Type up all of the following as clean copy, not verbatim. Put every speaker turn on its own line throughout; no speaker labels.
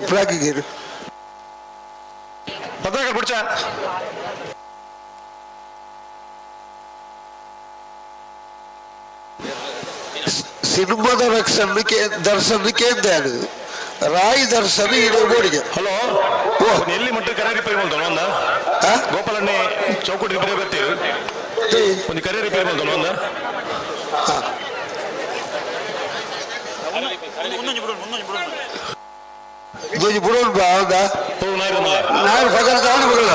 ಫ್ಲಾಗಿಗೆ
ಪತಾಕ ಬಿಡ್ಚ
ಸಿನಿಮಾದ ರಕ್ಷಣಕ್ಕೆ ದರ್ಶನಕ್ಕೆ ಎಂದಾಡು ರಾಯಿ ದರ್ಶನ ಇಡೋ ಬೋಡಿಗೆ.
ಹಲೋ.
ಓ.
ಎಲ್ಲಿ ಮಟ್ಟ ಕರೆ ರಿಪೇರಿ ಮಾಡ್ತಾನ ಒಂದ?
ಆ?
ಗೋಪಾಲಣ್ಣೆ ಚೌಕಟ್ಟಿ ರಿಪೇರಿ ಬರ್ತೀರಿ. ಒಂದು ಕರೆ ರಿಪೇರಿ ಮಾಡ್ತಾನ ಒಂದ.
ಒಂಜಿ ಬುಡೋನ್ ಬಾ ಹೌದಾ?
ನಾಯಿ ಬಂದಲ್ಲ.
ನಾನು ಫಗರ್ ತಾನು ಬರಲ್ಲ.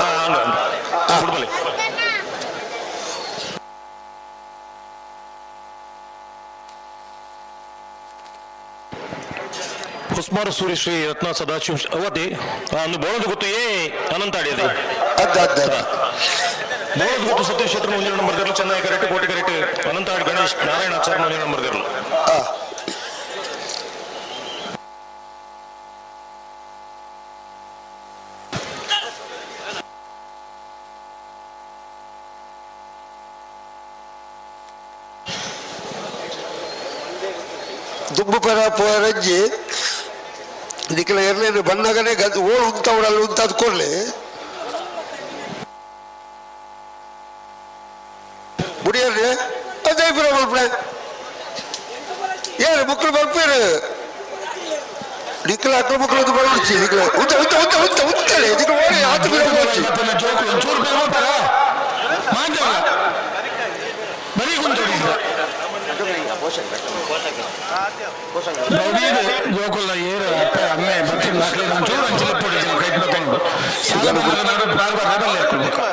ಬಿಡ್ಬಲ್ಲಿ. ಹೊಸ್ಮಾರು ಸೂರ್ಯ ಶ್ರೀ ರತ್ನ ಸದಾಶಿವ ಅವತಿ ಅಂದು ಬೋಳದ ಗೊತ್ತು ಏ ಅನಂತಾಡಿ ಅದೇ.
ಅದ್ದ ಅದ್ದ ಅದ್ದ.
ಬೋಳದ ಗೊತ್ತು ಸತೀಶ್ ಶೆಟ್ಟರ್ ಒಂದಿನ ನಂಬರ್ ದಿರಲು, ಚೆನ್ನೈ ಕರೆಕ್ಟ್, ಕೋಟೆ ಕರೆಕ್ಟ್, ಅನಂತಾಡಿ ಗಣೇಶ್ ನಾರಾಯಣ ಆಚಾರ್ಯ ಒಂದಿನ ನಂಬರ್ ದಿರಲು.
ಆ. ದುಂಬು ಪರ ಪೋರಂಜಿ ನಿಖಲ ಎರ್ಲೇನು ಬಣ್ಣಗನೆ ಗದ್ ಓಳು ಉಂತವಡಲ್ಲಿ ಉಂತದ್ ಕೊಡ್ಲಿ ಬುಡಿಯರ್ರಿ ಅದೇ ಬಿರ ಮಲ್ಪನೆ ಏನು ಮಕ್ಕಳು ಬರ್ಪೇರು ನಿಖಲ ಅಕ್ಳ ಮಕ್ಕಳು ಒಂದು ಬರೋಡ್ಚಿ ನಿಖಲ ಉಂತ ಉಂತ ಉಂತ ಉಂತ ಉಂತಲೆ ನಿಖಲ ಓಡಿ ಆತ ಬಿರ ಹೋಗ್ಚಿ.
ಜೋಕು ಒಂಚೂರು ಬೇರೆ ಹೋಗ್ತಾರ ಮಾಂಜವ ಬರೀ ಗುಂಜೋಡಿದ್ರ ಜೋಕುಲ್ಲ ಏರು ಅಪ್ಪ ಅಮ್ಮೆ ಬರ್ತೀನಿ ಮಕ್ಕಳು ಒಂಚೂರು ಅಂಚಿಲ ಪೊಡಿ ಜನ ಕೈ ಬತ್ತೊಂಡು ಸಾಲ ನಡು ಬಾರ್ ಬಾರ್ ಬಲ್ಲೆ ಹಾಕೊಳ್ಬೇಕು.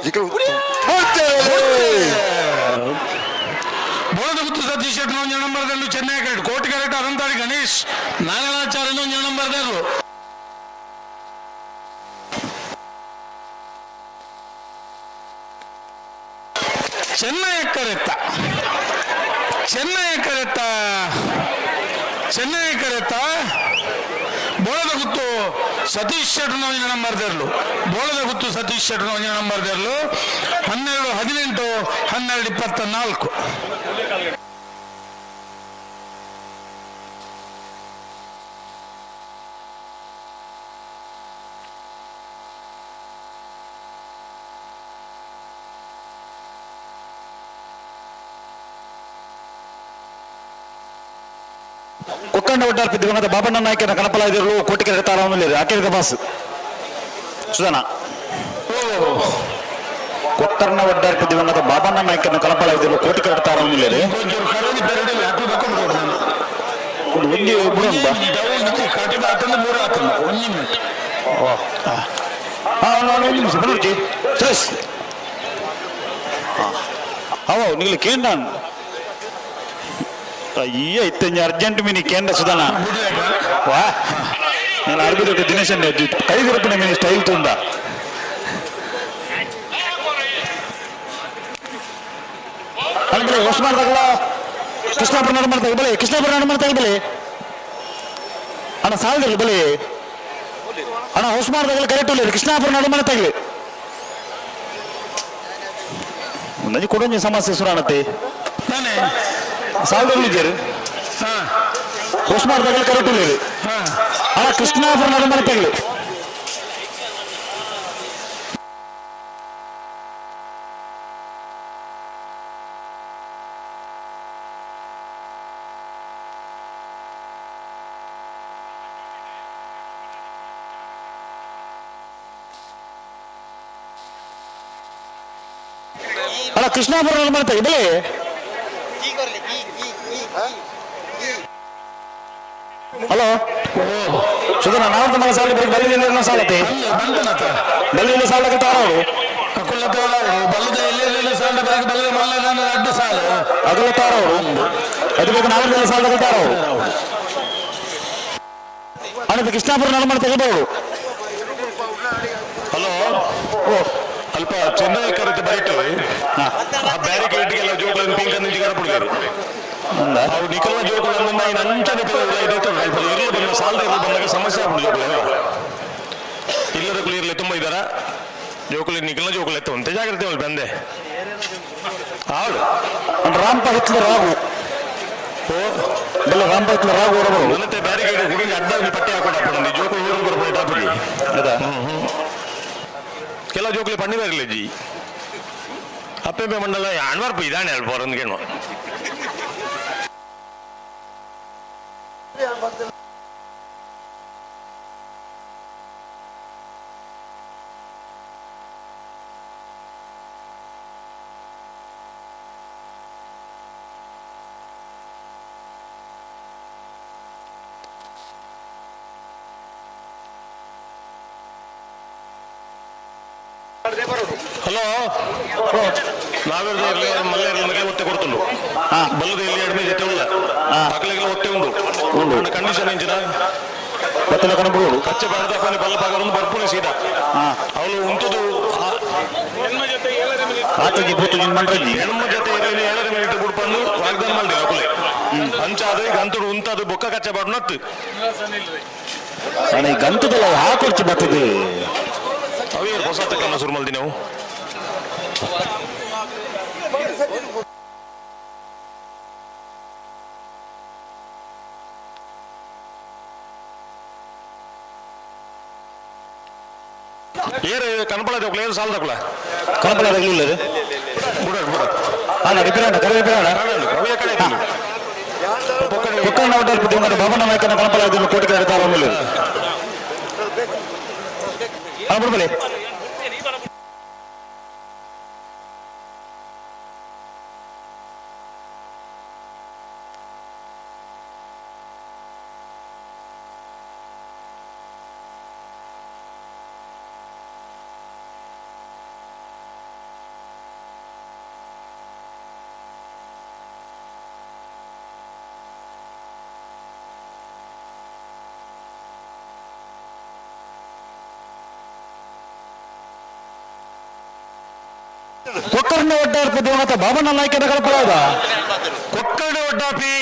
ನಿಖಲ ಉಂತಲೆ.
ಬೋಳದ ಗುತ್ತು ಸತೀಶ್ ಶೆಟ್ಟರ್ ಒಂದು ನಂಬರ್ ದಂಡು, ಚೆನ್ನೈ ಕರೆಕ್ಟ್, ಕೋಟಿ ಕರೆಕ್ಟ್, ಅನಂತಾಡಿ ಗಣೇಶ್ ನಾರಾಯಣಾಚಾರ್ಯ ಒಂದು ನಂಬರ್ ದಂಡು. ಚೆನ್ನೈ ಕರೆತ್ತ, ಚೆನ್ನೈ ಕರೆತ್ತ, ಚೆನ್ನೈ ಕರೆತ್ತ. ಬೋಳದ ಗುತ್ತು ಸತೀಶ್ ಶೆಟ್ಟರ್ ಒಂದು ನಂಬರ್ ದೇರ್ಲು, ಬೋಳದ ಗುತ್ತು ಸತೀಶ್ ಶೆಟ್ಟರ್ ಒಂದು ನಂಬರ್ ದೇರ್ಲು. 12 18, 12 24.
ಕೊಕ್ಕಂಡ ಒಡ್ಡಾರ್ ದಿವಂಗತ ಬಾಬಣ್ಣ ನಾಯಕನ ಕಣಪಲಾದಿರಲು ಕೋಟಿಕೆರೆ ತಾರವನಲ್ಲಿ ಆಕೆರಿದ ಬಾಸ್ ಸುಧಾನ. ಕೊಕ್ಕರ್ಣ ಒಡ್ಡಾರ್ ದಿವಂಗತ ಬಾಬಣ್ಣ ನಾಯಕನ ಕಣಪಲಾದಿರಲು ಕೋಟಿಕೆರೆ ತಾರವನಲ್ಲಿ.
ಒಂಚೂರು ಕರೋನಿ ಪೆರಡಿಲ್ಲ ಹಾಕು ಬಕ್ಕೊಂಡು ಕೊಡು ನಾನು.
ಒಂದು ಒಂಜಿ ಬುಡೋನ್ ಬಾ.
ಕಟಿ ಆತಂದು ಮೂರು ಆತಂದು ಒಂಜಿ ಮಿನಿಟ್.
ಹಾ ಒಂದು ನಿಮಿಷ ಬನ್ನುರ್ಜಿ ಸುರೇಶ್ ಅವ ನಿಗಲು ಕೇಂದ್ರ ಅಯ್ಯ ಇತ್ತಂಜಿ ಅರ್ಜೆಂಟ್ ಮಿನಿ ಕೇಂದ್ರ ಸುಧಾನ. ವಾ ನಾನು ಅರ್ಬಿ ದೊಡ್ಡ ದಿನೇಶನ್ ಕೈ ದಿರಪಣ ಮಿನಿ ಸ್ಟೈಲ್ ತುಂದ. ಅಂದ್ರೆ ಹೊಸ ಮಾಡ್ದಾಗಲ್ಲ ಕೃಷ್ಣಾಪುರ ನಡು ಮಾಡ್ತಾ ಬಲೆ, ಕೃಷ್ಣಾಪುರ ನಡು ಮಾಡ್ತಾ ಬಲೆ ಅಣ್ಣ ಸಾಲದಿರಲಿ ಬಲೆ ಅಣ್ಣ ಹೊಸ ಮಾಡ್ದಾಗಲ್ಲ ಕರೆಕ್ಟ್ ಇಲ್ಲ ಕೃಷ್ಣಾಪುರ ನಡು ಮಾಡ್ತಾ ಒಂದೊಂದು ಕೊಡೊಂಜಿ ಸಮಸ್ಯೆ ಸುರಾಣತೆ.
ನಾನೇ
ಸಾಲದಿರಲಿ.
ಹಾ.
ಹೊಸ ಮಾಡ್ದಾಗಲ್ಲ ಕರೆಕ್ಟ್ ಇಲ್ಲ.
ಹಾ.
ಅಣ್ಣ ಕೃಷ್ಣಾಪುರ ನಡು ಮಾಡ್ತಾ. ಅಣ್ಣ ಕೃಷ್ಣಾಪುರ ನಡು ಮಾಡ್ತಾ ಬಲೆ. ಹಲೋ ಸುಧನ ನಾವು ನಮ್ಮ ಸಾಲ ಬರೀ ಬಲ್ಲಿಲ್ಲ ಸಾಲತೆ.
ಬಂತನತ.
ಬಲ್ಲಿಲ್ಲ ಸಾಲಕ್ಕೆ ತಾರವರು.
ಅಕುಲ ಬಲ್ಲದ ಎಲ್ಲೆಲ್ಲ ಸಾಲ ಬರಕ್ಕೆ ಬಲ್ಲ ಮಲ್ಲದ ಅಡ್ಡ ಸಾಲು.
ಅಗಲ ತಾರವರು ಅದು ಬೇಕು ನಾವರೆಲ್ಲ ಸಾಲಕ್ಕೆ ತಾರವರು ಅಣ್ಣ ಇದು ಕೃಷ್ಣಾಪುರ ನಡು ಮಾಡ್ತಾ ತೆಗಿಬಹುದು.
ಹಲೋ, ಅಲ್ಪ ಚೆನ್ನೈ ಕರೆಕ್ಟ್ ಬರಿಟ್ಟು ಆ ಬ್ಯಾರಿಕೇಡ್ಗೆಲ್ಲ ಜೋಕ್ಗಳನ್ನು ಪಿಂಕ್ ಅನ್ನು ಜಿಗಾರ ಪುಡಿದಾರೆ. ಅವು ನಿಖಲ್ನ ಜೋಕುಲು ಅಂದಂಡ ಇನ್ ಅಂಚನೆ ಅಲ್ಪ ಇರ್ಲು ಬಂದ ಸಾಲದ ಇರ್ಲು ಬಂದಾಗ ಸಮಸ್ಯೆ ಆಗ್ಬಿಡು ಜೋಕುಲು. ಇಲ್ಲದ ಇರ್ಲಿ ತುಂಬ ಇದ್ದಾರ ಜೋಕುಲು, ನಿಖಲ್ನ ಜೋಕುಲು ಎತ್ತು ಅಂತೆ ಜಾಗ್ರತೆ ಅವಳು ಬಂದೆ ಆಳು.
ರಾಂಪ ಹಿತ್ಲ ರಾಗು ಬಲ್ಲ, ರಾಂಪ ಹಿತ್ಲ ರಾಗು ಹೊರಬರು.
ನನತೆ ಬ್ಯಾರಿಕೇಡ್ ಹುಡುಗಿ ಅಡ್ಡ ಪಟ್ಟಿ ಹಾಕೊಂಡು ಜೋಕುಲು ಊರು ಬರ್ಬೋದು ಟಾಪಿಗೆ.
ಅದ.
ಕೆಲ ಜೋಕುಲಿ ಪಣ್ಣಿ ಬೇರೆ ಜಿ ಅಪ್ಪೆ ಮಂಡಲ ಅಣ್ವಾರ್ಪ ಇದಾನೆ ಅಲ್ಪ ಹೊರಂದ್ಗೇನು. ಹಲೋ, ನಾವೆಲ್ಲ ಇರಲಿ ಮಲ್ಲ ಇರಲಿ ಒತ್ತೆ ಕೊಡ್ತುಂಡು. ಬಲ್ಲದ ಇಲ್ಲಿ ಎಡ್ಮೆ ಜೊತೆ ಉಳ್ಳ ಅಕಲಿಗೆಲ್ಲ ಒತ್ತೆ ಉಂಡು.
ಉಂಡು.
ಕಂಡೀಷನ್ ಎಂಚಿನ?
ಬತ್ತಲ ಕಣಬಿಡು.
ಕಚ್ಚೆ ಬಾರದ ಬಲ್ಲ ಪಾಗ ಒಂದು ಬರ್ಪುನೆ ಸೀದಾ. ಅವಳು ಉಂಟುದು.
ಆತಗೆ ಬೂತು ನಿನ್ ಮಂಡ್ರಜ್ಜಿ.
ಹೆಣ್ಮ ಜೊತೆ ಇರಲಿ 7.5 ಮಿನಿಟ್ ಬುಡ್ಪಂದು ವಾಗ್ದಾನ ಮಾಡಿದೆ ಅಕುಲೆ. ಅಂಚಾದ ಈಗ ಅಂತುಡು ಉಂತಾದು ಬೊಕ್ಕ ಕಚ್ಚೆ ಬಾಡು ನತ್ತು.
ಅಣ್ಣ, ಈ ಗಂತದಲ್ಲ ಹಾಕೊಡ್ಚಿ ಬರ್ತದೆ.
ಅವೇ ಹೊಸ ತಕ್ಕನ್ನ ಶುರು ಮಲ್ದಿ ನಾವು. ಏರು ಕನಪಳ ಜೋಕುಲ, ಏರು ಸಾಲ ತಕೊಳ.
ಕಣಪಲ ಇಲ್ಲ.
ಬುಡ ಬುಡ.
ಅಣ್ಣ, ರಿಪೇರ್ ಅಣ್ಣ, ಕರೆ ರಿಪೇರ್ ಅಣ್ಣ.
ಅವೇ ಕಡೆ
ಕೊಕ್ಕಣ್ಣ ಹೋಟೆಲ್ ಬಿಟ್ಟು ಬಾಬಣ್ಣ ನಾಯಕನ ಕಣಪಲ ಇದನ್ನು ಕೋಟಿ ಕಡೆ ತಾರೊಂದಿಲ್ಲ. ಹಾ, ಬಿಡ್ಬಲಿ. ಕೊಕ್ಕರ್ಣ ಒಡ್ಡಾರ್ಪ ದೇವನಾಥ ಬಾಬಣ್ಣ ನಾಯಕನ ಕಣಪಲ ಅದ.
ಕೊಕ್ಕರ್ಣೆ ಒಡ್ಡಾಪಿ,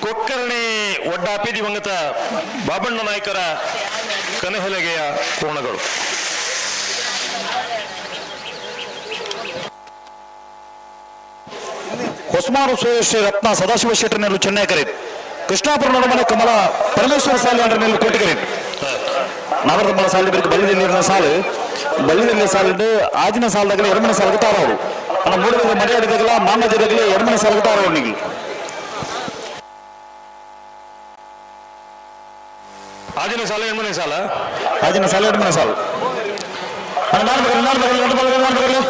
ಕೊಕ್ಕರ್ಣೆ ಒಡ್ಡಾಪಿ ದಿವಂಗತ ಬಾಬಣ್ಣ ನಾಯಕರ ಕನಹೆಲಗೆಯ ಕೋಣಗಳು.
ಹೊಸ್ಮಾರು ಶ್ರೀ ರತ್ನ ಸದಾಶಿವ ಶೆಟ್ಟರ್ ನೆಲ್ಲು ಚೆನ್ನೈ ಕರೀತ್. ಕೃಷ್ಣಾಪುರ ನಡುಮನೆ ಕಮಲ ಪರಮೇಶ್ವರ ಸಾಲಿ ಅಂಡ್ರ ನೆಲ್ಲು ಕೋಟಿ ಕರೀತ್. ನವರದಮ್ಮಲ ಸಾಲಿ ಬೆರಕು ಬಲ್ಲಿದ ನೀರಿನ ಸಾಲು, ಬಲ್ಲಿದ ಸಾಲಿಂಡು ಆಜಿನ ಸಾಲದಾಗಲಿ ಎರಮನೆ ಸಾಲಿಗೆ ತಾರವರು. ಅಣ್ಣ, ಮೂಡದ ಮರ್ಯಾದೆಗಲ ಮಾಮಜದಾಗಲಿ ಎರಮನೆ ಸಾಲಿಗೆ ತಾರವರು ನೀವು.
ಆಜಿನ ಸಾಲ ಎಣ್ಮನೆ ಸಾಲ.
ಆಜಿನ ಸಾಲ ಎರಮನೆ ಸಾಲು. ಅಣ್ಣ, ನಾನು ಬರಲಿ, ನಾನು ಬರಲಿ, ನಾನು ಬರಲಿ, ನಾನು ಬರಲಿ.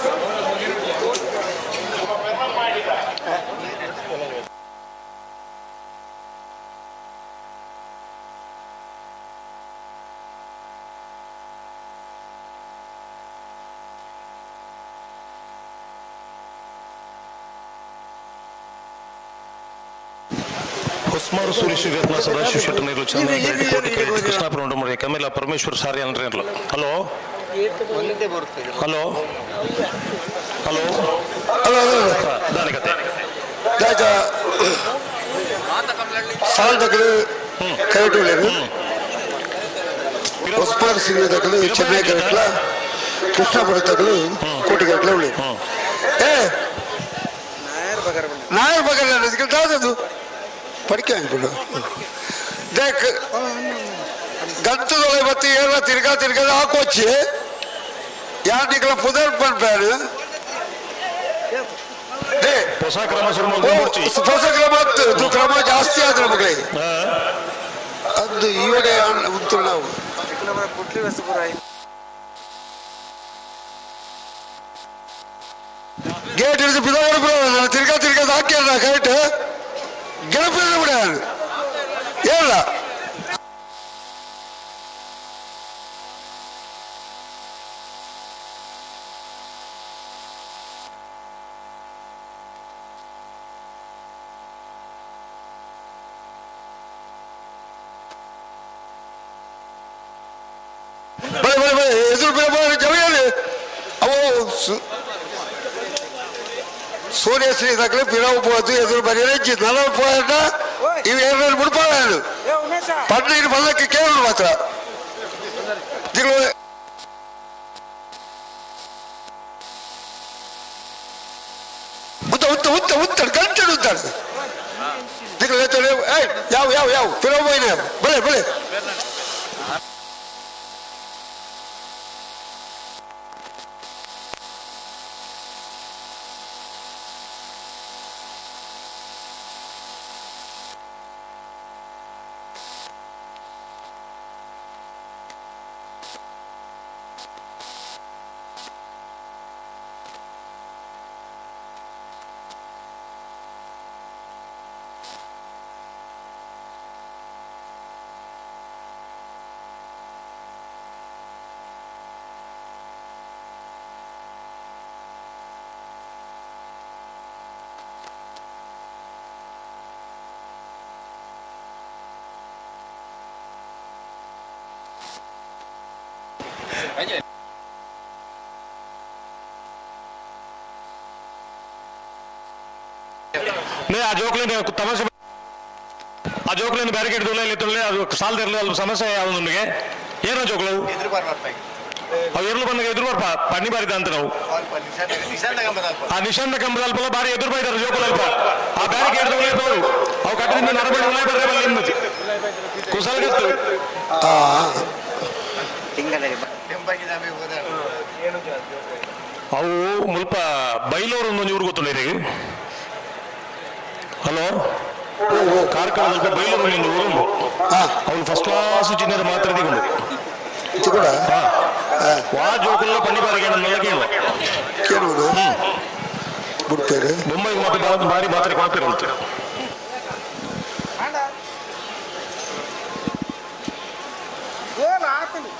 ಹೊಸ್ಮಾರು ಸೂರ್ಯ ರತ್ನ ಸದಾಶಿವ ಶೆಟ್ಟರ್ ನೆಲ್ಲು ಚೆನ್ನೈ ಕರೆಟ್ ಕೋಟಿ ಕರೆಟ್ ಕೃಷ್ಣಾಪುರ ನಡುಮನೆ ಕಮಲ ಪರಮೇಶ್ವರ ಸಾರಿ ಅಂದ್ರೆ ನೆಲ್ಲು. Hello hello hello.
Hello hello.
ದಾನಿಕತೆ.
ದಾಜ ಸಾಲದಗಳು ಕರೆಕ್ಟ್ ಉಳ್ಳೇರು. ಹೊಸ್ಮಾರ್ ಸಿರಿಯದಗಳು ಚೆನ್ನೈ ಕರೆಕ್ಟ್ಲ, ಕೃಷ್ಣಾಪುರದಗಳು ಕೋಟಿ ಕರೆಕ್ಟ್ಲ ಉಳ್ಳೇರು. ಏ ನಾಯರ್ ಬಗರ್ ದಾದದು ಪಡಿಕೆ ಅನ್ಕೊಂಡು ದೇಕ್ ಗಂತದೊಳೆ ಬತ್ತಿ ಏರ ತಿರ್ಗಾ ತಿರ್ಗಾ ಹಾಕೋಚಿ ಯಾರು ನಿಕಲ ಪುದರ್ ಪನ್ಪೇರು ಡೇ.
ಹೊಸ ಕ್ರಮ ಶುರು
ಓ,
ಮಾಡ್ಕೊಂಡು.
ಹೊಸ ಕ್ರಮ ಇತ್ತು. ಇದು ಕ್ರಮ ಜಾಸ್ತಿ ಆದ್ರೆ ಮಗಳೇ ಅದು ಇವಾಗ ಉಂಟು ನಾವು. ಗೇಟ್ ಹಿಡಿದು ಬಿದ ತಿರ್ಗಾ ತಿರ್ಗಾ ಹಾಕ್ಯಾರ ಕರೆಕ್ಟ್ ಗೆಳಪಿದ್ರೆ ಬಿಡ ಹೇಳ. ಬಳೆ ಬಳೆ ಬಳೆ ಎದುರು ಬೇರೆ ಬೇರೆ ಜವಿಯಲ್ಲಿ ಅವು ಸೂರ್ಯಶ್ರೀ ತಕ್ಕಲು ಪಿರವು ಪೋದು ಎದುರು ಬರೀ ನಲವು ಪೋಯಂಡ ಇವು ಏರ್ನಲ್ಲಿ ಮುಡ್ಪಾಳು ಪನ್ನೀರು ಪಲ್ಲಕ್ಕೆ ಕೇವಲ ಮಾತ್ರ ತಿಂಗಳು ಉತ್ತ ಉತ್ತ ಉತ್ತ ಉತ್ತ ಗಂಟೆ ಉತ್ತಾడు ತಿಂಗಳು ಏಯ್ ಯಾವ ಯಾವ ಯಾವ ಪಿರವು ಹೋಯ್ನ ಬಲೆ ಬಲೆ
ಆ ಜೋಕ್ಲಿನ ತಮಾಷೆ ಆ ಜೋಕ್ಲಿನ ಬ್ಯಾರಿಕೇಡ್ ದೂಲ ಇಲ್ಲಿ ತುಳ್ಳೆ ಅದು ಸಾಲದಿರಲಿ ಅದು ಸಮಸ್ಯೆ ಯಾವುದು ನಿಮಗೆ ಏನೋ ಜೋಕ್ಲು ಅವು ಎರ್ಲು ಬಂದಾಗ ಎದುರು ಬರ್ಪ ಪನ್ನಿ ಬಾರಿದ ಅಂತ ನಾವು ಆ ನಿಶಾಂತ ಕಂಬದ ಅಲ್ಪ ಬಾರಿ ಎದುರು ಬೈದಾರೆ ಜೋಕುಲು ಅಲ್ಪ ಆ ಬ್ಯಾರಿಕೇಡ್ ದೂಲ ಬರು ಅವು ಕಟ್ಟದಿಂದ ನರಬಡಿ ಉಲಾಯ್ ಬರ್ರೆ ಬಲ್ಲ ನಿಮ್ಮದು ಕುಸಲ್ಗತ್ತು ಅವು ಮುಲ್ಪ ಬೈಲೂರು ಒಂದೊಂದು ಊರು ಗೊತ್ತುಂಡು ಇರಿಗೆ ಹಲೋ ಕಾರ್ಕಳದ ಬೈಲೂರು ಒಂದೊಂದು ಊರು ಉಂಡು ಅವನು ಫಸ್ಟ್ ಕ್ಲಾಸ್ ಚಿನ್ನದ ಮಾತ್ರ ದಿಗೊಂಡು
ಕೂಡ
ವಾ ಜೋಕುಲ್ಲ ಪನ್ನಿ ಬಾರಿಗೆ ನನ್ನೆಲ್ಲ ಕೇಳುವ
ಕೇಳುವುದು ಬಿಡ್ತೇವೆ
ಬೊಂಬೈಗೆ ಮತ್ತೆ ಬಾರಿ ಮಾತ್ರೆ ಕೊಡ್ತಿರಂತೆ
ಏನು ಆತನು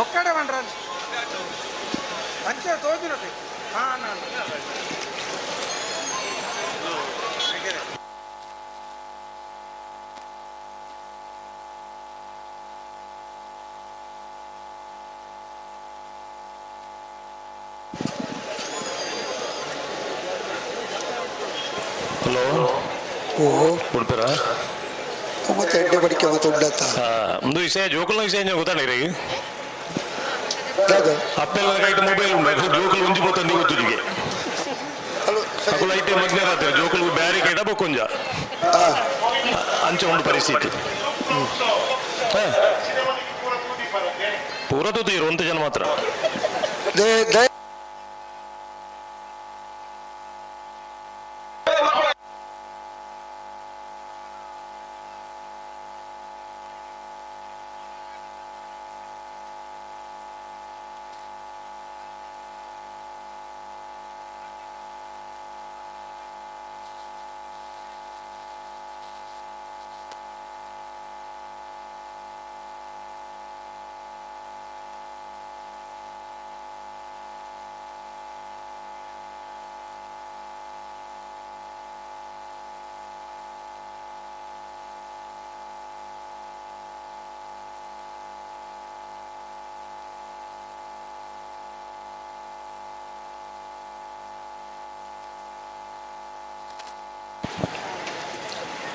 ಒಕ್ಕಡೆ ಬಂಡ್ರಲ್ಲಿ ಅಂಚೆ ತೋಜಿನತೆ ಹಾಂ ನಾನು
ಹಲೋ
ಓ
ಉಡುಪಿರ
ಮತ್ತೆ ಎಡ್ಡೆ ಬಡಿಕೆ ಮತ್ತೆ ಉಂಡತ್ತ
ಒಂದು ವಿಷಯ ಜೋಕುಲ್ನ ವಿಷಯ ಗೊತ್ತಾಡ
ದಾದ
ಅಪ್ಪೆಲ್ಲ ಕೈಟ್ ಮೊಬೈಲ್ ಉಂಟು ಜೋಕುಲು ಉಂಜಿ ಪೋತಂದಿ ಗೊತ್ತುಜಿಗೆ
ಹಲೋ
ಅಕುಲು ಐತೆ ಮಗ್ನರಾತ್ರಿ ಜೋಕುಲು ಬ್ಯಾರಿಕೇಡ ಬೊಕ್ಕೊಂಜ ಅಂಚ ಉಂಡು ಪರಿಸ್ಥಿತಿ ಪೂರ ತೂತೀರು ಒಂತ ಜನ ಮಾತ್ರ
they they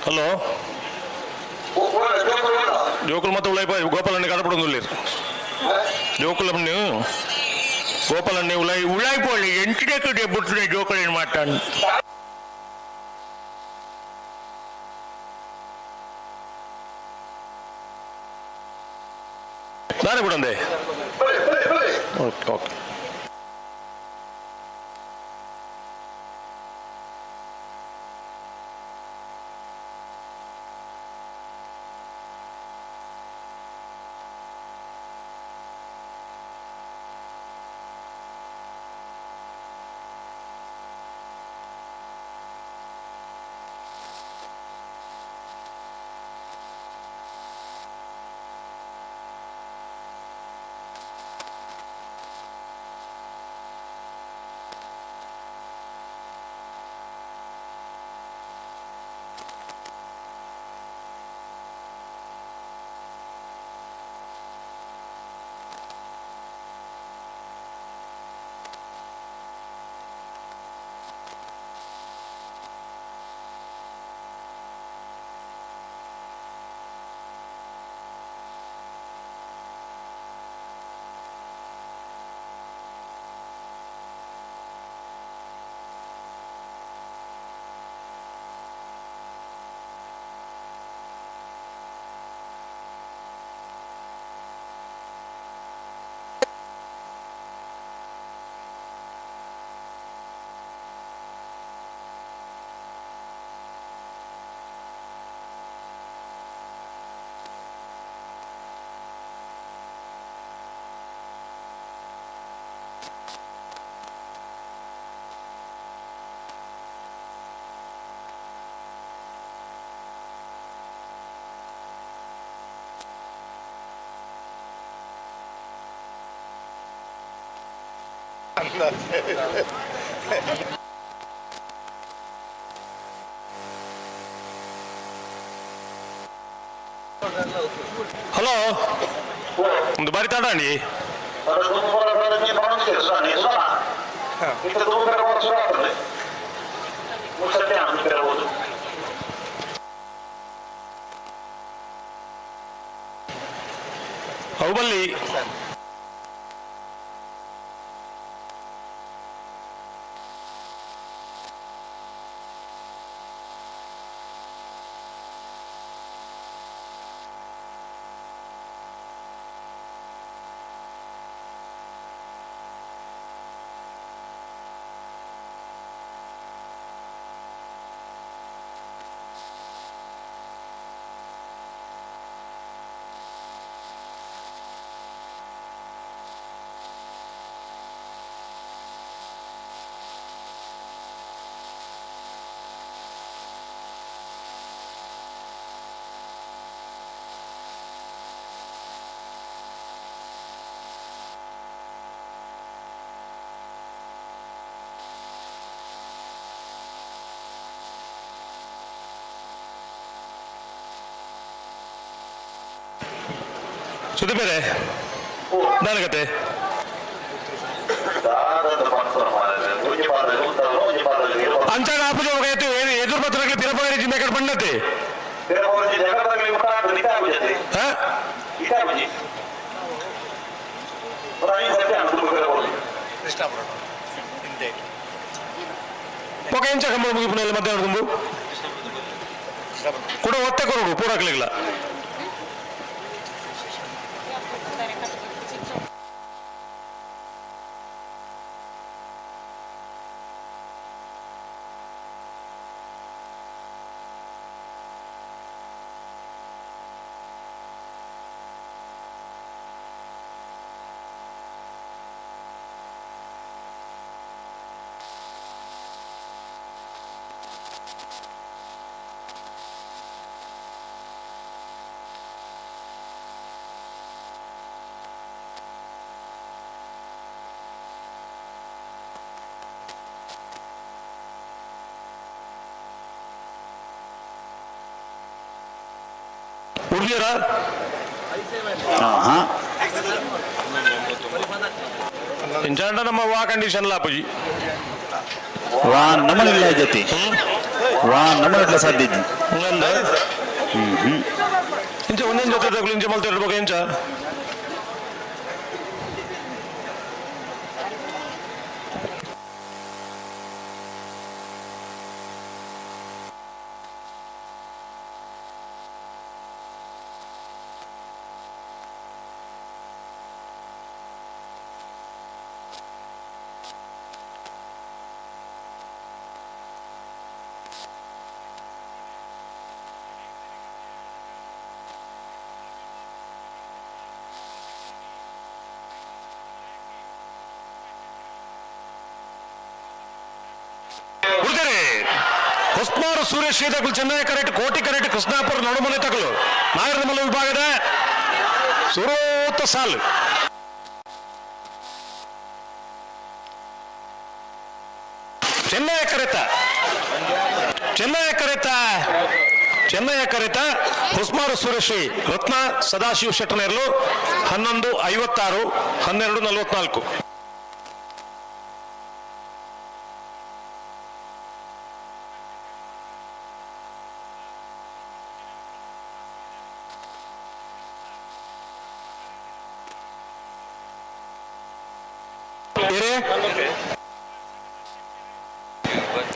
hello ಜೋಕುಲು ಮತ್ತೆ ಉಳಾಯಿ ಗೋಪಾಲಣ್ಣೆ ಕಡಪಡೊಂದುಲ್ಲೇರು ಜೋಕುಲಮ್ಮని ಗೋಪಾಲಣ್ಣೆ ಉಳಾಯಿ ಉಳಾಯಿ ಪೋಳಿ ಎಂಟನೇ ಕಡೆ ಬುಟ್ಟನೆ ಜೋಕುಲೇನು ಮಾತಾಡು ದಾರೆ ಬಿಡಂದೆ ಓಕೆ ಓಕೆ ಹಲೋ ಒಂದು ಬಾರಿ ತಾಡಾಣಿ ಅವು ಬಲ್ಲಿ ಸುದ್ದಿ ಬೇರೆ ದಾನಗತೆ ಅಂಚಾಗ ಆಪುಜ ಎದುರು ಪತ್ರಕ್ಕೆ ತಿರಪಗರಿ ಜಿಂಬೆ ಬಂಡತೆ ఒక ಎಂಚ ಕಂಬಳ ಮುಗಿಪುನಲ್ಲಿ ಮಧ್ಯಾಹ್ನ ದುಂಬು ಕೂಡ ಒತ್ತೆ ಕೊರಡು ಪೂರಾಕ್ಲಿಲ್ಲ ಉರ್ದಿಯರ ಇಂಚಾಂಡ ನಮ್ಮ ವಾ ಕಂಡೀಷನ್ ಲಾಪುಜಿ
ವಾ ನಮ್ಮನಿಲ್ಲ ಜೊತೆ ವಾ ನಮ್ಮನಿಲ್ಲ ಸಾಧ್ಯ ಇಜ್ಜಿ.
ಇಂಚ ಒಂದೊಂದು ಜೊತೆ ತಗೊಳ್ಳಿ ಇಂಚ ಮಲ್ತ ಇರ್ಬೇಕು ಇಂಚ ಉಡ್ತಾರೆ ಹೊಸ್ಮಾರು ಸೂರ್ಯ ಶ್ರೀತಕಲು ಚೆನ್ನೈ ಕರೆಕ್ಟ್ ಕೋಟಿ ಕರೆಕ್ಟ್ ಕೃಷ್ಣಾಪುರ ನಡುಮನೆ ತಕಲು ನಾಗರಮಲ್ಲ ವಿಭಾಗದ ಸುರೋತ ಸಾಲು ಚೆನ್ನೈ ಕರೆತ ಚೆನ್ನೈ ಕರೆತ ಚೆನ್ನೈ ಕರೆತ ಹೊಸ್ಮಾರು ಸೂರ್ಯಶ್ರೀ ರತ್ನ ಸದಾಶಿವ ಶೆಟ್ಟನೇರ್ಲು 11:56 12:44.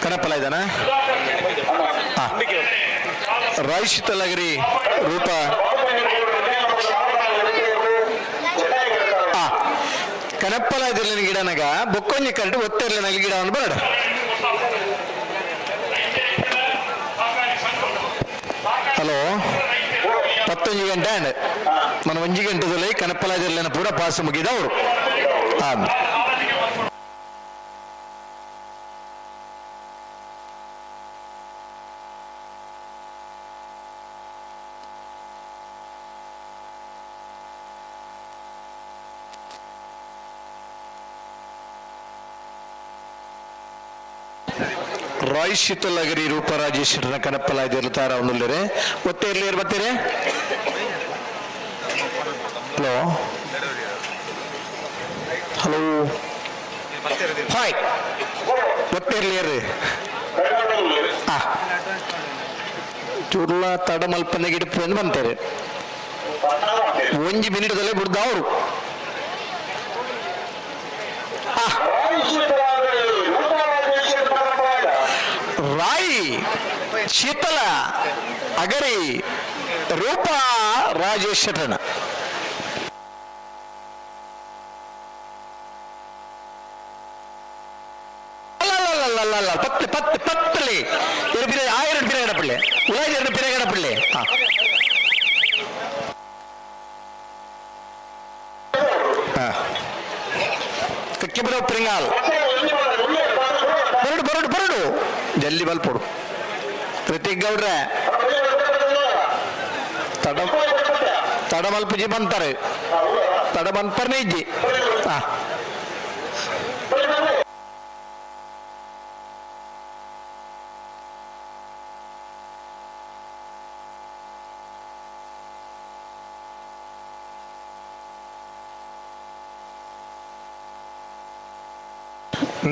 ಕಣಪ್ಪಲ ಇದ್ದಾನ ರಾಯಶಿತಲಗರಿ ರೂಪ ಕನಪ್ಪಲ ಇದಿರ್ಲಿನ ಗಿಡನಗ ಬೊಕ್ಕೊಂಜಿ ಕರೆಂಟ್ ಒತ್ತಿರ್ಲಿನ ಗಿಡವನ್ನು ಬರಡ. ಹಲೋ 11 ಗಂಟೆ ಅಂಡ್ మన ಒಂಜಿ ಗಂಟೆದಲ್ಲಿ ಕನಪ್ಪಲ ಇದಿರ್ಲಿನ ಪೂರ ಪಾಸ್ ಮುಗಿದವರು. ರಾಯ್ ಶೀತಲಗರಿ ರೂಪ ರಾಜೇಶ್ವರನ ಕನಪ್ಪಲಾಯ್ದಿರ್ಲು ತಾರ ಒಂದುಲ್ಲೇರೆ ಒತ್ತೆ ಇರ್ಲಿ ಬತ್ತೀರೆ. ಹಲೋ ಹಲೋ ಹಾಯ್ ಒತ್ತೆ ಇರ್ಲಿ ಏರ್ರಿ. ಆ ಚೂರ್ಲ ತಡ ಮಲ್ಪಂದ ಗಿಡಪು ಎಂದು ಬಂತಾರೆ ಒಂಜಿ ಮಿನಿಟ್ದಲ್ಲೇ ಬಿಡ್ದ ಅವರು. ರಾಯಿ ಶೀತಲ ಅಗರಿ ರೂಪ ರಾಜೇಶ್ ಶೆಟ್ಟಣ. ಅಲ್ಲ ಪತ್ತು ಪತ್ತು ಪತ್ತಲಿ ಎರಡು ಪಿರ ಆ ಎರಡು ಪಿರ ಗಡಪಿಳ್ಳೆ ಉಲಾಜ್ ಎರಡು ಪಿರ ಗಡಪಿಳ್ಳೆ. ಹಾ ಕಕ್ಕಿಬರ ಪ್ರಿಂಗಾಲ್ ಬರಡು ಬರಡು ಬರಡು ಜಲ್ಲಿ ಬಲ್ಪೊಡು ಪ್ರತೀಕ್ ಗೌಡ್ರೆ ತಡ ತಡ ಮಲ್ಪುಜಿ ಬಂತಾರೆ ತಡ ಮನ್ಪರ್ನೆ ಇಜ್ಜಿ. ಹಾ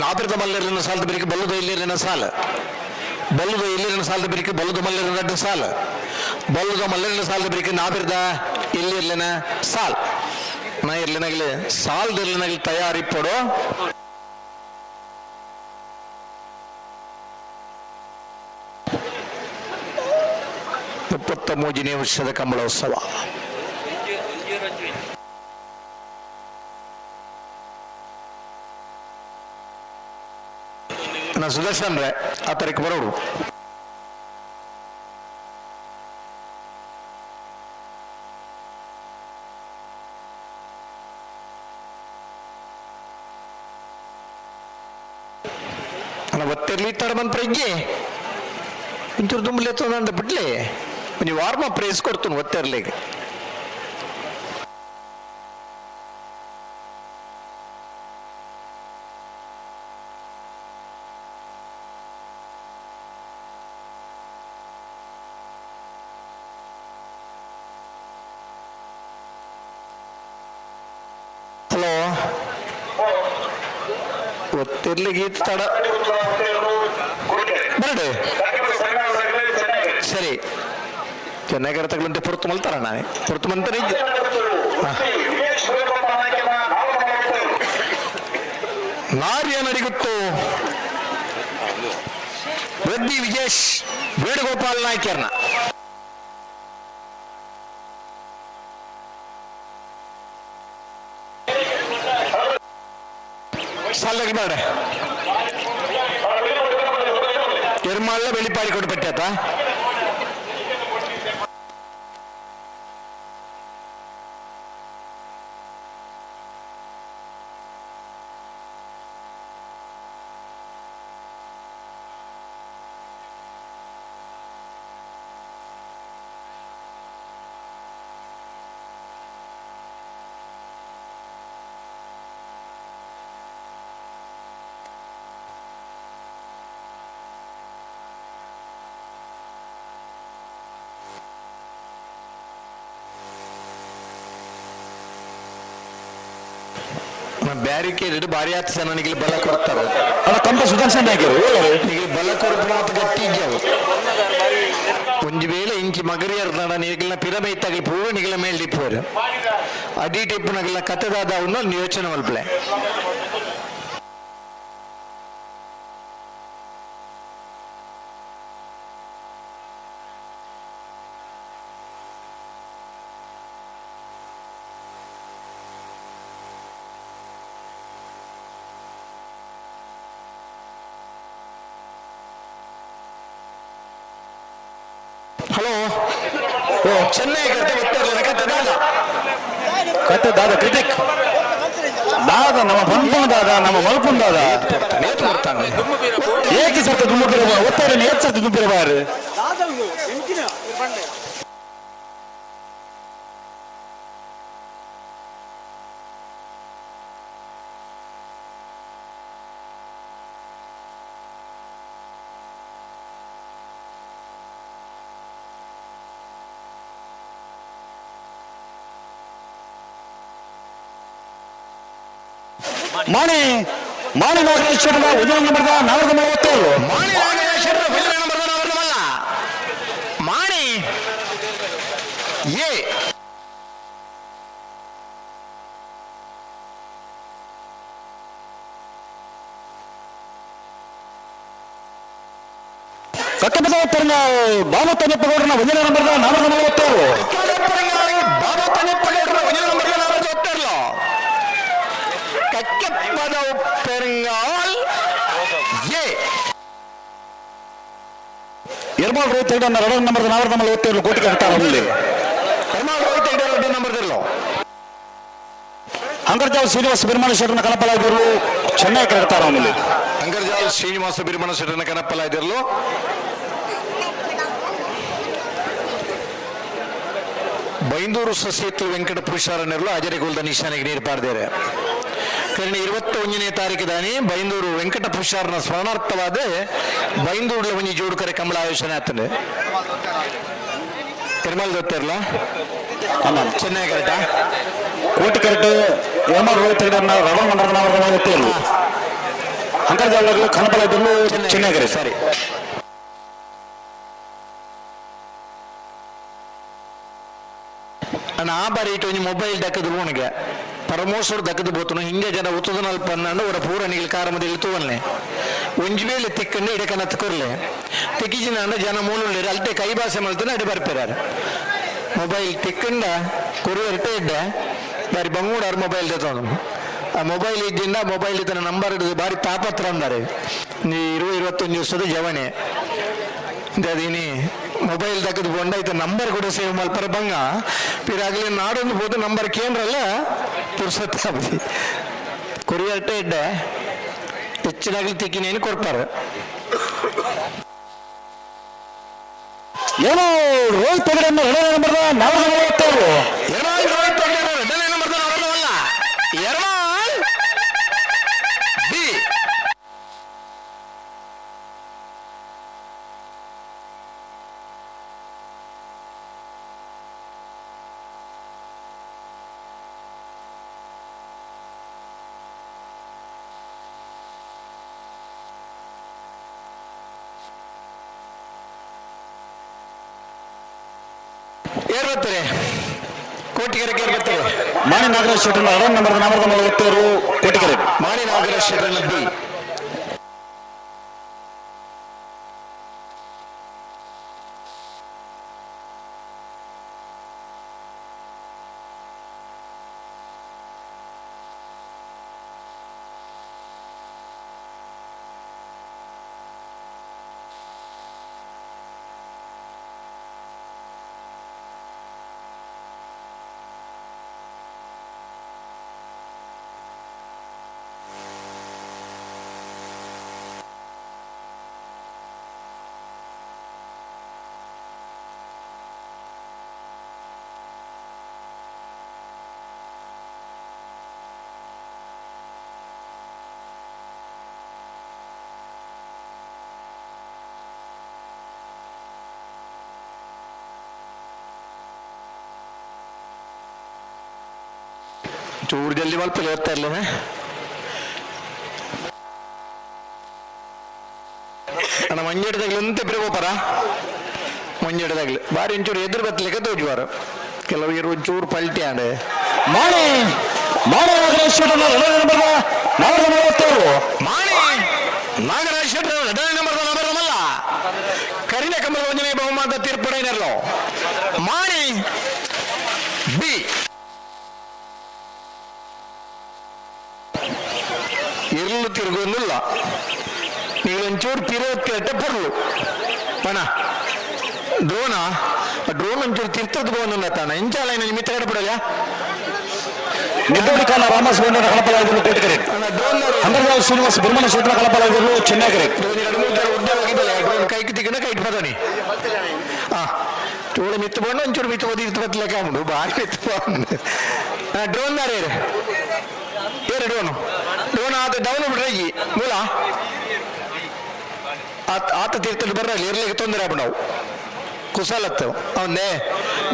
ನಾಬಿರದ ಮಲ್ಲರಿನ ಸಾಲದ ಬಿರಿಕೆ ಬಲ್ಲದ ಇಲ್ಲಿರಿನ ಸಾಲ ಬಲ್ಲದ ಇಲ್ಲಿರಿನ ಸಾಲದ ಬಿರಿಕೆ ಬಲ್ಲದ ಮಲ್ಲರಿನ ರಡ್ಡು ಸಾಲ ಬಲ್ಲದ ಮಲ್ಲರಿನ ಸಾಲದ ಬಿರಿಕೆ ನಾಬಿರದ ಇಲ್ಲಿರ್ಲಿನ ಸಾಲ್ ನಾ ಇರ್ಲಿನಾಗಲಿ ಸಾಲದಿರ್ಲಿನಾಗಲಿ ತಯಾರಿ ಪಡೋ 33ನೇ ವರ್ಷದ ಕಂಬಳೋತ್ಸವ. ನಾ ಸುದರ್ಶನ್ ರೇ ಆ ತಾರೀಕು ಬರೋಡು. ಅಣ್ಣ ಒತ್ತಿರ್ಲಿ ತಡ ಬಂದ ಪ್ರಜ್ಞೆ ಒಂಚೂರು ದುಂಬಲಿ ಎತ್ತದಂತ ಬಿಡ್ಲಿ ನೀವು ವಾರ್ಮ ಪ್ರೈಸ್ ಕೊಡ್ತೀನಿ ಒತ್ತಿರ್ಲಿಗೆ. ಹಲೋ ಒತ್ತಿರ್ಲಿಗೆ ಈತ ತಡ ಬರಡು ಸರಿ ಚೆನ್ನಾಗಿರ ತಗೊಳ್ಳಂತೆ ಪುರ್ತು ಮಲ್ತಾರ ನಾನೇ ಪುರ್ತು ಮಂತಾನೆ ಇದ್ದೆ. ನಾರ್ಯ ನಡಿಗುತ್ತು ರೆಡ್ಡಿ ವಿಜೇಶ್ ವೇಣುಗೋಪಾಲ್ ನಾಯ್ಕರ್ನ ಸಾಲಾಗಿ ಬೇಡ ಎರ್ಮಾಳ ಬೆಳಿಪಾಡಿ ಕೊಟ್ಟು ಪಟ್ಟಾತ. ಬ್ಯಾರಿಕೇಡ್ ಭಾರಿ ಆತ ನನಗೆ ಬಲ ಕೊಡ್ತಾರೆ.
ಅಲ್ಲ ಕಂಪ ಸುದರ್ಶನ್ ಹಾಕಿರು.
ಈಗ ಬಲ ಕೊರಪು ಮಾತು ಗಟ್ಟಿ ಇದ್ದಾವೆ. ಒಂಜಿ ವೇಳೆ ಇಂಚಿ ಮಗರಿಯರ್ದಾಡ ನಿಗಲ್ನ ಪಿರಮೈತಾಗಲಿ ಪೂರ ನಿಗಲ ಮೇಲೆ ಇಪ್ಪುವರು ಅಡಿ ಟಿಪ್ಪು ನಗಲ ಕತೆದಾದ ಅವನ್ನ ಯೋಚನೆ ಮಲ್ಪಲೆ. ಹಲೋ ಓ ಚೆನ್ನೈ ಕತೆ ಗೊತ್ತಿರಲಿಲ್ಲ ಕತೆ ದಾದ
ಕತೆ ದಾದ ಕ್ರಿಟಿಕ್ ದಾದ ನಮ್ಮ ಬಂಪುನ ದಾದ ನಮ್ಮ ಮಲ್ಪುನ ದಾದ
ನೇತು ಬರ್ತಾನೆ.
ಏಕೆ ಸರ್ತ ದುಂಬಿರ ಒತ್ತಾರೆ ಏತ್ ಸರ್ತಿ ದುಂಬಿರ ಬಾರು. ಮಾಣಿ ಮಾಣಿ ನಾಗರಾಜ್ ಶೆಟ್ಟರ ಒಂದನೇ ನಂಬರ್ದ ನಾಲ್ಕು ನಲವತ್ತೇಳು.
ಮಾಣಿ ನಾಗರಾಜ್ ಶೆಟ್ಟರ ಒಂದನೇ ನಂಬರ್ದ ನಾವರ್ದಮಲ್ಲ. ಮಾಣಿ ಎ.
ಕಟ್ಟಬದ ಬಾಬು ತನ್ನೆಪ್ಪಗೌಡರನ್ನ ಒಂದನೇ ನಂಬರ್ದ ನಾಲ್ಕು ನಲವತ್ತೇಳು.
ಬಾಬು ತನ್ನೆಪ್ಪಗೌಡರ ಒಂದನೇ ನಂಬರ್ದ ನಾವರ್ದ ಒತ್ತೇರ್ಲು. ಕಕ್ಕೆಪ್ಪದ ಪೆರಂಗಾಲ್ ಎ.
ಎರ್ಮಾಳ್ ರೋಹಿತ್ ಹೆಗ್ಡೆ ಎರಡನೇ ನಂಬರ್ದ ನಾಲ್ಕು ನಲವತ್ತೇಳು ಕೋಟಿ ಕಟ್ಟಾರ ಅಲ್ಲಿ.
ಎರ್ಮಾಳ್ ರೋಹಿತ್ ಹೆಗ್ಡೆ ಎರಡನೇ ನಂಬರ್ದಿರ್ಲು.
ಅಂಗರ್ಜಾಲ್ ಶ್ರೀನಿವಾಸ ಬಿರ್ಮಾಣ ಶೆಟ್ಟರನ್ನ ಕನಪಲಾಗಿರಲು ಚೆನ್ನೈ ಕರೆಕ್ಟಾರ ಅವನಲ್ಲಿ.
ಅಂಗರ್ಜಾಲ್ ಶ್ರೀನಿವಾಸ ಬಿರ್ಮಣ ಶೆಟ್ಟರನ್ನ ಕನಪಲಾಗಿರಲು. ಬೈಂದೂರು ಸಸಿಯತ್ತು ವೆಂಕಟ ಪುರುಷಾರನೆರಲು ಅಜರಿಗುಲ್ದ ನಿಶಾನೆಗೆ ನೀರು ಪಾರ್ದೇರೆ. ಕರಿಣ 21ನೇ ತಾರೀಕು ದಾನಿ ಬೈಂದೂರು ವೆಂಕಟ ಪುರುಷಾರನ ಸ್ಮರಣಾರ್ಥವಾದ ಬೈಂದೂರ್ಲ ಒಂಜಿ ಜೋಡು ಕರೆ ಕಮಲ ಆಯೋಜನೆ ಆಗ್ತದೆ. ತಿರುಮಲ ದೊತ್ತಿರಲ್ಲ ಚೆನ್ನೈ ಕರೆಕ್ಟಾ?
ಕೋಟಿ ಕರೆಕ್ಟ್. ಎರ್ಮಾಳ್ ರೋಹಿತ್ ಹೆಗ್ಡೆ ಎರಡನೇ ನಂಬರ್ದ ನಾಲ್ಕು ನಲವತ್ತೇಳು. ಅಂಗರ್ಜಾಲ್ ಕನಪಲಾಗಿರಲು ಚೆನ್ನೈ ಕರೆಕ್ಟ್.
ಸರಿ. ಅಣ್ಣ, ಆ ಬಾರಿ ಇಟ್ಟು ಒಂಜಿ ಮೊಬೈಲ್ ದಕ್ಕದು ಬೋಣಿಗೆ ಪರಮೋಶ್ವರ ದಕ್ಕದು ಬೋತನು ಹಿಂಗೆ ಜನ ಉತ್ತದನಲ್ಪ ಪನ್ನಂಡು ಅವರ ಪೂರ ನಿಗಲ್ ಕಾರ ಮದಿಲ್ ತೂವಲ್ನೆ ಒಂಜಿ ವೇಳೆ ತಿಕ್ಕಂಡು ಇಡಕನತ್ ಕೊರ್ಲೆ ತಿಕ್ಕಿಜಿನ ಜನ ಮೂಲುಳ್ಳೇರು ಅಲ್ತೆ ಕೈ ಭಾಷೆ ಮಲ್ತನ ಅಡಿ ಬರ್ಪೇರಾರು. ಮೊಬೈಲ್ ತಿಕ್ಕಂಡ ಕೊರಿಯರ್ ಇಡ್ಡೆ ಬಾರಿ ಬಂಗೂಡಾರು ಮೊಬೈಲ್ ತಗೊಂಡು ಆ ಮೊಬೈಲ್ ಇದ್ದಿಂದ ಮೊಬೈಲ್ ಇದ್ದನ ನಂಬರ್ ಹಿಡಿದು ಬಾರಿ ತಾಪತ್ರ ಅಂದಾರೆ. ನೀ 20 21 ದಿವಸದ ಜವಣೆ ಅದೇನಿ ಮೊಬೈಲ್ ತಕ್ಕದು ಕೊಂಡಾಯ್ತು ನಂಬರ್ ಕೂಡ ಸೇವ್ ಮಲ್ಪರ ಬಂಗ ಪಿರಾಗ್ಲಿ ನಾಡೊಂದು ಹೋದ ನಂಬರ್ ಕೇಂದ್ರಲ್ಲ ಪುರ್ಸತ್ ಆಪುಜಿ. ಕೊರಿಯರ್ ಇಡ್ಡೆ ಹೆಚ್ಚಿನಾಗ್ಲಿ ತಿಕ್ಕಿನೇನು ಕೊಡ್ತಾರೆ.
ಏನು ರೋಹಿತ್ ಹೆಗಡೆ ಎರಡನೇ ನಂಬರ್ದ ನಾಲ್ಕು ನಲವತ್ತೇಳು.
ಎರ್ಮಾಲ್ ರೋಹಿತ್ ಹೆಗ್ಡೆ ಎರಡನೇ ನಂಬರ್ದ ನಾವರ್ದವಲ್ಲ. ಎರ್ಮಾಲ್ ಬಿ. ಏರ್ ಬರ್ತಾರೆ ಕೋಟಿಗೆರೆ ಏರ್ ಬರ್ತಾರೆ.
ಮಾಣಿ ನಾಗರಾಜ್ ಶೆಟ್ಟರ್ ಎರಡನೇ ನಂಬರ್ದ ನಾಲ್ಕು ನಲವತ್ತೇಳು ಕೋಟಿಗೆರೆ.
ಮಾಣಿ ನಾಗರಾಜ್ ಶೆಟ್ಟರ್ ಬಿ. ಚೂರು ಜಲ್ದಿ ಮಲ್ಪಲೆ ಓದ್ತಾ ಇರ್ಲೇನೆ. ಅಣ್ಣ, ಮಂಜೆಡ್ದಾಗ್ಲಿ ಅಂತ ಬೋಪರ ಮಂಜೆಡ್ದಾಗ್ಲಿ ಬಾರಿ ಒಂಚೂರು ಎದುರು ಬತ್ತಲಿಕ್ಕೆ ತೋಜುವಾರು ಕೆಲವು ಇರು ಒಂಚೂರು ಪಲ್ಟಿ ಆಂಡೆ.
ಮಾಣಿ ಮಾಣಿ ನಾಗರಾಜ್ ಶೆಟ್ಟರ್ ಎರಡನೇ ನಂಬರ್ದ ನಾಲ್ಕು ನಲವತ್ತೇಳು.
ಮಾಣಿ ನಾಗರಾಜ್ ಶೆಟ್ಟರ್ ಎರಡನೇ ನಂಬರ್ದ ನಬರಮಲ್ಲ. ಕರಿನ ಕಮಲ ಒಂಜನೇ ಬಹುಮಾನದ ತೀರ್ಪುಡೈನರ್ಲು ಮಾಣಿ ಬಿ. ಇರ್ಲು ತಿರುಗೋದಿಲ್ಲ ನೀವು ಒಂಚೂರು ತಿರೋತ್ ಪರ್ಲು ಪಣ ಡ್ರೋನಾ ಡ್ರೋನ್ ಒಂಚೂರು ತಿರ್ತದ ಬೋನಲ್ಲ ತಾನ ಇಂಚಾಲ ಮಿತ್ರ ಬಿಡಲ್ಲ.
ನಿದ್ದೋಡಿ ಕಾಲ ರಾಮಸ್ವಾಮಿ ಕಳಪಲಾಗಿರಲು ಕೋಟಿಗೆರೆ.
ಅಣ್ಣ, ಡ್ರೋನ್
ಅಂಗರ್ಜಾಲ್ ಶ್ರೀನಿವಾಸ ಬಿರ್ಮಣ ಶೆಟ್ಟರ ಕಳಪಲಾಗಿರಲು ಚೆನ್ನೈಗೆರೆ.
ಡ್ರೋನ್ ಎರಡು ಮೂರು ಜನ ಉದ್ದ ಹೋಗಿದ್ದಲ್ಲ ಡ್ರೋನ್ ಕೈಗೆ ತಿಕ್ಕಣ ಕೈಟ್ ಬದನಿ ಆ ಚೂಳು ಮಿತ್ತು ಬೋಂಡು ಒಂಚೂರು ಮಿತ್ತು ಓದಿ ಇತ್ತು ಬತ್ತಲಕ್ಕೆ ಉಂಡು ಬಾರಿ ಮಿತ್ತು ಡ್ರೋನ್ ದಾರೆ ಏರು ಡ್ರೋನು ಡ್ರೋನ್ ಆತ ಡೌನ್ ಬಿಡ್ರಿ ಮೂಲ ಆತ ಆತ ತೀರ್ಥಲ್ಲಿ ಬರ್ರಲ್ಲಿ ಇರ್ಲಿಕ್ಕೆ ತೊಂದರೆ ಆಗ ನಾವು ಕುಸಲತ್ತು ಅವನ್ನೇ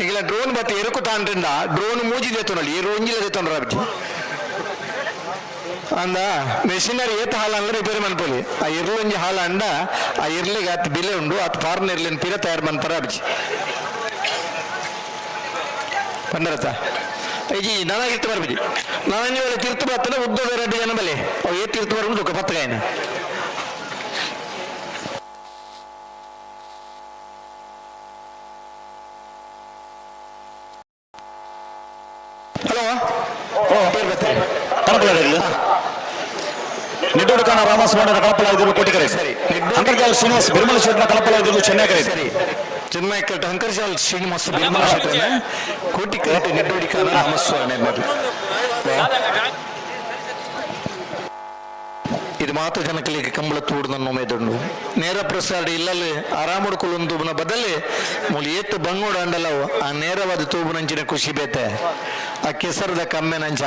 ಈಗೆಲ್ಲ ಡ್ರೋನ್ ಬತ್ತೆ ಎರುಕು ತಾಂಡ್ರಿಂದ ಡ್ರೋನ್ ಮೂಜಿದೆ ತೊಂದಲ್ಲಿ ಏರು ಒಂಜಿಲ್ಲದೆ ತೊಂದರೆ ಅಬ್ಜಿ. ಅಂದ ಮೆಷಿನರಿ ಏತ್ ಹಾಲ್ ಅಂದ್ರೆ ರಿಪೇರಿ ಮನ್ಪೊಲಿ ಆ ಇರ್ಲೊಂಜಿ ಹಾಲ್ ಅಂಡ ಆ ಇರ್ಲಿಗೆ ಆತ್ ಬಿಲೆ ಉಂಡು ಆತ್ ಫಾರಿನ್ ಇರ್ಲಿನ ಪಿರ ತಯಾರು ಮನ್ಪರ ಅಬ್ಜಿ ಪಂಡರತ ಇಜಿ ನಾನಾಗಿರ್ತು ಬರ್ಬಿಜಿ ನಾನು ವೇಳೆ ತೀರ್ಥ ಬರ್ತಾನೆ ಉದ್ದದ ರೆಡ್ಡಿ ಜನ ಬಲೆ ಅವು ಏ ತೀರ್ಥ ಬರ್ಬೋದು ದುಃಖ ಪತ್ತಗಾಯನ ಹಲೋ ಬರ್ತಾರೆ
ಕಣಪಲಾದಿರ್ಲು ನಿಡ್ಡೋಡು ಕಾಣ ರಾಮಸ್ವಾಮಿ ಕಣಪಲಾದಿರ್ಲು ಕೋಟಿಕರೆ
ಸರಿ.
ಅಂತರ್ಜಾಲ ಶ್ರೀನಿವಾಸ್ ಬಿರ್ಮಲ ಶೆಟ್ನ ಕಣಪಲಾದಿರ್ಲು ಚೆನ್ನೈ ಕರೆ
ಸರಿ ಚೆನ್ನೈ ಕರೆಕ್ಟ್ ಹಂಕರ್ಜಾಲ್ ಶ್ರೀನಿವಾಸ ಬಿರ್ಮಲ ಶೆಟ್ಟನ ಕೋಟಿ ಕರೆಕ್ಟ್ ನಿಡ್ಡೋಡಿ ಕಾಣ ರಾಮಸ್ವಾಮಿ ಇದು ಮಾತು ಜನಕಲಿಗೆ ಕಂಬಳ ತೂಡು ಮೆದುಂಡು ನೇರ ಪ್ರಸಾರ ಇಲ್ಲಲ್ಲಿ ಆರಾಮಡು ಕುಲೊಂದು ಬದಲಿ ಮೂಲಿ ಏತ್ತು ಬಂಗೋಡು ಅಂಡಲವು ಆ ನೇರವಾದ ತೂಬುನಂಚಿನ ಖುಷಿ ಬೇತೆ ಆ ಕೆಸರದ ಕಮ್ಮೆನಂಚ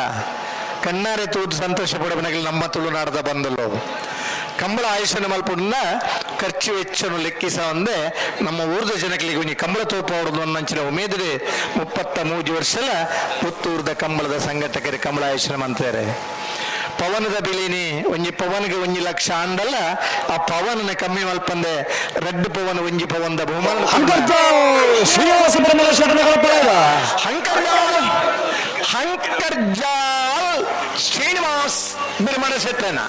ಕಣ್ಣಾರೆ ತೂದು ಸಂತೋಷ ಪಡಬನಗಲಿ ನಮ್ಮ ತುಳುನಾಡದ ಬಂದಲ್ಲೋ ಕಂಬಳ ಆಯುಷನ ಮಲ್ಪುಂಡ ಖರ್ಚು ವೆಚ್ಚನು ಲೆಕ್ಕಿಸ ಒಂದೇ ನಮ್ಮ ಊರ್ದ ಜನಗಳಿಗೆ ಒಂಜಿ ಕಂಬಳ ತೋಪ ಒಂದಂಚಿನ ಉಮೇದಿದೆ 33 ವರ್ಷಲ ಪುತ್ತೂರ್ದ ಕಂಬಳದ ಸಂಘಟಕರು ಕಂಬಳ ಆಯುಷನ ಅಂತಾರೆ. ಪವನದ ಬಿಲಿನಿ ಒಂಜಿ ಪವನ್ಗೆ ಒಂಜಿ ಲಕ್ಷ ಅಂಡಲ್ಲ ಆ ಪವನನ ಕಮ್ಮಿ ಮಲ್ಪಂದೆ ರಡ್ಡು ಪವನ ಒಂಜಿ ಪವನದ ಬಹುಮಾನ
ಶ್ರೀನಿವಾಸ ಬಿರ್ಮಲ ಶೆಟ್ಟನ ಕಣಪಲಾದ
ಹಂಕರ್ಜಾಲ್ ಹಂಕರ್ಜಾಲ್ ಶ್ರೀನಿವಾಸ್ ಬಿರ್ಮಲ ಶೆಟ್ಟನ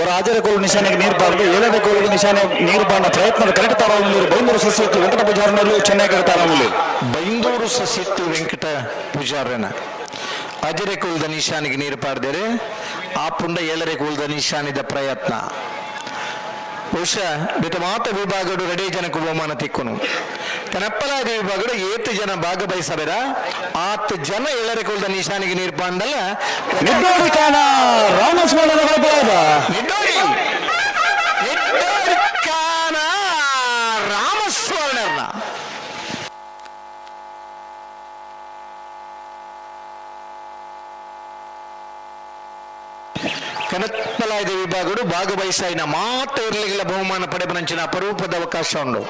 ஒரு ಆಜರ ಕೋಲು ನಿಶಾನೆಗೆ ನೀರು ಬಾರದು ಏಳನೇ ಕೋಲಿಗೆ ನಿಶಾನೆ ನೀರು ಬಾಣ ಪ್ರಯತ್ನದ ಕರೆಕ್ಟ್ ತಾರಾಮುಲ್ಲೂರು ಬೈಂದೂರು ಸಸ್ಯತ್ತು ವೆಂಕಟ ಪೂಜಾರನಲ್ಲೂ ಚೆನ್ನೈ ತಾರಾಮುಲ್ಲೂರು
ಬೈಂದೂರು ಸಸಿತ್ತು ವೆಂಕಟ ಪೂಜಾರನ ಅಜರೆ ಕುಲದ ನಿಶಾನಿಗೆ ನೀರು ಪಾಡ್ದರೆ ಆ ಪುಂಡ ಏಳರೆ ಕುಲದ ನಿಶಾನಿದ ಪ್ರಯತ್ನ ಬಹುಶಃ ಬೇತ ಮಾತ ವಿಭಾಗಡು ರೆಡಿ ಜನಕ್ಕೆ ಬಹುಮಾನ ತಿಕ್ಕುನು ಕನಪ್ಪಲಾದಿ ವಿಭಾಗಡು ಏತು ಜನ ಭಾಗವಹಿಸಬೇರ ಆತು ಜನ ಏಳರೆ ಕುಲದ ನಿಶಾನಿಗೆ ನೀರು ಪಾಂಡಲ್ಲ
ನಿಡ್ಡೋಡಿ ಕಾಣ ರಾಮಸ್ವಾಮಿ ಕಣಪಲಾದ
ನಿಡ್ಡೋಡಿ ನಿಡ್ಡೋಡಿ ಕಾಣ ರಾಮಸ್ವಾಮಿ ಕನತ್ಪಲಾಯದ ವಿಭಾಗಡು ಭಾಗವಹಿಸಾಯಿನ ಮಾತ ಇರ್ಲಿಗಿಲ್ಲ ಬಹುಮಾನ ಪಡೆಪನಂಚಿನ ಅಪರೂಪದ ಅವಕಾಶ ಉಂಡು.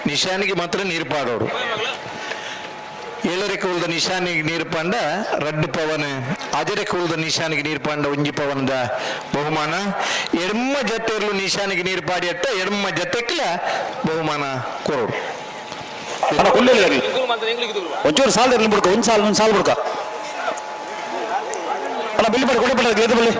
ನಿಶಾನಿಗೆ ಮಾತ್ರ ನೀರು ಪಾಡೋಡು. ಏಳರೆ ಕೂಲ್ದ ನಿಶಾನಿಗೆ ನೀರು ಪಾಂಡ ರಡ್ಡು ಪವನ್, ಅಜರೆ ಕೂಲ್ದ ನಿಶಾನಿಗೆ ನೀರು ಪಾಂಡ ಒಂಜಿ ಪವನದ ಬಹುಮಾನ. ಎಡ್ಮ ಜತೆರ್ಲು ನಿಶಾನಿಗೆ ನೀರು ಪಾಡಿ ಅಟ್ಟ ಎಡ್ಮ ಜತೆಕ್ಲ ಬಹುಮಾನ ಕೊರೋಡು.
ಒಂಚೂರು ಸಾಲ ಇರ್ಲಿ ಬಿಡ್ಕ, ಒಂದು ಸಾಲ ಒಂದು ಸಾಲ ಬಿಡ್ಕ. ಅಣ್ಣ ಬಿಲ್ಲಿ ಬಡಿ ಕೊಡಿ ಬಿಡಿ ಎದ್ದು ಬಿಲ್ಲಿ.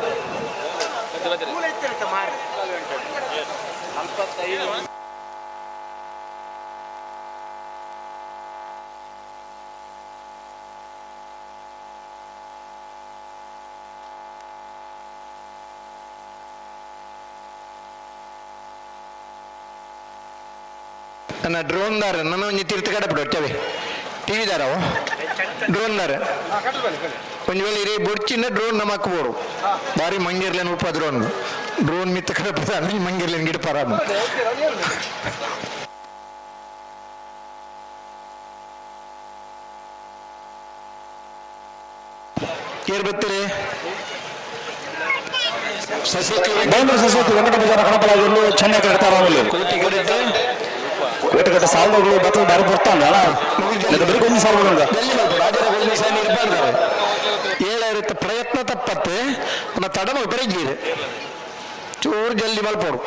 ನನ್ನ ಡ್ರೋನ್ ದಾರ ನನ್ನ ಒಂಜಿ ತೀರ್ಥ ಕಡೆ ಬಿಡು ಒಟ್ಟವೆ ಟಿವಿ ದಾರವು ಡ್ರೋನ್ ದಾರ ಒಂಜಿ ವೇಳೆ ಇರೇ ಬೊಡ್ಚಿನ ಡ್ರೋನ್ ನಮ್ಮ ಹಾಕ್ಬೋರು ಬಾರಿ ಮಂಗಿರ್ಲೇನು ಉಪ ಡ್ರೋನ್ ಡ್ರೋನ್ ಮಿತ್ತ ಕಡೆ ಮಂಗಿರ್ಲೇನು ಗಿಡ ಪರಾಮ. ಏರ್ ಬತ್ತೀರಿ
ಬೈಂದೂರು ಸಸ್ಯತ್ತು ವೆಂಕಟ ಪೂಜಾರ ಕಣಪಲಾದಿರ್ಲು ಚೆನ್ನೈ ಕಡೆ
ಕೋಟಿ ಕಡೆ
ಕೋಟಿಗಟ್ಟ ಸಾಲದಗಳು ಬರ್ತದೆ ಬಾರಿ ಬರ್ತಾನೆ ಅಣ್ಣ. ಬರೀ ಒಂದು ಸಾಲ ಬರೋಣ.
ಏಳಾಯಿರತ್ತ ಪ್ರಯತ್ನ ತಪ್ಪತ್ತೆ ನಮ್ಮ ತಡ ಮಲ್ಪರೆ ಚೂರು ಜಲ್ದಿ ಮಲ್ಪೋಡು.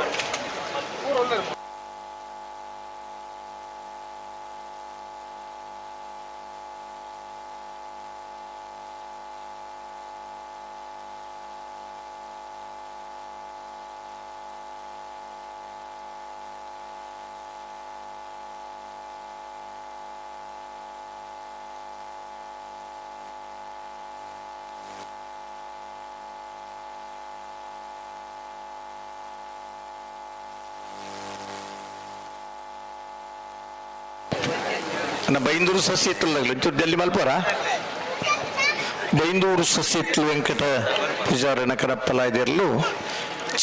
ನನ್ನ ಬೈಂದೂರು ಸಸ್ಯ ಇತ್ತಲ್ಲ ಒಂಚೂರು ಜಲ್ದಿ ಮಲ್ಪೋರ. ಬೈಂದೂರು ಸಸ್ಯ ಇತ್ತಲು ವೆಂಕಟ ಪೂಜಾರನ ಕರಪ್ಪಲ ಇದಿರಲು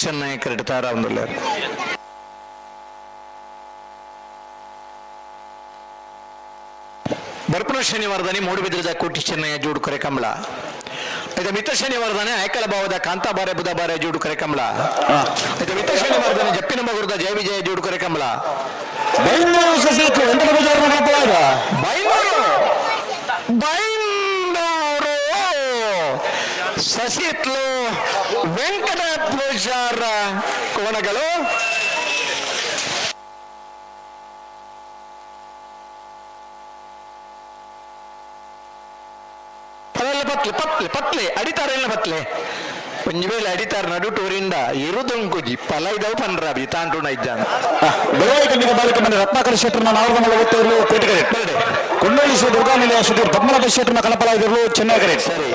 ಚೆನ್ನೈ ಕರೆಕ್ಟ್ ತಾರ ಒಂದುಲ್ಲ. ಬರ್ಪಣ ಶನಿವಾರದಲ್ಲಿ ಮೂಡುಬಿದ್ರದ ಕೋಟಿ ಚೆನ್ನಯ್ಯ ಜೋಡುಕೊರೆ ಕಂಬಳ ಇದು ಮಿತ್ರ ಶನಿವಾರದಾನೆ ಐಕಳ ಭಾವದ ಕಾಂತಾಬಾರೆ ಬುಧಬಾರೆ ಜೋಡು ಕರೆ ಕಮಲ. ಇದು ಮಿತ್ರ ಶನಿವಾರದಾನೆ ಜಪ್ಪಿನ ಮಗುರದ ಜಯ ವಿಜಯ ಜೋಡು ಕರೆ ಕಮಲ.
ಬೈಂದೂರು ಸಸಿಹಿತ್ಲು ವೆಂಕಟ ಪೂಜಾರನ ಕಣಪಲಾಯದ.
ಬೈಂದೂರು ಬೈಂದೂರು ಸಸಿಹಿತ್ಲು ವೆಂಕಟ ಪೂಜಾರ ಕೋಣಗಳು. ಅದೆಲ್ಲ ಪತ್ಲೆ ಪತ್ಲೆ ಪತ್ಲೆ ಅಡಿತಾರ ಎಲ್ಲ ಪತ್ಲೆ ಒಂಜಿ ವೇಳೆ ಅಡಿತಾರ ನಡು ಟೂರಿಂದ ಇರುದೊಂಕುಜಿ ಪಲ ಇದಾವು ಪನ್ರಾಬಿ ತಾಂಟುಣ ಇದ್ದಾನೆ.
ಬೆಳಗಾವಿ ಕಣ್ಣಿಗೆ ಬಾಲಿಕೆ ಮನೆ ರತ್ನಾಕರ ಶೆಟ್ಟರ್ನ ನಾವರ್ಗಮಲ್ಲ ಒತ್ತೇರ್ಲು ಕೋಟಿಗರೆ. ಕೊಂಡೋಳಿ ಶ್ರೀ ದುರ್ಗಾ ನಿಲಯ ಸುಧೀರ್ ಪದ್ಮನಾಭ ಶೆಟ್ಟರ್ನ ಕಣಪಲಾಯದಿರಲು ಚೆನ್ನೈಗರೆ.
ಸರಿ,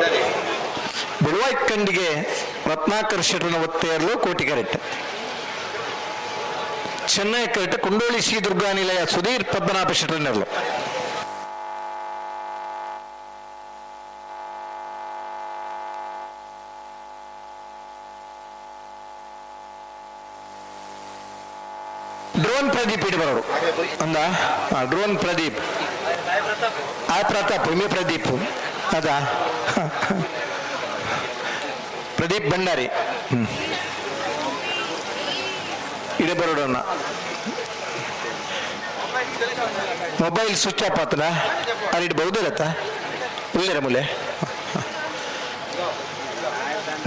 ಬೆಳುವಾಯಿ ಕಂಡಿಗೆ ರತ್ನಾಕರ್ ಶೆಟ್ಟರ್ನ ಒತ್ತೆಯರ್ಲು ಕೋಟಿಗರೆಟ್. ಚೆನ್ನೈ ಕರೆಟ್ ಕುಂಡೋಳಿ ಶ್ರೀ ದುರ್ಗಾ ನಿಲಯ ಸುಧೀರ್ ಪದ್ಮನಾಭ ಶೆಟ್ಟರ್ನೆರ್ಲು. ಡ್ರೋನ್ ಪ್ರದೀಪ್ ಇಡಿ ಬರೋರು ಅಂದ. ಡ್ರೋನ್ ಪ್ರದೀಪ್, ಆ ಪ್ರತಾಪ್ ಇಮೆ ಪ್ರದೀಪ್ ಅದ ಪ್ರದೀಪ್ ಭಂಡಾರಿ. ಇಡೆ ಬರೋಡಣ್ಣ. ಮೊಬೈಲ್ ಸ್ವಿಚ್ ಆಫ್ ಆತನ ಅಲ್ಲಿ ಇಟ್ಟು ಬಹುದಿರತ್ತ ಇಲ್ಲರ ಮೂಲೆ.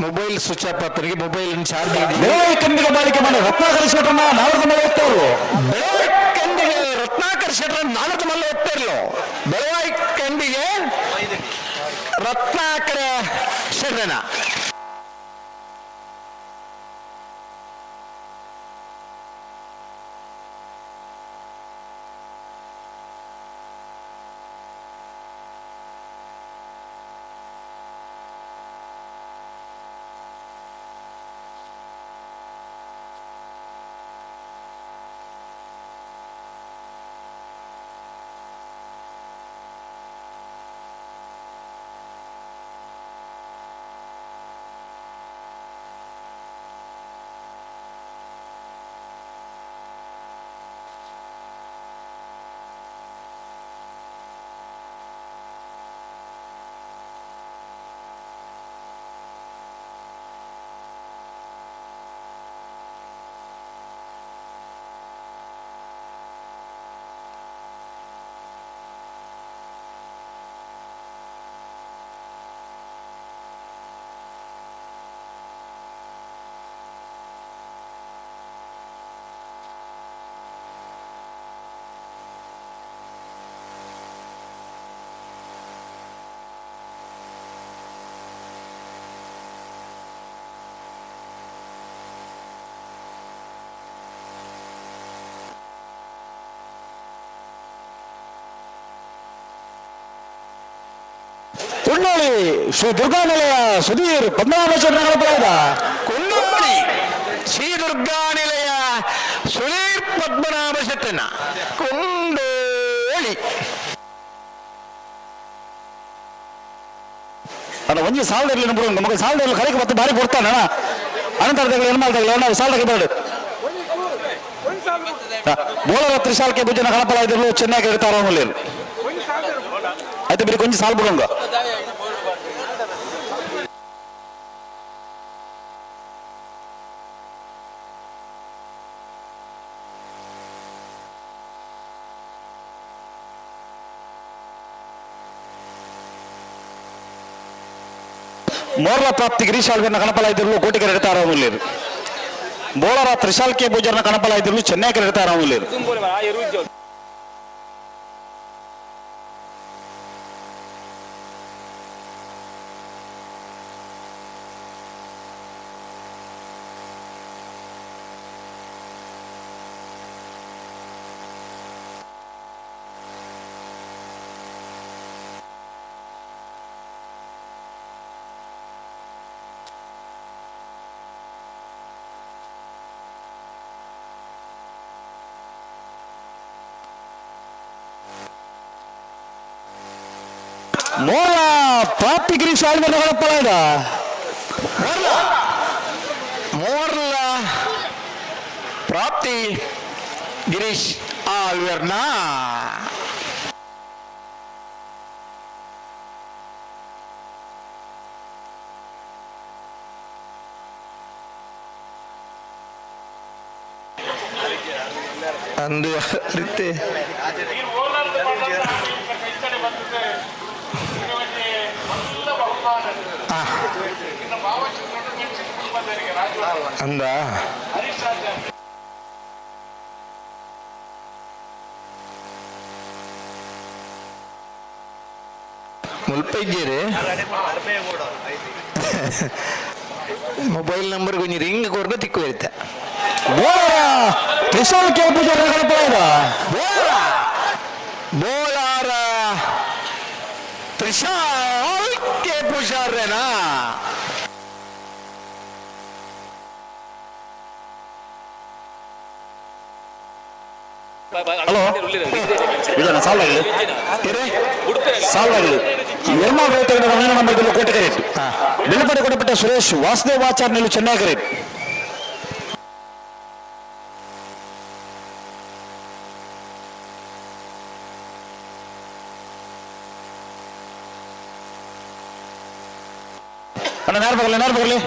ಮೊಬೈಲ್ ಸ್ವಿಚ್ ಆಫ್ ಆತನಿಗೆ ಮೊಬೈಲ್ ಚಾರ್ಜ್.
ಬೆಳಗಾವಿ ಕಣ್ಣಿಗೆ ಬಾಲಿಕೆ ಮನೆ ರತ್ನಾಕರ ಶೆಟ್ಟರ್ನ ನಾವರ್ಗಮಲ್ಲ ಒತ್ತೇರ್ಲು.
ಬೆಳವಾಯಿ ಕಂಡಿಗೆ ರತ್ನಾಕರ್ ಶೆಟ್ಟರ್ ನಾನದ ಮಲ್ಲ ಒತ್ತಿರ್ಲು. ಬೆಳವಾಯಿ ಕಂಡಿಗೆ ರತ್ನಾಕರ ಶೆಟ್ಟರನ.
ಕುನ್ನೋಳಿ ಶ್ರೀ ದುರ್ಗಾ ನಿಲಯ ಸುಧೀರ್ ಪದ್ಮನಾಭ ಶೆಟ್ಟರ್ನ ಕಣಪಲಾಯದ.
ಕುನ್ನೋಳಿ ಶ್ರೀ ದುರ್ಗಾ ನಿಲಯ ಸುಧೀರ್ ಪದ್ಮನಾಭ ಶೆಟ್ಟನ ಕುಂಡೋಳಿ.
ಅಣ್ಣ ಒಂಜಿ ಸಾಲದ ಇರಲಿ ನಂಬರು ನಮಗೆ ಸಾಲದ ಇರಲಿ ಕರೆಗೆ ಮತ್ತೆ ಬಾರಿ ಕೊಡ್ತಾನೆ ಅಣ್ಣ. ಅನಂತರ ಏನು ಮಾಡ್ತಾ ನಾವು ಸಾಲದ ಬೇಡ. ಬೋಳರ ತ್ರಿಶಾಲ್ಕೆ ಭುಜನ ಕಣಪಲಾಯದಿರಲು ಚೆನ್ನಾಗಿ ಇರ್ತಾರ. ಆಯ್ತು ಬಿಡಿ, ಕೊಂಚ ಸಾಲ್ ಬಿಡೋಂಗ. ಮೋರ್ಲ ಪ್ರಾಪ್ತಿ ಗಿರೀಶ್ ಆಳ್ವೆನ ಕಣಪಲಾಯದಿರಲು ಕೋಟಿಗರ ಇರ್ತಾರ. ಬೋಳರ ತ್ರಿಶಾಲ್ಕೆ ಪೂಜಾರನ ಕಣಪಲಾಯದಿರಲು ಚೆನ್ನೈ ಇರ್ತಾರ. ಮೋರ್ಲ ಪ್ರಾಪ್ತಿ ಗಿರೀಶ್ ಆಳ್ವೆನ ಕಣಪಲಾಯದ.
ಮೋರ್ಲ ಮೋರ್ಲ ಪ್ರಾಪ್ತಿ ಗಿರೀಶ್ ಆಳ್ವೆರ್ನ. ಅಂದು ರೀತಿ ಅಂದ ಮುಲ್ಪ ಇದ್ದೀರಿ ಮೊಬೈಲ್ ನಂಬರ್ ಗೊಂಜಿ ರಿಂಗ್ ಕೊರ್ನ ತಿಕ್ಕು ಇರುತ್ತೆ.
Trishal K Poojary ಗಣಪರಾದ.
Bolara Trishal K ಪೂಜಾರ್ರೇನಾ?
Hello, ಇದನ್ನ ಸಾಲ್ ಆಗಲಿ, ಸಾಲ್ ಆಗಲಿ. ಎರ್ಮಾಲ್ ರೈತ ಒಂದನೇ ನಂಬರ್ ಕೋಟೆಕರೆ, ಬಿಳುಪಡೆ ಕೊಡಪಟ್ಟ ಸುರೇಶ್ ವಾಸುದೇವಾಚಾರ್ಯ ನಿಲ್ಲು ಚೆನ್ನಾಗರೆ. ಅಣ್ಣ, ನೇರ ಬರಲಿ, ನೇರ ಬರಲಿ.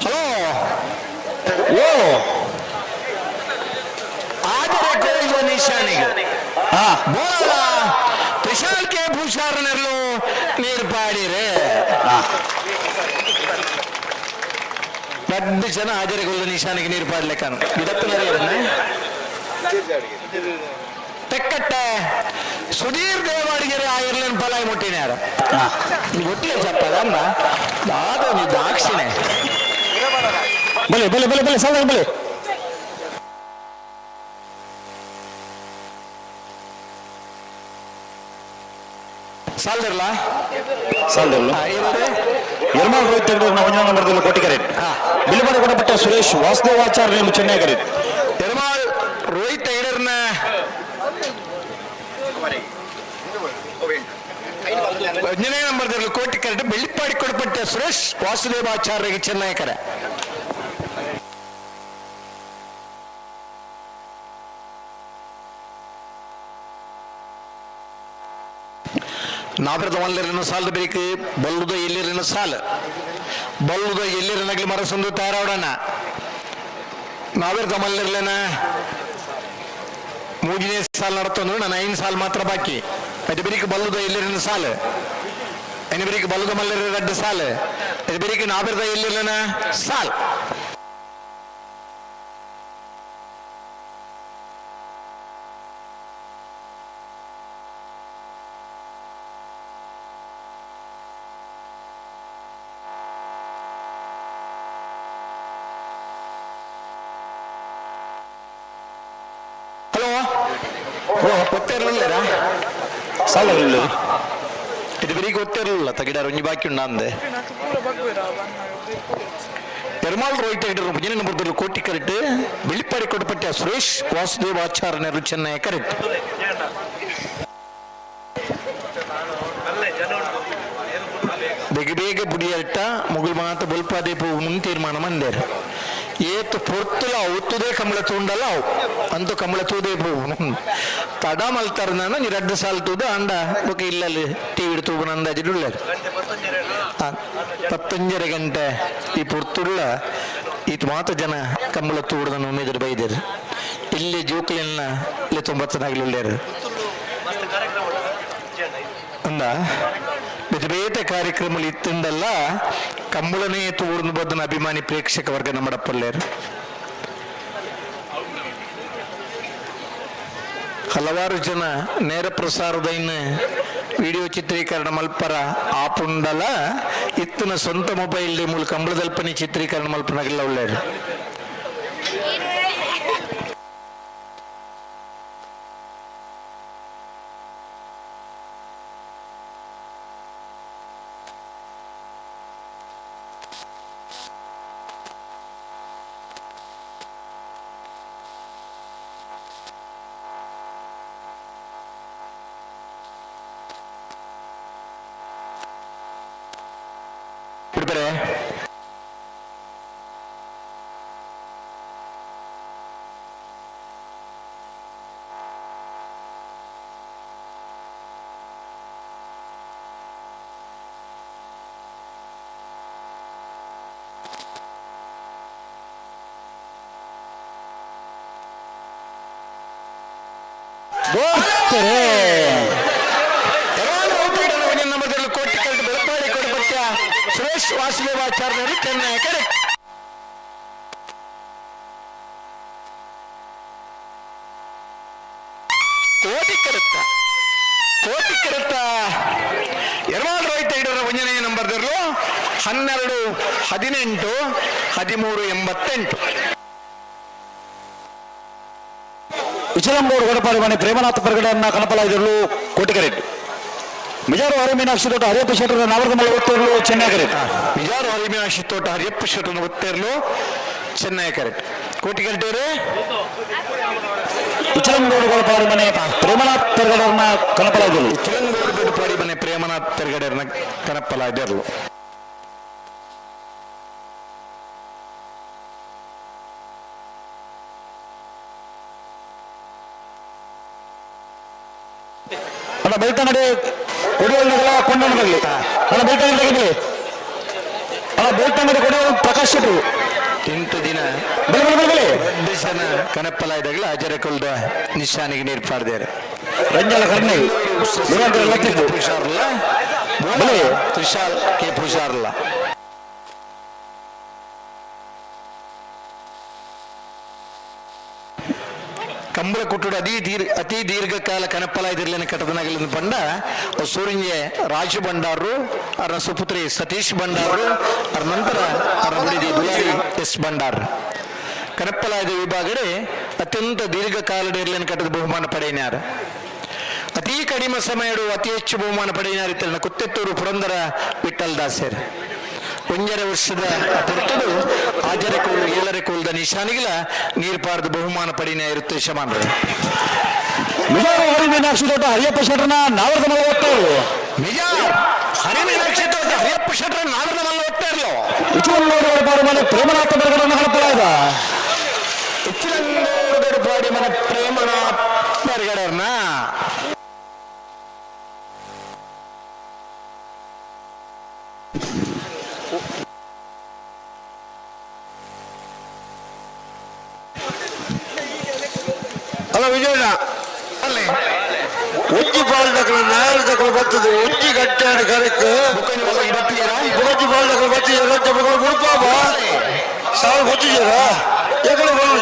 ಹಲೋ.
ಓ.
ಆದರೆ ಕೋಲ್ವ ನಿಶಾನಿಗೆ
ಹಾ.
ಬೋಲ ತ್ರಿಶಾಲ್ ಕೆ ಭೂಷಾರನೆಲ್ಲೂ ನೀರು ಪಾಡಿರೆ. ದೊಡ್ಡ ಜನ ಹಾಜರಿಗೊಳ್ಳು ನಿಶಾನಿಗೆ ನೀರು ಪಾಡ್ಲಿಕ್ಕಾನು ಇದಪ್ಪನರೇ. ತೆಕ್ಕಟ್ಟೆ ಸುಧೀರ್ ದೇವಾಡಿಗೆರೆ ಆಯಿರ್ಲೆನ್ ಪಲಾಯ್ ಮುಟ್ಟಿನಾರ ಗೊತ್ತಿಲ್ಲ ಚಪ್ಪದ ದಾದ ದಾಕ್ಷಿಣೆ.
ಬಲೆ ಬಲೆ ಬಲೆ ಬಲೆ, ಸಾಲ ಬಲೆ.
ಸಾಲದಿರ್ಲ.
ಸಾಲದಲ್ಲ. ಎರ್ಮಾಲ್ ರೋಹಿತ್ ತೆಗಡೂರು ಒಂದನೇ ನಂಬರ್ದಲ್ಲಿ ಕೋಟಿಕರೆ, ಬಿಳುಪಡೆ ಕೊಡಪಟ್ಟ ಸುರೇಶ್ ವಾಸುದೇವಾಚಾರ್ಯ ನಿಲ್ಲು ಚೆನ್ನೈಗರೆ.
ಪೆರುಮಾಳ್ ರೋಹಿತ್ ಐಡರ್ನ ಒಂದನೇ ನಂಬರ್ದಲ್ಲಿ ಕೋಟಿ ಕರೆಕ್ಟ್ ಬೆಳ್ಳಿಪಾಡಿ ಕೊಡಪಟ್ಟ ಸುರೇಶ್ ವಾಸುದೇವಾಚಾರ್ಯಗೆ ಚೆನ್ನೈಕರ. ನಾಬ್ರದ ಮಲ್ಲರಿನ ಸಾಲದ ಬೇಕು ಬಲ್ಲುದ ಎಲ್ಲಿರಿನ ಸಾಲ ಬಲ್ಲುದ ಎಲ್ಲಿರನಗ್ಲಿ ಮರಸಂದು ತಯಾರಾವಡಣ. ನಾವಿರ್ದ ಮಲ್ಲಿರ್ಲೇನ ಮೂಗಿನೇ ಸಾಲ ನಡತಂದ್ರು ನಾನು ಐದು ಸಾಲ ಮಾತ್ರ ಬಾಕಿ. ಅದು ಬೆರಿಕೆ ಬಲ್ಲುದ ಎಲ್ಲಿರಿನ ಸಾಲ, ಐನ ಬೆರಿಕೆ ಬಲ್ಲುದ ಮಲ್ಲಿರ ರಡ್ಡು ಸಾಲ, ಅದು ಬೆರಿಕೆ ನಾವಿರ್ದ ಎಲ್ಲಿರ್ಲೇನ ಸಾಲ್. ಹಲೋ, ಗೊತ್ತಿರಲಿಲ್ಲ.
ಸಾಲ.
ಇದು ಬರೀ ಗೊತ್ತಿರಲಿಲ್ಲ ತಗಿಡಾರ ಒಂಜಿ ಬಾಕಿ ಉಂಡ ಅಂದೆ. ಪೆರುಮಾಳ್ ರೋಹಿತ್ ಹೆಗ್ಡೆರ್ ಭಜನೆ ನಂಬರ್ ಕೋಟಿ ಕರೆಕ್ಟ್ ಬಿಳಿಪಾಡಿ ಕೊಡಪಟ್ಟ ಸುರೇಶ್ ವಾಸುದೇವ ಆಚಾರ್ಯನರು ಚೆನ್ನೈ ಕರೆಕ್ಟ್. ಬೇಗ ಬೇಗ ಬುಡಿಯಲ್ಟ ಮುಗುಲ್ ಮಾತ ಬೊಲ್ಪಾದೆ ಪೋವು ತೀರ್ಮಾನ ಮಂದೇರು ಏತ್ ಪೊರ್ತುಲ ಒತ್ತುದೇ ಕಮಲ ತೂಂಡಲ್ಲ ಅವು ಅಂತೂ ಕಮಲ ತೂದೇ ಪೋವು ತಡ ಮಲ್ತಾರ ನಾನು ನೀ ರಡ್ಡು ಸಾಲು ತೂದು ಅಂಡ ಬೊಕ ಇಲ್ಲಲ್ಲಿ ಟಿವಿ ತೂಬನ ಅಂದಾಜಿಡುಳ್ಳರು 10:30 ಗಂಟೆ ಈ ಪೊರ್ತುಳ್ಳ ಈತ ಮಾತ ಜನ ಕಂಬಳ ತೂಡ್ದನ್ನು ಉಮೇದರು ಬೈದರು ಇಲ್ಲಿ ಜೋಕ್ಲೆಲ್ಲ ಇಲ್ಲಿ ತೊಂಬತ್ತನಾಗಲಿಲ್ಲೇರು ಅಂದ ಬೇತೆ ಬೇತೆ ಕಾರ್ಯಕ್ರಮ ಇತ್ತಿಂದಲ್ಲ ಕಂಬಳನೇ ತೂರ್ದು ಬದ್ದನ ಅಭಿಮಾನಿ ಪ್ರೇಕ್ಷಕ ವರ್ಗ ನಮ್ಮಡಪ್ಪಲ್ಲೇರು. ಹಲವಾರು ಜನ ನೇರ ಪ್ರಸಾರದ ಇನ್ನು ವಿಡಿಯೋ ಚಿತ್ರೀಕರಣ ಮಲ್ಪರ ಆಪುಂಡಲ ಇತ್ತಿನ ಸ್ವಂತ ಮೊಬೈಲ್ ಮೂಲಕ ಕಂಬಳದಲ್ಪನೆ ಚಿತ್ರೀಕರಣ ಮಲ್ಪನಾಗೆಲ್ಲ ಒಳ್ಳೆಯರು. ಬಿಡ್ತಾರೆ ಕೋಟಿ ಕರೆಕ್ಟ್ ಬೆಳಪಾಡಿ ಕೊಡಪಟ್ಟ ಸುರೇಶ್ ವಾಸುದೇವಾಚಾರ್ಯರು ಚೆನ್ನೈ ಕರೆಕ್ಟ್. ಕೋಟಿ ಕರೆಕ್ಟ ಕೋಟಿ ಕರೆಕ್ಟ ಎರಮಾಲ್ ರೋಹಿತ್ ಹೆಗ್ಡೆರ ಒಂದನೇ ನಂಬರ್ದಲ್ಲೂ 12 18 13 88.
ವಿಚಲಂಬೋಡು ಗಡಪಾಡಿ ಮನೆ ಪ್ರೇಮನಾಥ ಪರ್ಗಡೆಯನ್ನ ಕನಪಲಾಯಿದರು ಕೋಟಿಕರೆಡ್ಡಿ ಮಿಜಾರು ಹರಿಮೀನಾಕ್ಷಿ ತೋಟ ಹರಿಯಪ್ಪ ಶೆಟ್ಟರ ನಾವರ್ಗಮಲ್ಲ ಒತ್ತೇರ್ಲು ಚೆನ್ನೈ ಕರೆಕ್ಟ್.
ಮಿಜಾರು ಹರಿಮೀನಾಕ್ಷಿ ತೋಟ ಹರಿಯಪ್ಪ ಶೆಟ್ಟರನ್ನು ಒತ್ತೇರ್ಲು ಚೆನ್ನೈ ಕರೆಕ್ಟ್. ಕೋಟಿ ಕರೆಕ್ಟೇರು
ವಿಚಲಂಗೋಡು ಗಡಪಾಡಿ ಮನೆ ಪ್ರೇಮನಾಥ್ ಪರ್ಗಡೆಯನ್ನ ಕನಪಲಾಯಿದರು.
ಚಿಲಂಗೋಡು ಗಡಪಾಡಿ ಮನೆ ಪ್ರೇಮನಾಥ್ ಪೆರ್ಗಡೆಯನ್ನ ಕನಪಲಾಯಿದರು.
ಅಣ್ಣ ಬೆಳ್ತಂಗಡಿ ಕೊಡಿಯೋಲ್ನಗಲ ಕೊಂಡಣ್ಣದಲ್ಲಿ ಅಣ್ಣ ಬೆಳ್ತಂಗಡಿ ತೆಗಿಲಿ ಅಣ್ಣ ಬೆಳ್ತಂಗಡಿ ಕೊಡಿಯೋಲ್ ಪ್ರಕಾಶ್ ಶೆಟ್ರು
ಇಂಥ ದಿನ
ಬೆಳೆ ಬೆಳೆ ಬೆಳೆ ಬೆಳೆ
ದೊಡ್ಡ ಜನ ಕನಪಲಾಯ್ದಾಗಲ ಅಜರಕೊಲ್ದ ನಿಶಾನಿಗೆ ನೀರ್ಪಾಡ್ದೇರು
ರಂಜಾಲ ಕರ್ಣಿ ನಿರಂತರ ಲತ್ತಿದ್ದು
ಪೂಜಾರ್ಲ
ಬಲೆ.
ತುಷಾರ್ ಕೆ ಪೂಜಾರ್ಲ ಕಂಬಳ ಕುಟ್ಟುಡು ಅತಿ ದೀರ್ಘಕಾಲ ಕನಪಲಾಯ್ದಿರ್ಲೇನ ಕಟ್ಟದನಾಗಲಿಂದ ಪಂಡ ಸೂರಿಂಜೆ ರಾಜು ಭಂಡಾರು ಅವರ ಸುಪುತ್ರಿ ಸತೀಶ್ ಭಂಡಾರು ಅವರ ನಂತರ ಅವರ ಬಿಡಿದಿ ದುಲಾರಿ ಎಸ್ ಭಂಡಾರ್ ಕನಪ್ಪಲಾಯ್ದ ವಿಭಾಗಡೆ ಅತ್ಯಂತ ದೀರ್ಘಕಾಲ ಇರ್ಲೇನ ಕಟ್ಟದ ಬಹುಮಾನ ಪಡೆಯನ್ಯಾರ. ಅತಿ ಕಡಿಮೆ ಸಮಯಡು ಅತಿ ಹೆಚ್ಚು ಬಹುಮಾನ ಪಡೆಯನ್ಯಾರ ಇತ್ತಲ್ಲ ಕುತ್ತೆತ್ತೂರು ಪುರಂದರ ವಿಠಲ್ ದಾಸರ್ 1.5 ವರ್ಷದ ಪುರ್ತದು ಆಜರೆ ಕೋಲು ಏಳರೆ ಕೋಲ್ದ ನಿಶಾನಿಗಿಲ ನೀರ್ಪಾರ್ದು ಬಹುಮಾನ ಪಡಿನ ಇರುತ್ತೆ ಶಮಾನ್ರು.
ಮಿಜಾರು ಹರಿಮೀನಾಕ್ಷಿ ತೋಟ ಹರಿಯಪ್ಪ ಶೆಟ್ಟರನ್ನ ನಾವರ್ಗಮಲ್ಲ ಒತ್ತೇರ್ಲು.
ಮಿಜಾರ್ ಹರಿಮೀನಾಕ್ಷಿ ತೋಟ ಹರಿಯಪ್ಪ ಶೆಟ್ಟರ ನಾವರ್ಗಮಲ್ಲ ಒತ್ತೇರ್ಲು.
ವಿಚಲಂಗೋಡು ಗಡಪಾಡಿ ಮನೆ ಪ್ರೇಮನಾಥ ಪರ್ಗಡೆಯನ್ನ ಕನಪಲಾಯ್ದ.
ಇಚ್ಚಿಲಂಗೋಡು ಗಡಪಾಡಿ ಮನೆ ಪ್ರೇಮನಾಥ್ ಪೆರ್ಗಡೆಯರ್ನ
ಅಲ್ಲ ವಿಜಯಣ್ಣ ಒಂಜಿ ಬಾಲ್ ದಕ್ಕಲ ನಾಲ್ ದಕ್ಕಲ ಬರ್ತದೆ ಒಂಜಿ ಗಂಟೆ ಕರೆಕ್ ಬುಗಜ್ಜಿ ಬಾಲ್ ದಕ್ಕಲ ಬತ್ತಿಜಾರ ಬುಗಳ ಮುಡುಪಾಬ ಸಾವು ಬತ್ತಿಜಾರ ಎಕಡೆ ಬರೋದು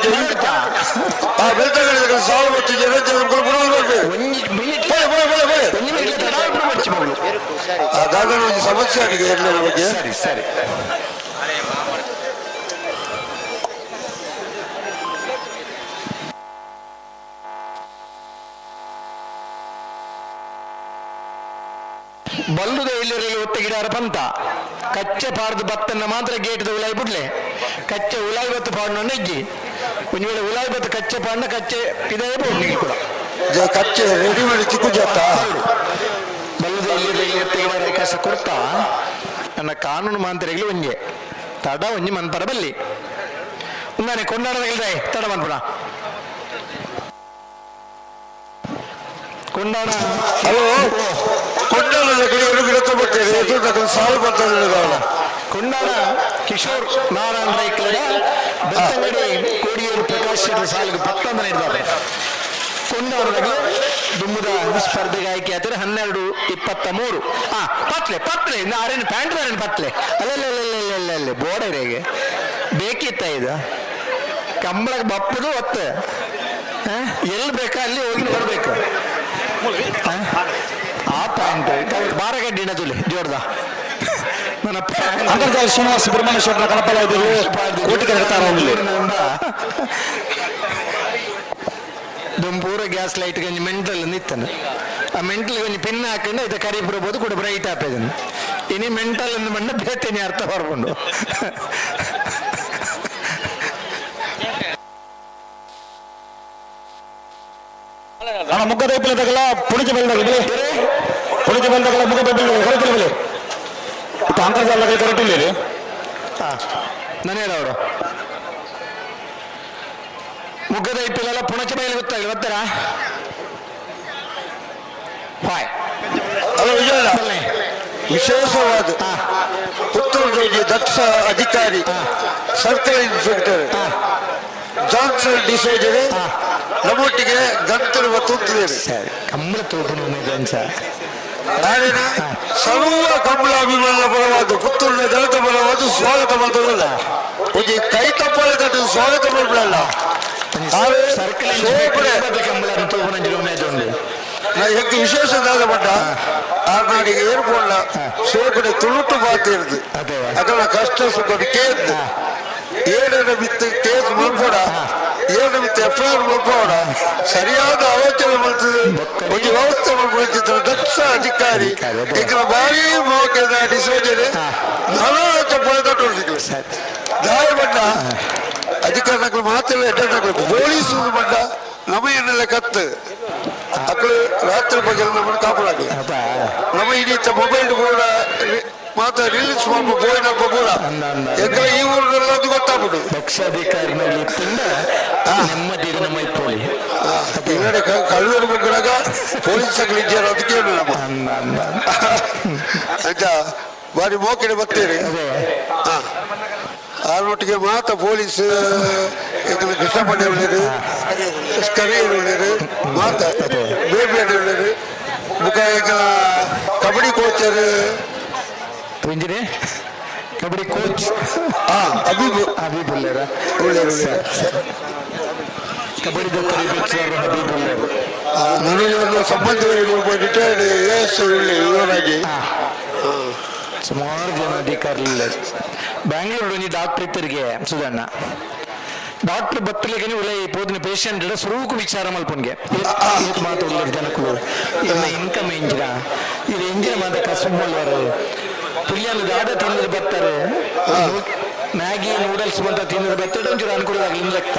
ಆ ಬೆಳ್ತಂಗಡಿ ದಕ್ಕಲ ಸಾವು ಬತ್ತಿಜಾರ ಬುಗಳ ಬರ್ಬೇಕು
ಒಂಜಿ ಮಿನಿಟ್
ಬೋಳೆ ಬೋಳೆ ಬೋಳೆ ಬೋಳೆ
ಒಂಜಿ ಮಿನಿಟ್ ತಡ ಮಚ್ಚಿ ಮಗಳು
ಅದಾದ ಒಂದು ಸಮಸ್ಯೆ ಆಗಿದೆ ಎಲ್ಲರ ಬಗ್ಗೆ.
ಸರಿ ಸರಿ ಬಲ್ಲುದ ಇಲ್ಲಿರಲಿ ಒತ್ತಗಿಡಾರ ಪಂತ ಕಚ್ಚೆ ಪಾರ್ದು ಬತ್ತನ್ನ ಮಾತ್ರ ಗೇಟ್ ಉಲಾಯಿ ಬಿಡ್ಲೆ. ಕಚ್ಚೆ ಉಲಾಯಿ ಬತ್ತು ಪಾಡ್ನ ಇಜ್ಜಿ. ಒಂದು ವೇಳೆ ಉಲಾಯಿ ಬತ್ತು ಕಚ್ಚೆ ಪಾಡ್ನ ಕಚ್ಚೆ ಇದೇ ಬೋಡು ಕೂಡ.
ಕಚ್ಚೆ ರೆಡಿಮೇಡ್ ಚಿಕ್ಕು ಜಾತ.
ಬಲ್ಲದ ಇಲ್ಲಿ ಅವಕಾಶ ಕೊಡ್ತಾ ನನ್ನ ಕಾನೂನು ಮಾಂತರಿಗಳು ಒಂಜೆ ತಡ ಒಂಜಿ ಮನ್ಪರ ಬಲ್ಲಿ ಉಂದಾನೆ ಕೊಂಡಾಡದ ತಡ ಮನ್ಪುಣ ಕೊಂಡಾಡ.
ಹಲೋ, ಕೊಂಡಾಡದ ಕಡೆ ಸಾಲು ಬರ್ತದೆ.
ಕೊಂಡಾಡ ಕಿಶೋರ್ ನಾರಾಯಣ ರೈಕಲಡ ಬೆತ್ತಂಗಡಿ ಕೋಡಿಯೂರು ಪ್ರಕಾಶ್ ಶೆಟ್ಟಿ ಸಾಲಿಗೆ ಪತ್ತೊಂದನೇ ಇದ್ದಾರೆ. ಕೊಂಡಾಡದಾಗ ದುಮ್ಮದ ಸ್ಪರ್ಧೆಗೆ ಆಯ್ಕೆ ಆದರೆ 12:23. ಆ ಪತ್ಲೆ ಪತ್ಲೆ ಅರೇನು ಪ್ಯಾಂಟ್ ಅರೇನು ಪತ್ಲೆ ಅಲ್ಲಲ್ಲ ಬೋರ್ಡರಿಗೆ ಬೇಕಿತ್ತ ಇದು ಕಂಬಳಕ್ಕೆ ಬಪ್ಪದು ಒತ್ತು ಎಲ್ಲಿ ಬೇಕಾ ಅಲ್ಲಿ ಹೋಗಿ ನೋಡ್ಬೇಕು. ಆ ಪ್ಯಾಂಟ್ ಬಾರಗಡ್ಡಿನ ತುಲಿ ಜೋಡ್ದ ನನ್ನ
ಅಂತರ್ಜಾಲ ಶ್ರೀನಿವಾಸ ಸುಬ್ರಹ್ಮಣ್ಯ ಶೆಟ್ಟರ ಕಣಪಲ ಕೋಟಿಗೆ ನಡ್ತಾರ.
ಪೂರ ಗ್ಯಾಸ್ ಲೈಟ್ ಗಂಜಿ ಮೆಂಟಲ್ ನಿತ್ತಾನೆ. ಆ ಮೆಂಟಲ್ ಗಂಜಿ ಪಿನ್ ಹಾಕೊಂಡು ಇದು ಕರಿ ಬರ್ಬೋದು ಕೂಡ ಬ್ರೈಟ್ ಆಪೇದನು. ಇನಿ ಮೆಂಟಲ್ ಅಂದ ಮಣ್ಣ ಬೇತೇನೆ ಅರ್ಥ ಬರ್ಕೊಂಡು.
ನನ್ನ ಮುಗ್ಗದ ಇಪ್ಪಲದಾಗಲ್ಲ ಪುಣಿಜ ಬೆಲ್ದಾಗ ಬೆಲೆ ಪುಣಿಜ ಬೆಲ್ದಾಗಲ್ಲ ಮುಗ್ಗದ ಬೆಲ್ದಾಗ ಕರೆಕ್ಟ್ ಬೆಲೆ ಇತ್ತು. ಅಂತರ್ಜಾಲದಾಗ ಕರೆಕ್ಟ್ ಇಲ್ಲ.
ನಾನು ಹೇಳೋರು ಮುಗ್ಗದ ಇಪ್ಪಿಲೆಲ್ಲ ಪುಣಚ ಬೈಲು ಗೊತ್ತಾಗಲಿ ಗೊತ್ತಾರ ಹಾಯ್.
ಅಲ್ಲ ವಿಜಯಣ್ಣ, ವಿಶೇಷವಾದ ಪುತ್ತೂರು ದಕ್ಷ ಅಧಿಕಾರಿ ಸರ್ಕಲ್ ಇನ್ಸ್ಪೆಕ್ಟರ್ ಜಾನ್ಸನ್ ಡಿಸೋಜರ್ ನಮ್ಮೊಟ್ಟಿಗೆ ಗಂತರು ತುತ್ತಿದ್ದೇನೆ.
ಸರಿ, ಕಂಬಳ ತೋಪುನ ಜನ್ಸ.
ನಾನೇನ ಸರ್ವ ಕಂಬಳ ಅಭಿಮಾನ ಪರವಾದ ಪುತ್ತೂರಿನ ಜನತೆ ಪರವಾದ ಸ್ವಾಗತ ಮಾಡ್ತದಲ್ಲ. ಒಂಜಿ ಕೈ ತಪ್ಪಲೆ ತಟ್ಟು ಸ್ವಾಗತ ಮಾಡ್ಬಿಡಲ್ಲ.
ಸರ್ಕಲ್ ಕಂಬಳ ತೋಪುನ ಉಂಡು.
ನಾ ಹೆಕ್ ವಿಶೇಷ ದಾದ ಪಟ್ಟ ಆ ನಾಡಿಗೆ ಏರ್ಪೊಂಡ ಸೋಕಡೆ ತುಳುಟು ಬಾತಿರ್ದು ಅದರ ಕಷ್ಟ ಸುಖ ಕೇಂದ್ರ ಏಳರ ಬಿತ್ತು ಕೇಸ್ ಮಲ್ಪೋಡ, ಏಳು ಬಿತ್ತು ಎಫ್ I R ಮಲ್ಪೋಡ, ಸರಿಯಾದ ಆಲೋಚನೆ ಮಾಡ್ತದೆ. ಒಂದು ವ್ಯವಸ್ಥೆ ಮಾಡ್ಕೊಳ್ತಿದ್ರು ದಕ್ಷ ಅಧಿಕಾರಿ ಈಗ ಭಾರಿ ಮೋಕೆದ ಡಿಸೋಜನೆ ನಾನಾ ಚಪ್ಪಲಿ ತಟ್ಟು ದಾಯ ಬಣ್ಣ ಅಧಿಕಾರಿ ನಕಲು ಮಾತೆಲ್ಲ ಎಡ್ಡ ಪೊಲೀಸ್ ಬಣ್ಣ ನಮ್ಮ ಏನೆಲ್ಲ ಕತ್ತು ಅಕ್ಕಳು ರಾತ್ರಿ ಪಗಲು ನಮ್ಮನ್ನು ಕಾಪಾಡಾಕಿ ನಮ್ಮ ಇಡೀ ಮೊಬೈಲ್ ಕೂಡ ಮಾತ್ರ ರಿಲೀಸ್ ಮಾಡ್ಬೋ ಬೋಯ್ನಪ್ಪ ಕೂಡ ಯಾಕಂದ್ರೆ ಈ ಊರಿನೆಲ್ಲ ಅದು ಗೊತ್ತಾಗ್ಬಿಡು.
ದಕ್ಷಾಧಿಕಾರಿನಲ್ಲಿ ಇತ್ತಿಂದ ನೆಮ್ಮದಿ ನಮ್ಮ ಇಪ್ಪೋಳಿ.
ಈ ಕಳ್ಳರು ಬಗ್ಗಡಾಗ ಪೊಲೀಸ್ ಇದ್ದಾರೆ ಅದಕ್ಕೆ ನಮ್ಮ ಆಯ್ತಾ ಬಾರಿ ಮೋಕೆಡೆ ಬರ್ತೀರಿ. ಹಾ, ಆರೊಟ್ಟಿಗೆ ಮಾತ್ರ ಪೊಲೀಸ್ ಕೃಷ್ಣ ಪಾಂಡೆ ಉಳ್ಳೇರು, ಕರಿಯರು ಉಳ್ಳೇರು, ಮಾತ ಬೇಬಿ ಉಳ್ಳೇರು, ಮುಖ ಈಗ ಕಬಡ್ಡಿ ಕೋಚರ್
ಇಂಜಿನಿ ಕಬಡ್ಡಿ ಕೋಚ್.
ಹಾ, ಅಬೀಬ್.
ಹಬೀಬ್ ಉಳ್ಳೇರ.
ಉಳ್ಳೇರು ಉಳ್ಳೇರು.
ಕಬಡ್ಡಿ ತರಬೇತುದಾರರು ಹಬೀಬ್ ಉಳ್ಳೇರು.
ನನಗೆ ಒಂದು ಸಂಬಂಧ ಒಬ್ಬ ರಿಟೈರ್ಡ್ ಎಸ್ ಇವರಾಗಿ.
ಸುಮಾರು ಜನ ಅಧಿಕಾರಿಗಳು. ಬ್ಯಾಂಗ್ಳೂರು ಒಂಜಿ ಡಾಕ್ಟರ್ ಇತ್ತರಿಗೆ ಸುಧಣ್ಣ ಡಾಕ್ಟರ್ ಬತ್ತಲಿಗೆ ಉಲೈ ಪೋದಿನ ಪೇಷಂಟ್ ಸುರೂಕು ವಿಚಾರ ಮಲ್ಪನ್ಗೆ ಏತ್ ಮಾತು ಉಳ್ಳೇರು ಜನಕ್ಕಳು, ಇನ್ನ ಇನ್ಕಮ್ ಎಂಜಿನ, ಇದು ಎಂಜಿನ ಮಾತ ಕಸುಬಲ್ವರು, ಪುಲ್ಯನು ದಾದ ತಿನ್ನದು ಬರ್ತಾರೆ, ಮ್ಯಾಗಿ ನೂಡಲ್ಸ್ ಬಂತ ತಿನ್ನದು ಬರ್ತಾರೆ. ಒಂಚೂರು ಅನುಕೂಲ ಆಗ್ಲಿಂದ ಲೆಕ್ಕ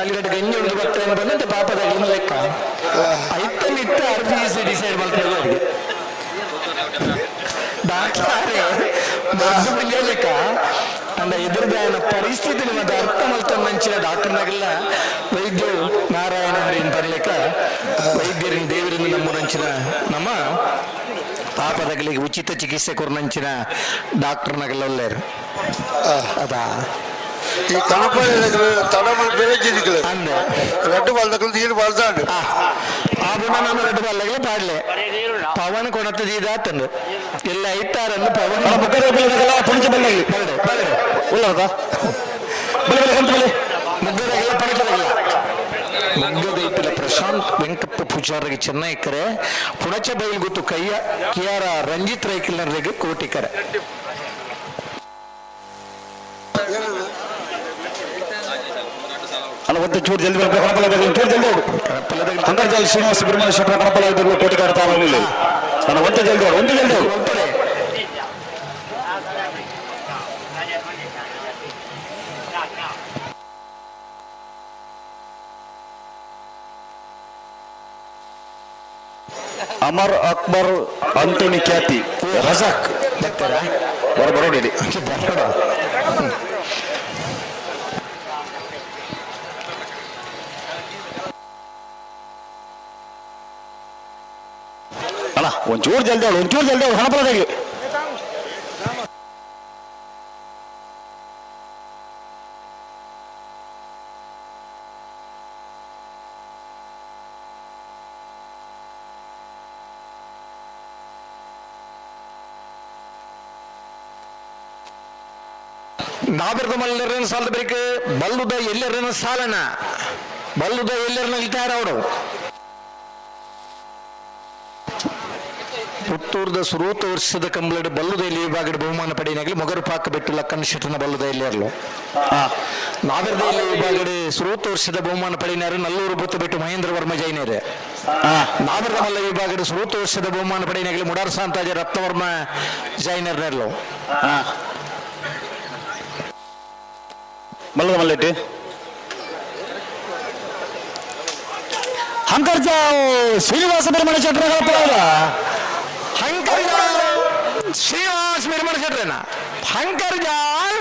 ಅಲ್ಲಿ ಗಂಟೆ ಗಂಜಿ ಉಳಿದು ಬರ್ತಾರೆ ಬಂದಂತೆ ಪಾಪದಾಗ್ಲಿಂದ ಲೆಕ್ಕ ಐತಲ್ಲಿ ಇತ್ತ ಅರ್ಫೀಸ್ ಡಿಸೈಡ್ ಮಾಡ್ತಾರೆ ಅವರಿಗೆ. ಡಾಕ್ಟರೇ ಮದ್ದು ಪುಲ್ಯ ಲೆಕ್ಕ ಅಂದ ಎದುರುದಾಯನ ಪರಿಸ್ಥಿತಿ ಮತ್ತೆ ಅರ್ಥ ಮಲ್ತ ಮಂಚಿನ ಡಾಕ್ಟರ್ನಾಗೆಲ್ಲ ವೈದ್ಯರು ನಾರಾಯಣ ಹರಿನ್ ಪರ್ಲೆಕ್ಕ ವೈದ್ಯರಿನ ದೇವರಿಂದ ನಮ್ಮೂರಂಚಿನ ನಮ್ಮ ಪಾಪದಗಳಿಗೆ ಉಚಿತ ಚಿಕಿತ್ಸೆ ಕೊರ್ನಂಚಿನ ಡಾಕ್ಟರ್ನಾಗೆಲ್ಲ ಒಳ್ಳೆಯರು ಅದಾ.
ಈ ಕಣಪ ತಡ ಬೆಳಗ್ಗಿದಿಕ್ಕಳು
ಅಂದೆ
ರಡ್ಡು ಬಾಲ್ದಕ್ಕಳು ನೀರು ಬಾಲ್ದಾಂಡು.
ಆ ಬುಣ ನಮ್ಮ ರೆಡ್ಡು ಬಾಲ್ದಾಗಲೇ ಪಾಡ್ಲೆ ಪವನ್ ಕೊಣತದ ಇದಾತಂದು ಎಲ್ಲ ಐತಾರನ್ನು ಪವನ್.
ಮುಗ್ಗದ ಇಪ್ಪಲದಾಗಲ್ಲ ಪುಣಿಜ ಬೆಲ್ದಾಗ
ಬರಡೆ ಬರಡೆ.
ಉಳ್ಳದ ಬೆಲೆ ಬೆಲೆ ಕಂತ ಬೆಲೆ.
ಮುಗ್ಗದಾಗೆಲ್ಲ ಪಣಚದಾಗೆಲ್ಲ ಮುಗ್ಗದ ಇಪ್ಪಿಲ ಪ್ರಶಾಂತ್ ವೆಂಕಪ್ಪ ಪೂಜಾರಿಗೆ ಚೆನ್ನೈಕರೆ ಪುಣಚ ಬೈಲ್ ಗೊತ್ತು ಕೈಯ ಕಿಯಾರ ರಂಜಿತ್ ರೈಕಿಲ್ನರಿಗೆ ಕೋಟಿಕರೆ.
ಅಲ್ಲ ಒಂದು ಚೂರು ಜಲ್ದಿ ಬರ್ಬೇಕು. ಕಣಪಲ ಚೂರು ಜಲ್ದಿ ಹೋಗು. ಅಂತರ್ಜಾಲ ಶ್ರೀನಿವಾಸ ಸುಬ್ರಹ್ಮಣ್ಯ ಶೆಟ್ಟರ ಕಣಪಲ ಇದ್ದರು ಕೋಟಿಕಾರ ತಾವು. ನನ್ನ ಒಂತೆ ಜಲ್ದಿ ಹೋಗು, ಒಂತೆ ಜಲ್ದಿ ಹೋಗು. ಅಮರ್ ಅಕ್ಬರ್ ಅಂತೋನಿ ಖ್ಯಾತಿ ರಜಾಕ್ ಹೊರ ಬರೋಡಿ. ಅಲ್ಲ, ಒಂಚೂರು ಜಲ್ದಿ ಅವಳು, ಒಂಚೂರು ಜಲ್ದಿ ಅವಳು ಹಣಪರದಾಗಿ.
ನಾಬಿರ್ದ ಮಲ್ಲರನ್ನ ಸಾಲದ ಬರಿಕ ಬಲ್ಲುದ ಎಲ್ಲರನ್ನ ಸಾಲನ ಬಲ್ಲುದ ಎಲ್ಲರನ್ನ ಇದ್ದಾರೆ ಅವರು. ಪುತ್ತೂರ್ದ ಸುರೂತ ವರ್ಷದ ಕಂಬಳಡ್ ಬಲ್ಲುದ ಎಲ್ಲಿ ವಿಭಾಗದ ಬಹುಮಾನ ಪಡೆಯನಾಗಲಿ ಮೊಗರು ಪಾಕ ಬಿಟ್ಟು ಲಕ್ಕನ್ ಶೆಟ್ಟನ ಬಲ್ಲುದ ಎಲ್ಲಿಯರ್ಲು. ನಾಗರದ ಎಲ್ಲಿ ವಿಭಾಗದ ಸುರೂತ ವರ್ಷದ ಬಹುಮಾನ ಪಡೆಯಿನಾರು ನಲ್ಲೂರು ಬುತ್ತ ಬಿಟ್ಟು ಮಹೇಂದ್ರ ವರ್ಮ ಜೈನರು. ನಾಗರದ ಮಲ್ಲ ವಿಭಾಗದ ಸುರೂತ ವರ್ಷದ ಬಹುಮಾನ ಪಡೆಯನಾಗಲಿ ಮುಡಾರ್ ಸಾಂತಾಜ ರತ್ನವರ್ಮ ಜೈನರ್ನೆರ್ಲು.
ಮಲ್ಲದ ಮಲ್ಲೆಟ್ಟಿ ಹಂಕರ್ಜಾವ್ ಶ್ರೀನಿವಾಸ ಬೆರಮಣ ಶೆಟ್ಟರ ಕಳಪದ.
ಹಂಕರ್ಜಾಲ್ ಶ್ರೀನಿವಾಸ ಬಿರ್ಮಣ ಶೆಟ್ರನ, ಹಂಕರ್ಜಾಲ್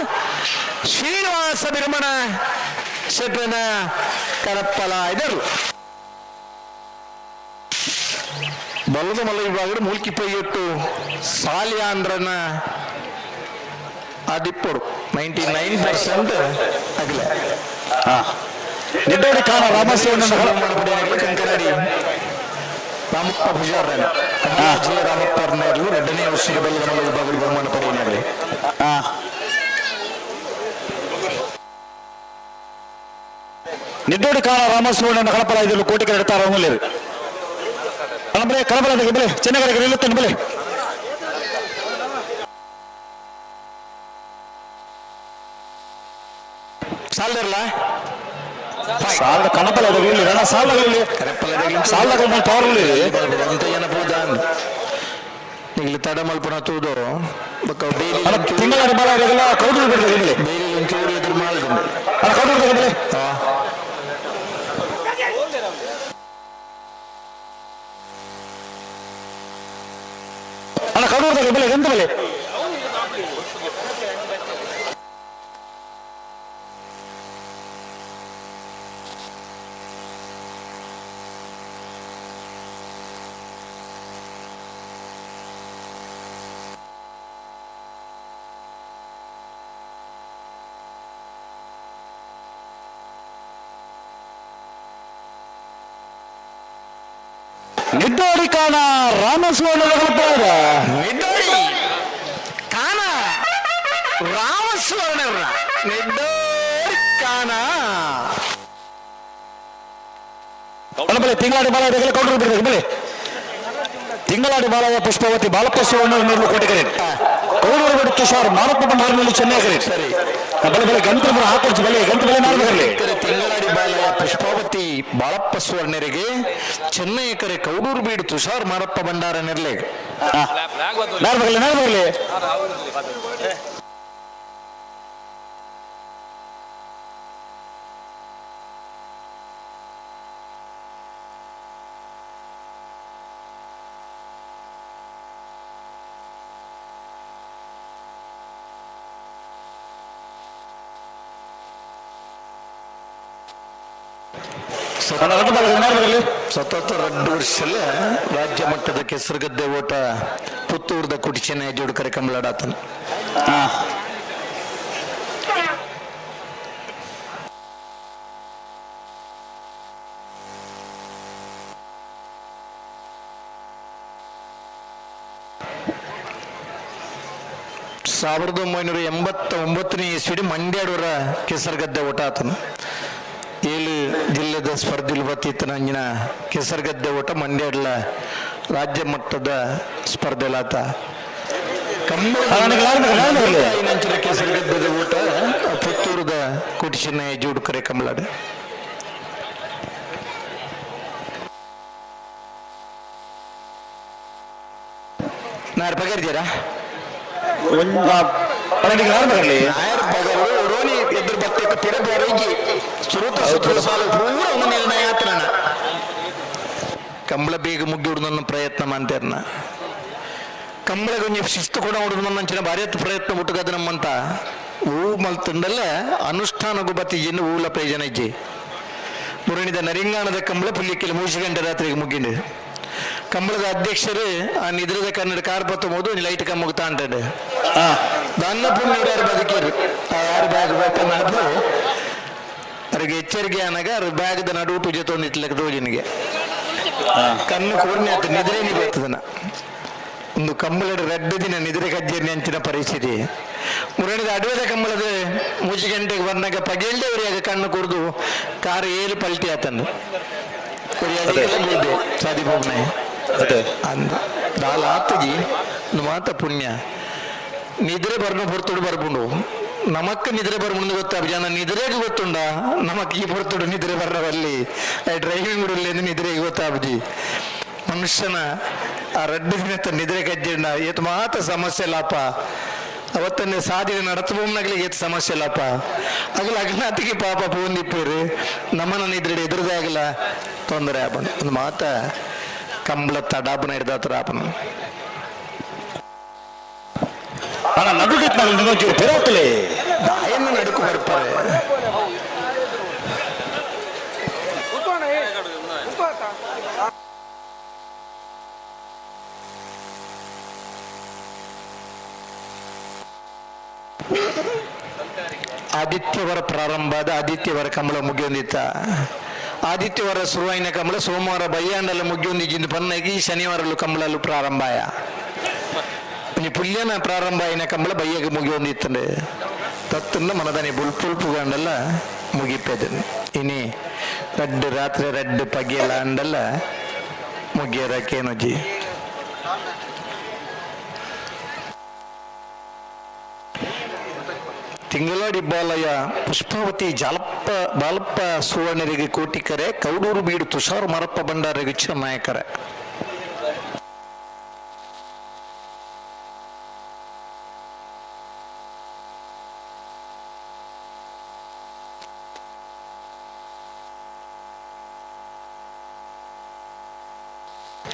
ಶ್ರೀನಿವಾಸ ಬಿರ್ಮಣ ಶೆಟ್ರನ ಕರಪ್ಪಲ ಇದರು. ಬಲ್ಲದ ಮಲ್ಲ ವಿಭಾಗದ ಮೂಲ್ಕಿ ಪೈಯೊಟ್ಟು ಸಾಲಿಯಾಂದ್ರನ ಅದಿಪ್ಪಡು 99% ಅಗಲ.
ನಿಡ್ಡೋಡಿ ಕಾಣ ರಾಮಸ್ವಾಮಿ
ಕಂಕನಾಡಿ ರಾಮಪ್ಪ ಪೂಜಾರನ, ಜೆ ರಾಮಪ್ಪ ನೇರಲು ಎರಡನೇ ವರ್ಷದ ಬಲ್ಲದ ಮಲ್ಲ ವಿಭಾಗದ ಬಹುಮಾನ ಪಡೆಯನಾಗಲಿ.
ನಿಡ್ಡೋಡಿ ಕಾಣ ರಾಮಸ್ವಾಮಿ ಕಳಪಲ ಇದ್ರು ಕೋಟಿಗೆ ಇಡ್ತಾರ ಮೂಲ್ಯರು. ಕಳಬಲೆ ಕಳಬಲ ಬೆಲೆ ಚೆನ್ನಗರಿಗೆ ನಿಲ್ಲುತ್ತಾನೆ ಬೆಲೆ.
ಸಾಲದಿರಲ್ಲ.
ಸಾಲದ ಕಣಪಲ ಇಲ್ಲಿ ರಣ ಸಾಲದಲ್ಲಿ ಸಾಲದ ಪವರ್.
ಅಂತ ಏನ ಪೂಜಾನ್ ಇಲ್ಲಿ ತಡ ಮಲ್ಪನ ತೂದು ಬೊಕ್ಕ ಬೇಲಿ
ತಿಂಗಳ ಬಲ ಕೌಡೂರು ಬಿಡ್ರಿ ಬೆಲೆ.
ಬೇಲಿ ಒಂಚೂರು ಎದುರು ಮಾಡಿದ್ರು.
ಅಲ್ಲ, ಕೌಡೂರು ಬೆಲೆ. ಅಲ್ಲ, ಕೌಡೂರು ಬೆಲೆ ಎಂತ ಬೆಲೆ? ನಿಡ್ಡೋಡಿ ಕಾಣ ರಾಮಸ್ವಾಮಿ ಕಳಪದ.
ನಿಡ್ಡೋಡಿ ಕಾನ ರಾಮಸ್ವರ್ಣರ ನಿಡ್ಡೋಡಿ ಕಾನ.
ಅಲ್ಲ ಬೆಲೆ ತಿಂಗಳಾಡಿ ಬಾಲ ಇದೆಲ್ಲ ಕೌಡೂರು ಬಿಡ್ರಿ ಬೆಲೆ. ತಿಂಗಳಾಡಿ ಬಾಲಯ ಪುಷ್ಪಾವತಿ ಬಾಲಪ್ಪ ಸುವರ್ಣ ನೀರು ಕೋಟೆಗೆರೆ ಕೌಡೂರು ಬಿಡು ತುಷಾರ್ ಮಾರಪ್ಪ ಭಂಡಾರನಲ್ಲಿ ಚೆನ್ನೈ.
ಸರಿ.
ಬೆಲೆ ಬೆಲೆ ಗಂಟು ಬರ ಹಾಕೊಡ್ಸಿ ಬೆಲೆ ಗಂಟು ಬೆಲೆ ಮಾಡ್ಬೇಕಲ್ಲಿ.
ತಿಂಗಳಾಡಿ ಬಾಲಯ ಪುಷ್ಪಾವತಿ ಬಾಳಪ್ಪ ಸುವರ್ಣರಿಗೆ ಚೆನ್ನೈಕರೆ ಕೌಡೂರು ಬೀಡು ತುಷಾರ್ ಮಾರಪ್ಪ ಭಂಡಾರ ನೆರ್ಲೆ.
ನಾರ್ಬಗಲಿ ನಾರ್ಬಗಲಿ.
ಸತತ 2 ವರ್ಷಲ್ಲ ರಾಜ್ಯ ಮಟ್ಟದ ಕೆಸರುಗದ್ದೆ ಓಟ ಪುತ್ತೂರ್ದ ಕುಟಿಚೆನ್ನ ಜೋಡು ಕರೆ ಕಂಬಳಾಡಾತನ. 1989ನೇ ಇಸ್ವಿಡಿ ಮಂಡ್ಯಾಡೂರ ಕೆಸರುಗದ್ದೆ ಓಟ ಆತನು. 7 ಜಿಲ್ಲೆದ ಸ್ಪರ್ಧೆಲು ಬತ್ತಿತ್ತನ ಅಂಜಿನ ಕೆಸರುಗದ್ದೆ ಓಟ ಮಂಡ್ಯಾಡ್ಲ ರಾಜ್ಯ ಮಟ್ಟದ ಸ್ಪರ್ಧೆಲಾತ. ಕಂಬಳ ಕೆಸರುಗದ್ದೆದ ಓಟ ಪುತ್ತೂರದ ಕುಟಿಚಿನ ಜೋಡು ಕರೆ ಕಂಬಳಾಡ. ನಾರು ಪಗರ್ಜೀರಾ? ನಾಯರ್ ಪಗರು ರೋನಿ ಎದುರು ಬತ್ತೇಕ ಪಿರ ಬೇರೆಗಿ ಸುರುತ ಸುತ್ತಲ ಸಾಲು ಪೂರ ಒಂದು ನಿರ್ಣಯ ಆತನ. ಕಂಬಳ ಬೇಗ ಮುಗ್ಗಿ ನನ್ನ ಪ್ರಯತ್ನ ಮಾಡ್ತೇರ್ನ ಕಂಬಳಗೊಂಜಿ ಶಿಸ್ತು ಕೂಡ ಹುಡುಗ ನಂಚಿನ ಭಾರಿ ಪ್ರಯತ್ನ ಹುಟ್ಟುಗದ ನಮ್ಮಂತ ಹೂ ಮಲ್ತಂಡಲ್ಲ ಅನುಷ್ಠಾನಗೂ ಬತ್ತಿ ಹೂಲ ಪ್ರಯೋಜನ ಇಜ್ಜಿ ಮುರಣಿದ ನರಿಂಗಾಣದ ಕಂಬಳ ಪುಲ್ಲಿಕ್ಕಿಲ್ಲ ಮೂರು ಗಂಟೆ ರಾತ್ರಿಗೆ ಮುಗ್ಗಿಂಡು ಕಂಬಳದ ಅಧ್ಯಕ್ಷರು ಆ ನಿದ್ರದ ಕನ್ನಡ ಕಾರ್ ಪತ್ತೊಂಬುದು ಲೈಟ್ ಕಮ್ಮಗ್ ತಾಂಟಡು ದಾನ್ನ ಪುಣ್ಯ ಯಾರು ಬದುಕಿರು ಯಾರು ಬ್ಯಾಗ್ ಬೇಕನ್ನೋದು ಅವ್ರಿಗೆ ಎಚ್ಚರಿಕೆ ಅನ್ನಾಗ ಅವ್ರ ಬ್ಯಾಗ್ದ ನಡು ಪೂಜೆ ತೊಂದಿಟ್ಲಕ್ಕ ದೋಜಿನಿಗೆ ಕಣ್ಣು ಕೂರ್ನೆ ಆತ ನಿದ್ರೆ ಬರ್ತದನ ಒಂದು ಕಂಬಳದ ರಡ್ಡು ದಿನ ನಿದ್ರೆ ಕಜ್ಜೇರಿ ಅಂಚಿನ ಪರಿಸ್ಥಿತಿ ಮುರಣಿದ ಅಡುವೆದ ಕಂಬಳದ ಮೂಜಿ ಗಂಟೆಗೆ ಬಂದಾಗ ಪಗೆಲ್ದೆ ಕಣ್ಣು ಕುರಿದು ಕಾರು ಏಳು ಪಲ್ಟಿ ಆತಂದು ಸಾದಿ ಹೋಗ್ನೆ ಅಂದ ದಾಲ ಆತಜಿ ಮಾತ ಪುಣ್ಯ ನಿದ್ರೆ ಬರ್ನು ಪೊರ್ತುಡು ಬರ್ಪುಂಡು ನಮಕ್ ನಿದ್ರೆ ಬರ್ಮುಂದು ಗೊತ್ತ ಜನ ನಿದ್ರೆಗೆ ಗೊತ್ತುಂಡ ನಮಕ್ ಈ ಪೊರ್ತುಡು ನಿದ್ರೆ ಬರ್ರವಲ್ಲಿ ಡ್ರೈವಿಂಗ್ ಬಿಡಲಿ ನಿದ್ರೆಗೆ ಗೊತ್ತಾಬಜಿ ಮನುಷ್ಯನ ಆ ರಡ್ಡು ದಿನತ್ತ ನಿದ್ರೆ ಕಜ್ಜಿಂಡ ಏತ್ ಮಾತ ಸಮಸ್ಯೆ ಲಾಪ ಅವತ್ತನ್ನೇ ಸಾಧಿನ ನಡತಬೊಮ್ಮನಗಲಿಗೆ ಏತ್ ಸಮಸ್ಯೆ ಲಾಪ ಅಗಲ ಅಗ್ನಾತಿಗೆ ಪಾಪ ಪೂಂದಿಪ್ಪೇರು ನಮ್ಮನ ನಿದ್ರೆ ಎದುರದೇ ಆಗಲ್ಲ ತೊಂದರೆ ಆಪಣ ಒಂದು ಮಾತ ಕಂಬಳ ತಡಾಪನ ಹಿಡ್ದಾತ್ರ ಆಪನ
ಅಣ್ಣ ನಡುಟಿತ್ನಾಗಲಿ ನಿಗೊಂಚೂರು ಪೆರೋಕ್ಲೆ
ದಾಯನ್ನ ನಡುಕು ಬರ್ತಾರೆ ಆದಿತ್ಯವರ ಪ್ರಾರಂಭದ ಆದಿತ್ಯವರ ಕಂಬಳ ಮುಗಿಯೊಂದಿತ್ತ ಆದಿತ್ಯವರ ಶುರುವಾಯಿನ ಕಂಬಳ ಸೋಮವಾರ ಬಯ್ಯಾಂಡಲ ಮುಗಿಯೊಂದಿಜ್ಜಿಂದು ಪನ್ನಾಗಿ ಶನಿವಾರಲು ಕಂಬಳಲು ಪ್ರಾರಂಭಾಯ ಇನಿ ಪುಲ್ಯನ ಪ್ರಾರಂಭ ಆಯಿನ ಕಂಬಳ ಬಯ್ಯಗೆ ಮುಗಿಯೊಂದಿತ್ತಂಡೆ ತತ್ತನ್ನ ಮನದನಿ ಬುಲ್ಪುಲ್ಪುಗಂಡಲ್ಲ ಮುಗಿಪೆದು ಇನಿ ರಡ್ಡು ರಾತ್ರಿ ರಡ್ಡು ಪಗೆಲ ಅಂಡಲ್ಲ ಮುಗಿಯರಕ್ಕೇನೋಜಿ. ತಿಂಗಳಾಡಿ ಬಾಲಯ್ಯ ಪುಷ್ಪಾವತಿ ಜಾಲಪ್ಪ ಬಾಲಪ್ಪ ಸುವರ್ಣರಿಗೆ ಕೋಟಿಕರೆ ಕೌಡೂರು ಬೀಡು ತುಷಾರ್ ಮರಪ್ಪ ಭಂಡಾರಿಗೆ ನಾಯಕರೆ.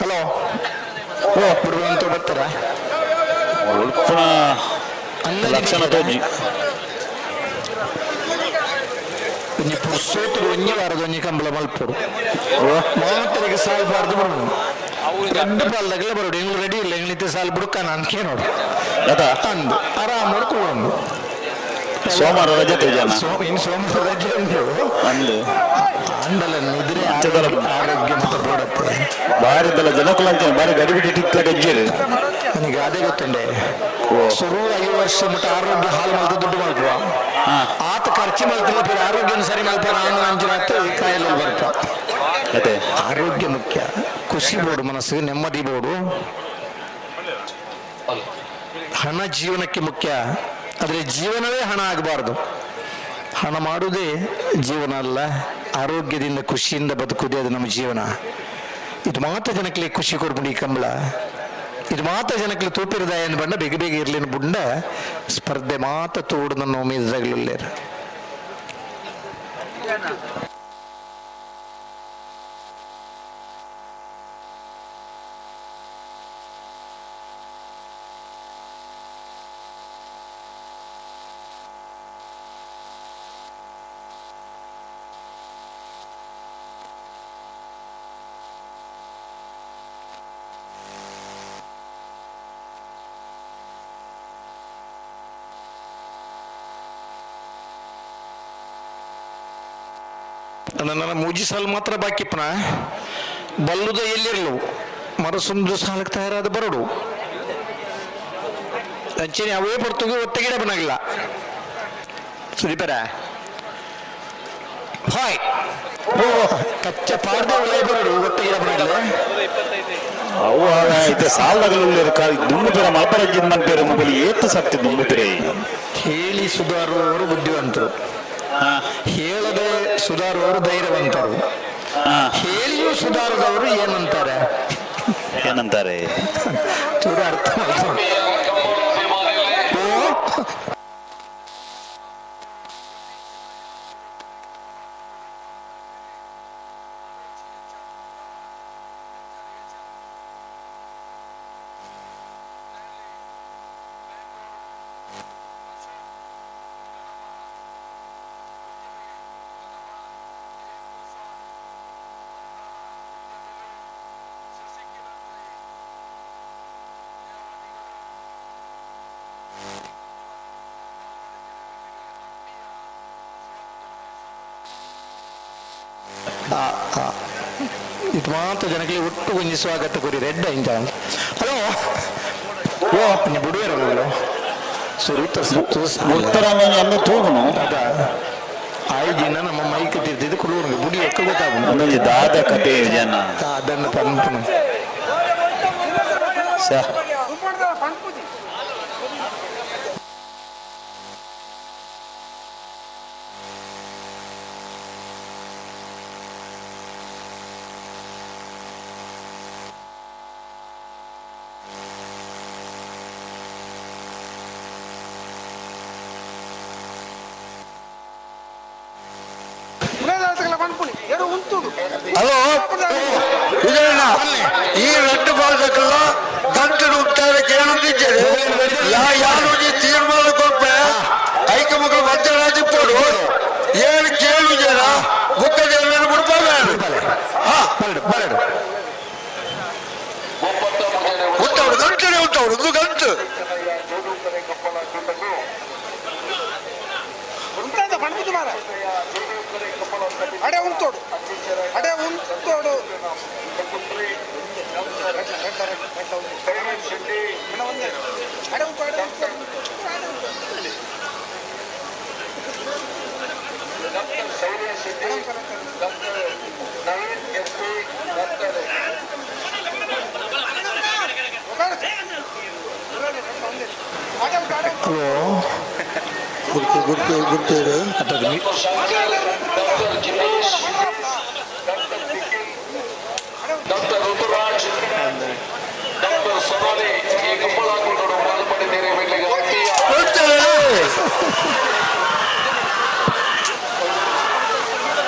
ಹಲೋ ಓ ಬಿಡುವಂತ ಬರ್ತಾರ
ಉಳ್ಪುಣ ಲಕ್ಷಣ ತೋಜಿ
ಒಂಜಿ ಪುರ್ಸೋತುಡು ಒಂಜಿ ವಾರದ ಒಂಜಿ ಕಂಬಳ ಮಲ್ಪೊಡು ಮಾತರಿಗೆ ಸಾಲ್ ಬಾರ್ದು ಬರೋಡು ರಡ್ಡು ಪಾಲ್ದಾಗಲ ಬರೋಡು ಎಂಗ್ಳು ರೆಡಿ ಇಲ್ಲ ಎಂಗ್ಳಿತ್ತೆ ಸಾಲ್ ಬುಡ್ಕ ನಾನು ಕೇನೋಡು ಅಂದು ಆರಾಮ್ ಮಾಡ್ಕೊಂಡು
ಸೋಮವಾರ ರಜೆ ತೇಜನ
ಇನ್ನು ಸೋಮವಾರ ರಜೆ ಉಂಟು
ಅಂದು
ಅಂಡಲ ನಿದ್ರೆ ಆರೋಗ್ಯ ಮತ್ತೆ ಬೋಡತ್ತೆ
ಬಾರಿ ದಲ ಜನಕುಲ ಅಂಚನೆ ಬಾರಿ ಗಡಿಬಿಡಿ ಟಿಕ್ಲ ಗಜ್ಜೇರು
ನನಗೆ ಅದೇ ಗೊತ್ತುಂಡೆ ಶುರು 5 ವರ್ಷ ಮಟ್ಟ ಆರೋಗ್ಯ ಹಾಲು ಮಲ್ತ ದುಡ್ಡು ಮಲ್ಪುವ ಆತ ಖರ್ಚು ಮಲ್ತಿಲ್ಲ ಬೇರೆ ಆರೋಗ್ಯನ ಸರಿ ಮಲ್ಪಾರ ಅಂಚಿನ ಕಾಯಿಲೆ ಬರ್ಪ.
ಅದೇ
ಆರೋಗ್ಯ ಮುಖ್ಯ, ಖುಷಿ ಬೋಡು, ಮನಸ್ಸಿಗೆ ನೆಮ್ಮದಿ ಬೋಡು. ಹಣ ಜೀವನಕ್ಕೆ ಮುಖ್ಯ, ಆದರೆ ಜೀವನವೇ ಹಣ ಆಗಬಾರ್ದು. ಹಣ ಮಾಡುವುದೇ ಜೀವನ ಅಲ್ಲ, ಆರೋಗ್ಯದಿಂದ ಖುಷಿಯಿಂದ ಬದುಕುವುದೇ ಅದು ನಮ್ಮ ಜೀವನ. ಇದು ಮಾತ್ರ ಜನಕ್ಕೆ ಖುಷಿ ಕೊಡ್ಬಿಡಿ ಈ ಕಂಬಳ, ಇದು ಮಾತ್ರ ಜನಕ್ಕೆ ತೂಪಿರದ ಏನು ಬಣ್ಣ ಬೇಗ ಬೇಗ ಇರ್ಲಿನ ಬುಂಡ ಸ್ಪರ್ಧೆ ಮಾತ್ರ ತೋಡು ನನ್ನ ಉಮೇದಾಗಲಿಲ್ಲ. ನನ್ನ ಮೂಜಿ ಸಾಲು ಮಾತ್ರ ಬಾಕಿಪ್ಪನ ಬಲ್ಲುದ ಎಲ್ಲಿರಲು ಮರಸೊಂದು ಸಾಲಕ್ಕೆ ತಯಾರಾದ ಬರಡು ಅಂಚನೆ ಅವೇ ಪಡ್ತುಗೆ ಒತ್ತೆಗಿಡ ಬನಾಗಿಲ್ಲ ಸುದೀಪರ ಹಾಯ್ ಓ ಕಚ್ಚ ಪಾಡ್ದ ಒಳ್ಳೆ ಬರಡು ಒತ್ತೆಗಿಡ ಬನಾಗಿಲ್ಲ
ಅವು ಇತ್ತೆ ಸಾಲದಾಗಲು ದುಂಬುಪಿರ ಮಲ್ಪರಜ್ಜಿನ ಮನ್ಪೇರು ಮೊಬೈಲ್ ಏತ್ತು ಸಕ್ತಿ ದುಂಬುಪಿರೆ
ಹೇಳಿ ಸುಧಾರುವವರು ಬುದ್ಧಿವಂತರು, ಹೇಳದೆ ಸುಧಾರುವವರು ಧೈರ್ಯವಂತರು, ಹೇಳಿಯೂ ಸುಧಾರದವರು ಏನಂತಾರೆ
ಏನಂತಾರೆ
ಚೂರು ಅರ್ಥ ಮಾಡ್ಕೊಂಡು. ಓ ಮಾತ್ರ ಜನಕ್ಕೆ ಒಟ್ಟು ಒಂಜಿ ಸ್ವಾಗತ ಕೊರಿ ರೆಡ್ ಇಂಚ ಹಲೋ ಓ ಬುಡುವೆರಲ್ಲ ಸುರುತ
ಉತ್ತರ ಅನ್ನು ತೂಗುನು
ಅದ ಆಯ್ ದಿನ ನಮ್ಮ ಮೈಕ್ ತಿರ್ತಿದ್ದು ಕುಲೂರು ಬುಡಿ ಎಕ್ಕ ಗೊತ್ತಾಗುನು
ಒಂದೊಂದು ದಾದ ಕತೆ ಜನ
ಅದನ್ನು ಪನ್ಪುನು
ಪಣ್ಪುಜಿ ಪಣ್ಪುಣಿ ಎರಡು ಉಂತುಡು.
ಹಲೋ ವಿಜಯಣ್ಣ, ಈ ರೆಡ್ ಬಾಲ್ದಕ್ಕೆಲ್ಲ ಗಂಟು ಉಂಟಾರೆ ಕೇಳುತ್ತಿದ್ದೇನೆ. ಯಾರು ತೀರ್ಮಾನ ಕೊಟ್ಟೆ ಐಕ ಮಕ್ಕಳು ಮಧ್ಯರಾಜಿ ಪೋಡು ಏನು ಕೇಳು ಜನ ಬುಕ್ಕದ ಎಲ್ಲರೂ ಬಿಡ್ಪಾಗ. ಹಾ
ಬರಡು ಬರಡು.
ಉಂಟವ್ರು ಗಂಟನೆ ಉಂಟವ್ರು ಒಂದು ಗಂಟು.
ಉಂಟಾದ ಪಣ್ಪುಜಿ ಮಾರ ಅಡೆ ಉಂತೋಡು ಅಡೆ ಉಂತೋಡು. ಅಡೆ ಉಂಟು ಅಡೆ ಉಂಟು ಅಡೆ ಉಂಟು.
ಹಲೋ.
ಗುರ್ತು ಗುರ್ತು ಗುರ್ತು.
ಡಾಕ್ಟರ್ ಋತುರಾಜ್, ಡಾಕ್ಟರ್ ಸೊನಾಲಿ ಈ ಕಂಬಳಾಕೂಟರು ಪಾಲ್ಪಡಿದ್ದೀರಿ.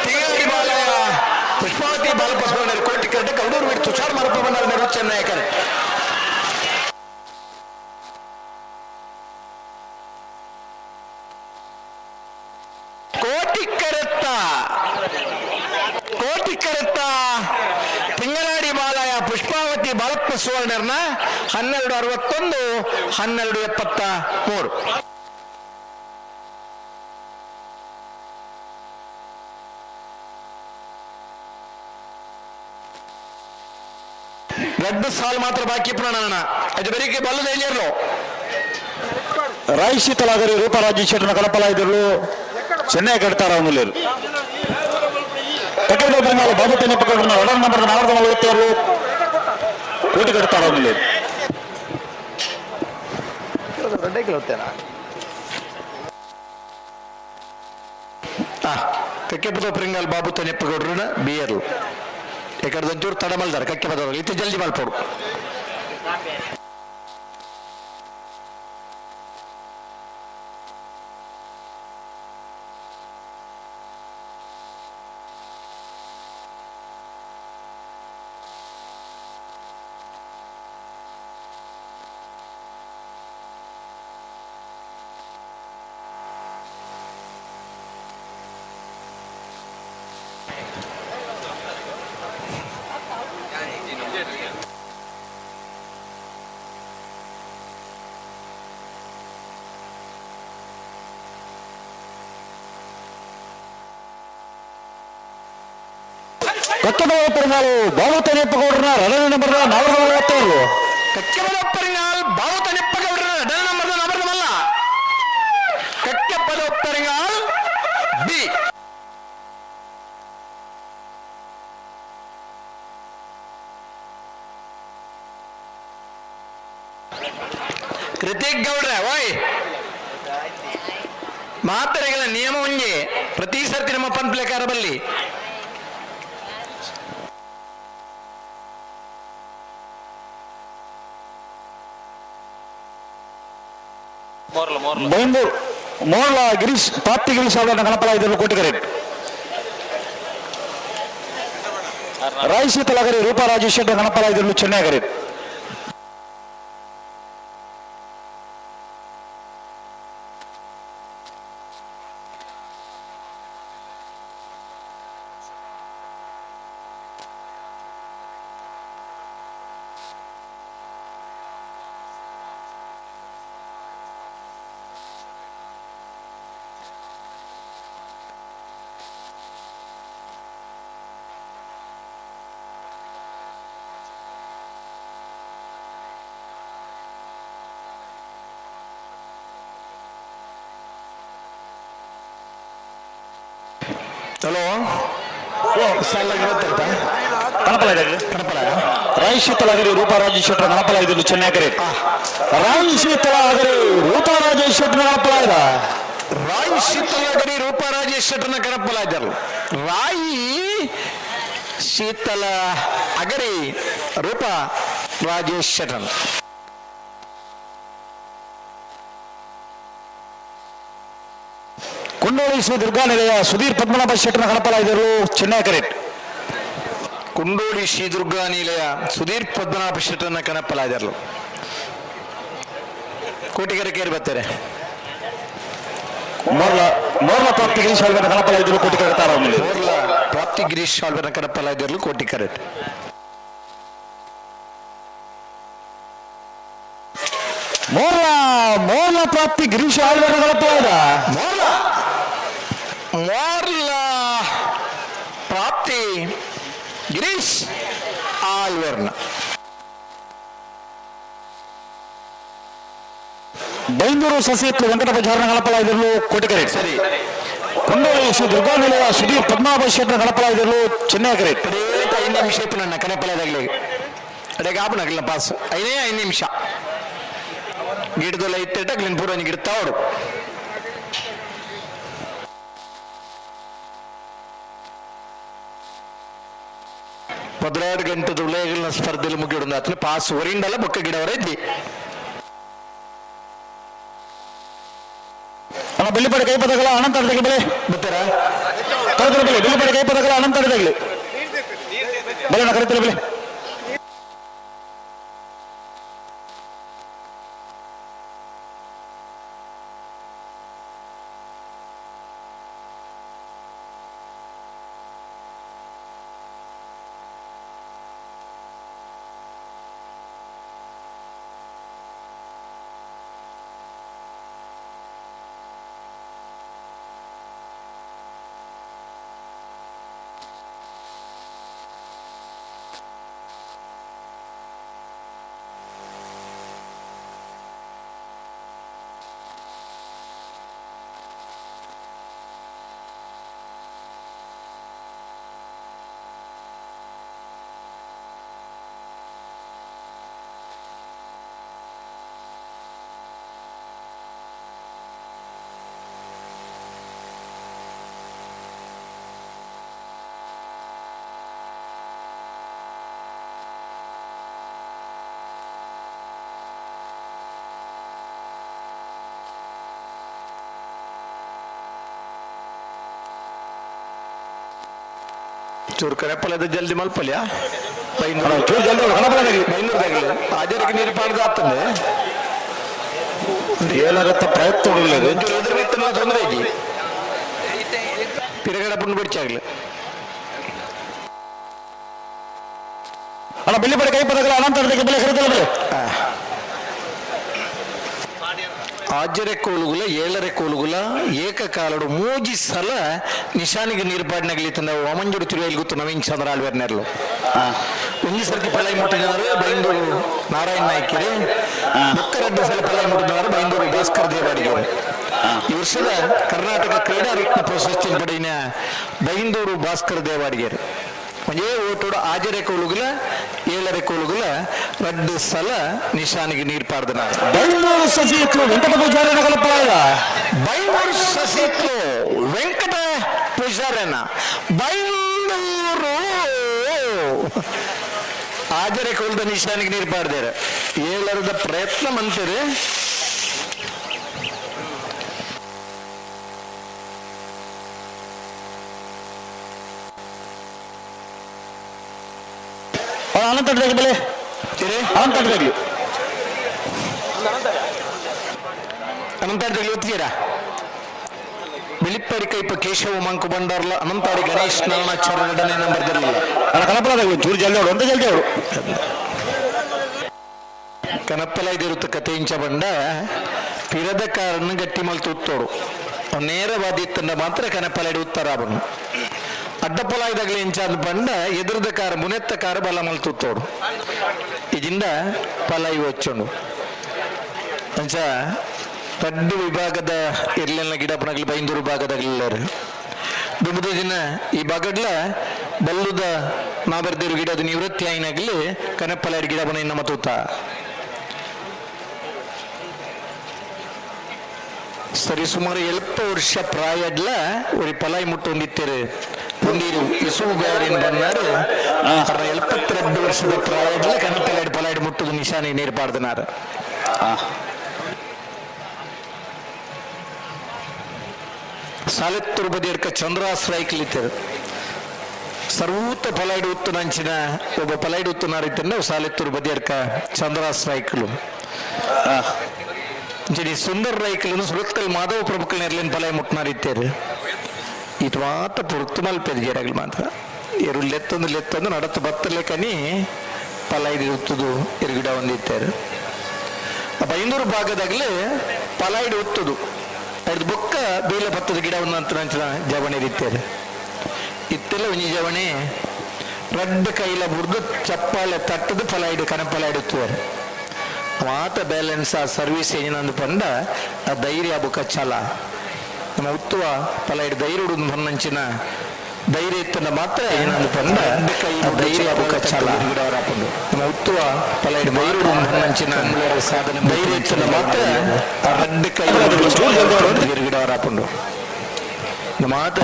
ತಿಂಗಾಡಿ ಬಾಲಯ್ಯ ಪುಷ್ಪಾವತಿ ಬಾಲಬಸವಣ್ಣರು ಕೋಟಿ ಕರಡು ಗೌಡೂರು ವೀರ್ ತುಷಾರ್ ಮರಪ್ಪ ಬಂಡಾರ ಚೆನ್ನಯ್ಯಕರ್. ಕೋಟಿ ಕರೆತ್ತ ಕೋಟಿ ಕರೆತ್ತ ತಿಂಗನಾಡಿ ಬಾಲಯ್ಯ ಪುಷ್ಪಾವತಿ ಬಾಲಪ್ಪ ಸುವರ್ಣರ್ನ 12:61 12:73. ದೊಡ್ಡ ಸಾಲು ಮಾತ್ರ ಬಾಕಿ ಪುನಃ ಅದು ಬೆಳಿಗ್ಗೆ ಬಲ್ಲದ ಎಲ್ಲಿಯರ್ಲು.
ರಾಯ್ ತಲಾಗರಿ ರೂಪರಾಜಿ ಶೆಟ್ಟನ ಕಲಪಲಾಯಿದರು ಚೆನ್ನೈ ಕಟ್ತಾರ ಅವನುಲೇರು ಕಟ್ಟಡ ಬೆಂಗಾಲ ಬಾಬು ತೆನ್ನಪ್ಪಗೌಡರನ್ನ ಒಡನ್ ನಂಬರ್ 446 ಕೋಟಿ ಕಟ್ತಾರ ಅವನುಲೇರು.
ಕಕ್ಕೆಪದ ಪ್ರಿಂಗಲ್ ಬಾಬು ತೆನ್ನಪ್ಪಗೌಡರನ್ನ ಬಿಯರ್ಲು ಎಕಡೆ ಒಂಚೂರು ತಡ ಮಲ್ದಾರ ಕಕ್ಕೆಪದವರು ಇತ್ತು ಜಲ್ದಿ ಮಲ್ಪೋಡು.
ಕಟ್ಟಡ ಪೆರುಮಾಳು ಬಾಬು ತೆನ್ನಪ್ಪಗೌಡರನ್ನ ರಡನೆ ನಂಬರ್ 446.
ಕಕ್ಕೆಪದ ಪರಿಂಗಾಲ್ ಬಾಬು ತೆನ್ನಪ್ಪಗೌಡರನ್ನ ರಡನೆ ನಂಬರ್ ನವರ್ದಮಲ್ಲ ಕಕ್ಕೆಪದ ಪರಿಂಗಾಲ್ ಬಿ. ಕೃತಿಕ್ ಗೌಡ್ರೆ ಓಯ್ ಮಾತರೆಗಳ ನಿಯಮ ಒಂಜೆ ಪ್ರತಿ ಸರ್ತಿ ನಮ್ಮ ಪಂಪ್ಲೆಕಾರ ಬಲ್ಲಿ.
ಬೈಂದೂರು ಮೋರ್ಲ ಗಿರೀಶ್ ಪ್ರಾಪ್ತಿ ಗಿರೀಶ್ ಅವರನ್ನ ಕಣಪಲಾಯಿದರು ಕೋಟಿಗರೆ. ರಾಯ್ ಶೀತಲಗರಿ ರೂಪಾ ರಾಜೇಶ್ ಶೆಟ್ಟಿ ಕಣಪಲಾಯಿದರು ಚೆನ್ನೈಗರಿ.
ಹಲೋ
ಕಣಪಲ
ಕಣಪಲ
ರಾಯ್ ಶೀತಲಾಗರಿ ರೂಪಾ ರಾಜೇಶ್ ಶೆಟ್ಟರ್ ಗಣಪಲ ಇದು ಚೆನ್ನೈ ರಾಯ್ ಶೀತಲಾಗರಿ ರೂಪಾ ರಾಜೇಶ್ ಶೆಟ್ಟರ್ ಗಣಪಲ ಇದ
ರಾಯ್ ಶೀತಲಗರಿ ರೂಪಾ ರಾಜೇಶ್ ಶೆಟ್ಟರ್ನ ಕಣಪಲ ಇದ್ದರು. ರಾಯಿ ಶೀತಲ ಅಗರಿ ರೂಪಾ ರಾಜೇಶ್ ಶೆಟ್ಟರ್.
ಕುಂಡೋಳಿ ಶ್ರೀ ದುರ್ಗಾ ನಿಲಯ ಸುಧೀರ್ ಪದ್ಮನಾಭ ಶೆಟ್ಟರ್ನ ಗಣಪಲ ಇದ್ದರು ಚೆನ್ನೈ ಕರೆಕ್ಟ್.
ಕುಂಡೋಳಿ ಶ್ರೀ ದುರ್ಗಾ ನಿಲಯ ಸುಧೀರ್ ಪದ್ಮನಾಭ ಶೆಟ್ಟರ್ನ ಕಣಪಲ ಇದ್ದರು. ಕೋಟಿಗೆರೆ ಕೇರಿ ಬರ್ತಾರೆ.
ಮೋರ್ಲ ಮೋರ್ಲ ಪ್ರಾಪ್ತಿ ಗಿರೀಶ್ ಆಳ್ವೆನ ಗಣಪಲ ಇದ್ದರು ಕೋಟಿಕರ ತಾರ.
ಮೋರ್ಲ ಪ್ರಾಪ್ತಿ ಗಿರೀಶ್ ಆಳ್ವೆನ ಕಣಪಲ ಇದ್ದರು ಕೋಟಿಕರೆ.
ಮೋರ್ಲ ಮೋರ್ಲ ಪ್ರಾಪ್ತಿ ಗಿರೀಶ್ ಆಳ್ವೆನ ಗಣಪಲ ಇದ.
ಮೋರ್ಲ ಮೋರ್ಲ ಪ್ರಾಪ್ತಿ ಗಿರೀಶ್ ಆಳ್ವೆರ್ನ.
ಬೈಂದೂರು ಸಸಿಹಿತ್ಲು ವೆಂಕಟ ಬಜಾರ್ನ ಗಣಪಲ ಇದ್ದರು ಕೋಟಿಕರೆ.
ಸರಿ.
ಕುಂಡೋಳಿ ಶ್ರೀ ದುರ್ಗಾ ನಿಲಯ ಸುಧೀರ್ ಪದ್ಮನಾಭ ಶೆಟ್ಟರ್ ಗಣಪಲ ಇದ್ದರು ಚೆನ್ನೈ ಕರೆಕ್ಟ್.
ಕಡೇತ 5 ನಿಮಿಷ ಇತ್ತು ನನ್ನ ಕಣಪಲದಾಗಲಿ ಅದೇ ಆಪಣಗಲ್ಲ ಪಾಸ್ ಐದೇ 5 ನಿಮಿಷ ಗಿಡದಲ್ಲ ಇತ್ತಿಟ್ಟ ಅಗ್ಲಿನ ಪೂರ್ವನಿ ಗಿಡ ತಾವಡು. 12 ಗಂಟೆದ ಉಲಯಗಳನ್ನ ಸ್ಪರ್ಧೆಯಲ್ಲಿ ಮುಗಿಡೊಂದು ಆತನ ಪಾಸ್ ಹೊರಿಂಡಲ್ಲ ಬೊಕ್ಕ ಗಿಡವರ ಇದ್ದಿ.
ಅಣ್ಣ ಬೆಳ್ಳಿಪಡೆ ಕೈ ಪದಗಳ ಅನಂತ ಬೆಲೆ
ಬರ್ತಾರ
ಕರೆತರ ಬೆಲೆ ಬೆಳ್ಳಿಪಡೆ ಕೈ ಪದಗಳ ಅನಂತ ತಗಲಿ ಬೆಲೆ ಕರೆತರ ಬೆಲೆ.
ಚೂರು ಕರೆಪಲ್ಲದ ಜಲ್ದಿ ಮಲ್ಪಲ್ಯ.
ಅಣ್ಣ, ಚೂರು ಜಲ್ದಿ ಹೋಗು, ಗಣಪಲ ತಗಲಿ.
ಬೈನೂರ್ದಾಗಲಿ ಆಜರಿಗೆ ನೀರು ಪಾಡ್ದು ಆಗ್ತದೆ.
ಏಳರತ್ತ ಪ್ರಯತ್ನ ಉಳ್ಳದು.
ಒಂಚೂರು ಎದುರು ಬಿತ್ತನ ತೊಂದರೆ ಐತಿ, ತಿರುಗಡೆ ಪುಂಡು ಬಿಡ್ಚಾಗ್ಲಿ.
ಅಣ್ಣ ಬೆಳ್ಳಿಪಡೆ ಕೈ ಪದಗಳ ಅನಂತ ಬೆಲೆ ಕರೆತಲ್ಲ ಬೆಲೆ.
ಆಜರೆ ಕೋಲುಗುಲ ಏಳರೆ ಕೋಲುಗುಲ ಏಕಕಾಲಡು ಮೂಜಿ ಸಲ ನಿಶಾನಿಗೆ ನೀರ್ಪಾಡಿನಗಲಿ ತಂದ ವಾಮಂಜುಡು ತಿರುವೈಲ್ ಗೊತ್ತು ನವೀನ್ ಚಂದ್ರ ಆಳ್ವೇರ್ ನೆರಳು. ಒಂಜಿ ಸರ್ತಿ ಪಳೈ ಮುಟ್ಟಿದವರು ಬೈಂದೂರು ನಾರಾಯಣ ನಾಯ್ಕರು, ಬೊಕ್ಕರೆಡ್ಡ ಸಲ ಪಳೈ ಮುಟ್ಟಿದವರು ಬೈಂದೂರು ಭಾಸ್ಕರ್ ದೇವಾಡಿಗರು. ಈ ವರ್ಷದ ಕರ್ನಾಟಕ ಕ್ರೀಡಾ ರತ್ನ ಪ್ರಶಸ್ತಿ ಪಡೆಯಿನ ಬೈಂದೂರು ಭಾಸ್ಕರ್ ದೇವಾಡಿಗರು ಒಂಜೇ ಓಟೋಡು ಆಜರೆ ಕೋಲುಗುಲ ಏಳರೆ ಕೋಲುಗುಲ ರಡ್ಡು ಸಲ ನಿಶಾನಿಗೆ ನೀರ್ ಪಾಡ್ದನ.
ಬೈಂದೂರು ಸಸಿಹಿತ್ಲು ವೆಂಕಟ ಪೂಜಾರಿನ ಗಣಪಲ ಇದ.
ಬೈಂದೂರು ಸಸಿತ್ಲು ವೆಂಕಟ ಪೂಜಾರನ ಬೈಂದೂರು ಆಜರೆ ಕೋಲ್ದ ನಿಶಾನಿಗೆ ನೀರು ಪಾಡ್ದಾರೆ. ಏಳರದ ಪ್ರಯತ್ನ ಮಂತಿರಿ.
ಅಣ್ಣ ಅನಂತ ತಗಲಿ ಬೆಲೆ. ಅನಂತ ತಗಲಿ.
ಅನಂತಾಡಿ ಒತ್ತಿದ್ದೀರಾ? ಬಿಳಿಪ್ಪಡಿ ಕೈಪ ಕೇಶವ ಮಂಕು ಬಂಡಾರ್ಲ ಅನಂತಾಡಿ ಗಣೇಶ್ ನಾರಾಯಣಾಚಾರ್ಯ ಎರಡನೇ ನಂಬರ್ ಇರಲಿಲ್ಲ.
ಅಣ್ಣ ಕಣಪಲ ತಗಲಿ ಚೂರು ಜಲ್ದಿ ಅವಳು ಅಂತ ಜಲ್ದಿ ಅವಳು.
ಕನಪ್ಪಲ ಇದಿರುತ್ತೆ ಕತೆ ಇಂಚ ಬಂಡ ಪಿರದ ಕಾರನ್ನು ಗಟ್ಟಿ ಮಲ್ತು ಉತ್ತೋಡು ನೇರವಾದಿ ಇತ್ತಂಡ ಮಾತ್ರ ಕನಪ್ಪಲ ಇಡು ಉತ್ತರ ಅವನು ಅಡ್ಡಪೊಲ ಇದಾಗಲೇ ಇಂಚ ಅಂದ್ ಬಂಡ ಎದುರದ ಕಾರ ಮುನೆತ್ತ ಕಾರ ಬಲ ಮಲ್ತು ಉತ್ತೋಡು ಇದಿಂದ ಫಲ ಇವು వచ్చುಂಡು. ಅಂಚ ರಡ್ಡು ವಿಭಾಗದ ಇರ್ಲೆಲ್ಲ ಗಿಡಪನಗಲಿ ಬೈಂದೂರು ವಿಭಾಗದಾಗಲಿಲ್ಲರು ದುಂಬುದ ದಿನ ಈ ಬಗಡ್ಲ ಬಲ್ಲುದ ನಾಬರ್ದಿರು ಗಿಡದ ನಿವೃತ್ತಿ ಆಯಿನಾಗಲಿ ಕನಪಲಾಡಿ ಗಿಡ ಬನ ನಮ್ಮ ತೂತ. ಸರಿ ಸುಮಾರು 70 ವರ್ಷ ಪ್ರಾಯಡ್ಲ ஒரு ಪಲಾಯಿ ಮುಟ್ಟೊಂದಿತ್ತೇರು ಪುಂಡೀರು ಇಸು ಬ್ಯಾರಿನ್ ಬನ್ನಾರು. 72 ವರ್ಷದ ಪ್ರಾಯಡ್ಲ ಕನಪಲಾಡಿ ಪಲಾಯಿ ಮುಟ್ಟುದು ನಿಶಾನೆ ನೀರು ಪಾಡ್ದನಾರು. ಸಾಲೆತ್ತೂರು ಬದಿಯರ್ಕ ಚಂದ್ರಾಶ್ರಯಕ್ಲಿತ್ತೇರು ಸರ್ವೂತ ಪಲಾಯ್ಡು ಉತ್ತು ನಂಚಿನ ಒಬ್ಬ ಪಲಾಯ್ಡು ಉತ್ತುನಾರಿತ್ತನ್ನು ಸಾಲೆತ್ತೂರು ಬದಿಯರ್ಕ ಚಂದ್ರಾಶ್ರಯಕ್ಲು. ಜನಿ ಸುಂದರ್ ರೈಕಲನ್ನು ಸುರತ್ಕಲ್ ಮಾಧವ ಪ್ರಭುಕಲ್ ನೆರ್ಲಿನ ಪಲಾಯ್ ಮುಟ್ನಾರಿತ್ತೇರು. ಇದು ಮಾತ್ರ ಪುರ್ತು ಮಲ್ಪೆದು ಜೇರಾಗಲು ಮಾತ್ರ ಎರು ಲೆತ್ತೊಂದು ಲೆತ್ತೊಂದು ನಡತು ಬತ್ತಲೆ ಕನಿ ಪಲಾಯ್ದು ಉತ್ತುದು ಎರುಗಿಡ ಒಂದಿತ್ತೇರು. ಬೈಂದೂರು ಭಾಗದಾಗಲೇ ಪಲಾಯ್ಡು ಉತ್ತುದು ಅಡ್ದು ಬೊಕ್ಕ ಬೀಲ ಭತ್ತದ ಗಿಡವನ್ನು ಅಂತ ನಂಚಿನ ಜವಣೆ ಇತ್ತೇರು. ಇತ್ತೆಲ್ಲ ಒಂಜಿ ಜವಣೆ ರಡ್ಡು ಕೈಲ ಬುರ್ದು ಚಪ್ಪಾಳೆ ತಟ್ಟದು ಪಲಾಯ್ಡು ಕನಪಲಾಯ್ಡು ಉತ್ತುವರು. ಮಾತ ಬ್ಯಾಲೆನ್ಸ್ ಆ ಸರ್ವಿಸ್ ಏನಂದು ಪಂಡ ಆ ಧೈರ್ಯ ಬುಕ್ಕ ಛಲ ನಮ್ಮ ಉತ್ತುವ ಪಲಾಯ್ಡು ಧೈರ್ಯ ಬಂದಂಚಿನ ಧೈರ್ಯ ಇತ್ತಂದ ಮಾತ್ರ ಏನಂದು ಪಂಡ ಕೈ ಧೈರ್ಯ ಬುಕ್ಕ ಛಲ ನಮ್ಮ ಉತ್ತುವ ಪಲಾಯ್ಡು ಧೈರ್ಯ ಬಂದಂಚಿನ ಸಾಧನೆ ಧೈರ್ಯ ಇತ್ತಂದ ಮಾತ್ರ ಆ ರಡ್ಡು ಕೈ ಗಿಡವರಾಪುಂಡು. ಮಾತ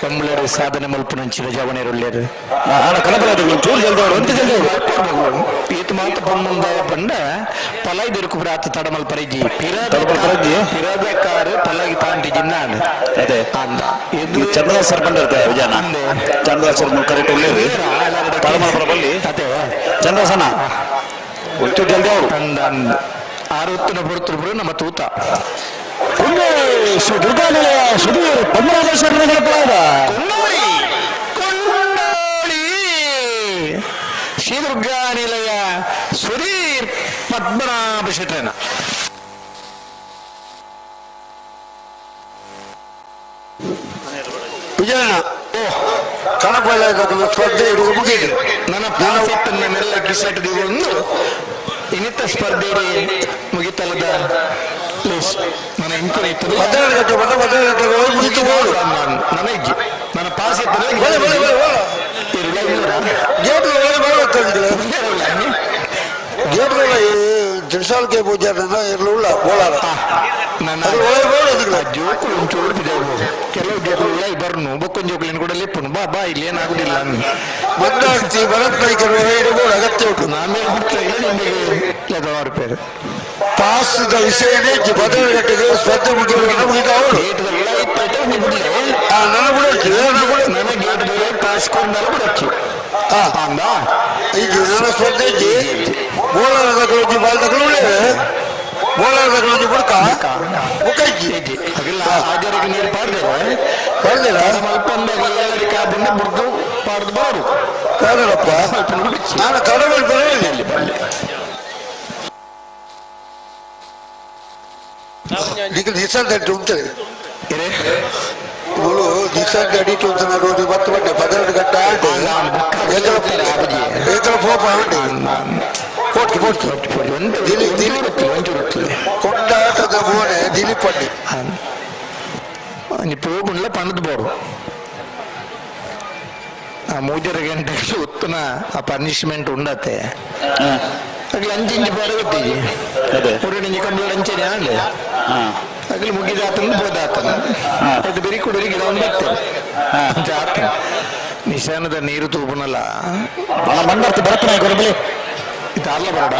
ಕಂಬಳರು ಸಾಧನೆ ಮಲ್ಪುನಂಚಿನ ಜವಣೆರುಳ್ಳೇರು. ಈತ ಮಾತ ಪೊಮ್ಮಂದ ಪಂಡ ಪಲಾಯ್ ದಿರುಕು ಆತ ತಡಮಲ್ ಪರಿಜಿ ಪಿರದ ಕಾರು ಪಲಾಯಿ ತಾಂಟಿ ಜಿನ್ನಾನ್
ಅದೇ
ಅಂದ.
ಚಂದ್ರ ಸರ್ ಬಂದಿರ್ತಾರೆ ವಿಜಯನ ಚಂದ್ರ ಸರ್ ಕರೆಕ್ಟ್ ಉಳ್ಳೇರಿ ತಡಮಲ್ ಬಲ್ಲಿ
ಅದೇ
ಚಂದ್ರಸನ ಒಂಚೂರು ಜಲ್ದಿ ಅವರು
ಅಂದ ಅಂದ ಆರೊತ್ತಿನ ಬರುತ್ತಿರು ನಮ್ಮ ತೂತ.
ಶ್ರೀ ದುರ್ಗಾನಿಲಯ ಸುಧೀರ್ ಪದ್ಮನಾಭೇಶ್ವರ ನಗರ.
ಕೊಂಡೋಳಿ ಕೊಂಡೋಳಿ ಶ್ರೀ ದುರ್ಗಾ ನಿಲಯ ಸುಧೀರ್ ಪದ್ಮನಾಭ ಶೆಟ್ಟರನ.
ವಿಜಯಣ್ಣ ಕಣಪಲ್ಲ ಸ್ಪರ್ಧೆ ಹಿಡಿದು ಮುಗಿಯಿತು.
ನನ್ನ ಪಾಸೆಟ್ಟನ್ನ ಮೆಲ್ಲ ಕಿಸೆಟ್ ಒಂದು ಇನ್ನಿತ ಸ್ಪರ್ಧೆ ಮುಗಿತಲ್ಲದ ಪ್ಲೇಸ್ ನನ್ನ ಎಂಕುರಿ ಇತ್ತು.
12 ಗಂಟೆ ಬಂದ 12 ಗಂಟೆ ಮುಗಿತು ಹೋಳು.
ನನ್ನ ಇಜ್ಜಿ ನನ್ನ ಪಾಸ್
ಬಲೆ ಬಲೆ ಬಲೆ ಬಲೆ ಗೇಟ್ ಒಳಗೆ ಬರಬೇಕಾಗಿಲ್ಲ. ಗೇಟ್ ತಿರ್ಸಾಲ್ಕೆ ಪೂಜಾರನ್ನ ಇರಲಿಲ್ಲ ಬೋಳಾರ ಅದು ಒಳಗೆ ಬೋಳೋದಿಲ್ಲ.
ಜೋಕುಲು ಒಂಚೂರು ಬಿದ್ದೋಗ್ಬೋದು. ಕೆಲವು ಜೋಕುಲು ಉಳ್ಳಾಯಿ ಬರ್ನು ಬೊಕ್ಕೊಂದು ಜೋಕುಲಿನ ಕೂಡ ಲೆಪ್ಪುನು ಬಾ ಬಾ ಇಲ್ಲಿ ಏನಾಗುದಿಲ್ಲ
ಮಂದಾಡ್ತಿ ಭರತ್ ನಾಯ್ಕರು ಬೋಳ ಅಗತ್ಯ ಉಂಟು.
ನಾಮೇಲೆ ಬಿಟ್ಟರೆ ನಿಮಗೆ ರೂಪಾಯಿ
ಪಾಸ್ದ ವಿಷಯನೇ 12 ಗಂಟೆಗೆ ಸ್ಪರ್ಧೆ ಮುಗಿದ ಮುಗಿದ ಅವಳು. ನನ್ನ ಬಿಡೋಚ್ಚಿ
ನನ್ನ ಗೇಟ್ ಪಾಸ್ ಕೊಂಡಲ್ಲ ಬಿಡಚ್ಚಿ ಅಂದ.
ಈಗ ನನ್ನ ಸ್ಪರ್ಧೆ ಇಜ್ಜಿ ಬೋಳಾರದ ಒಂಜಿ ಬಾಲ್ದಗಳು ಬೋಳಾರದ ಒಂಜಿ ಬುಡ್ಕ ಬುಕ್ಕ ಇಜ್ಜಿ.
ಅಗಿಲ್ಲ ಆಜರಿಗೆ ನೀರು ಪಾಡ್ದೇವೆ.
ಪಾಡ್ದೇರಾ?
ಮಲ್ಪಂದಾಗ ಏಳರಿ ಕಾಬನ್ನ ಬುಡ್ದು ಪಾಡ್ದು ಬಾರು.
ಕಾದರಪ್ಪ ನಾನು ಕಡಮೆ ಬರಲಿಲ್ಲ. ನಿಖಿಲ್ ನಿಸಾನ್ ಗಾಡಿ ಉಂಟು ಇವಳು ನಿಸಾನ್ ಗಾಡಿ ಉಂಟು ರೋಡ್ ಬತ್ತು ಬಂಡೆ 12 ಗಂಟೆ ಆಂಟು ಏಕಲ ಫೋಪ ಉಂಟು ಪೋಟ್ಟಿ ಪೋಟ್ಟಿ ದಿಲೀಪ್ ದಿಲೀಪ್ ಕೊಂಡಾಟದ ಮೋನೆ ದಿಲೀಪ್ ಅಡ್ಡಿ.
ನೀ ಪೋಗುಂಡ್ಲ ಪಣದ್ ಬೋಡು ಆ 3.5 ಗಂಟೆ ಉತ್ತನ ಆ ಪನಿಷ್ಮೆಂಟ್ ಉಂಡತೆ ಅಗ್ಲ ಅಂಚಿಂಚಿ ಪಾಡ ಗೊತ್ತಿಜಿ.
ಅದೇ.
ಪುರಣಿಂಜಿ ಕಂಬಳ ಅಂಚನೆ ಆಂಡೆ ಅಗ್ಲ ಮುಗಿದಾತಂದು ಬೋದಾತನ ಅದು ಬೆರಿ ಕುಡರಿ ಗಿಡ ಒಂದು ಬರ್ತೇನೆ ಆತ ನಿಶಾನದ ನೀರು ತೂಪುನಲ್ಲ.
ಮಂಡರ್ತಿ ಭರತ್ ನಾಯ್ಕರು ಬಲಿ.
ಇದು ಅಲ್ಲ ಬರಡ.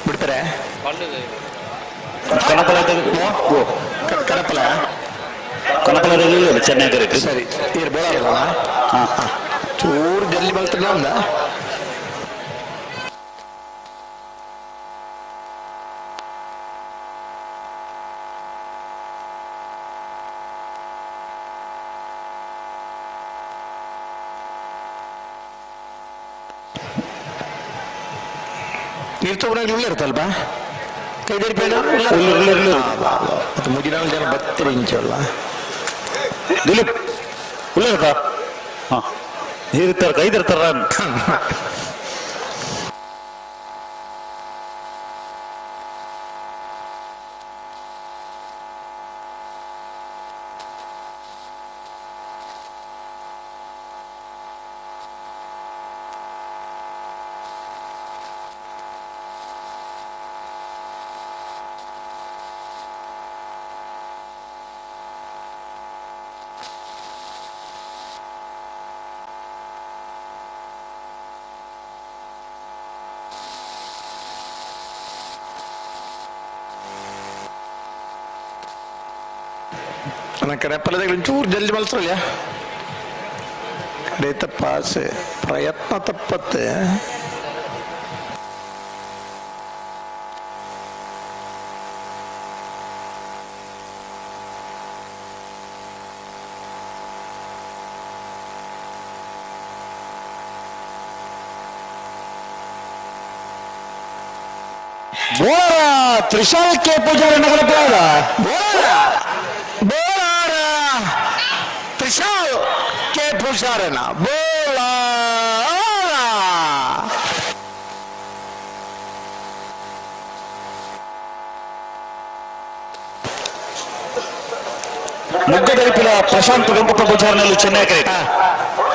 ಬಿಡ್ತಾರೆ.
ಕಣಪಲ
ಕಡಪಲ
ಕಣಪಲ ಚೆನ್ನೈ ಕರೆಕ್ಟ್.
ಸರಿ ಇರ್ ಬೋಳಲ್ಲ ಚೂರು ಜಲ್ದಿ ಬರ್ತದೆ ಅಂದ. ನೀರು ತಗೊಂಡಾಗ ಉಳ್ಳಿರ್ತಲ್ಪ ಕೈದರಿಪೇಡ ಮತ್ತು ಮುಗಿನಾಲ್ ಜನ ಬತ್ತಿರ ಇಂಚಲ್ಲ
ದಿಲೀಪ್ ಉಳ್ಳಿರ್ತಾ ಹಾ ನೀರಿರ್ತಾರ ಕೈದಿರ್ತಾರ.
ನನ್ನ ಕರೆಪ್ಪಲದಾಗ ಒಂಚೂರು ಜಲ್ದಿ ಮಲ್ಸಲ್ಲ ಕಡೆ ಪಾಸ್ ಪ್ರಯತ್ನ ತಪ್ಪತ್ತೆ.
ಬೋರ ತ್ರಿಶಾಲ್ ಕೆ ಪೂಜಾರಿ ನಗರ ಬೇಡ.
ಬೋಲಾರ ತ್ರಿಶಾಲ್ ಕೆ ಪೂಜಾರನ ಬೋಲಾರ.
ಮುಗ್ಗದೈಪಿಲ ಪ್ರಶಾಂತ್ ವೆಂಕಪ್ಪ ಪೂಜಾರಿನಲ್ಲಿ ಚೆನ್ನೈ ಕರೆ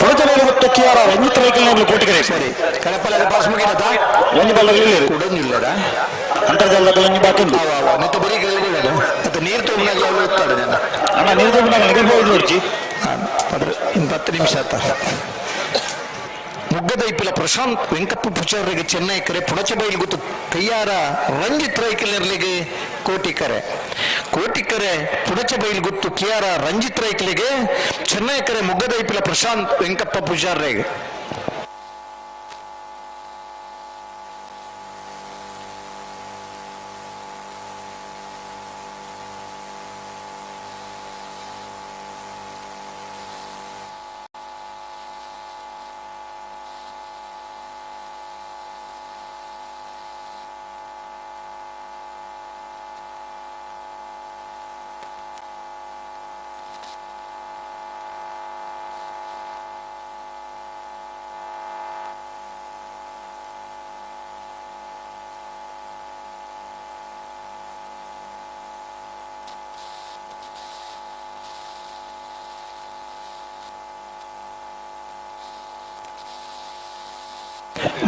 ಪುರತನೇರು ಮತ್ತು ಕಿಯಾರ ರಂಜಿತ್ ರೈಕಲ್ನಲ್ಲಿ ಕೋಟಿಕರೆ.
ಸರಿ ಕಡಪಲದ ಪಾಸ್ ಮುಗಿದ
ಒಂದು ಬಾಲ್
ಕುಡಂಜಿಲ್ಲದ
ಅಂತರ್ಜಾಲದ ಒಂಜಿ ಬಾಕಿ ಉಂಟು.
ಮತ್ತೆ ಬರೀ ಮತ್ತೆ ನೀರು ತುಂಬಾಗ ಓದ್ತಾಳೆ ನಾನು.
ಅಣ್ಣ ನೀರು ತುಂಬ ನಿಗರ್ಬೋದು ನೋಡ್ಚಿ.
ಇನ್ನು 10 ನಿಮಿಷ ಆತ. ಮುಗ್ಗದೈಪಿಲ ಪ್ರಶಾಂತ್ ವೆಂಕಪ್ಪ ಪೂಜಾರಿಗೆ ಚೆನ್ನೈ ಕರೆ, ಪುಣಚಬೈಲ್ ಗೊತ್ತು ಕೈಯಾರ ರಂಜಿತ್ ರೈಕಲರ್ಲಿಗೆ ಕೋಟಿಕರೆ, ಕೋಟಿಕರೆ ಪುಣಚಬೈಲ್ ಗೊತ್ತು ಕಿಯಾರ ರಂಜಿತ್ ರೈಕಲಿಗೆ ಚೆನ್ನೈ ಕರೆ, ಮುಗ್ಗದೈಪಿಲ ಪ್ರಶಾಂತ್ ವೆಂಕಪ್ಪ ಪೂಜಾರಿಗೆ.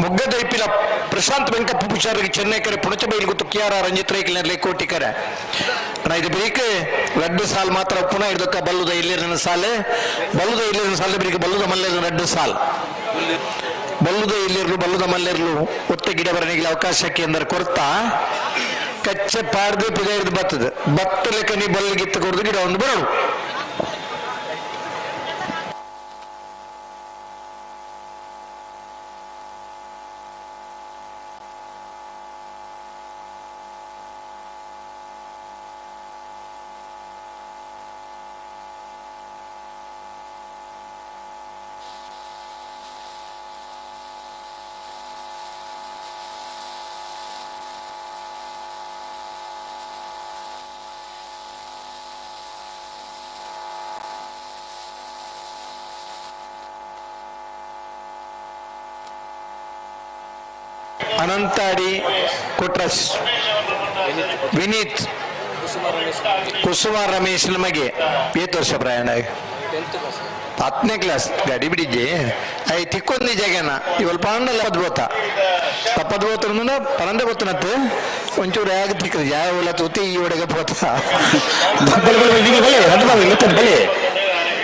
ಮುಗ್ಗದೈಪಿಲ ಪ್ರಶಾಂತ್ ವೆಂಕಪ್ಪ ಪೂಜಾರಿಗೆ ಚೆನ್ನೈ ಕರೆ, ಪುಣಚಬೈಲ್ ಗೊತ್ತು ಕಿಯಾರ ರಂಜಿತ್ ರೈಕಲ್ನಲ್ಲಿ ಕೋಟಿಕರೆ. ಇದು ಬರೀಕೆ ರಡ್ಡು ಸಾಲ್ ಮಾತ್ರ ಪುನಃ ಹಿಡ್ದಕ್ಕ ಬಲ್ಲುದ ಇಲ್ಲಿನ ಸಾಲೆ, ಬಲ್ಲುದ ಇಲ್ಲಿನ ಸಾಲೆ ಬರೀಕೆ ಬಲ್ಲುದ ಮಲ್ಲೇರಿನ ರಡ್ಡು ಸಾಲ್, ಬಲ್ಲುದ ಇಲ್ಲಿರ್ಲು ಬಲ್ಲುದ ಮಲ್ಲೇರ್ಲು ಒತ್ತೆ ಗಿಡ ಬರಣಿಗೆ ಅವಕಾಶಕ್ಕೆ ಎಂದರೆ ಕೊರ್ತ ಕಚ್ಚೆ ಪಾಡ್ದು ಪಿದ ಹಿಡಿದು ಬತ್ತದ ಬತ್ತ ಲೆಕ್ಕ ನೀ ಬಲ್ಲಿಗಿತ್ತ ಕೊಡ್ದು ಗಿಡ ಒಂದು ಬರೋಡು. ಅನಂತಾಡಿ ಕೊಟ್ರಸ್ ವಿನೀತ್ ಕುಸುಮ ರಮೇಶ್ ನಮಗೆ ಏತ್ ವರ್ಷ ಪ್ರಯಾಣ 10ನೇ ಕ್ಲಾಸ್ ಗಾಡಿ ಬಿಡಿದ್ದೆ I ತಿಕ್ಕೊಂದಿ ಜಾಗನ ಇವಲ್ ಪಾಂಡಲ್ಲ ಪದ್ಬೋತ ತಪ್ಪದ್ಬೋತ ಪರಂದೆ ಗೊತ್ತನತ್ತು ಒಂಚೂರು ಯಾಗ ತಿಕ್ಕದು ಯಾವ ತೂತಿ ಈ ಒಡೆಗೆ ಪೋತ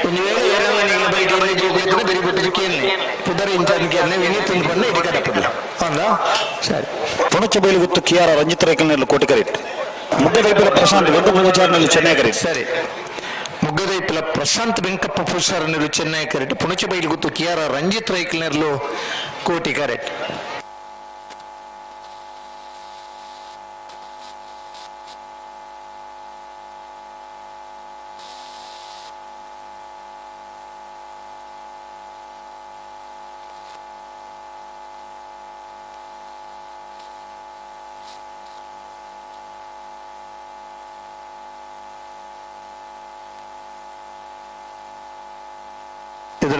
ಒಂದು ವೇಳೆ ಏರಲ್ಲ ನೀವು ಬೈಟ್ ಇರಲಿ ಜೋಗ ಬೆರಿ ಬಿಟ್ಟು ಕೇಳಿ ಪುದರ್ ಇಂಚಾನ್ ವಿನೀತ್ ಒಂದು ಬಣ್ಣ ಇಡಕ ತಪ್ಪಲ್ಲ ಹೌದಾ ಸರಿ.
ಪುಣಚ ಬೈಲು ಗೊತ್ತು ಕಿಯಾರ ರಂಜಿತ್ ರೈಕಲ್ನಲ್ಲಿ ಕೋಟಿಕರಿ, ಮುಗ್ಗದೈಪಿಲ ಪ್ರಶಾಂತ್ ವೆಂಕಪ್ಪ ಪೂಜಾರಿನಲ್ಲಿ ಚೆನ್ನೈ ಕರೆ.
ಸರಿ ಮುಗ್ಗದೈಪಿಲ ಪ್ರಶಾಂತ್ ವೆಂಕಪ್ಪ ಪೂಜಾರನರು ಚೆನ್ನೈ ಕರೆಟ್, ಪುಣಚ ಬೈಲು ಗೊತ್ತು ಕಿಯಾರ ರಂಜಿತ್ ರೈಕಲ್ನರ್ಲು ಕೋಟಿ ಕರೆಟ್.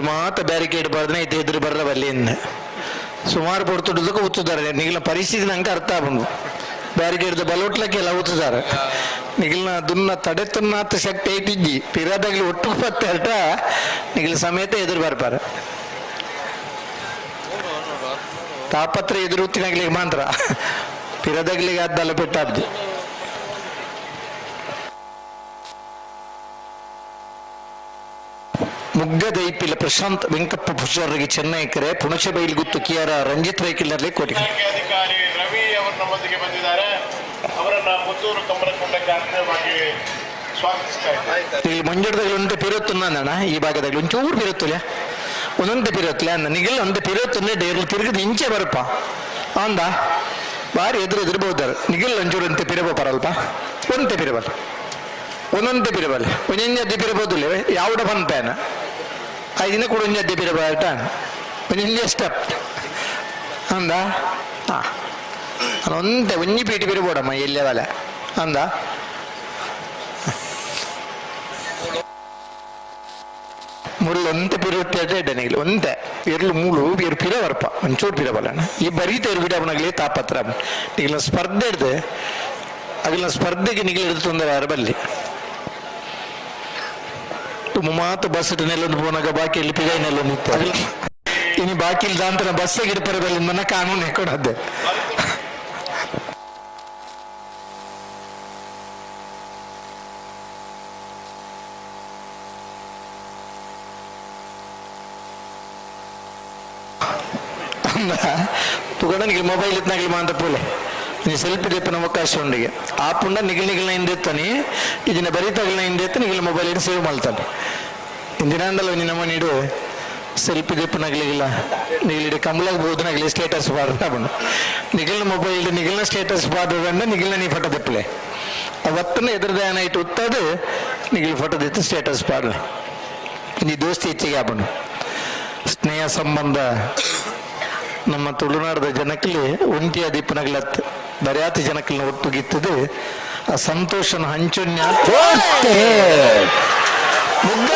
ಮಾತ ಬ್ಯಾರಿಕೇಡ್ ಬರ್ದನೆ ಐತೆ ಎದುರು ಬರ್ರ ಬಲ್ಲಿ ಸುಮಾರು ಪೊರ್ತುಡುದಕ್ಕೆ ಉತ್ತುದಾರೆ ನಿಗಿಲ ಪರಿಸ್ಥಿತಿ ನಂಗೆ ಅರ್ಥ ಆಪುಂಡು ಬ್ಯಾರಿಕೇಡ್ ಬಲೋಟ್ಲಕ್ಕೆ ಎಲ್ಲ ಉತ್ತುದಾರೆ ನಿಗಿಲ್ನ ದುನ್ನ ತಡೆ ತುನ್ನಾತ ಶಕ್ತಿ ಐತಿಜ್ಜಿ ಪಿರಾದಾಗ್ಲಿ ಒಟ್ಟು ಪತ್ತೆರಟ ನಿಗಿಲ ಸಮೇತ ಎದುರು ಬರ್ಪಾರೆ ತಾಪತ್ರ ಎದುರು ಉತ್ತಿನಾಗ್ಲಿಗೆ ಮಾತ್ರ ಪಿರದಗ್ಲಿಗೆ ಅದ್ದಲ್ಲ ಪೆಟ್ಟಾಬ್ದಿ. ಮುಗ್ಗದೈಪಿಲ ಪ್ರಶಾಂತ್ ವೆಂಕಪ್ಪ ಪೂಜಾರಿಗೆ ಚೆನ್ನೈಕರೆ ಪುಣಚಬೈಲ್ ಗುತ್ತು ಕಿಯಾರ ರಂಜಿತ್ ರೈಕಿಲ್ನಲ್ಲಿ ಕೋಟಿ
ಅಧಿಕಾರಿ ರವಿ ಅವರು ನಮ್ಮೊಂದಿಗೆ ಬಂದಿದ್ದಾರೆ. ಅವರನ್ನ ಪುತ್ತೂರು ಕಂಬಳಕೊಂಡಕ್ಕೆ ಆತ್ಮೀಯವಾಗಿ ಸ್ವಾಗತಿಸ್ತಾ ಇದ್ದೇನೆ.
ಇಲ್ಲಿ ಮಂಜುಡದಲ್ಲಿ ಒಂದು ಪಿರೊತ್ತುಂದಣ್ಣ ಈ ಭಾಗದಲ್ಲಿ ಒಂಚೂರು ಪಿರೊತ್ತುಲ ಒಂದೊಂದು ಪಿರೊತ್ತುಲ ಅಂದ ನಿಗಿಲ್ ಒಂದು ಪಿರೊತ್ತುಂದೆ ಡೇರ್ಲು ತಿರುಗಿದ ಇಂಚೆ ಬರಪ್ಪ ಅಂದ ಬಾರಿ ಎದುರು ಎದುರು ಬೋದಾರ ನಿಗಿಲ್ ಒಂಚೂರು ಅಂತೆ ಪಿರಬೋಪರಲ್ಪ ಒಂತೆ ಪಿರಬಲ್ ಒಂದೊಂತೆ ಪಿರಬಲ್ ಒಂಜೊಂಜಿ ಪಿರಬೋದಿಲ್ಲ ಯಾವಡ ಬಂತೇನ ಐದಿನ ಕೂಡ ಒಂಜಿ ಪಿರಬಾಟ ಒಂಜೊಂಜಿ ಸ್ಟೆಪ್ ಅಂದ ಹಾ ಒಂತೆ ಒಂಜಿ ಪೀಟಿ ಪಿರಬೋಡಮ್ಮ ಎಲ್ಲವಲ್ಲ ಅಂದ ಮುಳ್ಳು ಒಂತೆ ಪಿರೊತ್ತೆ ಎಡ್ಡನಿಗಿಲ್ಲ ಒಂತೆ ಎರ್ಲು ಮೂಳು ಎರು ಪಿರ ಬರ್ಪ ಒಂಚೂರು ಪಿರ ಬಲ್ಲಣ್ಣ ಈ ಬರೀತ ಎರು ಬಿಡವನಾಗಲಿ ತಾಪತ್ರ ನಿಗಿಲ ಸ್ಪರ್ಧೆ ಹಿಡ್ದು ಅಗಿಲ ಸ್ಪರ್ಧೆಗೆ ನಿಗಿಲ ಹಿಡಿದು ತೊಂದರೆ ಯಾರು ಬಲ್ಲಿ ತುಂಬ ಮಾತು ಬಸ್ ನೆಲ್ಲೊಂದು ಪೋನಾಗ ಬಾಕಿ ಇಲ್ಲಿ ಪಿಗೈ ನೆಲ್ಲೊಂದು ಇತ್ತು ಇನ್ನು ಬಾಕಿ ಇಲ್ದ ಅಂತ ಬಸ್ ಗಿಡಪರ ಬಲ್ಲಿ ಮನ ಕಾನೂನು ಕೊಡದ್ದೆ ತುಗಡ ನಿಗಿಲ್ ಮೊಬೈಲ್ ಇತ್ನಾಗಲಿ ಮಾಂತ ಪೋಲೆ ನೀ ಸೆಲ್ಫಿ ದೆಪ್ಪನ ಅವಕಾಶ ಉಂಡಿಗೆ ಆ ಪುಂಡ ನಿಗಿಲ್ ನಿಗಿಲ್ನ ಹಿಂದೆತ್ತಾನೆ ಇದನ್ನ ಬರೀತಾಗಲಿನ ಹಿಂದೆತ್ತ ನಿಗಿಲ್ ಮೊಬೈಲ್ ಇಟ್ಟು ಸೇವ್ ಮಾಡ್ತಾನೆ ಇಂದಿನಾಂಡಲ ನಿನ್ನ ನೀಡು ಸೆಲ್ಫಿ ದೆಪ್ಪನಾಗ್ಲಿಲ್ಲ ನಿಗಿಲಿಡಿ ಕಂಬಲಾಗ ಬೋದನಾಗಲಿ ಸ್ಟೇಟಸ್ ಬಾರ್ದ ನಿಗಿಲ್ನ ಮೊಬೈಲ್ ನಿಗಿಲ್ನ ಸ್ಟೇಟಸ್ ಬಾರ್ದ ನಿಗಿಲ್ನ ನೀ ಫೋಟೋ ದೆಪ್ಪಲೆ ಅವತ್ತನ ಎದುರ್ದ ಏನಾಯ್ತು ಉತ್ತದು ನಿಗಿಲ್ ಫೋಟೋ ದೆತ್ತು ಸ್ಟೇಟಸ್ ಬಾರ್ಲ ನೀ ದೋಸ್ತಿ ಹೆಚ್ಚಿಗೆ ಆಪುಂಡು ಸ್ನೇಹ ಸಂಬಂಧ ನಮ್ಮ ತುಳುನಾಡದ ಜನಕ್ಕಲ್ಲಿ ಒಂಟಿಯ ದೀಪನಗ್ಲತ್ ಬರ್ಯಾತಿ ಜನಕ್ಕಲ್ಲಿ ಒಟ್ಟುಗಿತ್ತದೆ ಆ ಸಂತೋಷನ ಹಂಚುನ್ಯ ಮುಗ್ಗ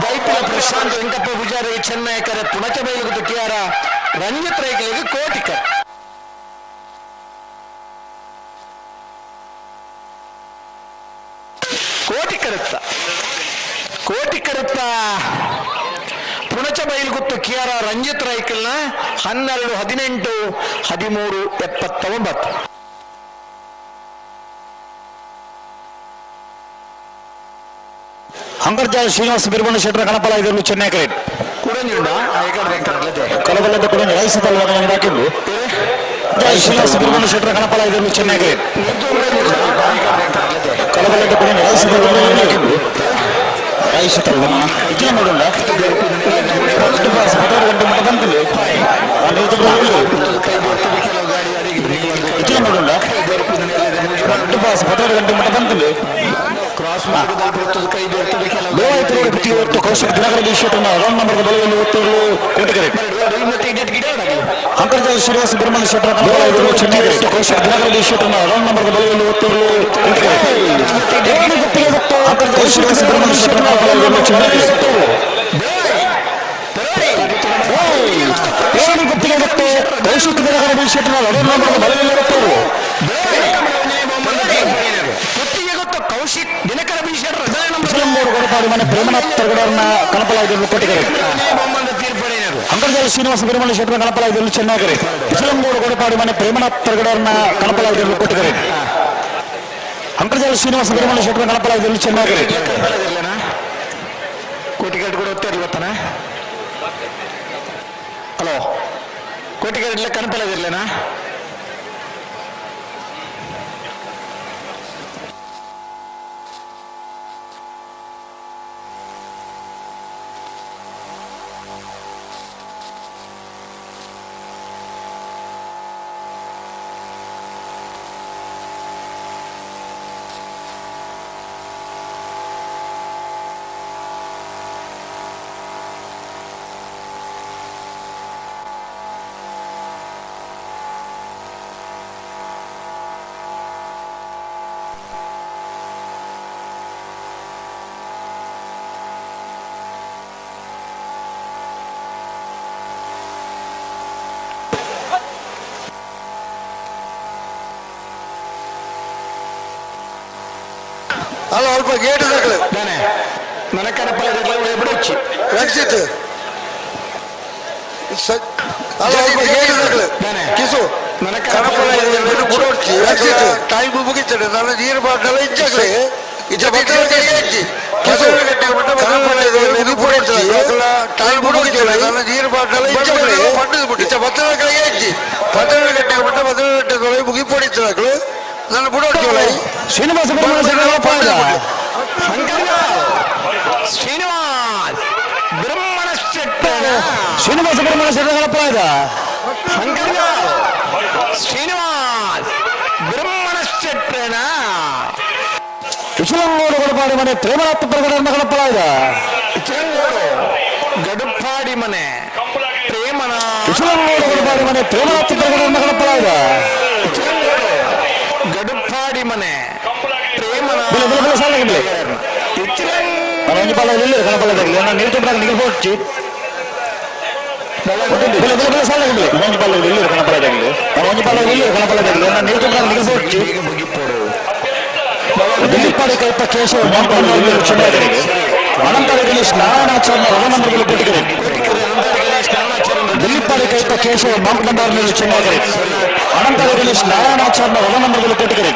ದೈಪಿಲ ಪ್ರಶಾಂತ್ ವೆಂಕಪ್ಪ ಪೂಜಾರಿ ಚೆನ್ನೈಕರ ಪುಣಚ ಬೈಲುಗುತ್ತು ಕಿಯಾರ ರಂಜಿತ್ ರೈಕಲಿಗೆ ಕೋಟಿಕ ಕೋಟಿ ಕರುತ್ತ ಕೋಟಿ ಕರುತ್ತ ಪುಣಚ ಬೈಲ್ಗುತ್ತು ಕಿಯಾರ ರಂಜಿತ್ ರೈಕಲ್ನ 12 18 13 79.
ಹಂಗರ್ಜಾಲ ಶ್ರೀನಿವಾಸ ಬಿರ್ಬಣ್ಣ ಶೆಟ್ಟರ ಕಣಪಲ ಇದನ್ನು ಚೆನ್ನೈ ಕರೆಟ್
ಕುಡಂಜುಂಡ
ಕಲಬಲ್ಲದ ಕುಡಂಜ ರೈಸದಲ್ವ ಹಾಕಿದ್ದು ಶ್ರೀನಿವಾಸ ಬಿರ್ಬಣ್ಣ ಶೆಟ್ಟರ ಕಣಪಲ ಇದನ್ನು ಚೆನ್ನೈ ಕರೆಟ್ ಕಲಬಲ್ಲದ ಕುಡಂಜ ರೈಸದಲ್ವ ಹಾಕಿದ್ದು ರೈಸದಲ್ವ ಇಜ್ಜಿನ ನೋಡುಂಡ ಗಂಟೆ ಮಟ್ಟ ಬಂತಿಲ್ಲ ಇಜ್ಜಿನ ನೋಡುಂಡ ಗಂಟೆ ಮಟ್ಟ ಬಂತಿಲ್ಲ
ಕ್ರಾಸ್
ಗೋವಾಯ್ತು ರೋಡ್ ಗುತ್ತಿಗೆ ಹೊತ್ತು ಕೌಶಿಕ್ ದಿನಕರ ಶೆಟ್ಟರ್ನ ರೌಂಡ್ ನಂಬರ್ ಬಲದಲ್ಲಿ ಒತ್ತುಗಳು ಕೋಟೆಗೆರೆ ಅಂತರ್ಜಾಲ ಶ್ರೀನಿವಾಸ ಬಿರ್ಮಣ ಶೆಟ್ಟರ ಗೋವಾಯ್ತು ಚೆನ್ನೈ ಕೌಶಿಕ್ ದಿನಕರ ಶೆಟ್ಟರ್ನ ರೌಂಡ್ ನಂಬರ್ ಬಲದಲ್ಲಿ ಒತ್ತುಗಳು ಕೋಟೆಗೆರೆ ಗುತ್ತಿಗೆ ಹೊತ್ತು ಕೌಶಿಕ್ ಸುಬ್ರಹ್ಮಣ್ಯ ಶೆಟ್ಟರ್ನ ಬಲದಲ್ಲಿ ಚೆನ್ನೈ ಗುತ್ತಿಗೆ ಹೊತ್ತು ಕೌಶಿಕ್ ದಿನಕರ ಶೆಟ್ಟರ್ನ ರೌಂಡ್ ನಂಬರ್ ಬಲದಲ್ಲಿ ಒತ್ತುಗಳು
ಗುತ್ತಿಗೆ ಗೊತ್ತು ಕೌಶಿಕ್ ದಿನಕರ ಬಿ ಶೆಟ್ಟರ್
ಮುಸ್ಲಿಂಗೂರು ಕೊಡಪಾಡಿ ಮನೆ ಪ್ರೇಮನಾಥ್ ತರಗಡವ್ರನ್ನ ಕಣಪಲಾಗಿದ್ದರು ಕೊಟ್ಟಿದ್ದಾರೆ ಅಂತರ್ಜಾಲ ಶ್ರೀನಿವಾಸ ಬಿರುಮಣ ಶೆಟ್ಟರ ಕಣಪಲಾಗಿದ್ದರು ಚೆನ್ನಾಗರೆ ಮುಸ್ಲಿಂಗೂರು ಕೊಡಪಾಡಿ ಮನೆ ಪ್ರೇಮನಾಥ್ ತರಗಡವ್ರನ್ನ ಕಣಪಲಾಗಿದ್ದರು ಕೊಟ್ಟಿದ್ದಾರೆ ಅಂತರ್ಜಾಲ ಶ್ರೀನಿವಾಸ ಬಿರುಮಣ ಶೆಟ್ಟರ ಕಣಪಲಾಗಿದ್ದರು ಚೆನ್ನಾಗರೆ
ಕೋಟಿಗೇಟ್ ಕೂಡ ಒತ್ತಾರೆ ಇವತ್ತನ ಹಲೋ ಕೋಟಿಗೇಟ್ ಕಣಪಲಾಗಿರ್ಲೇನಾ
ಅಲ್ಲ ಅಲ್ಪ ಗೇಟ್ ದಾಖಲೆ
ಬಿಡೋಚಿ
ರಕ್ಷಿತ್ ಅಲ್ಲ ಅಲ್ಪ ಗೇಟ್ ದಾಖಲೆ ಕಿಸು ಕಣಪಲ ರಕ್ಷಿತ್ ಟೈಮ್ ಮುಗಿತಾರೆ ನಾನು ನೀರು ಬಾಟಲ ಇಜ್ಜಾಗ್ಲಿ ಇಜ್ಜ ಕಿಸು ಟೈಮ್ ಮುಗಿತಾರೆ ನಾನು ನೀರು ಬಾಟಲ ಇಜ್ಜಾಗ್ಲಿ ಇಚ್ಚ ಭತ್ತದ ಕಡೆಗೆ ಹೆಜ್ಜಿ 12 ಗಂಟೆಗೆ ಮಟ್ಟ 12 ಗಂಟೆ ಮುಗಿಪೊಡಿತಾಗ್ಲು ನಾನು ಬಿಡೋಡ್ತೀವಲ್ಲ.
ಶ್ರೀನಿವಾಸ
ಶ್ರೀನಿವಾಸ್ ಬ್ರಹ್ಮಣ ಶೆಟ್ಟ
ಶ್ರೀನಿವಾಸ ಬ್ರಹ್ಮಣ ಶೆಟ್ಟಗಳಪ್ಪ
ಶ್ರೀನಿವಾಸ್ ಬ್ರಹ್ಮಣ ಶೆಟ್ಟನ
ವಿಶಲಂಗೋಡು ಗಡಪಾಡಿ ಮನೆ ಪ್ರೇಮನಾಥ ಪ್ರಕಟಣ ಗಣಪಳ
ಚಿರಂಗೋಡು ಗಡುಪಾಡಿ ಮನೆ ಪ್ರೇಮನ
ವಿಶಲಂಗೋಡು ಗಡಪಾಡಿ ಮನೆ ಪ್ರೇಮನಾಥ ಪ್ರಕಟಣ ಗಣಪಳ
ಚಿರಂಗೋಡು ಗಡುಪಾಡಿ ಮನೆ ಪ್ರೇಮನ
ಬಿಲೆ ಬಿಲೆ ಬಿಲೆ ಸಾಲ ಬಿಲೆ ನಾನು ಒಂಜಿ ಪಾಲ ಇಲ್ಲ ಗಣಪಳ ನಾನು ನೀರು ತುಂಬ ನೀರು ಹೋಗ್ತಿ ಬಿಲೆ ಬಿಲೆ ಬಿಲೆ ಸಾಲ ಬಿಲೆ ಒಂಜಿ ಪಾಲ ಇಲ್ಲ ಗಣಪಳ ನಾನು ಒಂಜಿ ಪಾಲ ಇಲ್ಲ ಗಣಪಳ ನಾನು ನೀರು ತುಂಬ ನೀರು ಹೋಗ್ತಿ ದಿಲೀಪಾಡಿ ಕೈಪ ಕೇಶವ ಅನಂತರ ಗಣೇಶ್ ನಾರಾಯಣಾಚಾರ್ಯ ರವನಂದರಲ್ಲಿ ಕೊಟ್ಟಿಗೆ ದಿಲೀಪಾಡಿ ಕೈಪ ಕೇಶವ ಮಾಂಕಂಡಾರ್ನಲ್ಲಿ ಚೆನ್ನಾಗಿ ಅನಂತರ ಗಣೇಶ್ ನಾರಾಯಣಾಚಾರ್ಯ ರವನಂದರಲ್ಲಿ ಕೊಟ್ಟಿಗೆ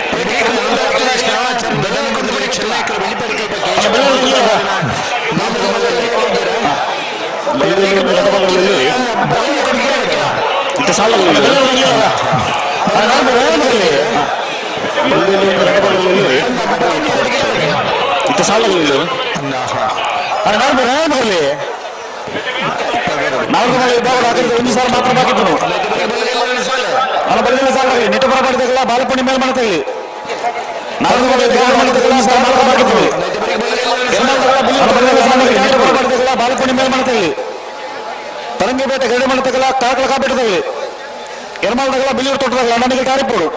ಒಂದು ಸಾಲ ಮಾತ್ರ ಬಾಕಿದ್ರು ಅಲ್ಲ ಬರಲಿಲ್ಲ ಸಾಲ ನಿಟ್ಟ ಬರ ಮಾಡಿದಾಗಲ್ಲ ಬಾಲಪುಣಿ ಮೇಲೆ ಮಾಡ್ತಾಗಲಿ ನಾಲ್ಕು ಸಾಲ ಮಾತ್ರ ಬಾಕಿದ್ರು ನಿಟ್ಟ ಬರ ಮಾಡಿದಾಗಲ್ಲ ಬಾಲಪುಣಿ ಮೇಲೆ ಮಾಡ್ತಾಗಲಿ ತರಂಗಿಪೇಟೆ ಗರಡಿ ಮಾಡ್ತಾಗಲ್ಲ ಕಾಕಲ ಕಾಪೇಟದಾಗಲಿ ಎರ್ಮಾಲ್ದಾಗಲ್ಲ ಬಿಲ್ಲಿಯೂರು ತೋಟದಾಗಲ್ಲ ನನಗೆ ಕಾರಿಪೋಡು.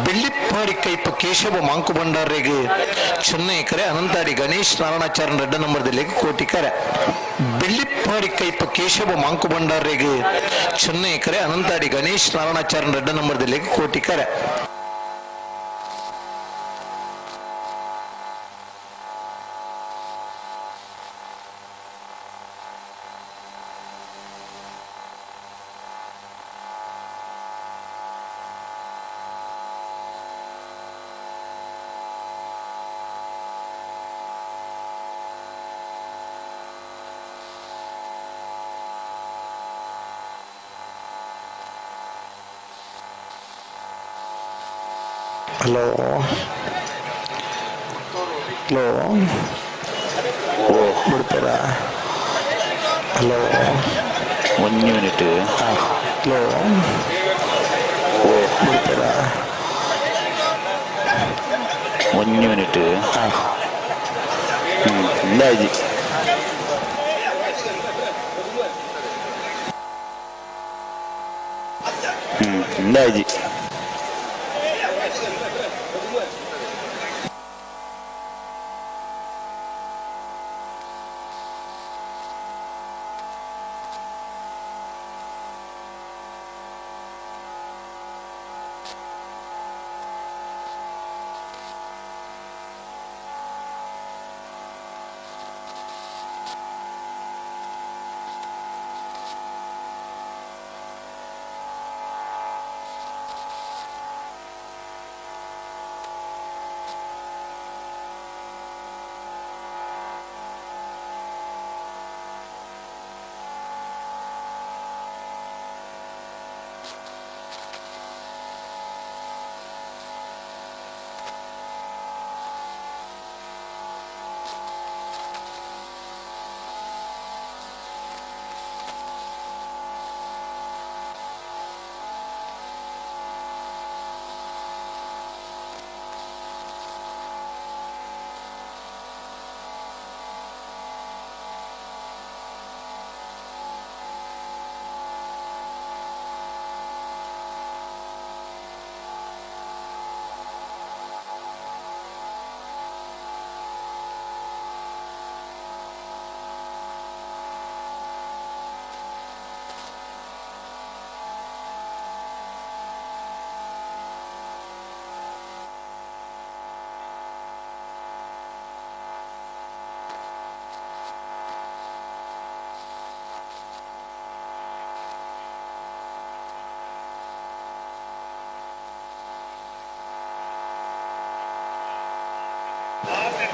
ಬೆಳ್ಳಿಪ್ಪಾಡಿ ಕೈಪ ಕೇಶವ ಮಾಂಕು ಭಂಡಾರಿಗೆ ಚೆನ್ನೈ ಕರೆ ಅನಂತಾಡಿ ಗಣೇಶ್ ನಾರಾಯಣಾಚಾರ್ಯ ರೆಡ್ಡ ನಂಬರ್ದಲ್ಲಿ ಕೋಟಿ ಕರೆ. ಬೆಳ್ಳಿಪ್ಪಾಡಿ ಕೈಪ ಕೇಶವ ಮಾಂಕು ಭಂಡಾರಿಗೆ ಚೆನ್ನೈ ಕರೆ ಅನಂತಾಡಿ ಗಣೇಶ್ ನಾರಾಯಣಾಚಾರ್ಯ ರೆಡ್ಡ ನಂಬರ್ದಲ್ಲಿ ಕೋಟಿ ಕರೆ. Hello hello. ಬಿಡ್ತಾರ. Hello
1 minute.
ಹಲೋ ಬಿಡ್ತಾರ.
1 ಮಿನಿಟ್. ಇಂದಾಜಿ ಇಂದಾಜಿ.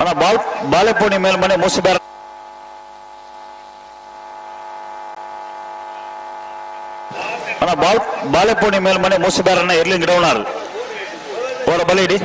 ಅಣ್ಣ ಬಾಲ್ ಬಾಳೆಪೋಣಿ ಮೇಲ್ಮನೆ ಮೂಸಿಬಾರ ಅಣ್ಣ ಬಾಲ್ ಬಾಳೆಪೋಣಿ ಮೇಲ್ಮನೆ ಮೂಸಿಬಾರನ್ನ ಎರ್ಲಿಂಗ್ ಗಿಡವನಾರ್ ಅವರ ಬಲೆ ಇಡಿ.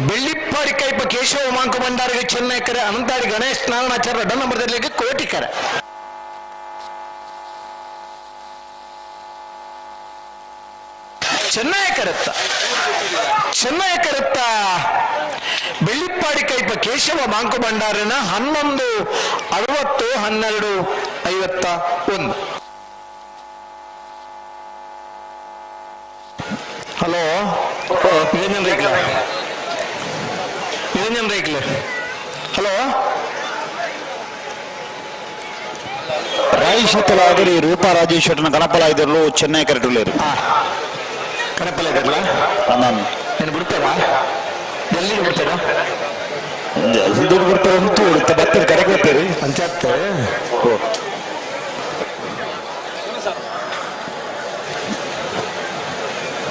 Bellippady ಕೈಪ Keshava Monk ಭಂಡಾರಿಗೆ ಚೆನ್ನೈಕರೆ Anantadi Ganesh Narayanacharya ಡನ್ನಂಬರದಲ್ಲಿಗೆ ಕೋಟಿಕರೆ. ಚೆನ್ನೈಕರತ್ತ ಚೆನ್ನೈಕರತ್ತ Bellippady ಕೈಪ Keshava Monk ಭಂಡಾರಿನ 11 60 12 51. Hello Niranjan ರೈಕ್ಲ, Niranjan ರೈಕ್ಲ. Hello
ರಾಯಶತಲಾಗರಿ ರೂಪಾ ರಾಜೇಶ್ವರನ ಗಣಪಲಾಯ್ದರ್ಲು ಚೆನ್ನೈ ಕರೆಟುಲೇರು.
ಗಣಪಲ ಇದ್ದಾರಲ್ಲ, ನೀನು ಬಿಡ್ತಾರಾ? ಎಲ್ಲಿ ಬಿಡ್ತಾರಾ?
ದುಡ್ಡು ಬಿಡ್ತಾರೆ ಅಂತೂ ಬರ್ತಾರೆ, ಕರೆಗೆ ಬರ್ತೀರಿ
ಪಂಚಾಯತ್.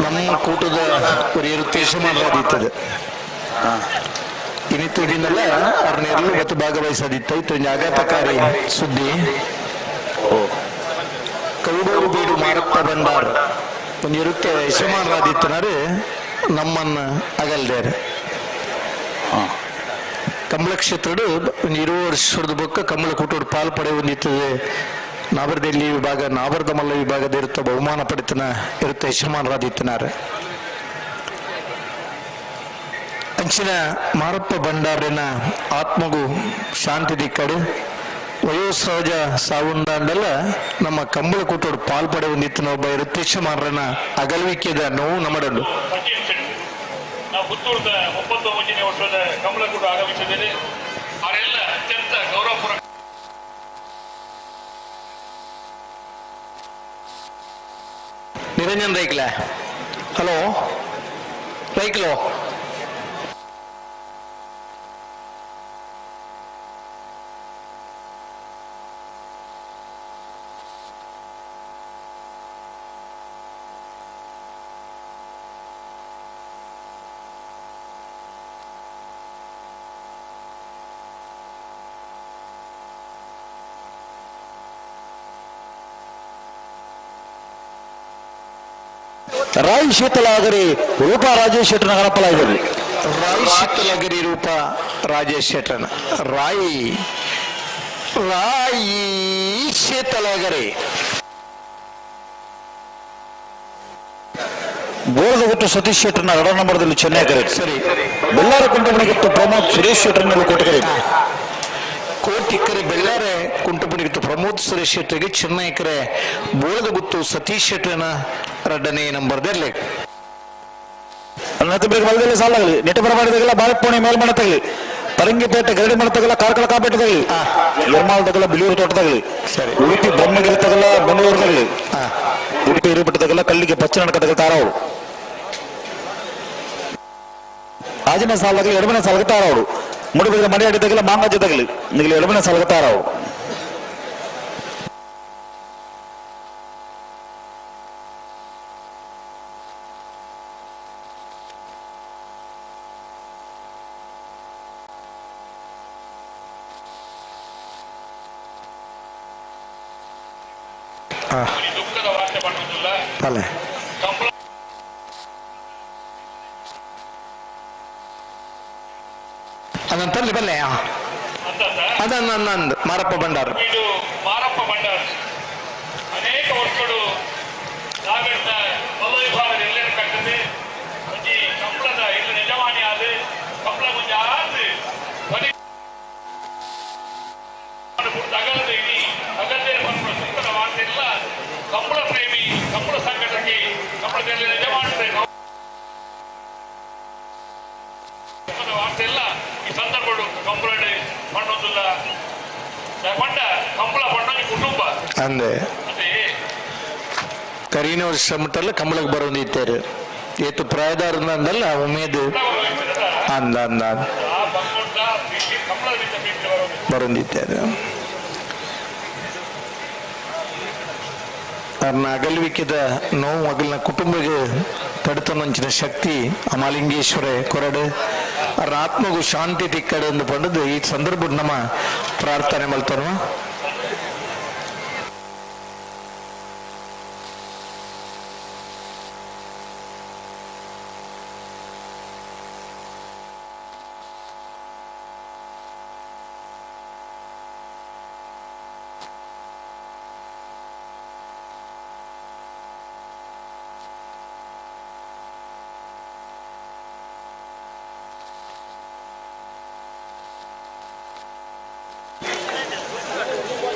ನಮ್ಮ ಕೂಟದ ಹಿರಿಯರು ತೇಜಮಾನರಾದಿತ್ತದೆ ಇನ್ನಿತ್ತುಡಿನಲ್ಲ ಅವ್ರನ್ನೆಲ್ಲೂ ಮತ್ತು ಭಾಗವಹಿಸದಿತ್ತ ಇತ್ತು ಆಘಾತಕಾರಿ ಸುದ್ದಿ. ಕೌಡೂರು ಬೀಡು ಮಾರಪ್ಪ ಬಂದಾರ ಒಂದು ಇರುತ್ತೆ ಯಜಮಾನರಾದಿತ್ತನಾರು ನಮ್ಮನ್ನ ಅಗಲ್ದೇರು. ಕಮಲ ಕ್ಷೇತ್ರಡು ಒಂದು 20 ವರ್ಷದ ಬೊಕ್ಕ ಕಮಲ ಕೂಟೋಡು ಪಾಲ್ ಪಡೆ ಹೊಂದಿತ್ತದೆ. ನಾವರದಲ್ಲಿ ವಿಭಾಗ ನಾವರದ ಮಲ್ಲ ವಿಭಾಗದ ಇರುತ್ತ ಬಹುಮಾನ ಪಡೆತನ ಇರುತ್ತೆ ಯಜಮಾನರಾದಿತ್ತನಾರ. ಅಂಚಿನ ಮಾರಪ್ಪ ಭಂಡಾರಿನ ಆತ್ಮಗೂ ಶಾಂತಿ ದಿಕ್ಕಡು ವಯೋಸಹಜ ಸಾವುಂದಾಂಡಲ್ಲ ನಮ್ಮ ಕಂಬಳ ಕೂಟೋಡು ಪಾಲ್ ಪಡೆ ಹೊಂದಿತ್ತನ ಒಬ್ಬ ಇರುತ್ತೆ ಯಜಮಾನರನ್ನ ಅಗಲುವಿಕೆದ ನೋವು ನಮ್ಮಡಲು.
ಸಚಿನ್ ಶೆಟ್ಟಿ.
ಪುತ್ತೂರದ 39ನೇ ವರ್ಷದ ಕಮಲಕೂಟ ಆಗಮಿಸಿದ್ದೇನೆ. ಅವರೆಲ್ಲ ಅತ್ಯಂತ ಗೌರವಪೂರ್ವಕ
ನಿರಂಜನ್ ರೈಕ್ಲ ಹಲೋ ರೈಕ್ಲೋ
ರಾಯ್ ಶೀತಲಾಗರಿ ರೂಪಾ ರಾಜೇಶ್ ಶೆಟ್ಟರ್ನ ಗಣಪಲಾಗಿದ್ದಾರೆ.
ರಾಯ್ ಶೀತಲಗಿರಿ ರೂಪ ರಾಜೇಶ್ ಶೆಟ್ಟರ್ನ ರಾಯಿ ರಾಯಿ ಶೀತಲಗರಿ
ಬೋಳದಗುಟ್ಟು ಸತೀಶ್ ಶೆಟ್ಟರ್ನ ಎರಡನೇ ನಂಬರ್ದಲ್ಲಿ ಚೆನ್ನೈ ಕರೆ.
ಸರಿ.
ಬೆಳ್ಳಾರ ಕುಂಟಮಣಿಗಿತ್ತು ಪ್ರಮೋದ್ ಸುರೇಶ್ ಶೆಟ್ಟರ್ನಲ್ಲಿ ಕೋಟೆಕರೆ.
ಕೋಟಿಕ್ಕರೆ ಬೆಳ್ಳಾರೆ ಕುಂಟುಪುಣಿಗಿತ್ತು ಪ್ರಮೋದ್ ಸುರೇಶ್ ಶೆಟ್ಟರಿಗೆ ಚೆನ್ನೈಕರೆ ಬೋಳದಗುತ್ತು ಸತೀಶ್ ಶೆಟ್ಟರ್ನ ಎರಡನೇ ನಂಬರ್ದಲ್ಲಿ.
ನತ್ತಬೇಕ ಬಲದಲ್ಲಿ ಸಾಲಾಗಲಿ ನೆಟ್ಟಬರ ಮಾಡಿದಾಗೆಲ್ಲ ಬಾಳೆಪೋಣಿ ಮೇಲ್ಮಣ ತಗಲಿ ಪರಂಗಿಪೇಟೆ ಗರಡಿ ಮಣ ತಗಲ ಕಾರ್ಕಳ ಕಾಪೇಟೆ ತಗಲಿ ಎರ್ಮಾಲ್ ತಗಲ ಬಿಳಿಯೂರು ತೋಟ ತಗಲಿ.
ಸರಿ.
ಉಡುಪಿ ಬ್ರಹ್ಮಗಿರಿ ತಗಲ ಬೆಂಗಳೂರು ತಗಲಿ. ಉಡುಪಿ ಹಿರಿಪಟ್ಟ ತಗಲ ಕಲ್ಲಿಗೆ ಪಚ್ಚನಡಕ ತಗಲ ತಾರಾವರು ಆಜಿನ ಸಾಲಾಗಲಿ ಎಡಮನೆ ಸಾಲಗೆ ತಾರಾವರು ಮುಡುಬಿದ್ರೆ ಮಡಿಯಾಡಿ ತಗಲ ಮಾಂಗಾಜಿ ತಗಲಿ ನಿಗಲಿ ಎಡಮನೆ ಸಾಲಗೆ ತಾರಾವರು.
ದುಃಖದ ವಾರ್ತೆ ಪಡುವುದಿಲ್ಲ.
ಅಲ್ಲೇ
ಕಂಬಳ
ಅದನ್ನ ತರಲಿ ಬಲ್ಲೆ
ಅಂತ
ಅದನ್ನ ನಂದು ಮಾರಪ್ಪ ಭಂಡಾರ.
ಇದು ಮಾರಪ್ಪ ಭಂಡಾರ ಅನೇಕ ವರ್ಷಗಳು ನಾವೆಲ್ಲ ಮಲ್ಲ ವಿಭಾಗದ ಎಲ್ಲರೂ ಕಟ್ಟದೆ ಒಂಜಿ ಕಂಬಳದ ಇಲ್ಲ ನಿಜವಾಣಿ ಆದ ಕಂಬಳ ಒಂಜಿ ಆದ್ ಬರೀ ಅಗಲದ ಇಡೀ ಅಗಲದೇ ಪನ್ಪುನ ಸುತ್ತದ ವಾರ್ತೆ ಇಲ್ಲ. ಕಂಬಳ ಪ್ರೇಮಿ ಕಂಬಳ ಸಂಘಟಕಿ ಕಂಬಳದಲ್ಲಿ ನಿಜವಾಣಿ ವಾರ್ತೆ ಇಲ್ಲ. ಈ ಸಂದರ್ಭಗಳು ಕಂಬಳ ಪಣ್ಣೊಂದಿಲ್ಲ ಪಂಡ ಕಂಬಳ ಪಣ್ಣೊಂದು ಕುಟುಂಬ
ಅಂದೆ
ಅದೇ
ಕರೀನ ವರ್ಷ ಮುಟ್ಟಲ್ಲ ಕಂಬಳಕ್ಕೆ ಬರೋದಿತ್ತೇರು ಏತು ಪ್ರಾಯದಾರ ಅಂದಲ್ಲ ಉಮೇದು ಅಂದ ಅಂದ
ಆ ಬಂಗೊಂಡ ಪ್ರೀತಿ ಕಂಬಳದಿಂದ ಪ್ರೀತಿ ಬರೋದು
ಬರೋದಿತ್ತೇರು ಅವ್ರನ್ನ ಅಗಲ್ವಿಕ್ಕಿದ ನೋವು ಅಗಲಿನ ಕುಟುಂಬಕ್ಕೆ ತಡೆತನಂಚಿನ ಶಕ್ತಿ ಅಮಾಲಿಂಗೇಶ್ವರ ಕೊರಡು ಅವ್ರ ಆತ್ಮಗೂ ಶಾಂತಿ ತಿಕ್ಕಡೆ ಎಂದು ಪಡೆದು ಈ ಸಂದರ್ಭ ನಮ್ಮ ಪ್ರಾರ್ಥನೆ ಮಲ್ತಾರ.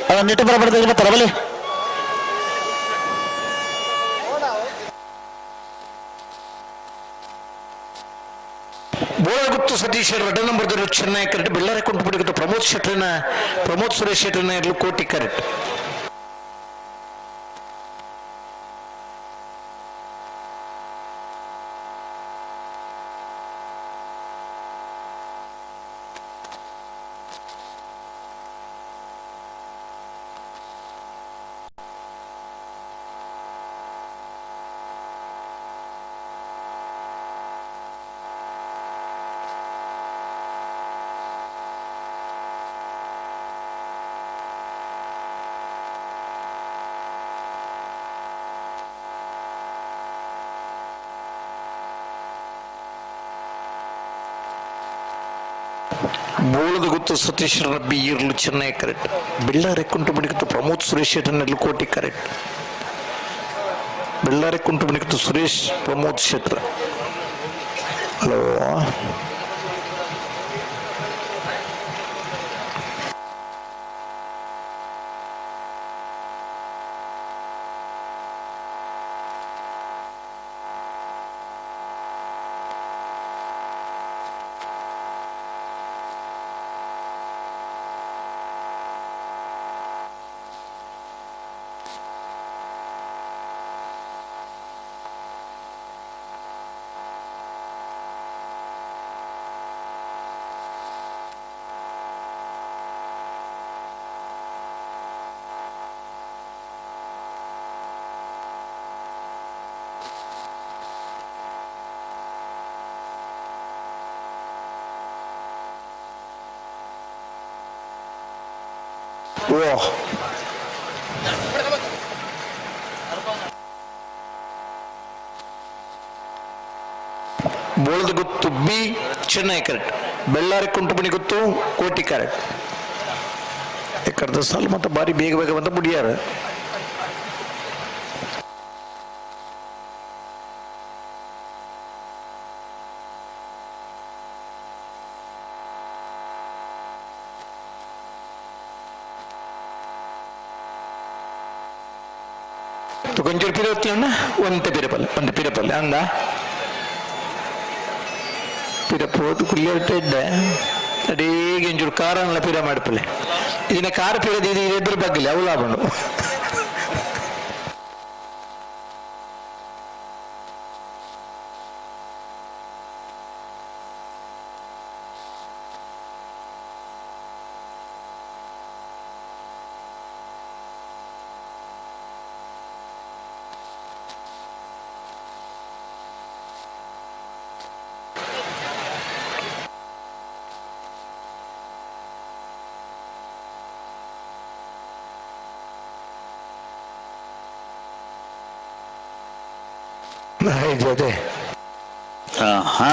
ಅದನ್ನ ನೆಟ್ಟು ಬರಬಾರ್ದು ಬರ್ತಾರ ಬಲಿ.
ಬೋಳಗುತ್ತು ಸತೀಶ್ ಎರಡ್ ನಂಬರ್ ಚೆನ್ನೈ ಕರೆಕ್ಟ್ ಬೆಳ್ಳಾರೆ ಕುಂಟುಪುಡಿಗಿತ್ತು ಪ್ರಮೋದ್ ಶೆಟ್ಟರ್ನ ಪ್ರಮೋದ್ ಸುರೇಶ್ ಶೆಟ್ಟರ್ನ ಇರಲು ಕೋಟಿ ಕರೆಕ್ಟ್. ಬೋಳದ ಗುತ್ತು ಸತೀಶ್ ರಬ್ಬಿ ಇರ್ಲು ಚೆನ್ನೈ ಕರೆಕ್ಟ್ ಬೆಳ್ಳಾರೆ ಕುಂಟುಮಣಿಗಿತ್ತು ಪ್ರಮೋದ್ ಸುರೇಶ್ ಶೆಟ್ಟರ್ನಲ್ಲಿ ಕೋಟಿ ಕರೆಕ್ಟ್ ಬೆಳ್ಳಾರೆ ಕುಂಟುಮಣಿಗಿತ್ತು ಸುರೇಶ್ ಪ್ರಮೋದ್ ಶೆಟ್ಟರ್. ಹಲೋ ಓ ಬೋಳದ ಗುತ್ತು ಬಿ ಚೆನ್ನೈ ಕರೆಕ್ಟ್ ಬೆಳ್ಳಾರಿ ಕುಂಟುಮಣಿ ಗುತ್ತು ಕೋಟಿ ಕರೆಕ್ಟ್ ಎಕ್ಕರ್ದ ಸಾಲು ಮತ್ತೆ ಬಾರಿ ಬೇಗ ಬೇಗ ಬಂದ ಮುಡಿಯಾರ ಕೊಂಚೂರು ಪಿರವತ್ತಿಯಣ್ಣ ಒಂತೆ ಪಿರಪಲ್ಲೆ ಒಂದು ಪಿರಪಲ್ಲೆ ಅಂದ ಪಿರ ಪೋತು ಕುಲ್ಲಿಯರ್ಟ ಇದ್ದೆ ಅಡೀಗೆ ಒಂಚೂರು ಕಾರನ್ಲ ಪಿರ ಮಾಡ್ಪಲ್ಲೆ ಇದನ್ನ ಕಾರ್ ಪಿರದ ಇದು ಎದುರು ಬಗ್ಗಲಿ ಅವು ಲಾಭ ಜೊತೆ
ಹಾ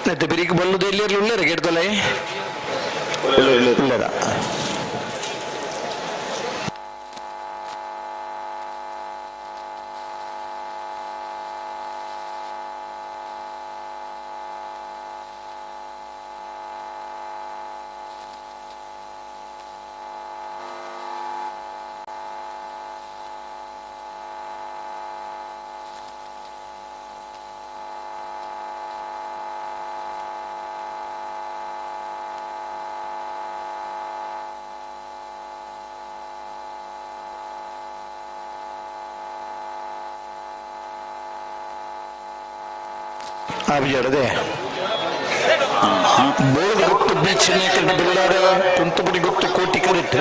ಮತ್ತೆ ಬಿರಿಗೆ ಬಲ್ಲುದು ಎಲ್ಲಿ ಇರ್ಲಿ ಉಳ್ಳೇರ ಗೆಡ್ದಲ್ಲ ಉಳ್ಳೇರ ಆಬಿಜಾಡದೆ ಬೋಳದ ಗುತ್ತು ಬಿ ಚೆನ್ನೈ ಕರೆಕ್ಟ್ ಬೆಳ್ಳಾರ ಕುಂತುಪುಡಿ ಗುತ್ತು ಕೋಟಿ ಕರೆಕ್ಟ್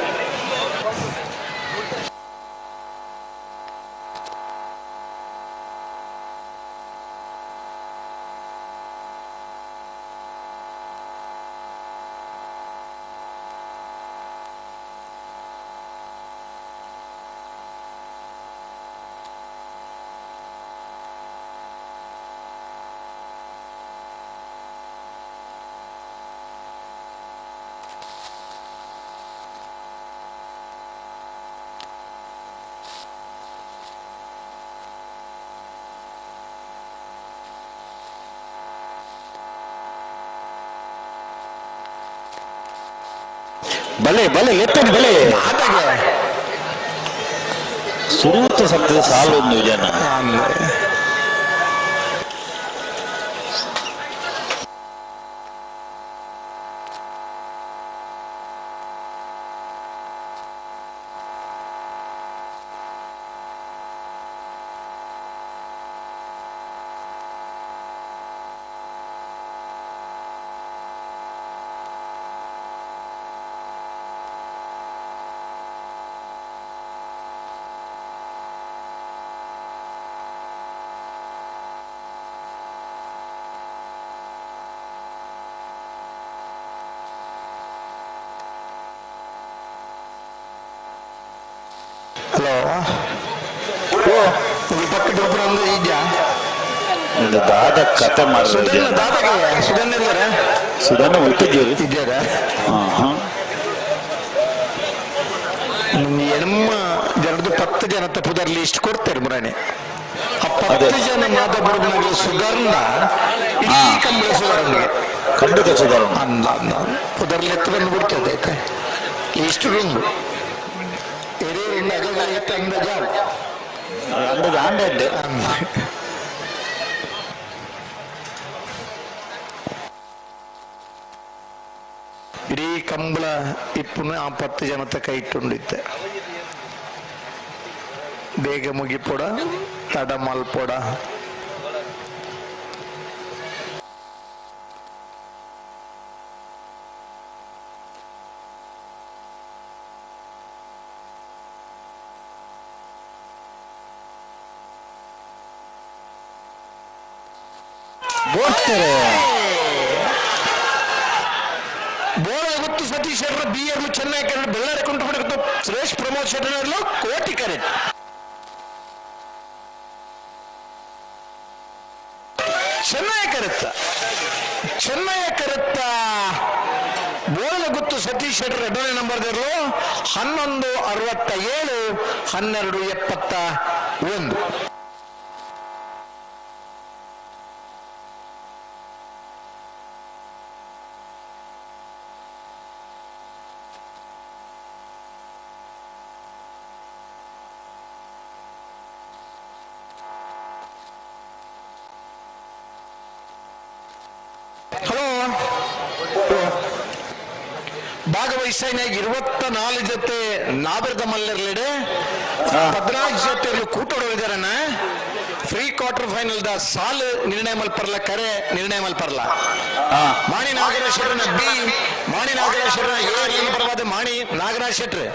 ಬಲೆ ಬಲೆ ಲೆತ್ತನೆ ಬಲೆ ಸುರೂತ ಸತ್ತದ ಸಾಲು ಒಂದು ಜನ
ಹಲೋ ಓ ಪಕ್ಕದ ಒಬ್ಬರು ಅಂದ್ರೆ ಇದ್ಯಾ
ಒಂದು ದಾದ ಕತೆ ಮಾಡಿದ್ರು
ಸುಧನ್
ಜನ
ದಾದಾಗೆ ಸುಧನ್ ಇದ್ದಾರ
ಸುಧಾನ ಒಟ್ಟಿದ್ದೀರಿ
ಇದ್ದಾರ
ಹಾ ಹಾ
ಎಣ್ಮ ಜನದ್ದು ಪತ್ತು ಜನತ್ತ ಪುದರ್ ಲಿಸ್ಟ್ ಕೊಡ್ತಾರೆ ಮುರಾಣಿ ಆ
ಅದೇ.
ಪತ್ತು ಜನ ಮಾದ ಬುಡುಗನಾಗಲಿ ಸುಧರ್ಣ ಇಡೀ
ಹಾ.
ಕಂಬಳ ಸುಧರ್ಣಿಗೆ
ಖಂಡಿತ ಸುಧಾರಣ
ಅಂದ ಅಂದ ಪುದರ್ಲಿ ಎತ್ತು ಬಂದು ಬಿಡ್ತದೆ ಆಯ್ತಾ ಲಿಸ್ಟ್ ಉಂಡು ಎರೆ ತಂದ ಜಾಗ
ಅಂದಾಜು ಆಂಡೆ ಅಂಡೆ
ಇಡೀ ಕಂಬಳ ಇಪ್ಪುನು ಆ ಪತ್ತು ಜನತ ಕೈ ಇಟ್ಟುಂಡಿದ್ದೆ ಬೇಗ ಮುಗಿಪೊಡ ತಡ ಮಲ್ಪೊಡ
ಬೋಡ್ತಾರೆ
ಬೋಳ ಗೊತ್ತು ಸತೀಶ್ ಶೆಟ್ಟರ್ ಬಿ ಎರ್ಲು ಚೆನ್ನೈ ಕರೆಟ್ ಬೆಳ್ಳಾರಿ ಕುಂಟು ಸುರೇಶ್ ಪ್ರಮೋದ್ ಶೆಟ್ಟರ್ ಕೋಟಿ ಕರೆಟ್ ಚೆನ್ನೈ ಕರೆತ್ತ ಚೆನ್ನೈ ಕರೆತ್ತ ಬೋಳದ ಗುತ್ತು ಸತೀಶ್ ಶೆಟ್ಟರ್ ಎರಡನೇ ನಂಬರ್ ಇರಲು 11:67 12:71. ಹಲೋ, ಭಾಗವಹಿಸ್ತಾನೆ 24 ಜೊತೆ ನಾಗರದ ಮಲ್ಲರ್ಲೆಡೆ 14 ಜೊತೆ ಕೂಟೋಡಿದಾರಣ್ಣ. ಫ್ರೀ ಕ್ವಾರ್ಟರ್ ಫೈನಲ್ the ಸಾಲು ನಿರ್ಣಯ ಮಲ್ಪರ್ಲ, ಕರೆ ನಿರ್ಣಯ ಮಲ್ಪರ್ಲ. ಮಾಣಿ ನಾಗರಾಜ್ ಶೆಟ್ಟರ್ನ ಬಿ, ಮಾಣಿ ನಾಗರಾಜ್ ಶೆಟ್ಟರ್ನ ಎ ಪರವಾದ ಮಾಣಿ ನಾಗರಾಜ್ ಶೆಟ್ರ್.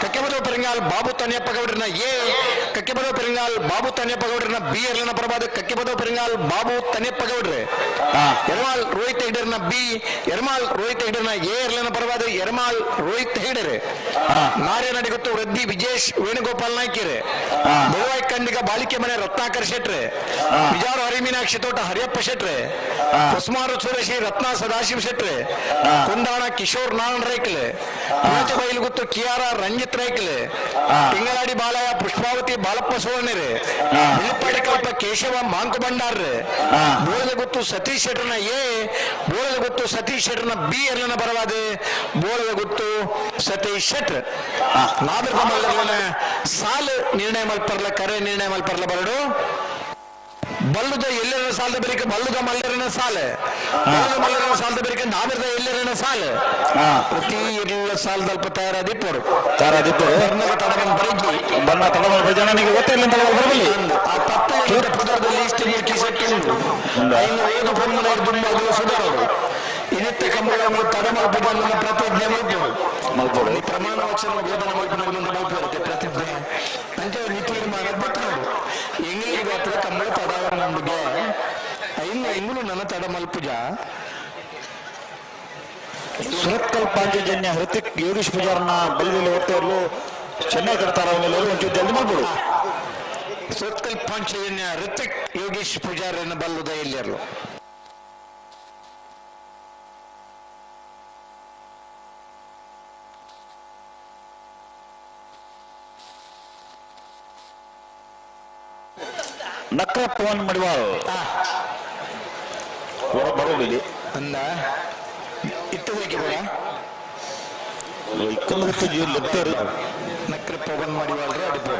ಕಕ್ಕೆಬದ ಪೆರಂಗಾಲ್ ಬಾಬು ತನ್ಯಪ್ಪ ಗೌಡ್ರನ ಎ, ಕಕ್ಕೆಬದ ಪೆರಂಗಾಲ್ ಬಾಬು ತನ್ಯಪ್ಪ ಗೌಡ್ರನ ಬಿ ಎರ್ಲನ ಪರವಾದ ಕಕ್ಕೆಬದ ಪೆರಂಗಾಲ್ ಬಾಬು ತನ್ಯಪ್ಪ ಗೌಡ್ರೆ. ಎರ್ಮಾಲ್ ರೋಹಿತ್ ಹೆಗ್ಡರ್ನ ಬಿ, ಎರ್ಮಾಲ್ ರೋಹಿತ್ ಹೆಗ್ಡರ್ನ ಎ ಎರ್ಲನ ಪರವಾದ ಎರ್ಮಾಲ್ ರೋಹಿತ್ ಹೆಗ್ಡರ್. ನಾರ್ಯ ನಡಿಗುತ್ತು ವೃದ್ಧಿ ವಿಜೇಶ್ ವೇಣುಗೋಪಾಲ್ ನಾಯ್ಕೆರೆ. ಬೊಳವಾಯಿ ಖಂಡಿಗ ಬಾಲಿಕೆ ಮನೆ ರತ್ನಾಕರ್ ಶೆಟ್ರೆ. ಬಿಜಾರು ಹರಿಮೀನಾಕ್ಷಿ ತೋಟ ಹರಿಯಪ್ಪ ಶೆಟ್ರೆ. ಹೊಸ್ಮಾರು ಸುರೇಶಿ ರತ್ನ ಸದಾಶಿವ ಶೆಟ್ರೆ. ಕುಂದಾಣ ಕಿಶೋರ್ ನಾರಾಯಣ ರೈಕ್ಲೆ. ಬೈಲುಗುತ್ತು ಕಿಯಾರ ರಂಜಿತ್ ರೈಕ್ಲೆ. ತಿಂಗಳಾಡಿ ಬಾಲಯ್ಯ ಪುಷ್ಪಾವತಿ ಬಾಲಪ್ಪ ಸುವರ್ಣರೆ. ಬಿಳಿಪಾಡಿ ಕಲ್ಪ ಕೇಶವ ಮಾಂಕು ಭಂಡಾರ್ರೆ. ಬೋಳದಗುತ್ತು ಸತೀಶ್ ಶೆಟ್ಟರ್ನ ಎ, ಬೋಳದಗುತ್ತು ಸತೀಶ್ ಶೆಟ್ಟರ್ನ ಬಿ ಎರ್ಲನ ಪರವಾದ ಬೋಳದಗುತ್ತು ಸತೀಶ್ ಶೆಟ್ರ್. ನಾಗರಿಕ ಮಲ್ಲರ್ಲನ ಸಾಲು ನಿರ್ಣಯ ಮಲ್ಪರ್ಲ, ಕರೆ ನಿರ್ಣಯ ಮಲ್ಪರ್ಲ ಬರಡು. ಬಲ್ಲುದ ಎಲ್ಲರ ಸಾಲದ ಬರಿಕೆ ಬಲ್ಲುದ ಮಲ್ಲರನ ಸಾಲ, ಬಲ್ಲುದ ಮಲ್ಲರನ ಸಾಲದ ಬರಿಕೆ ನಾವಿರದ ಎಲ್ಲರನ ಸಾಲ. ಪ್ರತಿ ಎಲ್ಲ ಸಾಲದಲ್ಪ ತಯಾರಾದಿಪ್ಪರು
ತಯಾರಾದಿಪ್ಪರು
ತಡಗನ್ ಬರಗಿ
ಬಣ್ಣ ತಡಗನ್ ಜನನಿಗೆ ಗೊತ್ತಿಲ್ಲ ಅಂತ ಬರಬಲ್ಲಿ.
ಆ ಪತ್ತ ಪುದರದಲ್ಲಿ ಇಷ್ಟು ನೀರು ಸೆಟ್ಟು ಉಂಟು ಐದು ಪೊಮ್ಮನ ದುಂಬಾಗಲು ಸುಧಾರರು ಇನ್ನಿತ್ತ ಕಂಬಳವನ್ನು ತಡ ಮಲ್ಪದ ನಮ್ಮ ಪ್ರತಿಜ್ಞೆ ಮಲ್ಪೋಡು
ಮಲ್ಪೋಡು.
ಈ ಪ್ರಮಾಣ ವಚನ ಬೋಧನೆ ಮಲ್ಪನ ಮುಂದೆ ಮಲ್ಪರುತ್ತೆ ಪ್ರತಿಜ್ಞೆ ಅಂತ ತೀರ್ಮಾನ ಬಿಟ್ಟರು. ಎಂಗ್ಲಿಗೆ ಹತ್ರ ಕಂಬಳ ತಡವನ್ನೊಂದಿಗೆ ಐನು ಎಂಗುಲು ನನ್ನ ತಡ ಮಲ್ಪುಜ.
ಸುರತ್ಕಲ್ ಪಾಂಚಜನ್ಯ ಹೃತಿಕ್ ಯೋಗೀಶ್ ಪೂಜಾರನ ಬಲ್ಲದಲ್ಲಿ ಹೋಗ್ತಾ ಇರಲು ಚೆನ್ನೈ ಕಡ್ತಾರ ಒಂಚೂರು ಜಲ್ದಿ ಮಾಡ್ಬೋದು.
ಸುರತ್ಕಲ್ ಪಾಂಚಜನ್ಯ ಋತಿಕ್ ಯೋಗೀಶ್ ಪೂಜಾರನ ಬಲ್ಲುದ ಎಲ್ಲಿರಲು.
ನಕ್ರ ಪವನ್ ಮಡಿವಾಳ್ ಹೊರ ಬರೋದಿಲ್ಲ
ಅಂದ ಇತ್ತದಕ್ಕೆ ಬರ
ಇಕ್ಕೊಂದು ಲೆತ್ತರು
ನಕ್ರ ಪವನ್ ಮಡಿವಾಳ್ರೆ ಅಡಿಪೋರ.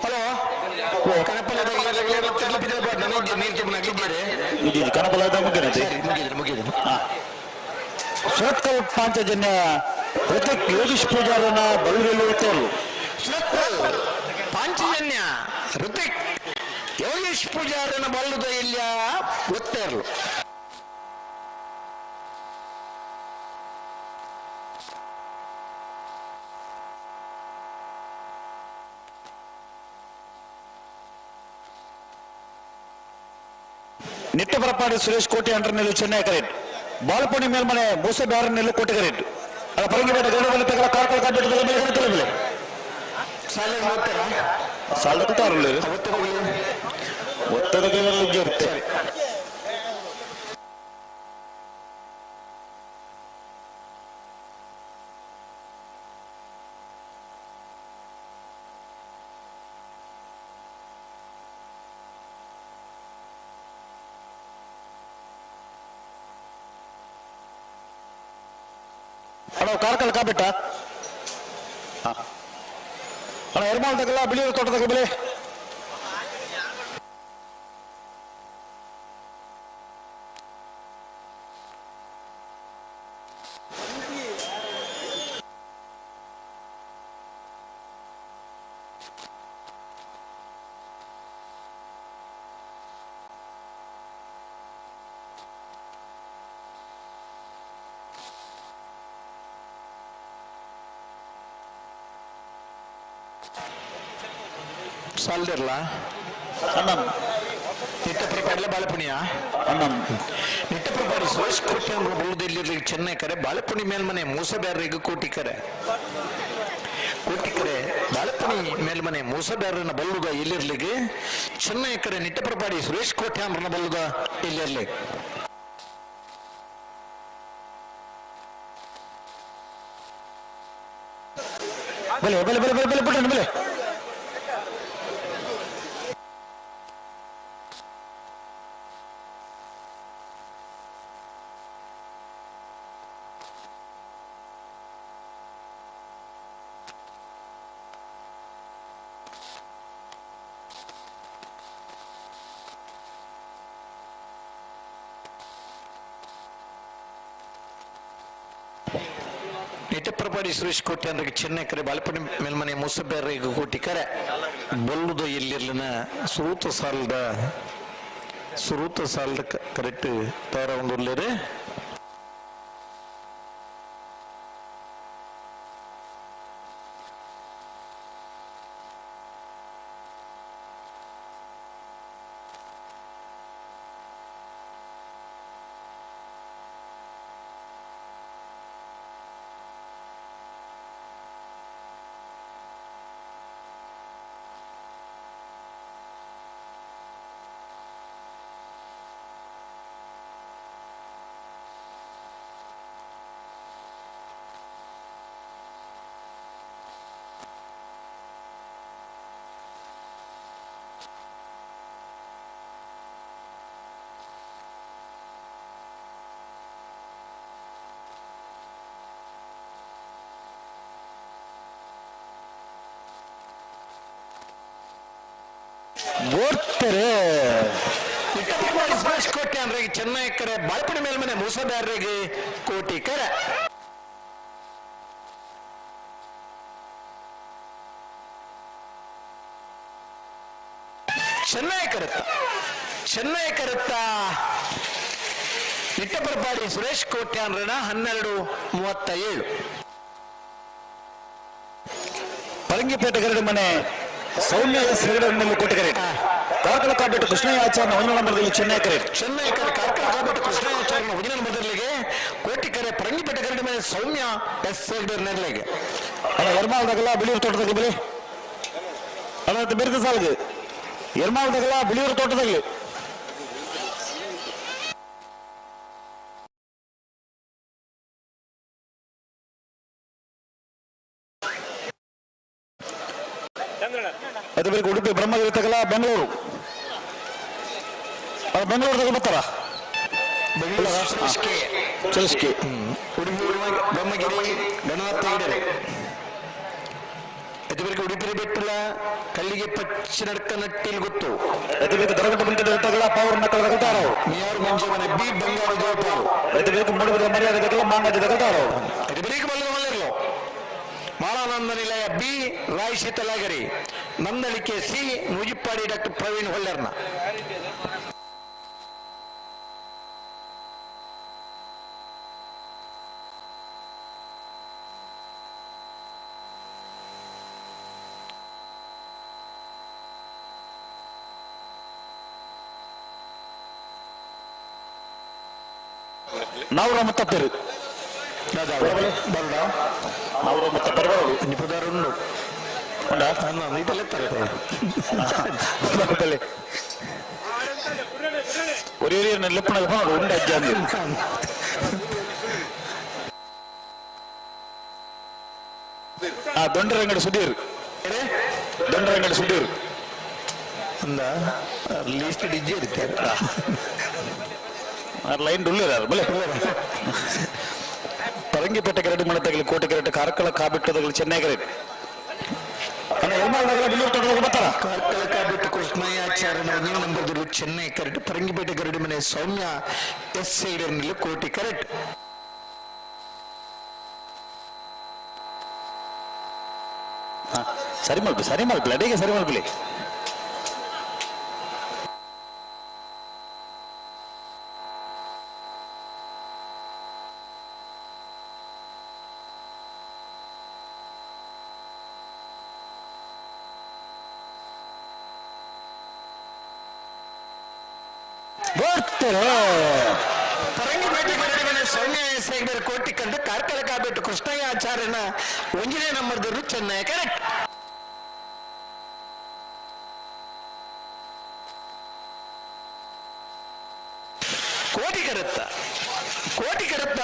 ಹಲೋ, ನೀರು
ಕನಪಲ ಮುಗಿನತೆ
ಮುಗಿದ್ರು ಮುಗಿದ್ರು.
ಸುರತ್ಕಲ್ ಪಾಂಚಜನ್ಯ ಹೃತಿಕ್ ಯೋಗೀಶ್ ಪೂಜಾರನ ಬಲ್ಲದಲ್ಲಿ ಹೋಗ್ತಾ ಇರಲು.
ಸುರತ್ಕಲ್ ಪಾಂಚಜನ್ಯ ಋತಿಕ್ ಯೋಗೇಶ್ ಪೂಜಾರನ ಬಲ್ಲುದ ಇಲ್ಲ ಗೊತ್ತೇ ಇರಲು.
ನಿಟ್ಟ ಬರಪಾಡಿ ಸುರೇಶ್ ಕೋಟೆ ಅಂಡರ್ನೆಲ್ಲು ಚೆನ್ನೈ ಕರೆಟ್. ಬಾಲಪುಣಿ ಮೇಲ್ಮನೆ ಮೂಸೆ ಬ್ಯಾರನೆಲ್ಲು ಕೋಟೆ ಕರೆಟ್. ಅಲ್ಲ ಪರಂಗಿಪೇಟೆ ಗೌಡಬಲ್ಲಿ ತಗಲ ಕಾರ್ಕಳ ಕಾಪೇಟೆ ತಗಲ ಮೇಲೆ ಕರೆತಲ ಮೇಲೆ ಸಾಲ ತಾರಲ್ಲ ಒತ್ತಡ ಇರುತ್ತೆ. ಅಣ್ಣ ಕಾರ್ಕಳ ಕಾಬಿಟ್ಟ ಅಣ್ಣ ಎರ್ಮಾಲ್ ತಗಲ್ಲ ಬಿಳಿಯೂರು ತೋಟ ತಗಲ ಬೆಲೆ.
ಸಾಲ್ದಿರ್ಲ
ಅಣ್ಣಂ
ನಿಟ್ಟಪ್ರಪಾಡಿಲ ಬಾಳೆಪುಣಿಯ
ಅಣ್ಣಂ
ನಿಟ್ಟಪ್ರಪಾಡಿ ಸುರೇಶ್ ಕೋಟಿ ಅವರು ಬುಳುದಿಲ್ಲಿ ಚೆನ್ನೈ ಕರೆ ಬಾಳೆಪುಣಿ ಮೇಲ್ಮನೆ ಮೂಸಬ್ಯಾರರಿಗೆ ಕೋಟಿ ಕರೆ ಕೋಟಿ ಕರೆ ಬಾಳೆಪುಣಿ ಮೇಲ್ಮನೆ ಮೂಸಬ್ಯಾರನ ಬಲ್ಲುದ ಇಲ್ಲಿರ್ಲಿಗೆ ಚೆನ್ನೈ ಕರೆ ನಿಟ್ಟಪ್ರಪಾಡಿ ಸುರೇಶ್ ಕೋಟಿ ಅವ್ರನ್ನ ಬಲ್ಲುದ ಇಲ್ಲಿರ್ಲಿ.
ಬಲೆ ಬಲೆ ಬಲೆ ಬಲೆ ಬಲೆ ಬಿಡ್ರಿ ಬಲೆ.
ನಿಟ್ಟಪ್ರಪಾಡಿ ಸುರೇಶ್ ಕೋಟಿ ಅಂದ್ರೆ ಚೆನ್ನೈ ಕರೆ ಬಾಲಪುಣಿ ಮೇಲ್ಮನೆ ಮುಸಬೇರಿಗೆ ಕೋಟಿ ಕರೆ ಬಲ್ಲುದ ಎಲ್ಲಿರ್ಲಿನ ಸುರೂತ ಸಾಲದ ಕರೆಕ್ಟ್ ತಯಾರ ಒಂದು
ಓಡ್ತಾರೆ.
ಸುರೇಶ್ ಕೋಟಿ ಅಂದ್ರೆ ಚೆನ್ನೈ ಕರೆ ಬಾಳ್ಪಡಿ ಮೇಲ್ಮನೆ ಮೂಸಬ್ಯಾರಿಗೆ ಕೋಟಿ ಕರೆ. ಚೆನ್ನೈ ಕರುತ್ತ ಚೆನ್ನೈ ಕರುತ್ತ ನಿಟ್ಟಪರಪಾಡಿ ಸುರೇಶ್ ಕೋಟಿ ಅಂದ್ರೆ 12:37.
ಪರಂಗಿಪೇಟೆ ಗರಡಿ ಮನೆ ಸೌಮ್ಯ ಎಸ್ ಹೆಗಡೆ ಕೋಟಿಗರೆ ಕಾರ್ಕಳ ಕಾಬಿಟ್ಟು ಕೃಷ್ಣಯ್ಯಾಚಾರ್ಯ ಒಂದನೇ ನಂಬರ್ದಲ್ಲಿ ಚೆನ್ನೈ ಕರೆ
ಚೆನ್ನೈ ಕರೆ ಕಾರ್ಕಳ ಕಾಬಿಟ್ಟು ಕೃಷ್ಣಯ್ಯಾಚಾರ್ಯನ ಒಂದನೇ ನಂಬರ್ದಲ್ಲಿಗೆ ಕೋಟಿ ಕರೆ ಪರಂಗಿಪೇಟೆ ಗರಡಿ ಮನೆ ಸೌಮ್ಯ ಎಸ್ ಹೆಗಡೆ ನೆರಳಿಗೆ.
ಅಲ್ಲ ಎರ್ಮಾಲ್ದಾಗಲ್ಲ ಬಿಳಿಯೂರು ತೋಟದಾಗ ಬಿಳಿ ಅಲ್ಲ ಬೇರೆ ಸಾಲಿಗೆ ಎರ್ಮಾಲ್ದಾಗಲ್ಲ ಬಿಳಿಯೂರು ತೋಟದಲ್ಲಿ. ಅದು ಬೇಕು ಉಡುಪಿ ಬ್ರಹ್ಮಗಿರಿ ತಗಲ ಬೆಂಗಳೂರು ಅದು ಬೆಂಗಳೂರು ತಗೋ ಬರ್ತಾರ ಚಲಿಸ್ಕಿ
ಉಡುಪಿ ಬ್ರಹ್ಮಗಿರಿ ಗಣನಾಥ ಹೆಗಡೆ ಅದು ಉಡುಪಿ ಬೆಟ್ಟಲ ಕಲ್ಲಿಗೆ ಪಚ್ಚ ನಡ್ಕ ನಟ್ಟಿಲ್ ಗೊತ್ತು.
ಅದು ಬೇಕು ದರಗಟ್ಟ ಬಂಟಿದ ತಗಲ ಪಾವರ್ ಮಕ್ಕಳ ತಗಲ್ತಾರ
ಮಿಯಾರು ಮಂಜವನ ಬಿ ಬಂಗಾರು ಜೋಪಾರು.
ಅದು ಬೇಕು ಮೂಡಬಿದ ಮರ್ಯಾದೆ ತಗಲ ಮಾಂಗಜ ತಗಲ್ತಾರ.
ಅದು ಬೇಕು ಬಲ್ಲದ ಮಲ್ಲರ್ಲು Malananda Nilaya B Rai Sheetalagari Nandalike C Nujipadi doctor Praveen ಹೊಲ್ಲೇರ್ನ.
ನಾವು ಮುತ್ತಪ್ಪರು ನಾವು ಮುತ್ತಪ್ಪರು
ನಿಪುದಾರುಂಡು
ஒரே நெல்லப்பன உண்டு அஜாந்து. ದೊಂಡರಂಗಡಿ ಸುಧೀರ್ ದೊಂಡರಂಗಡಿ ಸುಧೀರ್
ಅಂದ ಲೀಸ್ಟ್ ಡಿಜೆ ಇರುತ್ತೆ
ಲೈನ್ ಉಳ್ಳಾರ ಬಲೆ ಪರಂಗಿಪೇಟೆ ಕರಡಿ ಮಣತಗಲಿ ಕೋಟೆ ಕರಡಿ ಕಾರ್ಕಳ ಕಾಬಿಟ್ಟದಗಲಿ ಚೆನ್ನೈ ಕರಡಿ ಬರ್ತಾರ
ಕಾರ್ಕಳ ಕಾಬಿಟ್ಟು ಕೃಷ್ಣಯ್ಯಾಚಾರ್ಯನ ಒಂದನೇ ನಂಬರ್ದರು ಚೆನ್ನೈ ಕರೆಕ್ಟ್ ಪರಂಗಿಪೇಟೆ ಗರಡಿ ಮನೆ ಸೌಮ್ಯ ಎಸ್ ಸೈಡರ್ನಲ್ಲಿ ಕೋಟಿ ಕರೆಕ್ಟ್.
ಸರಿ ಮಲ್ಪಿ ಸರಿ ಮಲ್ಪಿ ಅಡಿಗೆ ಸರಿ ಮಲ್ಪಲಿ. ಓಡ್ತಾರೆ.
ಪರಂಗಿಪೇಟೆ ಕರಡಿ ಸೌಮ್ಯ ಸೇಗರ್ ಕೋಟಿ ಕಂಡು ಕಾರ್ಕಳ ಕಾಬೇಟು ಕೃಷ್ಣಯ್ಯ ಆಚಾರ್ಯನ ಒಂಜನೇ ನಂಬರ್ದರು ಚೆನ್ನೈ ಕರೆಕ್ಟ್. ಕೋಟಿ ಕರತ್ತ ಕೋಟಿ ಕರತ್ತ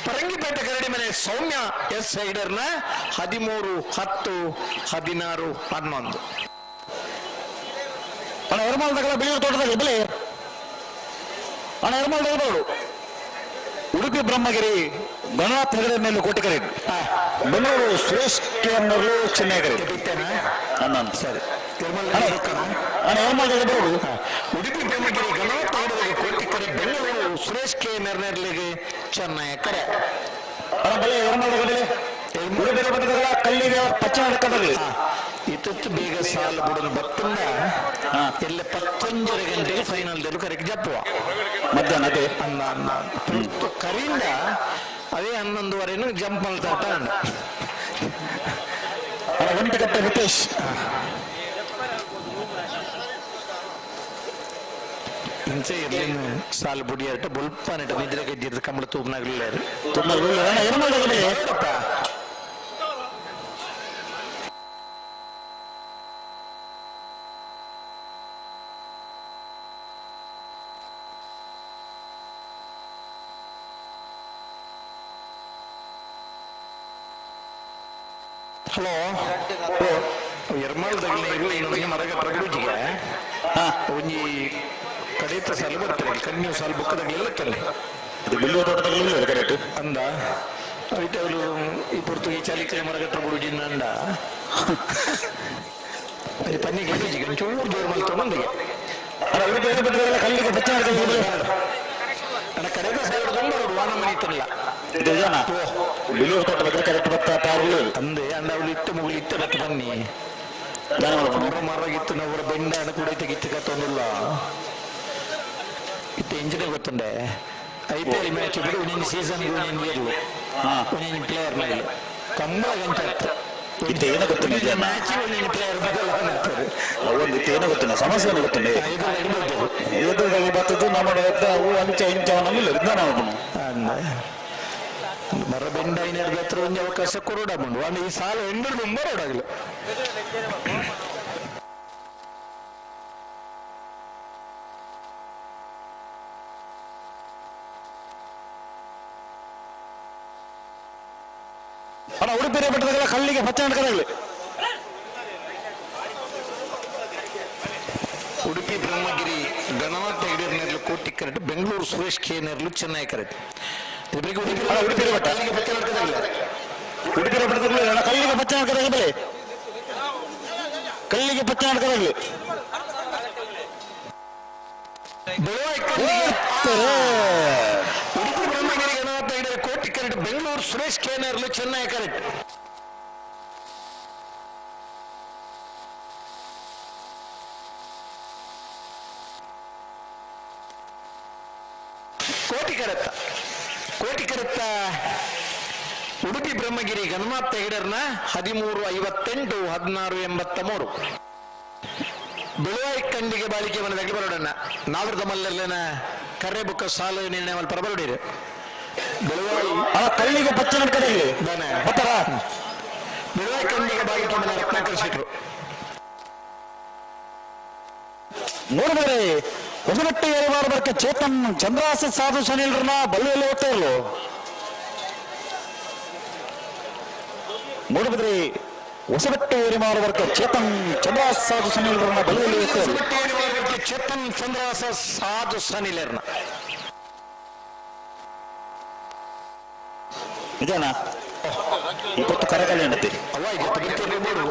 ಪರಂಗಿಪೇಟೆ ಕರಡಿ ಮನೆ ಸೌಮ್ಯ ಎಸ್ ಹೆಗ್ಡರ್ನ 13 10 16 11.
ಅಣ್ಣ ಎರ್ಮಾಲ್ದಾಗಲ ಬೆಳೆಯುವ ತೋಟದಲ್ಲಿ ಬೆಲೆ ಅಣ್ಣ ಎರ್ಮಾಲ್ದಾಗ ಉಡುಪಿ ಬ್ರಹ್ಮಗಿರಿ ಗಣನಾಥ್ ಹೆಗಡೆ ಮೇಲೆ ಕೋಟಿಕರಿ ಬೆಂಗಳೂರು ಸುರೇಶ್ ಕೆ ಅನ್ನೋರು ಚೆನ್ನೈ ಕರೆ.
ಸರಿ
ಅಣ್ಣ ಎರ್ಮಾಲ್ದಾಗ ಬರೋದು
ಉಡುಪಿ ಬ್ರಹ್ಮಗಿರಿ ಗಣನಾಥ್ ಹೆಗಡೆ ಕೋಟಿಕರೆ ಬೆಂಗಳೂರು ಸುರೇಶ್ ಕೆ ಮೆರ್ನೆರ್ಲಿಗೆ ಚೆನ್ನೈ ಕರೆ.
ಅಣ್ಣ ಬೆಲೆ ಎರ್ಮಾಲ್ದಾಗ ಬೆಲೆ ಉಡುಪಿ ಬಂದಾಗ ಕಲ್ಲಿಗೆ ಪಚ್ಚ ನಡ್ಕೊಂಡ್ರಿ
ಇತ್ತತ್ತು ಬೇಗ ಸಾಲ ಬಿಡಲು ಬತ್ತಂದ ಎಲ್ಲ 10:30 ಗಂಟೆಗೆ ಫೈನಲ್ ದಲ್ಲಿ ಕರೆಕ್ಟ್ ಜಪ್ಪುವ
ಮಧ್ಯಾಹ್ನ ಅದೇ
ಅನ್ನ ಅನ್ನ ಕರಿಯಿಂದ ಅದೇ 11:30 ಜಂಪ್ ಮಾಡ್ತಾ ಅಣ್ಣ.
ಒಂಟಿಕಟ್ಟೆ ರಿತೇಶ್
ಇಂಚೆ ಇರ್ಲಿನ ಸಾಲು ಬುಡಿಯಾಟ ಬೊಲ್ಪನಿಟ ನಿದ್ರೆ ಗೆದ್ದಿರ್ದು ಕಂಬಳ ತೂಪ್ನಾಗ್ಲಿಲ್ಲ.
ತುಂಬ ಅಣ್ಣ ಎರ್ಮಾಲ್ದಾಗ ಬೆಲೆ
ಹಲೋ ಎರ್ಮಾಲ್ ದಗಲಿ ಮರಗ ಪ್ರಗುಜಿಗೆ ಒಂಜಿ ಕಡೇತ ಸಾಲು ಬರ್ತಾರೆ ಕನ್ಯು ಸಾಲು ಬುಕ್ಕದಾಗಲೆಲ್ಲ ತಲ್ಲಿ
ಬಿಲ್ಲುವ ತೋಟದಲ್ಲಿ ಕರೆಕ್ಟ್
ಅಂದ ಐತೆ ಅವಳು ಈ ಪೊರ್ತು ಈ ಚಾಲಿಕಲೆ ಮರಗಟ್ಟ ಬುಡುಜಿ ನಂಡ ಅಲ್ಲಿ ಪನ್ನಿಗೆ ಬುಡುಜಿಗೆ ಒಂಚೂರು ಜೋರು ಮಲ್ತೊಂದಿಗೆ
ಅಣ್ಣ ಉಡುಪಿ ಬಂದಾಗ ಕಲ್ಲಿಗೆ ಪಚ್ಚ ನಡ್ಕೊಂಡ್ರಿ
ನನ್ನ ಕಡೆದ ಸಾವಿರದ ಒಂಬರು ವಾನ ಮನಿ ತನ್ನಲ್ಲ
ನಿಜಾನ ಬಿಲ್ಲುವ ತೋಟ ಬಗ್ಗೆ ಕರೆಕ್ಟ್ ಬತ್ತ ಪಾರ್ಲು
ಅಂದೆ ಅಂದ ಅವಳು ಇತ್ತು ಮುಗುಳು ಇತ್ತು ಬತ್ತ ಬನ್ನಿ ಅವರ ಮರಗಿತ್ತು ನವರ ಬೆಂಡ ಕೂಡ ಗಿತ್ತು ಕತ್ತೊಂದಿಲ್ಲ ಇತ್ತು ಎಂಜಿನ ಗೊತ್ತುಂಡೆ I P L match ಬಿಡು ಒಂದೊಂದು ಸೀಸನ್ ಒಂದೊಂದು ಇಯರ್ಲು ಒಂದೊಂದು ಪ್ಲೇಯರ್ ಮೇಲೆ ಕಂಬಳ ಗಂಟೆ ಇತ್ತು.
ಇತ್ತು ಏನೋ ಗೊತ್ತಿಲ್ಲ ನಿಜಾನ
ಮ್ಯಾಚ್ ಒಂದೊಂದು ಪ್ಲೇಯರ್ ಬದಲಾವಣೆ ಆಗ್ತದೆ.
ಒಂದು ಇತ್ತು ಏನೋ ಗೊತ್ತಿಲ್ಲ ಸಮಸ್ಯೆ ಏನೋ ಗೊತ್ತಿಲ್ಲ
ಎದುರು
ಎದುರುಗಾಗಿ ಬರ್ತದ್ದು ನಮ್ಮ ಅವು ಅಂಚ ಇಂಚ ನಮ್ಮಿಲ್ಲ ವಿಜ್ಞಾನ
ಅಂದ ಮರ ಬೆಂಡ ಐನರ್ದ ಹತ್ರ ಒಂದು ಅವಕಾಶ ಕೊರೋಡ ಬಂಡು ಅಂದ್ರೆ ಈ ಸಾಲ ಎಂಡರು ತುಂಬ ರೋಡಾಗಲಿ.
ಅಣ್ಣ ಉಡುಪಿ ಬೆಟ್ಟದಾಗೆಲ್ಲ ಕಲ್ಲಿಗೆ ಪಚ್ಚ ನಡ್ಕದಾಗಲಿ
ಉಡುಪಿ ಬ್ರಹ್ಮಗಿರಿ ಗಣನಾಥ ಹೆಗಡೆ ನೆರಳು ಕೋಟಿ ಕರೆಕ್ಟ್ ಬೆಂಗಳೂರು ಸುರೇಶ್ ಕೆ ನೆರಳು ಚೆನ್ನೈ ಕರೆಕ್ಟ್. ಇಬ್ಬರಿಗೆ ಉಡುಪಿ
ಅಣ್ಣ ಉಡುಪಿ ಬೆಟ್ಟ
ಕಲ್ಲಿಗೆ ಪಚ್ಚ ನಡ್ಕದಾಗಲಿ
ಉಡುಪಿ ಬೆಟ್ಟದಾಗಲಿ ಅಣ್ಣ ಕಲ್ಲಿಗೆ ಪಚ್ಚ ನಡ್ಕದಾಗಲಿ ಬೆಲೆ ಕಲ್ಲಿಗೆ ಪಚ್ಚ ನಡ್ಕದಾಗಲಿ
ಉಡುಪಿ ಬ್ರಹ್ಮಗಿರಿ ಗಣನಾಥ ಹೆಗಡೆ ಕೋಟಿ ಕರೆಕ್ಟ್ ಬೆಂಗಳೂರು ಸುರೇಶ್ ಕೆ ನೆರಳು ಚೆನ್ನೈ ಕರೆಕ್ಟ್. ಕೋಟಿ ಕರೆತ್ತ ಕೋಟಿ ಕರೆತ್ತ ಉಡುಪಿ ಬ್ರಹ್ಮಗಿರಿ ಗಣನಾಥ ಹೆಗಡೆರ್ನ 13:58 16:83. ಬಿಳುವಾಯಿ ಕಂಡಿಗೆ ಬಾಳಿಕೆ ಮನದಾಗಿ ಬರೋಡಣ್ಣ ನಾವರದ ಮಲ್ಲಲ್ಲಿನ ಕರೆ ಬುಕ್ಕ ಸಾಲು ನಿರ್ಣಯ ಪರ ಬರೋಡಿರಿ ಬಿಳುವಾಯಿ
ಅಣ್ಣ ಕಲ್ಲಿಗೆ ಪಚ್ಚ ನಡ್ಕದಾಗಲಿ ಬತ್ತಾರ
ಬಿಳುವಾಯಿ ಕಂಡಿಗೆ ಬಾಳಿಕೆ ಮನೆ ರತ್ನಾಕರ್ ಶೆಟ್ರು.
ನೋಡಿದ್ರೆ ಹೊಸಬಟ್ಟೆ ಏರಿಬಾರದಕ್ಕೆ ಚೇತನ್ ಚಂದ್ರಾಸ ಸಾಧು ಸುನೀಲ್ರನ್ನ ಬಳ್ಳಿಯಲ್ಲಿ ಹೋಗ್ತಾ ಇರಲು ನೋಡಿದ್ರೆ ಹೊಸಬಟ್ಟೆ ಏರಿಮಾರವರ್ಗ ಚೇತನ್ ಚಂದ್ರಾಸ ಸಾಧು ಸುನೀಲ್ರನ್ನ ಬಳ್ಳಿಯಲ್ಲಿ ಹೋಗ್ತಾ ಇರಲು
ಚೇತನ್ ಚಂದ್ರಾಸ ಸಾಧು ಸನಿಲರ್ನ
ನಿಜಾನ ಇಪ್ಪತ್ತು ಕರಗಲ್ಲಿ ನಡತಿ
ಅವ ಈಗ ತೆಗಿತಿರ್ಬೋದು.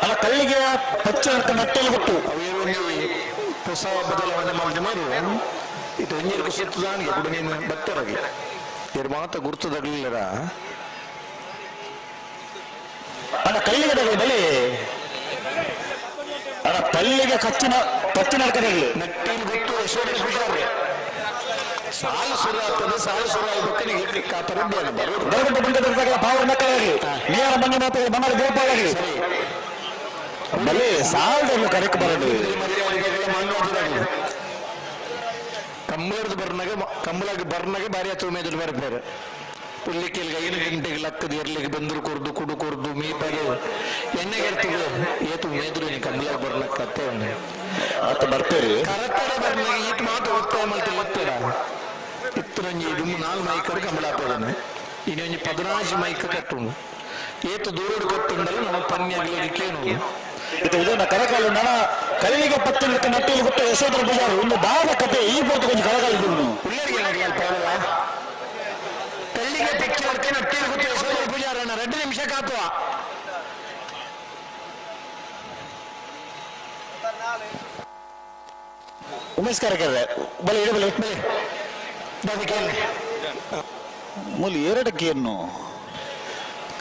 ಅಲ್ಲ ಕಲ್ಲಿಗೆ ಪಚ್ಚ ನಟ್ಟೆಯಲ್ಲಿ ಗೊತ್ತು
ಹೊಸ ಬದಲಾವಣೆ ಮಾಡಿದ ಮಾರು ಇದು ಒಂಜೇರು ಸುತ್ತದಾನಿಗೆ ಕೂಡ ನೀನು ಬತ್ತರಾಗಿ ಎರಡು ಮಾತ ಗುರ್ತದಾಗಲಿಲ್ಲರ.
ಅಣ್ಣ ಕಲ್ಲಿಗೆ ತಗಲಿ ಬಲಿ ಅಣ್ಣ ತಲ್ಲಿಗೆ ಕಚ್ಚಿನ ಪಚ್ಚ ನಡ್ಕದಾಗಲಿ
ನಟ್ಟೇನು ಗೊತ್ತು ಯಶೋಧ ಬಿಟ್ಟಾರೆ ಸಾಲು ಸುರ ಆಗ್ತದೆ ಸಾಲು ಸುರ ಆಗ್ಬೇಕು ಕಾಪರಿದ್ದೇನೆ ಬರೋದು.
ದೊಡ್ಡ ಬಂದ ಪಾವರ ಮಕ್ಕಳಾಗಲಿ ನೇರ ಮಂಜುನಾಥ ಬಂಗಾರ ಗೋಪಾಲಾಗಲಿ ಬಲಿ ಸಾಲದಲ್ಲಿ ಕರೆಕ್ ಬರೋದು.
ಮರ್ಯಾದೆಗಳ ಮಣ್ಣು. ಕಂಬಳದ ಬರ್ನಾಗ ಕಂಬಳಾಗ ಬರ್ನಾಗ ಬಾರಿ ಹತ್ತು ಮೇದ್ರ ಬರ್ತಾರೆ. ಪುಲ್ಲಿಕ್ಕೆಲ್ಗೆ 5 ಗಂಟೆಗೆ ಲಕ್ಕದ ಎರ್ಲಿಗೆ ಬಂದ್ರು ಕೊರ್ದು ಕುಡು ಕೊರ್ದು ಮೀಪಾಗೆ ಎಣ್ಣೆಗೆ ಇರ್ತದೆ. ಏತು ಮೇದ್ರು ನೀ ಕಂಬಳಾಗ ಬರ್ಲಕ್ಕ ಅತ್ತೆ ಒಂದು
ಆತ ಬರ್ತೀರಿ.
ಕರೆಕ್ಟಾಗ ಬರ್ನಾಗ ಈಟ್ ಮಾತು ಒತ್ತಾಯ ಮಲ್ತಿ ಒತ್ತೀರ ಇತ್ತು ನಂಜಿ ದುಮ್ಮು 4 ಮೈಕರು ಕಂಬಳ ಹಾಕೋದನ್ನು ಇನ್ನೊಂದು 14 ಮೈಕ್ ಕಟ್ಟುಂಡು ಏತು ದೂರಡು ಕಟ್ಟುಂಡಲ್ಲ ನಮ್ಮ ಪನ್ಯಾಗ್ಲಿಕ್ಕೆ
ಇದು ಇದನ್ನ ಕರಕಾಲು ನಣ ಕಲ್ಲಿಗೆ ಪತ್ತು ನಟ್ಟಿಲು ಗೊತ್ತ ಯಶೋಧರ ಪೂಜಾರು ಒಂದು ದಾದ ಕತೆ ಈ ಪೊತ್ತು ಕೊಂಚ ಕರಕಾಲು ಇದ್ದು
ಕಲ್ಲಿಗೆ ಪಿಕ್ಚರ್ ನಟ್ಟಿಲು ಗೊತ್ತು ಯಶೋಧರ ಪೂಜಾರಣ್ಣ 2 ನಿಮಿಷ ಕಾಪುವ.
ಉಮೇಶ್ ಕರಕರ್ರೆ ಬಲೆ ಇಡ ಬಲೆ
ಬಲೆ ದಾದಕ್ಕೆ
ಮೂಲಿ ಎರಡಕ್ಕೆಯನ್ನು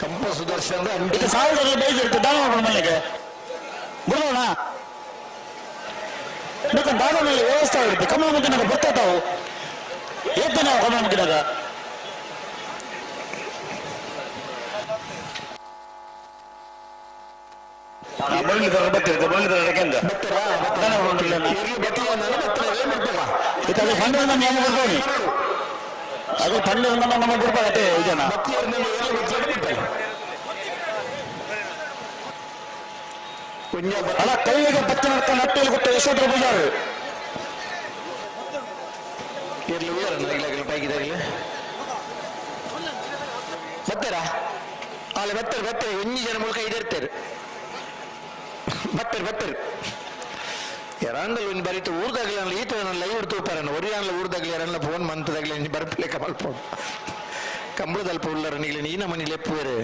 ಕಂಪ ಸುದರ್ಶನ
ಇದು ಸಾವಿರದ ಬೈದಿರುತ್ತೆ ದಾನ ಮಾಡೋಣ ಮನೆಗೆ ಬಿಡೋಣ. ಮತ್ತೆ ದಾನ ಮೇಲೆ ವ್ಯವಸ್ಥೆ ಆಗಿರುತ್ತೆ. ಕಮಲ ಮುಗಿನಾಗ ಬರ್ತಾವು ಎದ್ದು ನಾವು ಕಮಲ ಮುಗಿನಾಗ ಮುರಳೀಧರ ಬರ್ತಿರುತ್ತೆ. ಮುರಳೀಧರ ಇದು ಪಂಡ ನಮ್ಮ ಬರ್ಬೋಣಿ ಅದು ಪಂಡ ನಮ್ಮ ಬಿಡ್ಬಾಗತ್ತೆ ಜನ. ಅಲ್ಲ ಕೈಗೆ ಪತ್ತೆ ನಡ್ಕ ನಟ್ಟೆಯಲ್ಲಿ ಗೊತ್ತ ಯಶೋಧರ ಪೂಜಾರು
ಬರ್ತಾರಾ ಅಲ್ಲ ಬರ್ತಾರೆ ಬರ್ತಾರೆ ಒಂಜಿ ಜನ ಮೂಲಕ ಇದಿರ್ತಾರೆ ಬರ್ತಾರೆ ಬರ್ತಾರೆ ಎರಂಡಲ್ ಒಂಜಿ ಬರೀತು ಊರ್ದಾಗ್ಲಿ ಅಲ್ಲ ಈತ ಲೈವ್ ತೂಪಾರನ ಒರಿಯಾನ್ಲ ಊರ್ದಾಗ್ಲಿ ಎರನ್ಲ ಫೋನ್ ಮಂತದಾಗ್ಲಿ ಒಂಜಿ ಬರ್ಪಲೆ ಕಮಲ್ಪ ಕಂಬಳದಲ್ಪ ಉಳ್ಳರ ನೀಲಿ ನೀನ ಮನಿ ಲೆಪ್ಪುವೆರೆ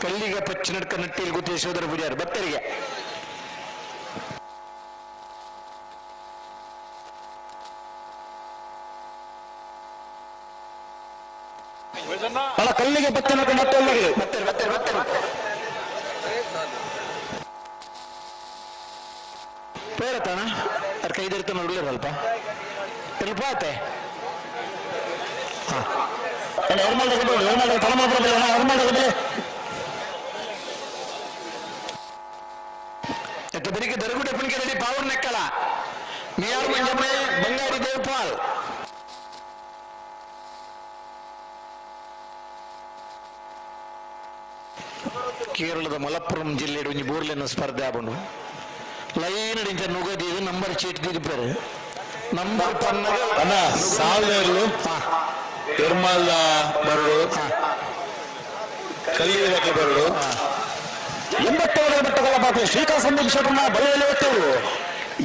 ಕಲ್ಲಿಗ ಪಚ್ಚ ನಡ್ಕ ನಟ್ಟಿಲ್ ಗೊತ್ತು ಯಶೋಧರ ಪೂಜಾರಿ ಭಕ್ತರಿಗೆ
ಅಲ್ಲ ಕಲ್ಲಿಗೆ ಪಚ್ಚ ನಡ್ಕ ನಟ್ಟೆಯಲ್ಲಿ
ಬರ್ತಾರೆ ಬರ್ತಾರೆ ಬರ್ತಾರೆ ಪೇರತಣ ಅರ್ ಕೈದಿರ್ತಾನ ಉಳ್ಳರಲ್ಪ ಆತೆ ಬೆಳಿಗ್ಗೆ ದರಗುಡೆ ಪುಣ್ಕೆರೆಡಿ ಪಾವರ್ ನೆಕ್ಕಲ ಮಿಯಾರ್ ಮಂಜಮ್ಮೆ ಬಂಗಾರಿ ದೇವಪಾಲ್ ಕೇರಳದ ಮಲಪ್ಪುರಂ ಜಿಲ್ಲೆ ಒಂಜಿ ಬೋರ್ಲೆನ ಸ್ಪರ್ಧೆ ಆಪುಂಡು ಲೈನ್ ಇಂಚ ನುಗದಿದು ನಂಬರ್ ಚೀಟ್ ದಿದಿಪ್ಪೆರ್ ನಂಬರ್ ಪನ್ನಗ
ಅಣ್ಣ ಸಾವಿರ ಎರ್ಮಾಲ್ದ ಬರಡು ಕಲ್ಲಿಗೆ ಬರಡು 80 ಮಟ್ಟಗಳ ಬಾಕಿ ಶ್ರೀಕಾಂತ್ ಸಂದೀಪ್ ಶೆಟ್ಟರ್ನ ಬಲೆಯಲ್ಲಿ ಒತ್ತಿರು.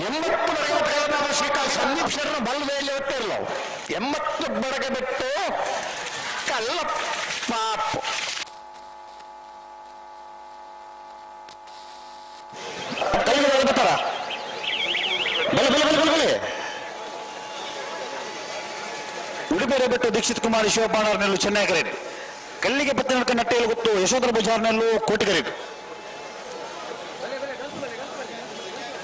80 ಬಡಗ ಶ್ರೀಕಾಂತ್ ಸಂದೀಪ್ ಶೆಟ್ಟರ್ನ ಬಲದಲ್ಲಿ ಒತ್ತಿರಲು 80 ಬಡಗ ಬಿಟ್ಟು ಕಲ್ಲ ಪಾಪ
ಕಲ್ಲಿಗೆ ಬರ್ತಾರ ಬಲೆ ಬಲೆ ಬಲೆ ಬಲೆ ಬಲೆ ಉಡುಪಿರೆ ಬಿಟ್ಟು ದೀಕ್ಷಿತ್ ಕುಮಾರ್ ಶಿವಪಾಣರ್ನೆಲ್ಲು ಚೆನ್ನೈ ಕರೆಟ್ ಕಲ್ಲಿಗೆ ಪತ್ತೆ ನಡ್ಕ ನಟ್ಟೆಯಲ್ಲಿ ಗೊತ್ತು ಯಶೋಧರ ಬಜಾರ್ನೆಲ್ಲು ಕೋಟಿ ಕರೆಟ್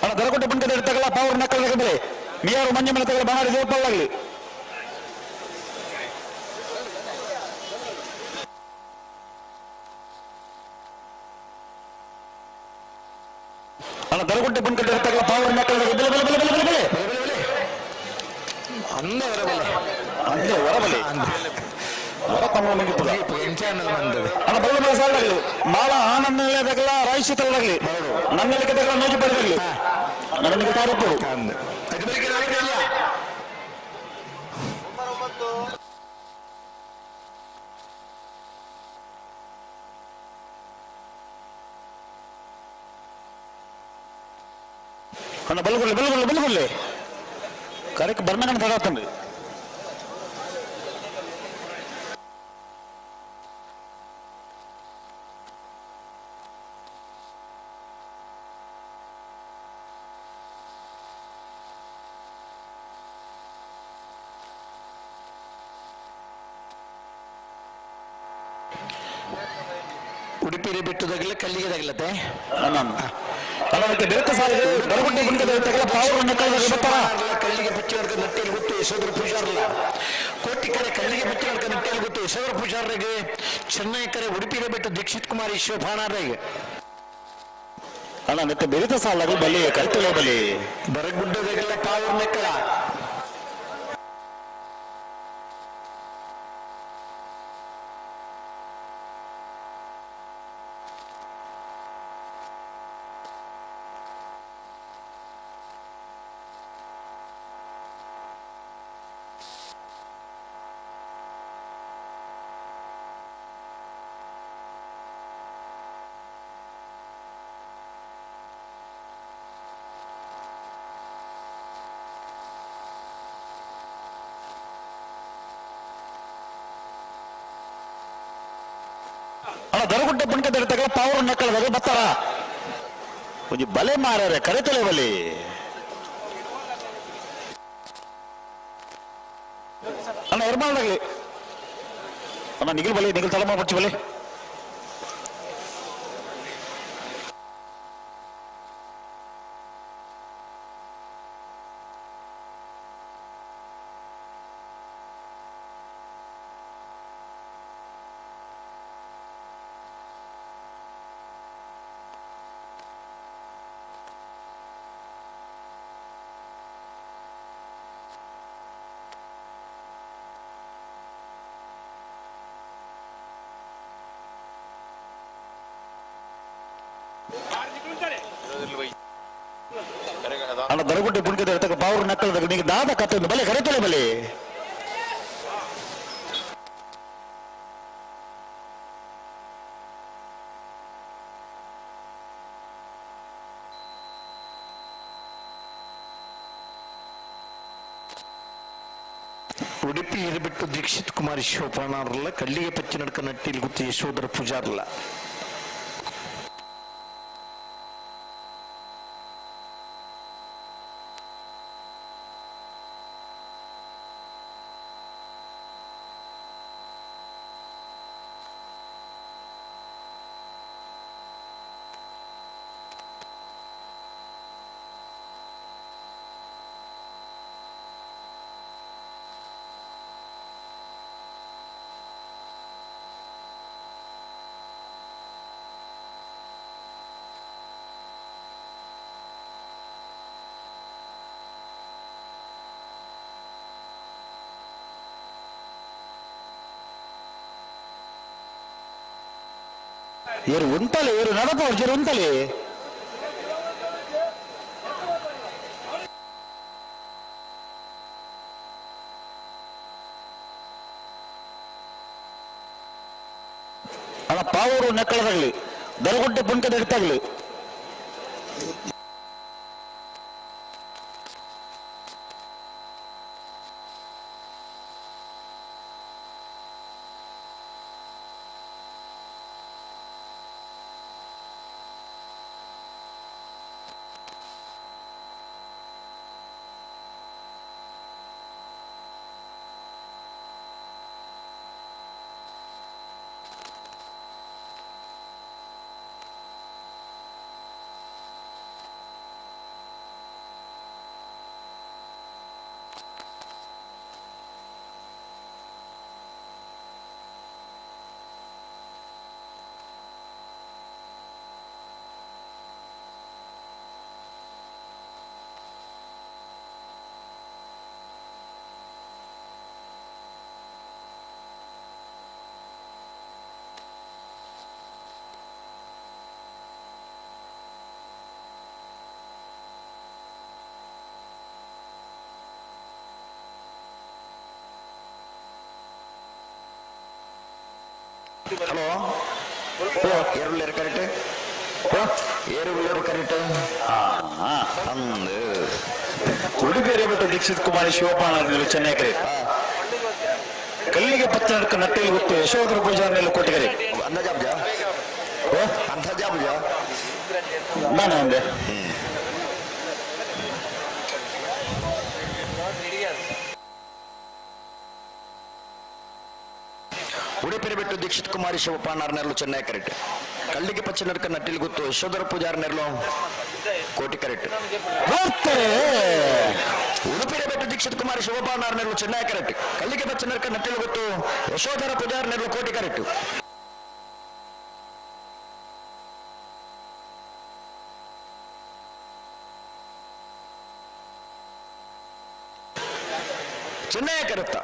ಅಣ್ಣ ದರಕೊಟ್ಟೆ ಪುಣ್ಕದ ತಗಲ ಪಾವರ್ ನಕ್ಕಲ ಬೆಲೆ ಮಿಯಾರು ಮಂಜೆ ಮೇಲೆ ತಗಲ ಬಂಗಾರಿ ದೇವಪಾಲಾಗಲಿ ಅಣ್ಣ ದರಗುಂಟೆ ಪುಣ್ಕದ ತಗಲ ಪಾವರ್ ನಕ್ಕಲ ಬೆಲೆ ಬೆಲೆ ಬೆಲೆ ಬೆಲೆ ಬೆಲೆ
ಬೆಲೆ ಅಂದ ಹೊರಬಲೆ
ಅಂದೆ ಹೊರಬಲೆ ಹೊರ ತಮ್ಮ ಮುಗಿತದ
ಎಂಚಾನಲ್ ಬಂದದೆ
ಅಣ್ಣ ಬಲ್ಲ ಬಲ್ಲ ಸಾಲಾಗಲಿ ಮಾಲ ಆನಂದ ತಗಲ ರಾಯಶೀತಲಾಗಲಿ ನನ್ನಲ್ಲಿಗೆ ತಗಲ ನೋಜು ಪಡೆದಾಗಲಿ ನನಗೆ ತಾರಪ್ಪು
ಅದು ಬೆಳಿಗ್ಗೆ ನಾಲ್ಕು
ಅಣ್ಣ ಬಲ್ಗುಳ್ಳಿ ಬಲ್ಗುಳ್ಳಿ ಬಲ್ಗುಳ್ಳಿ ಕರೆಕ್ಟ್ ಬರ್ನಗನ ತಡಾತಂడి.
ಉಡುಪಿರಿ ಬಿಟ್ಟು ತಗಲ ಕಲ್ಲಿಗೆ ತಗಲತ್ತೆ. ಕಲ್ಲಿಗೆ ಪಚ್ಚಿ ಹೊಡ್ಕ ನಟ್ಟೆಯಲ್ಲಿ ಗೊತ್ತು ಯಶೋಧರ ಪೂಜಾರ್ಲ ಕೋಟಿ ಕರೆ ಕಲ್ಲಿಗೆ ಪಚ್ಚಿ ಹೊಡ್ಕ ನಟ್ಟೆಯಲ್ಲಿ ಗೊತ್ತು ಯಶೋಧರ ಪೂಜಾರ್ರಿಗೆ ಚೆನ್ನೈ ಕರೆ ಉಡುಪಿಗೆ ಬಿಟ್ಟು ದೀಕ್ಷಿತ್ ಕುಮಾರ್ ಶಿವಭಾಣಾರಿಗೆ
ಅಣ್ಣ ಮತ್ತೆ ಬೆರಿತ ಸಾಲಾಗಲಿ ಬಲಿ ಕರ್ತಲೆ ಬಲಿ
ಬರಗುಡ್ಡದಾಗೆಲ್ಲ ಪಾವರ್ ನೆಕ್ಕಲ.
ಅಣ್ಣ ದರಗುಡ್ಡೆ ಪುಣ್ಕದ ಪಾವೂರು ನೆಕ್ಕಳದಾಗ ಬತ್ತಾರ ಒಂಜಿ ಬಲೆ ಮಾರಾರೆ ಕರೆತಲೆ ಬಲಿ ಅಣ್ಣ ಎರ್ಮಾಲ್ದಾಗಲಿ ಅಣ್ಣ ನಿಗಿಲ್ ಬಲಿ ನಿಗಿಲ್ ತಲೆ ಮಾಡ್ಬಿಡ್ಚಿ ಬಲಿ ಅಣ್ಣ ದರಗುಡ್ಡೆ ಪುಣ್ಕದ ಇರ್ತಕ್ಕ ಬಾವರು ನಕ್ಕಳದಾಗ ನಿಂಗೆ ದಾದ ಕತ್ತೆ ಬಲೆ ಕರೆತಲೆ ಬಲೆ
ಉಡುಪಿ ಹಿರಿಬಿಟ್ಟು ದೀಕ್ಷಿತ್ ಕುಮಾರ್ ಶಿವಪಾಣಾರಲ್ಲ ಕಳ್ಳಿಗೆ ಪಚ್ಚಿ ನಡ್ಕ ನಟ್ಟಿಲ್ ಗುತ್ತಿ ಯಶೋಧರ ಪೂಜಾರಲ್ಲ.
ಏರು ಉಂಟಲೆ ಏರು ನಡಪ ಜರು ಉಂಟಲೆ ಅಣ್ಣ ಪಾವೂರು ನೆಕ್ಕಳದಾಗ್ಲಿ ದರಗುಡ್ಡೆ ಪುಣ್ಕದ ಇಡ್ತಾಗ್ಲಿ
ಹಲೋ ಏರುಳ್ಳೇರು ಕರೆಕ್ಟ್ ಏರುಳ್ಳೇರು ಕರೆಕ್ಟ್ ಅಂದು
ಉಡುಪಿ ರೇಬಟ್ಟು ದೀಕ್ಷಿತ್ ಕುಮಾರಿ ಶಿವಪಾಣ ಚೆನ್ನೈಕರಿ ಕಲ್ಲಿಗೆ ಪತ್ತ ನಡ್ಕ ನಟ್ಟೆಯಲ್ಲಿ ಗೊತ್ತು ಯಶೋಧರ ಪೂಜಾರ್ನೆಲ್ಲ ಕೊಟ್ಟಿಗರಿ
ಅಂದಾಜಾಬ್ಜ ಅಂದಾಜಾಬ್ಜ
ನಾನು ಅಂದೆ
ಉಡುಪಿರಿ ಬಿಟ್ಟು ದೀಕ್ಷಿತ್ ಕುಮಾರಿ ಶಿವಪಾಣಾರ್ ನೆರಳು ಚೆನ್ನೈ ಕರೆಕ್ಟ್ ಕಳ್ಳಿಗೆ ಪಚ್ಚ ನಡ್ಕ ನಟ್ಟಿಲ್ ಗೊತ್ತು ಯಶೋಧರ ಪೂಜಾರ್ ನೆರಳು ಕೋಟಿ ಕರೆಕ್ಟ್
ಬರ್ತಾರೆ.
ಉಡುಪಿರಿ ಬೆಟ್ಟು ದೀಕ್ಷಿತ್ ಕುಮಾರಿ ಶಿವಪಾಣಾರ್ ನೆರಳು ಚೆನ್ನೈ ಕರೆಕ್ಟ್ ಕಳ್ಳಿಗೆ ಪಚ್ಚ ನಡ್ಕ ನಟ್ಟಿಲ್ ಗೊತ್ತು ಯಶೋಧರ ಪೂಜಾರ್ ನೆರಳು ಕೋಟಿ ಕರೆಕ್ಟ್. ಚೆನ್ನೈಯ ಕರೆತ್ತ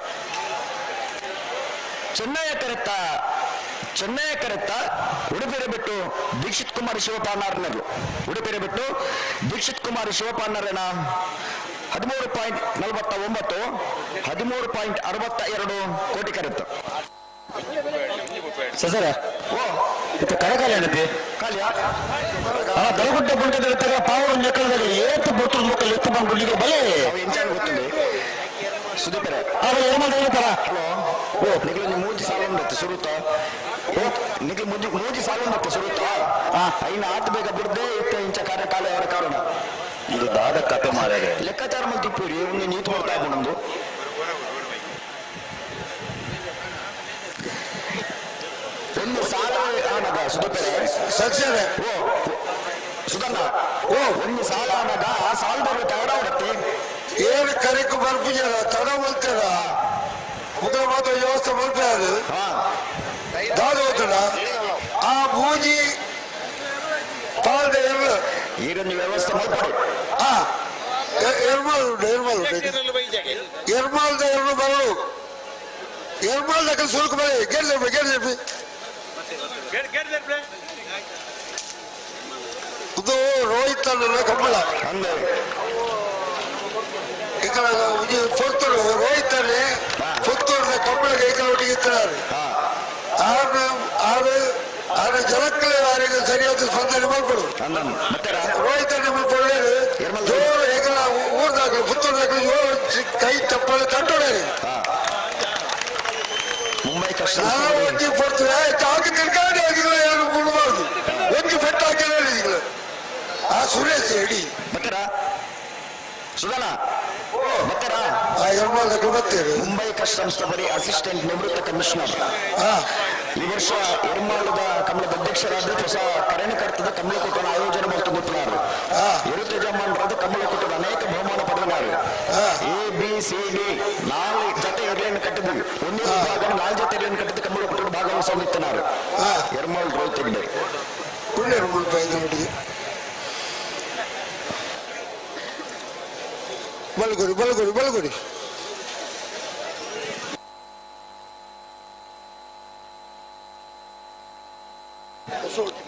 ಚೆನ್ನೈಯ ಕರೆತ್ತ ಚೆನ್ನೈಯ ಕರೆತ್ತ ಉಡುಪಿರ ಬಿಟ್ಟು ದೀಕ್ಷಿತ್ ಕುಮಾರ್ ಶಿವಪಾನಾರ್ನರು ಉಡುಪಿರ ಬಿಟ್ಟು ದೀಕ್ಷಿತ್ ಕುಮಾರ್ ಶಿವಪಾನರನ 13.49 13.62 ಕೋಟಿ ಕರೆತ್ತ.
ಸಸರ ಇದು ಕರಕಾಲ ಏನೈತಿ
ಕಾಲಿಯಾ
ದರಗುಡ್ಡೆ ಬುಂಟದ ಪಾವರ ನೆಕ್ಕಳದಾಗ ಏತು ಬರ್ತದ ಮಕ್ಕಳು ಎತ್ತು ಬಂದು ಬಲೆ
ಎಂಚಾನ್ ಗೊತ್ತಿಲ್ಲ ಸುದೀಪರೇ.
ಆಮೇಲೆ ಏನ್ ಮಾಡ್ತಾ
ಹಲೋ, ಓ ನಿಗಲು ಮೂಜಿ ಸಾಲ ಉಂಡತ್ತು ಸುರುತ. ನಿಖಿಲ್ ಮುಂಜಿ ಮೂಜಿ ಸಾಲು ಮತ್ತೆ ಸುರುತ್ತ ಐನ ಆತ ಬೇಗ ಬಿಡದೆ ಇತ್ತ ಇಂಚ ಕಾರ್ಯಕಾಲ ಅವರ ಕಾರಣ
ಇದು ದಾದ ಕತೆ ಮಾರ್ಯಾರೆ
ಲೆಕ್ಕಾಚಾರ ಮಲ್ತಿಪ್ಪೂರಿ ಒಂದು ನೀತು ಬರ್ತಾ ನಮ್ದು ಒಂದು ಸಾಲ ಆನಗ ಸುಧೀಪರೆ
ಸತ್ಯನೇ
ಓ ಸುಧಣ್ಣ ಓ ಒಂದು ಸಾಲ ಆನಗ ಆ ಸಾಲದವರು ತಡ ಹೊಡತ್ತೆ
ಏನು ಕರೆಕು ಬರ್ಪುಜರ ತಡ ಬಲ್ತಾರ ಮುಖ ಮಾತ್ರ ವ್ಯವಸ್ಥೆ ಮಲ್ಪಾರು ದಾದ ಹೋತಡ ಆ ಮೂಜಿ ಪಾಲ್ದ ಎರ್ಲು
ಈರೊಂದು ವ್ಯವಸ್ಥೆ ಮಲ್ಪಡಿ
ಆ ಎರ್ಮಾಲ್ ಉಂಟು ಎರ್ಮಾಲ್ ಉಂಟು ಎರ್ಮಾಲ್ದ ಎರ್ಲು ಬರಲು ಎರ್ಮಾಲ್ ದಕ್ಕಲ್ ಸುರುಕು ಬಳಿ ಗೆಡ್ದೆ ಗೆಡ್ದೆ ಇದು ರೋಹಿತ್ ಅಲ್ಲ ಕಂಬಳ
ಅಂದ್ರೆ
ఇక్కడ ಪುತ್ತೂರು ರೋಹಿತ್ ಅಲ್ಲಿ ಪುತ್ತೂರದ ಕಂಬಳಗೆ ಈ ಒಟ್ಟಿಗೆ ಇತ್ತಿದ್ದಾರೆ ಆರು ಆರು ಆರು ಜನಕ್ಕಲೇ ಅವರಿಗೆ ಸರಿಯಾದ ಸ್ಪಂದನೆ ಮಾಡ್ಕೊಡು
ಮತ್ತೆ
ರೋಹಿತ್ ಅಲ್ಲಿ ಒಳ್ಳೇದು ಜೋರು ಹೇಗಲ್ಲ ಊರ್ದಾಗಲಿ ಪುತ್ತೂರ್ದಾಗಲಿ ಜೋರು ಕೈ ಚಪ್ಪಾಳೆ ತಟ್ಟೋಡೇರಿ
ಮುಂಬೈ ಕಷ್ಟ
ನಾನು ಒಂಜಿ ಪೊರ್ತು ಹಾಕಿ ತಿರ್ಗಾಡಿ ಆಗಿಲ್ಲ ಯಾರು ಬಿಡಬಾರ್ದು ಒಂಜಿ ಪೆಟ್ಟು ಹಾಕಿಲ್ಲ ಈಗಲೇ ಆ ಸುರೇಶ್ ಇಡೀ
ಬರ್ತಾರಾ ಸುಧನ ಬರ್ತಾರಾ
ಆ ಎರ್ಮಾಲ್ದಾಗ ಬರ್ತೇವೆ
ಮುಂಬೈ ಕಸ್ಟಮ್ಸ್ ಬರೀ ಅಸಿಸ್ಟೆಂಟ್ ನಿವೃತ್ತ ಕಮಿಷನರ್
ಹಾ
ಈ ವರ್ಷ ಎರ್ಮಾಳದ ಕಮಲದ ಅಧ್ಯಕ್ಷರಾದ ಹೊಸ ಕರಣಕರ್ತದ ಕಮಲಕೂಟನ ಆಯೋಜನೆ ಮಾಡ್ತಿದ್ದಾರೆ ಎರುತ ಜಮಾನರಾದ ಕಮಲಕೂಟದ ಅನೇಕ ಬಹುಮಾನ ಪಡೆದಿದ್ದಾರೆ ಎ ಬಿ ಸಿ ಡಿ ನಾಲ್ಕು ಜೊತೆ ಏರ್ಲೈನ್ ಕಟ್ಟಿದ್ವಿ ಒಂದೇ ವಿಭಾಗ ನಾಲ್ಕು ಜೊತೆ ಏರ್ಲೈನ್ ಕಟ್ಟಿದ್ದು ಕಮಲಕೂಟದ ಭಾಗವಹಿಸಿದ್ದಾರೆ ಎರ್ಮಾಳ್ ರೋಹಿತ್ ಹೆಗ್ಡೆ
ಒಳ್ಳೆ ಮುಲ್ಪ ಇದರೊಟ್ಟಿಗೆ ಬಲಗುರಿ ಬಲಗುರಿ ಬಲಗುರಿ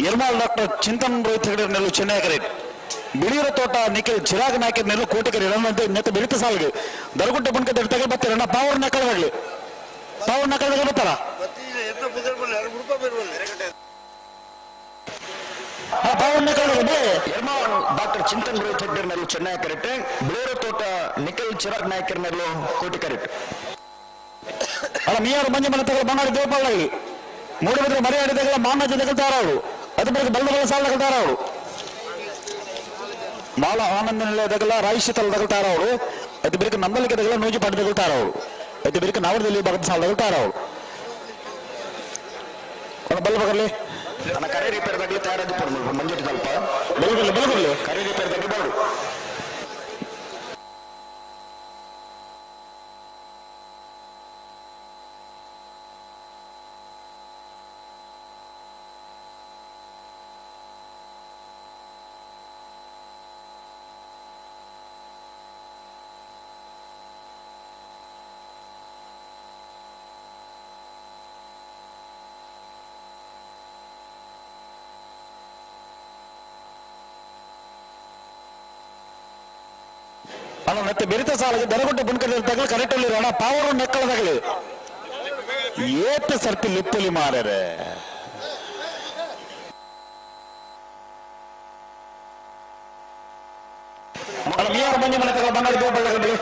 ಎರ್ಮಾಲ್ ಡಾಕ್ಟರ್ ಚಿಂತನ್ ರೋಹಿತ್ ಹೆಗಡೆ ನೆಲ್ಲು ಚೆನ್ನೈ ಕರೆ ಬಿಳಿಯರ ತೋಟ ನಿಖಿಲ್ ಚಿರಾಗ್ ನಾಯಕರ ನೆಲ್ಲು ಕೋಟಿಕರಿ ನೆತ್ತ ಬೆಳಿತ ಸಾಲಿಗೆ ದರಗುಡ್ಡ ಬುಣ್ಕ ತಗಲ್ ಬರ್ತಾರೆ ಅಣ್ಣ ಪಾವರ್ ನಕಲದಾಗಲಿ ಪಾವರ್ ನಕಲದಾಗ ಬರ್ತಾರ ಪಾವರ್ ನಕಲದಾಗ
ಎರ್ಮಾಳ್ ಡಾಕ್ಟರ್ ಚಿಂತನ್ ರೋಹಿತ್ ಹೆಗ್ಡೆ ನೆಲ್ಲು ಚೆನ್ನೈ ಕರೆಕ್ಟ್ ಬಿಳಿಯರ ತೋಟ ನಿಖಿಲ್ ಚಿರಾಗ್ ನಾಯಕರ ನೆಲ್ಲು ಕೋಟಿ ಕರೆಕ್ಟ್
ಅಲ್ಲ ಮೀಯಾರು ಮಂಜು ಮನೆ ತಗಲ ಬಂಗಾರ ದೇವಪಾಲಾಗಲಿ ಮೂಡುಬಿದ್ರೆ ಮರ್ಯಾದೆ ತಗಲ ಮಾನ ತಗಲ್ತಾರ ಅವರು ಅದು ಬಳಿಕ ಬಲ್ಲ ಬಲ್ಲ ಸಾಲ ತಗಲ್ತಾರ ಅವರು ಮಾಳ ಆನಂದ ನಿಲಯ ತಗಲ ರಾಯಿಶೀತಲ ತಗಲ್ತಾರ ಅವರು ಅದು ಬಳಿಕ ನಂಬಲಿಕೆ ತಗಲ ನೂಜಿ ಪಾಟಿ ತಗಲ್ತಾರ ಅವರು ಅದು ಬಳಿಕ ನಾವರದಲ್ಲಿ ಭಾಗದ ಸಾಲ ತಗಲ್ತಾರ ಅವರು ಬಲ್ಲ ಬಗರ್ಲಿ
ನನ್ನ ಕರೆ ರಿಪೇರ್ ತಗಲಿ ತಯಾರಾಗಿ ಮಂಜೂರು ತಲ್ಪ
ಬಲಗುರ್ಲಿ ಬಲಗುರ್ಲಿ
ಕರೆ ರಿಪೇರ್ ತಗಲಿ ಬರು
ಅಣ್ಣ ಮತ್ತೆ ಬೆರಿತ ಸಾಲಗೆ ದರಗುಡ್ಡ ಬುಣ್ಕಲ್ಲಿ ತಗಲು ಕರೆಕ್ಟ್ ಅಲ್ಲಿ ಅಣ್ಣ ಪಾವರು ನೆಕ್ಕಳ ತಗಲಿ ಏತ ಸರ್ತಿ ಲಿಪ್ಪಲಿ ಮಾರರೆ ಅಲ್ಲ ಮೀಯಾರು ಮಂಜು ಮನೆ ತಗಲ ಬಂಗಾರ ದೇವಬಳ್ಳ ಬಿಡಿ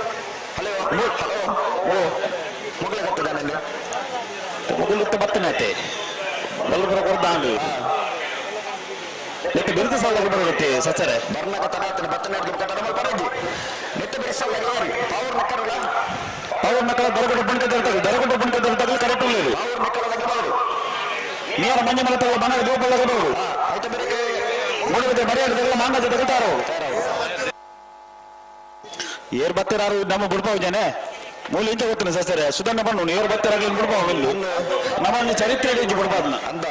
ಹಲೋ ಹಲೋ ಓ ಮುಗ್ಲಾಗತ್ತದ ನಂಗೆ
ಮೊದಲು ಬತ್ತನೈತೆ ಬಲ್ಲಬರ ಕೊಡ್ದಾಂಡು ಮತ್ತೆ ಬೆರಿತ ಸಾಲ ಬರುತ್ತೆ ಸಚ್ಚರೆ
ಬರ್ನಾಗ ತಡ ಆತನ ಬತ್ತನ ಹಿಡ್ದು ಕಟ್ಟಡ ಪರಜಿ ನೆತ್ತ ಬೆರೆಸಲ್ಲ ಪವರ್ ನಕ್ಕರಲ್ಲ
ಪವರ್ ನಕ್ಕಳ ದರಗುಡ್ಡ ಬುಣ್ಕ ತಗಲು ದರಗುಡ್ಡ ಬುಣ್ಕ ತಗಲು ಕರೆಕ್ಟ್ ಅಲ್ಲಿ
ಪವರ್ ನಕ್ಕಳ ಬರು
ಮೀಯಾರು ಮಂಜು ಮನೆ ತಗಲ ಬಂಗಾರ ದೇವಬಳ್ಳ ಬರು
ಆಯ್ತು ಬೆರಕೆ
ಮೂಡುಬಿದ್ರೆ ಮರ್ಯಾದೆ ತಗಲ ಮಾಂಗ ತಗಲ್ತಾರ ಏರ್ ಬತ್ತಿರಾರು ನಮ್ಮ ಬುಡ್ಪಾವು ಜನ ಮೂಲ ಇಂಚ ಗೊತ್ತಿನ ಸಸರೆ ಸುಧಣ್ಣ ಬಣ್ಣು ಏರ್ ಬತ್ತಿರಾಗ್ಲಿ ಬುಡ್ಪಾವು ಇಲ್ಲಿ ನಮ್ಮನ್ನು ಚರಿತ್ರೆ ಇಂಚ ಬುಡ್ಪಾದ್ನ
ಅಂದ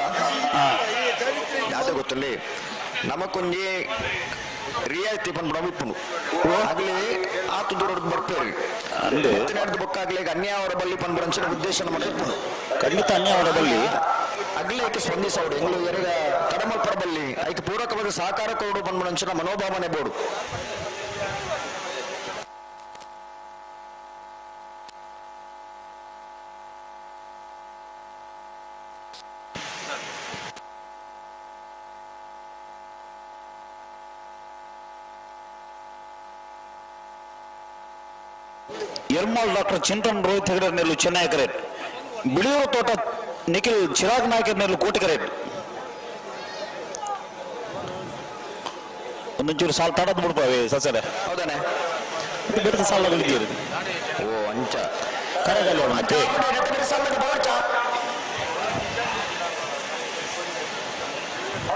ಯಾವ್ದು ಗೊತ್ತಿಲ್ಲ ನಮಕೊಂಜಿ ರಿಯಾಯಿತಿ ಪನ್ಪುಣ ಇಪ್ಪುನು ಆಗ್ಲಿ ಆತು ದೂರ ಬರ್ಪೇರಿ
ಅಂದೆ.
ಬತ್ತಿನಾಡ್ದು ಬೊಕ್ಕಾಗ್ಲಿ ಈಗ ಅನ್ಯಾಯ ಅವರ ಬಲ್ಲಿ ಪನ್ಪುಣ ಅಂಚಿನ ಉದ್ದೇಶ ನಮ್ಮ ಇಪ್ಪುನು
ಖಂಡಿತ ಅನ್ಯಾಯ ಅವರ ಬಲ್ಲಿ
ಅಗ್ಲಿ ಐಕೆ ಸ್ಪಂದಿಸೋಡು ಎಂಗ್ಲು ಎರಗ ತಡಮಲ್ಪರ ಬಲ್ಲಿ ಐಕೆ ಪೂರಕವಾದ ಸಹಕಾರ ಕೊಡು ಪನ್ಪುಣ ಅಂಚಿನ ಮನೋಭಾವನೆ ಬೋಡು
ಎರ್ಮಾಲ್ ಡಾಕ್ಟರ್ ಚಿಂತನ್ ರೋಹಿತ್ ಹೆಗಡೆ ನೆಲ್ಲು ಚೆನ್ನೈ ಕರೆಟ್ ಬಿಳಿಯೂರು ತೋಟ ನಿಖಿಲ್ ಚಿರಾಗ್ ನಾಯಕರ ಮೇಲೆ ಕೋಟಿಕರೆ ಒಂದೊಂಚೂರು ಸಾಲು ತಡದ್ ಬಿಡ್ಪಾವೆ ಸಸರೆ.
ಹೌದಾನೆ?
ಬೇರೆ ಸಾಲ ಇದ್ದೀರಿ.
ಓ ಅಂಚ.
ಕರಗಲ್ಲ ಮತ್ತೆ.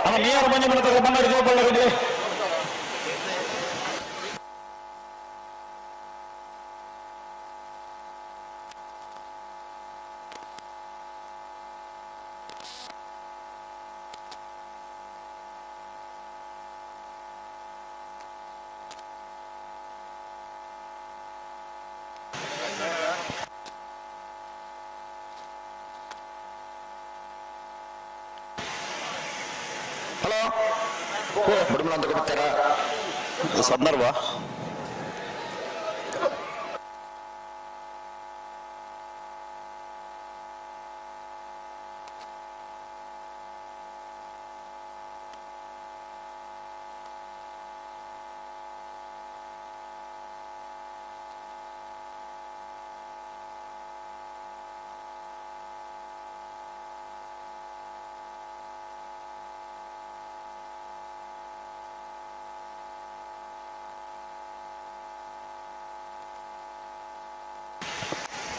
ಅಣ್ಣ ನೀರು ಮಂಜು ಮನೆ ಬಂಗಾಡಿ ದೇವಬಳ್ಳ.
ಹಲೋ, ಬುಡಮಲ ಅಂತ ಕೊಡ್ತಾರ
ಸಂದರ್ಭ.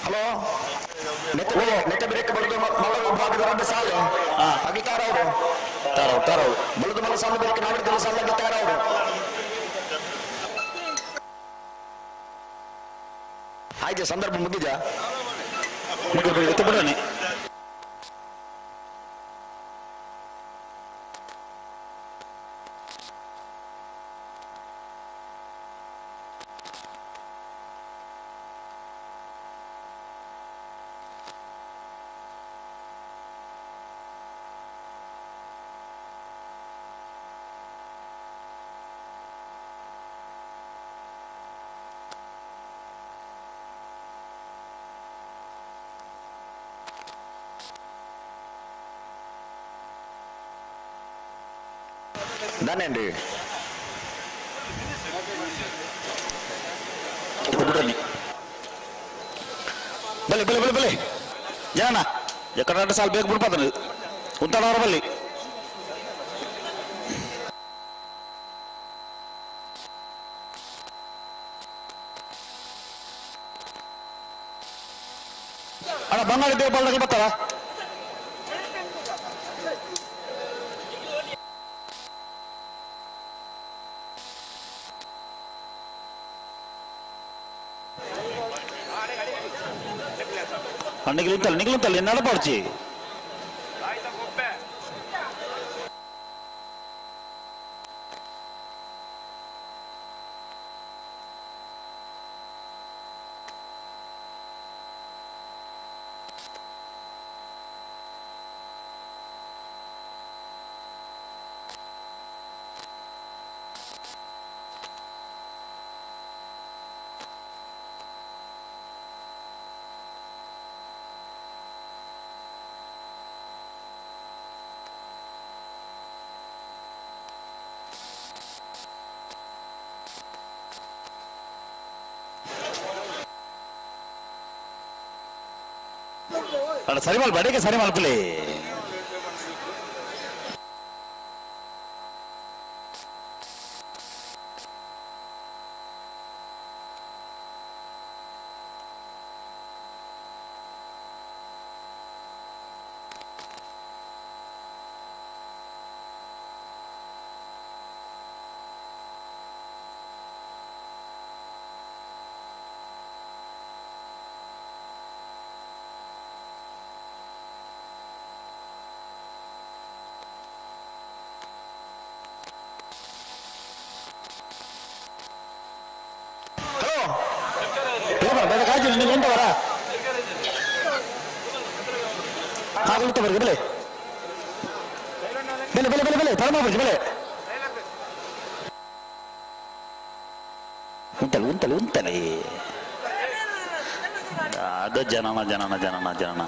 ಹಲೋ, ನೆತ್ತ ಬ್ರೇಕ್ ಬಲದ ಮಲ್ಲ ವಿಭಾಗದ ಎರಡು ಸಾಲು ಹಾಗೆ ತಾರವರು.
ತಾರವ್ ತಾರವ್.
ಬಲದ ಮಲ್ಲ ಸಾಲು ಬ್ರೇಕ್ ನಾವಿದ್ದ ಸಾಲು ತಾರವರು. ಆಯ್ತು, ಸಂದರ್ಭ ಮುಗಿದ.
ಮುಗಿದ ಬಿಡೋಣ.
ದಾನೇನ್ರಿ?
ಬಿಡೋಣ. ಬಲೆ ಬಲೆ ಬಲೆ ಬಲೆ ಜನ ಎಕ್ಕಡ ಸಾಲು ಬೇಕು ಬಿಡ್ಪಾತನು ಉಂತಾಡವರ ಬಲ್ಲಿ. ಅಣ್ಣ ಬಂಗಾಳಿ ದೇವಪಾಲದಾಗ ಬರ್ತಾರ. ನಿಗ್ಲಿಂತಲ್ಲ ನಿಗ್ಲಿಂತಲ್ಲ ನಡಪಾಡ್ಚಿ. ಅಣ್ಣ ಸರಿ ಮಾಲ್ ಬಡಿಗೆ ಸರಿ ಮಲ್ಪಲಿ. ಕಾಜು ನೀವು ಎಂತವರ ಹಾಗೆ ಬರ್ರಿ. ಬೆಲೆ ಬೆಲೆ ಬೆಲೆ ಬೆಲೆ ಬೆಲೆ ತರಮ ಬರ್ಜಿ ಬೆಲೆ ಉಂಟಲ್ಲ ಉಂಟಲ್ಲ ಉಂಟಲ್ಲ ಅದು ಜನನ ಜನನ ಜನನ ಜನನ.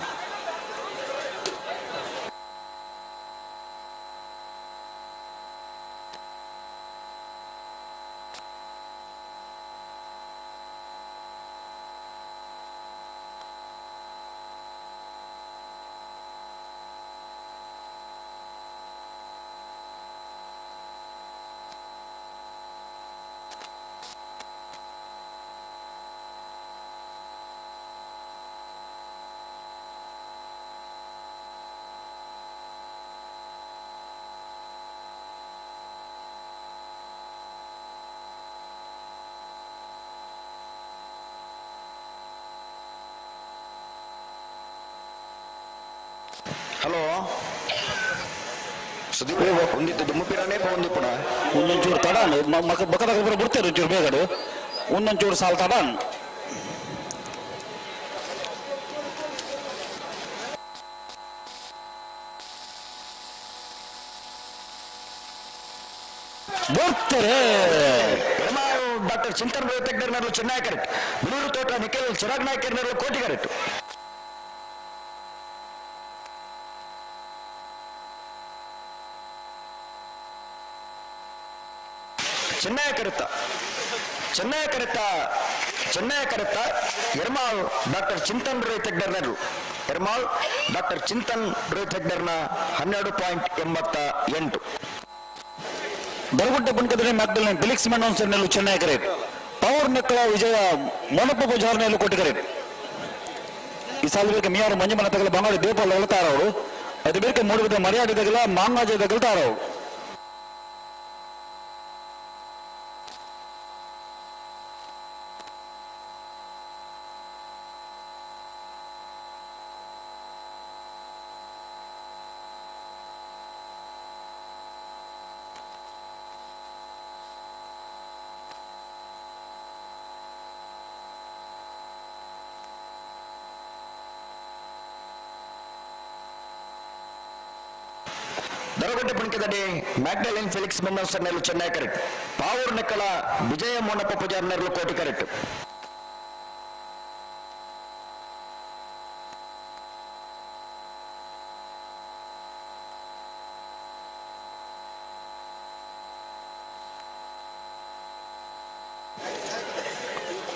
ಹಲೋ ಸುದೀಪ್ ಒಂದಿತ್ತು ದುಮ್ಮಪಿರಾನೇ ಒಂದಿಪ್ಪುಣ
ಒಂದೊಂಚೂರು ತಡ ಬಕ್ಕದ ಬಿಡ್ತಾರೆ ಒಂಚೂರು ಬೇಗಡು ಒಂದೊಂಚೂರು ಸಾಲ ತಡ. ಬರ್ತಾರೆ
ಡಾಕ್ಟರ್ ಚಿಂತನ್ ತೆಗ್ದರ್ನರ್ಲು ಚೆನ್ನೈ ಕರೆಕ್ಟ್ ಬಿಳೂರು ತೋಟ ನಿಖಿಲ್ ಚಿರಾಗ್ ನಾಯ್ಕರ್ನರ್ಲು ಕೋಟಿ ಕರೆಕ್ಟ್. ಚೆನ್ನೈ ಕರೆತ ಚೆನ್ನೈ ಕರೆತ ಚೆನ್ನೈ ಕರೆತ ಎರ್ಮಾಲ್ ಡಾಕ್ಟರ್ ಚಿಂತನ್ ರೋಹಿತ್ ಹೆಗ್ಡರ್ನರ್ಲು ಎರ್ಮಾಲ್ ಡಾಕ್ಟರ್ ಚಿಂತನ್ ರೋಹಿತ್ ಹೆಗ್ಡರ್ನ 12.88.
ದರಗುಡ್ಡ ಬುಣ್ಕದ್ರೆ ಮ್ಯಾಕ್ಡಲ್ ಫೆಲಿಕ್ಸ್ ಮೆಂಡೋನ್ಸರ್ ನೆಲ್ಲು ಚೆನ್ನೈ ಕರೆಕ್ಟ್. ಪವರ್ ನೆಕ್ಕಳ ವಿಜಯ ಮೊನಪ್ಪ ಪೂಜಾರ್ ನೆಲ್ಲು ಕೋಟಿ ಕರೆಕ್ಟ್. ಈ ಸಾಲು ಬೇಕು ಮಿಯಾರು ಮಂಜುಮನ ತಗಲ ಬಂಗಾಳಿ ದೇಪಾಲ ತಗಲ್ತಾರವರು ಅದು ಬೇಕು ಮೂಡುಬಿದ್ದ ಮರ್ಯಾದೆ ತಗಲ ಮಾಂಗಾಜೆ ತಗಲ್ತಾರವರು.
ದರಗುಡ್ಡ ಪುಣ್ಕದಡಿ ಮ್ಯಾಗ್ಡಲಿನ್ ಫೆಲಿಕ್ಸ್ ಮೆಂಡೋನ್ಸರ್ ನೆಲ್ಲು ಚೆನ್ನೈ ಕರೆಕ್ಟ್. ಪಾವೂರ್ ನೆಕ್ಕಳ ವಿಜಯ ಮೋನಪ್ಪ ಪೂಜಾರ್ ನೆರಳು ಕೋಟಿ ಕರೆಕ್ಟ್.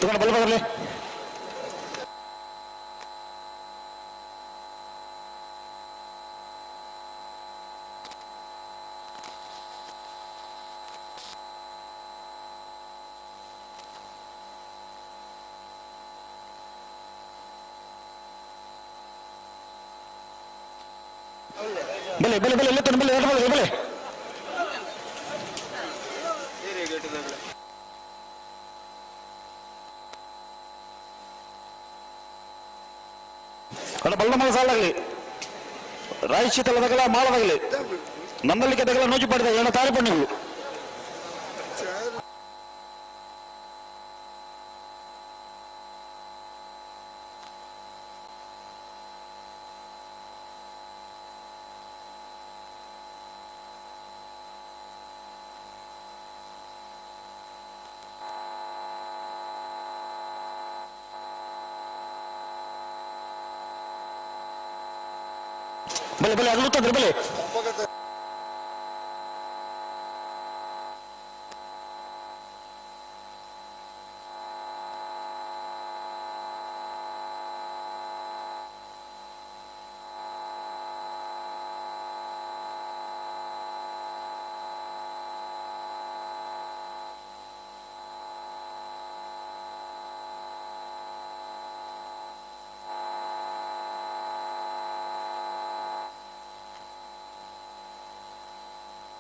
ತಗೊಂಡು ಬಲ್ಲ ಬರಲಿ. ಬಲೆ ಬಲೆ ಬಲೆ ಎಲ್ಲ ಬಲೆ ಎರಡು ಬಲೆ ಬಲೆ. ಅಲ್ಲ ಬಲ್ಲ ಮಲ ಸಾಲಾಗಲಿ ರಾಯಶೀತಲದಾಗಲ ಮಾಳದಾಗಲಿ ನಂದಲಿಕ್ಕೆ ತಗಲ ನೋಜು ಪಡೆದ ಏನೋ ತಾರಿ ಪಣ್ಣಿಗಳು. ಬಲೆ ಬಲೆ ಅಗಲುತ್ತಂದ್ರೆ ಬಲೆ.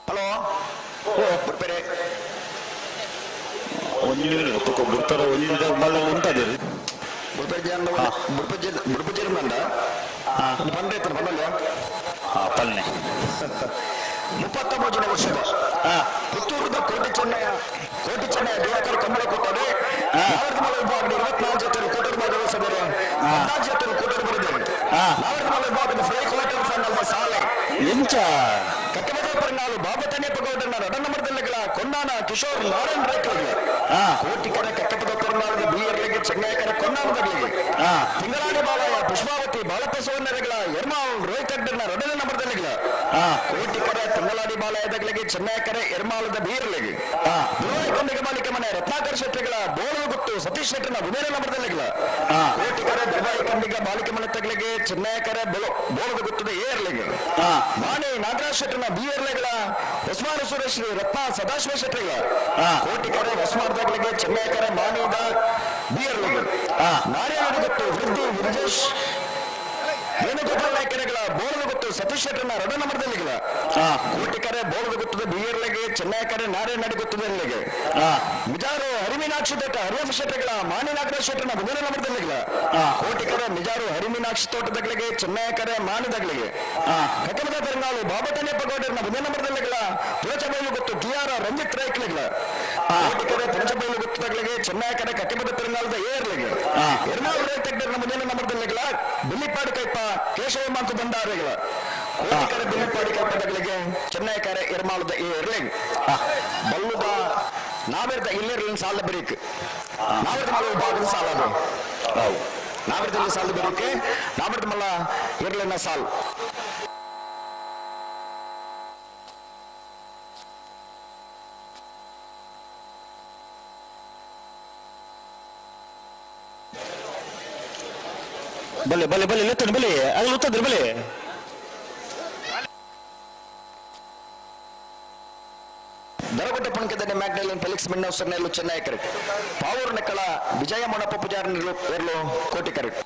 ಹಲೋ ಬರ್ಬೇರೆ
ಬರ್ತಾರೆ ಒಂದು ಮಲ್ಲ ಉಂಟದಿರಿ ಪಲ್ನೆ
39 ವರ್ಷದ ಪುತ್ತೂರದ ಕೋಟಿ ಚೆನ್ನಯ ಕೋಟಿ ಚೆನ್ನಯ ದೇವಕರ ಕಂಬಳ ಕೊಟ್ಟರೆ ವಿಭಾಗದ 24 ಜೊತೆ ಕೋಟಿ ಭಾಗವಹಿಸಿದರೆ 14 ಜೊತೆ ಕೋಟಿ ಬರೆದರು. ನಾವರ್ಮಲ ವಿಭಾಗದ ಫ್ರೈ ಕ್ವಾರ್ಟರ್ ಫೈನಲ್ ಸಾಲೆ
ಎಂಚ
ಕಟ್ಟಮದ ಪರಿಣಾಮ ಬಾಬತನೇ ಪಗೌಡನ ರಡನಮರ್ದಲ್ಲಗಳ ಕೊಂಡಾನ ಕಿಶೋರ್ ನಾರಾಯಣ್ ರೇಖೆಗೆ ಕೋಟಿಕರ ಕಟ್ಟಪದ ಪರಿಣಾಮದ ಬಿಯರ್ಲಿಗೆ ಚೆನ್ನೈಕರ ಕೊಂಡಾನದಗಳಿಗೆ ತಿಂಗಳಾಡಿ ಬಾಲಯ್ಯ ಪುಷ್ಪಾವತಿ ಬಾಲಪ್ಪ ಸುವರ್ಣರಗಳ ಎರ್ಮಾಲ್ ರೋಹಿತ್ ಹೆಗ್ಡರ್ನ ರಡನ ನಂಬರ್ದಲ್ಲಿಗಳ ಕೋಟಿಕರ ತಿಂಗಳಾಡಿ ಬಾಲಯ್ಯದಗಳಿಗೆ ಚೆನ್ನೈಕರ ಎರ್ಮಾಲದ ಬೀರ್ಲಿಗೆ ದುರ್ವಾಯಕಂಡಿಗೆ ಬಾಲಿಕೆ ಮನೆ ರತ್ನಾಕರ್ ಶೆಟ್ಟಿಗಳ ಬೋಳು ಗುತ್ತು ಸತೀಶ್ ಶೆಟ್ಟರ್ನ ಉಮೇರ ನಂಬರ್ದಲ್ಲಿಗಳ ಕೋಟಿಕರ ದುರ್ವಾಯಕಂಡಿಗ ಬಾಲಿಕೆ ಮನೆ ತಗಳಿಗೆ ಚೆನ್ನೈಕರ ಬೋಳದ ಗುತ್ತದ ಏರ್ಲಿಗೆ ಮಾಣಿ ನಾಗರಾಜ್ ಶೆಟ್ಟರ್ನ ಬಿಯರ್ಲೆಗಳ ಹೊಸ್ಮಾರು ಸುರೇಶ್ ರತ್ನ ಸದಾಶಿವ ಶೆಟ್ಟರ್ಗಳ ಕೋಟಿಕರ ಹೊಸ್ಮಾರ್ದಗಳಿಗೆ ಚೆನ್ನೈಕರ ಮಾಣಿದ ಬಿಯರ್ಲಿಗೆ ನಾರಾಯಣ ಗೊತ್ತು ವೃದ್ಧಿ ವಿರಜೇಶ್ ವೇಣುಗೋಪಾಲ್ ನಾಯ್ಕರಗಳ ಬೋಳದ ಗೊತ್ತು ಸತೀಶ್ ಶೆಟ್ಟರ್ನ ರಡ ನಂಬರ್ದಲ್ಲಿಗಳ ಕೋಟಿಕರೆ ಬೋಳದ ಗೊತ್ತದ ಬಿಯರ್ಲೆಗೆ ಚೆನ್ನೈಕರೆ ನಾರೇ ನಡಿಗುತ್ತದಲ್ಲಿಗೆ ಮಿಜಾರು ಹರಿಮೀನಾಕ್ಷಿ ತೋಟ ಹರಿಯಪ್ಪ ಶೆಟ್ಟಗಳ ಮಾಣಿನಾಗರ ಶೆಟ್ಟನ ಮುಂದಿನ ನಂಬರ್ದಲ್ಲಿಗೆ ಕೋಟಿಕರ ಮಿಜಾರು ಹರಿಮೀನಾಕ್ಷಿ ತೋಟದಗಳಿಗೆ ಚೆನ್ನೈಕರೆ ಮಾಣಿದಗಳಿಗೆ ಕಕಮದ ಪೆರಂಗಾಳು ಬಾಬಟನೆ ಪಗೋಡರ್ನ ಮುಂದಿನ ನಂಬರ್ದಲ್ಲಿಗಳ ಪುರಚಬೈಲು ಗೊತ್ತು ಟಿ ಆರ್ ರಂಜಿತ್ ರೈಕ್ಲಿಗಳ ಕೋಟಿಕರ ಪುರಚಬೈಲು ಗೊತ್ತದಗಳಿಗೆ ಚೆನ್ನೈಕರೆ ಕಕೆಮದ ಪೆರಂಗಾಲದ ಏರ್ಲಿಗೆ ಎರ್ನಾಳು ರೈತಗ್ನ ಮುಂದಿನ ನಂಬರ್ದಲ್ಲಿಗಳ ಬಿಲ್ಲಿಪಾಡು ಕೈಪ ಕೇಶವ ಮಾತು ಬಂದಾರೆಗಳ ಕೋಟಿಕರ ಬಿಲ್ಲಿಪಾಡಿ ಕೈಪದಗಳಿಗೆ ಚೆನ್ನೈಕರೆ ಎರ್ಮಾಳದ ಏರ್ಲಿಗ್ ಬಲ್ಲುದ ನಾವೆರ್ದ ಇಲ್ಲಿರ್ಲಿನ ಸಾಲ ಬರೀಕ್ ನಾವೆರ್ದ ಮಲ್ಲ ವಿಭಾಗದ ಸಾಲ ಅದು ನಾವೆರ್ದಲ್ಲಿ ಸಾಲ ಬರೀಕ್ ನಾವೆರ್ದ ಮಲ್ಲ ಇರ್ಲಿನ ಸಾಲ್
ಬಲೆ ಬಲೆ ಬಲೆ ಲೆತ್ತನು ಬಲೆ ಅಲ್ಲಿ ಉತ್ತದ್ರ ಬಲೆ
ದರಗುಡ್ಡ ಪುಣಕದಲ್ಲಿ ಮ್ಯಾಗ್ನಲಿನ್ ಫೆಲಿಕ್ಸ್ ಮಿನ್ನೌಸರ್ನೆಲ್ಲು ಚೆನ್ನೈ ಕರೆಕ್ಟ್ ಪಾವೂರ್ ನೆಕ್ಕಳ ವಿಜಯ ಮೊಣಪ್ಪ ಪೂಜಾರಿ ಎರ್ಲು ಕೋಟಿ ಕರೆಕ್ಟ್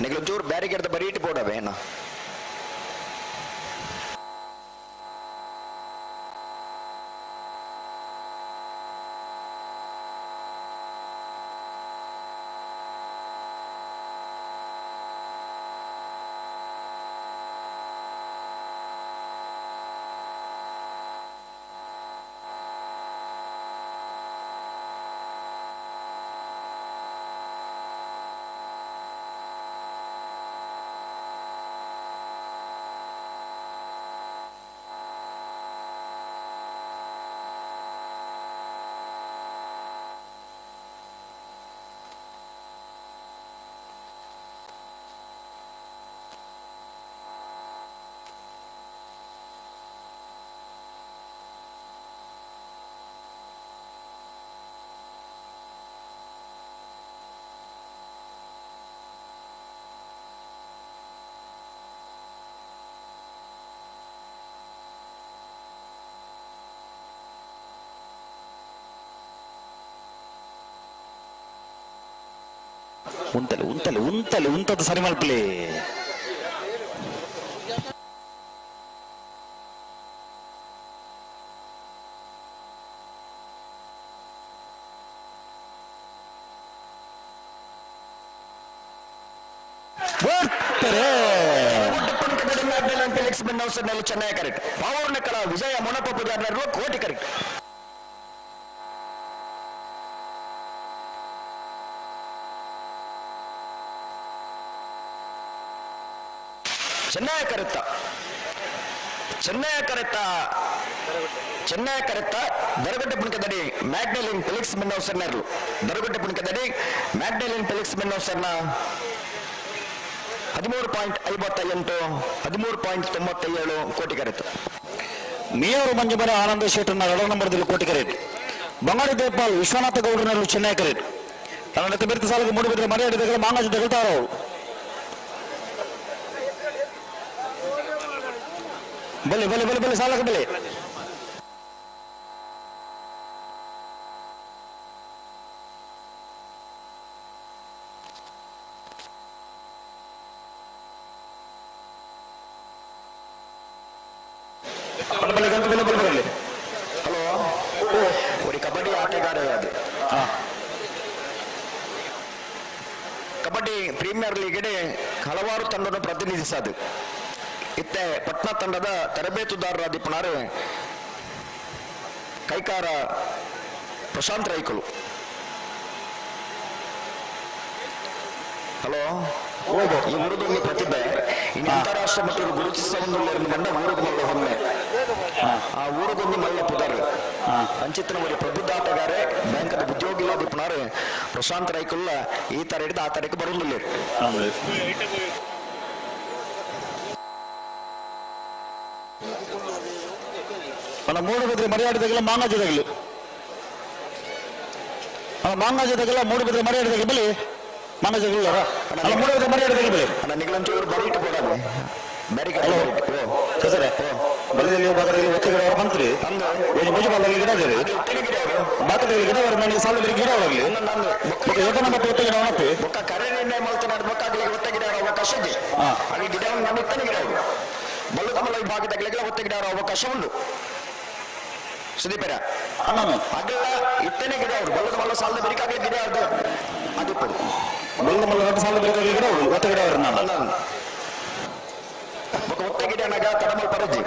ನಿಗಲೊಂಚೂರು ಬ್ಯಾರಿಗೇಡ್ದ ಬರೀಟ್ ಬೋರ್ಡ್ ಏನ
ಉಂತಲೆ ಉಂತಲೆ ಉಂತಲೆ ಉಂತದ ಸರಿ ಮಲ್ಪಲಿ
ಫೆಲಿಕ್ಸ್ ಮಿನ್ನೌಸರ್ನೆಲ್ಲು ಚೆನ್ನೈ ಕರೆಕ್ಟ್ ಪಾವೂರ್ ನೆಕ್ಕಳ ವಿಜಯ ಮೊಣಪ್ಪ ಪೂಜಾರಿ ಕೋಟಿ ಕರೆಕ್ಟ್ ಚೆನ್ನೈ ಕರೆತ್ತ ಚೆನ್ನೈ ಕರೆತ್ತ ಚೆನ್ನೈ ಕರೆತ್ತ ದರಗುಡ್ಡ ಪುಣಕದಡಿ ಮ್ಯಾಗ್ನಲಿನ್ ಫೆಲಿಕ್ಸ್ ಮಿನ್ನೌಸರ್ನರ್ಲು ದರಗುಡ್ಡ ಪುಣಕದಡಿ ಮ್ಯಾಗ್ನಲಿನ್ ಫೆಲಿಕ್ಸ್ ಮಿನ್ನೌಸರ್ನ 13.58 13.97 ಕೋಟಿ ಕರೆತು.
ಮೇಯರ್ ಮಂಜುಮನೆ ಆನಂದ ಶೆಟ್ಟರ್ನ ಎರಡನೇ ನಂಬರ್ದಲ್ಲಿ ಕೋಟಿ ಕರೆಟ್ ಬಂಗಾಳಿ ದೇಪಾಲ್ ವಿಶ್ವನಾಥ ಗೌಡರನ್ನು ಚೆನ್ನೈ ಕರೆಟ್ ತನ್ನ ಬೆರ್ತ ಸಾಲಿಗೆ ಮೂಡಿಬಿದ್ರೆ ಮರೆಯಾಡಿದ ಮಾಂಗಾಜ ತಗೊಳ್ತಾರ ಅವರು. ಬಲೆ ಬಲೆ ಬಲೆ ಬಲೆ ಸಾಲಕ್ಕೆ ಬಲೆ. ಬಲೆ ಗಂಟು ಬಲೆ ಬಲೆ ಬರಲಿ.
ಹಲೋ, ஒரு ಕಬಡ್ಡಿ ಆಟಗಾರ ಅದು. ಕಬಡ್ಡಿ ಪ್ರೀಮಿಯರ್ ಲೀಗ್ ಹಲವಾರು ತಂಡವನ್ನು ಪ್ರತಿನಿಧಿಸದು. ಇತ್ತೆ ಪಟ್ನಾ ತಂಡದ ತರಬೇತುದಾರರ ದಿಪ್ಪನಾರು ಕೈಕಾರ ಪ್ರಶಾಂತ್ ರೈಕುಲು. ಹಲೋ, ಈ ಊರುದೊಂದು ಪ್ರತಿಭೆ ಇನ್ನು ಅಂತಾರಾಷ್ಟ್ರ ಮಟ್ಟದ ಗುರುತಿಸ ಒಂದು ಬಂಡ ಊರುಗು ಮಲ್ಲ ಹೊಮ್ಮೆ, ಆ ಊರುಗೊಂದು ಮಲ್ಲ ಪುದರ್ ಅಂಚಿತನ ಒಂದು ಪ್ರಬುದ್ಧ ಆಟಗಾರೆ ಬ್ಯಾಂಕದ ಉದ್ಯೋಗಿಲ್ಲ ದಿಪ್ಪನಾರು ಪ್ರಶಾಂತ್ ರೈಕುಲ್ಲ ಈ ತರ ಹಿಡಿದು ಆ ತರಕ್ಕೆ ಬರುವುದಿಲ್ಲ.
మన ಮೂಡುಬಿದ್ರೆ ಮರ್ಯಾದೆಗಳ ಮಾಂಗಾಜದಗಳು ಮಾಂಗಾಜದಗಳ ಮೂಡುಬಿದ್ರೆ ಮರ್ಯಾದೆಗಳ ಬಲಿ ಮಾಂಗಾಜಗಳು ಅಲ್ಲ ಮೂಡುಬಿದ್ರೆ ಮರ್ಯಾದೆಗಳ ಬಲಿ.
ಅಣ್ಣ ನಿಗಳಂಚೂರು ಬರೀಟ್ ಬೋಡಾವೆ ಬ್ಯಾರಿಕೇಡ್.
ಹಲೋ ಸರ್, ಬಲಿದಲ್ಲಿ ಭಾಗದಲ್ಲಿ ಒತ್ತಿಗಡೆ ಅವರು ಬಂತ್ರಿ ಮುಜು ಬಾಲಲ್ಲಿ ಗಿಡ ಇದೆ. ಬಾಕಿ ಗಿಡ ಮನೆ ಸಾಲ ಗಿಡ ಹೋಗ್ಲಿ ಬೊಕ್ಕ ಏಕ ನಂಬರ್ ಒತ್ತೆ ಗಿಡ ಅವನಪ್ಪಿ
ಬೊಕ್ಕ ಕರೆ ನಿರ್ಣಯ ಮಲ್ತನಾಡ್ ಬೊಕ್ಕ ಅಗಲಿಗೆ ಒತ್ತೆ ಗಿಡ ಅವಕಾಶ ಇದೆ. ಹಾಗೆ ಗಿಡ ನಮ್ಮ ಇತ್ತನೆ ಗಿಡ ಬಲ್ಲದ ಮಲ್ಲ ವಿಭಾಗದ ಒತ್ತೆ ಗಿಡ ಅವಕಾಶ ಉಂಟು ಸುದೀಪರ. ಅಗಲ ಇತ್ತನೆ ಗಿಡ ಅವರು ಬಲ್ಲದ ಮಲ್ಲ ಸಾಲದ ಬೆರಿಕಾಗಲಿ ಗಿಡ ಅದು ಅದಿಪ್ಪು
ಬಲ್ಲದ ಮಲ್ಲ ರಡ್ಡು ಸಾಲದ ಬೆರಿಕಾಗಲಿ ಗಿಡ ಅವರು ಒತ್ತೆ ಗಿಡ ಅವರು ನಾನು
ಬೊಕ್ಕ ಒತ್ತೆ ಗಿಡ ನಗ ತಡಮಲ್ ಪರಜಿ.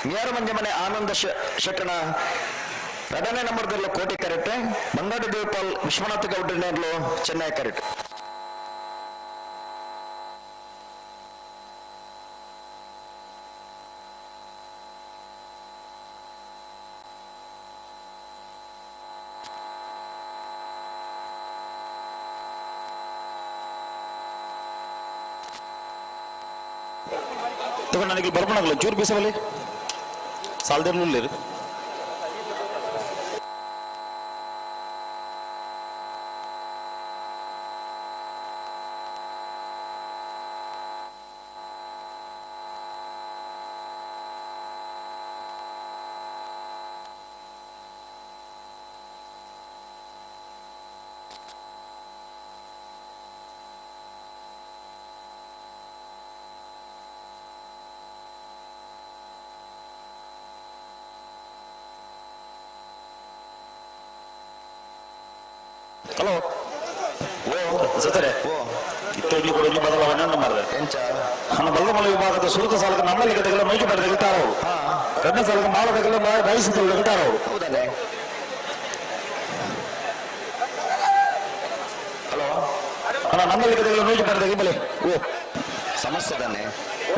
ನೇರ ಮಂಜೆ ಮನೆ ಆನಂದ ಶೆಟ್ಟನ ಎರಡನೇ ನಂಬರ್ದಲ್ಲೂ ಕೋಟೆ ಕರೆಕ್ಟ್, ಬಂಗಾಡಿ ದೇವಪಾಲ್ ವಿಶ್ವನಾಥ ಗೌಡ್ರನೇರ್ಲು ಚೆನ್ನೈ ಕರೆಕ್ಟ್.
ತಗೊಂಡು ನನಗೆ ಬರ್ಬಣಗಲ್ಲ ಚೂರು ಬೀಸವಲ್ಲಿ ಸಾಲದಿರ್ಲಿಲ್ಲ. ಹಲೋ ಸತ್ತರೆ ಇತ್ತೊಂದು ಕೂಡ ಇಲ್ಲಿ ಬದಲಾವಣೆ ಮಾಡಿದೆ. ನಮ್ಮ ಬಲ್ಲಮಲ್ಲ ವಿಭಾಗದ ಸುರುತ ಸಾಲಕ ನಮ್ಮಲ್ಲಿ ಗತೆಗಳ ಮೈಗೆ ಬರೆದ ಅವರು, ಎರಡನೇ ಸಾಲಕ ಮಾಳದಗಲ ಬಯಸಿದ ಅವರು.
ಹೌದಾನೆ? ಹಲೋ
ಅಣ್ಣ ನಮ್ಮಲ್ಲಿ ಗತೆಗಳ ಮೈಗೆ ಬರೆದ ಬಲೆ. ಓ
ಸಮಸ್ಯೆ ತಾನೆ?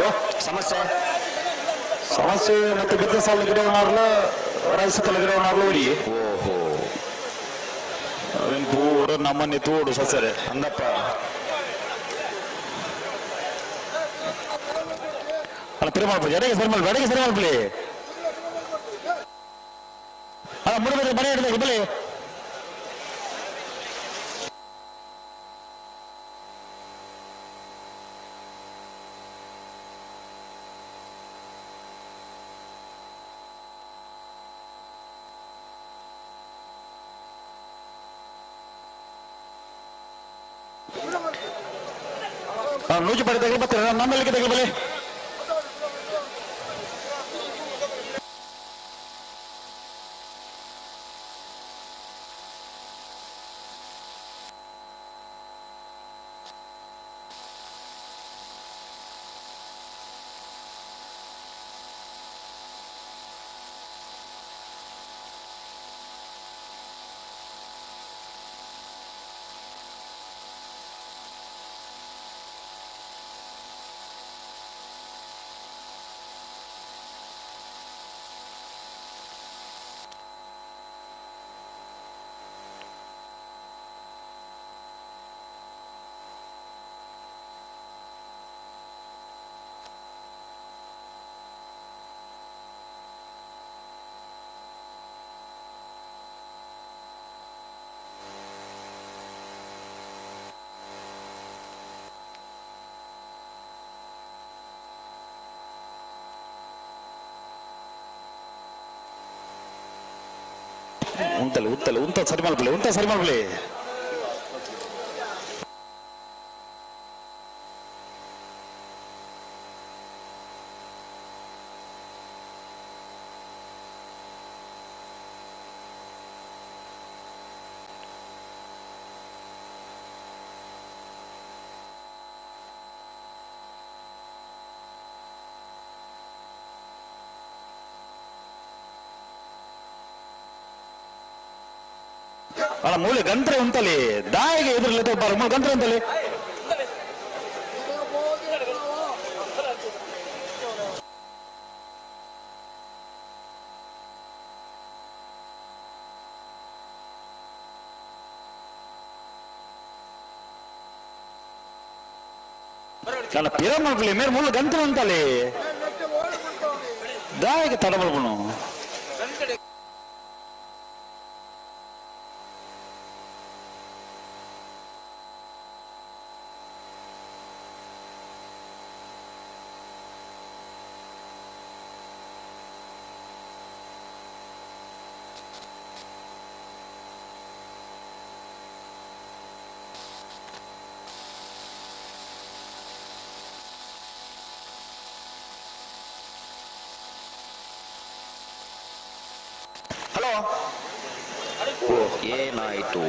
ಓ
ಸಮಸ್ಯೆ
ಸಮಸ್ಯೆ ಮತ್ತೆ ಬಿದ್ದ ಸಾಲ ಗಿಡವನ್ನಾರ್ಲ ರೈಸತಲ ಗಿಡವನ್ನಾರ್ಲ ಉರಿ.
ಓಹೋ
ಅವೇನು ಪೂರ ನಮ್ಮನ್ನೇ ತೋಡು ಸಸರೆ
ಅಂದಪ್ಪ.
ಅಲ್ಲ ತಿರುಮಲ ಎಡೆಗೆ ಸರಿ ಮಾಡಿ, ಎಡೆಗೆ ಸರಿ ಮಾಡ್ಬಿಡಿ. ಅಲ್ಲ ಮುಡಿದ್ರೆ ಮನೆ ಹಿಡಿದ ಬಲೆ. ನೂಜು ಪಡೆ ತಗಲಿ ಬರ್ತಾರೆ ನಮ್ಮಲ್ಲಿಗೆ ತಗಲಿ ಬಲೆ. ಉಂಟಲ್ಲ ಉಂಟಲ್ಲ ಉಂಟ ಸರಿ ಮಾಡ್ಬಿಡಿ, ಉಂಟ ಸರಿ ಮಾಡ್ಬಿಡಿ. ಅಲ್ಲ ಮೂಲೆ ಗಂತ್ರೆ ಉಂಟಲ್ಲಿ ದಾಯಿಗೆ ಎದುರಲ್ಲ ಬಾರ ಮೂಲೆ ಗಂತ್ರೆ ಉಂಟಲ್ಲಿ. ನನ್ನ ಪಿರಮಲ್ಪಲಿ ಮೇರೆ ಮೂಲ ಗಂತ್ರೆ ಉಂಟಲ್ಲಿ ದಾಯಿಗೆ ತಡ ಮಲ್ಪನು. ಏನಾಯಿತು?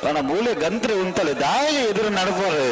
ನನ್ನ ಮೂಲೆ ಗಂತ್ರಿ ಉಂಟಲೆ ದಾಯಿ ಎದುರು ನಡಪೋರು.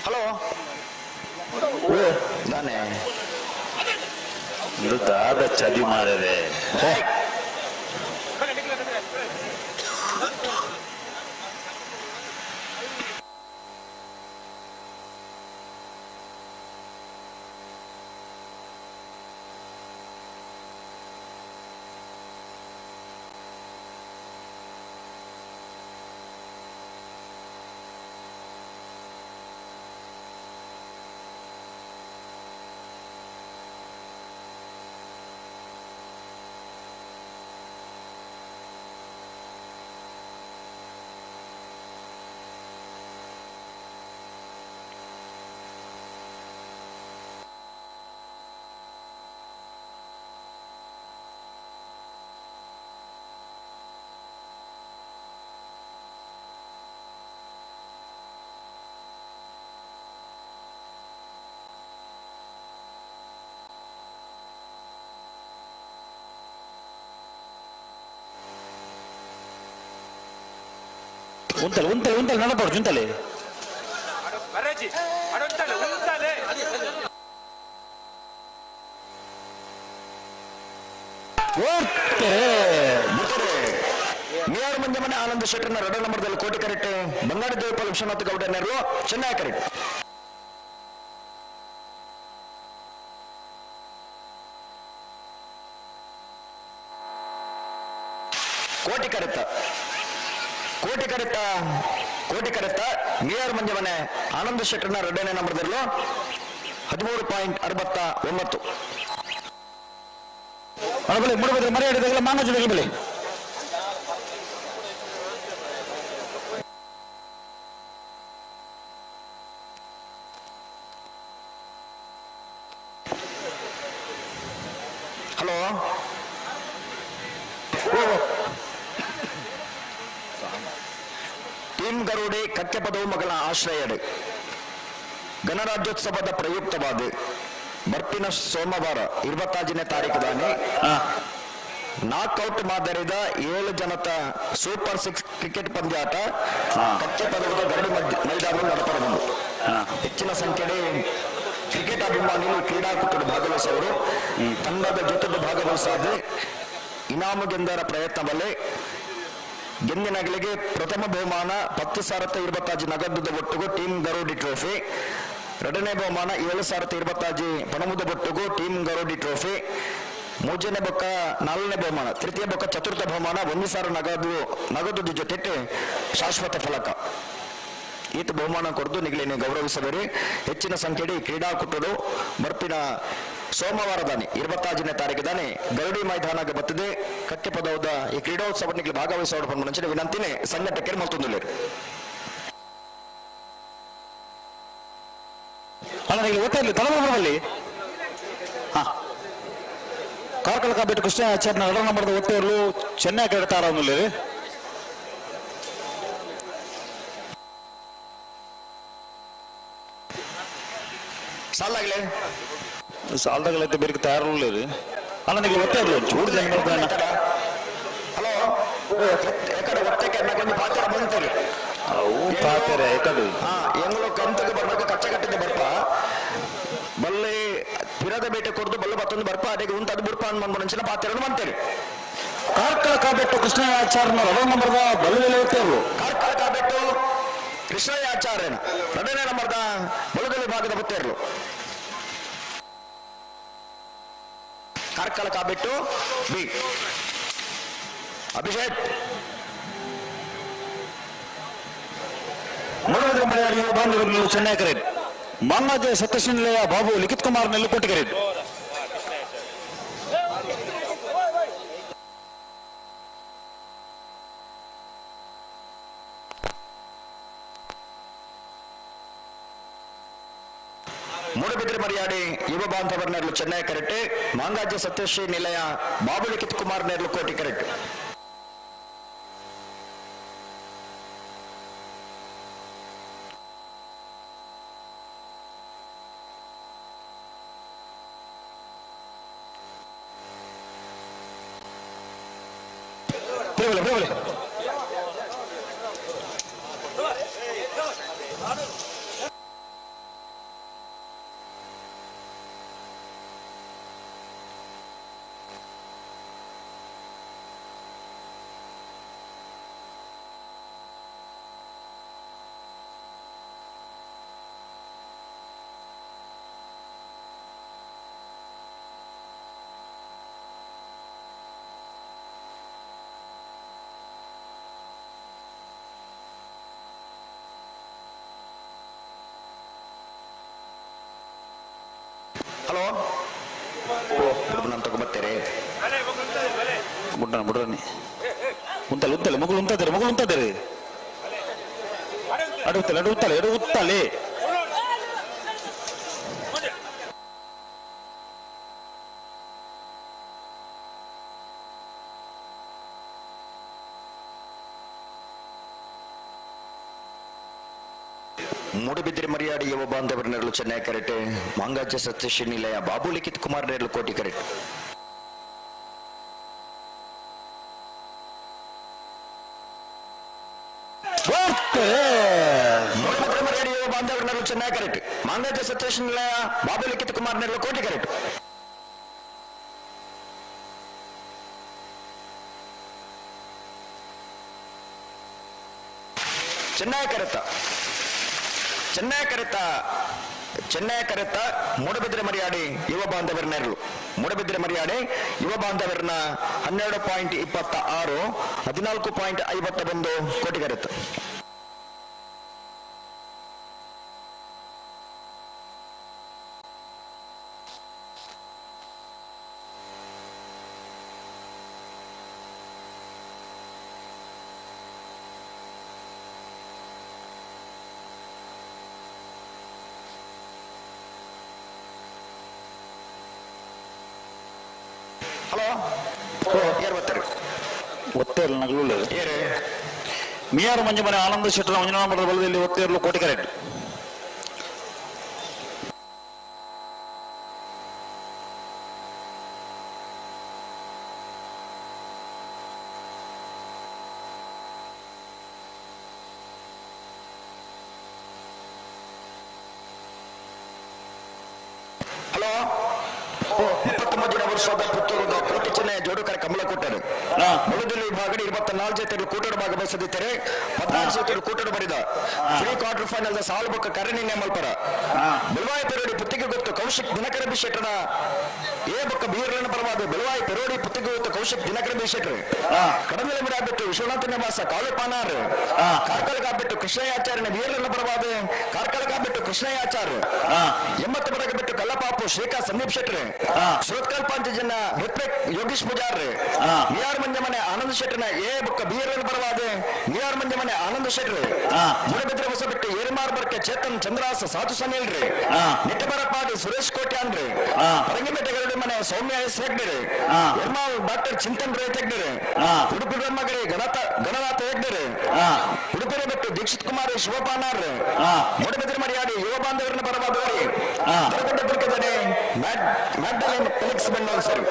ಹಲೋ ನಾನೇ
ದಾದ ಚದಿ ಮಾಡಿದೆ. ಉಂತಲೆ ಉಂತಲೆ ಉಂತಲೆ ನಡಪಡು ಉಂತಲೆ.
ಮಿಯಾರ್ ಮಂಜಮನೆ ಆನಂದ ಶೆಟ್ಟರ್ನ ಎರಡನೇ ನಂಬರ್ದಲ್ಲಿ ಕೋಟಿ ಕರೆಕ್ಟ್, ಬಂಗಾಡಿ ದೇವಪಾಲ್ ವಿಶ್ವನಾಥ್ ಗೌಡ ನೆರಳು ಚೆನ್ನೈ ಕರೆಕ್ಟ್. ಕೋಟಿ ಕರೆಕ್ಟ್ ಕೋಟಿ ಕರೆಕ್ಟ ಕೋಟಿ ಕರೆಕ್ಟ ಮಿಯಾರ್ ಮಂಜಮನೆ ಆನಂದ ಶೆಟ್ಟರ್ನ ಎರಡನೇ ನಂಬರ್ದಲ್ಲೂ 13.69.
ಬಲೆ ಮೂಡುಬಿದ್ರೆ ಮರೆ ಹಿಡಿದಾಗಲ ಮಾಂಗಜ ಬಲೆ.
ಹಲೋ ಟೀಮ್ ಗರುಡೆ ಕಕ್ಕೆಪದವು ಮಗಳ ಆಶ್ರಯಡೆ ಗಣರಾಜ್ಯೋತ್ಸವದ ಪ್ರಯುಕ್ತವಾದ ಬರ್ಪಿನ ಸೋಮವಾರ 25ನೇ ತಾರೀಕು ದಾನೆ ನಾಕ್ಔಟ್ ಮಾದರಿದ 7 ಜನತ ಸೂಪರ್ 6 ಕ್ರಿಕೆಟ್ ಪಂದ್ಯಾಟ ಕಚ್ಚೆಪದವದ ಗರಡಿ ಮೈದಾನ നടപ്പರಬಹುದು. ಹೆಚ್ಚಿನ ಸಂಖ್ಯೆಯಲ್ಲಿ ಕ್ರಿಕೆಟ್ ಅಭಿಮಾನಿಗಳು ಕ್ರೀಡಾಕೂಟದ ಭಾಗವಹಿಸುವರು. ತಂಡದ ಜೊತೆಗೆ ಭಾಗವಹಿಸಾದ ಇನಾಮು ಗೆಂದರ ಪ್ರಯತ್ನವಲ್ಲೇ ಗೆಂದಿನಗಳಿಗೆ ಪ್ರಥಮ ಬಹುಮಾನ 10,025 ನಗದುದ ಒಟ್ಟಿಗೂ ಟೀಮ್ ಗರುಡಿ ಟ್ರೋಫಿ, ಎರಡನೇ ಬಹುಮಾನ 7025 ಪಣಮುದ ಬೊಟ್ಟುಗು ಟೀಮ್ ಗರೋಡಿ ಟ್ರೋಫಿ. ಮೂರನೇ ಬೊಕ್ಕ ನಾಲ್ಕನೇ ಬಹುಮಾನ, ತೃತೀಯ ಬೊಕ್ಕ ಚತುರ್ಥ ಬಹುಮಾನ 1,000 ನಗದು ಜೊತೆ ಶಾಶ್ವತ ಫಲಕ. ಈತ ಬಹುಮಾನ ಕೊಡ್ದು ನಿಗಲಿನ ಗೌರವಿಸಬೇರಿ. ಹೆಚ್ಚಿನ ಸಂಖ್ಯೆಯಲ್ಲಿ ಕ್ರೀಡಾಕೂಟರು ಬರ್ಪಿನ ಸೋಮವಾರದಾನೆ 25ನೇ ತಾರೀಕು ಗರುಡಿ ಮೈದಾನಕ್ಕೆ ಬತ್ತದೆ ಕಕ್ಕೆ ಪದವದ ಈ ಕ್ರೀಡೋತ್ಸವ ನಿಗಲಿ ಭಾಗವಹಿಸುವ ಮುಂಚಿನ ವಿನಂತಿನೇ ಸಂಘಟಕರು ಮತ್ತೊಂದು.
ಅಲ್ಲ ನೀವು ಓದ್ತಾ ಇರಲಿ ತಲಬರಲ್ಲಿ. ಹಾ ಕಾರ್ಕಳ ಕಾಬಿಟ್ಟು ಕೃಷ್ಣ ಆಚಾರ್ಯನ ಎರಡನೇ ನಂಬರ್ದ ಒತ್ತೆಯರು ಚೆನ್ನೈ ಕರೆತಾರ ಅವನಲ್ಲಿ.
ಸಾಲಾಗ್ಲೆ
ಸಾಲದಾಗಲೈತೆ ಬೇರೆ ತಯಾರು ಅಲ್ಲ ನೀವು ಒತ್ತೆ ಇರಲಿ ಚೂರು ಜನ.
ಹಲೋ ಎಕಡೆ ಒತ್ತೆಗೆ కొంచెం ಪಾತ್ರ ಬಂತಾರೆ
ಅವು ಪಾತ್ರೆ ಎಕಡೆ
ಹಾ ಎಂಗಳು ಕಂತಕ್ಕೆ ಬರ್ಬೇಕು ಕಚ್ಚ ಕಟ್ಟಿದ್ದೆ ಬರ್ಪ ಬಲ್ಲೆ ಪಿರದ ಬೇಟೆ ಕೊಡ್ದು ಬಲ್ಲೆ ಬತ್ತೊಂದು ಬರ್ಪ ಅದಕ್ಕೆ ಉಂಟು ಅದು ಬುರ್ಪ ಅನ್ಬಂದು ಪಾತ್ರೆಯನ್ನು ಬಂತೇವೆ.
ಕಾರ್ಕಳ ಕಾಬೆಟ್ಟು ಕೃಷ್ಣಯಾಚಾರ್ಯನ ಎರಡನೇ ನಂಬರ್ದ ಬಲ್ಲೆಲೆ ಒತ್ತೆಯರು.
ಕಾರ್ಕಳ ಕಾಬೆಟ್ಟು ಕೃಷ್ಣಯಾಚಾರ್ಯನ ಎರಡನೇ ನಂಬರ್ದ ಬಲಗಲಿ ಭಾಗದ ಬತ್ತೇರ್ಲು. ಕಾರ್ಕಳ ಕಾಬೆಟ್ಟು ಬಿ ಅಭಿಷೇಕ್.
ಮೂಡಬಿದ್ರೆ ಮನೆಯಲ್ಲಿ ಬಾಂಧವರು ಚೆನ್ನೈ ಕರೆಟ್ ಮಾಂಗಾಜೆ ಸತ್ಯಶೀಲಯ ಬಾಬು ಲಿಖಿತ್ ಕುಮಾರ್ ನೆಲ್ಲು ಕೊಟ್ಟಿಗೆರೆ.
ಮೂಡಬಿದ್ರೆ ಮರ್ಯಾಡಿ ಯುವ ಬಾಂಧವರ ನೆರಳು ಚೆನ್ನೈ ಕರೆಕ್ಟ್ ಮಾಂಗಾಜ್ಯ ಸತ್ಯಶ್ರೀ ನಿಲಯ ಬಾಬು ಲಿಖಿತ್ ಕುಮಾರ್ ನೆರಳು ಕೋಟಿ ಕರೆಕ್ಟ್.
ಪ್ರಬಲ ಪ್ರಬಲ
ಹಲೋ ನಾನು ತಗೊಂಬರ್ತೀರಿ
ಬುಡ್ಡಣ ಬುಡ್ರನಿ ಉಂತಲೆ ಉಂತಲೆ ಮಗಳು ಉಂತದ್ದಾರೆ ಮಗಳು ಉಂತದ್ದಾರೆ ಅಡುತ್ತಲೆ ಅಡುತ್ತಲೆ ಅಡುತ್ತಲೆ.
ಮೂಡಬಿದ್ರೆ ಮರ್ಯಾಡಿ ಯುವ ಬಾಂಧವರ ನೆರಳು ಚೆನ್ನೈ ಕರೆಕ್ಟ್ ಮಾಂಗಾಜ್ಯ ಸತ್ಯಶ್ರೀ ನಿಲಯ ಬಾಬು ಲಿಖಿತ್ ಕುಮಾರ್ ನೆರಳು ಕೋಟಿ ಕರೆಕ್ಟ್. ಮೂಡಬಿದ್ರೆ ಮರ್ಯಾಡಿ ಯುವ ಬಾಂಧವರ ನೆರಳು ಚೆನ್ನೈ ಕರೆಕ್ಟ್ ಮಾಂಗಾಜ್ಯ ಸತ್ಯಶ್ರೀ ನಿಲಯ ಬಾಬು ಲಿಖಿತ್ ಕುಮಾರ್ ನೆರಳು ಕೋಟಿ ಕರೆಕ್ಟ್. ಚೆನ್ನೈ ಕರೆತ ಚೆನ್ನೈ ಕರೆತ ಚೆನ್ನೈ ಕರೆತ ಮೂಡಬಿದ್ರೆ ಮರ್ಯಾಡಿ ಯುವ ಬಾಂಧವರ ನೆರಳು ಮೂಡಬಿದ್ರೆ ಮರ್ಯಾಡಿ ಯುವ ಬಾಂಧವರನ್ನ 12.26 14.51 ಕೋಟಿ ಕರೆತ. ಹಲೋ ಯಾರು ಬರ್ತಾರೆ
ಒತ್ತೇರ್ಲು ನಗಲು
ಏರು
ಮಿಯಾರು ಮಂಜುಮನೆ ಆನಂದ ಶೆಟ್ಟರ ಮಂಜುನಾಮರದ ಬಲದಲ್ಲಿ ಒತ್ತೇರ್ಲು ಕೋಟಿ ಕರೆಕ್ಟ್.
ಹಲೋ ಕಲ್ಲಪಾಪು 33 ವರ್ಷದ ಪುತ್ತೂರದ ಕೋಟಿ ಚೆನ್ನಯ ಜೋಡುಕರ ಕಮಲ ಕೊಟ್ಟರು. ಮೊದಲು ವಿಭಾಗ 24 ಜೊತೆ ಕೂಟದ ಭಾಗ ಬಯಸದಿದ್ದರೆ 14 ಜೊತೆ ಕೂಟದ ಬರಿದ ಫ್ರೀ ಕ್ವಾರ್ಟರ್ ಫೈನಲ್ ಸಾಲು ಬೊಕ್ಕ ಕರೆ ಮಲ್ಪರ. ಬೆಳವಾಯಿ ಪೆರೋಡಿ ಪುತ್ತಿಗೆ ಗೊತ್ತು ಕೌಶಿಕ್ ದಿನಕರ ಬಿ ಶೆಟ್ಟರ ಎ ಬೊಕ್ಕ ಬೀರ್ಲನ ಪರವಾದ ಬೆಳವಾಯಿ ಪೆರೋಡಿ ಪುತ್ತಿಗೆ ಗೊತ್ತು ಕೌಶಿಕ್ ದಿನಕರ ಬಿ ಶೆಟ್ಟರು. ಕಡಮಲೆ ಬಿಟ್ಟು ವಿಶ್ವನಾಥ ನಿವಾಸ ಕಾಳುಪಾನಾರ್. ಕಾರ್ಕಳಕ್ಕೆ ಆಗ್ಬಿಟ್ಟು ಕೃಷ್ಣಯ್ಯಾಚಾರ್ಯನ ವೀರನ ಪರವಾದ ಕಾರ್ಕಳಕ್ಕೆ ಆಗ್ಬಿಟ್ಟು ಕೃಷ್ಣಯ್ಯಾಚಾರ್ಯ. 80 ಬರಕ್ಕೆ ಬಿಟ್ಟು ಕಲ್ಲಪಾಪು ಶ್ರೀಕಾಂತ್ ಸಂದೀಪ್ ಶೆಟ್ಟರ್. ಸುರತ್ಕಲ್ ಪಾಂಚಜನ ಋತ್ವಿಕ್ ಯೋಗೀಶ್ ಪೂಜಾರ್. We are ಮಂಜಮನೆ ಆನಂದ್ ಶೆಟ್ಟರ್ನ ಎ ಬೊಕ್ಕ ಬೀರ್ಲನ ಪರವಾದ we are ಮಂಜಮನೆ ಆನಂದ್ ಶೆಟ್ಟರ್. ಮೂಡಬಿದ್ರೆ ಹೊಸಬಿಟ್ಟು ಏರ್ಮಾರ್ ಬರ್ಕೆ ಚೇತನ್ ಚಂದ್ರಾಸ ಸಾಧು ಸನಿಲ್ರಿ. ನಿಟ್ಟಬರಪಾಡಿ ಸುರೇಶ್ ಕೋಟ್ಯಾನ್ರಿ. ಪರಂಗಿಪೇಟೆ ಗರಡಿ ಮನೆ ಸೌಮ್ಯ ಎಸ್ ಹೆಗ್ಡೆರಿ. ಎರ್ಮಾಲ್ ಡಾಕ್ಟರ್ ಚಿಂತನ್ ರೇ ಹೆಗ್ಡೆರಿ. ಉಡುಪಿ ಬ್ರಹ್ಮಗಿರಿ ಗಣನಾಥ ಹೆಗ್ಡೆರಿ. ಉಡುಪಿನ ಬಿಟ್ಟು ದೀಕ್ಷಿತ್ ಕುಮಾರ್ ಶಿವಪಾನಾರ್. ಮೂಡಬಿದ್ರೆ ಮರಿಯಾಡಿ ಯುವ ಬಾಂಧವರನ್ನ ಪರವಾದವರಿ ದರಗುಡ್ಡ ಪುಲ್ಕದನೆ ಮ್ಯಾಗ್ಡಲಿನ್ ಫೆಲಿಕ್ಸ್ ಬೆಂಡೋಲ್ ಸರ್.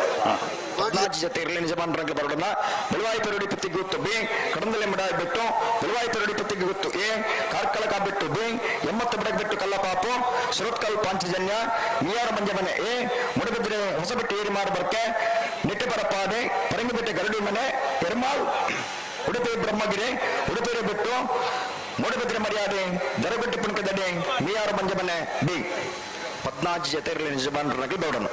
14 ಜೊತೆ ಇರಲಿ ನಿಜಮಾನ್ ರಂಗ ಬರೋಣ. ಬೆಳವಾಯಿ ಪೆರುಡಿ ಪುತ್ತಿಗೆ ಗೊತ್ತು ಬಿ, ಕಡಂದಲೆ ಮಡ ಬಿಟ್ಟು ಬೆಳವಾಯಿ ಪೆರುಡಿ ಪುತ್ತಿಗೆ ಗೊತ್ತು ಎ, ಕಾರ್ಕಳಕ ಬಿಟ್ಟು ಬಿ, 80 ಬಡಕ್ ಬಿಟ್ಟು ಕಲ್ಲಪಾಪು ಸುರತ್ಕಲ್ ಪಾಂಚಜನ್ಯ ಮಿಯಾರ ಮಂಜಮನೆ ಎ, ಮುಡಬಿದ್ರೆ ಹೊಸಬೆಟ್ಟು ಏರಿ ಮಾರು ಬರ್ಕೆ ನಿಟ್ಟೆಬರಪಾಡೆ ಪರಂಗಿಪೇಟೆ ಗರಡಿ ಮನೆ ಪೆರ್ಮಾಲ್ ಉಡುಪಿ ಬ್ರಹ್ಮಗಿರಿ ಉಡುಪಿರೆ ಬಿಟ್ಟು ಮೂಡಬಿದ್ರೆ ಮರ್ಯಾದೆ ದರಗುಡ್ಡ ಪುಣ್ಕದಡೆ ಮಿಯಾರ ಮಂಜಮನೆ ಬಿ. 14 ಜೊತೆ ಇರಲಿ ನಿಜಮಾನ್ ರಂಗ ಬರೋಣ.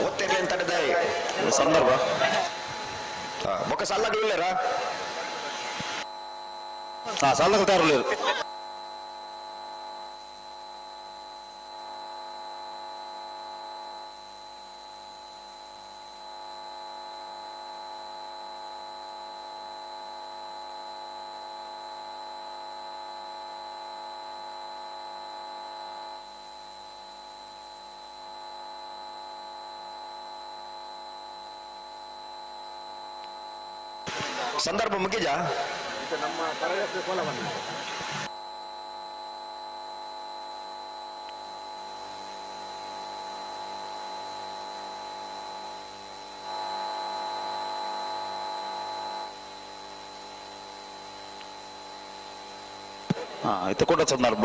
ಒತ್ತಿರ್ಲಿ ಅಂತ
ಸಂದರ್ಭ
ಬೊಕ್ಕ ಸಾಲಾಗ್ಲಿಲ್ಲರ?
ಹಾ, ಸಾಲಾಗ್ತಾ ಇರಲಿಲ್ಲ.
ಸಂದರ್ಭ ಮುಗಿಜಾ?
ಹಾ, ಇದು ಕೂಡ ಸಂದರ್ಭ.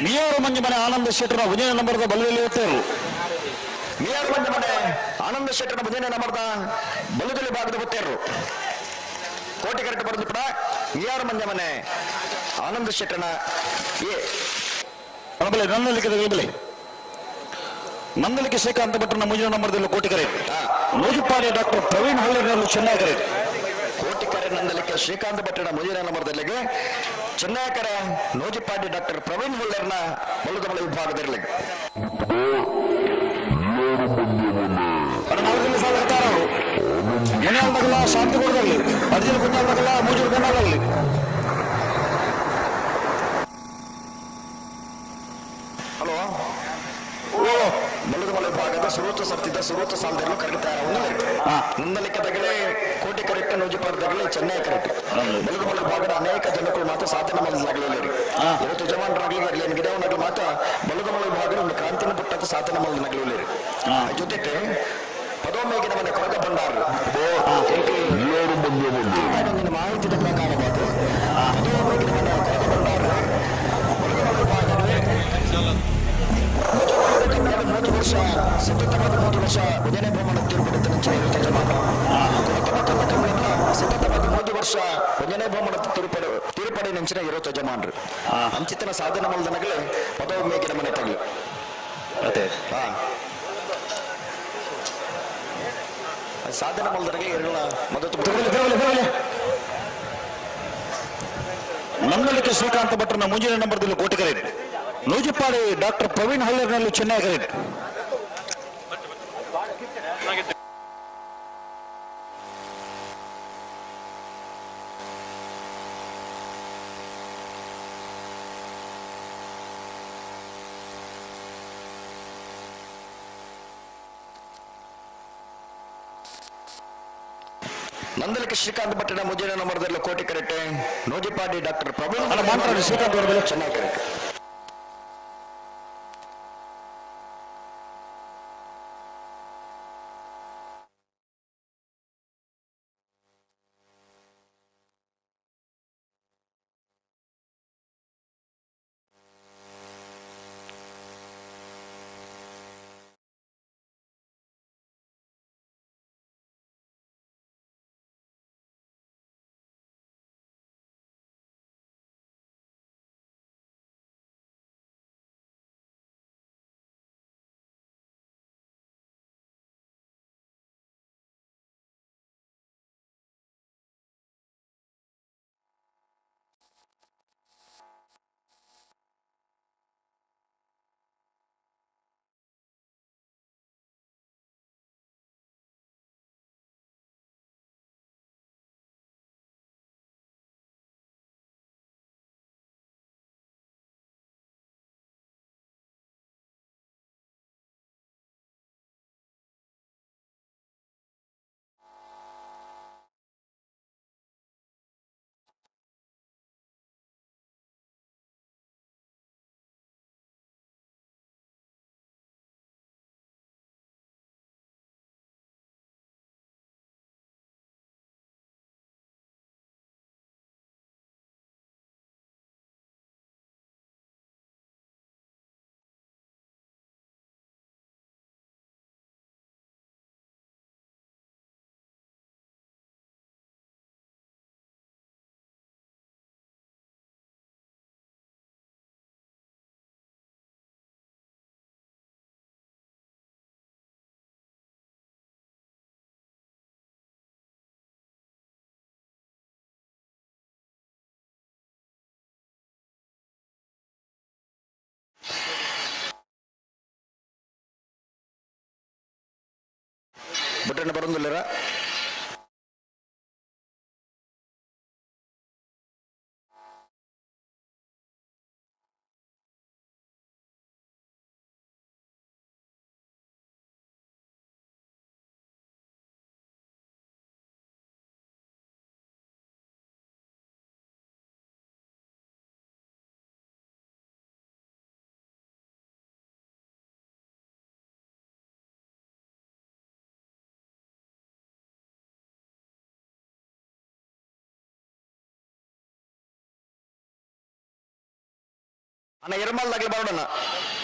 ಮಿಯಾರು ಮಂಜಮನೆ ಆನಂದ ಶೆಟ್ಟರ ಭುಜನ ನಂಬರದ ಬಲದಲ್ಲಿ ಇರ್ತಾರೆ.
ಮಿಯಾರು ಮಂಜಮನೆ ಆನಂದ ಶೆಟ್ಟರ ಭುಜನ ನಂಬರದ ಬಲದಲ್ಲಿ ಭಾಗದ ಗೊತ್ತೇರು. ಕೋಟಿ ಕರೆಕ್ಟ್ ಬರೆದು ಕೂಡ ಮಿಯಾರು ಮಂಜಮನೆ ಆನಂದ ಶೆಟ್ಟನ ಎ.
ನಂದಲಿಕೆ ತಗಲಬಲೆ ನಂದಲಿಕೆ ಶ್ರೀಕಾಂತ ಭಟ್ರನ ಮುಂದಿನ ನಂಬರದಲ್ಲಿ ಕೋಟಿಕರೆ. ನೂಜುಪಾಡಿ ಡಾಕ್ಟರ್ ಪ್ರವೀಣ್ ಹಳ್ಳಿನಲ್ಲಿ ಚೆನ್ನಾಗರೆ.
ಕೋಟಿಕರೆ ನಂದಲಿಕೆ ಶ್ರೀಕಾಂತ ಭಟ್ಟನ ಮುಂದಿನ ನಂಬರದಲ್ಲಿಗೆ ಚೆನ್ನಕರೆ ನೂಜುಪಾಡಿ ಡಾಕ್ಟರ್ ಪ್ರವೀಣ್ ಹುಲ್ಲರ್ನ ಬಲುದಮಲ ವಿಭಾಗದಲ್ಲಿ.
ಶಾಂತಿ ಕೊಡದಾಗಲಿ ಅರ್ಜುನ್ ಕುಂದಾಗಲ್ಲ ಮೂಜೂರು ಕೊಂಡಾಗಲಿ.
ಹಲೋ ಓ ಬಲುದಮಲ ವಿಭಾಗದ ಸುರೂತ ಸರ್ತಿದ್ದ ಸುರೂತ ಸಾಲದಲ್ಲೂ ಕರೆಕ್ಟ್ ನಂದಲಿಕ್ಕೆ ತಗಲೆ ಕೋಟಿ ಕರೆಕ್ಟ್ ನೂಜುಪಾಡಿ ತಗಲೆ ಚೆನ್ನೈ ಕರೆಕ್ಟ್. ಬಲದ ಮಲ್ಲ ಭಾಗದ ಅನೇಕ ಜನಕ್ಕಳು ಮಾತ್ರ ಸಾಧನೆ ಮಲ್ಲದಾಗಲಿ. ಇವತ್ತು ಯಜಮಾನರಾಗಲಿ ಆಗಲಿ ಗಿಡವನಾಗಲಿ ಮಾತ್ರ ಬಲದ ಮಲ್ಲ ಭಾಗದ ಒಂದು ಕ್ರಾಂತಿನ ಪುಟ್ಟಂತ ಸಾಧನೆ ಮಲ್ಲದಾಗಲಿ. ಜೊತೆಗೆ ಪದೋಮೇಗಿನ ಮನೆ ಕೊರಗ ಭಂಡಾರ ಮಾಹಿತಿದ ಪ್ರಕಾರವಾದ ಪದೋಮೇಗಿನ ಮನೆ ಕೊರಗ ಭಂಡಾರ ಬಲದ ಮಲ್ಲ ಭಾಗದ 30 ವರ್ಷ ಸತತವಾದ 30 ವರ್ಷ ಭಜನೆ ಪ್ರಮಾಣ ತೀರ್ಪಡಿತ ಯಜಮಾನ ಸತತವಾದ 30 ವರ್ಷ ಭಜನೆ ಪ್ರಮಾಣ ತೀರ್ಪಡಿ ನಂಚಿನ ಇರೋ ಯಜಮಾನ್ರು ಅಂಚಿತನ ಸಾಧನೆ ಮಲ್ದನಗಲೇ ಪದೋಮೇಗಿನ ಮನೆ ತಗಲು.
ಅದೇ
ಸಾಧನೆ ಮಲ್ದನಗಲೇ ಎರಡ ಮದತ್ತು.
ನಮ್ಮಲ್ಲಿಕ್ಕೆ ಶ್ರೀಕಾಂತ ಭಟ್ರನ ಮುಂಜಿನ ನಂಬರ್ದಲ್ಲಿ ಕೋಟಿಕರೆ, ನೂಜಿಪ್ಪಾಡಿ ಡಾಕ್ಟರ್ ಪ್ರವೀಣ್ ಹಳ್ಳರ್ನಲ್ಲಿ ಚೆನ್ನೈ ಕರೆ.
ನಂದಲಿಕ್ಕೆ ಶ್ರೀಕಾಂತ್ ಭಟ್ಟನ ಮುಂಜಿನ ನಂಬರ್ದಲ್ಲಿ ಕೋಟಿ ಕರೆಕ್ಟ್, ನೂಜಿಪಾಡಿ ಡಾಕ್ಟರ್ ಪ್ರವೀಣ್
ಅಲ್ಲ, ಮಾತಾಡಿ ಶ್ರೀಕಾಂತ್ ಅವರ ಮೇಲೆ.
ಚೆನ್ನಾಗಿ ಕರೆಕ್ಟ್. ಬಟನ್ ಬರೋದಿಲ್ಲರ. ಅಣ್ಣ ಎರ್ಮಲ್ದಾಗ್ಲಿ ಬರೋಣ.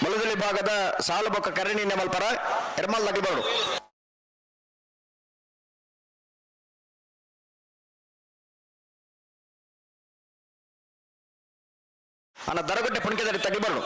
ಬಲದಲ್ಲಿ ಭಾಗದ ಸಾಲುಬೊಕ್ಕ ಕರಣಿ ಮಲ್ಪರ ಎರ್ಮಲ್ದಾಗ್ಲಿ ಬರೋಣ. ಅಣ್ಣ ದರಗುಡ್ಡೆ ಪುಣ್ಕೆದರಿ ತಗ್ಲಿ ಬರೋಣ.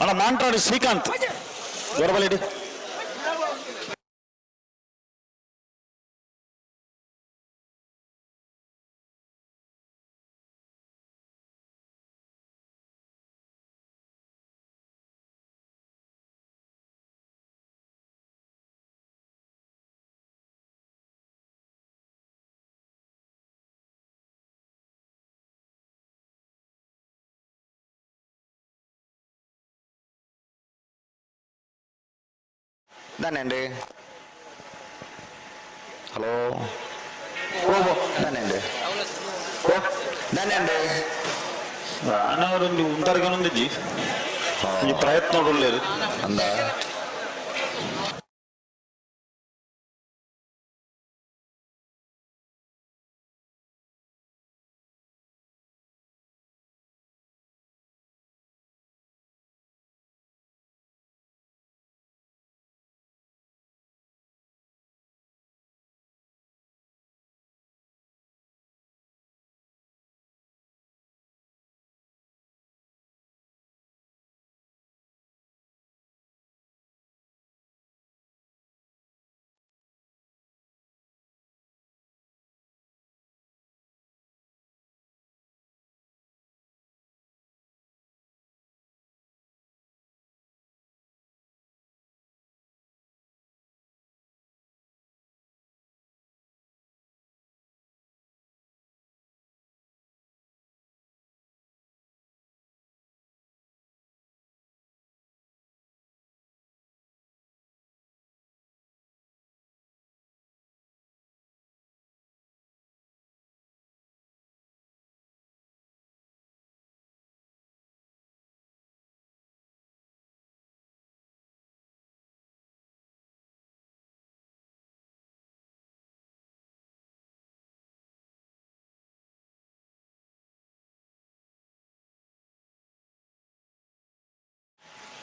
ಅಣ್ಣ ಮಾಂಟ್ರಾಡಿ ಶ್ರೀಕಾಂತ್ ಗೊರಬಲಿಡಿ.
ದಾನೇಂಡು ಹಲೋ ಓ ದಾನೇಂಡು ಓ ದಾನೇಂಡು
ಅವರೊಂದು ಉಂತಾರ್ಗನೊಂದಿಜ್ಜಿ ಈ ಪ್ರಯತ್ನ ಒಳ್ಳೆಯದು
ಅಂದ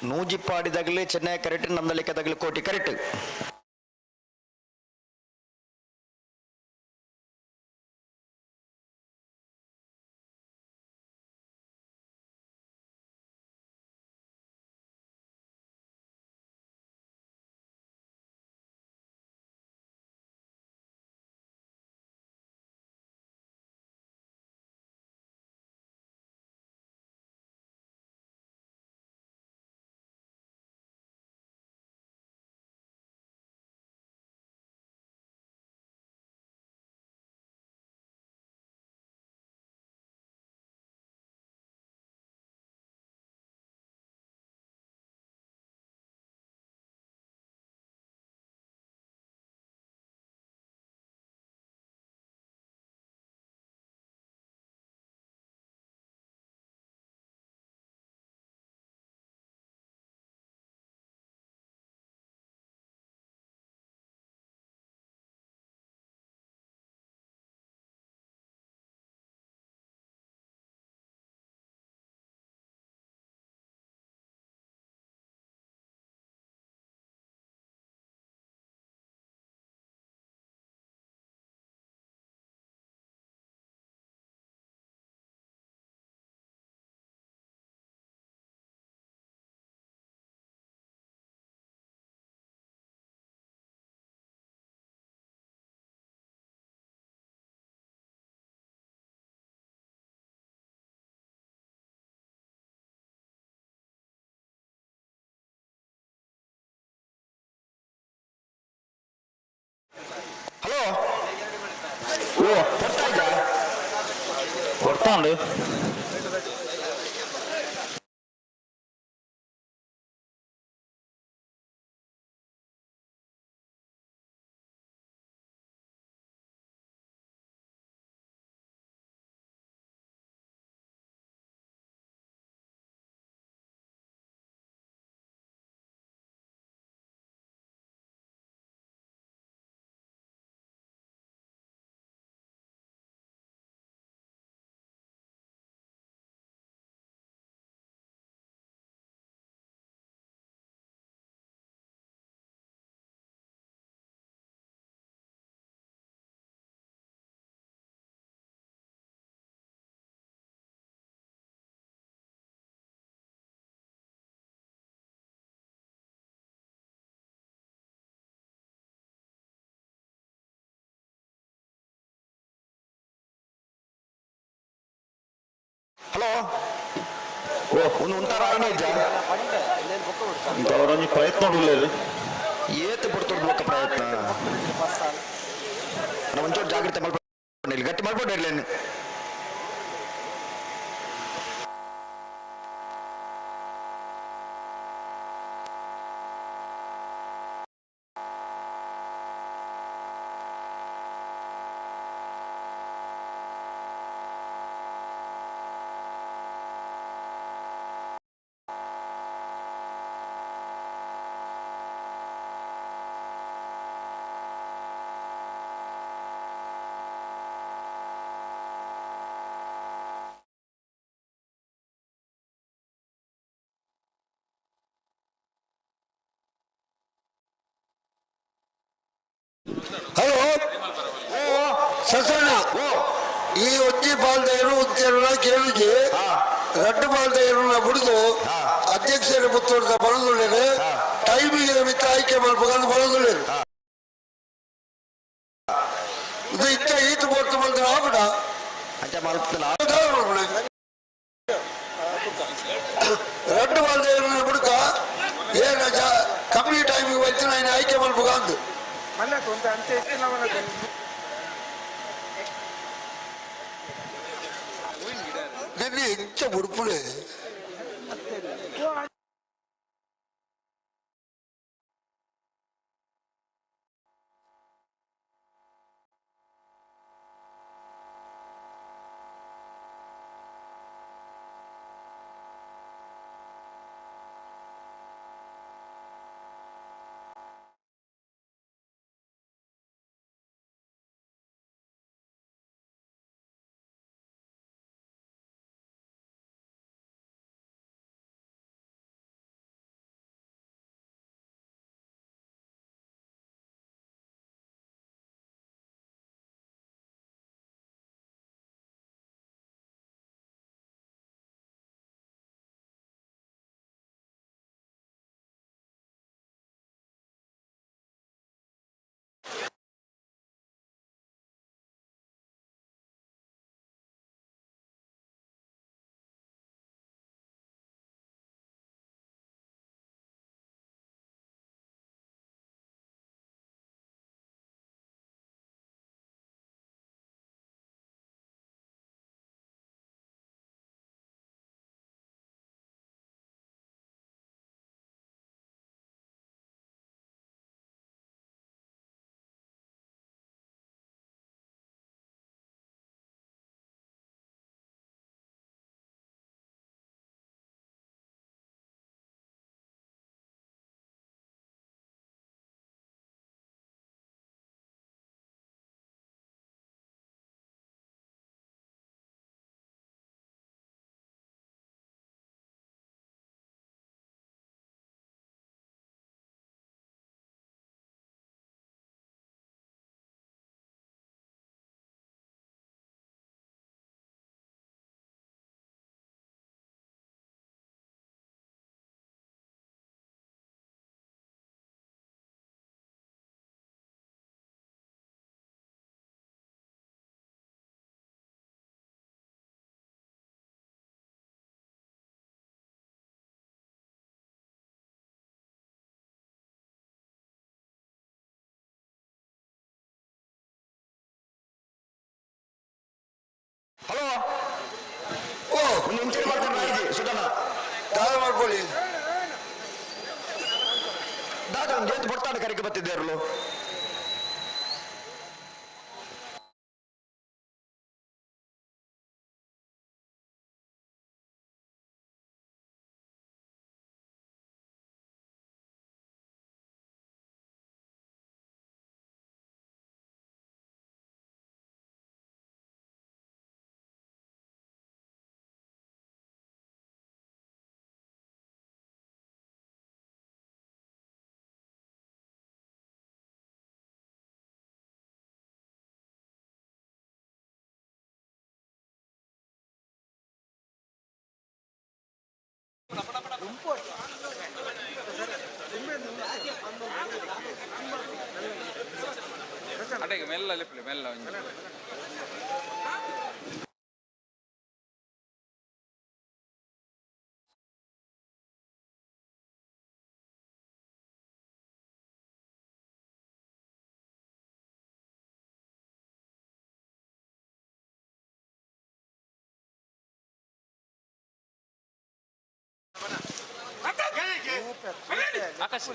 ನೂಜಿಪ್ಪಾಡಿದಾಗಲೇ ಚೆನ್ನೈ ಕರೆಕ್ಟ್, ನಂದಳಿಕದಾಗಲೇ ಕೋಟಿ ಕರೆಕ್ಟ್. ಹಲೋ ಓ ಬರ್ತಾ
ಬರ್ತಾಂಡು.
ಹಲೋ ಓ ಒಂದು ಉಂಟಾರ ಇಜ್ಜ
ಅವರೊಂಜಿ ಪ್ರಯತ್ನ ಒಳ್ಳೆಯದು.
ಏತು ಪಡ್ತೊಡ್ದು ಪ್ರಯತ್ನ ಒಂಚೂರು ಜಾಗ್ರತೆ ಮಲ್ಪೊಂಡು ಇಲ್ಲಿ ಗಟ್ಟಿ ಮಲ್ಪೊಂಡು ಇರ್ಲಿ.
ಸಸಣ ಈ ಒಂಜಿ ಪಾಲ್ದ ಏನು ಉಂತೇರುನ ಕೇಳುಜಿ ರಡ್ಡು ಪಾಲ್ದ ಏರುನ ಬುಡುದು ಅಧ್ಯಕ್ಷರ ಪುತ್ತೂರದ ಬರದುಳ್ಳೇರು ಟೈಮಿಗೆ ಮಿತ್ತ ಆಯ್ಕೆ ಮಲ್ಪಗಂದು ಬರದುಳ್ಳೇರು ಇದು ಇತ್ತ ಈತ ಪೊರ್ತು ಬಂದ್ರೆ ಆಪಡ
ಅಂಚ ಮಲ್ಪುಲ
ರಡ್ಡು ಪಾಲ್ದ ಏರುನ ಬುಡುಕ ಏನ ಕಮ್ಮಿ ಟೈಮಿಗೆ వచ్చిన ఆయన ಆಯ್ಕೆ ಮಲ್ಪಗಂದು
ಮಲ್ಲ కొంత అంతే ఇస్తే
ನಿನ್ನೆ ಇಂಚ ಬುಡುಪುಲೆ
ಹಲೋ
ಓ
ಒಂದು ಇಂಚಿನ ಮಾಡ್ಕೊಂಡು ಆಯ್ತು ಸುಧನ
ದಾನ ಮಾಡ್ಕೊಳ್ಳಿ
ದಾದ ಒಂದು ಜೇತು ಬರ್ತಾನೆ ಕರೆಗೆ ಬತ್ತಿದ್ದೇರಲು.
ಅಡೆಗೆ ಮೆಲ್ಲ ಲಿಪ್ಲಿ ಮೆಲ್ಲ ಒಂಜಿ. ಆಕಾಶ್.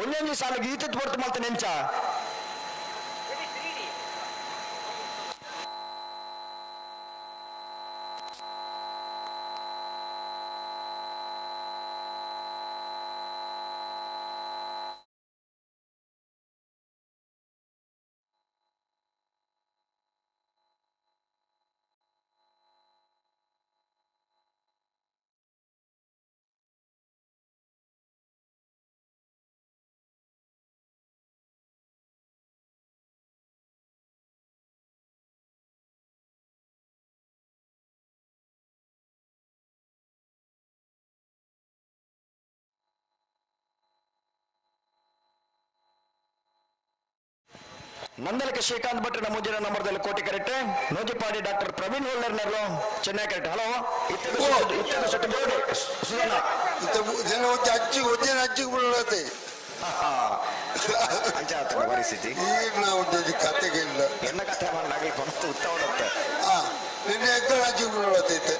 ಒಂಜೊಂಜಿ ಸಾಲಿಗೆ ಈತತ್ ಪೊರ್ತು ಮಲ್ತ ನೆಂಚ. ನಂದಲಕ ಶ್ರೀಕಾಂತ್ ಭಟ್ರ ಮುಂದಿನ ನಂಬರ್ದಲ್ಲಿ ಕೋಟಿ ಕರೆಕ್ಟ್. ನೋಜಿಪಾಡಿ ಡಾಕ್ಟರ್ ಪ್ರವೀಣ್ ಹೋಲ್ಡರ್ ನವರು ಚೆನ್ನೈ ಕರೆಕ್ಟ್. ಹಲೋ ಇತ್ತದ ಸೊಟ್ಟು ಬೋರ್ಡ್ ಸುಧಣ್ಣ.
ಅಜ್ಜಿ ಒಂಜೇನ ಅಜ್ಜಿಗೆ ಬಿಡತ್ತೆ.
ಅಂಚ ಆತನ ಪರಿಸ್ಥಿತಿ.
ಈಗ ನಾವು ಒಂಜಿ ಕತೆಗೆ ಇಲ್ಲ.
ಎನ್ನ ಕಥೆ ಮಾಡಾಗಲಿ ಕೊನತು ಉತ್ತವಡತ್ತೆ.
ಆ ನಿನ್ನೆ ಎಕ್ಕಳ ಅಜ್ಜಿಗೆ ಬಿಡತ್ತೈತೆ.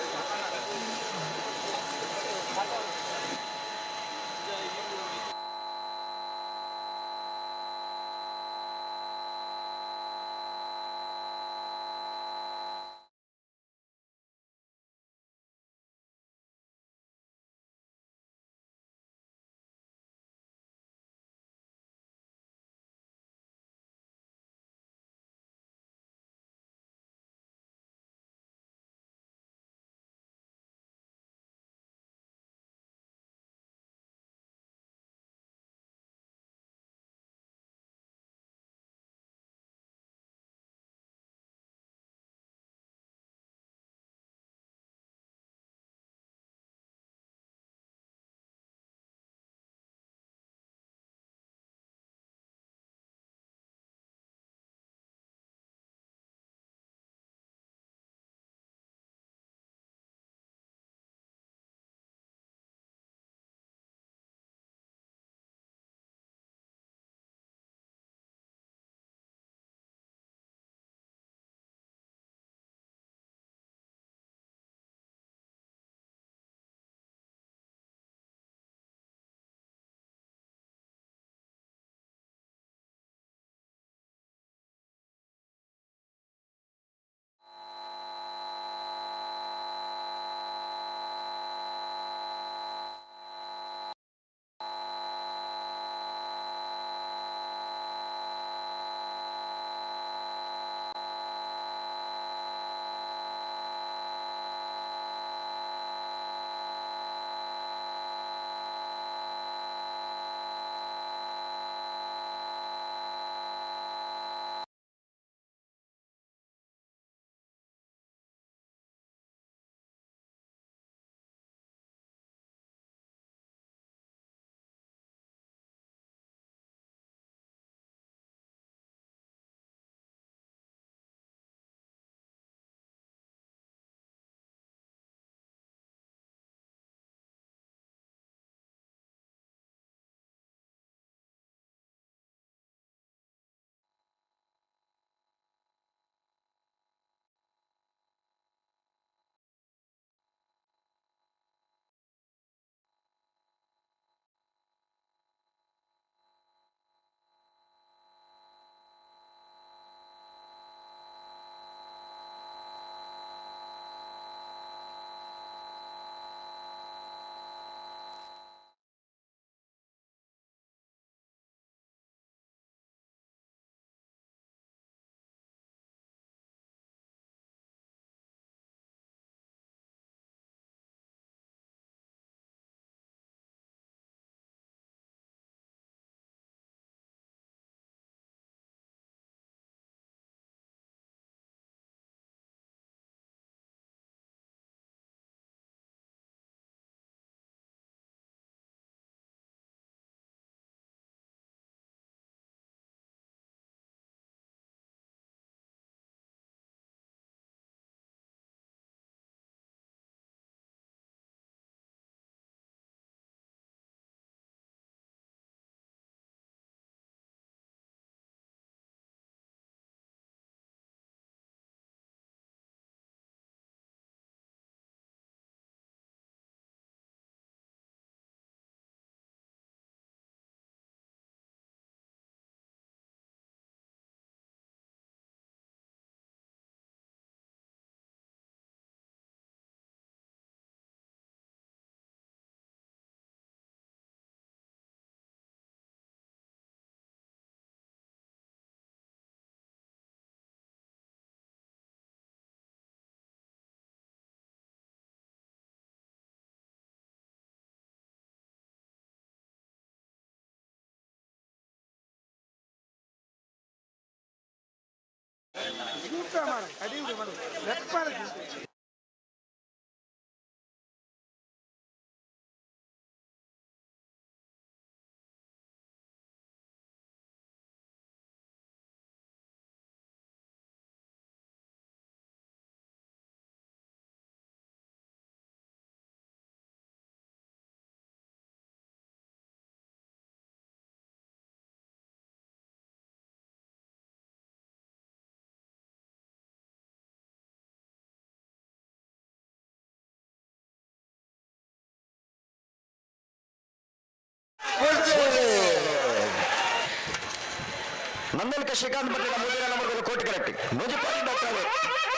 ನಂದನಕ ಶ್ರೀಕಾಂತ್ ಪಟೇಲ ಮೂಜರ ನಂಬರ್ ಕೋಟಿ ಕರೆಕ್ಟ್ ನೂಜಿಪಾಡಿ ಡಾಕ್ಟರ್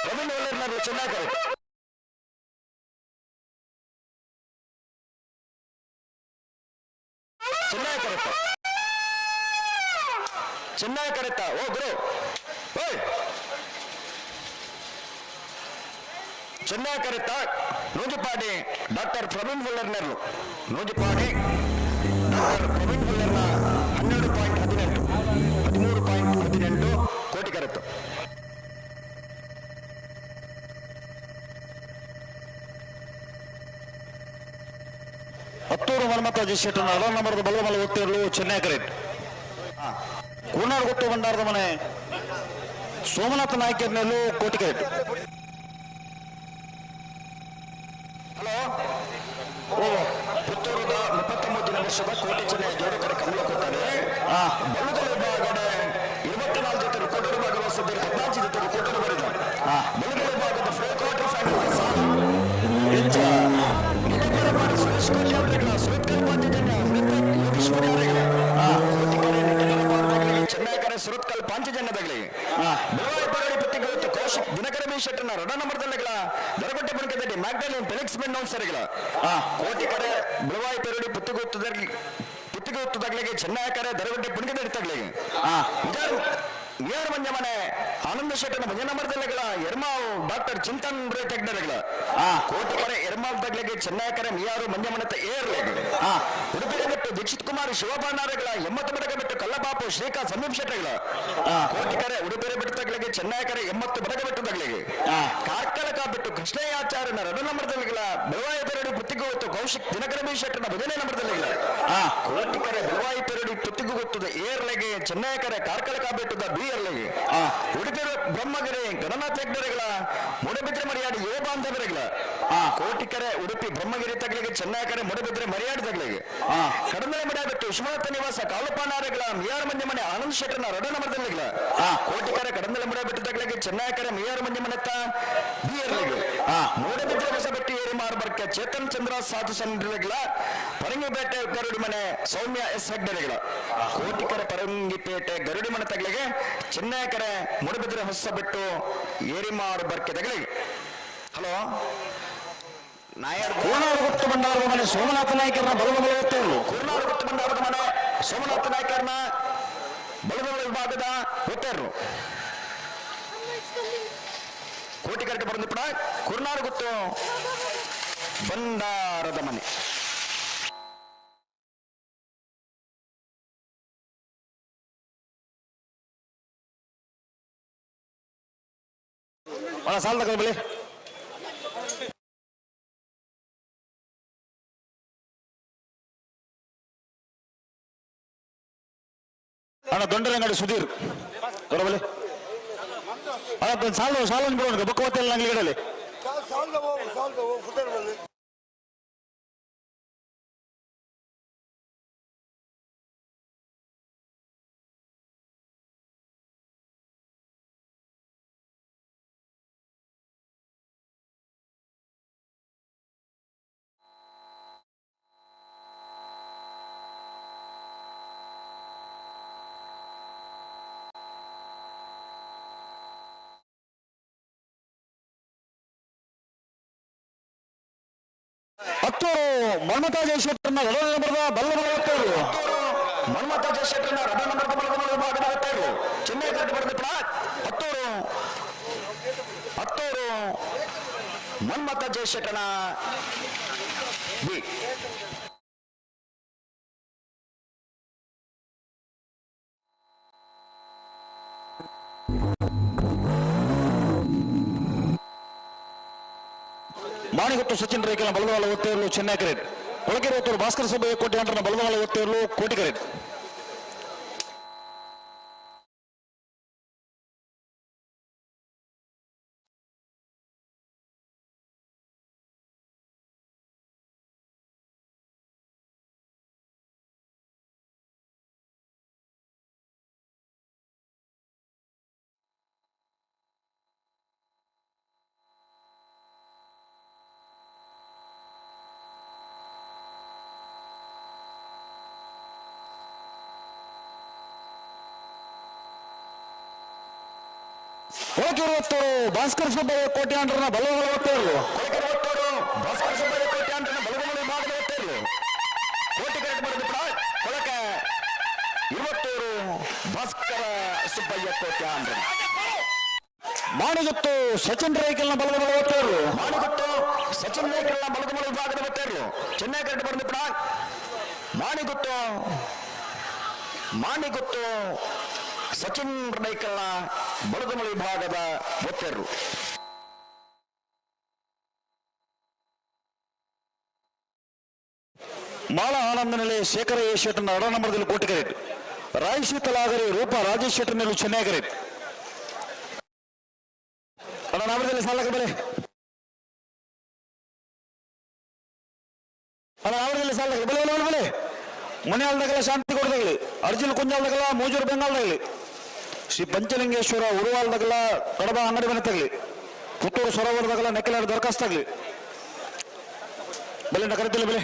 ರವೀಂದ್ರ ಒಳ್ಳೆಯವ್ರನ್ನ ಚೆನ್ನಾಗಿ ಕರೆಕ್ಟ್. ಚೆನ್ನಾಗಿ ಕರೆಕ್ಟ್, ಚೆನ್ನಾಗಿ ಕರೆಕ್ಟ. ಓ ಗುರು ಓಯ್, ಚೆನ್ನಾಗಿ ಕರೆಕ್ಟ. ನೂಜುಪಾಡಿ ಡಾಕ್ಟರ್ ಪ್ರವೀಣ್ ಹುಲ್ಲರ್ನರ್ಲು, ನೂಜುಪಾಡಿ ಡಾಕ್ಟರ್ ಪ್ರವೀಣ್ ಹುಲ್ಲರ್ನ 12.18, 13.18 ಕೋಟಿ ಕರೆಕ್ಟ್.
ಹತ್ತೂರು ಮನ್ಮಥ ಜಯಶೆಟ್ಟನ ಅರ ನಂಬರದ ಬಲ್ಲಮಲ ಒತ್ತಿರಲು ಚೆನ್ನೈ ಕರೆಕ್ಟ್. ಕೂನಾಡು ಗೊತ್ತು ಭಂಡಾರದ ಮನೆ ಸೋಮನಾಥ ನಾಯ್ಕರ ಮೇಲೂ ಕೋಟಿ ಕರೆಕ್ಟ್.
ಹಲೋ, ಓ ಪುತ್ತೂರದ 39 ವರ್ಷದ ಕೋಟಿ ಚೆನ್ನೈ ಜೋಡುಕರೆ ಕಮಲ ಕೊಟ್ಟಾರೆ. ಬಲ್ಲದ ವಿಭಾಗದ 24 ಜೊತೆ ಕೋಟಿ ಭಾಗವಹಿಸಿದ್ದರೆ 14 ಜೊತೆ ಕೋಟಿ ಬರಿದ ಬಲ್ಲದ ವಿಭಾಗದ ಫೋರ್ ಕ್ವಾರ್ಟರ್ ಫೈನಲ್ ಸುರೇಶ್ ಕೋಟಿ ಅವರಿಗಳ ಸುರತ್ಕಲ್ ಪಾಂಚಜನ್ಯ ಯೋಗೇಶ್ವರಿ ಅವರಿಗಳ ಚೆನ್ನೈಕರೆ ಸುರತ್ಕಲ್ ಪಾಂಚಜನ್ಯದಗಳಿಗೆ ಬೆಳವಾಯಿ ಪರಡಿ ಪತ್ತಿಗಳು ಕೌಶಿಕ್ ದಿನಕರ ಬಿ ಶೆಟ್ಟನ ರಡ ನಂಬರ್ದಲ್ಲಿಗಳ ದರಗೊಟ್ಟೆ ಬಣಕದಲ್ಲಿ ಮ್ಯಾಗ್ಡಲಿನ್ ಫೆಲಿಕ್ಸ್ ಬೆನ್ ಸರಿಗಳ ಕೋಟಿಕರೆ ಬೆಳವಾಯಿ ಪೆರಡಿ ಪುತ್ತಿಗುತ್ತದಲ್ಲಿ ಪುತ್ತಿಗುತ್ತದಾಗಲಿಗೆ ಚೆನ್ನೈಕರೆ ದರಗೊಟ್ಟೆ ಪುಣಕದಡಿ ತಗಲಿಗೆ ನಿಯರ್ ಮಂಜಮನೆ ಆನಂದ ಶೆಟ್ಟನ ಭಜನ ನಂಬರ್ದಲ್ಲಿಗಳ ಎರ್ಮಾವ್ ಡಾಕ್ಟರ್ ಚಿಂತನ್ ರೇ ತೆಗ್ದರಿಗಳ ಕೋಟಿಕರೆ ಎರ್ಮಾವ್ ತಗ್ಲಿಗೆ ಚೆನ್ನೈಕರೆ ಮಿಯಾರು ಮಂಜಮನತ ಏರ್ಲೆಗೆ ಉಡುಪಿಯ ಬಿಟ್ಟು ದೀಕ್ಷಿತ್ ಕುಮಾರ್ ಶಿವಬಾಣಾರಗಳ 80 ಬಡಗ ಬಿಟ್ಟು ಕಲ್ಲಬಾಪು ಶ್ರೀಕಾಂತ್ ಸಮೀಪ್ ಶೆಟ್ಟಗಳ ಕೋಟಿಕರೆ ಉಡುಪಿಯ ಬಿಟ್ಟು ತಗ್ಲಿಗೆ ಚೆನ್ನೈಕರೆ 80 ಬಡಗ ಬಿಟ್ಟು ತಗ್ಲಿಗೆ ಕಾರ್ಕಳಕ ಬಿಟ್ಟು ಕೃಷ್ಣಯ್ಯಾಚಾರ್ಯನ ರಡ ನಂಬರ್ದಲ್ಲಿಗಳ ಬೆಳವಾಯಿ ಪೆರಡಿ ಪುತ್ತಿಗುತ್ತು ಕೌಶಿಕ್ ದಿನಕರ ಬಿ ಶೆಟ್ಟನ ಭಜನೆ ನಂಬರ್ದಲ್ಲಿಗಳ ಕೋಟಿಕರೆ ಬೆಳವಾಯಿ ಪೆರಡಿ ಪುತ್ತಿಗುತ್ತದ ಏರ್ಲೆಗೆ ಚೆನ್ನೈಕರೆ ಕಾರ್ಕಳಕ ಬಿಟ್ಟದ ಬಿ ಎರ್ಲೆಗೆ ಉಡುಪಿ ಬ್ರಹ್ಮಗಿರಿ ಗಣನಾಥ ಹೆಗ್ಡರೆಗಳ ಮೂಡಬಿದ್ರೆ ಮರ್ಯಾಡಿ ಯುವ ಬಾಂಧವರೆಗಳ ಕೋಟಿಕರೆ ಉಡುಪಿ ಬ್ರಹ್ಮಗಿರಿ ತಗಲಿಗೆ ಚೆನ್ನೈಕರೆ ಮೂಡಬಿದ್ರೆ ಮರ್ಯಾಡಿ ತಗಲಿಗೆ ಕಡಂದಲೆ ಮಡ ಬಿಟ್ಟು ವಿಶ್ವನಾಥ ನಿವಾಸ ಕಾಲಪಾನಾರಗಳ ಮಿಯಾರ್ ಮಂಜೆ ಮನೆ ಆನಂದ್ ಶೆಟ್ಟನ ರಡ ನಂಬರ್ದಲ್ಲಿಗಳ ಕೋಟಿಕರೆ ಕಡಂದಲೆ ಮಡ ಬಿಟ್ಟು ತಗಲಿಗೆ ಚೆನ್ನೈಕರೆ ಮಿಯಾರ್ ಮಂಜೆ ಮನೆತ್ತ ಬಿ ಎರ್ಲೆಗೆ ಮೂಡಬಿದ್ರೆ ಹೊಸಬೆಟ್ಟಿ ಏರಿ ಮಾರ್ಬರ್ಕೆ ಚೇತನ್ ಚಂದ್ರ ಸಾಧು ಸಂದ್ರಗಳ ಪರಂಗಿಪೇಟೆ ಗರುಡಿ ಮನೆ ಸೌಮ್ಯ ಎಸ್ ಹೆಗ್ಡರೆಗಳ ಕೋಟಿಕರೆ ಪರಂಗಿಪೇಟೆ ಗರುಡಿ ಮನೆ ತಗಲಿಗೆ ಚೆನ್ನೈಕರೆ ಮೂಡಬಿದ್ರೆ ಹೊಸಬೆಟ್ಟು ಏರಿಮಾರು ಬರ್ಕೆ ತಗಲಿಗೆ. ಹಲೋ, ನಾಯರ್
ಕೋನಾಡು ಗುಪ್ತ ಭಂಡಾರದ ಮನೆ ಸೋಮನಾಥ ನಾಯ್ಕರನ್ನ ಬಲಮಲ ಒತ್ತಿರಲು
ಕುರ್ನಾಡು ಗುಪ್ತ ಭಂಡಾರದ ಮನೆ ಸೋಮನಾಥ ನಾಯ್ಕರನ್ನ ಬಲಮಲ ವಿಭಾಗದ ಒತ್ತೇರರು ಕೋಟಿಕರಕ್ಕೆ ಬಂದು ಕುರ್ನಾಡು ಗುತ್ತು ಭಂಡಾರದ ಮನೆ.
ಸಾಲ ತಗೊಳ್ಳಿ. ಅಣ್ಣ ದೊಂಡರಂಗಡಿ ಸುಧೀರ್ ಬರಬಲ್ಲಿ ಅಣ್ಣ ಸಾಲ ಸಾಲ ಬಿಡೋಣ ಬುಕ್ ಓದ್ತಿಲ್ಲ ಅಂಗಡಿಗಳಲ್ಲಿ. ಹತ್ತೂರು ಮನ್ಮಥ ಜಯಶೆಟ್ಟರ್ನ ರಡ ನಂಬರ್ದ ಬಲ್ಲ ಹತ್ತೂರು
ಮನ್ಮಥ ಜಯಶೆಟ್ಟರ್ನ ರಡ ನಂಬರ್ದ ಬಲದ ವಿಭಾಗದ ಹತ್ತೂರು ಚೆನ್ನೈ ಕರೆಕ್ಟ್ ಬರೆದ ಹತ್ತೂರು ಹತ್ತೂರು ಮನ್ಮಥ ಜಯಶೆಟ್ಟನ ಬಿ.
ಮಾಣಿಗುತ್ತು ಸಚಿನ್ ರೇಖೆನ ಬಲದವಾಲ ಒತ್ತೇರ್ಲು ಚೆನ್ನೈಕರೇಟ್. ಕೊಳಕೆರೆ ಒತ್ತೂರು ಭಾಸ್ಕರ ಸುಬ್ಬಯ್ಯ ಕೋಟ್ಯಾಂಡ್ರನ ಬಲದವಾಲ ಒತ್ತೇರ್ಲು ಕೋಟಿಕರೇಟ್. ಕೊಳಕೆರೆ ಒತ್ತೂರು ಭಾಸ್ಕರ ಸುಬ್ಬಯ್ಯ ಕೋಟ್ಯಾಂಡ್ರನ ಬಲದವಾಲ ಒತ್ತೇರ್ಲು.
ಕೊಳಕೆರೆ ಒತ್ತೂರು ಭಾಸ್ಕರ ಸುಬ್ಬಯ್ಯ ಕೋಟ್ಯಾಂಡ್ರನ ಬಲದಮಲ ವಿಭಾಗದ ಒತ್ತೇರ್ಲು ಕೋಟಿ ಕರೆಕ್ಟ್ ಬರೆದು ಕೂಡ ಕೊಳಕೆ ಇರುವತ್ತೂರು ಭಾಸ್ಕರ ಸುಬ್ಬಯ್ಯ ಕೋಟ್ಯಾಂಡ್ರನ.
ಮಾಣಿಗುತ್ತು ಸಚಿನ್ ರೇಖೆಲ್ನ ಬಲದಮಲ ಒತ್ತೇರ್ಲು.
ಮಾಣಿಗುತ್ತು ಸಚಿನ್ ನೇಕಲ್ನ ಬಲದಮಲ ವಿಭಾಗದ ಒತ್ತೇರ್ಲು ಚೆನ್ನೈ ಕರೆಕ್ಟ್ ಬರೆದು ಕೂಡ ಮಾಣಿಗುತ್ತು ಮಾಣಿಗುತ್ತು ಸಚಿನ್ ನೈಕಲ್ನ ಬಲದಮಲ ವಿಭಾಗದ ಒತ್ತೇರ್ಲು.
ಮಾಳ ಆನಂದ ನೆಲೆ ಶೇಖರ ಎ ಶೆಟ್ಟರ್ನ ಎಡ ನಂಬರ್ದಲ್ಲಿ ಕೋಟಿಕರೇಟ್. ರಾಯ್ ಶೀತಲಾಗರಿ ರೂಪ ರಾಜೇಶ್ ಶೆಟ್ಟರ್ ನೆಲೆ ಚೆನ್ನೈಕರೇಟ್. ಅಣ್ಣ ನಾಮದಲ್ಲಿ ಸಾಲಕ ಬೆಲೆ. ಅಣ್ಣ ನಾಮದಲ್ಲಿ ಸಾಲಕ ಬೆಲೆ ಬೆಲೆ ಬೆಲೆ ಬೆಲೆ. ಮನೆಯಾಲ್ದಾಗಲ ಶಾಂತಿ ಕೊಡದಾಗಲಿ, ಅರ್ಜಿಲ್ ಕುಂಜಾಲ್ದಾಗಲ ಮೂಜೂರು ಬೆಂಗಾಲ್ದಾಗಲಿ, ಶ್ರೀ ಪಂಚಲಿಂಗೇಶ್ವರ ಉರುವಾಲ್ದಾಗಲ ಕಡಬ ಅಂಗಡಿ ಮನೆ ತಗಲಿ, ಪುತ್ತೂರು ಸರೋವರದಾಗಲ ನೆಕ್ಕಲಾರ ದರಖಾಸ್ತಾಗ್ಲಿ ಬೆಲೆ ಕರೆತಿಲ್ಲ ಬೆಲೆ.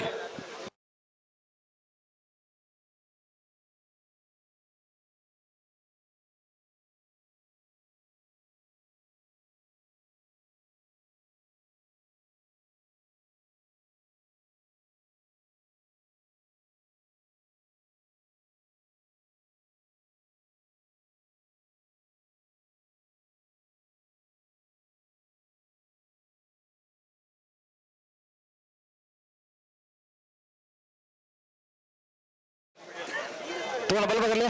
ತಗೊಂಡು ಬಲ್ಬೇಕಲ್ಲಿ.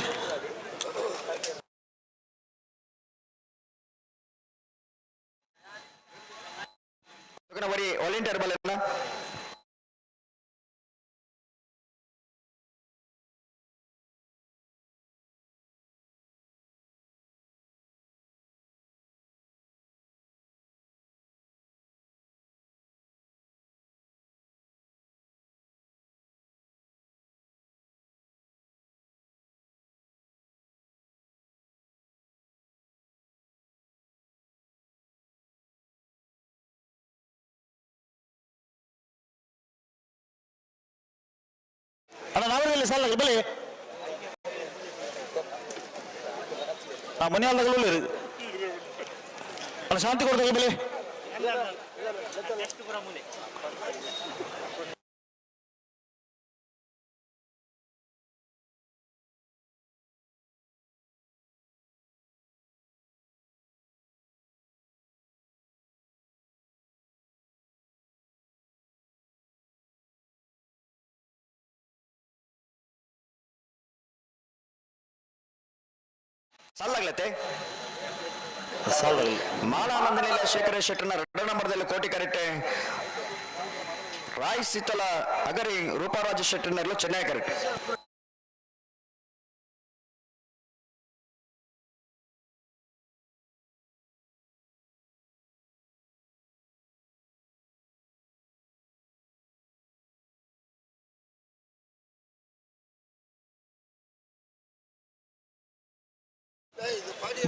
ಬರೀ ವಾಲಂಟಿಯರ್ ಬಲ್ಲ.
ಅಣ್ಣ ನಾವಲ್ಲಿ ಸಾಲ ಬಲಿ. ಆ ಮನೆ ಅಲ್ದಾಗಲೂ ಅಣ್ಣ ಶಾಂತಿ ಕೊಡ್ತಾ ಬಲಿ.
ಸಾಲಾಗ್ಲತ್ತೆ.
ಸಾಲದಲ್ಲಿ
ಮಾಲಾನಂದನಿಲ ಶೇಖರ ಶೆಟ್ಟರ್ನ ಎರಡನೇ ನಂಬರ್ದಲ್ಲಿ ಕೋಟಿ ಕರೆಕ್ಟೆ. ರಾಯ್ ಸೀತಲ ಅಗರಿ ರೂಪಾರಾಜ ಶೆಟ್ಟರ್ನಲ್ಲೂ ಚೆನ್ನೈ ಕರೆಕ್ಟ್.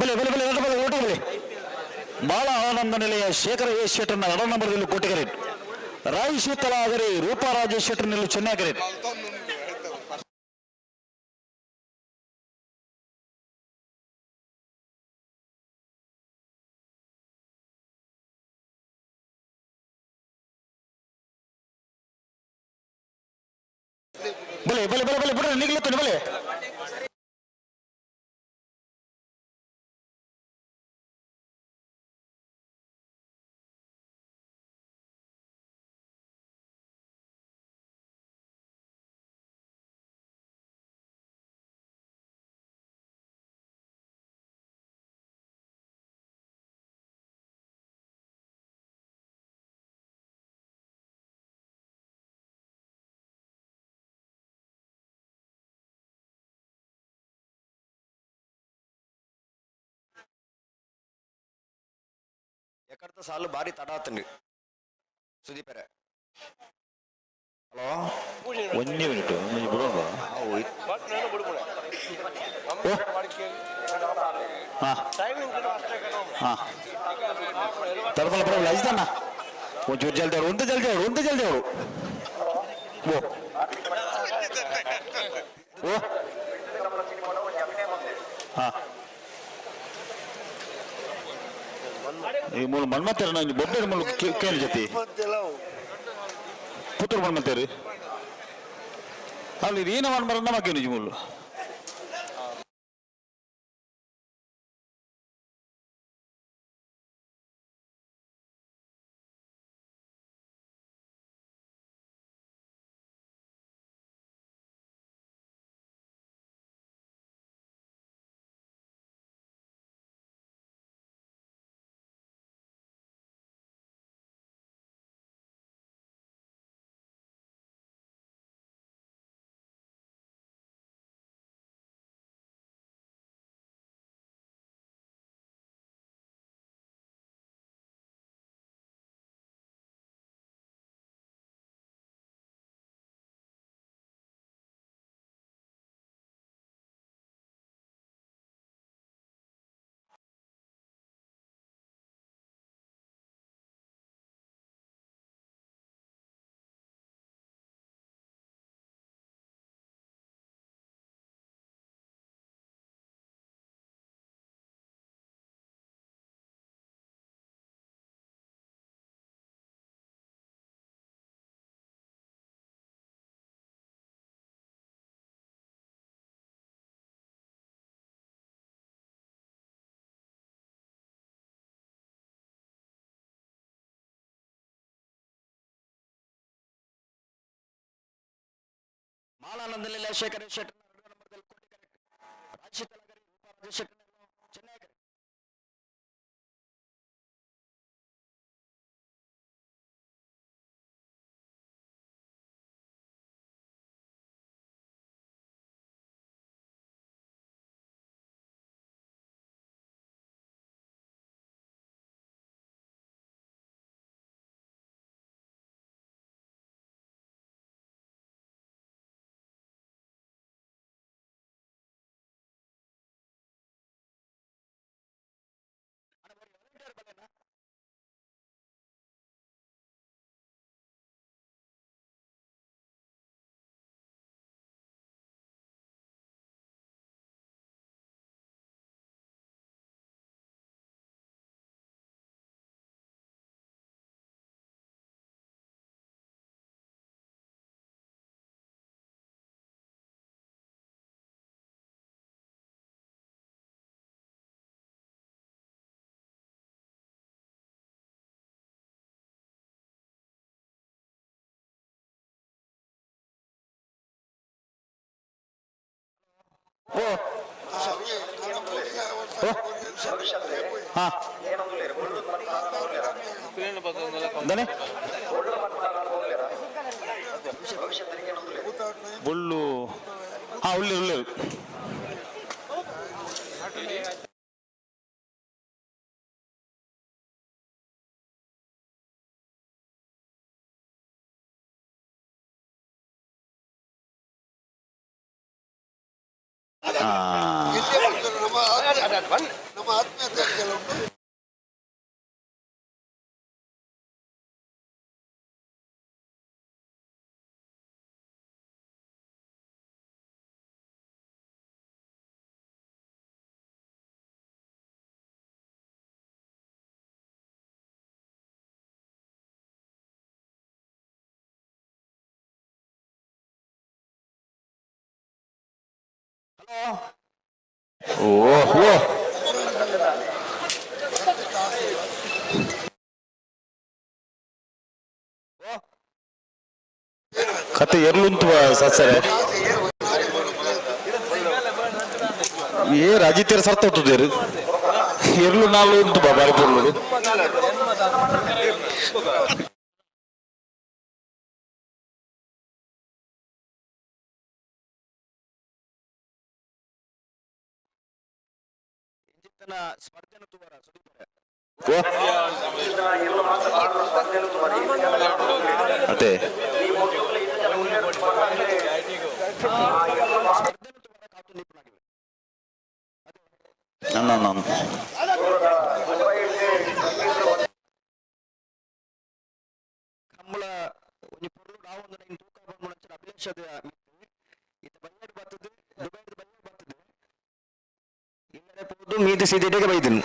ಬಲೆ ಬಲೆ ಬಲೆ ಎರಡು ಬಲೆ ಊಟ ಬಲೆ. ಬಾಳ ಆನಂದ ನಿಲಯ ಶೇಖರ ಎ ಶೆಟ್ಟರ್ನ ಎರಡನೇ ನಂಬರ್ದಲ್ಲಿ ಕೋಟಿಗರೇಟ್. ರಾಯ್ ಶೀತಲ ಆಗರಿ ರೂಪಾ ರಾಜೇಶ್ ಶೆಟ್ಟರ್ ನಿಲ್ಲು ಚೆನ್ನೈ ಕರೆಕ್ಟ್. ಬಲೆ ಬಲೆ ಬಲೆ ಬಲೆ ಬಿಡ್ರಿ ನಿಗ್ಲತ್ತನೆ ಬಲೆ.
ಎಕಡ್ತ ಸಾಲು ಬಾರಿ ತಡ ಆತಂಡು ಸುದೀಪರೆ. ಹಲೋ
ಒಂಜಿ ಮಿನಿಟ್ ಒಂಜಿ ಬಿಡೋಣ. ಹಾ ಹಾ ತಡಮಲ್ಲ ಪರವಾಗಿಲ್ಲ ಅಜಿತಣ್ಣ ಒಂಚೂರು ಜಲ್ದಿ ಅವರು, ಒಂದೇ ಜಲ್ದಿ ಅವರು, ಒಂದೇ ಜಲ್ದಿ ಅವರು. ಓ ಓ ಹಾ ಈ ಮೂಲ ಮನ್ಮತ್ತೇರು ಒಂಜಿ ಬೊಬ್ಬೆದ ಮೂಲ ಕೇಳಿ ಜೊತೆ ಪುತ್ತೂರು ಮನ್ಮತ್ತೇರು ಅಲ್ಲಿ ಏನ ಮನ್ಮರ ನಮಕೇನು ಮೂಲು.
ಮಾಲಾನಂದಲಿಲ್ಲ ಶೇಖರ್ ಶೆಟ್ಟರ್ ನಂಬರ್ದಲ್ಲಿ ಕೋಟಿ ಕರೆಕ್ಟ್. ರಾಜಶೇಖರ್ ರೂಪಾ ರಾಜಶೇಖರ್ ಚೆನ್ನೈ.
ಓ ಓ ಹಾ ದನೆ ಬೊಳ್ಳು ಹಾ ಉಳ್ಳೆ ಉಳ್ಳೆ.
ನಮ್ಮ ಆತ್ಮೀಯತೆ ಉಂಟು.
ಓ ಓ ಕತೆ ಎರ್ಲುಂತು ಸತ್ಸರೆ ಏ ರಾಜಿತ್ಯರ ಸರ್ತ ಹೋಗ್ತದೇರು ಎರ್ಲು ನಾಲು ಉಂಟು ಬಾ ಬಾರಿ ಪೊರ್ಲು.
ಸ್ಪರ್ಧೆನ ತೂವರ ಸುದೀಪರೆ.
ಓ ಅದೇ ನಾನು
ಕಂಬಳ ಒಂಜಿ ಪೊರ್ಲು ಡಾವೊಂದು ನೈನ್ ತೂಕ ಬರ್ಪುನಂಚಿನ ಅಭಿಲಾಷದ ಇತ್ತೆ ಬಯ್ಯಡ್ ಬತ್ತದು ದುಬೈಡ್ ಬಯ್ಯಡ್ ಬತ್ತದು ಇಲ್ಲಡೆ ಪೋದು ಮೀದು ಸೀದಿಡೆಗೆ ಬೈದಿನಿ.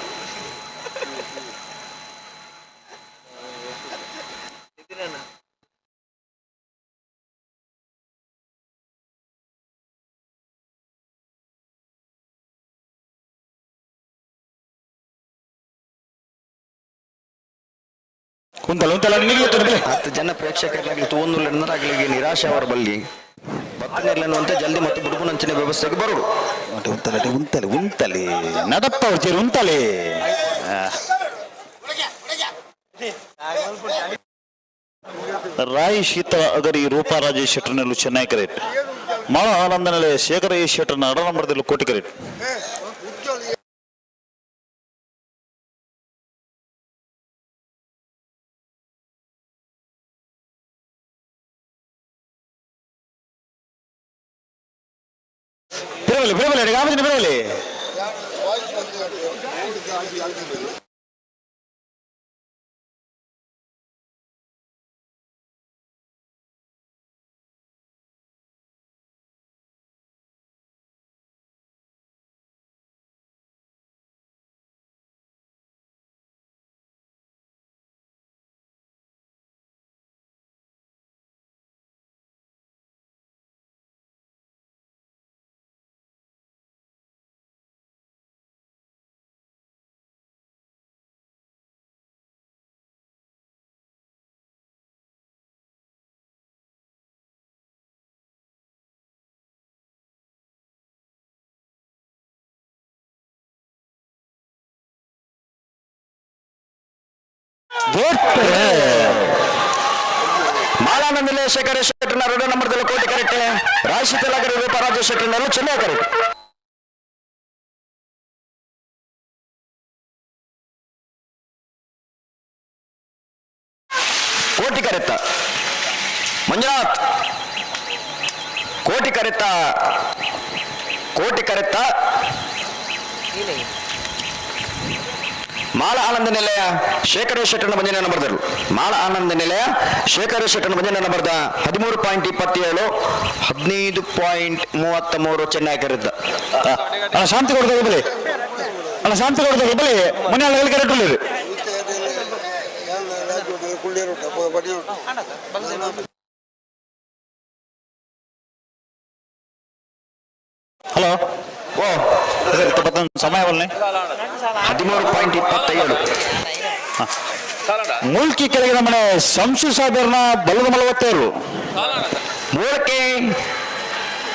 ಉಂತಲ್ಲ ಉಂತಲ್ಲ ನಿಗ್ಲು ಬಿಲೆ.
ಹತ್ತು ಜನ ಪ್ರೇಕ್ಷಕರಾಗಲಿ ತೂವೊಂದುಲ್ಲೆಂದ್ರೆ ನಿರಾಶೆ ಅವರ ಬಲ್ಲಿ ಬತ್ತನೆರ್ಲನ್ನುವಂತೆ ಜಲ್ದಿ ಮತ್ತು ಬುಡುಪುನಂಚಿನ ವ್ಯವಸ್ಥೆಗೆ ಬರೋಡು.
ಉಂತಲೆ ಉಂತಲೆ ಉಂತಲೆ ನಡಪ್ಪ ಅವ್ರು ಉಂತಲೆ. ರಾಯಿ ಶೀತಲ ಅಗರಿ ರೂಪಾ ರಾಜೇಶ್ ಶೆಟ್ಟರ್ನಲ್ಲೂ ಚೆನ್ನೈ ಕರೇಟ್ ಮಾಳ ಆನಂದನಲೆ ಶೇಖರ ಎ ಶೆಟ್ಟರ್ನ ಅಡ ನಂಬರ್ದಲ್ಲಿ ಕೋಟಿ ಕರೇಟ್. ಬಿರವಲಿ ಬಿರವಲಿ ಗಾಮಜಿನ ಬಿರವಲಿ.
ಮಾಲಾನಂದಲೆ ಶೇಖರ ಶೆಟ್ಟರ್ನ ಎರಡು ನಂಬರ್ದಲ್ಲಿ ಕೋಟಿ ಕರೆಕ್ಟ್. ರಾಶಿ ತಲಾಗರಿ ರೂಪ ರಾಜೇಶ್ ಶೆಟ್ಟರ್ನಲ್ಲೂ ಚೆನ್ನೈ ಕರೆಕ್ಟ್. ಕೋಟಿ ಕರೆತ್ತ ಮಂಜುನಾಥ್, ಕೋಟಿ ಕರೆತ್ತ, ಕೋಟಿ ಕರೆತ್ತ. ಮಾಳ ಆನಂದ ನಿಲಯ ಶೇಖರ ಶೆಟ್ಟನ ಬಂಜನೆ ನಂಬರ್ದರು. ಮಾಳ ಆನಂದ ನಿಲಯ ಶೇಖರ ಶೆಟ್ಟನ ಬಂಜನೆ ನಂಬರ್ದ 13.27 15.33 ಚೆನ್ನೈ ಕರೆದ್ದ.
ಅಣ್ಣ ಶಾಂತಿ ಕೊಡ್ತಾರೆ ಬಲಿ, ಅಣ್ಣ ಶಾಂತಿ ಕೊಡ್ತಾರೆ ಬಲಿ, ಮನೆ ಅಲ್ಲ ಕರೆಕ್ಟ್ ಉಳ್ಳೇರು. ಹಲೋ
ಓ
ಸಮಯ ಬಲ್ಲೆ
13.27.
ಮುಲ್ಕಿ ಕೆಳಗಿನ ಮನೆ ಶಂಸು ಸಾಬರ್ನ ಬಲದ ಮಲವತ್ತೇರು.
ಮೂರಕ್ಕೆ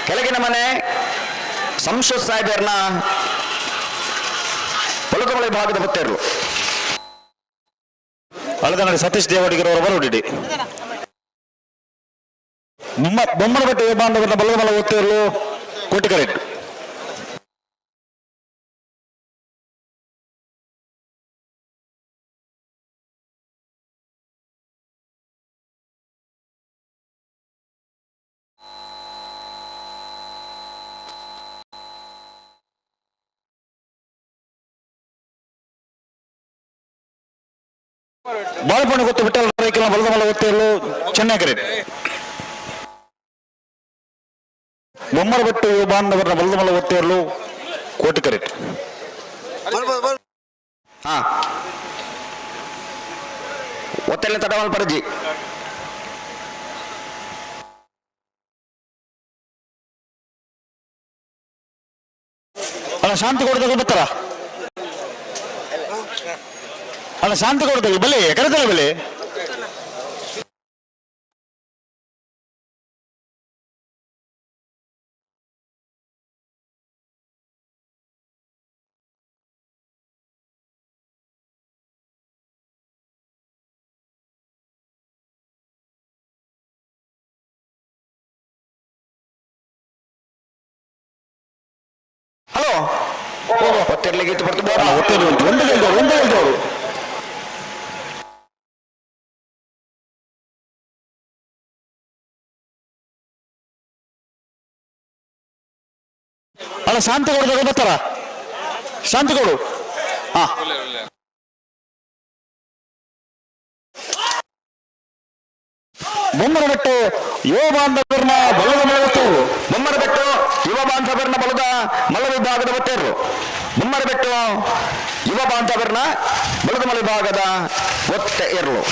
ಕೆಳಗಿನ ಮನೆ ಸಂಶು ಸಾಹೇಬರ್ನ ಬಲದಮಲೆ ಭಾಗದ ಬತ್ತೇರು.
ಅಳದನಡಿ ಸತೀಶ್ ದೇವಾಡಿಗರವರ ಬರೋಡಿಡಿ. ಬೊಮ್ಮನಬಟ್ಟೆ ಬಾಂಧವರನ್ನ ಬಲದ ಮಲವತ್ತೇರು ಕೋಟಿ ಕರೆಕ್ಟ್. ಬಾಳಪಣ್ಣ ಗೊತ್ತು ವಿಠಲ್ ರೈಕಲ್ನ ಬಲದ ಮಲ ಒತ್ತೇರು ಚೆನ್ನೈ ಕರೆಕ್ಟ್. ಬೊಮ್ಮರಬೆಟ್ಟು ಬಾಂಧವರನ್ನ ಬಲದ ಮಲ ಒತ್ತೇರು ಕೋಟಿ ಕರೆಕ್ಟ್.
ಹಾ ಒತ್ತೆಲ್ಲ ತಡವಲ್ ಪರಜಿ.
ಅಣ್ಣ ಶಾಂತಿ ಕೊಡ್ದಾಗ ಬರ್ತಾರ, ಅಣ್ಣ ಶಾಂತಿ ಕೊಡ್ದಾಗ ಬಲಿ ಕರೆತಲ್ಲ ಬಲಿ.
ಹಲೋ ಒತ್ತೆರ್ಲಿಗೆ ಇತ್ತು ಬರ್ತು
ಅಣ್ಣ ಒತ್ತೇರು ಒಂದು ಒಂದು ಗೆಲ್ದವರು, ಒಂದು ಗೆಲ್ದವರು. ಅಲ್ಲ, ಶಾಂತಿಗೌಡ ಬರ್ತಾರ? ಶಾಂತಿಗೌಡು, ಹಾ.
ಒಳ್ಳೆ ಒಳ್ಳೆ.
ಬೊಮ್ಮನಬೆಟ್ಟು ಯುವ ಬಾಂಧವರನ್ನ ಬಲದ ಮಲಗುತ್ತೇವೆ.
ಬೊಮ್ಮರಬೆಟ್ಟು ಯುವ ಬಾಂಧವರನ್ನ ಬಲದ ಮಲ್ಲ ವಿಭಾಗದ ಒತ್ತೇರು. ಬೊಮ್ಮರಬೆಟ್ಟು ಯುವ ಬಾಂಧವರನ್ನ ಬಲದ ಮಲ ವಿಭಾಗದ ಒತ್ತೆ ಎರ್ಲು.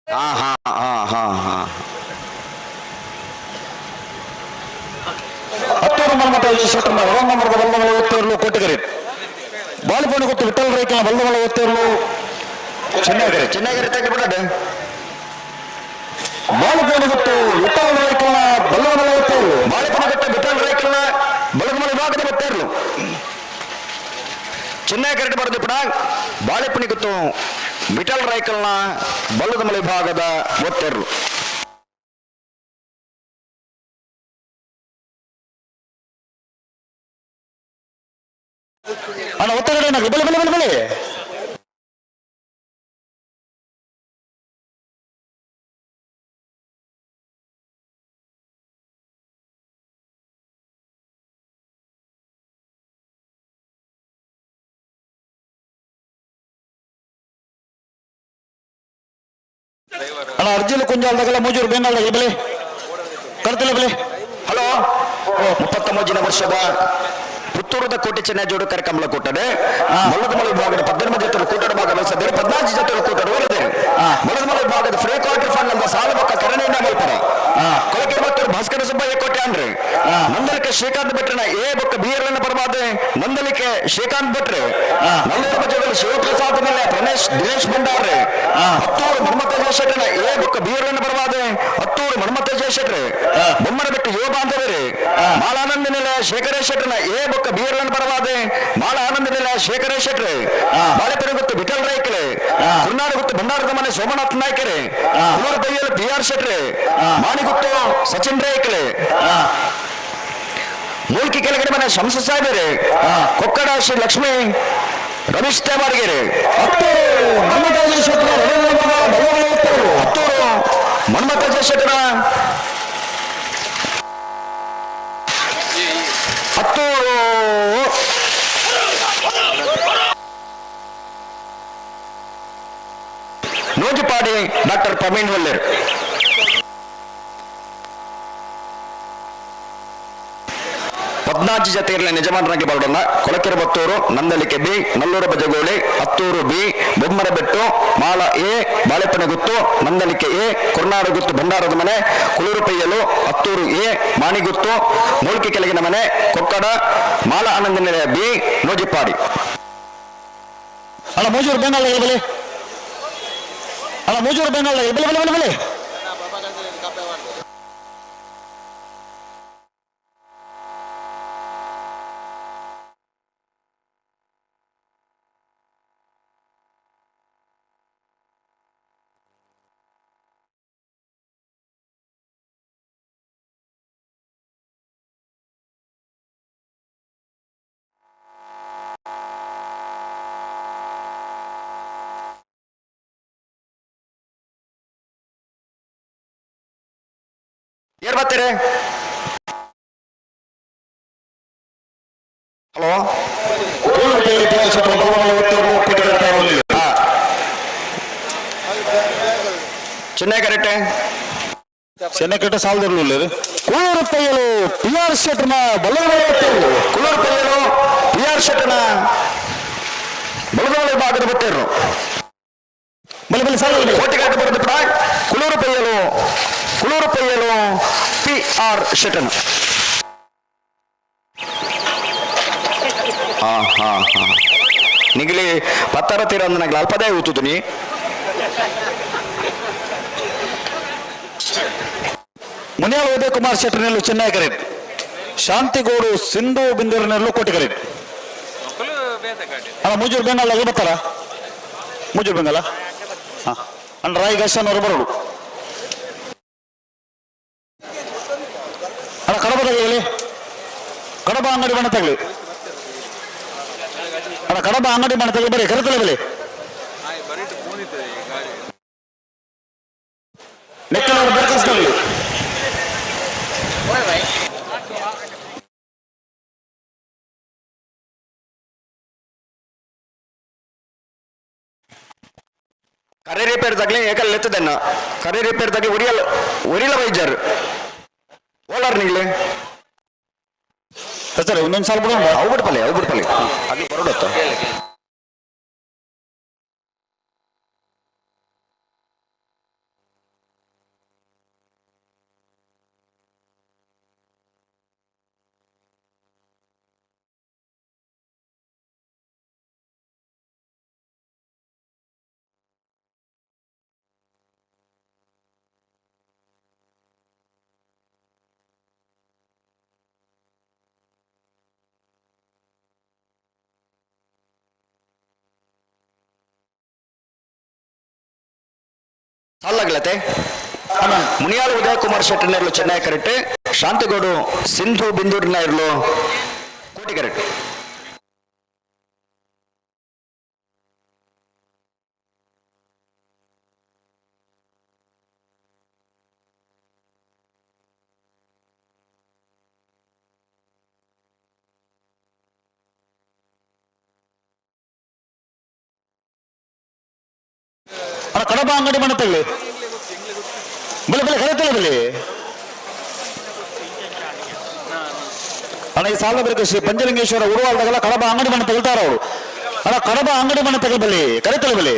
ಹಾ ಹಾ ಹಾ ಹಾ ಹಾ.
ಹತ್ತೂರು ಮನ್ಮಠ ಶೆಟ್ಟರ್ನ ಹೊರ ನಂಬರದ ಬಲದ ಮಲ ಒತ್ತೇರ್ಲು ಕೋಟೆಗರಿ. ಬಾಳಿಪೋಣಿ ಗೊತ್ತು ವಿಠಲ್ ರೈಕಲ್ನ ಬಲದ ಮಲ ಒತ್ತೇರ್ಲು ಚೆನ್ನೈಗರಿ.
ಚೆನ್ನಾಗಿರುತ್ತೆ ತೆಗೆದುಬಿಡೋದು.
ಬಾಳಿಪೋಣಿ ಗೊತ್ತು ವಿಠಲ್ ರೈಕಲ್ನ ಬಲದ ಮಲ ಒತ್ತೇರ್ಲು.
ಬಾಳೆಪನಘಟ್ಟ ವಿಠಲ್ ರೈಕಲ್ನ ಬಲದ ಮಲ ವಿಭಾಗದ ಒತ್ತೇರ್ಲು. ಚೆನ್ನೈ ಕರೆಕ್ಟ್ ಬರೆದು ಪಡ. ಬಾಳೆಪಣಿ ಗೊತ್ತು ವಿಠಲ್ ರೈಕಲ್ನ ಬಲದ ಮಲೆ ವಿಭಾಗದ ಒತ್ತೇರ್ಲು.
ಅಣ್ಣ, ಒತ್ತಗಡೆ ಬಲೆ ಬಲೆ ಬಲೆ ಬಲೆ. ಅಣ್ಣ, ಅರ್ಜಿಲು ಕುಂಜಾಲ್ದಾಗಲ್ಲ, ಮೂಜೂರು ಬೆಂಗಾಲ್ದಾಗ ಬಲೆ ಕರ್ತಿಲ್ಲ ಬಲೆ.
ಹಲೋ, 39ನೇ ವರ್ಷದ ಪುತ್ತೂರದ ಕೋಟೆ ಚೆನ್ನೈ ಜೋಡು ಕರಕಮಲ ಕೂಟಡೆ ಮಲ್ಲದಮಲ ವಿಭಾಗದ 18 ಜೊತೆ ಕೂಟದ ಭಾಗ ವಹಿಸಿದ್ದಾರೆ. 14 ಜೊತೆ ಕೂಟದ ಹೊರದೆ ಮಲ್ಲದಮಲ ವಿಭಾಗದ ಫ್ರೀ ಕ್ವಾರ್ಟರ್ ಫೈನಲ್ ಅಂದ ಸಾಲಬಕ್ಕ ಕರಣೆಯನ್ನ ಮಲ್ಪರ. ಕೊಳಕೆ ಮತ್ತು ಭಾಸ್ಕರ ಸುಬ್ಬಯ್ಯ ಕೋಟೆ ಅನ್ರಿ. ನಂದಲಿಕೆ ಶ್ರೀಕಾಂತ್ ಭಟ್ರನ ಎ ಬೊಕ್ಕ ಬಿ ಎಲ್ ಪರವಾದ ನಂದಲಿಕೆ ಶ್ರೀಕಾಂತ್ ಭಟ್ರೆ. ನಲ್ಲೂರು ಬಜೆಗಳು ಶಿವಪ್ರಸಾದ್ ಮೇಲೆ ಪ್ರಣೇಶ್ ದಿನೇಶ್ ಭಂಡಾರ್ರೆ. ಹತ್ತೂರು ಮನ್ಮಥ ಶೆಟ್ಟರ್ನ ಎ ಬೊಕ್ಕ ಬಿ ಎಲ್ ಪರವಾದ ಹತ್ತೂರು ಮನ್ಮಥ ಶೆಟ್ರೆ. ಬೊಮ್ಮನಬೆಟ್ಟು ಯುವ ಬಾಂಧವರೇ. ಮಾಲಾನಂದ ನೆಲೆ ಶೇಖರ ಶೆಟ್ಟರ್ನ ಎ ಬೊಕ್ಕ ಬಿ ಎಲ್ ಪರವಾದ ಮಾಲ ಆನಂದ ನೆಲೆ ಶೇಖರ ಶೆಟ್ರೆ. ಬಾಳೆಪೆರುಗುತ್ತು ವಿಠಲ್ ರೈಕಲೆ. ಕುರ್ನಾಡು ಗುತ್ತು ಭಂಡಾರದ ಮನೆ ಸೋಮನಾಥ್ ನಾಯ್ಕರೆ. ಕುಲೂರು ಬೈಯಲು ಬಿ ಆರ್ ಶೆಟ್ರೆ. ಮಾಣಿಗುತ್ತು ಸಚಿನ್ ರೈಕಲೆ. ಮೂಲ್ಕಿ ಕೆಳಗಡೆ ಮನೆ ಶಂಸ ಸಾಹೇಬರೇ. ಕೊಕ್ಕಡ ಶ್ರೀ ಲಕ್ಷ್ಮೀ ರಮೇಶ್ ತೇವಾರ್ಗೆರೆ.
ಹತ್ತೂರು ಮನ್ಮಥ ಶೆಟ್ಟರ್ ಬಲದ ಮಲ ಒತ್ತೇರು.
ಹತ್ತೂರು ಮನ್ಮಥ ಶೆಟ್ಟರ ಹತ್ತೂರು ನೂಜಿಪಾಡಿ ಡಾಕ್ಟರ್ ಪ್ರವೀಣ್ ಹೊಲ್ಲೇರ್. 14 ಜತೆಯಲ್ಲಿ ಯಜಮಾನರಾಗಿ ಬರೋಣ. Kolakere Battur, Nandalike B, Nallur Bajagoli, Hattur B, Bommarabettu, Mala A, Balepanaguttu, Nandalike A, Kurnaduguttu ಭಂಡಾರದ ಮನೆ, ಕುಳೂರು ಪೈಯಲು, ಹತ್ತೂರು ಎ, ಮಾಣಿಗುತ್ತು, ಮೂಲ್ಕಿ ಕೆಳಗಿನ ಮನೆ, ಕೊಕ್ಕಡ, ಮಾಲ ಆನಂದ ನಿಲಯ ಬಿ, ನೂಜಿಪಾಡಿ.
ಅಣ್ಣ, ಮೂಜೂರು ಬೆಂಗಾಲ್ ಬಲೆ. ಅಣ್ಣ, ಮೂಜೂರು ಬೆಂಗಾಲ್ ಬಲೆ ಬಲೆ ಬಲೆ ಬಲೆ.
ಏರ್ ಬರ್ತೀರಿ? ಹಲೋ.
ಕುಳೂರು ಪೈಯಲು ಪಿ ಆರ್ ಶೆಟ್ಟರ್ ಬಲದ ಮಲ ಒತ್ತೇರ್ಲು ಕೋಟೆಗರೆ.
ಚೆನ್ನೈ ಕರೆಕ್ಟ್.
ಚೆನ್ನೈ ಕಟ್ಟ ಸಾಲದಿರಲಿಲ್ಲ. ಕುಳೂರು ಪೈಯಲು ಪಿ ಆರ್ ಶೆಟ್ಟರ್ನ ಬಲದ ಮಲ ಒತ್ತೇರ್ಲು.
ಕುಳೂರು ಪೈಯಲು ಪಿ ಆರ್ ಶೆಟ್ಟರ್ನ ಬಲದ ವಿಭಾಗದ ಬತ್ತೇರು.
ಬಲೆ ಬಲೆ ಸಾಲ ಬಲೆ.
ಕೋಟೆಗಾಟ ಬರೆದ ಪಡ. ಕುಳೂರು ಪೈಯಲು, ಕುಳೂರು ಪೈಯಲು ಪಿ ಆರ್ ಶೆಟ್ಟನ್. ಹಾ ಹಾ ಹಾ, ನಿಗಲಿ ಪತ್ತರ ತೀರ ಅಂದ ನಂಗೆ ಅಲ್ಪದೇ ಊತುದು ನೀ.
ಮುನಿಯಾಳ ಉದಯ್ ಕುಮಾರ್ ಶೆಟ್ಟರ್ನೆಲ್ಲು ಚೆನ್ನೈ ಕರೆ. ಶಾಂತಿಗೌಡು ಸಿಂಧು ಬಿಂದೂರಿನೆಲ್ಲು ಕೋಟೆಗರೆ.
ಮಕ್ಕಳು ಬೇತ ಗಾಡಿ.
ಅಣ್ಣ, ಮೂಜೂರು ಬೆಂಗಾಲ್ ಬರ್ತಾರ? ಮೂಜೂರು ಬೆಂಗಾಲ, ಹಾ. ಅಣ್ಣ, ರಾಯ್ ಗಶನ್ ಅವರು ಬರೋಡು. ಅಣ್ಣ, ಕಡಬ ತಗಲಿ. ಕಡಬ ಅಂಗಡಿ ಬಣ್ಣ ತಗಲಿ. ಅಣ್ಣ, ಕಡಬ ಅಂಗಡಿ ಬಣ್ಣ ತಗಲಿ. ಬರೀ ಕರೆತಲೆ ಬಲಿ.
ಆಯ್ ಬರೀಟ್ ಪೂನಿತದೆ ಈ ಗಾಡಿ.
ನೆಕ್ಕಲಾರು ದರ್ಖಾಸ್ತಲ್ಲಿ.
ಕರೆ ರಿಪೇರ್ ತಗ್ಲಿ ಏಕಲ್ ಎತ್ತದನ್ನ ಕರೆ ರಿಪೇರ್ ತಗ್ಲಿ ಒರಿಯಲ್ ಒರಿಲ ಬೈಜಾರ್ ಓಲಾರ್ ನಿಗ್ಲೆ.
ಸರ್, ಒಂದೊಂದು ಸಾಲ ಬಿಡೋಣ.
ಅವು ಬಿಡ್ಪಲ್ಲಿ, ಅವು ಬಿಡ್ಪಲ್ಲಿ, ಅಲ್ಲಿ ಬರೋಡತ್ತ. ಸಾಲಾಗ್ಲತೆ. ಮುನಿಯಾಲು ಉದಯ ಕುಮಾರ್ ಶೆಟ್ಟರ್ನರ್ಲು ಚೆನ್ನೈ ಕರೆಕ್ಟ್, ಶಾಂತಿಗೌಡು ಸಿಂಧು ಬಿಂದೂರಿನ ಇರ್ಲು ಕೋಟಿ ಕರೆಕ್ಟ್.
ಅಣ್ಣ, ಕಡಬ ಅಂಗಡಿ ಮನೆ ತಗಲಿ. ಬಲೆ ಬಲೆ, ಕರೆತಲ್ಲ ಬಲೆ. ಅಣ್ಣ, ಈ ಸಾಲ ಬೇಕು. ಶ್ರೀ ಪಂಚಲಿಂಗೇಶ್ವರ ಉರುವಾಲ್ದಾಗಲ್ಲ ಕಡಬ ಅಂಗಡಿ ಮನೆ ತಗಲ್ತಾರ ಅವರು. ಅಣ್ಣ, ಕಡಬ ಅಂಗಡಿ ಮನೆ ತಗಲ್ ಬಲಿ, ಕರೆತಲ್ಲ ಬಲಿ.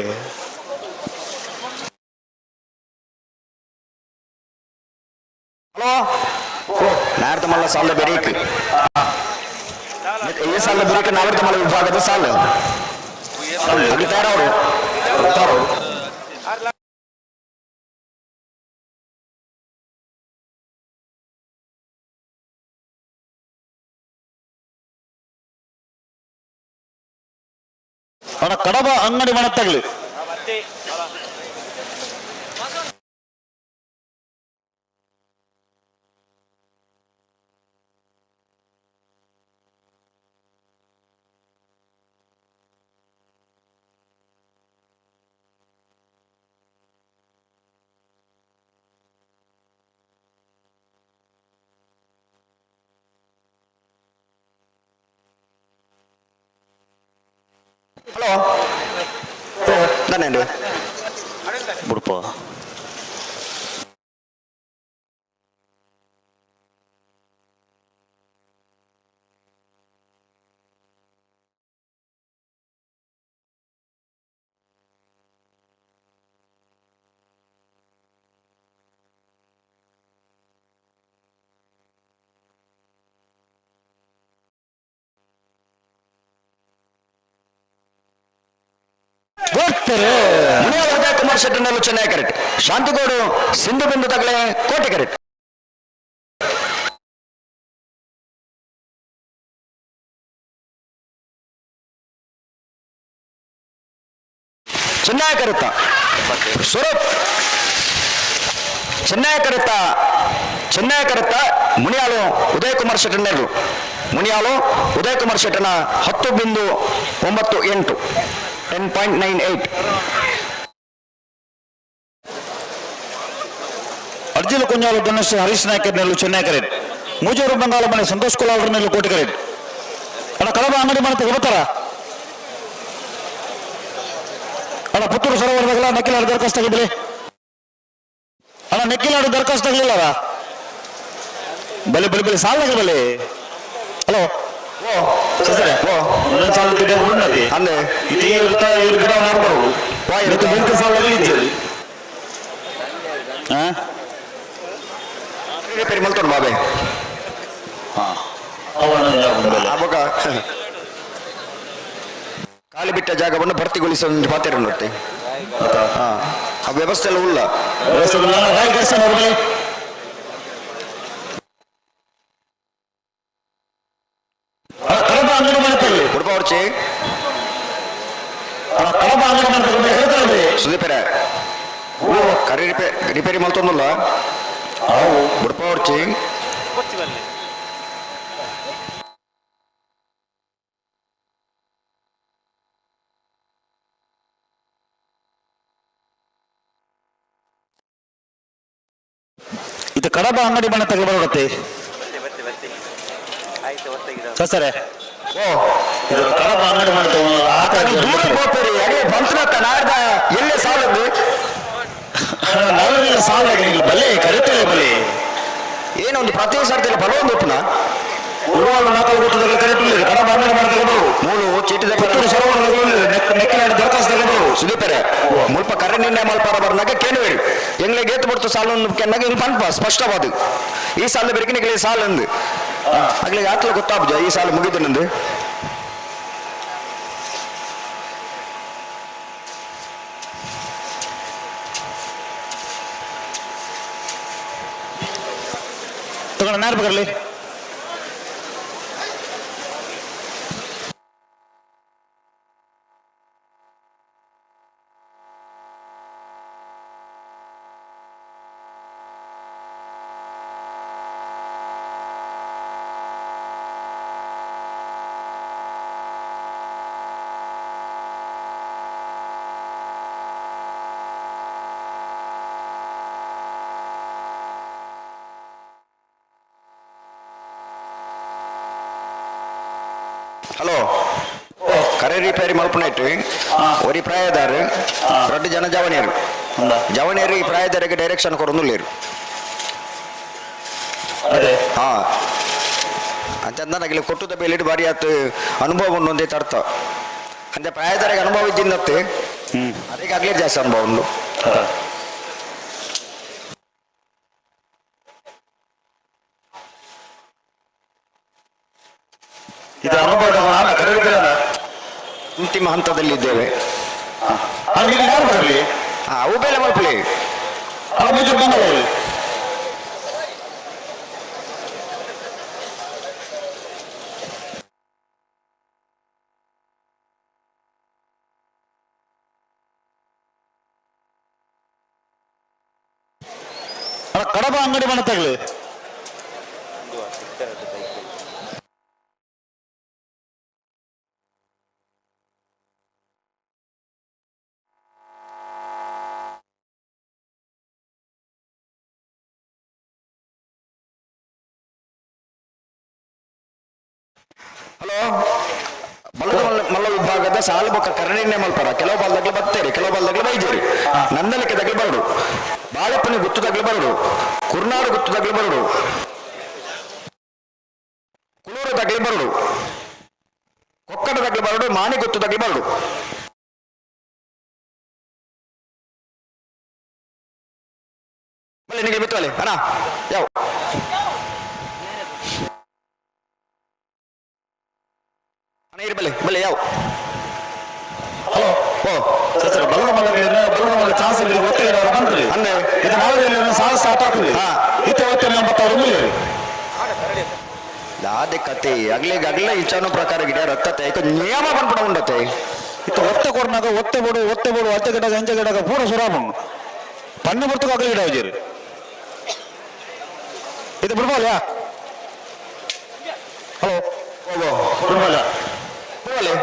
ಹಲೋ, ನಾರ್ದಮಲ್ಲ ಸಾಲ ಬೆರೀಕ್. ಈ ಸಾಲ ಬೆರೀಕ್ ನಾವರ್ದಮಲ್ಲ ವಿಭಾಗದ ಸಾಲ ಅಲ್ಲಿ ತಯಾರವರು.
ಅಣ್ಣ, ಕಡಬ ಅಂಗಡಿ ಮನೆ ತಗಲಿ.
ಹಲೋ, ನಾನೇನು
ಬಿಡಪ್ಪ. ಬರ್ತಾರೆ.
ಮುನಿಯಾಲು ಉದಯ ಕುಮಾರ್ ಶೆಟ್ಟರ್ನಲ್ಲೂ ಚೆನ್ನೈ ಕರೆಕ್ಟ್, ಶಾಂತಿಗೌಡು ಸಿಂಧು ಬಿಂದು ತಗಲೆ ಕೋಟೆ ಕರೆಕ್ಟ್. ಚೆನ್ನೈ ಕರುತ್ತ ಸ್ವರೂಪ್, ಚೆನ್ನೈ ಕರುತ್ತ, ಚೆನ್ನೈ ಕರುತ್ತ. ಮುನಿಯಾಲು ಉದಯ ಕುಮಾರ್ ಶೆಟ್ಟರ್ನಲ್ಲೂ, ಮುನಿಯಾಲು ಉದಯ ಕುಮಾರ್ ಶೆಟ್ಟರ್ನ 10.98, 10.98.
ಅರ್ಜಿಲ ಕುಂಜಾಲು ಧನುಷ್ ಹರೀಶ್ ನಾಯ್ಕರ್ನೆಲ್ಲು ಚೆನ್ನೈ ಕರೆಟ್, ಮೂಜೂರು ಬಂಗಾಲ ಮನೆ ಸಂತೋಷ್ ಕುಲಾಲ್ರನೆಲ್ಲು ಕೋಟಿ ಕರೆಟ್. ಅಣ್ಣ, ಕಡಬ ಅಂಗಡಿ ಮನೆ ತಗೋತಾರ. ಅಣ್ಣ, ಪುತ್ತೂರು ಸರೋವರದಾಗಲ್ಲ ನಕ್ಕಿಲಾಡು ದರಖಾಸ್ತು ಆಗಿದ್ರಿ. ಅಣ್ಣ, ನೆಕ್ಕಿಲಾಡು ದರಖಾಸ್ತು ಆಗಲಿಲ್ಲವ. ಬಲೆ ಬಲೆ ಬಲೆ, ಸಾಲ ಬಲೆ. ಹಲೋ ಸರ್, ಒಂದೊಂದು ಸಾಲ ಉನ್ನತಿ
ಅಂದೆ.
ಇದು ಇವ್ರು ಗಿಡ ಮಾಡ್ಬಾರ್ದು.
ಇರುತ್ತೆ.
ಬೆಂಕಿ ಸಾಲ ಇಜ್ಜಿ. ಹಾ.
ರಿಪೇರಿ ಮಲ್ತೊಂಡು ಬಾಬೆ. ಆವಾಗ ಖಾಲಿ ಬಿಟ್ಟ ಜಾಗವನ್ನು ಭರ್ತಿಗೊಳಿಸುವ ಒಂದು ಪಾತ್ರ ನೋಡ್ತಿ. ಆ ವ್ಯವಸ್ಥೆ ಎಲ್ಲ ಉಲ್ಲ.
ರಾಯ್ ದರ್ಶನ್ ಅವ್ರ ಬಳಿ. ಅಣ್ಣ, ಕಡಬ ಅಂಗಡಿ ಮನೆ ತಗಲಿ.
ಉಡುಪ ಹೊರ್ಚಿ.
ಅಣ್ಣ, ಕಡಬ ಅಂಗಡಿ ಮನೆ ತಗಲಿ, ಹೇಳ್ತಾರೆ.
ಸುದೀಪರೆ, ಕರಿ ರಿಪೇರಿ ಮಲ್ತೊಂದುಲ್ಲ. ಉಡುಪ ಹೊರ್ಚಿ.
ಇದು ಕಡಬ ಅಂಗಡಿ ಮನೆ ತಗಲು ಬರುತ್ತೆ. ಸರ್, ಇದು ಕಡಬ ಅಂಗಡಿ ಮನೆ ಆಟ.
ದೂರ ಹೋಗ್ತೀರಿ ಅದೇ ಬಂತನತ್ತ ನಾಡ್ದ ಎಲ್ಲೇ ಸಾಲದ್ದು.
ನಾವೆಲ್ಲ ಸಾಲ ಬಲೆ ಕರಿತೇವೆ ಬಲೆ.
ಏನೊಂದು ಪ್ರತಿ ಸರ್ತಿ ಬಲವೊಂದು ಉಪ್ಪುನ.
ಉರುವಾಳು ನಾಲ್ಕು ಗೊತ್ತದಾಗ ಕರೆಕ್ಟ್ ಕಡಬ ಅಂಗಡಿ ಮನೆ ತಗಲು.
ಮೂಲು ಚೀಟಿದ.
ಪುತ್ತೂರು ಸರೋವರ ನೆಕ್ಕಿನ ದರಖಾಸ್ತು ತಗಲು.
ಸುದೀಪರೆ, ಮುಲ್ಪ ಕರೆ ನಿರ್ಣಯ ಮಲ್ಪಾರ ಬರ್ನಾಗ ಕೇಳುವೇರಿ. ಎಂಗ್ಲೆ ಗೇತು ಬಿಡ್ತು ಸಾಲ ಕೆನ್ನಾಗ ಹಿಂಗ್ ಪನ್ಪ ಸ್ಪಷ್ಟವಾದ ಈ ಸಾಲ ಬೆರಕಿನಿಗೆ ಸಾಲ ಅಂದು ಆಗ್ಲಿ ಆತ್ಲ ಗೊತ್ತಾಗ್ಜ ಈ ಸಾಲ ಮುಗಿದು ನಂದು.
ತಗೊಂಡು ನಾರು ಬರಲಿ.
ಹಲೋ, ಕರೆ ರಿಪೇರಿ ಮಲ್ಪನೈಟ್ ಒರಿ ಪ್ರಾಯದಾರು, ರಡ್ಡು ಜನ ಜವನಿಯರು. ಜವನಿಯರು ಈ ಪ್ರಾಯದಾರಿಗೆ ಡೈರೆಕ್ಷನ್ ಕೊರೊಂದುಲ್ಲೇರು.
ಅದೇ.
ಹಾ, ಅಂತಂದ ನಗಿಲಿ ಕೊಟ್ಟುದ ಬೇಲಿಡ್ ಬಾರಿ ಆತು ಅನುಭವ ಉಂಡು ಒಂದೇ ತರ್ತ ಅಂದ್ರೆ ಪ್ರಾಯದಾರಿಗೆ ಅನುಭವ ಇದ್ದಿದ್ದತ್ತೆ, ಅದಕ್ಕೆ ಜಾಸ್ತಿ ಅನುಭವ ಉಂಡು.
ಇದು ಅನುಭವ ಕರೆ ರಿಪೇರಿ.
ಅಂತಿಮ ಹಂತದಲ್ಲಿದ್ದೇವೆ.
ಅಲ್ಲಿ ಯಾರು ಬರಲಿ?
ಹಾ, ಅವು ಬೇಲೆ ಮಲ್ಪಲಿ.
ಅಲ್ಲ, ಮುಂಚೆ ಬಂದವರು. ಅಲ್ಲ, ಕಡಬ ಅಂಗಡಿ ಮನೆ ತಗಲಿ.
ಹಲೋ, ಮಲ್ಲ ಮಲ್ಲ ವಿಭಾಗದ ಸಾಲು ಬೊಕ್ಕ ಕರಣಿನೇ ಮಲ್ಪರ. ಕೆಲವು ಬಾಲ್ದಾಗ್ಲು ಬತ್ತೇರಿ, ಕೆಲವು ಬಾಲ್ದಾಗ್ಲು ಬೈಜೇರಿ. ನಂದಲಿಕ್ಕೆ ತಗ್ಲು ಬರಡು, ಬಾಳೆಪ್ಪನಿ ಗುತ್ತು ತಗ್ಲು ಬರಡು, ಕುರ್ನಾಡು ಗುತ್ತು ತಗ್ಲು ಬರಡು, ಕುಳೂರು ತಗ್ಲು ಬರಡು, ಕೊಕ್ಕಡ ತಗ್ಲು ಬರಡು, ಮಾಣಿ ಗುತ್ತು ತಗ್ಲು ಬರಡು. ಬಲ್ಲೆ ನಿಮಗೆ ಬಿತ್ತವಲೆ ಅಣ್ಣ ಯಾವ ಅಣ್ಣ ಇರು ಬಲ್ಲೆ ಬಲ್ಲೆ ಯಾವ.
ಹಲೋ.
ಓ.
ಸರ್ ಸರ್, ಬಲ್ಲದ ಮಲ್ಲ ಬಲ್ಲದ ಮಲ್ಲ ಚಾನ್ಸ್ ಇಲ್ಲಿ ಒತ್ತಿಗೆ ಬಂತ್ರಿ.
ಅಂದ್ರೆ?
ಇದು ನಾಳೆ ಸಾಲ ಸ್ಟಾರ್ಟ್ ಆಗ್ತದೆ. ಇತ್ತೆ ಒತ್ತೆ ನಂಬತ್ತವ್ರು ಮುಗಿರಿ.
ದಾದೆ ಕತೆ ಅಗ್ಲಿಗೆ ಅಗ್ಲ ಇಚ್ಛಾನು ಪ್ರಕಾರ ಗಿಡ ರತ್ತತೆ ಏಕ ನಿಯಮ ಬಂದ್ಬಿಡ ಉಂಡತೆ.
ಇತ್ತ ಒತ್ತೆ ಕೊಡ್ನಾಗ ಒತ್ತೆ ಬೋಡು ಒತ್ತೆ ಬೋಡು ಅಚ್ಚ ಗಿಡಗ ಅಂಚ ಗಿಡಗ ಪೂರ ಸುರಾಪಂಡು ಪಣ್ಣು ಬರ್ತಕ ಅಗಲಿ ಗಿಡ ಹೋಜಿರಿ. ಇದು ಬಿಡ್ಬೋಲ್ಲ? ಹಲೋ, ಬಿಡ್ಬೋಲ್ಲ?
ಹೋಗಲೆ.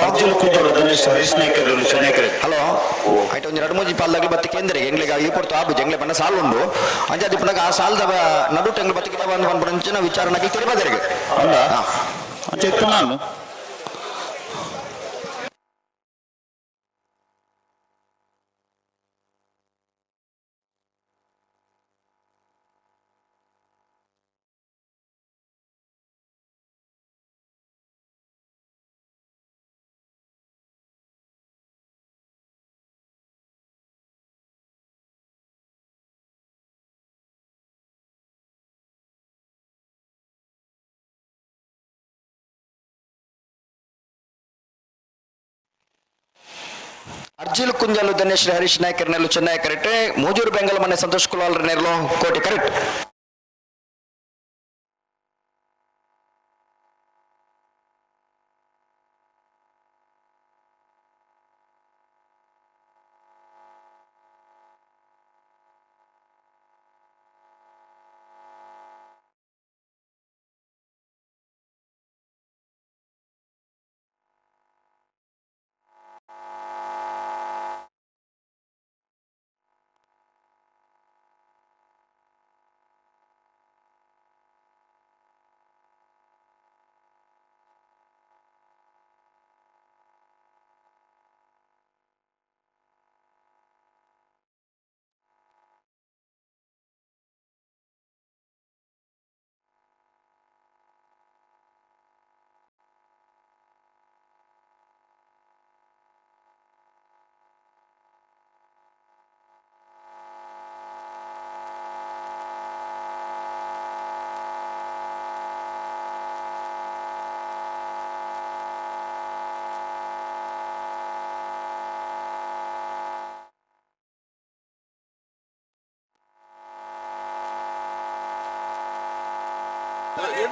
ಅರ್ಜುನ್ ಕುಂಜೋಳು ಗಣೇಶ್ ಹರೀಶ್ ನಾಯ್ಕರು ಚೆನ್ನೈಕರು.
ಹಲೋ, ಆಯ್ತು, ಒಂಜಿ ಎರಡು ಮೂಜಿ ಪಾಲ್ದಾಗ್ಲಿ ಬತ್ತಿ ಕೇಂದ್ರ ಎಂಗ್ಲಿಗೆ ಈ ಪೊರ್ತು ಆಬು ಎಂಗ್ಲೆ ಬಣ್ಣ ಸಾಲು ಉಂಡು. ಅಂಚ ದಿಪ್ಪನಾಗ ಆ ಸಾಲದ ನಡು ಟೆಂಗ್ಲ ಬತ್ತಿ ಗಿಡ ಬಂದು ಬಂದ್ಬಿಡಂಚಿನ ವಿಚಾರಣೆಗೆ ತಿರುಪದರಿಗೆ.
ಅಲ್ಲ, ಅಂಚ ಇತ್ತು ನಾನು.
ಅರ್ಜಿಲ್ ಕುಂಜಾಲು ಧನ್ಯಶ್ರೀ ಹರೀಶ್ ನಾಯ್ಕರ್ ನೆಲ್ಲು ಚೆನ್ನೈ ಕರೆಕ್ಟ್. ಮೂಜೂರು ಬೆಂಗಲ್ ಮನೆ ಸಂತೋಷ್ ಕುಲಾಲ್ ನೆರ್ಲು ಕೋಟೆ ಕರೆಕ್ಟ್.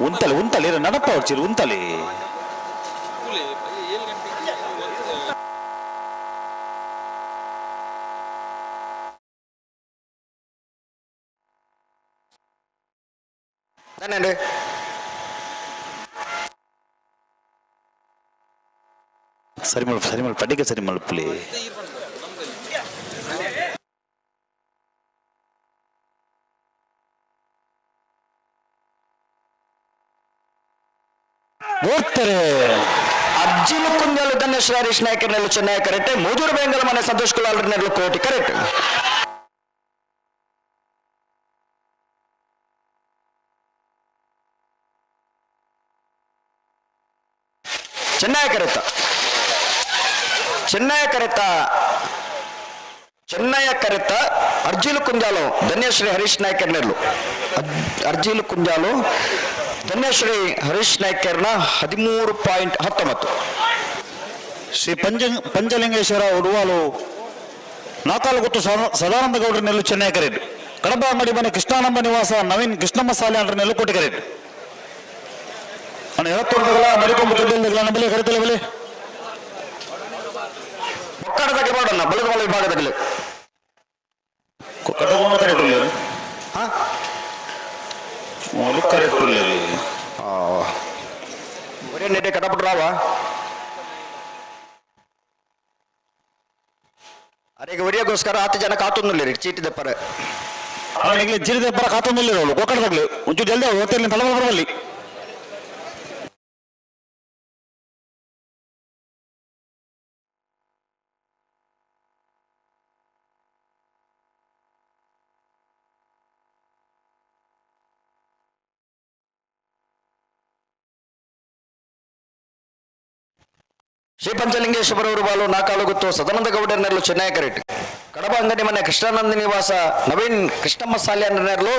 ಉಂತಲೆ ಉಂತಲೆ ನಡಪ ಹೊಡ್ಚಿರು ಉಂತಲೆ.
ನನ್ನೆ
ಸರಿ ಮಲ್ಪ ಸರಿ ಮಲ್ಪ ಪಡಿಗೆ ಸರಿ ಮಲ್ಪಲಿ. ಓದ್ತಾರೆ
ಅರ್ಜುನ ಕುಂಜಾಲು ಧನ್ಯಶ್ರೀ ಹರೀಶ್ ನಾಯಕರ್ನೆಲ್ಲ ಚೆನ್ನೈ ಕರೆಕ್ಟ್. ಮೂದೂರು ಬೆಂಗಲ ಮನೆ ಸಂತೋಷ್ ಕುಲಾಲ್ರನ್ನೆಲ್ಲ ಕೋಟಿ ಕರೆಕ್ಟ್. ಚೆನ್ನೈ ಕರೆತ ಚೆನ್ನೈ ಕರೆತ ಚೆನ್ನಯ ಕರೆತ ಅರ್ಜುನ ಕುಂಜಾಲು ಧನ್ಯಶ್ರೀ ಹರೀಶ್ ನಾಯ್ಕರ್ನೆಲ್ಲು ಅರ್ಜಿಲು ಕುಂಜಾಲು ಧನ್ಯಶ್ರೀ ಹರೀಶ್ ನಾಯ್ಕರ್ನ 13.19.
ಶ್ರೀ ಪಂಚಲಿಂಗೇಶ್ವರ ಉಡುವಾಲು ನಾಕಾಲು ಗೊತ್ತು ಸದಾನಂದ ಗೌಡರ ನೆಲ್ಲು ಚೆನ್ನೈ ಕರೆಡ್. ಕಡಬ ಅಂಗಡಿ ಮನೆ ಕೃಷ್ಣಾನಂದ ನಿವಾಸ ನವೀನ್ ಕೃಷ್ಣಮ್ಮ ಸಾಲೆ ಅಂಡ್ರ ನೆಲ್ಲು ಕೋಟಿ ಕರೆಡ್. ಅಣ್ಣ ಎಳತ್ತೊಂದಗಳ ಮರಿಕೊಂಬು ದೊಡ್ಡಗಳ ನಮ್ಮಲ್ಲಿ ಕರೆತಲೆ ಬಲೆ.
ಒಕ್ಕಡದಾಗಲಿ ಮಾಡೋಣ ಬಲದ ವಿಭಾಗದಾಗಲಿ.
ಕಟ್ಟಗೊಂಡು ಕರೆಕ್ಟ್
ಹಾ
ಕರೆಕ್ಟ್.
ಒರೇ ನೆಟ್ಟೆ ಕಟಪಟ್ರಾವ ಅರೆಗೆ ಒರಿಯಗೋಸ್ಕರ ಹತ್ತು ಜನ ಕಾತೊಂದುಲ್ಲೇರಿ ಚೀಟಿ ದಪ್ಪರ.
ಅವನಿಗೆ ಜಿರಿದ ಬರ ಕಾತೊಂದಿಲ್ಲ ಅವಳು ಕೊಕ್ಕಡದಾಗ್ಲಿ ಒಂಚೂರು ಜಲ್ದಿ ಹೋಗ್ತಿರ್ಲಿ ತಲೆ ಬರಬಲ್ಲಿ.
ಶ್ರೀ ಪಂಚಲಿಂಗೇಶ್ವರವರು ಬಾಲು ನಾಕಾಲು ಗೊತ್ತು ಸದಾನಂದ ಗೌಡರ್ನೆಲ್ಲು ಚೆನ್ನೈ ಕರೆಕ್ಟ್. ಕಡಬ ಅಂಗಡಿ ಮನೆ ಕೃಷ್ಣಾನಂದ ನಿವಾಸ ನವೀನ್ ಕೃಷ್ಣಮ್ಮ ಸಾಲ್ಯಾನ್ನೆಲ್ಲು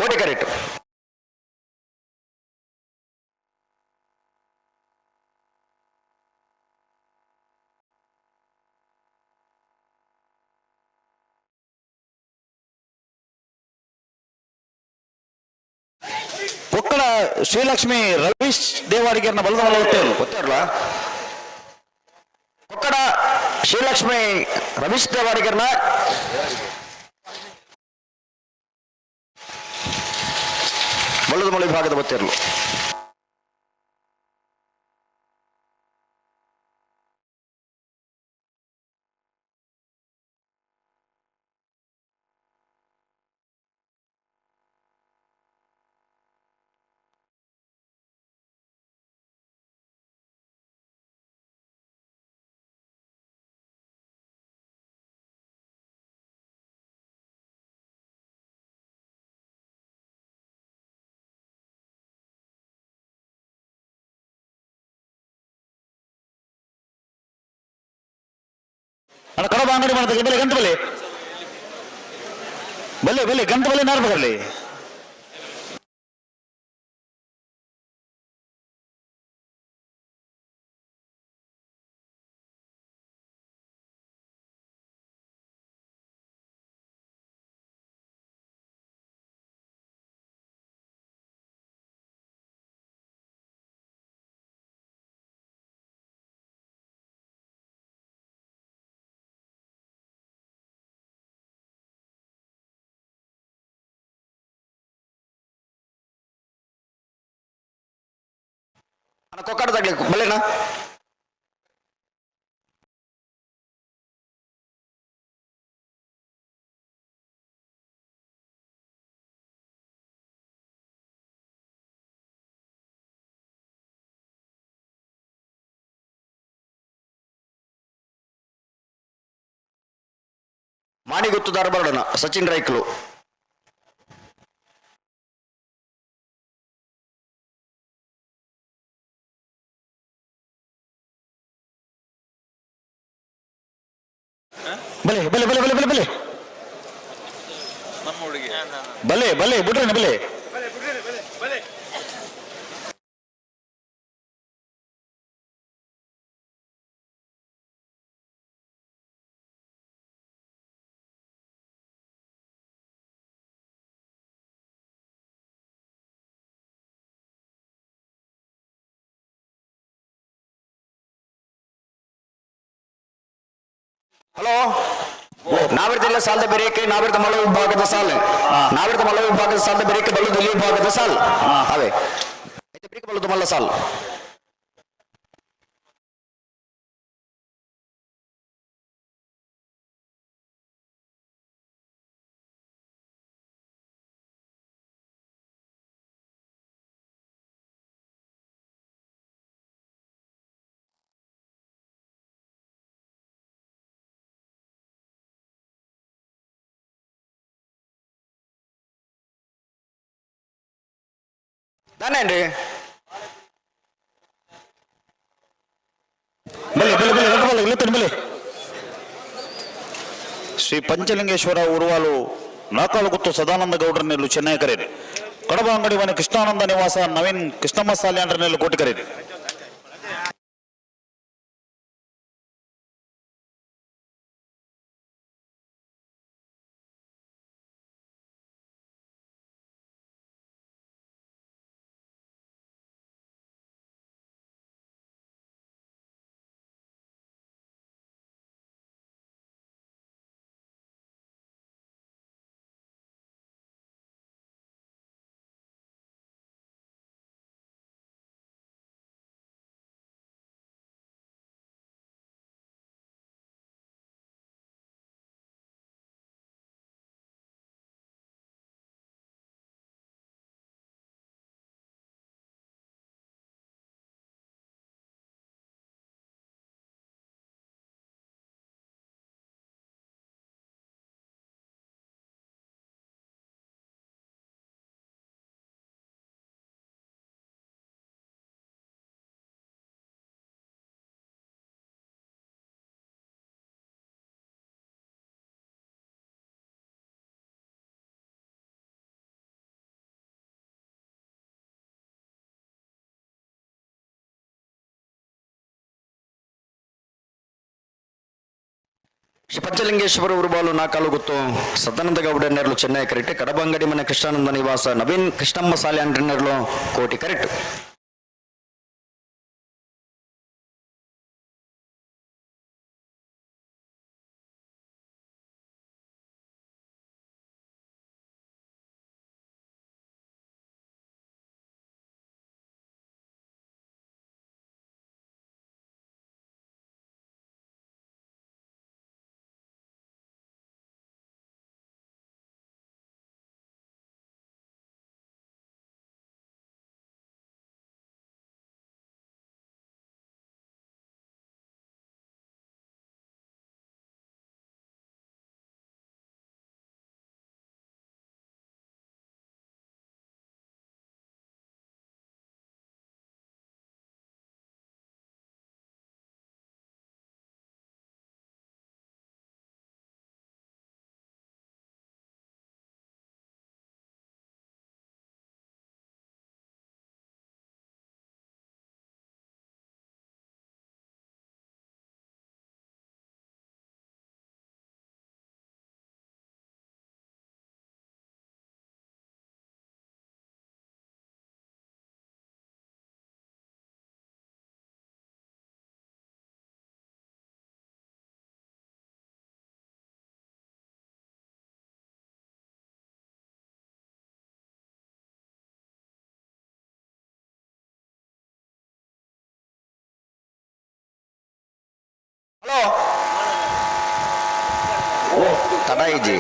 ಕೋಟಿ ಕರೆಕ್ಟ್.
ಕೊಕ್ಕಡ ಶ್ರೀಲಕ್ಷ್ಮಿ ರವೀಶ್ ದೇವಾಡಿಗೆರ್ನ ಬಲದ ಹೋಗ್ತೇವೆ.
ಗೊತ್ತಿರಲ್ಲ ಕೊಕ್ಕಡ ಶ್ರೀಲಕ್ಷ್ಮಿ ರವೀಶ್ ದೇವಾಡಿಗರ್ನ ಬಲ್ಲದ ವಿಭಾಗದ ಗೊತ್ತಿರಲು.
ಅಣ್ಣ ಕಡಬ ಅಂಗಡಿ ಮಾಡ್ತಾರೆ ಬೆಲೆ ಗಂತ ಬೆಲೆ ಬಲ್ಲೆ ಬಲ್ಲೆ ಗಂತ ಬಲ್ಲೆ ನಾರ್ ಬರಲಿ.
ಅಣ್ಣ ಕೊಕ್ಕಡದಾಗ್ಲಿ ಬಲ್ಲೆನಾ? ಮಾಣಿಗುತ್ತುದಾರ ಬರೋಣ ಸಚಿನ್ ರೈಕ್ಲು.
ಬಲೆ ಬಲೆ ಬಲೆ ಬಲೆ ಬಲೆ ಬಲೆ
ನಮ್ಮ ಹುಡುಗಿ
ಬಲೆ ಬಲೆ ಬಿಡ್ರಿ ಬಲೆ.
ಹಲೋ, ನಾವಿರ್ತಿಲ್ಲ ಸಾಲದ ಬೇರೆಕೆ, ನಾವಿರ್ತ ಮಳ ವಿಭಾಗದ ಸಾಲು, ನಾವಿರ್ತ ಮಳ ವಿಭಾಗದ ಸಾಲದ ಬೇರೆಕೆ, ಬಲ್ಲದ ಇಲ್ಲಿ ವಿಭಾಗದ ಸಾಲ್ ಅವೇ ಬೇರೆ ಬಲ್ಲದ ಮಲ್ಲ ಸಾಲ್. ದಾನೇನ್ರಿ?
ಬಲೆ ಬಲೆ ಬಲೆ ರಡ್ಡು ಬಲೆ ಇಲ್ಲತ್ತನ ಬಲೆ. ಶ್ರೀ ಪಂಚಲಿಂಗೇಶ್ವರ ಉರುವಾಲು ನಾಕಾಲುಗುತ್ತು ಸದಾನಂದ ಗೌಡರ ನೆಲ್ಲು ಚೆನ್ನೈ ಕರೆಯಿರಿ. ಕಡಬ ಅಂಗಡಿ ಮನೆ ಕೃಷ್ಣಾನಂದ ನಿವಾಸ ನವೀನ್ ಕೃಷ್ಣಮ್ಮ ಸಾಲ್ಯಾಂಡ್ರ ನೆಲ್ಲು ಕೋಟಿ ಕರೆಯಿರಿ.
ಶ್ರೀ ಪಂಚಲಿಂಗೇಶ್ವರ ಉರುಬಾಲು ನಾಕಾಲು ಗುತ್ತು ಸದಾನಂದ ಗೌಡ ನೆರಳು ಚೆನ್ನೈ ಕರೆಕ್ಟ್. ಕಡಬಂಗಡಿ ಮನೆ ಕೃಷ್ಣಾನಂದ ನಿವಾಸ ನವೀನ್ ಕೃಷ್ಣಮ್ಮ ಸಾಲ್ಯಾಂಡ್ರ ನೆರಳು ಕೋಟಿ ಕರೆಕ್ಟ್. ಹಲೋ, ತಡಾಯಿಜಿ.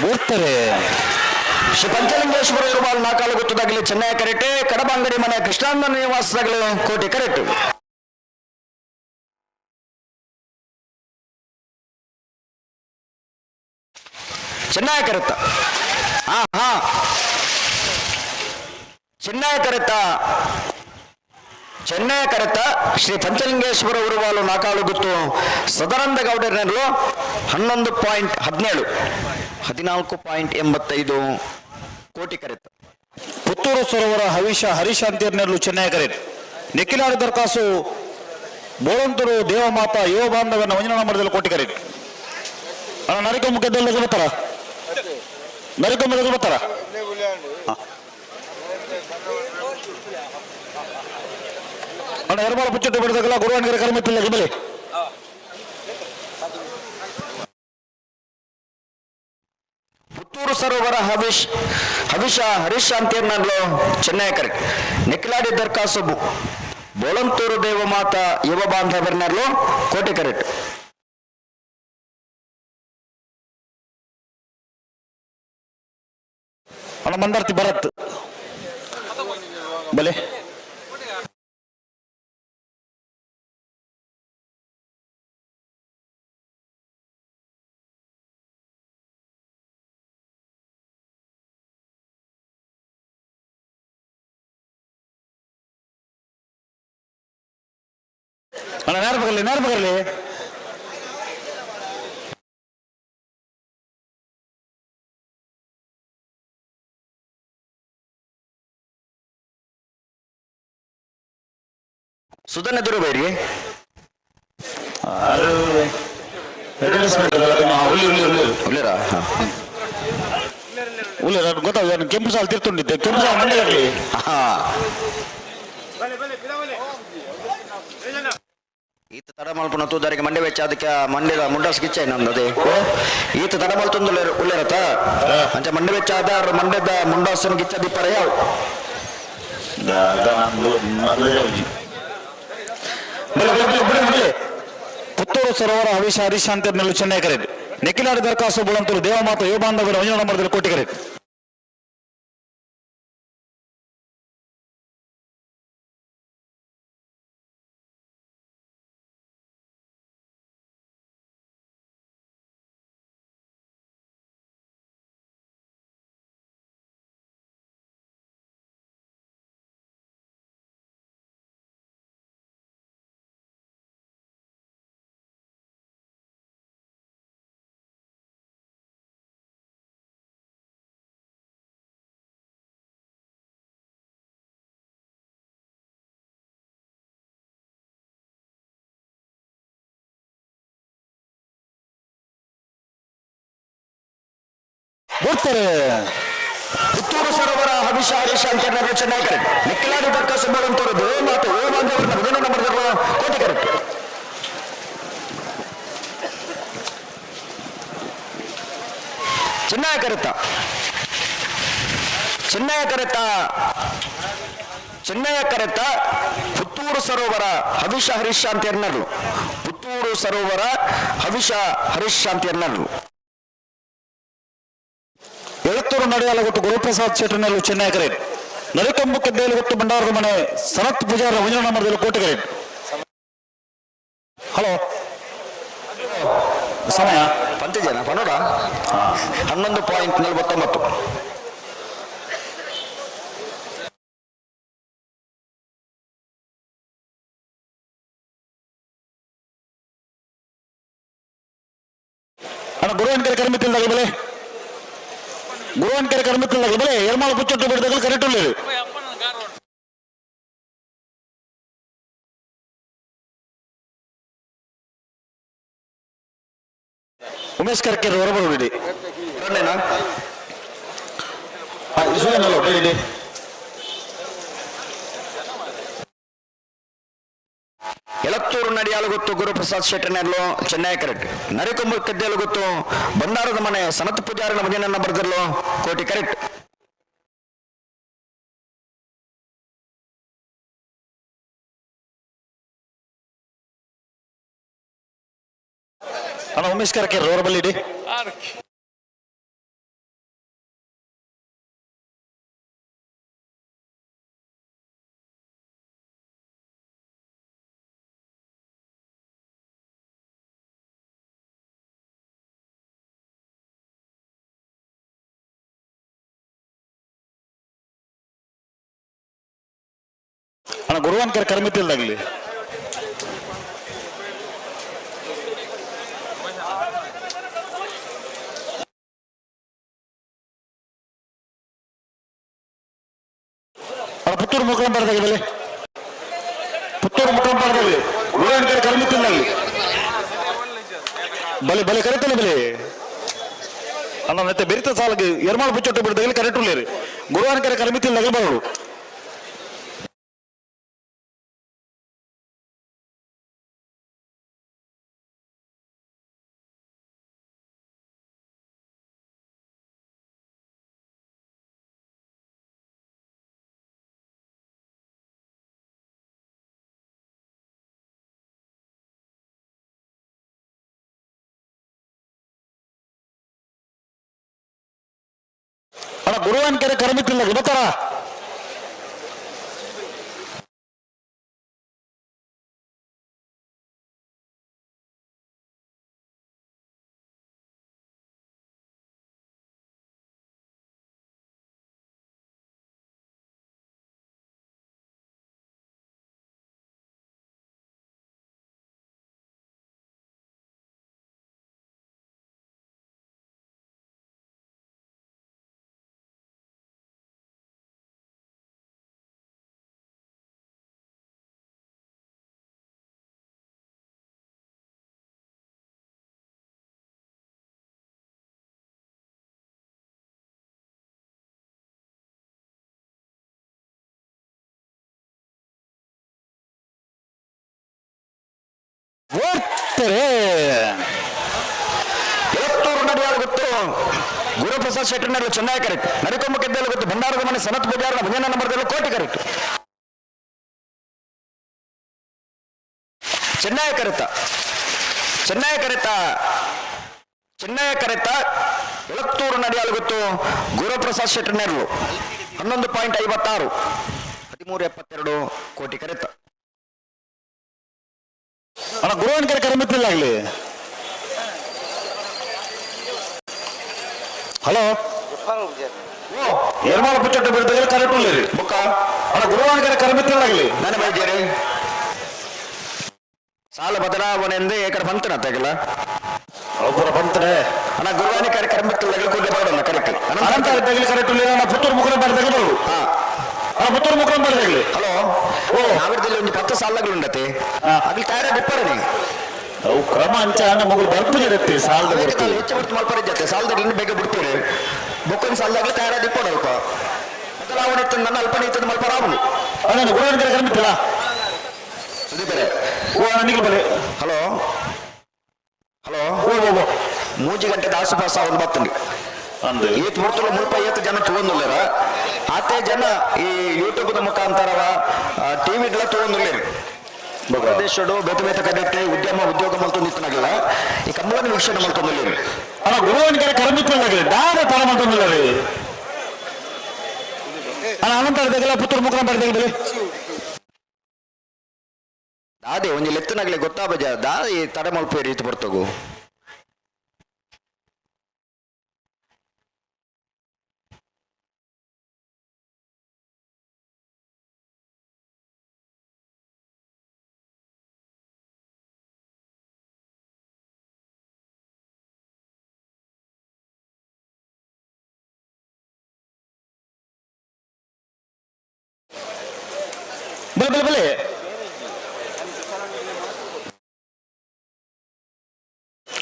ಬೋಡ್ತಾರೆ.
ಶ್ರೀ ಪಂಚಲಿಂಗೇಶ್ವರ ಇರುವಾಲ್ ನಾಕಾಲು ಗೊತ್ತದಾಗಲಿ ಚೆನ್ನೈ ಕರೆಕ್ಟ್. ಕಡಬಂಗಡಿ ಮನೆ ಕೃಷ್ಣಾನಂದ ನಿವಾಸದಾಗಲಿ ಕೋಟಿ ಕರೆಕ್ಟ್. ಚೆನ್ನೈ ಕರೆತ್ತ. ಹಾ ಹಾ ಚೆನ್ನೈ ಕರೆತ್ತ, ಚೆನ್ನೈ ಕರೆತ. ಶ್ರೀ ಪಂಚಲಿಂಗೇಶ್ವರ ಉರುವಾಲು ನಾಕಾಲು ಗುತ್ತು ಸದಾನಂದ ಗೌಡರನಲ್ಲೂ 11.17, 14.85 ಕೋಟಿ ಕರೆತ.
ಪುತ್ತೂರು ಸರೋವರ ಹವಿಷ ಹರೀಶ್ ಅಂತೇರ್ನೆಲ್ಲು ಚೆನ್ನೈ ಕರೆಟ್. ನಿಖಿಲಾಡಿ ದರ್ಖಾಸು ಬೋಳಂತೂರು ದೇವಮಾತಾ ಯುವ ಬಾಂಧವನ ವಂಜನ ಮರದಲ್ಲಿ ಕೋಟಿ ಕರೆಟ್. ಅಣ್ಣ, ನರಿಕೊಂಬ ಗೆದ್ದಲ್ಲ ಬರ್ತಾರ? ನರಿಕೊಂಬ ಬರ್ತಾರ? ಅಣ್ಣ, ಎರಮಾಲ ಪುಚ್ಚಟ್ಟು ಬಿಡದಾಗಲ್ಲ. ಗುರುವಾಣಿಗರ ಕರ್ಮತ್ತಿಲ್ಲ ಗಿಬಲಿ.
ಪುತ್ತೂರು ಸರೋವರ ಹವಿಶ್ ಹವಿಷ ಹರೀಶ್ ಅಂತೇರ್ನಲ್ಲೂ ಚೆನ್ನೈ ಕರೆಕ್ಟ್. ನಿಖಿಲಾಡಿ ದರ್ಖಾಸು ಬೋಳಂತೂರು ದೇವಮಾತ ಯುವ ಬಾಂಧವರ್ನಲ್ಲೂ ಕೋಟಿ ಕರೆಕ್ಟ್.
ಅಣ್ಣ, ಮಂದಾರ್ತಿ ಭರತ್ ಬಲೆ. ಅಣ್ಣ, ನೇರ ಬರಲಿ, ನೇರ ಬರಲಿ.
ಸುಧನ್ ಎದುರು ಬೈರಿ. ಉಳ್ಳೇರಾ? ಹಾ.
ಉಲ್ಲ ಗೊತ್ತಾಗ ಕೆಂಪು ಸಾಲು ತೀರ್ತುಂಡಿದ್ದೆ, ಕೆಂಪು ಸಾಲು ಮಂಡೆ ಇರಲಿ.
ಹಾ. ಈತ ತಡ ಮಲ್ಪುನ ತೂದಾರಿಗೆ ಮಂಡೆ ವೆಚ್ಚ, ಅದಕ್ಕೆ ಮಂಡೆದ ಮುಂಡಾಸ್ ಗಿಚ್ಚ ನಂದದೆ. ಈತ ತಡ ಮಲ್ತೊಂದು ಉಳ್ಳೇರತ ಅಂಚ ಮಂಡೆ ವೆಚ್ಚ ಆದ ಮಂಡೆದ ಮುಂಡಾಸನ ಗಿಚ್ಚ ದಿಪ್ಪರ ಯಾವ.
ಬಲೆ ಬಲೆ ಬಲೆ ಬಲೆ ಬಲೆ. ಪುತ್ತೂರು ಸರೋವರ ಹವಿಷ ಹರೀಶ್ ಅಂತ ನೆಲ್ಲು ಚೆನ್ನೈ ಕರೆದು. ನಿಖಿಲಾಡಿ ದರ್ಖಾಸು ಬುಳಂತೂರು ದೇವಮಾತ ಯುವ ಬಾಂಧವರ ವಂಜನ ಮರದಲ್ಲಿ ಕೋಟಿ ಕರೆದು. ಬೋಡ್ತಾರೆ.
ಪುತ್ತೂರು ಸರೋವರ ಹವಿಷ ಹರೀಶ್ ಅಂತ ಚೆನ್ನೈ ಕರೆಕ್ಟ್. ನಿಖಿಲಾಡಿ ದರ್ಖಾಸು ಬುಳಂತೂರು ದೇವಮಾತ ಯುವ ಬಾಂಧವರ 15 ನಂಬರ್ ಕೋಟಿ ಕರೆಕ್ಟ್. ಚೆನ್ನೈ ಕರೆತ, ಚೆನ್ನೈ ಕರೆತ, ಚೆನ್ನೈ ಕರೆತ. ಪುತ್ತೂರು ಸರೋವರ ಹವಿಷ ಹರೀಶ್ ಅಂತ ಎನ್ನರು. ಪುತ್ತೂರು ಸರೋವರ ಹವಿಷ ಹರೀಶ್ ಅಂತ ಎನ್ನರು.
ಎಳತ್ತೂರು ನಡೆಯಲ ಗೊತ್ತು ಗುರುಪ್ರಸಾದ್ ಶೆಟ್ಟರ್ನಲ್ಲೂ ಚೆನ್ನೈ ಕರೆದು. ನರಿಕೊಂಬು ಕೆದ್ದೇಲು ಗೊತ್ತು ಭಂಡಾರದ ಮನೆ ಸನತ್ ಪೂಜಾರ ವಂಜನ ಮರದಲ್ಲಿ ಕೋಟಿ ಕರೆದು. ಹಲೋ, ಸಮಯ
ಪಂಚಜನ ಪನೋಡ 11.49.
ಅಣ್ಣ, ಗುರುವನ್ಕೆರೆ ಕರ್ಮಿತ್ತಿಲ್ದಾಗ ಬಲೆ, ಗುರುವನ್ಕೆರೆ ಕರ್ಮಿತ್ತಿಲ್ದಾಗ ಬಲೆ. ಎರ್ಮಾಳ ಪುಚ್ಚೊಟ್ಟು ಬಿಡದಾಗ ಕರೆಕ್ಟ್ ಉಳ್ಳೇರು. ಉಮೇಶ್ ಕರ್ಕೇರಿ ಹೊರಬರುವಿಡಿ. ಬೆಳಿಡಿ.
ಎಳತ್ತೂರು ನಡಿಯಾಲು ಗೊತ್ತು ಗುರುಪ್ರಸಾದ್ ಶೆಟ್ಟರ್ನಲ್ಲೂ ಚೆನ್ನೈ ಕರೆಕ್ಟ್. ನರಿಕೊಂಬ ಕದ್ದೇಲು ಗೊತ್ತು ಬಂದಾರದ ಮನೆ ಸನತ್ ಪೂಜಾರಿನ ಮಗನನ್ನ ಬರೆದಿರಲು ಕೋಟಿ ಕರೆಕ್ಟ್.
ಅಣ್ಣ, ಉಮೇಶ್ ಕರ್ಕೇರಿ ಹೊರಬಲ್ಲಿಡಿ. ಅಣ್ಣ ಗುರುವಾನ್ಕರ್ ಕರ್ಮಿತಿಲ್ದಾಗ್ಲಿ. ಅಣ್ಣ ಪುತ್ತೂರು ಮುಖಂಡರದಾಗಲಿ ಬೆಲೆ. ಪುತ್ತೂರು ಮುಖಂಡರದಾಗಲಿ ಗುರುವಾನ್ಕರ್ ಕರ್ಮಿತಿಲ್ದಾಗ್ಲಿ. ಬಲೆ ಬಲೆ ಕರೆತಲ್ಲ ಬಲೆ. ಅಣ್ಣ ಮತ್ತೆ ಬೆರಿತ ಸಾಲಗೆ ಎರ್ಮಾಲ್ ಬುಚ್ಚೊಟ್ಟು ಬಿಡ್ದಾಗಲಿ ಕರೆಕ್ಟ್ ಉಳ್ಳೇರಿ. ಗುರುವಾನ್ಕರ್ ಕರ್ಮಿತಿಲ್ದಾಗಲಿ ಬರೋಳು. ಅಣ್ಣ ಗುರುವಾನ್ಕೆರೆ ಕರ್ಮಿತಿಲ್ಲ ಗೊತ್ತಾರ. ಓಡ್ತಾರೆ.
ಎಳತ್ತೂರು ನಡೆಯಾಲು ಗೊತ್ತು ಗುರುಪ್ರಸಾದ್ ಶೆಟ್ಟರ್ನಲ್ಲಿ ಚೆನ್ನಾಗಿ ಕರೆಕ್ಟ್. ನರಿಕೊಂಬ ಕೆದ್ದಲು ಗೊತ್ತು ಭಂಡಾರದ ಮನೆ ಸನತ್ ಪೂಜಾರನ ಭಜನ ನಂಬರ್ದಲ್ಲೂ ಕೋಟಿ ಕರೆಕ್ಟ್. ಚೆನ್ನಾಗಿ ಕರೆತ ಚೆನ್ನಾಗಿ ಕರೆತ ಚೆನ್ನಾಗಿ ಕರೆತ ಎಳತ್ತೂರು ನಡೆಯಾಲು ಗೊತ್ತು ಗುರುಪ್ರಸಾದ್ ಶೆಟ್ಟರ್ನೆರಳು 11.56 13.72 ಕೋಟಿ ಕರೆತ.
ಅಣ್ಣ ಗುರುವಾನ್ಕೆರೆ ಕರ್ಮಿತಿಲ್ಲ ಆಗ್ಲಿ. ಹಲೋ ಎರ್ಮಾಲ ಬುಚ್ಚೊಟ್ಟು ಬಿಡ್ದಾಗಲಿ ಕರೆಕ್ಟ್ ಉಳ್ಳೇರಿ.
ಬುಕ್ಕ
ಅಣ್ಣ ಗುರುವಾನ್ಕೆರೆ ಕರ್ಮಿತಿಲ್ಲ ಆಗ್ಲಿ.
ನನ್ನ ಬೈದ್ಯರೇ ಸಾಲ ಬದಲಾವಣೆ ಎಂದೇ ಏಕಡೆ ಬಂತನ ತೆಗಲ
ಒಬ್ಬರ ಬಂತಾರೆ.
ಅಣ್ಣ ಗುರುವಾನಿ ಕರೆ ಕರ್ಮಿತ್ತಲ್ಲ ಕೂಡಲೇ ಬರೋಣ ಕರೆಕ್ಟ್.
ಅನಂತ ಇದ್ದಾಗಲಿ ಕರೆಕ್ಟ್ ಉಳ್ಳೇರಿ. ಅಣ್ಣ ಪುತ್ತೂರು ಮುಖರ ಬರ್ದಾಗಲಿ ಬರೋಳು.
ಹಾ
ಅಣ್ಣ ಪುತ್ತೂರು ಮುಖರ ಬರ್ದಾಗಲಿ.
ಹಲೋ ಓ ನಾವಿರದಲ್ಲಿ ಒಂದು 10 ಸಾಲಗಳು ಉಂಡತೆ. ಅಲ್ಲಿ ತಯಾರ ಬಿಪ್ಪರನೆ
ಅವು ಕ್ರಮ ಅಂಚ ಅಣ್ಣ ಮಗಳು ಬರ್ಪುಜಿರತ್ತೆ ಸಾಲದ ಬರ್ತೀವಿ.
ಹೆಚ್ಚು ಬಿಡ್ತು ಮಲ್ಪರ ಜೊತೆ ಸಾಲದಲ್ಲಿ ಇನ್ನು ಬೇಗ ಬಿಡ್ತೀರಿ. ಬೊಕ್ಕೊಂದು ಸಾಲದಾಗಲಿ ತಯಾರ ದಿಪ್ಪೋಣ ಅಲ್ಪ ಬದಲಾವಣೆ ಇತ್ತು ನನ್ನ ಅಲ್ಪನೆ ಇತ್ತು ಮಲ್ಪರ ಆಗುದು.
ಅಣ್ಣ ಗುರುವಾನ್ಕೆರೆ ಕರ್ಮಿತಿಲ್ಲ.
ಸುದೀಪರೇ
ಓ ಅಣ್ಣ ನಿಗಲ್ ಬಲೆ.
ಹಲೋ ಹಲೋ
ಓ ಓ ಓ
ಮೂಜಿ ಗಂಟೆ ಆಸುಪಾಸ ಒಂದು ಬತ್ತಂಡಿ
ಅಂದು
ಏತ್ ಮುರ್ತುಲ ಮುಲ್ಪ ಏತ್ ಜನ ತಗೊಂಡುಲ್ಲೇರ ಆತೆ ಜನ ಈ ಯೂಟ್ಯೂಬ್ ಮುಖಾಂತರವ ಟಿವಿ ತಗೊಂಡುಲ್ಲೇರಿ. ದೇಶಡು ಬೇತೆ ಬೇತೆ ಕಡೆಟ್ ಉದ್ಯಮ ಉದ್ಯೋಗ ಮಲ್ತೊಂದಿತ್ತನಾಗಲ್ಲ ಈ ಕಂಬಳನ ವೀಕ್ಷಣೆ ಮಲ್ತೊಂದುಲ್ಲೇರಿ.
ಅಣ್ಣ ಗುರುವಾನ್ಕೆರೆ ಕರ್ಮಿತಿಲ್ಲ ಆಗ್ಲಿ ದಾದ ತರ ಮಾಡ್ತೊಂದಿಲ್ಲ ರೀ. ಅಣ್ಣ ಅನಂತ ಇದ್ದಾಗಲ್ಲ ಪುತ್ತೂರು ಮುಖರ ಬರ್ದಾಗಲಿ ಬಲೆ.
ದಾದೆ ಒಂಜಿ ಲೆತ್ತನಾಗ್ಲೆ ಗೊತ್ತಾಬಜ ದಾ ಈ ತಡೆ ಮಲ್ಪೇರಿ ಈತ ಬರ್ತಗು.
ಬಲೆ ಬಲೆ ಬಲೆ.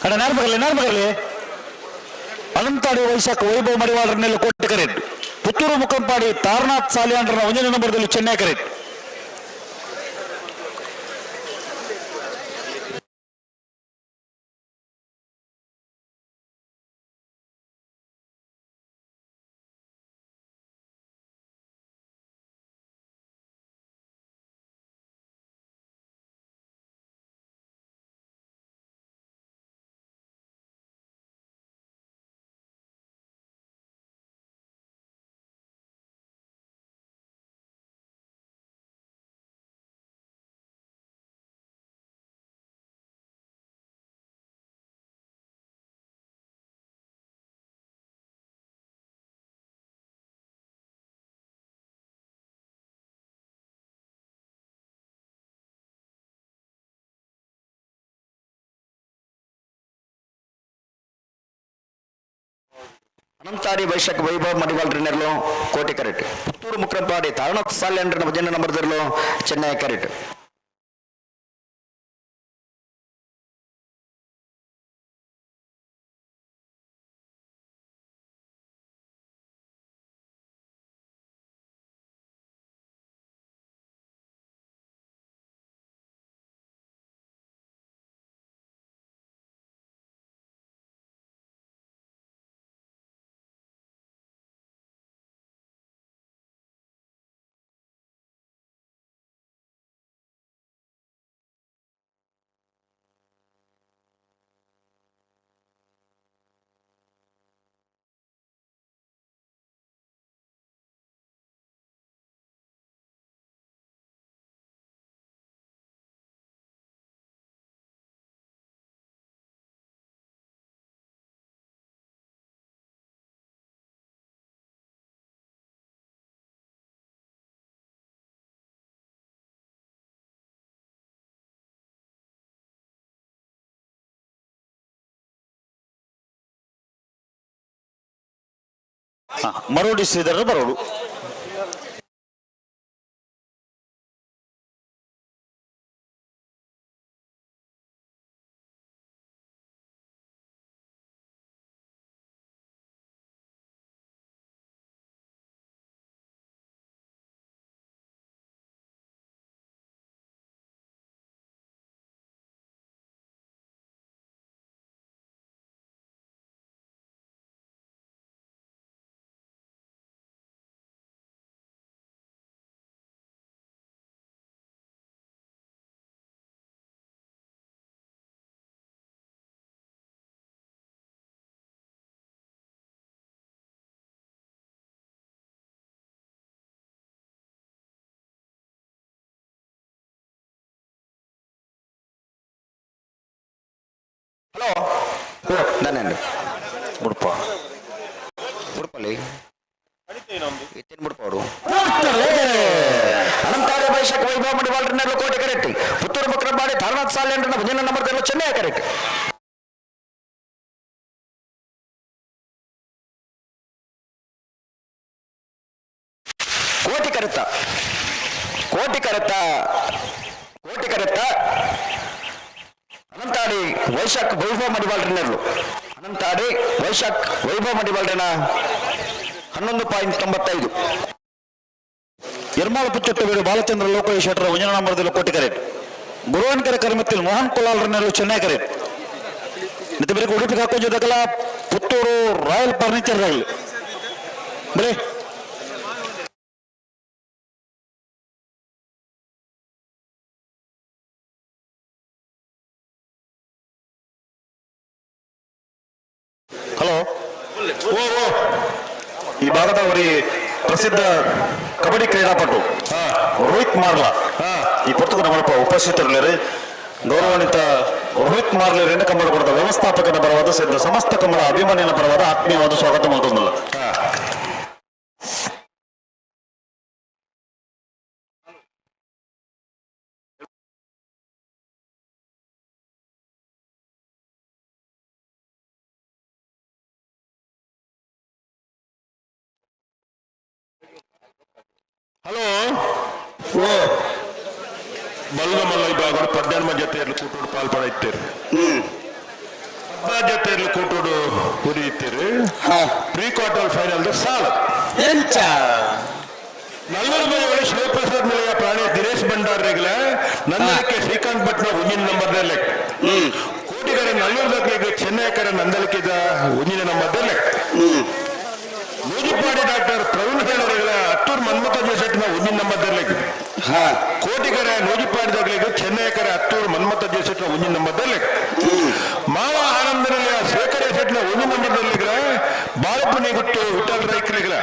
ಅಣ್ಣ ನಾರ್ಮಗಲ್ಲಿ ನಾರ್ಮಗಲ್ಲಿ ಅನಂತಾಡಿ ವೈಶಾಖ ವೈಭವ ಮಡಿವಾಳರನ್ನೆಲ್ಲ ಕೋಟೆ ಕರೆಕ್ಟ್. ಪುತ್ತೂರು ಮುಖಂಪಾಡಿ ತಾರನಾಥ್ ಸಾಲಿಯಾಂಡ್ರನ ಒಂದನೇ ನಂಬರ್ದಲ್ಲಿ ಚೆನ್ನೈ ಕರೆಕ್ಟ್.
ಅನಂತಾಡಿ ವೈಶಾಖ ವೈಭವ ಮಡಿವಾಲ್ ರಿನರ್ಲು ಕೋಟೆ ಕರೆಟ್. ಪುತ್ತೂರು ಮುಕ್ರಂಪಾಡಿ ತಾರನಾಥ್ ಸಾಲ್ಯಂಡ್ರನ ಭಜನೆ ನಂಬರ್ ದರ್ಲು ಚೆನ್ನೈ ಕರೆಟ್.
ಮರೋಡಿ ಶ್ರೀಧರ ಬರೋಡು.
ಹಲೋ ಧನ್ಯಂಡು ಬುಡ್ಪ ಬುಡ್ಪಲ್ಲಿ ಇತ್ತೇನು ಬುಡ್ಪವರು. ಅನಂತಾಡಿ ವೈಶಾಖ ವೈಭವ ಮಡಿವಾಲ್ ರಿನರ್ಲು ಕೋಟೆ ಕರೆಕ್ಟ್. ಪುತ್ತೂರು ಮುಕ್ರಂಪಾಡಿ ತಾರನಾಥ್ ಸಾಲ್ಯಂಡ್ರನ ಭಜನೆ ನಂಬರ್ ದರ್ಲು ಚೆನ್ನೈ ಕರೆಕ್ಟ್. ಕೋಟಿ ಕರೆತ ಕೋಟಿ ಕರೆತ ಕೋಟಿ ಕರೆತ ಅನಂತಾಡಿ ವೈಶಾಖ್ ವೈಭವ ಮಡಿವಾಲ್ ರಿನರ್ಲು. ಅನಂತಾಡಿ ವೈಶಾಖ್ ವೈಭವ ಮಡಿವಾಲ್ರಿನ 11.95.
ಎರ್ಮಾಳ ಪುಚ್ಚಟ್ಟು ವೀಡು ಬಾಲಚಂದ್ರ ಲೋಕೇಶ್ ಶೆಟ್ಟರ ಒಂಜನ ನಂಬರ್ದಲ್ಲಿ ಕೋಟಿ ಕರೆಟ್. ಗುರುವನ್ಕೆರೆ ಕರಿಮತ್ತಿಲ್ ಮೋಹನ್ ಕುಲಾಲ್ ರಿನರ್ಲು ಚೆನ್ನೈ ಕರೆಟ್. ಮತ್ತೆ ಬೇರೆ ಉಡುಪಿ ಹಾಕೊಂಜದಕಲ ಪುತ್ತೂರು ರಾಯಲ್ ಫರ್ನಿಚರ್ ಆಗಲಿ ಬರೀ. ಹಲೋ, ಈ ಭಾಗದ ಅವರಿ ಪ್ರಸಿದ್ಧ ಕಬಡ್ಡಿ ಕ್ರೀಡಾಪಟು ರೋಹಿತ್ ಮಾರ್ಲಾ ಈ ಪುಸ್ತಕ ನಮ್ಮ ಉಪಸ್ಥಿತರಲ್ಲಿ ಗೌರವಾನ್ವಿತ ರೋಹಿತ್ ಮಾರ್ಲರಿಂದ ಕನ್ನಡ ಕೊಡದ ವ್ಯವಸ್ಥಾಪಕನ ಪರವಾದ ಸಿದ್ಧ ಸಮಸ್ತ ಕನ್ನಡ ಅಭಿಮಾನಿಗಳ ಪರವಾದ ಆತ್ಮೀಯವಾದ ಸ್ವಾಗತ ಮಾಡ್ತದಲ್ಲ.
ಹಲೋ, ಓ ಬಲ್ಲದ ಮಲ್ಲ ವಿಭಾಗಡು ಪದ್ನೆಂಟು ಜೊತೆಯಲ್ಲಿ ಕೂಟೋಡು ಪಾಲ್ಪಡ ಇತ್ತೀರಿ, 14 ಜೊತೆಯಲ್ಲಿ ಕೂಟೋಡು ಹುರಿ ಇತ್ತೀರಿ. ಪ್ರೀ ಕ್ವಾರ್ಟರ್ ಫೈನಲ್ ಸಾಲ
ಎಂಚ
ನಲ್ಲೂರು ಮನೆಗಳು ಶಿವಪ್ರಸಾದ್ ಮಲೆಯ ಪ್ರಾಣಿ ದಿನೇಶ್ ಭಂಡಾರ್ರೆಗ್ಲ ನಂದಲಿಕೆ ಶ್ರೀಕಾಂತ್ ಭಟ್ನ ಉಂಜಿನ ನಂಬರ್ದಲ್ಲಿ. ಕೋಟಿಗರ ನಲ್ಲೂರು ದಾಖಲೆಗೆ ಚೆನ್ನೈಕರ ನಂದಲಿಕೆದ ಉಂಜಿನ ನಂಬರ್ದಲ್ಲಿ. ನೂಜಿಪಾಡಿ ಡಾಕ್ಟರ್ ಪ್ರವೀಣ್ ಹೇಳರೆಗಳ ಅತ್ತೂರ್ ಮನ್ಮಥ ಜೋಸೆಟ್ನ ಉಂಜಿನ ನಂಬರ್ದಲ್ಲಿ. ಕೋಟಿಗರ ನೂಜಿಪಾಡಿ ದಾಖಲೆಗೆ ಚೆನ್ನೈಕರ ಅತ್ತೂರ್ ಮನ್ಮಥ ಜೋಸೆಟ್ನ ಉಂಜಿನ ನಂಬರ್ದಲ್ಲಿ. ಮಾವ ಆನಂದನಲ್ಲಿ ಶೇಖರ ಶೆಟ್ನ ಉಂಜಿನ ನಂಬರ್ದಲ್ಲಿ ಬಾಳಪುನಿ ಗುಟ್ಟು ವಿಠಲ್ ರೈಕ್ಲಿಗಳ.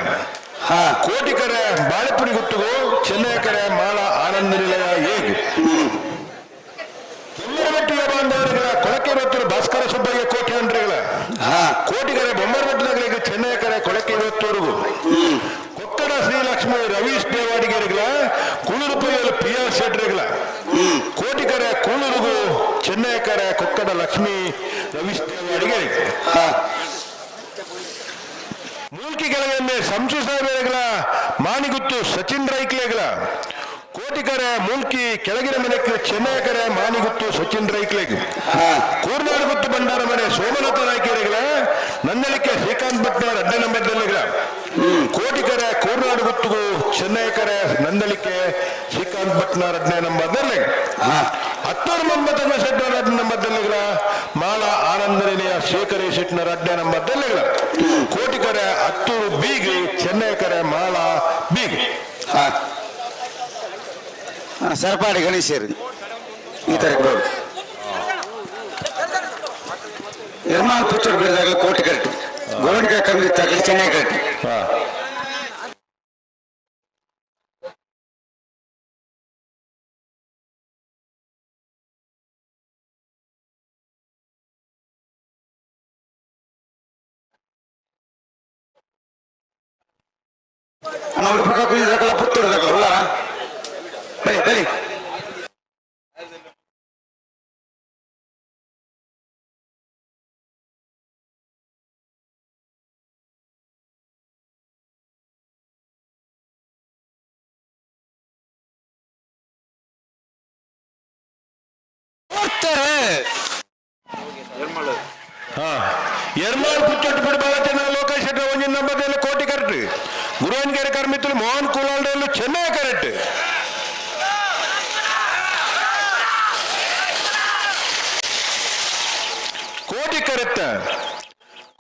ಕೋಟಿಕರ ಬಾಳೆಪುರಿ ಗುತ್ತುಗು ಚೆನ್ನೈಕರ ಮಾಳ ಆನಂದ ನಿಲಯ ಹೇಗೆ ಬೊಮ್ಮರಬೆಟ್ಟಿಯ ಬಾಂಧವರುಗಳ ಕೊಳಕೆ ಬತ್ತೂರು ಭಾಸ್ಕರ ಸುಬ್ಬಯ್ಯ ಕೋಟಿ ಅಂಡ್ರಿಗಳ. ಕೋಟಿಗರ ಬೊಮ್ಮರಬೆಟ್ಟದಾಗಲಿಗೆ ಚೆನ್ನೈಕರ ಕೊಳಕೆ ಬತ್ತೂರುಗು ಕೊಕ್ಕಡ ಶ್ರೀಲಕ್ಷ್ಮಿ ರವೀಶ್ ದೇವಾಡಿಗರಿಗಳ ಕೂಳೂರುಪೈಯಲ್ಲಿ ಪಿ ಆರ್ ಶೆಟ್ರಿಗಳ. ಕೋಟಿಕರ ಕೂಳೂರುಗು ಚೆನ್ನೈಕರ ಕೊಕ್ಕಡ ಲಕ್ಷ್ಮಿ ರವೀಶ್ ದೇವಾಡಿಗರಿಗೆ. ಕೆಂಬೆ ಸಂಸು ಸಾಹೇಬೆರೆಗಳ ಮಾಣಿಗುತ್ತು ಸಚಿನ್ ರೈಕ್ಲೆಗಳ ಕೋಟಿಕರೆ ಮೂಲ್ಕಿ ಕೆಳಗಿನ ಮನೆಗೆ ಚೆನ್ನೈಕರೆ ಮಾಣಿಗುತ್ತು ಸಚಿನ್ ರೈಕ್ಲೆಗ್ ಕೂರ್ನಾಡು ಗುತ್ತು ಭಂಡಾರ ಮನೆ ಸೋಮನಾಥ ನಾಯ್ಕರೆಗಳ ನನ್ನಲಿಕೆ ಶ್ರೀಕಾಂತ್ ಭಟ್ನವರ ಅಡ್ಡ ನಂಬರ್ದಲ್ಲಿಗಳ ಕೋಟಿಕರೆ ಕೂರ್ನಾಡು ಗುತ್ತುಗು ಚೆನ್ನೈಕರೆ ನಂದಳಿಕೆ ಶ್ರೀಕಾಂತ್ ಭಟ್ನವರ ಅಡ್ಡ ನಂಬರ್ದಲ್ಲಿ ಹತ್ತೂರು ಮೊಹಮ್ಮದ್ ಶೆಟ್ಟವರ ಅಡ್ಡ ನಂಬರ್ದಲ್ಲಿಗಳ ಮಾಲಾ ಆನಂದನಿಯ ಶೇಖರಿ ಶೆಟ್ನರ ಅಡ್ಡ ನಂಬರ್ದಲ್ಲಿಗಳ ಕೋಟಿಕರೆ ಹತ್ತೂರು ಬೀಗಿ ಚೆನ್ನೈಕರೆ ಮಾಲಾ ಬೀಗಿ.
ಸರಪಾಡಿ ಗಣೇಶರು ಈ ತರ ಬರೋದು. ನಿರ್ಮಾಣ ಪುಚ್ಚೂರು ಬಿಡಿದಾಗಲೂ ಕೋಟಿ ಕರೆಕ್ಟ್, ಗೋವಿಂದ ಕಮ್ಮಿ ಚೆನ್ನೈ ಕರೆಕ್ಟ್. ಅಣ್ಣ ಉಡುಪಿ ಕುಂದಿದಾಗಲ್ಲ ಪುತ್ತೂರು ದಾಖಲ ಉಳ್ಳಾರ ಬರಿ ಬರಿ.
ಎರ್ಮಾಳ್ ಪುಚ್ಚೊಟ್ಟು ಬಿಡು ಬಾಲಚಂದ್ರ ಲೋಕೇಶ್ ಶೆಟ್ಟಿ ಒಂಜಿನ ನಂಬರ್ದಲ್ಲಿ ಕೋಟಿ ಕರೆಕ್ಟ್. ಗುರುವನ್ಗೆರೆ ಕರ್ಮಿತ್ತಲು ಮೋಹನ್ ಕೂಲಾಲ್ಡೆಯಲ್ಲೂ ಚೆನ್ನೈ ಕರೆಕ್ಟ್. ಕೋಟಿ ಕರೆತ್ತ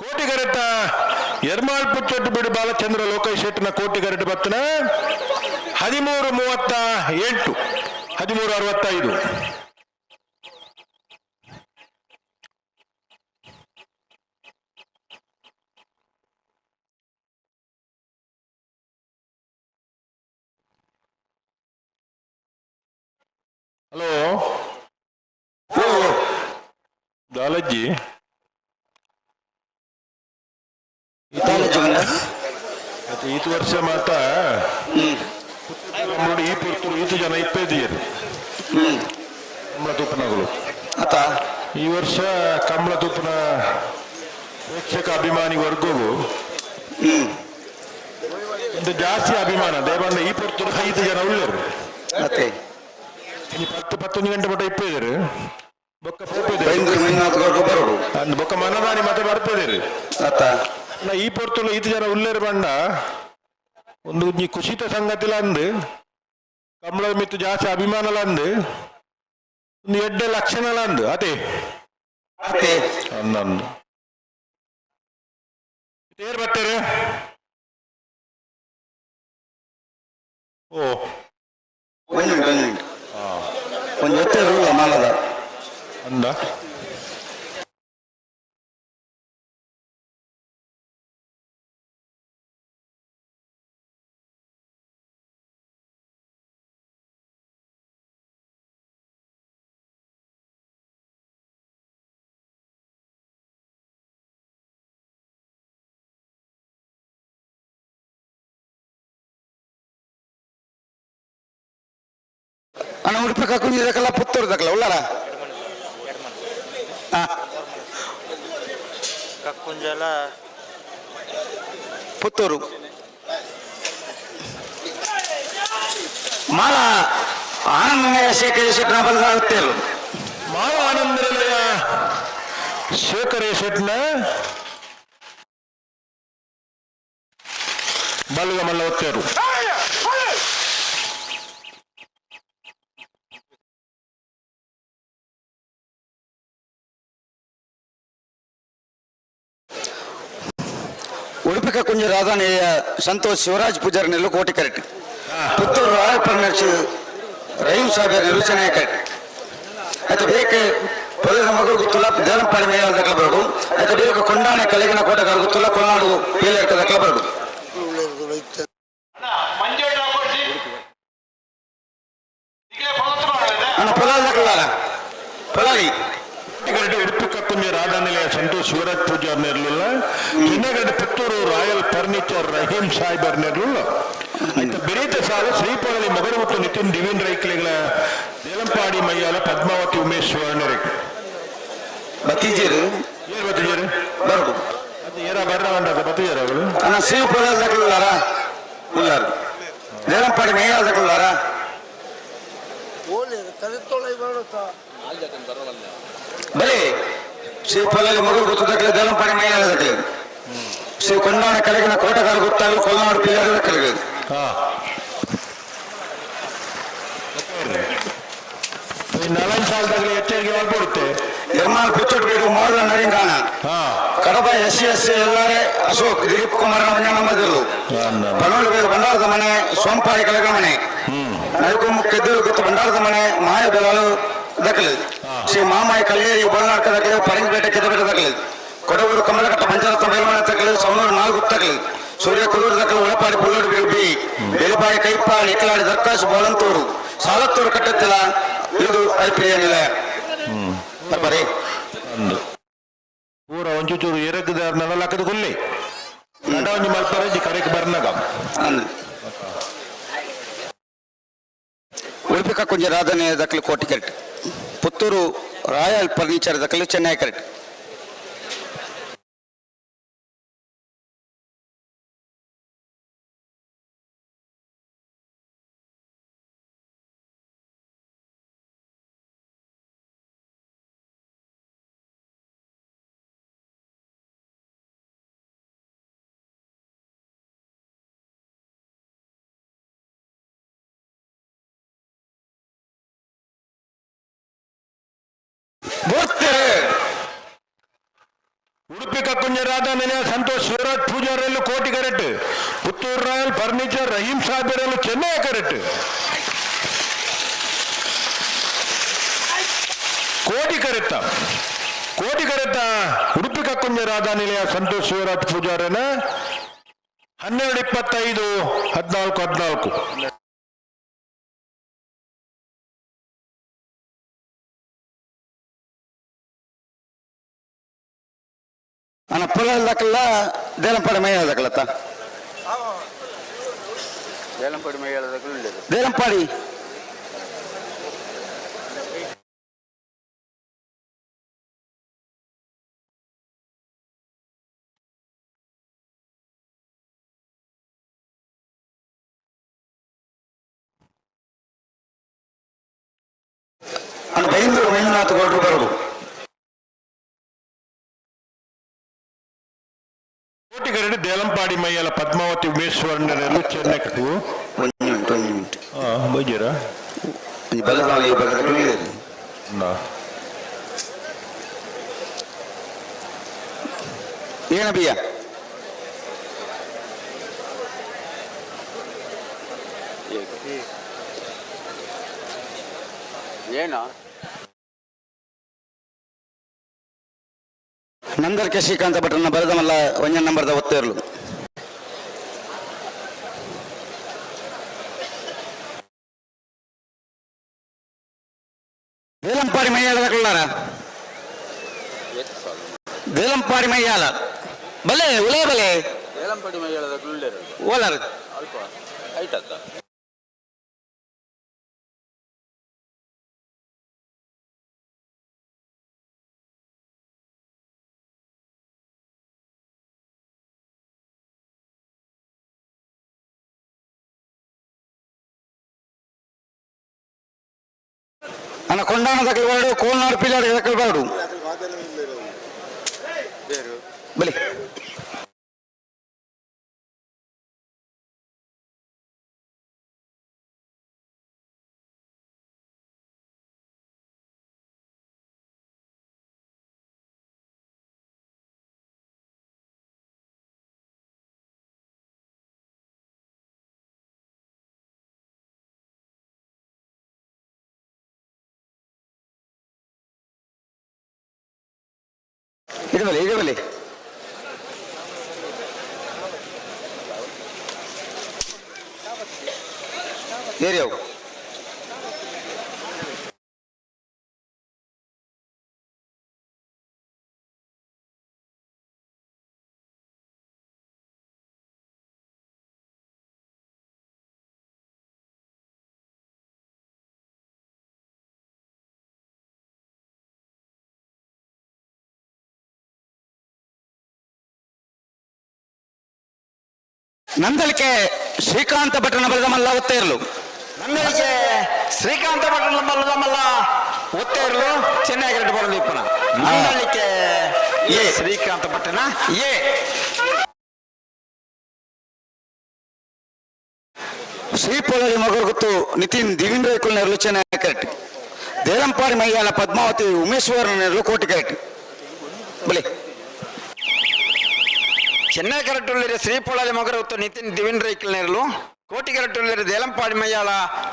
ಕೋಟಿ ಕರೆತ್ತ ಎರ್ಮಾಳ್ ಪುಚ್ಚೊಟ್ಟು ಬಿಡು ಬಾಲಚಂದ್ರ ಲೋಕೇಶ್ ಶೆಟ್ಟಿನ ಕೋಟಿ ಕರೆಕ್ಟ್ ಬತ್ತನ 13:38 13:65. ಹಲೋ ದಾಲಜ್ಜಿ.
ದಾಲಜ್ಜಿ ಬಂದ.
ಮತ್ತೆ ಈತ ವರ್ಷ ಮಾತ ನೋಡಿ ಈ ಪುರ್ತರು ಈತ ಜನ ಇಪ್ಪೈದಿಯರು ಕಮಲ ತುಪ್ಪನಗಳು.
ಆತ.
ಈ ವರ್ಷ ಕಮಲ ತುಪ್ಪನ ಪ್ರೇಕ್ಷಕ ಅಭಿಮಾನಿ ವರ್ಗವು ಒಂದು ಜಾಸ್ತಿ ಅಭಿಮಾನ ದೇವಣ್ಣ ಈ ಪುರ್ತರು ಐದು ಜನ ಉಳ್ಳರು.
ಮತ್ತೆ
ಈ 10 11 ಗಂಟೆ ಮಟ್ಟ ಇಪ್ಪಿದ್ದೀರಿ ಬೊಕ್ಕ ಪೋಪಿದ್ದೀರಿ.
ಬೈಂದೂರು ಮಂಜುನಾಥ್ ಗೌಡ್ರು ಬರೋಡು.
ಅಂದ್ ಬೊಕ್ಕ ಮನದಾನಿ ಮತ್ತೆ ಬರ್ತಿದ್ದೀರಿ.
ಆತ.
ನಾ ಈ ಪೊರ್ತುಲು ಈತ ಜನ ಉಲ್ಲೇರು ಬಂಡ ಒಂದು ಈ ಕುಶಿತ ಸಂಗತಿಲ ಅಂದು ಕಮಲದ ಮಿತ್ತು ಜಾಸ್ತಿ ಅಭಿಮಾನಲ ಅಂದು ಒಂದು ಎಡ್ಡೆ ಲಕ್ಷಣಲ ಅಂದು ಅದೇ.
ಅತ್ತೆ.
ಅಂದಂದು ಏರ್ ಬರ್ತಾರೆ. ಓ
ಒಂದು ಮಿನಿಟ್ ಒಂದು ಮಿನಿಟ್ ಒಂದು ಜೊತೆ ರೂಲ ಮಾಲದ.
ಅಂದ
ಅಣ್ಣ ಉಡುಪಿ ಕಕ್ಕುಂಜಿದಕ್ಕಲ್ಲ ಪುತ್ತೂರು ದಕ್ಕಲ್ಲ ಉಳ್ಳಾರ.
ಕಕ್ಕುಂಜಲ
ಪುತ್ತೂರು ಮಾಲ ಆನಂದಮಯ ಶೇಖರ ಶೆಟ್ಟನ ಬದಲಾಗುತ್ತೇಳು.
ಮಾವ ಆನಂದ ನಿಲಯ ಶೇಖರ ಶೆಟ್ನ ಬಲ್ಗ ಮಲ್ಲ ಒತ್ತೇರು.
ಉಡುಪಿ ಕಕ್ಕುಂಜಿ ರಾಧಾನಿಯ ಸಂತೋಷ್ ಶಿವರಾಜ್ ಪೂಜಾರಿ ನೆಲ್ಲು ಕೋಟಿ ಕರೆಕ್ಟ್. ಪುತ್ತೂರು ರಾಯ್ ಪರಮೇಶ್ವರ್ ರಹೀಂ ಸಾಹೇಬ್ ನೆಲ್ಲು ಚೆನ್ನೈ ಕರೆಕ್ಟ್. ಆಯ್ತು ಬೇಕು ಪೊಲೀಸ್ ಮಗಳು ಗೊತ್ತಿಲ್ಲ ದೇವನಪಾಡಿ ಮೇಲೆ ದಕ್ಕಲ ಬರೋಡು. ಆಯ್ತು ಬೇಕು ಕೊಂಡಾಣೆ ಕಲೆಗಿನ ಕೋಟೆಗಾರ ಗೊತ್ತಿಲ್ಲ ಕೊಲ್ನಾಡು ಬೇಲೆ ದಕ್ಕಲ ಬರೋಡು. ಅಣ್ಣ ಪೊಲಾಲ್ ದಕ್ಕಲಾರ ಪೊಲಾಲಿ.
ಗಡ್ಡೆ ಉಡುಪಿ ಕಕ್ಕುಂಜಿ ರಾಧಾನಿಲಯ ಸಂತೋಷ್ ಶಿವರಾಜ್ ಪೂಜಾರ್ ಇರಲಿಲ್ಲ. ಚಿನ್ನಗಡ್ಡೆ ಪುತ್ತೂರು ರಾಯಲ್ ಫರ್ನಿಚರ್ ರಹೀಂ ಸಾಹೇಬರ್ ಇರಲಿಲ್ಲ. ಆಯ್ತು ಬೆರೀತ ಸಾಲು ಶ್ರೀಪೊಳಲಿ ಮಗರು ಮತ್ತು ನಿತಿನ್ ದಿವಿನ್ ರೈಕ್ಲೆಗಳ ದೇಲಂಪಾಡಿ ಮೈಯಾಲ ಪದ್ಮಾವತಿ ಉಮೇಶ್ ವರ್ಣರಿಗೆ.
ಬತ್ತೀಜೀರು.
ಏನ್ ಬತ್ತಿದ್ದೀರಿ?
ಬರೋಡು.
ಏರ ಬರ್ರ ಬಂಡದ ಬತ್ತಿದಾರ ಅವಳು.
ಅಣ್ಣ, ಶ್ರೀ ಪೊಲೀಸ್ ದಕ್ಕಲಾರ ಉಲ್ಲಾರು. ದೇಲಂಪಾಡಿ ಮೇಯರ್ ದಕ್ಕಲಾರ. ಬಲಿ ಶ್ರೀ ಪೊಲೀಸ್ ಮಗು ಗೊತ್ತು ದಕ್ಕಲೆ ದೇಲಂಪಾಡಿ ಮೇಯರ್ ದಕ್ಕಲೆ. ಶ್ರೀ ಕೊಂಡಾಣ ಕಲೆಗಿನ ಕೋಟಗಾರ ಗೊತ್ತಾಗಲು ಕೊಲ್ನಾಡು ಪಿಲ್ಲಾರ ದಕ್ಕಲೆ.
ನಾಲ್ಕು ಸಾಲದಾಗಲಿ ಎಚ್ಚರಿಕೆ ಮಾಡ್ಬಿಡುತ್ತೆ.
ನಿರ್ಮಾಣ ಪುಚ್ಚಟ್ ಬೀಡು ಮೋಡ ನರಿಂಗಾಣ. ಕಡಬ ಎಸ್ ಸಿ ಎಸ್ ಎಲ್ಲಾರೆ ಅಶೋಕ್ ದಿಲೀಪ್ ಕುಮಾರ್ ಮನೆಯರು. ಬನೋಳು ಬೇಗ ಭಂಡಾರದ ಮನೆ ಸೋಂಪಾಡಿ ಕಲೆಗಳ ಮನೆ. ನೈಕು ಕೆದ್ದಲು ಗೊತ್ತು ಭಂಡಾರದ ಮನೆ ಮಾಯ ಬೆಲಾಲು ದಕ್ಕಲು. ಶ್ರೀ ಮಾಮಾಯಿ ಕಲ್ಲೇರಿ ಬೋಲ್ನಾಡ್ಕ ದಕ್ಕಲು. ಪರಂಗಿಪೇಟೆ ಕೆದಪೇಟೆ ದಕ್ಕಲು. ಕೊಡಗೂರು ಕಮಲಘಟ್ಟ ಪಂಚರತ್ನ ಬೇಲಮನೆ ತಕ್ಕಲು. ಸವಣೂರು ನಾಲ್ಕು ತಕ್ಕಲು. ಸೂರ್ಯ ಕುದೂರು ದಕ್ಕಲು. ಒಳಪಾಡಿ ಪುಲ್ಲೋಡು ಬೀಡು ಬಿ ಬೆಲಪಾಡಿ ಕೈಪಾಡಿ ಇಕ್ಕಲಾಡಿ ದರ್ಕಾಸು ಬೋಲಂತೂರು ಸಾಲತ್ತೂರು ಕಟ್ಟತ್ತಿಲ್ಲ. ಇದು ಐಪಿಎ ನಿಲಯ ಬರೀ.
ಒಂದು ಪೂರ ಒಂಚೂರು ಎರಗದ ನಡಲಾಕದ ಕೊಲ್ಲಿ ನಡ ಒಂಜಿ ಮಲ್ಪರ ಕರೆಕ್ ಬರ್ನಗ.
ಅಂದ್. ಉಡುಪಿ ಕಕ್ಕುಂಜ ರಾಧನೆ ದಕ್ಕಲು ಕೋಟಿ ಕರೆಕ್ಟ್. ಪುತ್ತೂರು ರಾಯಲ್ ಫರ್ನಿಚರ್ ದಕ್ಕಲು ಚೆನ್ನೈ ಕರೆಕ್ಟ್. ಬೋರ್ತೆರೆ.
ಉಡುಪಿ ಕಕ್ಕುಂಜ ರಾಧಾನಿನ ಸಂತೋಷ್ ಶಿವರಾಜ್ ಪೂಜಾರಲ್ಲೂ ಕೋಟಿ ಕರೆಕ್ಟ್. ಪುತ್ತೂರು ರಾಯಲ್ ಫರ್ನಿಚರ್ ರಹೀಂ ಸಾಹೇಬರಲ್ಲೂ ಚೆನ್ನೈ ಕರೆಕ್ಟ್. ಕೋಟಿ ಕರೆತ್ತ, ಕೋಟಿ ಕರೆತ್ತ ಉಡುಪಿ ಕಕ್ಕುಂಜ ರಾಧಾನಿಲಯ ಸಂತೋಷ್ ಶಿವರಾಜ್ ಪೂಜಾರನ. 12:25, 14:14.
ಅಣ್ಣ, ಪುಲ ದಕ್ಕಲ್ಲ ದೇಲಂಪಾಡಿ ಮೈ ದಕ್ಕಲತ್ತ. ದೇಲಂಪಾಡಿ ಅಣ್ಣ, ಬೈಂದೂರು ಮಂಜುನಾಥ ಗೌಡರು ಬರೋದು.
ಕೋಟಿ ಕರೆಕ್ಟ್ ದೇಲಂಪಾಡಿ ಮೈಯಲ ಪದ್ಮಾವತಿ ಉಮೇಶ್ವರನಲ್ಲೂ ಚೆನ್ನೈ ಕಟ್ಟು.
ಒಂದು ಮಿನಿಟ್, ಒಂದು ಮಿನಿಟ್.
ಬೈಜರ.
ಒಂಜಿ ಬಲ್ಲದಾಳಿ ಬಲ್ಲದ. ಏನ ಬಿಯ?
ಏನೋ.
ನಂದರ್ ಕೆ ಶ್ರೀಕಾಂತ ಭಟ್ರನ್ನ ಬರೆದಮಲ್ಲ ಒಂಜ ನಂಬರ್ದ ಒತ್ತೇರ್ಲು. ದೇಲಂಪಾಡಿ ಮೈಯಾಳ ದಕ್ಕಲಾರ. ದೇಲಂಪಾಡಿ ಮೈಯಾಲ ಬಲೆ ಉಲೇ ಬಲೆ.
ಏಲಂಪಡಿ ಮೈಯಳದ ಗುಳ್ಳೆರು.
ಓಲಾರ.
ಅಲ್ಪ ಐಟತ್ತ.
ಅಣ್ಣ, ಕೊಂಡಾಣ ದಕ್ಕಲ್ಬಾರ್ದು, ಕೋಲ್ನಾಡು ಪಿಲ್ಲಾಡು ದಕ್ಕಲ್ಬಾರ್ದು. ಬಲಿ ಇದು ಬಲಿ, ಇದು ಬಲಿ. ಏರಿಯಾವು. ನಂದಳಿಕೆ ಶ್ರೀಕಾಂತ ಭಟ್ರನ ಬಲದ ಮಲ್ಲ ಒತ್ತೇರ್ಲು.
ನಂದಳಿಕೆ ಶ್ರೀಕಾಂತ ಭಟ್ರನ ಬಲ್ಲದ ಮಲ್ಲ ಒತ್ತೇರ್ಲು ಚೆನ್ನೈ ಕರೆಕ್ಟ್ ಬರೋದು ಇಪ್ಪನ. ನಂದಳಿಕೆ
ಎ.
ಶ್ರೀಕಾಂತ ಭಟ್ಟನ ಎ.
ಶ್ರೀಪೊಳಲಿ ಮಗರುಗುತ್ತು ನಿತಿನ್ ದಿವಿನ್ ರೈಕುಲ್ ನೆರಳು ಚೆನ್ನೈ ಕರೆಕ್ಟ್. ದೇಲಂಪಾಡಿ ಮೈಯಾಲ ಪದ್ಮಾವತಿ ಉಮೇಶ್ವರ ನೆರಳು ಕೋಟಿ ಕರೆಕ್ಟ್. ಬಲಿ.
ಚೆನ್ನೈ ಕರೆಕ್ಟ್ ಶ್ರೀಪೊಳಲಿ ಮಗರುತ್ತು ನಿತಿನ್ ದಿವಿನ್ ರೈಕಲ್ ನೆರಳು. ಕೋಟಿ ಕರೆಕ್ಟ್ ದೇಲಂಪಾಡಿ ಮೈಯಾಲ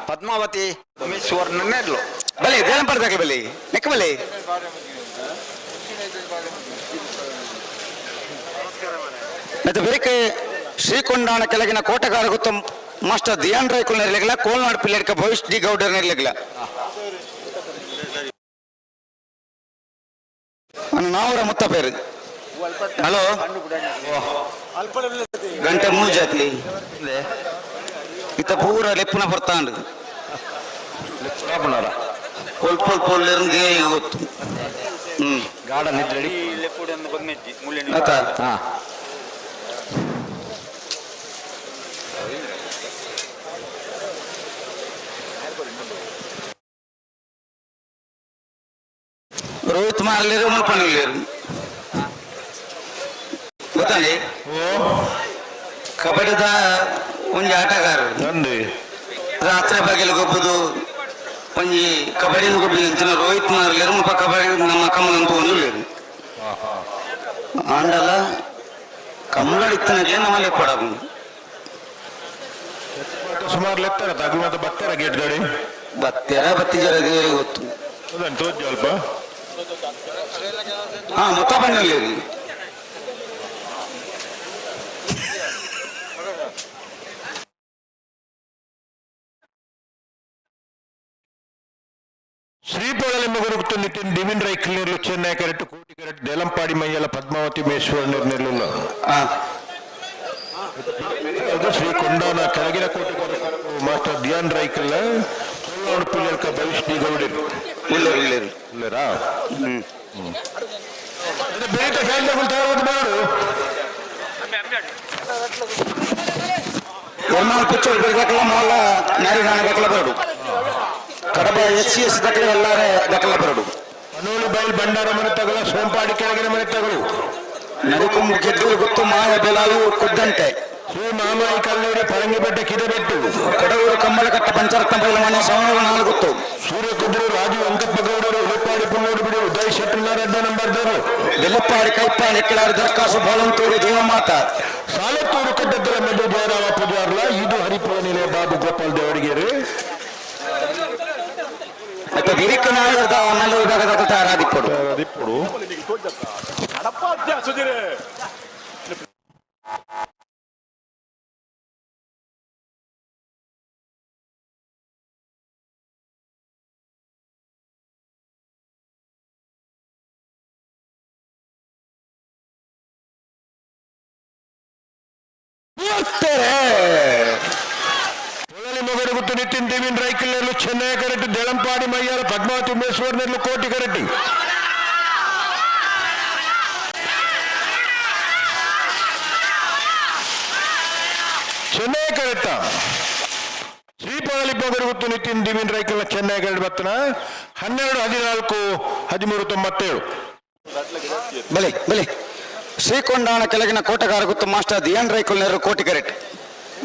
ಪದ್ಮಾವತಿ ಉಮೇಶ್ವರನ ನೆರಳು.
ಬಲಿ, ದೇಲಂಪಾಡಿ ದಾಖಲೆ ಬಲಿ ನೆಕ್ಕ ಬಲಿ. ಮತ್ತೆ ಬೆರಿಕೆ ಶ್ರೀಕೊಂಡಾಣ ಕೆಳಗಿನ ಕೋಟೆಗಾರ ಗುತ್ತ ಮಾಸ್ಟರ್ ದಿಯಾನ್ ರೈಕುಲ್ ನೆರಳಿಗಿಲ್ಲ. ಕೋಲ್ನಾಡು ಪಿಲ್ಲಡ್ಕ ಭವಿಷ್ ಡಿ ಗೌಡರ್ ನೆರಳಿಗಿಲ್ಲ. ನಾವರ ಮುತ್ತ ಪೇರು. ಹಲೋ, ಗಂಟೆ ಮೂರು ಜಾತಿ ಇತ್ತ ಪೂರ ಲೆಪ್ಪುನ ಬರ್ತಾಂಡು. ಪೊಲ್ ಪೊಲ್ ಪೊಲ್ ಗೊತ್ತು.
ಗಾರ್ಡನ್ ಇದ್ರೆ.
ಆತಾ.
ಹಾ.
ರೋಹಿತ್ ಮಾರಲೇರು, ಮುಲ್ಪನಿಲ್ಲೇರು ಗೊತ್ತಾಂಡಿ. ಕಬಡ್ಡಿದ ಒಂಜಿ ಆಟಗಾರರು.
ನಂದಿ.
ರಾತ್ರಿ ಬಗೆಲ್ ಗೊಬ್ಬುದು ಒಂಜಿ ಕಬಡ್ಡಿ ಗೊಬ್ಬಿ ಅಂಚಿನ ರೋಹಿತ್ ಮಾರ್ಲೇರು. ಮುಲ್ಪ ಕಬಡ್ಡಿ ನಮ್ಮ ಕಮಲಂತೂ ಒಂದುಲ್ಲೇರು. ಆಂಡಲ ಕಮ್ಮಳಿತ್ತನಗೆ ನಮ್ಮಲ್ಲಿ ಕೊಡಬು.
ಸುಮಾರು ಲೆತ್ತರ ತಗಲು ಮತ್ತೆ ಬತ್ತರ ಗೇಟ್ ಗಾಡಿ.
ಬತ್ತೆರ ಬತ್ತಿ ಜರ ಗೊತ್ತು.
ಹೌದನ್ ತೋಜ್ ಅಲ್ಪ.
ಹಾ, ಮೊತ್ತ ಬಣ್ಣಲ್ಲಿ.
ಶ್ರೀಪೊಳಲಿ ಮಗರುಗುತ್ತು ನಿತಿನ್ ದಿವಿನ್ ರೈಕಲ್ ನೆರಳು ಚೆನ್ನೈ ಕರೆಕ್ಟ್. ಕೋಟಿ ಕರೆಕ್ಟ್ ದೇಲಂಪಾಡಿ ಮೈಯಲ ಪದ್ಮಾವತಿ ಮೇಶ್ವರ ನೆರಳು.
ಹಾ.
ಅದು ಶ್ರೀ ಕೊಂಡಾನ ಕೆಳಗಿನ ಕೋಟೆ ಮಾಸ್ಟರ್ ಧ್ಯಾನ್ ರೈಕಲ್, ಕೋಲ್ನಾಡು ಪಿಲ್ಲರ್ಕ ಭವಿಷ್ ಡಿ ಗೌಡರು.
ಉಳ್ಳೇರು, ಉಳ್ಳೇರು.
ಉಳ್ಳೇರಾ? ಬೇರೆ ತಯಾರಾದ ಮಾಡು.
ಎರ್ನಾಲ್ ಪಿಚ್ಚರ್ ಬೆಳಕಲ್ಲ ಮೊಲ್ಲ ನಾರಿಗಾಣ ದಕ್ಕಲ ಬರಡು. ಕಡಬ ಎಸ್ ಸಿ ಎಸ್ ದಕ್ಕಲ ಎಲ್ಲಾರೆ ದಕ್ಕಲ ಬರಡು.
ಅನೋಳು ಬೈಲ್ ಭಂಡಾರ ಮನೆ ತಗಲ, ಸೋಂಪಾಡಿ ಕೆಳಗಿನ ಮನೆ ತಗಲು.
ನರಿಕೊಂಬು ಗೆದ್ದಲು ಗೊತ್ತು ಮಾಯ ಬೆಲಾಲು ಕುದ್ದಂಟೆ.
ಶ್ರೀ ಮಾಮಾಯಿ ಕಲ್ಲೂರಿ ಪರಂಗಿಬೆಟ್ಟ ಕಿದೆಬೆಟ್ಟು.
ಕೊಡಗೂರು ಕಂಬಳಕಟ್ಟ ಪಂಚರತ್ನ ಬೈಲಮನೆ ಸವಣೂರು ನಾಲ್ಕು ಗೊತ್ತು.
ಸೂರ್ಯಕುದ್ರು ರಾಜು ವೆಂಕಪ್ಪ ಗೌಡರು ಉಳುಪಾಡಿ ಪುನ್ನೋಡು ಬಿಡಿ ಉದಯ್ ಶೆಟ್ಟರ್ ನಂಬರ್ ದವರು.
ಬೆಲ್ಲಪ್ಪಾಡಿ ಕೈಪಾಡಿ ಎಕ್ಕಲಾರಿ ದರ್ಕಾಸು ಬೋಲಂತೂರು ದೇವಮಾತ.
ಸಾಲತ್ತೂರು ಕಟ್ಟದ್ದಲ ಮಧು ಜಯರಾಮ ಪೂಜಾರ್ಲ. ಇದು ಹರಿಪುರ ನಿಲಯ ಬಾಬು ಗೋಪಾಲ್ ದೇವಡಿಗೆರೆ.
ಮತ್ತೆ ಬಿರಿಕ ನಾಯಕದ ಮಲ್ಲ ವಿಭಾಗದ ತಯಾರಾದಿಪ್ಪಡು.
ದಿಪ್ಪುಡು. ಪೊಳಲಿ ಮೊಗರು ಗುತ್ತು ನಿತಿನ್ ದೇವಿನ್ ರೈಕಲ್ ನೆರಳು ಚೆನ್ನೈ ಕರೆಕ್ಟ್. ದೇಳಂಪಾಡಿ ಮಯ್ಯಾರ ಪದ್ಮಾವತಿ ಉಮೇಶ್ವರ್ ನೆರಳು ಕೋಟಿ ಕರೆಕ್ಟ್. ಚೆನ್ನೈ ಕರೆಕ್ಟ. ಶ್ರೀಪೊಳಲಿ ಮೊಗರು ಗುತ್ತು ನಿತಿನ್ ದಿವಿನ್ ರೈಕಲ್ ಚೆನ್ನೈ ಕರೆಕ್ಟ್ ಬತ್ತನ. 12 14 13 97.
ಬಲೆ ಬಲೆ. ಶ್ರೀಕೊಂಡಾಣ ಕೆಳಗಿನ ಕೋಟೆಗಾರ ಗುತ್ತು ಮಾಸ್ಟರ್ ದಿಯಾನ್ ರೈಕುಲ್ ನೆರಳು ಕೋಟಿ ಕರೆಕ್ಟ್.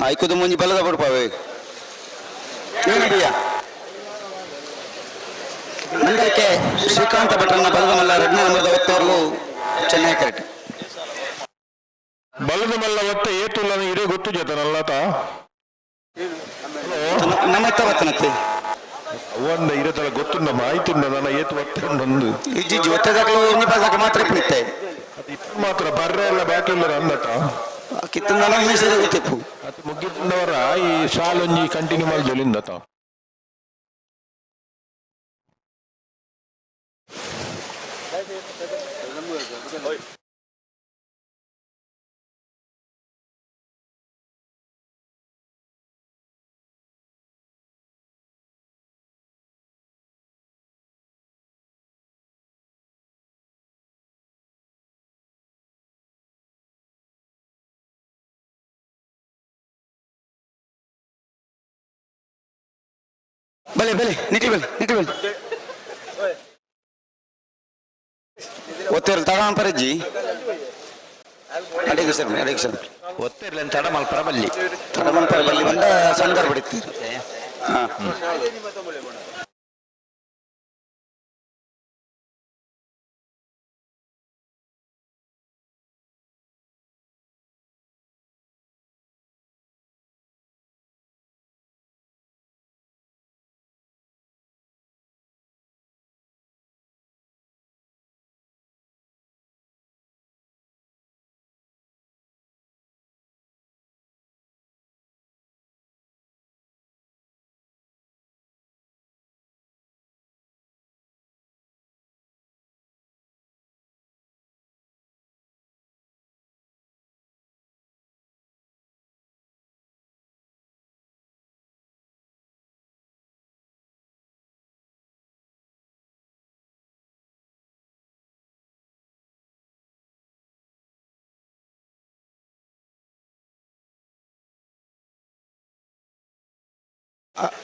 ಆಯ್ಕುದು ಮುಂಜಿ ಬಲದ ಬಿಡ್ಪಾವೆ ಏನು ಬಿಯ್ಯ. ಮುಂದಕ್ಕೆ ಶ್ರೀಕಾಂತ ಭಟ್ರನ್ನ ಬಲದ ಮಲ್ಲ ಎರಡನೇ ನಂಬರದ ಒತ್ತೋರ್ಲು ಚೆನ್ನೈ ಕರೆಕ್ಟ್.
ಬಲದ ಮಲ್ಲ ಒತ್ತ ಏತುಲ್ಲ ಇರೇ ಗೊತ್ತು ಜತನಲ್ಲತ.
ನಮ್ಮತ್ತ ಬತ್ತನತ್ತೆ.
ಒಂದ ಇರತಲ ಗೊತ್ತುಂಡ ಮಾಹಿತಿ ಉಂಡ ನನ್ನ ಏತು ಒತ್ತೆ ಉಂಡೊಂದು.
ಇಜ್ಜಿ ಒತ್ತೆದಾಗಲೂ ಒಂಜಿ ಪಾಸಾಕ ಮಾತ್ರ ಇಪ್ಪುನಿತ್ತೆ.
ಅದು ಇಪ್ಪು ಮಾತ್ರ ಬರ್ರೆ ಎಲ್ಲ ಬಾಕಿ ಉಲ್ಲರ ಅಂದಟ.
ಕಿತ್ತಂದಲ ಮೀಸಲು ಗೊತ್ತಿಪ್ಪು.
ಅದು ಮುಗ್ಗಿತ್ತಂದವರ ಈ ಸಾಲೊಂಜಿ ಕಂಟಿನ್ಯೂ ಮಾಡಿ ಜೊಲಿಂದತ.
ಬಲೆ ಬಲೆ ನಿಖಿಲ್ ಬಲೆ ನಿಖಿಲ್ ಬಲೆ ಒತ್ತೇರು ತಗೊಂಡ್ ಪರಜ್ಜಿ ಅಡಿಗೆ ಸರ್ ಅಡಿಗೆ ಸರ್
ಒತ್ತಿರ್ಲಿ ತಡ ಮಲ್ಪರ ಬಲ್ಲಿ
ತಡಮನ್ ಪರ ಬಲ್ಲಿ ಬಂದ ಸಂದರ್ಭ ಬಿಡುತ್ತೀರಿ. ಹಾಂ.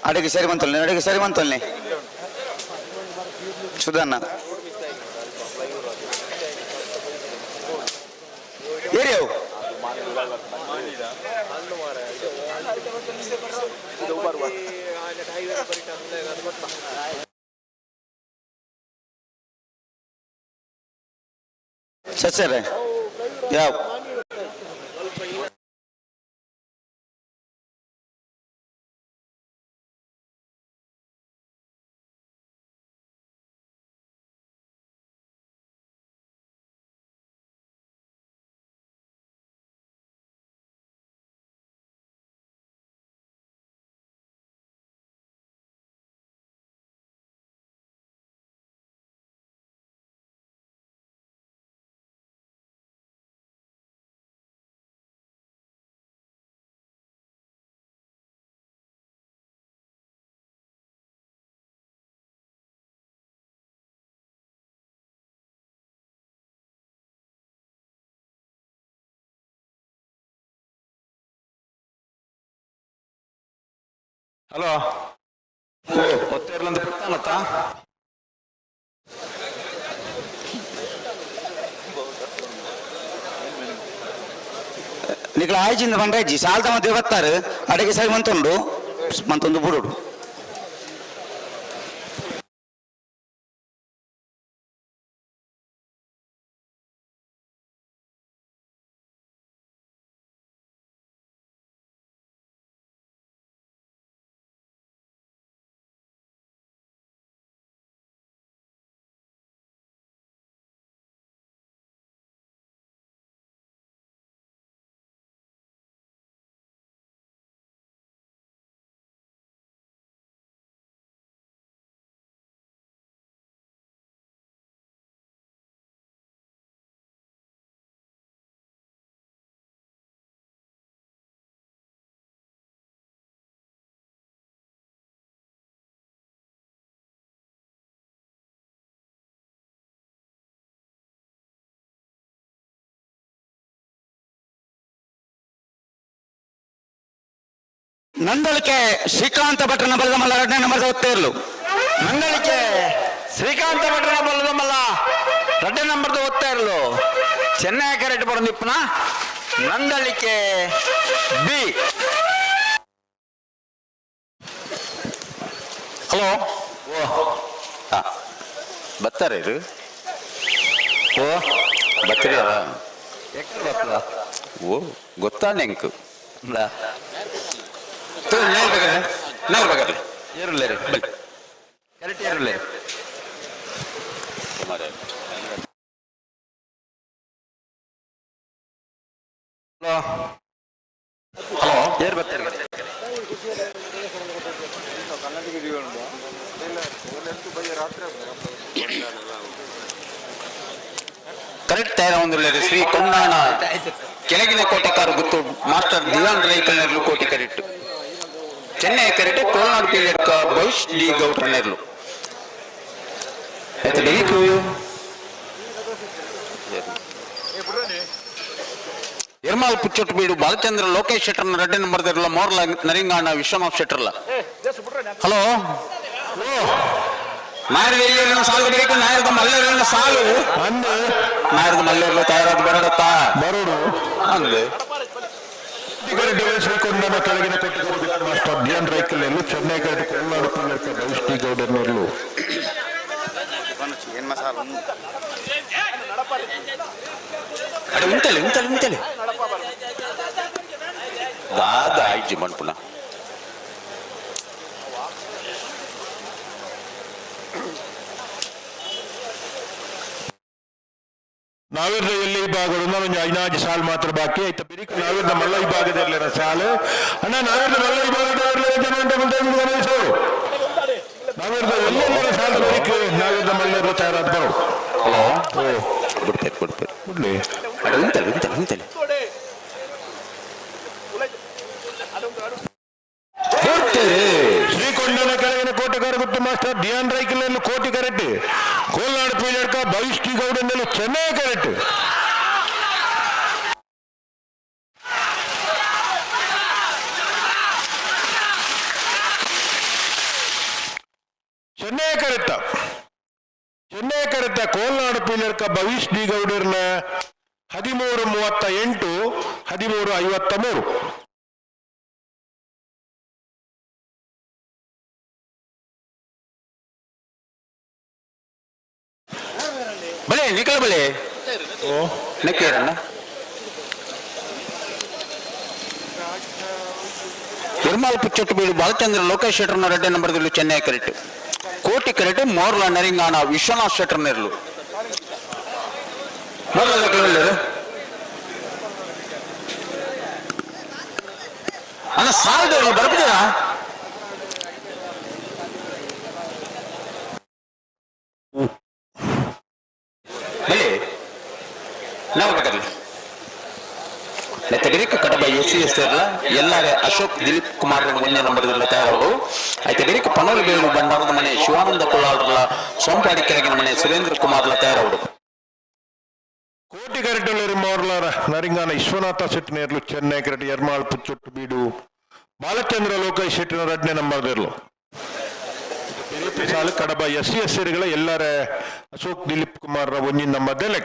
ಅಡಿಗೆ ಸರಿ ಬಂತಲ್ಲ, ಅಡಿಗೆ ಸರಿ ಬಂತಲ್ಲ ಸುಧನ್ನ ಏರಿಯಾವು ಸರ್ ಯಾವ
ಹಲೋ ಒತ್ತಿರ್ಲಂತ ಬಿಡ್ತಾನತ್ತ.
ನಿಕ್ಲ ಆಯ್ಚಿಂದ ಬಂಡ್ರಾಜಿ ಸಾಲ್ದ ಮಧ್ಯೆ ಬರ್ತಾರೆ ಅಡಿಗೆ ಸರಿ ಮಂತುಂಡು ಮಂತೊಂದು ಬುಡುಡು. ನಂದಳಿಕೆ ಶ್ರೀಕಾಂತ ಭಟ್ರನ ಬಲದ ಮಲ್ಲ ಎರಡನೇ ನಂಬರ್ ಒತ್ತೇರ್ಲು.
ನಂದಳಿಕೆ ಶ್ರೀಕಾಂತ ಭಟ್ರನ ಬಲದ ಮಲ್ಲ ಎರಡನೇ ನಂಬರ್ದ ಒತ್ತೇರ್ಲು. ಚೆನ್ನೈ ಕರೆಕ್ಟ್ ಬರೋದಿಪ್ಪನ ನಂದಳಿಕೆ ಬಿ.
ಹಲೋ
ಬರ್ತಾರೆ ಇರು.
ಓ
ಬತ್ತಿರ
ಬರ್ತದ?
ಓ ಗೊತ್ತಾ ನೆಂಕು.
ಏರುಲ್ಲೇರಿ ಕರೆಕ್ಟ್ ಏರುಲ್ಲೇರಿ. ಹಲೋ ಹಲೋ ಏರ್ ಬರ್ತಾರೆ?
ಕರೆಕ್ಟ್ ತಯಾರ ಹೊಂದಿಲ್ಲ ಶ್ರೀ ಕೊಂಡಾಣ ಕೆಳಗಿನ ಕೋಟೆಕಾರು ಗುತ್ತು ಮಾಸ್ಟರ್ ದಿವಾನ್ ರೈಕಲ್ನೆರ್ಲು ಕೋಟೆ ಕರೆಕ್ಟ್. ಚೆನ್ನೈ ಕರೆಕ್ಟ್ ಕೋಲ್ನಾಡು ಪೀಳಿಯಡ್ಕ ಭವಿಷ್ ಡಿ ಗೌಡ್ರನೆರ್ಲು. ಎರ್ಮಾಲ್ ಪುಚ್ಚೊಟ್ಟು ಬೀಡು ಬಾಲಚಂದ್ರ ಲೋಕೇಶ್ ಶೆಟ್ಟರ್ನ ರಡ್ಡೆ ನಂಬರ್ ದೆರ್ಲ ಮೋರ್ಲ ನರಿಂಗಾಣ ವಿಶ್ವನಾಥ್ ಶೆಟ್ಟರ್ಲ. ಹಲೋ ನಾಯರದ ಎಲ್ಲಿರನ ಸಾಲು ಬೇಕು, ನಾಯರದ ಮಲ್ಲೇರನ ಸಾಲು.
ಅಂದು.
ನಾಯರದ ಮಲ್ಲೇರ್ಲ ತಯಾರಾದ ಬರಡತ್ತ.
ಬರೋಡು.
ಅಂದು.
ಶ್ರೀಕೊಂಡನ ಕೆಳಗಿನ ಕೊಟ್ಟಿದ್ದಾರೆ ಮಾಸ್ಟರ್ ಡಿ ಎನ್ ರೈಕಲ್ಲೆಲ್ಲೂ ಚೆನ್ನೈ ಕರೆಟ್ ಕೊಲ್ನಾಡು ಪಲ್ಲಕ್ಕ ಭವಿಷ್ಯ ಗೌಡರ್ನಲ್ಲೂ.
ಅಡೆ ಉಂಟಲೆ ಉಂಟಲೆ ಉಂಟಲೆ ದಾದ ಆಯ್ಜಿ ಮನ್ಪುನ.
ನಾವಿರ್ದ ಎಲ್ಲಿ ವಿಭಾಗದ ಒಂದು ಐನಾಜಿ ಸಾಲು ಮಾತ್ರ ಬಾಕಿ ಆಯ್ತು. ಬಿರಿಕು ನಾವಿರ್ದ ಮಲ್ಲ ವಿಭಾಗದಲ್ಲಿ ಸಾಲು ಅಣ್ಣ. ನಾವಿರ್ದ ಮಲ್ಲ ವಿಭಾಗದಲ್ಲಿ ಗಮನಿಸೋರು. ನಾವಿರ್ದ ಎಲ್ಲೆಲ್ಲರ ಸಾಲು ಬಿರಿಕು ನಾವಿರ್ದ ಮಲ್ಲರು ತಯಾರಾದ ಬರೋ.
ಹಲೋ, ಬಿಡ್ತೇನೆ ಬಿಡ್ತೇನೆ.
ಬಿಡ್ಲಿ.
ಅಡೆ ಉಂಟಲೆ ಉಂಟಲೆ ಉಂಟಲೆ.
ಶ್ರೀಕೊಂಡನ ಕೆಳಗಿನ ಕೋಟೆಗಾರ ಗುತ್ತು ಮಾಸ್ಟರ್ ಡಿಯಾನ್ ರೈಕಲ್ ಕೋಟಿ ಕರೆಕ್ಟ್, ಕೋಲ್ನಾಡು ಪೀಳಡ್ಕ ಭವಿಷ್ಯ ಗೌಡನಲ್ಲಿ ಚೆನ್ನೈ ಕರೆಕ್ಟ್. ಚೆನ್ನೈ ಕರೆಕ್ಟ, ಚೆನ್ನೈ ಕರೆಕ್ಟ. ಕೋಲ್ನಾಡು ಪೀಳಡ್ಕ ಭವಿಷ್ಯ ಡಿ ಗೌಡರ್ನ 13:38, 13:53.
ಬಲೆ ನಿಕಲ ಬಲೆ ನೆಕ್ಕೇರಣ್ಣ. ನಿರ್ಮಲ್ ಪುಚ್ಚೊಟ್ಟು ಬೀಡು ಬಾಲಚಂದ್ರ ಲೋಕೇಶ್ ಶೆಟ್ಟರ್ನ ರೆಡ್ಡೆ ನಂಬರ್ದಲ್ಲಿ ಚೆನ್ನೈ ಕರೆಕ್ಟ್, ಕೋಟಿ ಕರೆಕ್ಟ್. ಮೋರ್ಲ ನರಿಂಗಾಣ ವಿಶ್ವನಾಥ್ ಶೆಟ್ಟರ್ ನೆರಳು. ಮೋರ್ಲ ಅಣ್ಣ ಸಾಲದವ್ರು ಬರ್ಬಿದ್ದೀರಾ? ಬಲೆ ನಾವು ಬೇಕಾದ್ರೆ ನೆತ್ತಗಿರಿಕ ಕಡಬ ಎಸ್ ಸಿ ಎಸ್ ಇರಲ್ಲ ಎಲ್ಲಾರೆ ಅಶೋಕ್ ದಿಲೀಪ್ ಕುಮಾರ್ ಒಂದನೇ ನಂಬರ್ ತಯಾರವರು. ಆಯ್ತು, ಗಿರಿಕ ಪನೋಲು ಬೇಳು ಭಂಡಾರದ ಮನೆ ಶಿವಾನಂದ ಕುಳ್ಳಾಳ್ರಲ್ಲ ಸೋಂಪಾಡಿ ಕೆಳಗಿನ ಮನೆ ಸುರೇಂದ್ರ ಕುಮಾರ್ಲ ತಯಾರವರು.
ಕೋಟಿ ಕರೆಟಲ್ಲಿ ಮೋರ್ಲಾರ ನರಿಂಗಾನ ವಿಶ್ವನಾಥ ಶೆಟ್ಟಿನೇರ್ಲು ಚೆನ್ನೈ ಕರೆಟ್. ಎರ್ಮಾಳ್ ಪುಚ್ಚೊಟ್ಟು ಬೀಡು ಬಾಲಚಂದ್ರ ಲೋಕೇಶ್ ಶೆಟ್ಟಿನ ಎರಡನೇ ನಂಬರ್ ಇರ್ಲು. ಸಾಲು ಕಡಬ ಎಸ್ ಸಿ ಎಸ್ ಸಿರಿಗಳ ಎಲ್ಲರ ಅಶೋಕ್ ದಿಲೀಪ್ ಕುಮಾರ್ ಒಂಜಿನ ನಂಬರ್ ದೆಲೆ.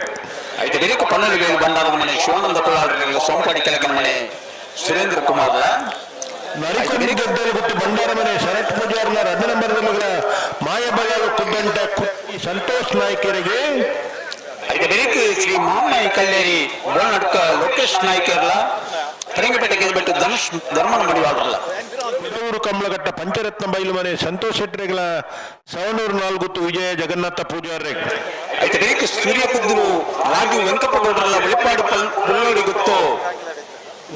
ಆಯ್ತು, ಗಿರಿಕ ಪನೋಲು ಬೇಳು ಭಂಡಾರದ ಮನೆ ಶಿವಾನಂದ ಕುಳ್ಳಾಳ್ರಲ್ಲ ಸೋಂಪಾಡಿ ಕೆಳಗಿನ ಮನೆ ಸುರೇಂದ್ರ ಕುಮಾರ್ಲ.
ನರಿಕೊಂಡಿ ಗೆದ್ದಲ್ಲಿ ಗೊತ್ತು ಭಂಡಾರ ಮನೆ ಶರತ್ ಪೂಜಾರ್ನ ಎರಡನೇ ನಂಬರ್ ಮಾಯಬಳ್ಳಾರು ಕುದ್ದಂಟ ಕುಟ್ಟಿ ಸಂತೋಷ್ ನಾಯ್ಕರಿಗೆ.
ಆಯ್ತು, ಗಿರಿಕ ಶ್ರೀ ಮಾಮನಾಯಿ ಕಲ್ಲೇರಿ ಬೋಲ್ನಡ್ಕ ಲೋಕೇಶ್ ನಾಯ್ಕರ್ಲ ಫರಂಗಿಪೇಟೆ ಗೆದ್ಬಿಟ್ಟು ಧನುಷ್ ಧರ್ಮನ ಮಡಿವಾಳ್ರಲ್ಲ.
ಊರು ಕಮಲಘಟ್ಟ ಪಂಚರತ್ನ ಬೈಲು ಮನೆ ಸಂತೋಷ್ ಶೆಟ್ಟರಿಗಳ ಸವಣೂರು ನಾಲ್ಗುತ್ತು ವಿಜಯ ಜಗನ್ನಾಥ ಪೂಜಾರಿ.
ಆಯ್ತು, ಗಿರಿಕ ಸೂರ್ಯ ಕುದ್ರು ರಾಜು ವೆಂಕಪ್ಪ ಗೌಡ್ರಲ್ಲ ಒಳಿಪಾಡು ಪುಲ್ಲೋಡಿ ಗೊತ್ತು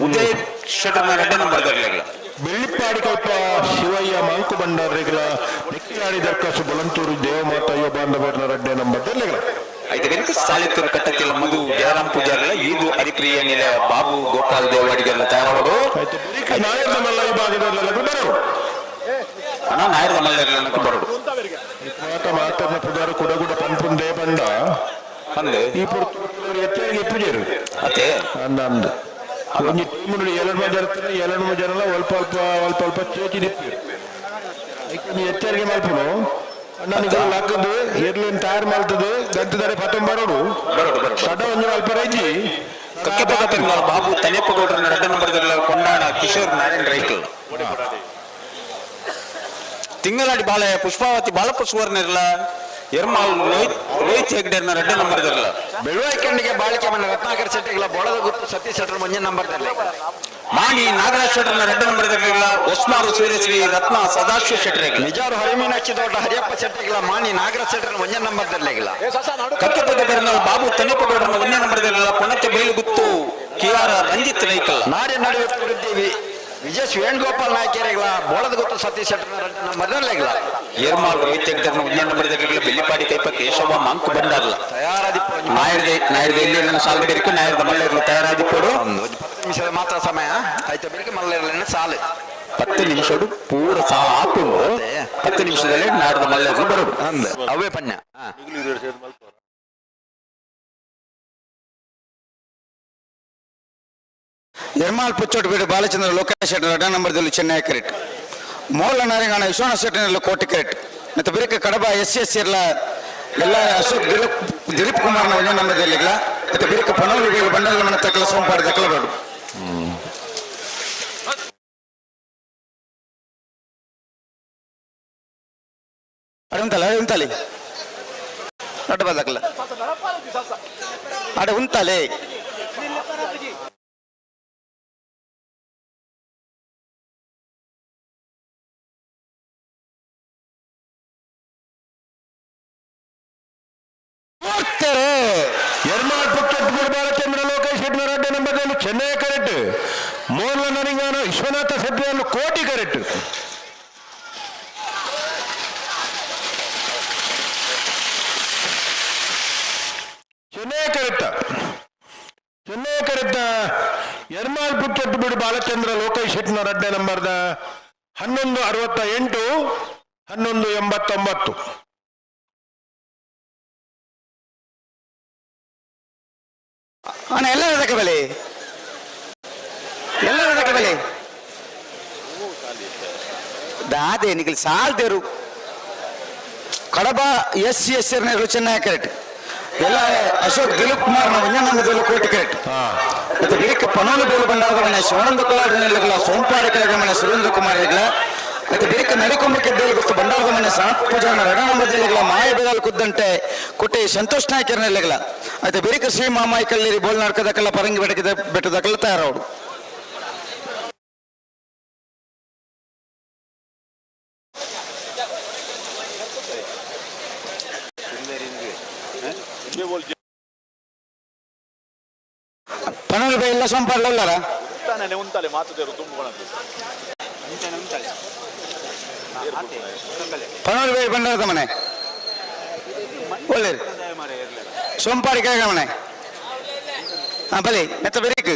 ಉದಯ್ ಶೆಟ್ಟರ್ನ ಎರಡನೇ ನಂಬರ್ ದರ್ಲೆಗಳ.
ಬೆಳ್ಳಿಪ್ಪಾಡಿ ಕಲ್ಪ ಶಿವಯ್ಯ ಮಾಂಕು ಭಂಡಾರಿಗಳ ನೆಕ್ಕಿಲಾಡಿ ದರ್ಕಾಸು ಬಲಂತೂರು ದೇವಮಾತಯ್ಯ ಬಾಂಧವರ್ನ ರಡ್ಡೆ ನಂಬರ್ ದರ್ಲೆಗಳ.
ಆಯ್ತು, ಗಿರಿಕ ಸಾಲಿತೂರು ಕಟ್ಟಕ್ಕೆಲ್ಲ ಮಧು ಜಯರಾಮ್ ಪೂಜಾರಲ್ಲ ಈದು ಹರಿಪ್ರಿಯ ನಿಲಯ ಬಾಬು ಗೋಪಾಲ್ ದೇವಾಡಿಗೆಲ್ಲ ತಯಾರಾಗೋದು.
ಆಯ್ತು, ಬರೀಕ ನಾಯಕನ ಮಲ್ಲ ವಿಭಾಗದಲ್ಲೆಲ್ಲ ಬರೋರು.
ಅಣ್ಣ ನಾಯರದ ಮಲ್ಲರ್ಲನ್ನಕ್ಕೆ ಬರೋಡು.
ಮಾತ ಮಾತನ್ನ ಪುದಾರು ಕುಡಗುಡ ಪಂಪುಂದೇ ಬಂಡ.
ಅಂದೆ.
ಈ ಪೊರ್ತು ಹೆಚ್ಚಾಗಿ ಪೂಜಾರು.
ಅತ್ತೆ.
ಅಂದ ಅಂದ ಒಂಜಿ ಟೀಮ್ ನೋಡಿ ಎರಡು ಮಂದಿ ಇರ್ತಾರೆ, ಎರಡು ಮಂದಿ ಜನಲ ಅಲ್ಪ ಅಲ್ಪ ಅಲ್ಪ ಅಲ್ಪ ಚೇಚಿ ದಿಪ್ಪಿ ಎಚ್ಚರಿಕೆ ಮಲ್ಪುನು ಅಣ್ಣ. ನಿಗಲು ಲಕ್ಕದು ಎರ್ಲಿನ್ ತಯಾರು ಮಲ್ತದು ಗಂಟದಡೆ ಪತ್ತೊಂಬರೋಡು.
ಬರೋಡು ಬರೋಡು.
ಸಡ ಒಂಜಿ ಅಲ್ಪ ರೈಜಿ.
ಕಕ್ಕೆಪಕ್ಕ ತಿರುಮಲ ಬಾಬು ತಲೆಪ್ಪ ಗೌಡ್ರನ್ನ ಎರಡನೇ ನಂಬರ್ ಕೊಂಡಾಣ ಕಿಶೋರ್ ನಾರಾಯಣ್ ರೈಕಲ್. ತಿಂಗಳಾಡಿ ಬಾಲಯ್ಯ ಪುಷ್ಪಾವತಿ ಬಾಲಪ್ಪ ಸುವರ್ಣ ಇರಲ್ಲ ಎರ್ಮಾಲ್ ರೋಹಿತ್ ರೋಹಿತ್ ಹೆಗ್ಡೆರ್ನ ಎರಡನೇ ನಂಬರ್ ಇರಲ್ಲ.
ಬೆಳುವೈಕಂಡಿಗೆ ಬಾಳಿಕೆ ಮನೆ ರತ್ನಾಕರ್ ಶೆಟ್ಟಿಗಳ ಬೋಳದ ಗುತ್ತು ಸತೀಶ್ ಶೆಟ್ಟರ್ ಮುಂದಿನ ನಂಬರ್.
ಮಾಣಿ ನಾಗರಾಜ್ ಶೆಟ್ಟರ್ನ ಎರಡನೇ ನಂಬರ್ ಇರಲ್ಲ ಹೊಸ್ಮಾರು ಸೂರ್ಯಶ್ರೀ ರತ್ನ ಸದಾಶಿವ ಶೆಟ್ಟರ್.
ನಿಜಾರು ಹರಿಮೀನಾಕ್ಷಿ ತೋಟ ಹರಿಯಪ್ಪ ಶೆಟ್ಟಿಗಳ ಮಾಣಿ ನಾಗರಾಜ್ ಶೆಟ್ಟರ್ ಒಂದೇ ನಂಬರ್.
ಕಕ್ಕೆಪಕ್ಕ ಪೆರ್ನಾಲ್ ಬಾಬು ತನ್ನೆಪ್ಪ ಗೌಡ್ರನ್ನ ಒಂದೇ ನಂಬರ್ ಇರಲ್ಲ ಪೊಣಕ್ಕೆ ಬೈಲುಗುತ್ತು ಕೆ ಆರ್ ರಂಜಿತ್ ರೈಕಲ್.
ನಾಡಿನ ನಡುವೆ ವೃದ್ಧಿ ವಿಜಯ್ ವೇಣುಗೋಪಾಲ್ ನಾಯಕರಿಗಳ ಬೋಳದ ಗುತ್ತು ಸತೀಶ್ ಶೆಟ್ಟರ್ ನಂಬರ್.
ಎರ್ಮಾಲ್ ರೋಹಿತ್ ಹೆಗ್ಡೆರ್ನ ಒಂದೇ ನಂಬರ್ ಇರಲ್ಲ ಬೆಳ್ಳಿಪಾಡಿ ಕೈಪ ಕೇಶವ ಮಾಂಕು ಬಂಡಾರ್ಲ.
ತಯಾರಾದಿಪ್ಪು.
ನಾಯರ್ದೆ ನಾಯರ್ದೆ ಎಲ್ಲಿ ಸಾಲ ಬೇಕು ನಾಯರ್ದ ಮಲ್ಲೇರ್ಲು ತಯಾರಾದಿಪ್ಪಡು.
10 ನಿಮಿಷದ ಮಾತ್ರ ಸಮಯ ಆಯ್ತು, ಬೆಳಿಗ್ಗೆ ಮಲ್ಲೇರ್ಲೇನೆ ಸಾಲು.
10 ನಿಮಿಷಡು ಪೂರ ಸಾಲ ಹಾಕೊಂಡು 10 ನಿಮಿಷದಲ್ಲಿ ನಾಡ್ದ ಮಲ್ಲೇರ್ಲು ಬರೋದು.
ಅಂದ ಅವೇ ಪನ್ಯ.
ನಿರ್ಮಾಲ್ ಪುಚ್ಚೋಟು ಬೀಡು ಬಾಲಚಂದ್ರ ಲೋಕೇಶ್ ಶೆಟ್ಟರ್ ಎರಡನೇ ನಂಬರ್ದಲ್ಲಿ ಚೆನ್ನೈ ಕ್ರಿಕೆಟ್. ಮೋಲ ನಾರಿಂಗಣ ವಿಶ್ವನಾಥ ಶೆಟ್ಟರ್ನಲ್ಲಿ ಕೋಟಿ ಕ್ರಿಕೆಟ್. ಮತ್ತು ಬಿರುಕು ಕಡಬ ಎಸ್ ಎಸ್ ಇರ್ಲ ಎಲ್ಲ ಅಶೋಕ್ ದಿಲೀಪ್ ದಿಲೀಪ್ ಕುಮಾರ್ನ ಒಂಜಿ ನಂಬರ್ ಇರ್ಲಿಲ್ಲ. ಮತ್ತು ಬಿರುಕು ಪನೋಲಿ ಬೇಗ ಬಂಡಲ ಮನೆ ತಕ್ಕಲ ಸೋಂಪಾಡಿ ತಕ್ಕಲ ಬೇಡು. ಅಡೆ ಉಂತಲ್ಲ, ಅಡೆ ಉಂತಾಲಿ ಅಡ್ಡ ಬದಕಲ್ಲ, ಅಡೆ ಉಂತಾಲೆ.
ಎರ್ಮಾಳ್ ಪುತ್ತೂರು ಬಾಲಚಂದ್ರ ಲೋಕೇಶ್ ಶೆಟ್ಟಿ ಅಡ್ಡ ನಂಬರ್ದಲ್ಲಿ ಚೆನ್ನೈ ಕರೆಕ್ಟ್. ಮೋರ್ಲ ನರಿಂಗಾನ ವಿಶ್ವನಾಥ ಶೆಟ್ಟಿಯನ್ನು ಕೋಟಿ ಕರೆಕ್ಟ್. ಚೆನ್ನೈ ಕರೆಕ್ಟ್, ಚೆನ್ನೈ ಕರೆಕ್ಟ್. ಎರ್ಮಾಳ್ ಪುತ್ತೂರು ಬಾಲಚಂದ್ರ ಲೋಕೇಶ್ ಶೆಟ್ಟಿನ ಅಡ್ಡೆ ನಂಬರ್ದ 11:68, 11:89.
ಅಣ್ಣ, ಎಲ್ಲರ ಅದಕ್ಕೆ ಬಲಿ, ಎಲ್ಲರ ಅದಕ್ಕೆ ಬಲಿ. ದಾದೆ ನಿಖಿಲ್ ಸಾಲ್ದೇರು. Kadaba S C S Chennaya ಕರೆಕ್ಟ್. ಎಲ್ಲ ಅಶೋಕ್ ದಿಲೀಪ್ ಕುಮಾರ್ ಒಂಜನಂದದಲ್ಲಿ ಕೋಟಿ ಕರೆಕ್ಟ್. ಮತ್ತು ಬಿರಿಕ ಪನೋಲು ಬೇಲು ಬಂಡಾರದ ಮನೆ ಶಿವಾನಂದ ಕುಲಾಡ್ ಸೋಂಪಾಡ ಕೆಳಗೆ ಮನೆ ಸುರೇಂದ್ರ ಕುಮಾರ್ ಹೆಗ್ಲ. ಮತ್ತು ಬಿರಿಕ ನಡಿಕೊಂಬಕ್ಕೆ ಗೊತ್ತು ಬಂಡಾರದ ಮನೆ ಸನತ್ ಪೂಜಾರ ರಣನಂಬ ಮಾಯ ಬೇದಾಲ್ ಕುದ್ದಂಟೆ ಕುಟ್ಟಿ ಸಂತೋಷ್ ನಾಯ್ಕರ್ನೆಲ್ಲಗಲ. అయితే ಬಿರಿಕ ಶ್ರೀ ಮಾಮಾಯಿ ಕಲ್ಲೇರಿ ಬೋಲ್ ನಾಡ್ಕದಕ್ಕೆಲ್ಲ ಪರಂಗಿ ಬೆಟ್ಟದ ಬೆಟ್ಟದಕ್ಕೆಲ್ಲ ತಯಾರವಡು. ಪನೋಲು ಬೈ ಎಲ್ಲ ಸೋಂಪಾಡ್ಲಲ್ಲಾರ. ಪನೋಲು ಬೈ ಬಂಡಾರದ ಮನೆ ಒಳ್ಳೇದು ಸೋಂಪಾಡಿ ಕೆಳಗೆ ಮನೆ. ಹಾ ಬಲಿ ಮೆತ್ತ ಬೆರಿಕ್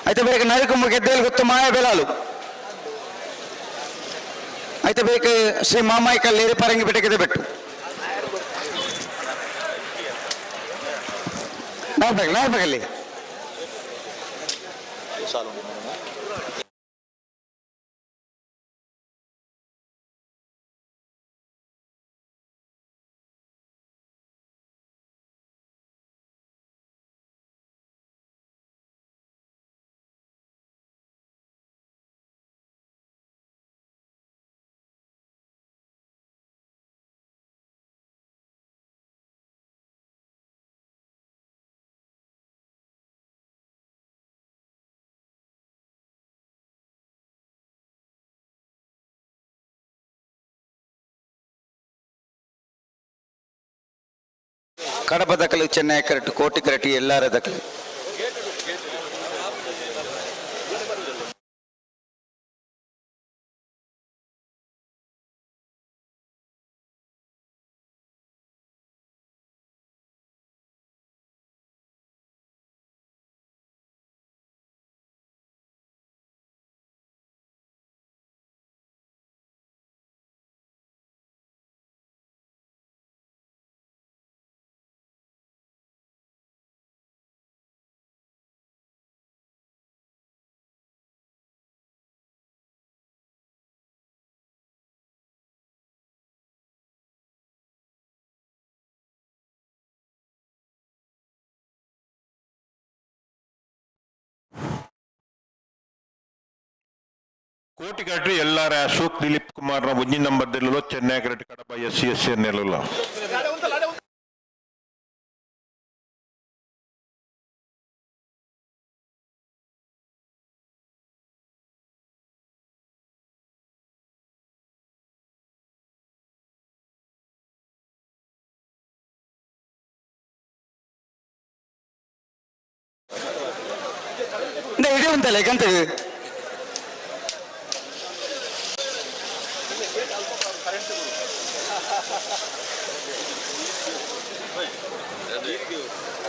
అయితే ಬೇಕ ನರಿಕೊಂಬ ಗೆದ್ದೇಲು ಗೊತ್ತು ಮಾಯ ಬೆಲಾಲು. అయితే ಬೇಕ ಶ್ರೀ ಮಾಮಾಯಿ ಕಲ್ಲೇರಿ ಪರಂಗಿ ಬೆಟ್ಟಕ್ಕೆ ಬೆಟ್ಟು ನಾಲ್ಬೇಕು ನಾಲ್ಬೇಕಲ್ಲಿ. ಕಡಬ ದಕಲು ಚೆನ್ನೈ ಕರೆಕ್ಟ್, ಕೋಟಿ ಕರೆಕ್ಟ್, ಎಲ್ಲಾರ ದಕಲು.
ಕೋಟಿ ಕಟ್ರಿ ಎಲ್ಲಾರ ಅಶೋಕ್ ದಿಲೀಪ್ ಕುಮಾರ್ ನ ಒಂಜಿ ನಂಬರ್ ದಿಲ್ಲೋ Chennai correct Kadaba S C S ನೆಲಲ್ಲ.
ಇಡೀ ಉಂಟಲ್ಲ ಗಂಟೆಗೆ.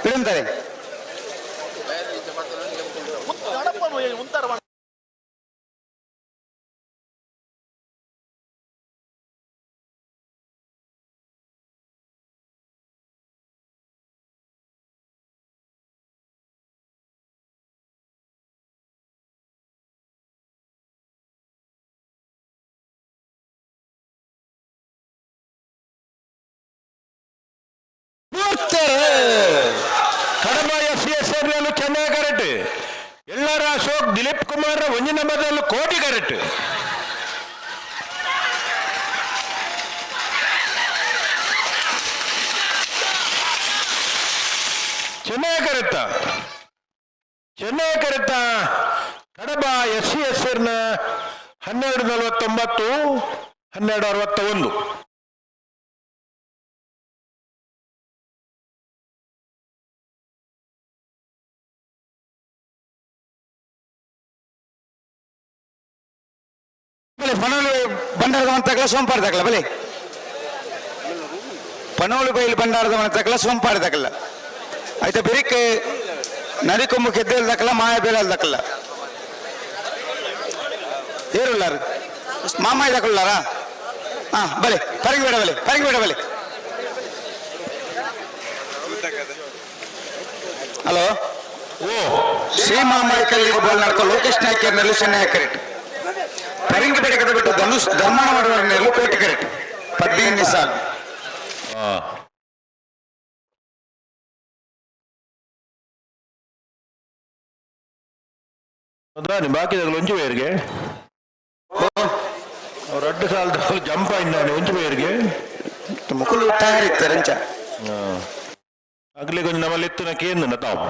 ಇಡುಂತಾರೆ.
ಕಡಬ ಎಸ್ ಎಸ್ ಚೆನ್ನೈ ಕರೆಕ್ಟ್. ಎಲ್ಲರ ಅಶೋಕ್ ದಿಲೀಪ್ ಕುಮಾರ್ ಒಂಜಿ ನಂಬರ್ದಲ್ಲಿ ಕೋಟಿ ಕರೆಕ್ಟ್. ಚೆನ್ನೈ ಕರೆಕ್ಟ, ಚೆನ್ನೈ ಕರೆಕ್ಟ. ಕಡಬ ಎಸ್ ಸಿ ಎಸ್ ನ 12:49, 12:61.
ಬಲೆ ಪನೋಲು ಭಂಡಾರದ ತಕಲ ಸೋಂಪಾರ ತಕಲ ಬಲೆ. ಪನೋಲು ಬೈಲು ಭಂಡಾರದ ತಕಲ ಸೋಂಪಾರ ತಕಲ అయితే ಬಿರಿಕ್ ನರಿಕೊಂಬು ಕೆದ್ದೇಲ್ ದಕ್ಕಲ ಮಾಯ ಬೇಲಲ್ ದಕ್ಕಲ. ಏರುಲ್ಲಾರು ಮಾಮಾಯಿ ದಕ್ಕುಲ್ಲಾರಾ? ಹಾ, ಬಲೆ ಪರಂಗಿ ಬೇಡ, ಬಲೆ ಪರಂಗಿ ಬೇಡ, ಬಲೆ. ಹಲೋ, ಶ್ರೀ ಮಾಮಾಯಿ ಕಲ್ಲಿಗೆ ಬೋಲ್ ನಡ್ಕೊ ಲೋಕೇಶ್ ನಾಯ್ಕರ್ನಲ್ಲಿ ಚೆನ್ನೈ ಕರೆಕ್ಟ್. ಪರಂಗಿ ಬೇಡ ಬಿಟ್ಟು ಧನುಷ್ ಧರ್ಮಣ ಮಾಡುವ ಕೋಟಿ ಕರೆಕ್ಟ್. 15 ಸಾಲು.
ಬಾಕಿದಾಗ ಒಂಜಿ ಬೇರಿಗೆ ಅವ್ರು ಅಡ್ಡ ಸಾಲದ ಜಂಪ್ ಆಯ್ದಾನೆ ಒಂಜಿ ಬೇರಿಗೆ.
ಮುಕುಲು ತಯಾರಿತ್ತಾರೆ ಅಂಚ.
ಅಗ್ಲಿ ಕೊಂಚ ನಮ್ಮಲ್ಲಿ ಎತ್ತುನ ಕೇಂದ್ರ ತಾವು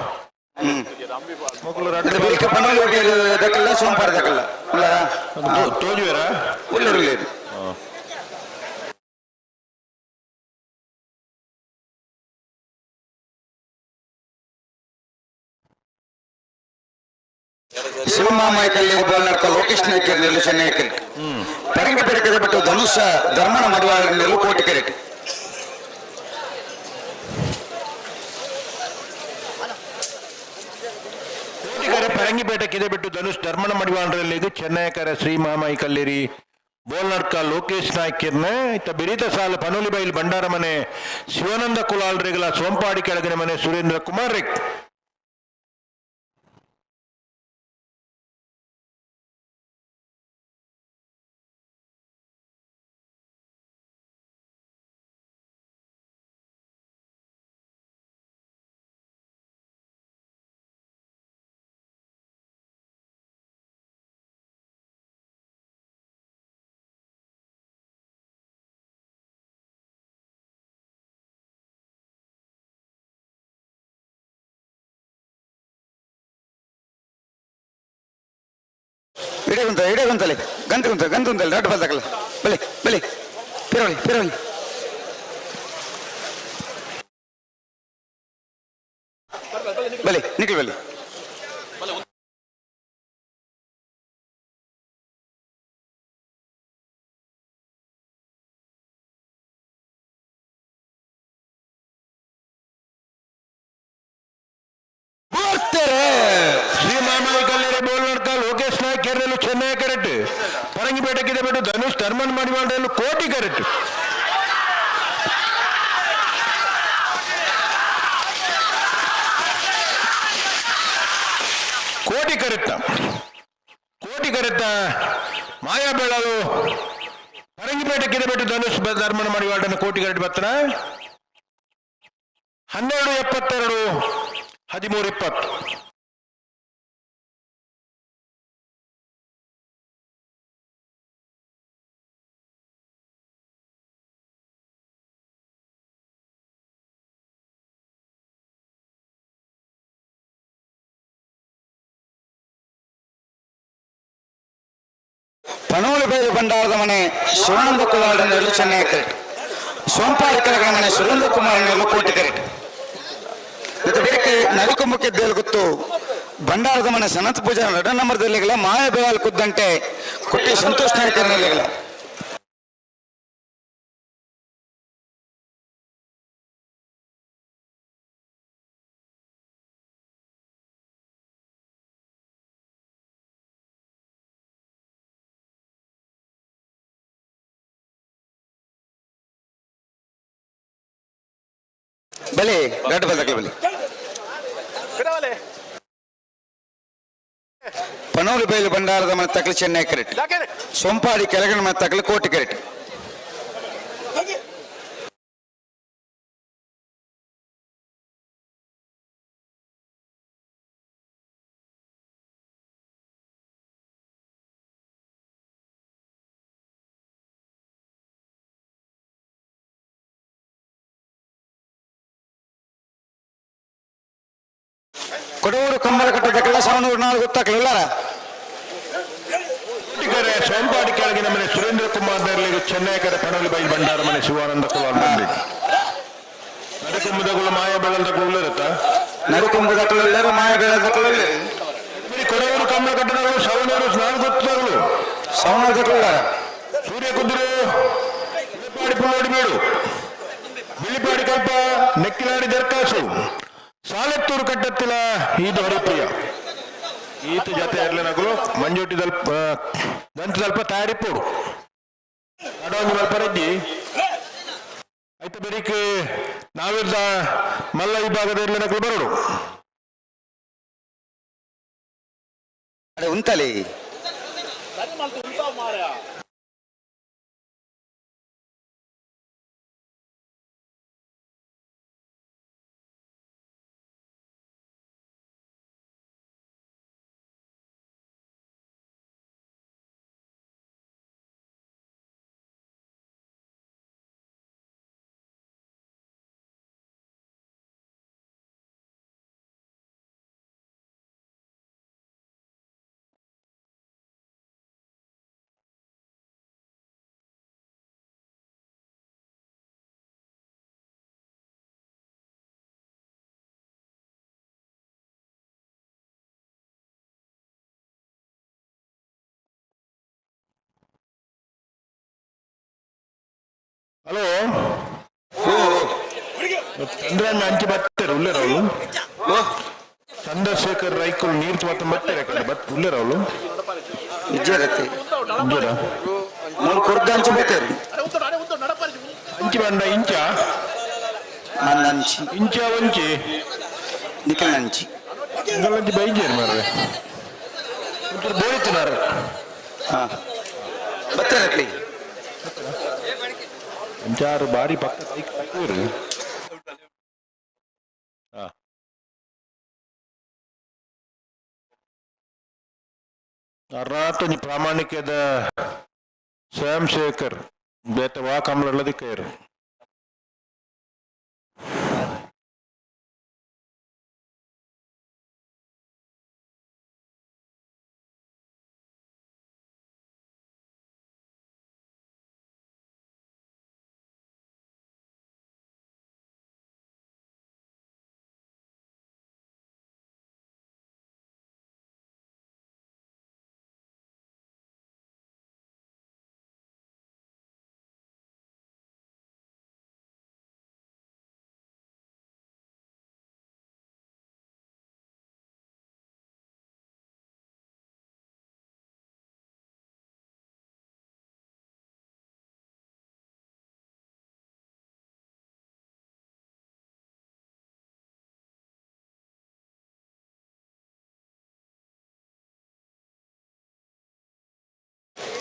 ಮೊಕಲು
ಇದು ಬೆಳಿಗ್ಗೆ ಪನೋಲಿ ಹೋಟೆಲ್ ದಕ್ಕಲ್ಲ ಸೋಂಪಾರ ದಕ್ಕಲ್ಲ ಉಳ್ಳಾರಾ?
ತೋಜುವೇರಾ?
ಉಳ್ಳರು ಉಳ್ಳೇರು. ಶಿವಮಾಮಾಯ ಕಲ್ಲಿಗೆ ಬೋಲ್ ನಡ್ಕ ಲೋಕೇಶ್ ನಾಯ್ಕರ್ ನೆಲ್ಲು ಚೆನ್ನೈ ಕರೆಕ್ಟ್. ಪರಂಗಿ ಬೆಳಕದ ಬಿಟ್ಟು ಧನುಷ ಧರ್ಮನ ಮದುವ ನೆಲ್ಲು ಕೋಟಿ ಕರೆಕ್ಟ್.
ಕೋಟಿಕರೆ ಪರಂಗಿಪೇಟೆ ಕಿದೆ ಬಿಟ್ಟು ಧನುಷ್ ಧರ್ಮಣ ಮಡಿವಾಣರಲ್ಲಿ ಇದು ಚೆನ್ನೈಕರ ಶ್ರೀ ಮಾಮಾಯಿ ಕಲ್ಲೇರಿ ಬೋಲ್ನಡ್ಕ ಲೋಕೇಶ್ ನಾಯ್ಕಿರ್ನ ಇತ್ತ ಬಿರಿತ ಸಾಲ ಪನೋಲಿ ಬೈಲ್ ಭಂಡಾರ ಮನೆ ಶಿವಾನಂದ ಕುಲಾಲ್ರಿಗಳ ಸೋಂಪಾಡಿ ಕೆಳಗಿನ ಮನೆ ಸುರೇಂದ್ರ ಕುಮಾರ್ ರಿಕ್.
ಇಡೇ ಗುಂತ ಇಡೇ ಗುಂತಲೆ ಗಂತ ಗುಂತ ಗಂತ ಗುಂತಲೆ ರಡ್ಡು ಬಲ್ದಕಲ್ಲ. ಬಲೆ ಬಲೆ ಪಿರವಳಿ ಪಿರವಳಿ ಬಲೆ ನಿಖಿಲ್ ಬಲೆ.
ಶ್ರೀ ಮಾಮಾಯಿ ಕಲ್ಲೇರಿ ಬೋಲ್ನಡ್ಕ ಲೋಕೇಶ್ ನಾಯ್ಕ್ ಕೆರೆಯಲು ಚೆನ್ನೈ ಕರೆಕ್ಟ್. ಪರಂಗಿಪೇಟೆ ಕಿದೆ ಬಿಟ್ಟು ಧನುಷ್ ಧರ್ಮನ್ ಮಡಿವಾಣರಲ್ಲೂ ಕೋಟಿ ಕರೆಕ್ಟ್. ಕೋಟಿ ಕರೆಕ್ಟ, ಕೋಟಿ ಕರೆಕ್ಟ. ಮಾಯಾ ಬೆಳಲು ಪರಂಗಿಪೇಟೆ ಕಿದೆ ಬಿಟ್ಟು ಧನುಷ್ ಧರ್ಮನ ಮಡಿವಾಳನ ಕೋಟಿ ಕರೆಕ್ಟ್ ಬರ್ತನ. 12:72, 13:20.
ಪನೋಲು ಬೈಲು ಭಂಡಾರದ ಮನೆ ಶಿವಾನಂದ ಕುಲಾಡನೆಲ್ಲು ಚೆನ್ನೈ ಕರೆಕ್ಟ್. ಸೋಂಪಾಡಿ ಕೆಳಗಣ ಮನೆ ಸುರೇಂದ್ರ ಕುಮಾರನೆಲ್ಲು ಕೋಟಿ ಕರೆಕ್ಟ್. ಇದು ಬೇಕು ನರಿಕೊಂಬಕ್ಕೆ ಗೊತ್ತು ಭಂಡಾರದ ಮನೆ ಸನತ್ ಪೂಜಾ ರಡ ನಂಬರ್ದಲ್ಲಿಗಲ ಮಾಯ ಬೇವಾಲ್ ಕುದ್ದಂಟೆ ಕುಟ್ಟಿ ಸಂತೋಷ್ ನಾಯ್ಕರ್ನಲ್ಲಿಗಲ. ಬಲೆ ರಡ್ಡು ಬಲ್ದಕಲ ಬಲೆ. ಪನೋಲು ಬೈಲು ಭಂಡಾರದ ಮನೆ ತಕಲು ಚೆನ್ನೈ ಕರೆಕ್ಟ್. ಸೊಂಪಾಡಿ ಕೆಳಗಣ ಮನೆ ತಕಲು ಕೋಟಿ ಕರೆಕ್ಟ್. ಕೊಡವೂರು ಕಂಬಳ ಕಟ್ಟದಕ್ಕೆಲ್ಲ ಸವಣೂರು ನಾಲ್ಕು ಗೊತ್ತಾಗ್ಲಿಲ್ಲಾರ.
ಕೋಟಿಕರೆ ಸೋಂಪಾಡಿ ಕೆಳಗಿನ ಮನೆ ಸುರೇಂದ್ರ ಕುಮಾರ್ ನೇರ್ಲಿಗೆ ಚೆನ್ನೈಕರೆ ಪಣೋಲಿ ಬೈಲ್ ಭಂಡಾರ ಮನೆ ಶಿವಾನಂದ ಕುಮಾರ್ ಬಂದಿ ನಡುಕುಂಬದಗಳು ಮಾಯ ಬೆಳಲ್ದಗಳು ಇರುತ್ತ.
ನಡುಕುಂಬದಕ್ಕಲೆಲ್ಲರೂ ಮಾಯ ಬೆಳೆದಕ್ಕಲೆಲ್ಲ.
ಕೊಡವೂರು ಕಂಬಳ ಕಟ್ಟಡಗಳು ಸವಣೂರು ನಾಲ್ಕು
ಸವಣೂರು ದಕ್ಕಲಾರ.
ಸೂರ್ಯ ಕುದುರು ಬಿಳಿಪಾಡಿ ಪುಲ್ಲೋಡಿ ಬೀಡು ಬಿಳಿಪಾಡಿ ಕಲ್ಪ ನೆಕ್ಕಿಲಾಡಿ ದರ್ಕಾಸು ಸಾಲತ್ತೂರು ಕಟ್ಟತ್ತಿಲ ಈದು ಹರಿಪ್ರಿಯ ಈತ ಜೊತೆ ಇರ್ಲಿನಗಳು ಮಂಜೋಟಿ ದಲ್ಪ ದಂತ ತಯಾರಿಪ್ಪೋಡು ನಡೊಂದು ಮಲ್ಪ ರಜ್ಜಿ ಐತ ಬೆರಿಕ್ ನಾವಿರ್ದ ಮಲ್ಲ ವಿಭಾಗದ ಇರ್ಲಿನಗಳು ಬರೋಡು.
ಅಡೆ ಉಂತಲಿ.
ಹಲೋ, ಚಂದ್ರಣ್ಣ ಅಂಚಿ ಬತ್ತಾರೆ ಉಲ್ಲೇರವಳು. ಚಂದ್ರಶೇಖರ್ ರೈಕುಲ್ ನೀರು ಮಾತ್ರ ಬತ್ತಾರೆ ಕಡೆ ಬತ್ ಉಲ್ಲೇರವಳು.
ಇಜ್ಜರತ್ತೆ.
ಇಂಜರ.
ಮೂರು ಕುರ್ದ ಅಂಚು ಬತ್ತೇರು.
ಅಂಚಿ ಬಂಡ ಇಂಚ.
ಅಂಚಿ.
ಇಂಚ ಒಂಚಿ.
ನಿಖಲ್ ಅಂಚಿ.
ಇಂಗಲಂಚಿ ಬೈಜೇರು ಮಾರ್ರೆ ಒಂಚೂರು ಬೋಳಿತಿನಾರು.
ಹಾ ಬತ್ತೇರತ್ಲಿ.
ಅಂಚಾರು ಬಾರಿ ಪಕ್ಕ ಕೈ ಕಟ್ಟೂರು. ಹಾ ಅರ್ನಾತೊಂಜಿ ಪ್ರಾಮಾಣಿಕದ ಶ್ಯಾಮ್ ಶೇಖರ್ ಬೇತೆ ವಾ ಕಮಲಲ್ಲ ದಿಕ್ಕೇರು.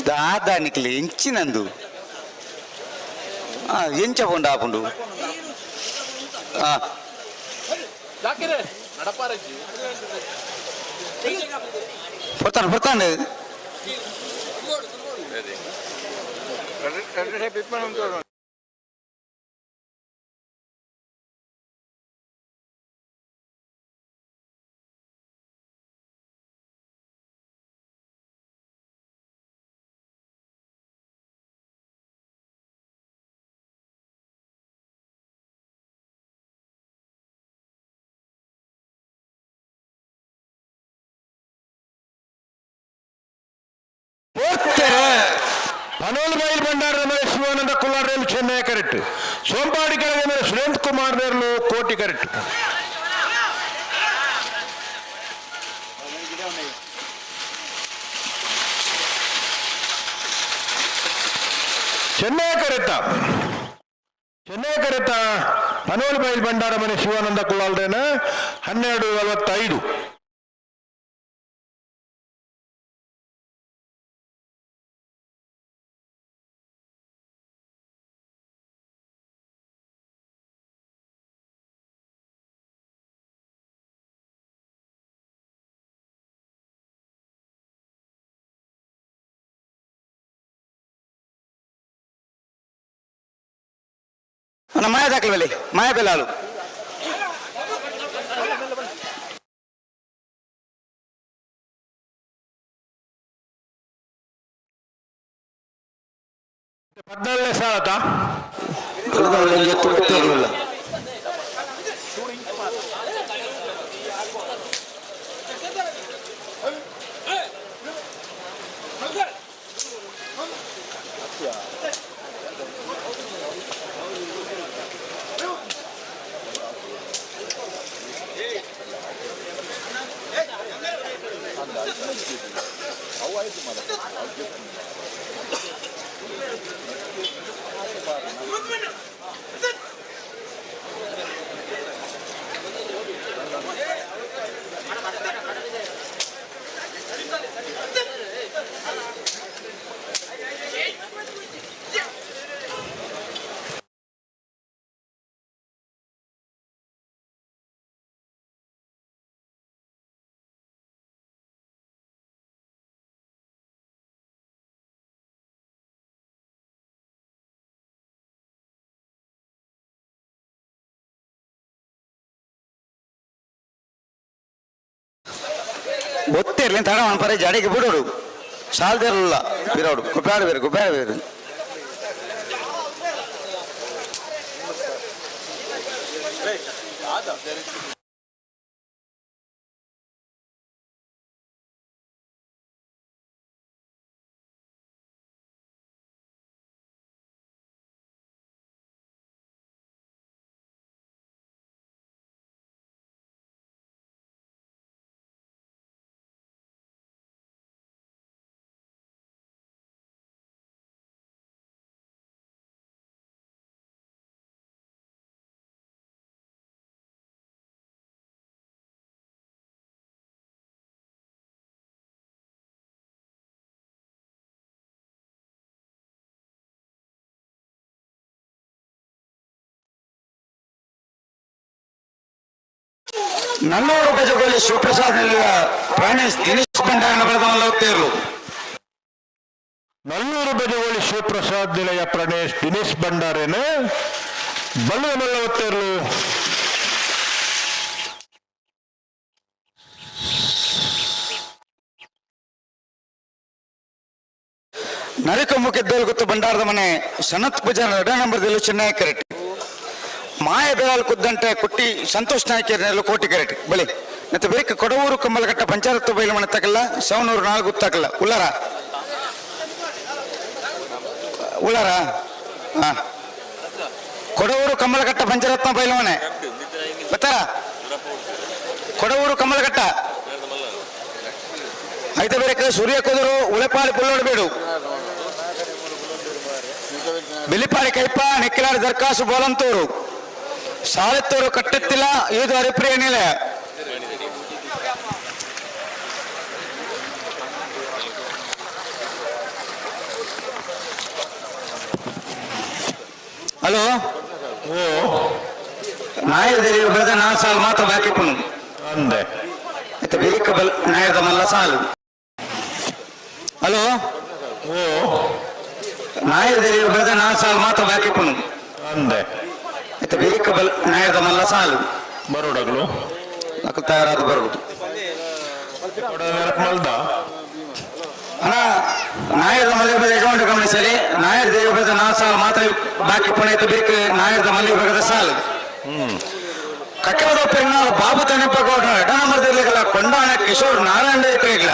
ದಾದ ನಿಕ್ಲೆ ಎಂಚಿನಂದು ಎಂಚ ಪುಂಡು ಆಪುಂಡು ಪೊರ್ತಾನೆ ಪೊರ್ತಾನೆ.
ಪನೋಲ್ ಬೈಲ್ ಭಂಡಾರದ ಮೇಲೆ ಶಿವಾನಂದ ಕುಲಾರ್ ರೇಲು ಚೆನ್ನೈ ಕರೆಕ್ಟ್, ಸೋಂಪಾಡಿ ಕೆಳಗೆ ಮೇಲೆ ಸುರೇಂದ್ರ ಕುಮಾರ್ ರೇಲು ಕೋಟಿ ಕರೆಕ್ಟ್. ಚೆನ್ನೈ ಕರೆತ ಚೆನ್ನೈ ಕರೆತ ಪನೋಲ್ ಬೈಲ್ ಭಂಡಾರ ಮನೆ ಶಿವಾನಂದ ಕುಲಾಲ್ರೇನ 12:45.
మన మాయ దాఖలు వెళ్ళి మాయ పిల్లలు.
14ನೇ ಸಾಲತ
ಗೊತ್ತಿರಲಿಲ್ಲ. ಗೊತ್ತಿರಲಿ ತಡ ಪರಿ ಜಡಿಗೆ ಬಿಡೋಡು ಸಾಲದಿರಲಿಲ್ಲ ಬಿರೋಡು ಕುಪ್ಪಾಡ ಬೇರೆ ಕುಪ್ಪಾಡ ಬೇರೆ. ನಲ್ಲೂರು ಗಜಗೋಲಿ ಶಿವಪ್ರಸಾದ್ ಪ್ರಾಣೇಶ್ ದಿನೇಶ್ ಭಂಡಾರನ ಬರೆದ ಹೋಗ್ತಿರ್ಲು.
ನಲ್ಲೂರು ಬಜಗೋಳಿ ಶಿವಪ್ರಸಾದ್ ನಿಲಯ ಪ್ರಣೇಶ್ ದಿನೇಶ್ ಭಂಡಾರೇನ ಬಲ್ಲು ಮಲ್ಲ ಒತ್ತೇರ್ಲು.
ನರಿಕೊಂಬು ಗೊತ್ತು ಭಂಡಾರದ ಮನೆ ಸನತ್ ಪೂಜಾರ ಎರಡನೇ ನಂಬರ್ದಲ್ಲಿ ಚೆನ್ನೈ ಕರೆಕ್ಟ್. ಮಾಯ ಬೇಳಾಲ್ ಕುದ್ದಂಟೆ ಕುಟ್ಟಿ ಸಂತೋಷ್ ನಾಯ್ಕರ್ ಕೋಟಿ ಕರೆಕ್ಟ್ ಬಳಿ. ಮತ್ತೆ ಬೇಕು ಕೊಡವೂರು ಕಂಬಲಘಟ್ಟ ಪಂಚಾರತ್ತು ಬೈಲು ಮನೆ ತಕಲ್ಲ ಸವನೂರು ನಾಲ್ಕು ಗೊತ್ತಾಕಲ್ಲ ಉಳ್ಳಾರ ಉಳ್ಳಾರ ಹಾ ಕೊಡವೂರು ಕಮ್ಮಲಘಟ್ಟ ಪಂಚರತ್ನ ಬೈಲು ಮನೆ ಬರ್ತಾರ. ಕೊಡವೂರು ಕಮ್ಮಲಘಟ್ಟ ಐತೆ ಬೇರೆ ಸೂರ್ಯ ಕುದುರು ಉಳೆಪಾಳಿ ಪುಲ್ಲೋಡಬೇಡು ಬಿಲಿಪಾಡಿ ಕೈಪ ನಿಕ್ಕಿಲಾಡಿ ದರ್ಕಾಸು ಬೋಲಂತೂರು ಸಾಲೆತ್ತೂರು ಕಟ್ಟೆತ್ತಿಲ್ಲ ಇದು ಹರಿಪ್ರಿಯ ನಿಲಯ. ಹಲೋ ನಾಯರ್ ಬೆಳೆದ ನಾಲ್ಕು ಸಾಲು ಮಾತ್ರ ಬಾಕಿ ಪುನು
ಅಂದೆ
ಮತ್ತೆ ಬೇಕ ಬಲ್ ನಾಯರ್ದ ಮಲ್ಲ ಸಾಲು. ಹಲೋ ನಾಯರ್ ಬೆಳೆದ ನಾಲ್ಕು ಸಾಲು ಮಾತ್ರ ಬಾಕಿ ಪುನು
ಅಂದೆ
ಮತ್ತೆ ಬೇಕ ಬಲ್ ನಾಯರ್ದ ಮಲ್ಲ ಸಾಲು.
ಬರೋಡಗಳು
ನಕಲು ತಯಾರಾದ ಬರೋದು
ಮಲ್ದ
ಅಣ್ಣ ನಾಯರ್ದ ಮಲ್ಲಿ ಬೆಳೆದ ಯಜಮಾನರು ಗಮನಿಸಲಿ. ನಾಯರ್ ದೇವಿ ಬೆಳೆದ ನಾಲ್ಕು ಸಾಲು ಮಾತ್ರ ಬಾಕಿ ಪುಣೆ ಬೇಕು ನಾಯರ್ದ ಮಲ್ಲಿ ಬೆಳೆದ ಸಾಲು. ಕಟ್ಟದ ಪೆನ್ನಾಳು ಬಾಬು ತನೆಪ್ಪ ಗೌಡ್ರ ಎಡ ನಂಬರ್ದಿರ್ಲಿಕ್ಕಲ್ಲ ಕೊಂಡಾಣ ಕಿಶೋರ್ ನಾರಾಯಣ ಇರ್ಲಿಲ್ಲ.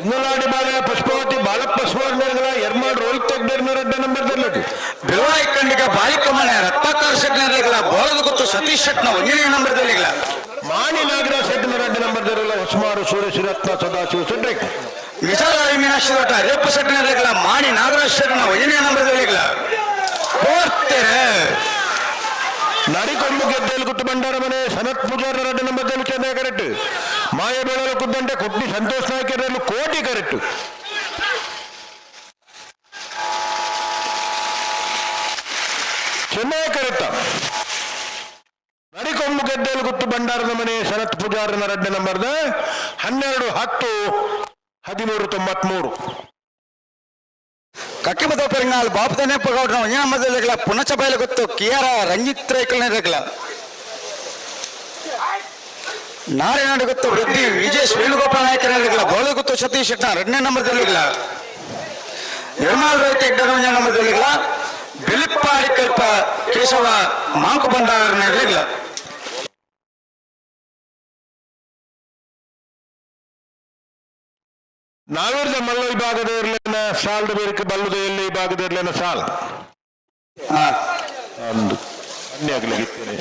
ಇನ್ನಲಾಡಿ ಬಾಲ ಪುಷ್ಪಾವತಿ ಬಾಲಪ್ಪ ಸುವರ್ಣರ್ಗಳ ಎರ್ಮಾಡ್ ರೋಹಿತ್ ತೆಗ್ಡೇರ್ನ ಎರಡನೇ ನಂಬರ್ ದರ್ಲಟಿ.
ಬಿಳುವಾಯಿ ಖಂಡಿಗ ಬಾಲಿಕಮ್ಮನೆ ರತ್ನಾಕರ್ ಶೆಟ್ನರ್ಲಿಲ್ಲ ಬೋಳದ ಗೊತ್ತು ಸತೀಶ್ ಶೆಟ್ನ ಒಂದನೇ ನಂಬರ್ ದರ್ಲಿಲ್ಲ.
ಮಾಣಿ ನಾಗರಾಜ್ ಶೆಟ್ನ ಎರಡನೇ ನಂಬರ್ ದರ್ಲಿಲ್ಲ ಹೊಸಮಾರು ಸುರೇಶ್ ರತ್ನ ಸದಾಶಿವ ಶೆಟ್ರಿಕ್.
ವಿಶಾಲ ಮೀನಾಕ್ಷಿ ದೊಡ್ಡ ರೇಪ ಶೆಟ್ನರ್ಲಿಲ್ಲ ಮಾಣಿ ನಾಗರಾಜ್ ಶೆಟ್ನ ಒಂದನೇ ನಂಬರ್ ದರ್ಲಿಲ್ಲ. ಹೋಗ್ತೇರೆ
ನರಿಕೊಂಬು ಗೆದ್ದೆಯಲ್ಲಿ ಕುತ್ತು ಭಂಡಾರ ಮನೆ ಸನತ್ ಪೂಜಾರ ಎರಡನೇ ನಂಬರ್ ದಲ್ಲಿ ಚೆನ್ನೈ ಕರೆಕ್ಟ್. ಮಾಯ ಬೇಳಲು ಕುದ್ದಂಟೆ ಕೊಟ್ಟಿ ಸಂತೋಷ್ ನಾಯ್ಕರಲ್ಲೂ ಕೋಟಿ ಕರೆಕ್ಟ್. ಚೆನ್ನೈ ಕರೆಕ್ಟ್. ನರಿಕೊಂಬು ಗೆದ್ದೆಯಲ್ಲಿ ಗುತ್ತು ಭಂಡಾರದ ಮನೆ ಸನತ್ ಪೂಜಾರನ ಎರಡನೇ ನಂಬರ್ದ 12 10 13 93.
ಕಕ್ಕಿಮದ ಪೆರಂಗಾಲ್ ಬಾಬು ತನೆಪ್ಪ ಗೌಡ್ರ ಒಂದನೇ ನಂಬರ್ ದರ್ಲಿಲ್ಲ ಪುನಚ ಬಯಲು ಗೊತ್ತು ಕಿಯಾರ ರಂಜಿತ್ ರೈಕಲ್ನಿರ್ಲಿಲ್ಲ. ನಾರಾಯಣ ಗೊತ್ತು ವೃದ್ಧಿ ವಿಜೇಶ್ ವೇಣುಗೋಪಾಲ ನಾಯಕನಿರ್ಲಿಲ್ಲ ಬೋಳು ಗೊತ್ತು ಸತೀಶ್ ಶೆಟ್ನ ಎರಡನೇ ನಂಬರ್ ದರ್ಲಿಲ್ಲ. ಎರ್ಮಾಲ್ ರೈತ ಎಡ್ಡರ ಒಂದನೇ ನಂಬರ್ ದರ್ಲಿಲ್ಲ. ಕೇಶವ ಮಾಂಕು ಭಂಡಾರ.
ನಾವಿರ್ದ ಮಲ್ಲ ವಿಭಾಗದ ಇರ್ಲೇನ ಸಾಲ್ದ ಬೇರ್ಕ ಬಲ್ಲದ ಎಲ್ಲಿ ವಿಭಾಗದ ಇರ್ಲೇನ ಸಾಲ್ ಅಂದು ಅನ್ಯಾಗ್ಲಿಗಿತ್ತೇನೆ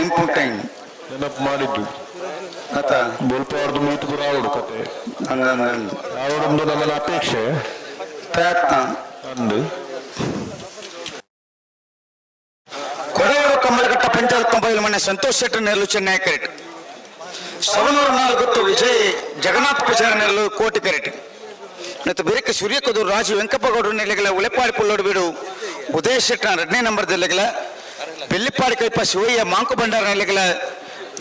ಇಂಪಾರ್ಟೆಂಟ್
ನೆನಪು ಮಾಡಿದ್ದು.
ಆತ
ಬೋಲ್ಪವಾರ್ದು ಮೀತು ರಾವಡು ಕತೆ.
ಹಂಗಂದು
ರಾವಡೊಂದು ನನ್ನ ಅಪೇಕ್ಷೆ
ಪ್ರಯತ್ನ.
ಅಂದು
ಕೊಡವೂರು ಕಂಬಳಘಟ್ಟ ಪಂಚಾಯತ್ ಮೊಬೈಲ್ ಮನೆ ಸಂತೋಷ್ ಶೆಟ್ಟರ್ ನೆರಳು ಚೆನ್ನೈ ಕರೆಟ್. ಸವನೂರು ನಾಲ್ಕು ವಿಜಯ್ ಜಗನ್ನಾಥ್ ಪೂಜಾರಿ ನೆರಳು ಕೋಟಿ ಕರೆಟ್. ಮತ್ತು ಬಿರಕ್ಕೆ ಸೂರ್ಯಕದೂರು ರಾಜು ವೆಂಕಪ್ಪಗೌಡರು ನೆಲೆಗಳ ಉಳೆಪಾಡಿ ಪುಲ್ಲೋಡು ಬೀಡು ಉದಯ ಶೆಟ್ಟರ್ ಎರಡನೇ ನಂಬರ್ ಜಿಲ್ಲೆಗಳ ಬೆಳ್ಳಿಪ್ಪಾಡಿ ಕೈಪ ಶಿವಯ್ಯ ಮಾಂಕು ಭಂಡಾರ ನೆಲೆಗಳ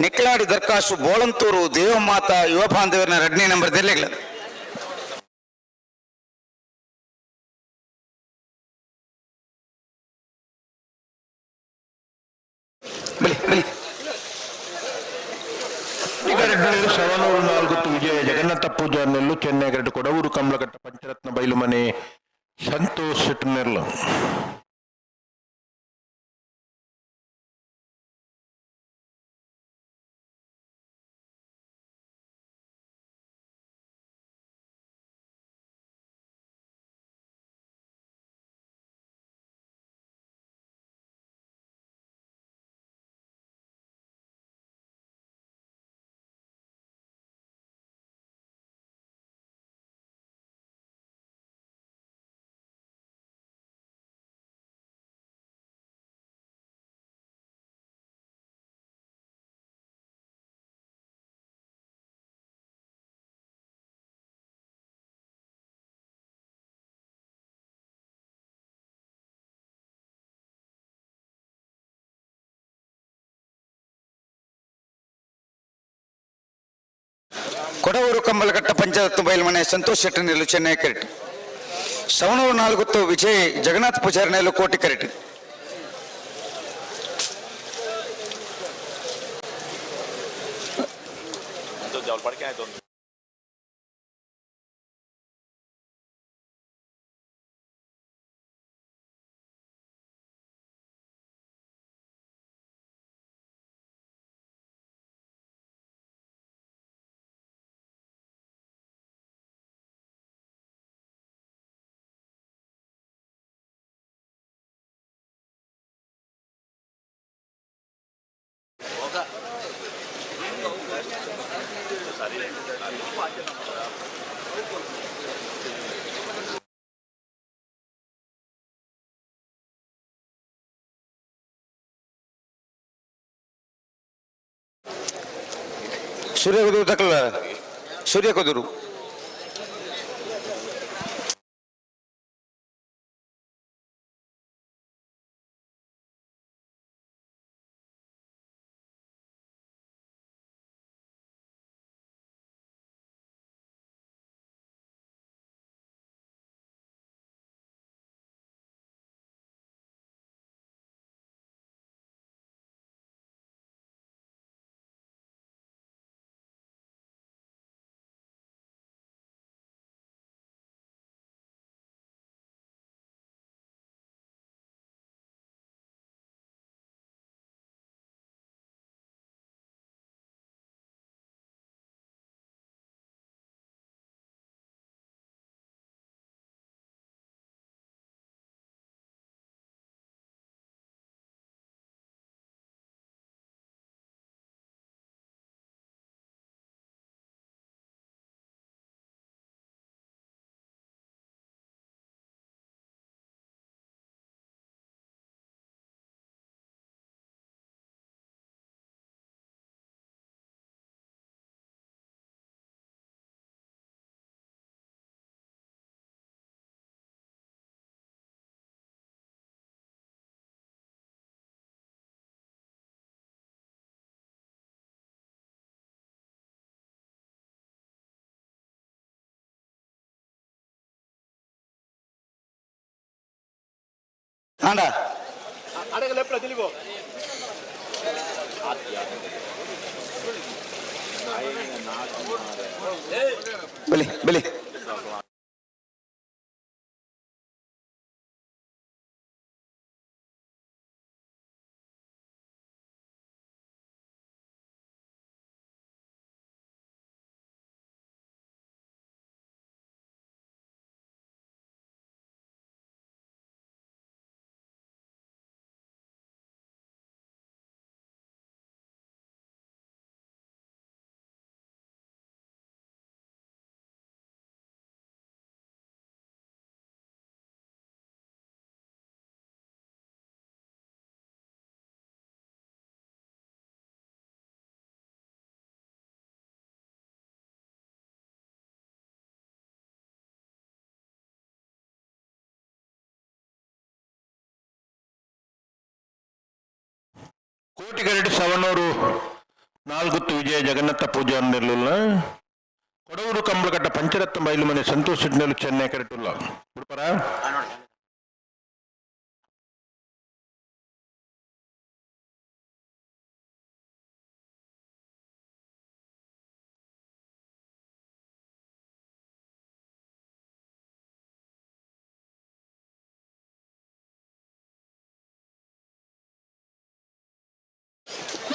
ನಿಕ್ಲಾಡಿ ದರ್ಕಾಸು ಬೋಳಂತೂರು ದೇವಮಾತ ಯುವ ಬಾಂಧವರನ ಎರಡನೇ ನಂಬರ್ ಜಿಲ್ಲೆಗಳ. ಬಲಿ ಬಲಿ.
ಸವನೂರು ನಾಲ್ಕು ವಿಜಯ ಜಗನ್ನಾಥ ಪೂಜಾ ನೆಲ್ಲು ಚೆನ್ನೈ ಕರೆಟ್. ಕೊಡವೂರು ಕಮಲಘಟ್ಟ ಪಂಚರತ್ನ ಬೈಲು ಮನೆ ಸಂತೋಷ್ ಶೆಟ್ಟರ್ ನೆರ್ಲು.
ಕೊಡವೂರು ಕಂಬಲಘಟ್ಟ ಪಂಚಾಯತ್ ಬೈಲ್ ಮನೆ ಸಂತೋಷ್ ಶೆಟ್ಟರ್ ನೆಲ್ಲು ಚೆನ್ನೈ ಕರೆಟ್. ಸವಣೂರು ನಾಲ್ಗುತ್ತು ವಿಜಯ್ ಜಗನ್ನಾಥ್ ಪೂಜಾರಿ ನೆಲ್ಲು ಕೋಟಿ ಕರೆಟ್. ಸೂರ್ಯಕುದುರು ತಕಲ ಸೂರ್ಯಕುದುರು. ಆಂಡ ಬಲಿ ಬಲಿ.
ಕೋಟಿಗರಡು ಸವಣೂರು ನಾಲ್ಗುತ್ತು ವಿಜಯ ಜಗನ್ನಾಥ ಪೂಜೆ ಅಂದಿರಲಿಲ್ಲ. ಕೊಡವೂರು ಕಂಬಳಕಟ್ಟ ಪಂಚರತ್ನ ಬೈಲು ಮನೆ ಸಂತೋಷ್ ಶೆಟ್ಟಿನಲ್ಲಿ ಚೆನ್ನೈ ಕರೆಟುಲ್ಲ ಬಿಡ್ಪರ.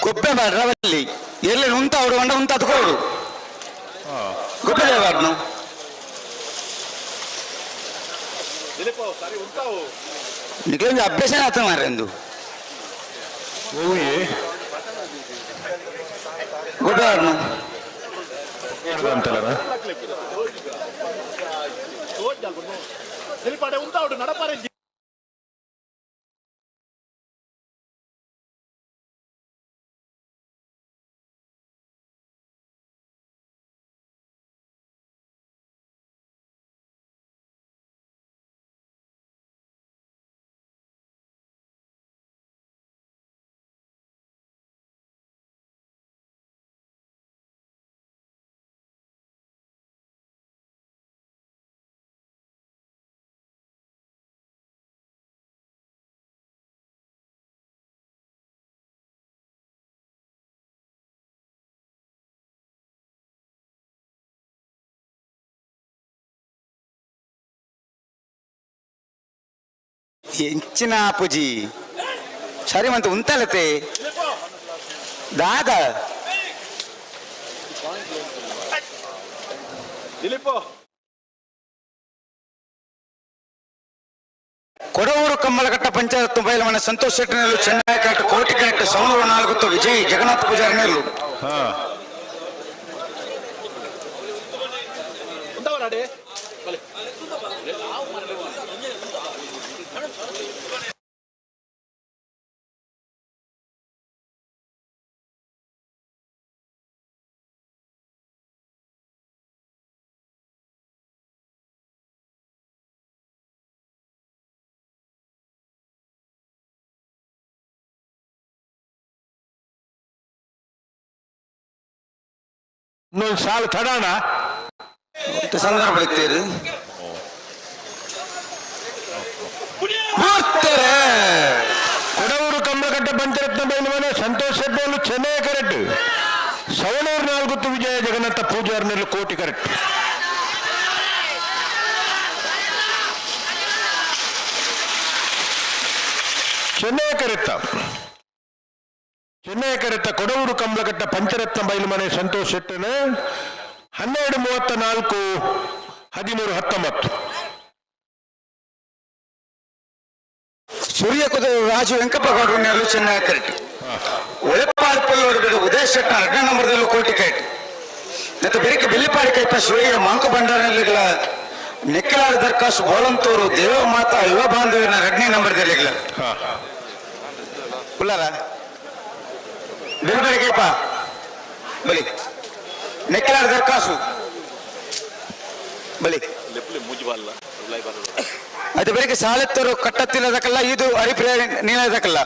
ಗೊಬ್ಬೆ ಬಾಡ್ರವಲ್ಲಿ ಎಲ್ಲಿ ಉಂತ ಅವಡು వంಡ ಉಂತ ಅತ್ಕೋಡು ಗೊಬ್ಬೆ ಬಾಡ್ನು ನಿಕ್ಕೊಂದು ಅಭ್ಯಾಸ ಆತ ಮಾರೆಂದು ಗೊಬ್ಬೆ ಬಾಡ್ನು
ಅಂತಲ್ಲ
ಎಂಚಿನ ಪೂಜಿ ಸರಿ ಮಂತ ಉಂತಲತೆ ದಾದ ಕೊಡವೂರು ಕಮ್ಮಲಘಟ್ಟ ಪಂಚಾಯತ್ ಬೈಲಮನೆ ಸಂತೋಷ್ ಶೆಟ್ಟಿನಲ್ಲೂ ಚೆನ್ನೈ ಕರೆಕ್ಟ್ ಕೋಟಿ ಕರೆಕ್ಟ್ ಸವಣೂರು ನಾಲ್ಕು ವಿಜಯ್ ಜಗನ್ನಾಥ ಪೂಜಾರಿನಲ್ಲೂ
ಇನ್ನೊಂದು ಸಾಲು ತಡಾಣ
ಸಂದರ್ಭ ಬಳಿತೇರು ಬರ್ತಾರೆ.
ಕೊಡವೂರು ಕಂಬಳಕಟ್ಟ ಪಂಚರತ್ನ ಬೈಲುಮನೆ ಸಂತೋಷ್ ಶೆಟ್ಟಿಯಲ್ಲಿ ಚೆನ್ನೈ ಕರೆಕ್ಟ್ ಸವಣೂರು ನಾಲ್ಗುತ್ತು ವಿಜಯ ಜಗನ್ನಾಥ ಪೂಜಾರ್ನಲ್ಲಿ ಕೋಟಿ ಕರೆಕ್ಟ್. ಚೆನ್ನೈ ಕರೆತ್ತ ಚೆನ್ನೈ ಕರೆತ್ತ ಕೊಡವೂರು ಕಂಬಳಕಟ್ಟ ಪಂಚರತ್ನ ಬೈಲುಮನೆ ಸಂತೋಷ್ ಶೆಟ್ಟನ 12:34 13:19.
ಸೂರ್ಯ ಕುದುರೆ ರಾಜು ವೆಂಕಪ್ಪ ಗೌಡರು ನೆರಳು ಚೆನ್ನೈ ಕರೆಕ್ಟ್ ಒಳೆಪಾಡು ಪಲ್ಲೋಡು ಬಿಡು ಉದಯ ಶೆಟ್ಟ ಎರಡನೇ ನಂಬರ್ದಲ್ಲೂ ಕೋಟಿ ಕರೆಕ್ಟ್ ಮತ್ತು ಬೆರಕೆ ಬೆಳ್ಳಿಪಾಡಿ ಕೈಪ ಶಿವಯ್ಯ ಮಾಂಕ ಭಂಡಾರಲ್ಲಿಗಳ ನೆಕ್ಕಲಾಡ ದರ್ಕಾಸು ಬೋಳಂತೂರು ದೇವ ಮಾತಾ ಯುವ ಬಾಂಧವ್ಯನ ಎರಡನೇ ನಂಬರ್ದಲ್ಲಿಗಳ ಉಲ್ಲಾರ ಬೆಳ್ಳಿಪಾಡಿ ಕೈಪ ಬಲಿ ನೆಕ್ಕಲಾಡ ದರ್ಕಾಸು ಬಲಿ ಅದು ಬೆಳಿಗ್ಗೆ ಸಾಲೆತ್ತರು ಕಟ್ಟತ್ತಿಲ್ಲದಕ್ಕಲ್ಲ ಇದು ಹರಿಪ್ರಿಯ ನೀಲದಕ್ಕಲ್ಲ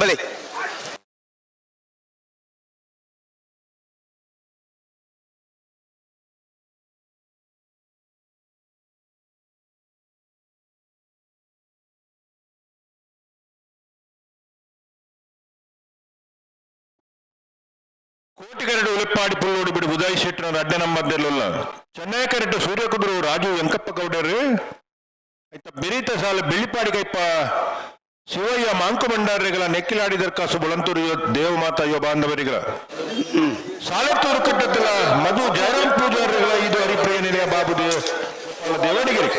ಬಲಿ.
ಕೋಟಿಗರಡು ಉಳಿಪಾಡಿ ಪುಲ್ಲೋಡು ಬಿಡು ಉದಯ್ ಶೆಟ್ಟರ ಅಡ್ಡ ನಂಬರ್ದಲ್ಲ ಚೆನ್ನೈ ಕರೆಕ್ಟ್ ಸೂರ್ಯ ಕುದುರು ರಾಜು ವೆಂಕಪ್ಪ ಗೌಡರು ಆಯ್ತಾ ಬೆರೀತ ಸಾಲ ಬೆಳ್ಳಿಪಾಡಿ ಕೈಪ ಶಿವಯ್ಯ ಮಾಂಕು ಭಂಡಾರಿಗಳ ನೆಕ್ಕಿಲಾಡಿದರ್ ಕಾಸು ಬೊಳಂತೂರು ದೇವಮಾತಾ ಯುವ ಬಾಂಧವರಿಗಳ ಸಾಲೆತ್ತೂರು ಕಟ್ಟತ್ತಿಲ್ಲ ಮಧು ಜಯರಾಮ್ ಪೂಜಾರಿಗಳ ಇದು ಹರಿಪ್ರಿಯ ನಿಲಯ ಬಾಬು ದೇವ ದೇವಡಿಗರಿ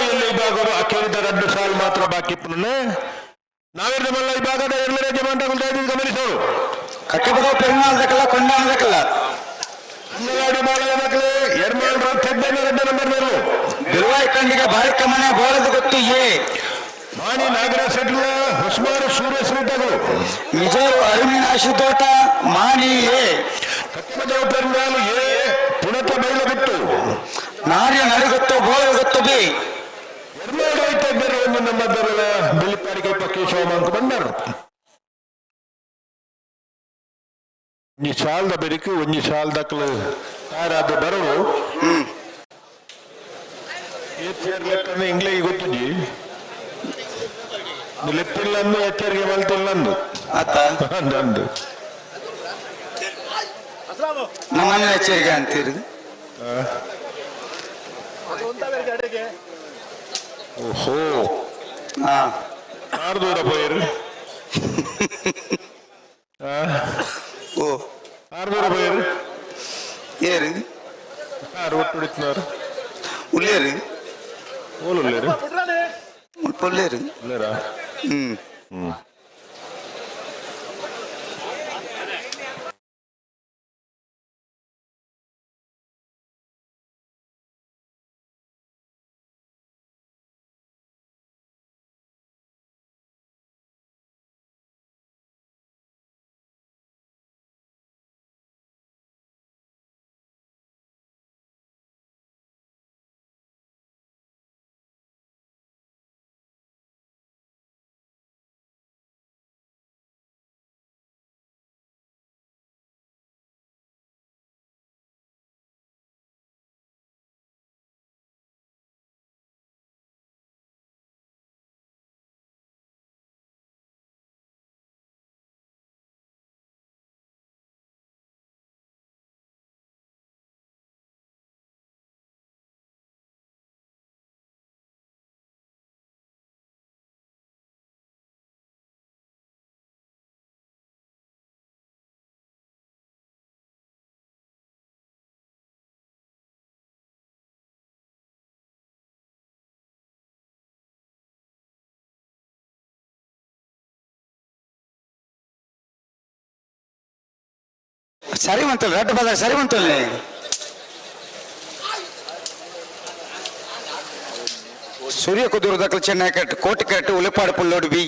ಎಲ್ಲಿ ವಿಭಾಗರು ಅಖೇರಿದ ರಡ್ಡು ಸಾಲು ಮಾತ್ರ ಬಾಕಿ ನಾವಿರ್ದ ಮಲ್ಲ ಈ ಭಾಗದ ಎಲ್ಲರ ಯಜಮಾನರು ಗಮನಿಸೋರು
ಕಟ್ಟಬದ ಪೆರುಮಾಳ್ದಕ್ಕಲ್ಲ ಕೊಂಡಾಣದಕ್ಕಲ್ಲ
ಅಂಗನವಾಡಿ ಬಾಳೆಯ ಮಕ್ಕಳೇ ಎರ್ಮಾಳ್ ತೆಬ್ಬೆನ ರೆಡ್ಡ ನಂಬರ್ ಮೇಲು
ಬಿರುವಾಯಿ ಕಂಡಿಗೆ ಬಾರಿಕಮನೆ ಬೋಳದ ಗೊತ್ತು ಎ
ಮಾಣಿ ನಾಗರಾಜ್ ಶೆಟ್ಲ ಹೊಸ್ಮಾರು ಸೂರ್ಯ ಶ್ರೀತಗಳು
ನಿಜರು ಅರುಣಿನಾಶಿ ತೋಟ ಮಾಣಿ ಎ
ಕಟ್ಟಬದ ಪೆರುಮಾಳು ಎ ಪುಣತ ಬೈಲ ಬಿಟ್ಟು
ನಾರ್ಯ ನಡುಗೊತ್ತು ಬೋಳದ ಗೊತ್ತು ಬಿ
ಎರ್ಮಾಳ್ ರೈತ ಬೇರೆ ಒಂದನ್ನ ನಂಬರ್ ಬೆಳ್ಳಿಪ್ಪಾಡಿ ಕೈಪ ಕೇಶವ ಮಾಂಕ ಬಂಡಾರು. ಒಂಜಿ ಶಾಲ್ದ ಬೆರಿಕ್ ಒಂಜಿ ಶಾಲ್ ದಕ್ಲು ತಯಾರಾದ ಬರವು. ಲೆಕ್ಕಂದ್ರೆ ಇಂಗ್ಲಿಗೆ ಗೊತ್ತುಜಿ. ಲೆಪ್ಪಿಲ್ಲ ಅಂದು ಎಚ್ಚರಿಕೆ ಮಲ್ತಿಲ್ಲ ಅಂದು.
ಆತ
ಅಂದು ಅಂದು.
ನಮ್ಮನ್ನ ಎಚ್ಚರಿಕೆ ಅಂತೀರಿ.
ಓಹೋ.
ಹಾ.
ಆರು ದೂರ ಪೋಯಿರು.
ಓ.
ಆರು ದೂರ ಪೋಯಿರು.
ಏರು.
ಆರು ಒಟ್ಟು ಹೊಡಿತಿನಾರು.
ಉಳ್ಳೇರು.
ಓಲುಲ್ಲೇರು.
ಮುಲ್ಪ ಉಳ್ಳೇರು.
ಉಳ್ಳೇರಾ?
ಹ್ಮ್.
ಹ್ಮ್.
ಸರಿ ಮಂತಲ್ಲ ರಡ್ಡು ಬದ ಸರಿ ಮಂತಲ್ಲ. ಸೂರ್ಯ ಕುದುರು ದಕ್ಕಲು ಚೆನ್ನೈ ಕಟ್ಟು ಕೋಟೆ ಕಟ್ಟು ಉಲೆಪಾಡು ಪುಲ್ಲೋಡು ಬಿ.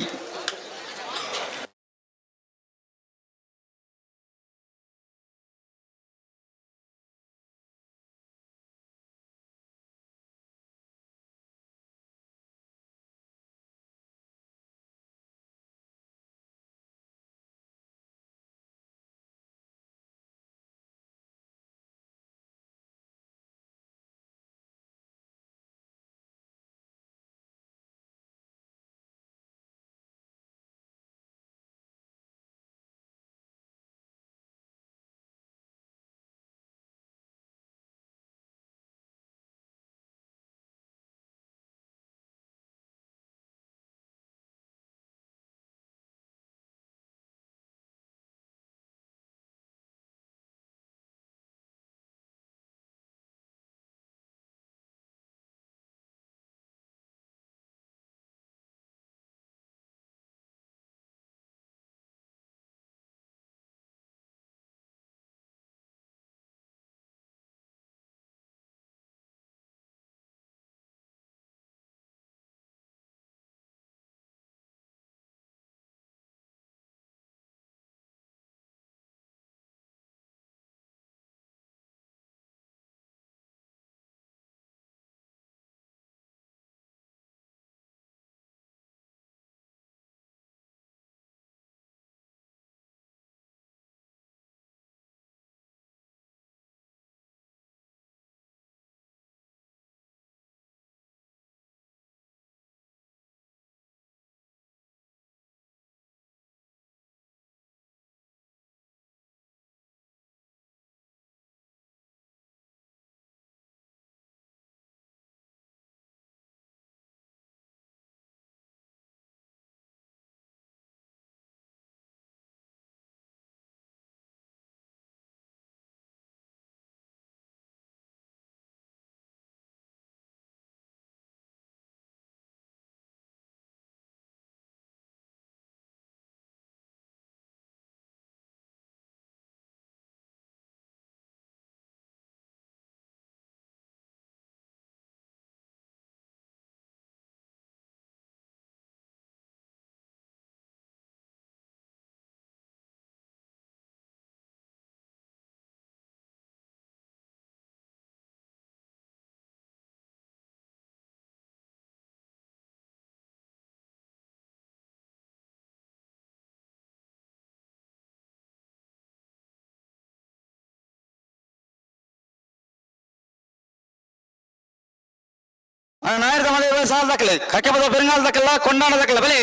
ನಾಯರ್ದ ಮಲೆ ಸಾಲ ದಾಖಲೆ ಕಕ್ಕೆಪದ ಪೆರಂಗಾಲ ದಾಖಲ ಕೊಂಡಾಣ ದಾಖಲೆ ಬಲೆ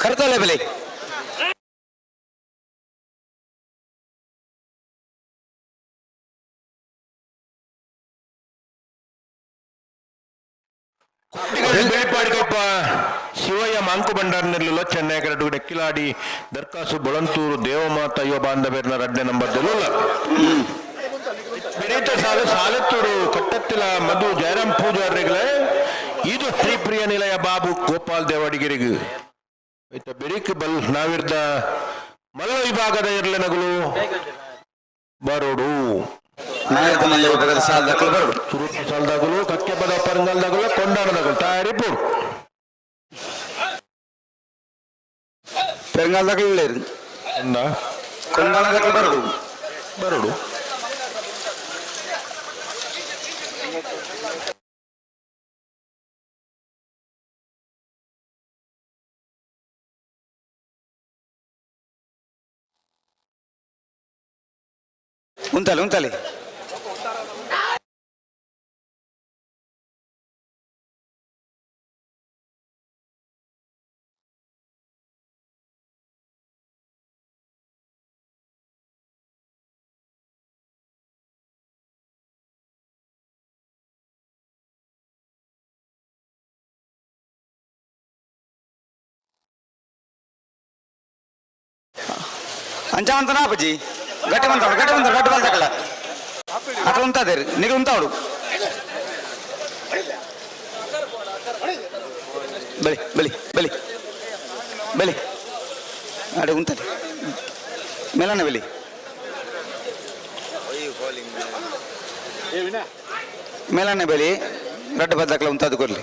ಕರ್ತಲೆ ಬಲೆ.
ಬೆಳಿಪಾಡಿಕೊಪ್ಪ ಶಿವಯ್ಯ ಮಾಂಕು ಭಂಡಾರ್ನೆಲ್ಲ ಚೆನ್ನೈ ಕರಡು ಡೆಕ್ಕಿಲಾಡಿ ದರ್ಕಾಸು ಬೊಳಂತೂರು ದೇವಮಾತ ಯುವ ಬಾಂಧವ್ಯರ್ನ ರಡ್ಡೆ ನಂಬರ್ ದೆಲ್ಲುಲ್ಲ. ಬೆರೀತ ಸಾಲು ಸಾಲತ್ತೂರು ಕಟ್ಟತ್ತಿಲ ಮಧು ಜಯರಾಮ್ ಪೂಜಾರಿಗಳೇ ಇದು ಶ್ರೀಪ್ರಿಯ ನಿಲಯ ಬಾಬು ಗೋಪಾಲ್ ದೇವಾಡಿಗೆರಿಗು ಆಯ್ತಾ ಬೆರಿಕ್ ಬಲ್ ನಾವಿರ್ದ ಮಲ್ಲ ವಿಭಾಗದ ಇರ್ಲೆನಗುಲು ಬರೋಡು.
ನಾಯರ್ದ ಮಲ್ಲೆ ವಿಭಾಗದ ಸಾಲ ದಾಖಲೆ ಬರೋಡು.
ಸುರುಪು ಸಾಲದಾಗಲು ಕಕ್ಕೆಪದ ಪರಂಗಲ್ದಾಗಲು ಕೊಂಡಾಣದಾಗಲು ತಯಾರಿ ಪೋಡು.
ಪೆರಂಗಾಲ ದಾಖಲೆ
ಎಂದ
ಕೊಂಡಾಣ ದಾಖಲೆ ಬರೋಡು.
ಬರೋಡು.
ಉಂತಲೆ ಉಂತಲೆ. ಅಂಚಾವಂತನ ಅಪ್ಪಾಜಿ ಗಟ್ಟಿ ಬಂತಾಡು ಗಟ್ಟಿ ಬಂತಾಡು ಗಟ್ಟಿ ಬಂತಕಲ್ಲ ಅక్కడ ఉంటాదేరు నీకు ఉంటాడు ಬಲಿ ಬಲಿ ಬಲಿ ಬಲಿ ಅಡೆ ಉಂತಲೆ ಮೇಲನೆ ಬಲಿ ಮೇಲನೆ ಬಲಿ ರಡ್ಡ ಬದ್ದಕ್ಲ ಉಂತಾದು ಕೊರ್ಲಿ.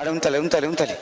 ಅಡೆ ಉಂತಲೆ ಉಂತಲೆ ಉಂತಲೆ.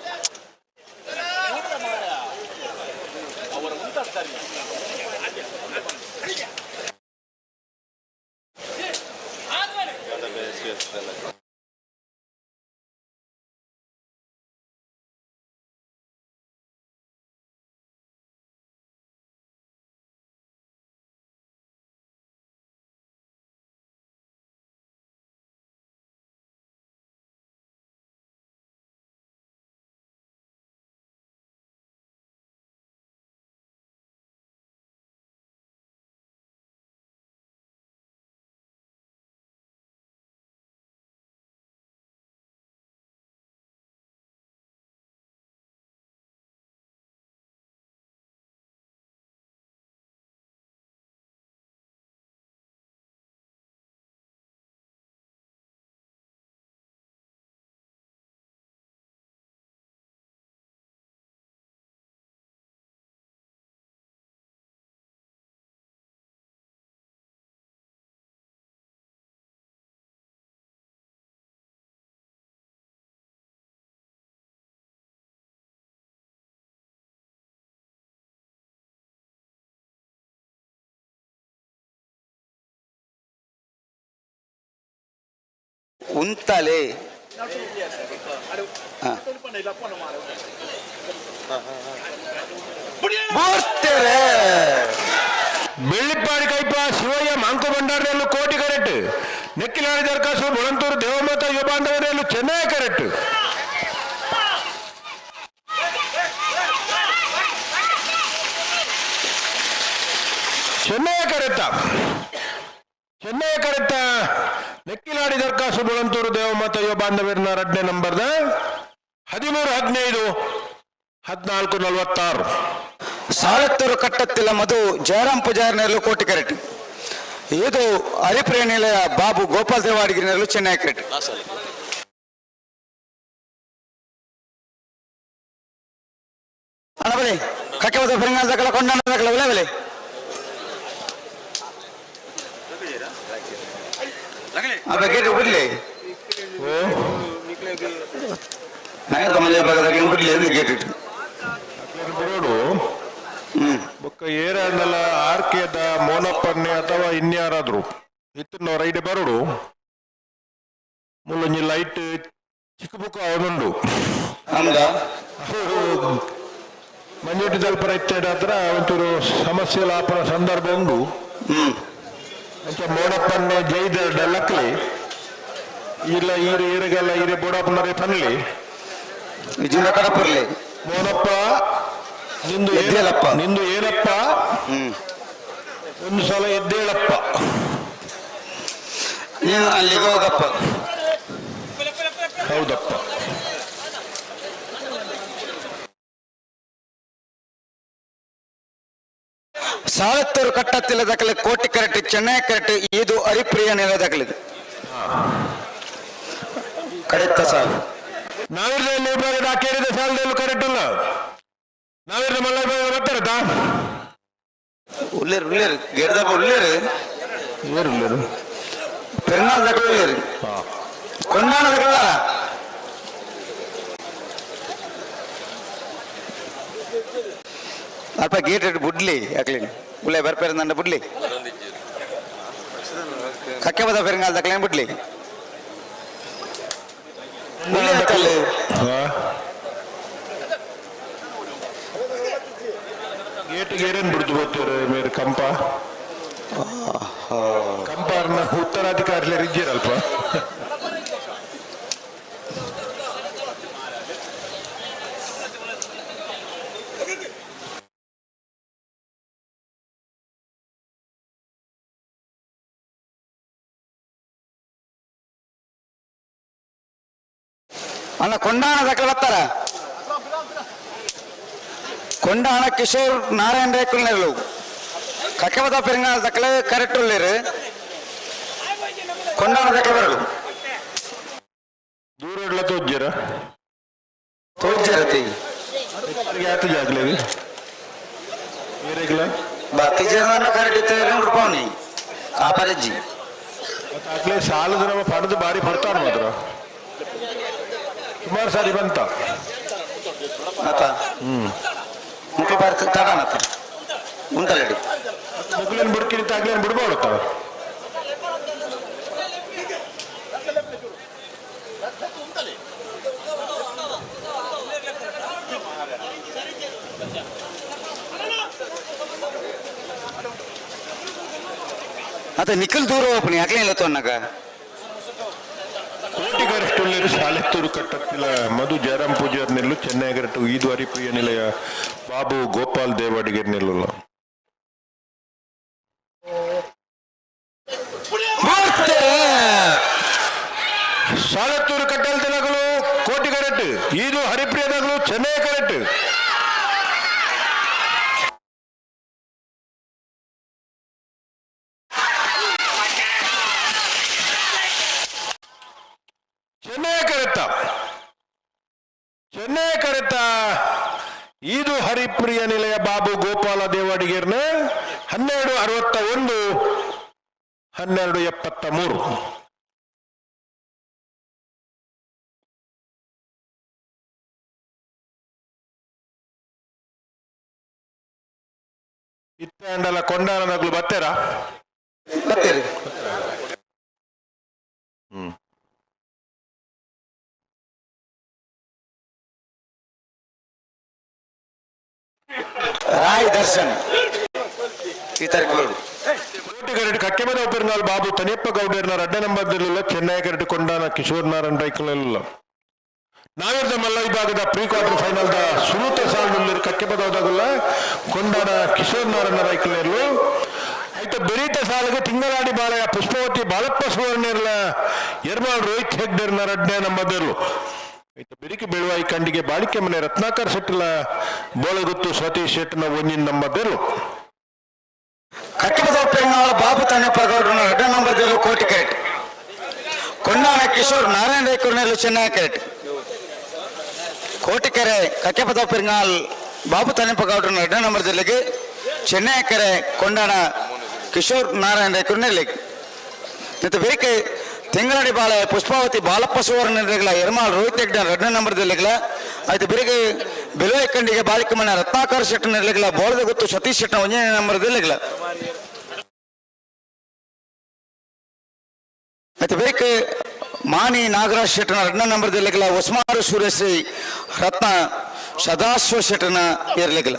ಉಂತಲೆ ಬರ್ತಾರೆ.
ಬೆಳ್ಳಿಪ್ಪಾಡಿ ಕೈಪ ಶಿವಯ್ಯ ಮಾಂಕು ಭಂಡಾರಲ್ಲೂ ಕೋಟಿ ಕರೆಕ್ಟ್, ನೆಕ್ಕಿಲಾಡಿ ದರ್ಕಾಸು ಬೊಳಂತೂರು ದೇವಮಾತ ಯುವ ಬಾಂಧವರಲ್ಲೂ ಚೆನ್ನೈ ಕರೆಕ್ಟ್.
ಕರೆತ ಚೆನ್ನೈ ಕರೆತ ನೆಕ್ಕಿಲಾಡಿ ದರ್ಕಾಸು ಬುಳಂತೂರು ದೇವಮಾತ ಯುವ ಬಾಂಧವ್ಯರ್ನ ಎರಡನೇ ನಂಬರ್ದ 13-15 14-46.
ಸಾಲತ್ತೂರು ಕಟ್ಟತ್ತಿಲ್ಲ ಮಧು ಜಯರಾಮ್ ಪೂಜಾರಿ ನೆರಳು ಕೋಟಿ ಕರೆಟ್. ಇದು ಹರಿಪ್ರಿಯ ನಿಲಯ ಬಾಬು ಗೋಪಾಲ್ ದೇವಾಡಿಗಿರಿ ನೆರಳು ಚೆನ್ನೈ ಕರೆಟ್. ಅಣ್ಣ ಬಲೆ ಕಕ್ಕೆ ಬದ ಬೆಂಗಾಲ್ ದಕಲ ಕೊಂಡಾಣ ದಕಲ ಬಲೆ ಬಲೆ ಅಬ್ಬ ಗೇಟ್ ಬಿಡ್ಲಿ ನಗರದ ಮನೆ ಭಾಗದಾಗ ಬಿಡ್ಲಿ ಅಂದ್ರೆ ಗೇಟ್ ಇಟ್ಟು
ಬರೋಡು ಬೊಕ್ಕ ಏರಾಂಡಲ ಆರ್ಕೆದ ಮೋನಪ್ಪನ್ನೆ ಅಥವಾ ಇನ್ಯಾರಾದ್ರು ಇತ್ತಿನವರ ಐಡೆ ಬರೋಡು ಮುಲ್ಲೊಂಜಿ ಲೈಟ್ ಚಿಕ್ಕ ಬುಕ್ಕ ಅವನುಂಡು
ಅಂದ
ಮಂಜುಟಿ ದಲ್ಪ ಇತ್ತೇಡ ಹತ್ರ ಒಂಚೂರು ಸಮಸ್ಯೆ ಆಪನ ಸಂದರ್ಭ ಉಂಡು. ಅಂಚ ಮೋನಪ್ಪನ್ನೆ ಜೈದ ಲಕ್ಲಿ ಇಲ್ಲ ಈರೆ ಈರೆಗೆಲ್ಲ ಈರೆ ಬೋಡಪ್ಪನರೇ ಪನ್ಲಿ
ಇಜಿಂದ ಕಡಪುರ್ಲಿ
ಮೋನಪ್ಪ ನಿಂದು
ಎದ್ದೇಳಪ್ಪ.
ನಿಂದು ಏನಪ್ಪ ಒಂದು ಸಲ ಎದ್ದೇಳಪ್ಪ
ನೀನು ಅಲ್ಲಿಗೆ ಹೋಗಪ್ಪ.
ಹೌದಪ್ಪ.
ಸಾಲತ್ತೂರು ಕಟ್ಟತ್ತಿಲ್ಲ ದಾಖಲೆ ಕೋಟಿ ಕರೆಕ್ಟ್ ಚೆನ್ನೈ ಕರೆಕ್ಟ್ ಇದು ಹರಿಪ್ರಿಯ ನೆಲ ದಾಖಲೆ ಕಡೆತ್ತ ಸಾಲು.
ನಾವಿರ್ದ ವಿಭಾಗದ ಕೇರಿದ ಸಾಲದಲ್ಲಿ ಕರೆಕ್ಟ್ ಇಲ್ಲ. ನಾವಿರ್ದ ಮಲ್ಲ ವಿಭಾಗದ ಬರ್ತಾರತಾ
ಉಳ್ಳೇರು ಉಳ್ಳೇರು ಗೇರ್ದಪ್ಪ ಉಳ್ಳೇರು
ಏರು
ಪೆರುನಾಳ್ ದಾಖಲೆ ಉಳ್ಳೇರು ಕೊಂಡಾಣ ದಾಖಲೆ ಅಲ್ಪ ಗೇಟ್ ಇಟ್ಟು ಬುಡ್ಲಿ ಯಾಕ್ಲಿ ಉಳ್ಳೆ ಬರ್ಪೇರಂದಂಡ ಬುಡ್ಲಿ ಕಕ್ಕೆ ಬದ ಪೆರುಂಗಾಲ್ ದಾಖಲೆ ಬುಡ್ಲಿ ಉಳ್ಳೇರು
ಗೇಟ್ ಗೇರೇನ್ ಬಿಡ್ದು ಬರ್ತಾರೆ ಮೇರೆ ಕಂಪ ಕಂಪಾರ್ನ ಉತ್ತರಾಧಿಕಾರಿಲೇ ಇದ್ದೀರಲ್ಪ.
ಅಣ್ಣ ಕೊಂಡಾಣ ದಾಖಲೆ ಬರ್ತಾರ ಕೊಂಡಾಣ ಕಿಶೋರ್ ನಾರಾಯಣ ರೇಕುಲ್ ನೆರಳು ಕಕ್ಕೆಬದ ಪೆರಂಗಾಲ್ ದಾಖಲೆ ಕರೆಕ್ಟ್ ಉಳ್ಳೇರು ಕೊಂಡಾಣ ದಾಖಲೆ ಬರಲು
ದೂರ ತೋಜ್ಜರ
ತೋಜ್ಜರತಿ
ಆತ ಜಾಗಲೇ ಏರೇಗ್ಲ
ಬಾತಿ ಜನ ಕರೆಕ್ಟ್ ಇತ್ತು ರೂಪಾವನಿ ಕಾಪಾರಜ್ಜಿ
ಆಗ್ಲೇ ಸಾಲದ ನಮ್ಮ ಪಡೆದು ಬಾರಿ ಪಡ್ತಾರ ಮಾತ್ರ ಸುಮಾರು ಸಾರಿ ಬಂತ
ಆತ ಮುಖ ಭಾರತ ತಡಾನತ ಉಂಟಲ್ಲಡಿ
ಮುಗ್ಲೇನ್ ಬಿಡ್ಕಿರಿ ತಾಗ್ಲೇನ್ ಬಿಡ್ಬಾರ್ದು.
ಆತ ನಿಖಲ್ ದೂರ ಹೋಗ್ನಿ ಯಾಕೆ ಇಲ್ಲ ತೊನ್ನಾಗ
ಕೋಟಿಗರಷ್ಟುಳ್ಳರು ಶಾಲೆತ್ತೂರು ಕಟ್ಟತ್ತಿಲ್ಲ ಮಧು ಜಯರಾಮ್ ಪೂಜಾರ್ ನೆಲ್ಲು ಚೆನ್ನೈಗರಟು ಈದು ಹರಿಪ್ರಿಯ ನಿಲಯ ಬಾಬು ಗೋಪಾಲ್ ದೇವಾಡಿಗರ್ ನಿಲ್ಲಲ್ಲ. ಸಾಲತ್ತೂರು ಕಟ್ಟಲ್ತಿನಗಲು ಕೋಟಿಗರಟ್ಟು ಈದು ಹರಿಪ್ರಿಯದಗಲು ಚೆನ್ನೈ ಕರೆಕ್ಟ್. ಚೆನ್ನೈ ಕರೆತ್ತ ಚೆನ್ನೈ ಕರೆತ್ತ ಇದು ಹರಿಪ್ರಿಯ ನಿಲಯ ಬಾಬು ಗೋಪಾಲ ದೇವಾಡಿಗೇರ್ನ 12:61 12:73. ಇತ್ತಾಂಡಲ ಕೊಂಡಾನದಾಗ್ಲು ಬತ್ತೇರಾ?
ಬತ್ತೀರಿ. ರಾಯ್ ದರ್ಶನ್ ಈ ತಾರೀಕು ಬರೋದು.
ಕೋಟಿಗರಡು ಕಕ್ಕೆಮದ ಒಬ್ಬರಿನಾಲ್ ಬಾಬು ತನಿಯಪ್ಪ ಗೌಡರ್ನ ರಡ್ಡ ನಂಬರ್ದಲ್ಲಿಲ್ಲ ಚೆನ್ನೈ ಕರಡು ಕೊಂಡಾನ ಕಿಶೋರ್ ನಾರಾಯಣ್ ರೈಕುಲೆಲ್ಲ. ನಾವಿರ್ದ ಮಲ್ಲ ವಿಭಾಗದ ಪ್ರೀ ಕ್ವಾರ್ಟರ್ ಫೈನಲ್ the ಸುರೂತ ಸಾಲಿನಲ್ಲಿ ಕಕ್ಕೆಪದವದಾಗಲ್ಲ ಕೊಂಡಾನ ಕಿಶೋರ್ ನಾರಾಯಣ ರೈಕುಲೆರ್ಲು. ಆಯ್ತು ಬೆರೀತ ಸಾಲಿಗೆ ತಿಂಗಳಾಡಿ ಬಾಳೆಯ ಪುಷ್ಪವತಿ ಬಾಲಪ್ಪ ಸುವರ್ಣಿರ್ಲ ಎರ್ಮಾಳ್ ರೋಹಿತ್ ಹೆಗ್ಡೆರ್ನ ರಡ್ನೇ ನಂಬರ್ದೆರ್ಲು. ಆಯ್ತು ಬೆರಿಕೆ ಬೆಳುವಾಯಿ ಕಂಡಿಗೆ ಬಾಳಿಕೆ ಮನೆ ರತ್ನಾಕರ್ ಶೆಟ್ಟಿಲ ಬೋಳಗುತ್ತು ಸತೀಶ್ ಶೆಟ್ಟಿನ ಒಂಜಿನ ನಂಬರ್ದೆರ್ಲು.
ಕಟ್ಟಬದ ಪೆಂಗಾಳ ಬಾಬು ತಣ್ಣಪ್ಪ ಗೌಡ್ರನ ಎರಡನೇ ನಂಬರ್ ದೇರ್ಲು ಕೋಟಿ ಕರೆಟ್. ಕೊಂಡಾಣ ಕಿಶೋರ್ ನಾರಾಯಣ ರೇಕೂರ್ನೆಲ್ಲು ಚೆನ್ನೈ ಕರೆಟ್. ಕೋಟಿಕೆರೆ ಕಕ್ಕೆಪದ ಪೆರಿಂಗಾಲ್ ಬಾಬು ತಣ್ಣಪ್ಪ ಗೌಡ್ರನ ಎರಡನೇ ನಂಬರ್ ಜಿಲ್ಲೆಗೆ ಚೆನ್ನೈ ಕೆರೆ ಕೊಂಡಾಣ ಕಿಶೋರ್ ನಾರಾಯಣ ರೇಕೂರ್ನೆಲ್ಲಿಗೆ. ಮತ್ತು ಬೇಕೆ ತಿಂಗಳಡಿ ಬಾಳೆ ಪುಷ್ಪಾವತಿ ಬಾಲಪ್ಪ ಸುವರ್ಣ ಎರ್ಮಾಳ್ ರೋಹಿತ್ ಹೆಗ್ಡೆ ಎರಡನೇ ನಂಬರ್ ಜಿಲ್ಲೆಗಳ. ಆಯ್ತು ಬೆಳಿಗ್ಗೆ ಬೆಲುವೆ ಕಂಡಿಗೆ ಬಾಳಿಕಮನ ರತ್ನಾಕರ್ ಶೆಟ್ಟನ ನೆರಳಿಗಳ ಬೋಳದ ಗುತ್ತು ಸತೀಶ್ ಶೆಟ್ಟನ ಒಂದನೇ ನಂಬರ್ ಜಿಲ್ಲೆಗಳ. ಆಯ್ತು ಬೇಕೆ ಮಾಣಿ ನಾಗರಾಜ್ ಶೆಟ್ಟನ ಎರಡನೇ ನಂಬರ್ ಜಿಲ್ಲೆಗಳ ಹೊಸ್ಮಾರು ಸೂರ್ಯಶ್ರೀ ರತ್ನ ಸದಾಶಿವ ಶೆಟ್ಟನ ಇರಲಿಲ್ಲ.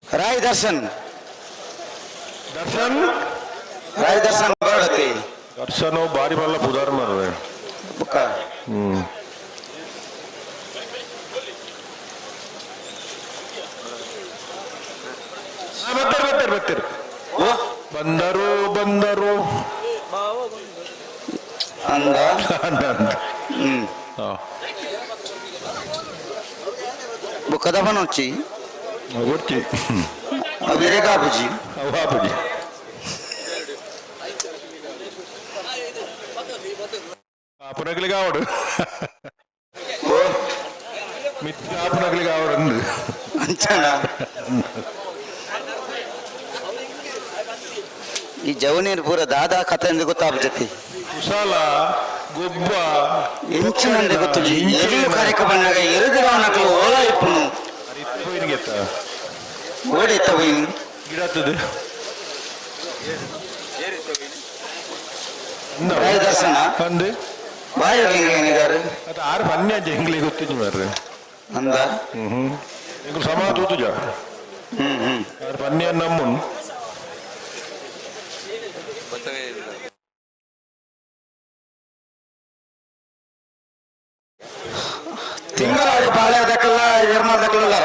ರಾಯ್ ದರ್ಶನ್
ದರ್ಶನ್
ರಾಯ್ ದರ್ಶನ್ ಬರಡತಿ
ದರ್ಶನ್ ಬಾರಿ ಬಲ್ಲ ಪುದಾರ್ ಮಾರ್ರೆ.
ಬುಕ್ಕ
ಬರ್ತಾರೆ ಬರ್ತಾರೆ ಬರ್ತಾರೆ ಬಂದರು ಬಂದರು
ಅಂದ
ಅಂದ ಅಂದ.
ಬುಕ್ಕದ ಬನೋಚಿ
ಗೊತ್ತಿ
ಅವಿರೇ ಗಾಬುಜಿ
ಬಾಬುಜಿ ಆಪನಗ್ಲಿಗೆ ಆವಡು ಮಿತ್ರ ಆಪನಗ್ಲಿಗೆ ಆವಡು ಅಂದು
ಅಂಚನ ಈ ಜವನೀರ್ ಪೂರ ದಾದಾ ಕಥೆ ಎಂದು ಗೊತ್ತಾಗ್ತತಿ.
ಕುಶಾಲ ಗೊಬ್ಬ
ಎಂಚಿನಂದೆ ಗೊತ್ತುಜಿ ಎಲ್ಲು ಕಾರ್ಯಕ್ರಮ ಎರುಗಿರವನಕ್ಲು ಓಲ ಇಪ್ಪುನು ಓಡಿತ್ತ ಹೋಯಿನಿ
ಗಿಡತ್ತದು
ರಾಯ್ ದರ್ಶನ
ಅಂದು
ಬಾಯಿ ಏನಿದ್ದಾರೆ
ಅದು ಆರು ಪನ್ಯ ಎಂಗ್ಲಿಗೆ ಗೊತ್ತಿದ್ದು ಮಾರ್ರೆ.
ಅಂದ
ಹ್ಮ್ ಎಂಗ್ಲು ಸಮ ತೂತುಜ
ಹ್ಮ್ ಹ್ಮ್
ಆರು ಪನ್ಯ ನಮ್ಮನ್
ತಿಂಗಳಾಡಿ ಬಾಳೆ ದಕ್ಕಲ್ಲ ಎರ್ಮಾಲ್ ದಕ್ಕಲ್ಲ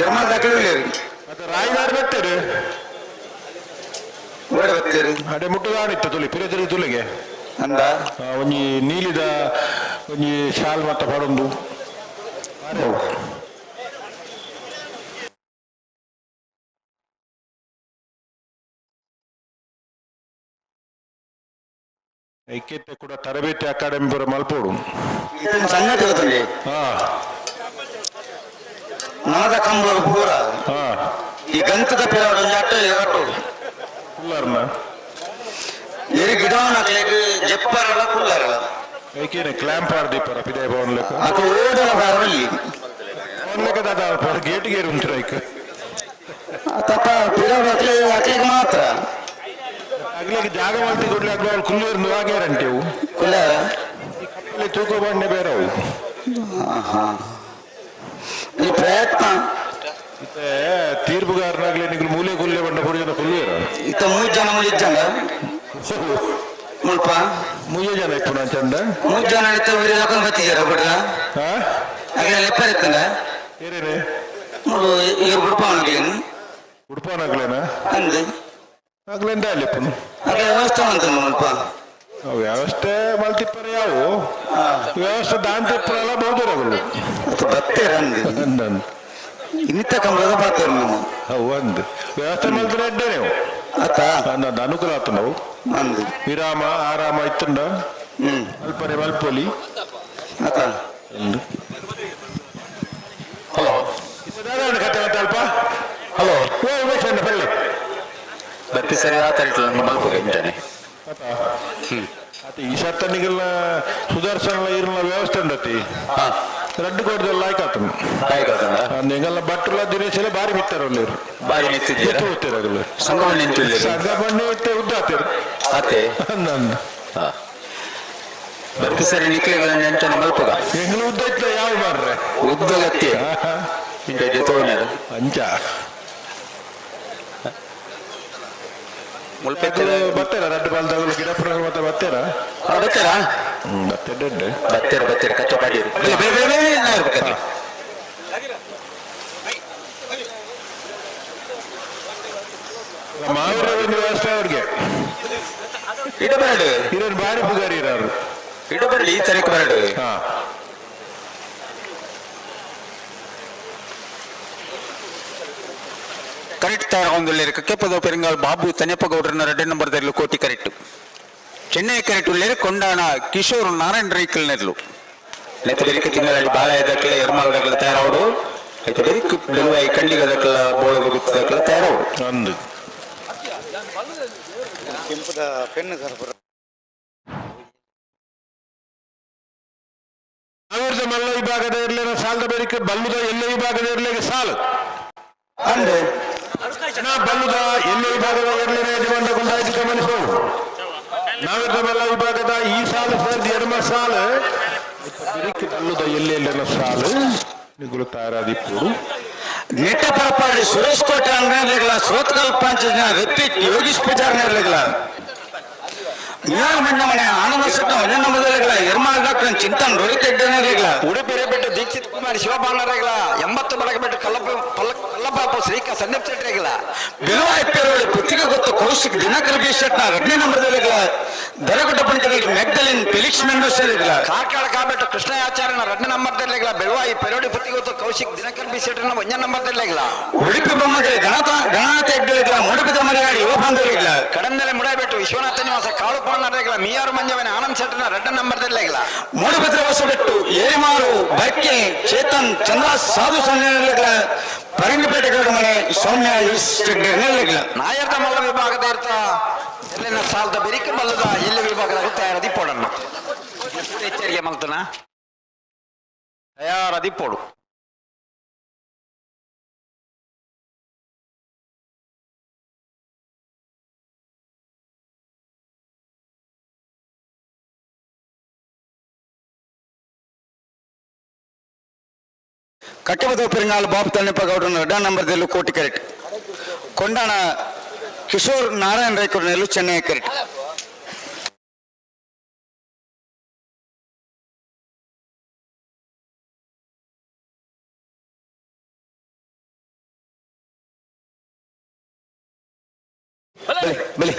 ಎರ್ಮಾಲ್ ದಕ್ಕಲು
ಅದು ರಾಯ್ದಾರ್ ಬರ್ತಾರೆ
ಓಡಿ ಬರ್ತೀರಿ
ಅಡೆ ಮುಟ್ಟುದಾಣಿತ್ತು ತುಲಿ ಪಿರೆ ತಿರುಗಿ ತುಲಿಗೆ
ಅಂದ
ಒಂಜಿ ನೀಲಿದ ಒಂಜಿ ಶಾಲ್ ಮತ್ತ ಪಡೊಂದು ಐಕ್ಯತೆ ಕೂಡ ತರಬೇತಿ ಅಕಾಡೆಮಿ ಪೂರ ಮಲ್ಪೋಡು.
ಇದನ್ನ ಸಂಗತಿ ಗೊತ್ತುಂಡಿ ನಮದ ಕಂಬಳ ಪೂರ ಈ ಗಂತದ ಪಿರಾಡು ಒಂಜಿ ಅಟ್ಟ ಎರಟು
ಕುಲ್ಲರ್ನ
ಎರಿ ಗಿಡವನ ಜೆಪ್ಪರಲ್ಲ ಕುಲ್ಲರಲ್ಲ
ಐಕೇನೆ ಕ್ಲ್ಯಾಂಪ್ ಆಡ್ದೀಪರ ಪಿದಾಯ ಭವನ್ ಲೆಕ್ಕ
ಅಕು ಓಡಲ ಬಾರವಲ್ಲಿ
ಭವನ್ ಲೆಕ್ಕ ದಾದ ಗೇಟ್ ಗೇರ್ ಉಂಟು ಐಕ್
ತಪ್ಪ ಪಿರಾಡು ಅಕ್ಲೆ ಅಕ್ಲೆಗ್ ಮಾತ್ರ
ಅಗ್ಲಿಗೆ ಜಾಗ ಮಲ್ತಿ ಕೊಡ್ಲಿ ಅಗ್ಲ ಅವ್ರು ಕುಲ್ಲೂರ್ನ ವಾಗ್ಯಾರಂಟೇವು
ಕುಲ್ಲಾರ
ಅಲ್ಲಿ ತೂಕ ಬಂಡೆ ಬೇರೆ ಅವು.
ಈ ಪ್ರಯತ್ನ
ಇತ್ತೆ ತೀರ್ಪುಗಾರನಾಗ್ಲಿ ನಿಗ್ಲು ಮೂಲೆ ಕುಲ್ಲೆ ಬಂಡ ಪುಡಿ ಜನ ಕುಲ್ಲೂರ
ಇತ್ತ ಮೂರು ಜನ ಮುಳಿಜ್ಜಂಡ ಮುಲ್ಪ
ಮೂಜೆ ಜನ ಇಪ್ಪು ನಾ ಚಂದ
ಮೂರು ಜನ ಇತ್ತ ಊರಿ ಲೋಕನ್ ಬತ್ತಿದಾರ ಬಿಡ್ರ
ಹಾ
ಅಗ್ಲೆ ಲೆಪ್ಪರಿತ್ತಂಡ
ಏರೇನೆ
ಮೂರು ಇವ್ರು ಬಿಡ್ಪಾವನಾಗ್ಲೇನು
ಉಡುಪನಾಗ್ಲೇನಾ
ಅಂದು
ಆಗ್ಲೆಂದ ಅಲ್ಲಿಪ್ಪನು
ಅಗ್ಲೆ ವ್ಯವಸ್ಥೆ ಮಂತಂದು ಮುಲ್ಪ
ವ್ಯವಸ್ಥೆ ಮಲ್ತಿಪ್ಪರ ಯಾವು ವ್ಯವಸ್ಥೆ ದಾಂತಿಪ್ಪರಲ್ಲ ಬಹುದೂರಗಳು
ಅದು ಬತ್ತೇರ ಅಂದು
ಅಂದಂದು
ಇನ್ನಿತ್ತ ಕಂಬಳದ ಬಾತೇರು ನಾವು
ಒಂದು ವ್ಯವಸ್ಥೆ ಮಲ್ತಿರ ಅಡ್ಡೆ ನೀವು
ಆತ
ಅಂದಂದು ಅನುಕೂಲ ಆತು ನಾವು
ಅಂದು
ವಿರಾಮ ಆರಾಮ ಇತ್ತಂಡ ಅಲ್ಪರೆ ಮಲ್ಪೊಲಿ
ಆತ
ಒಂದು
ಹಲೋ
ಕತೆ ಮತ್ತೆ ಅಲ್ಪ
ಹಲೋ
ಓ ಉಮೇಶ್ ಅಣ್ಣ ಬಲ್ಲೆ
ಬತ್ತಿ ಸರಿ ಆತ ಮಲ್ಪು ಅಂತಾನೆ.
ಅತ್ತ ಈ ಸರ್ತ ನಿಗಲ್ನ ಸುದರ್ಶನ ಇರ್ನ ವ್ಯವಸ್ಥೆ ಉಂಡತಿ. ರಡ್ಡು ಕೋಟದಲ್ಲ ಲಾಯ್ಕಾತನು.
ಲಾಯ್ಕಾತನ.
ಎಂಗಲ್ನ ಭಟ್ರುಲ ದಿನೇಶ್ ಬಾರಿ ಮಿತ್ತರ ಉಳ್ಳೇರು.
ಬಾರಿ ಮಿತ್ತಿದ್ದೀರಾ?
ಮಿತ್ತು ಅಗಲು.
ಸಂಗಮಣ್ಣ ಎಂಚುಲ್ಲೇರು?
ಸಂಗಮಣ್ಣೆ ಇತ್ತೆ ಉದ್ದಾತೇರು.
ಅತ್ತೆ.
ಅಂದ.
ಬರ್ಪು ಸರಿ ನಿಕ್ಲೆಗಳನ್ನ ಎಂಚನ ಮಲ್ಪುಗ.
ಎಂಗ್ಲ ಉದ್ದ ಇತ್ತ ಯಾವ ಮಾರ್ರೆ.
ಉದ್ದಗತ್ತಿ ಇಂಚ ಜೊತೆ.
ಅಂಚ.
ಮುಲ್ಪೆತ್ತಿನ
ಬತ್ತೇರ ರಡ್ಡು ಬಾಲ್ದಗಳು ಗಿಡಪುರ ಮತ್ತೆ ಬತ್ತೇರ.
ಬತ್ತೀರಾ?
ಬತ್ತೆ ಡೆಡ್.
ಬತ್ತೀರ ಬತ್ತೀರ ಕಚ್ಚ ಪಾಡಿರು. ಬೇರೆ ಬೇರೆ ಬೇರೆ ಇರ್ಬೇಕಾದ್ರೆ.
ಮಾವಿನ ಒಂದು ವ್ಯವಸ್ಥೆ ಅವ್ರಿಗೆ.
ಇಡಬರಡು.
ಇರೋರು ಬಾರಿ ಪುಗಾರಿ ಇರೋರು.
ಇಡಬರಡು ಈ ತರಕ್ಕೆ ಬರಡು.
ಹಾ.
ಕರೆಕ್ಟ್ ತಯಾರಾಗೊಂದುಲ್ಲೇರು ಕಕ್ಕೆಪದ ಪೆರಂಗಾಲ್ ಬಾಬು ತನ್ಯಪ್ಪ ಗೌಡ್ರನ್ನ ರೆಡ್ಡಿ ನಂಬರ್ ದರ್ಲು ಕೋಟಿ ಕರೆಕ್ಟ್. ಚೆನ್ನೈ ಕರೆಕ್ಟ್ ಉಳ್ಳೇರು ಕೊಂಡಾಣ ಕಿಶೋರ್ ನಾರಾಯಣ ರೈಕಲ್ ನೆರ್ಲು. ನೆತ್ತ ಬೆರಿಕ ತಿಂಗಳಲ್ಲಿ ಬಾಳ ದಕ್ಕಲ ಎರ್ಮಾಲ್ ದಕ್ಕಲ ತಯಾರಾವಡು. ಐತ ಬೆರಿಕ ಬೆಲುವಾಯಿ ಕಂಡಿಗ ದಕ್ಕಲ ಬೋಳದ ಗುತ್ತ ದಕ್ಕಲ ತಯಾರಾವಡು.
ಅಂದು.
ಕೆಂಪದ ಪೆನ್ನು ಸರ್.
ಸಾವಿರದ ಮಲ್ಲ ವಿಭಾಗದ ಇರ್ಲಿನ ಸಾಲದ ಬೇಡಿಕೆ ಬಲ್ಲುದ ಎಲ್ಲ ವಿಭಾಗದ ಇರ್ಲಿಗೆ ಸಾಲು.
ಅಂದು.
ನಾ ಬಲ್ಲುದ ಎಲ್ಲ ವಿಭಾಗದ ಇರ್ಲಿನ ಯಜಮಾನ ಗುಂಡಾಯ್ತು ಗಮನಿಸು. ನಾವಿರದ ಮಲ್ಲ ವಿಭಾಗದ ಈ ಸಾಲು ಸೇರಿದ ಎಡಮ ಸಾಲು ಬೆರಿಕೆ ಬಲ್ಲುದ ಎಲ್ಲೆ ಎಲ್ಲೆನ ಸಾಲು ನಿಗುಲು ತಯಾರಾದಿಪ್ಪುಡು.
ನೆಟ್ಟ ಪರಪಾಡಿ ಸುರೇಶ್ ಕೋಟೆ ಅಂಗಡಿಗಳ ಸೋತ್ಕಲ್ ಪಂಚಾಯತ್ ರಿತ್ವಿಕ್ ಯೋಗೀಶ್ ಪೂಜಾರ್ ನೇರ್ಲಿಗಳ ಮೀನಾಲ್ ಮಣ್ಣಮನೆ ಆನಂದ ಸೆಟ್ಟ ಒಂಜನ ಮೊದಲಿಗಳ ಎರ್ಮಾಲ್ ಡಾಕ್ಟರ್ ಚಿಂತನ್ ರೋಹಿತ್ ಹೆಗ್ಡೆ ನೇರ್ಲಿಗಳ.
ಉಡುಪಿ ಬೆಟ್ಟ ದೀಕ್ಷಿತ್ ಕುಮಾರ್ ಶಿವಬಾಣರೇಗಳ 80 ಬಡಗಬೆಟ್ಟು ಕಲ್ಲಪ್ಪ ಕಲ್ಲಪ್ಪಾಪು ಶ್ರೀಕಾ ಸಂದೀಪ್ ಶೆಟ್ಟರೇಗಳ.
ಬಿಲುವಾಯಿ ಪೇರೋಳಿ ಪುತ್ತಿಗೆ ಗೊತ್ತು ಕೌಶಿಕ್ ದಿನಕರ್ ಬಿ ಶೆಟ್ನ ಎರಡನೇ ನಂಬರ್ದಲ್ಲಿಗಳ ದರಗುಡ್ಡ ಪಂಚಾಯತ್ ಮೆಗ್ಡಲಿನ್ ಫೆಲಿಕ್ಸ್ ಮೆಂಡೋಸರಿಗಳ.
ಕಾರ್ಕಳ ಕಾಬೆಟ್ಟು ಕೃಷ್ಣಯಾಚಾರ್ಯನ 2 ನಂಬರ್ದಲ್ಲಿಗಳ ಬೆಳವಾಯಿ ಪೆರೋಡಿ ಪುತ್ತಿಗೊತ್ತು ಕೌಶಿಕ್ ದಿನಕರ್ ಬಿ ಶೆಟ್ಟರ್ನ 1 ನಂಬರ್ದಲ್ಲಿಗಳ.
ಉಡುಪಿ ಬೊಮ್ಮಗಳಿ ಗಣತ ಗಣನಾಥ ಹೆಗ್ಡೆಗಳ ಮೂಡುಬಿದ ಮಲೆಯಾಡಿ ಯುವ ಬಾಂಧವರಿಗಳ.
ಕಡಂದಲೆ ಮುಡಾಬೆಟ್ಟು ವಿಶ್ವನಾಥ ನಿವಾಸ ಕಾಳು ಪಾಂಡರೇಗಳ ಮಿಯಾರು ಮಂಜವನ ಆನಂದ್ ಶೆಟ್ಟರ್ನ 2 ನಂಬರ್ದಲ್ಲಿಗಳ.
ಮೂಡುಬಿದ್ರ ಹೊಸಬೆಟ್ಟು ಏರಿಮಾರು ಬರ್ಕೆ ಚೇತನ್ ಚಂದ್ರ ಸಾಧು ಸಂಘಗಳ ಪರಂಗಿಪೇಟೆ ಗೌಡ ಮನೆ ಸೌಮ್ಯ ಎಸ್ ಹೆಗ್ಡೆ.
ನಾಯರ್ದ ಮಲ್ಲ ವಿಭಾಗದ ಇರ್ತ ಎಲ್ಲಿನ ಸಾಲದ ಬೆರಿಕೆ ಮಲ್ಲದ ಎಲ್ಲಿ ವಿಭಾಗದ ತಯಾರದಿ ಪೋಡಣ್ಣ ಎಚ್ಚರಿಕೆ ಮಲ್ತನ ತಯಾರದಿ ಪೋಡು.
ಕಟ್ಟೆಬದ ಪೆರಿಂಗಾಲ್ ಬಾಬು ತಣ್ಣಪ್ಪ ಗೌಡನ ಎರಡನೇ ನಂಬರ್ದಲ್ಲೂ ಕೋಟಿ ಕರೆಕ್ಟ್. ಕೊಂಡಾಣ ಕಿಶೋರ್ ನಾರಾಯಣ ರೈಕೂರ್ನಲ್ಲೂ ಚೆನ್ನೈ ಕರೆಕ್ಟ್. ಬಲಿ ಬಲಿ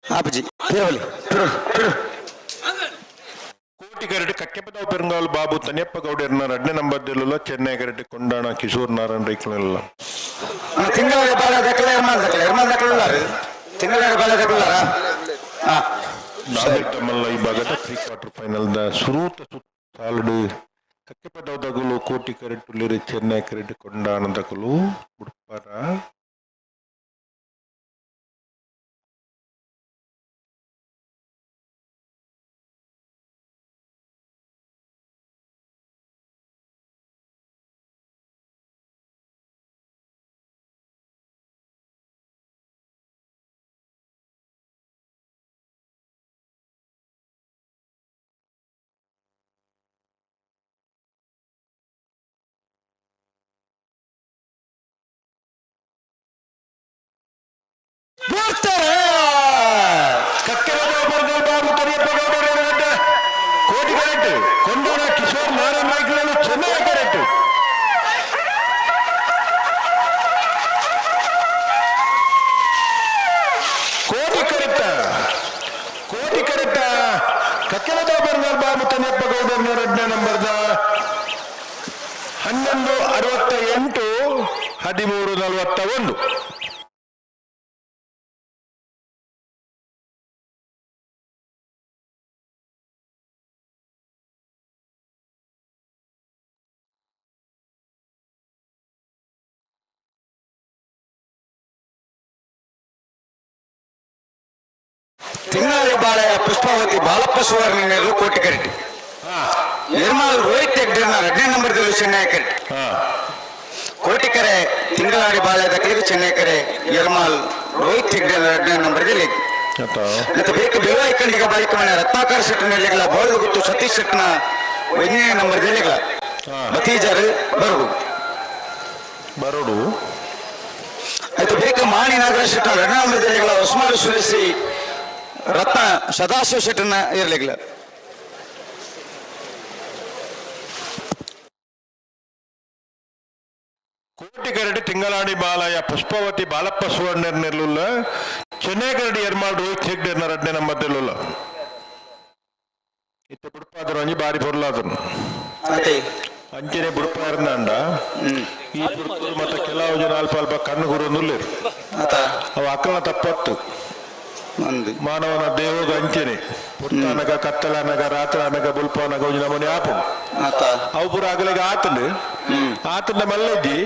ಆಪಜಿ ಪಿರವಲಿ ಪಿರವಲಿ ಪಿರವಲಿ.
ಕೋಟಿ ಕರೆಟ್ ಕಕ್ಕೆಪದವು ಪೆರಂಗಾಲ್ ಬಾಬು ತನಿಯಪ್ಪ ಗೌಡರ್ನ 2 ನಂಬರ್ ದೆಲ್ಲುಲ ಚೆನ್ನೈ ಕರೆಟ್ ಕೊಂಡಾಣ ಕಿಶೋರ್ ನಾರಾಯಣ ರೈಕ್ಲೆಲ್ಲ.
ತಿಂಗಳ ಬಾಲ ದಕ್ಕಲ ಎರ್ಮಾಲ್ ದಕ್ಕಲ ಎರ್ಮಾಲ್ ದಕ್ಕಲ ತಿಂಗಳ ಬಾಲ ದಕ್ಕಲ. ಹಾ.
ನಾವಿರದ ಮಲ್ಲ ವಿಭಾಗದ ಪ್ರೀ ಕ್ವಾರ್ಟರ್ ಫೈನಲ್ the ಸುರೂತ ಸುತ್ತಾಲುಡು ಕಕ್ಕೆಪದವು ದಗುಲು ಕೋಟಿ ಕರೆಟ್ ಉಲ್ಲಿರು ಚೆನ್ನೈ ಕರೆಟ್ ಕೊಂಡಾಣ ದಗುಲು ಉಡುಪರ. ಕಕ್ಕೆಪದವು ಪೆರಂಗಾಲ್ ಬಾಬು ತನಿಯಪ್ಪ ಗೌಡರ ಕೋಟಿ ಕರೆಕ್ಟ್ ಕೊಂಡಾಣ ಕಿಶೋರ್ ನಾರಾಯಣ ರೈಕ್ಲೆಲ್ಲ ಚೆನ್ನೈ ಕರೆಕ್ಟ್. 13-41.
ತಿಂಗಾಳಿ ಬಾಳೆಯ ಪುಷ್ಪಾವತಿ ಬಾಲಪ್ಪ ಸುವರ್ಣ ಕೋಟಿ ಕರೆಟಿ ನಿರ್ಮಲ್ ರೋಹಿತ್ ಹೆಗ್ಡೆನ ಎರಡನೇ ನಂಬರ್ದಲ್ಲಿ ಚೆನ್ನೈ ಕರೆಟಿ ಕೋಟಿಕರೆ ತಿಂಗಳಾಡಿ ಬಾಳೆ ದಕ್ಕಲಿಗೆ ಚೆನ್ನೈ ಕರೆ ಯರ್ಮಾಲ್ ರೋಹಿತ್ ಹೆಗ್ಡೆ ಎರಡನೇ ನಂಬರ್ದಲ್ಲಿ. ಮತ್ತೆ ಬೇಕು ಬೆಳುವಾಯಿ ಖಂಡಿಗ ಬಾಳಿಕ ಮನೆ ರತ್ನಾಕರ್ ಶೆಟ್ಟನ ಬೋಳದ ಗುತ್ತು ಸತೀಶ್ ಶೆಟ್ಟನ ಒಂದನೇ ನಂಬರ್ದಲ್ಲಿ ಬತೀಜರು ಬರುಡು
ಬರೋಡು.
ಆಯ್ತು ಬೇಕು ಮಾಣಿ ನಾಗರಾಜ್ ಶೆಟ್ಟನ ಎರಡನೇ ನಂಬರ್ದಲ್ಲಿ ಹೊಸಮಾರು ಸುರೇಶಿ ರತ್ನ ಸದಾಶಿವ ಶೆಟ್ಟನ ಇರ್ಲಿಲ್ಲ.
ಕೋಟಿಗರಡಿ ತಿಂಗಳಾಡಿ ಬಾಲಯ ಪುಷ್ಪಾವತಿ ಬಾಲಪ್ಪ ಸುವರ್ಣರ್ನೆಲ್ಲುಲ್ಲ ಚೆನ್ನೈಗರಡಿ ಎರ್ಮಾಲ್ ರೋಹಿತ್ ಹೆಗ್ಡೆರ್ನ ರಡ್ಡೆ ನಮ್ಮದೆಲ್ಲುಲ್ಲ ಇತ್ತೆ ಬುಡ್ಪಾದರು ಅಂಜಿ ಬಾರಿ ಪೊರ್ಲಾದರು ಅಂಚನೆ ಬುಡ್ಪಾರ್ನಾಂಡ ಈ ಪುರ್ತೂರು ಮತ್ತೆ ಕೆಲವು ಜನ ಅಲ್ಪ ಅಲ್ಪ ಕಣ್ಣು ಗುರುನುಲ್ಲೇರು ಅವ ಅಕ್ಕನ ತಪ್ಪತ್ತು ಮಾನವನ ದೇಹದ ಅಂಚನೆ ಪುರ್ತಾನಗ ಕತ್ತಲನಗ ರಾತ್ರನಗ ಬುಲ್ಪನಗ ಒಂಜಿ ನಮೂನೆ ಆಪುಂಡು ಅವು ಪೂರ ಅಗಲಿಗೆ ಆತಂಡು ಆತಂಡ ಮಲ್ಲಜ್ಜಿ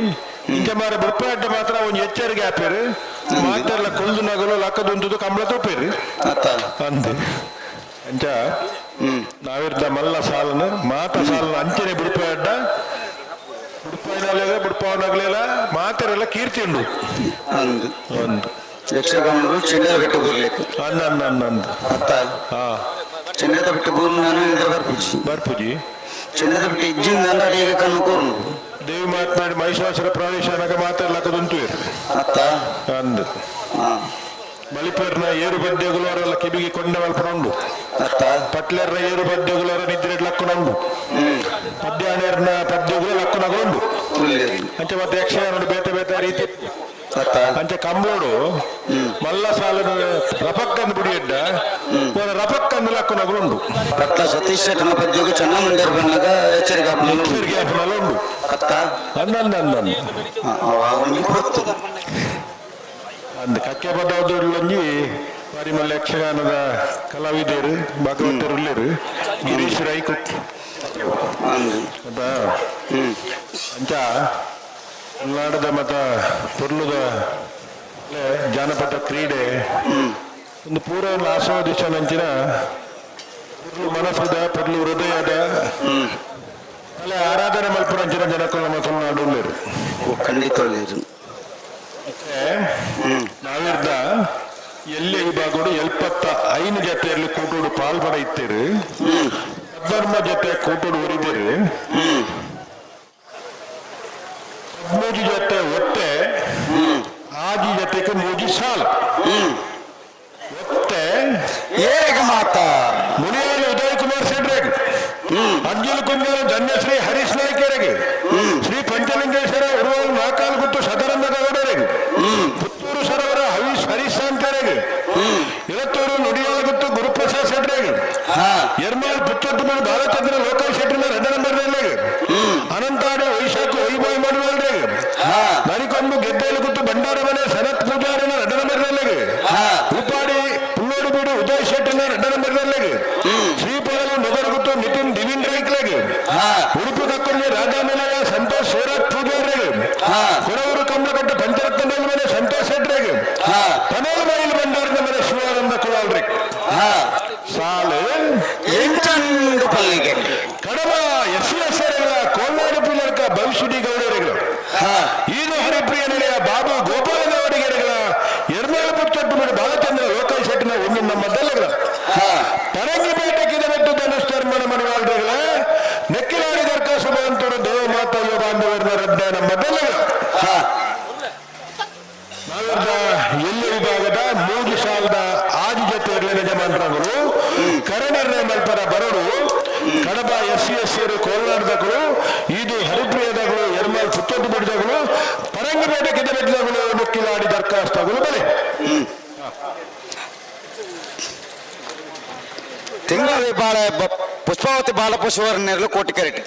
ಇಂಚ ಮಾರ ಬುಡ್ಪಾಟ ಮಾತ್ರ ಒಂಜಿ ಎಚ್ಚರಿಕೆ ಆಪೇರು ಮಾತೆಲ್ಲ ಕೊಲ್ದು ನಗಲು ಲಕ್ಕದುಂತುದು ಕಂಬಳ ತೋಪೇರು ಅಂದೆ ಅಂಚ ನಾವಿರ್ದ ಮಲ್ಲ ಸಾಲನ ಮಾತ ಸಾಲನ ಅಂಚನೆ ಬುಡ್ಪಾಡ್ಡ ಬುಡ್ಪಾಯಿನಲ್ಲ ಬುಡ್ಪಾವನಗಲಿಲ್ಲ ಮಾತೆರೆಲ್ಲ ಕೀರ್ತಿ ಉಂಡು ಒಂದು
ಯಕ್ಷಗಾನರು ಚೆಂಡದ ಬಿಟ್ಟು ಬರ್ಲಿಕ್ಕೆ
ಅಂದ ಅಂದ ಅಂದ ಅಂದ
ಅತ್ತ
ಹಾ
ಚೆಂಡದ ಬಿಟ್ಟು ಬೂರ್ನ ನಾನು ಬರ್ಪುಜಿ
ಬರ್ಪುಜಿ
ಚೆಂಡದ ಬಿಟ್ಟು ಇಜ್ಜಿಂದ ಅಂದಾಡಿ ಕಣ್ಣು ಕೋರ್ನು
ದೇವಿ ಮಾತನಾಡಿ ಮಹಿಷಾಸುರ ಪ್ರವೇಶನಗ ಮಾತಾಡ್ಲಕ್ಕದುಂಟು
ಅತ್ತ
ಅಂದ ಬಲಿಪರ್ನ ಏರು ಪದ್ಯಗುಲವರೆಲ್ಲ ಕಿಬಿಗೆ ಕೊಂಡ ಮಲ್ಪನ ಉಂಡು
ಅತ್ತ
ಪಟ್ಲೆರ್ನ ಏರು ಪದ್ಯಗುಲವರ ನಿದ್ರೆ ಲಕ್ಕುನ ಉಂಡು ಪದ್ಯಾಣೆರ್ನ ಪದ್ಯಗುಲ ಲಕ್ಕುನಗುಂಡು ಅಂಚೆ ಮತ್ತೆ ಯಕ್ಷಗಾನ ಬೇತೆ ಬೇತೆ ರೀತಿ ಅಂಚೆ ಕಂಬ್ಳೋಡು ಮಲ್ಲ ಸಾಲನ ರಪಕ್ಕಂದು ಬುಡಿಯಡ್ಡ ರಪಕ್ಕಂದು ಲಕ್ಕುನಗುಂಡು
ಪಟ್ಲ ಸತೀಶ್ ಶೆಟ್ಟನ ಪದ್ಯಗು ಚೆನ್ನ ಮುಂಡೇರು ಬಂದಾಗ ಎಚ್ಚರಿಕೆ
ಎಚ್ಚರಿಕೆ ಆಪುನಲ ಉಂಡು
ಅತ್ತ
ಅಂದ ಅಂದ ಅಂದ ಅಂದ ಕಕ್ಕೆ ಬದೌದೊಂಜಿ ಪರಿಮಳ ಯಕ್ಷಗಾನದ ಕಲಾವಿದರು ಭಗವತರು ಉಲ್ಲೇರು ಗಿರೀಶ್ ರೈ ಕುಕ್ ಅಂಚ ಕನ್ನಡದ ಮತ ಪೊರ್ಲುದ ಜಾನಪದ ಕ್ರೀಡೆ ಒಂದು ಪೂರ ಆಸ್ವಾದಿಸನಂಚಿನ ಪೊರ್ಲು ಮನಸ್ಸುದ ಪೊರ್ಲು ಹೃದಯದ ಅಲ್ಲ ಆರಾಧನೆ ಮಲ್ಪುರಂಚಿನ ಜನಕ್ಕೂ ನಮ್ಮ ತುಳುನಾಡು ಉಲ್ಲೇರು
ಖಂಡಿತ ಒಳ್ಳೆಯದು.
ನಾವಿರ್ದ ಎಲ್ಲಿ ವಿಭಾಗಡು 75 ಜೊತೆಯಲ್ಲಿ ಕೂಟೋಡು ಪಾಲ್ಪಡ ಇತ್ತೇರು ಧರ್ಮ ಜೊತೆ ಕೂಟೋಡು ಉರಿದಿರು ಮೂಜಿ ಜೊತೆ ಒತ್ತೆ ಆಜಿ ಜೊತೆಗೆ ಮೂಜಿ ಸಾಲು ಒತ್ತೆ
ಏಗ ಮಾತ
ಮುನಿಯಾಲು ಉದಯ್ ಕುಮಾರ್ ಶೆಟ್ರಿಗೆ ಅರ್ಜುನ ಕುಂಜಾಲ ಧನ್ಯಶ್ರೀ ಹರೀಶ್ ನಾಯ್ಕರಿಗೆ ಶ್ರೀ ಪಂಚಲಿಂಗೇಶ್ವರ ಉರುವಾಲ್ ನಾಕಾಲ್ಗುತ್ತು ಸದಾನಂದ ಗೌಡರಿಗೆ ಪುತ್ತೂರು ಸರೋವರ ಹರೀಶ್ ಹರೀಶ್ ಶಾಂತರಿಗೆ ಇಳತ್ತೂರು ನುಡಿಯಾಲಗುತ್ತು ಗುರುಪ್ರಸಾದ್ ಶೆಟ್ಟರಿಗೆ ಎರ್ಮಾಲ್ ಪುತ್ತೂರು ಬಾಲಚಂದ್ರ ಲೋಕೇಶ್ ಶೆಟ್ಟಿನ ಎರಡನೇ ನಂಬರ್ನಲ್ಲಿ ಅನಂತಾಡಿ ವೈಶಾಖ ವೈಭವ ಮಾಡುವಲ್ರಿಗೆ ನರಿಕೊಂಬು ಗೆದ್ದೆಲುಗುತ್ತು ಭಂಡಾರ ಮನೆ ಸನತ್ ಪೂಜಾರಿನ ಎರಡನೇ ನಂಬರ್ನಲ್ಲಿ ಉಪಾಡಿ ಪುಲ್ಲೋಡು ಬೀಡು ಉದಯ್ ಶೆಟ್ಟಿನ ಎರಡನೇ ನಂಬರ್ನಲ್ಲಿ ಶ್ರೀಪಾದಲು ನಗರಗುತ್ತು ನಿತಿನ್ ದಿವಿನ್ ರೈಕ್ಲೆಗೆ ಉಡುಪಿ ಕಕ್ಕೊಂಡಿ ರಾಧಾನಿಲಯ ಸಂತೋಷ್ ಶಿವರಾಜ್ ಪೂಜಾರಿಗೆ ಕೊಡವೂರು ಕಮಲಕಟ್ಟ ಪಂಚರತ್ನ ಮನೆ ಸಂತೋಷ್ ಶೆಟ್ಟರಿಗೆ ಪನೇಲು ಮೈಲ್ ಭಂಡಾರದ ಮನೆ ಶಿವಾನಂದ ಕುಲಾಲ್ರಿ ಸಾಲು
ಎಂಚಂದು ಪಲ್ಲಿಗೆ
ಕಡಮ ಎಸ್ ಸಿ ಎಸ್ ಕೋಲ್ನಾಡು ಪಿಲ್ಲರ್ಕ ಭವಿಷ್ಯಡಿ ಗೌಡರಿಗಳು ಈದು ಹರಿಪ್ರಿಯ ನಿಲಯ ಬಾಬು ಗೋಪಾಲನವರಿಗೆಗಳ ಎರ್ನಾಳು ಪುತ್ತೊಟ್ಟು ಬಾಲಚಂದ್ರ ಲೋಕೇಶ್ ಶೆಟ್ಟಿನ ಒಂದು ನಮ್ಮ ದಲ್ಲಗಳ ಪರಂಗಿಪೇಟೆ ಕಿದಮೆಟ್ಟು ಧನುಷ್ ಧರ್ಮನ ಮನವಾಳ್ರಿಗಳ ನೆಕ್ಕಿಲಾಡಿ ದರ್ಕಾಸು ಬಂತರು ದೇವ ಮಾತಾ ಬಾಂಧವರ ರಡ್ಡ ನಮ್ಮ ದಲ್ಲಗಳ ನಾವಿರ್ದ ಎಲ್ಲಿ ವಿಭಾಗದ ಮೂರು ಸಾಲದ ಆದಿ ಜೊತೆ ಯಜಮಾನರು ಕರಣಿರ್ಣಯ ಮಲ್ಪರ ಬರಡು ಕಡಬ ಎಸ್ ಸಿ ಎಸ್ ಕೋಲ್ನಾಡದಗಳು ಇದು ಹರಿಪ್ರಿಯದಗಳು ಎರ್ಮಾಲ್ ಪುತ್ತೊಟ್ಟು ಬಿಡಿದಗಳು ಪರಂಗಿಪೇಟೆ ಕಿದಮೆಟ್ಟಿದಗಳು ನುಕ್ಕಿಲಾಡಿ ದರ್ಖಾಸ್ತಗಳು ಬಲೆ
ತಿಂಗಳ ಬಾಳೆ ಪುಷ್ಪಾವತಿ ಬಾಲಪ್ಪ ಸುವರ್ಣರ್ಲು ಕೋಟಿ ಕರೆಟ್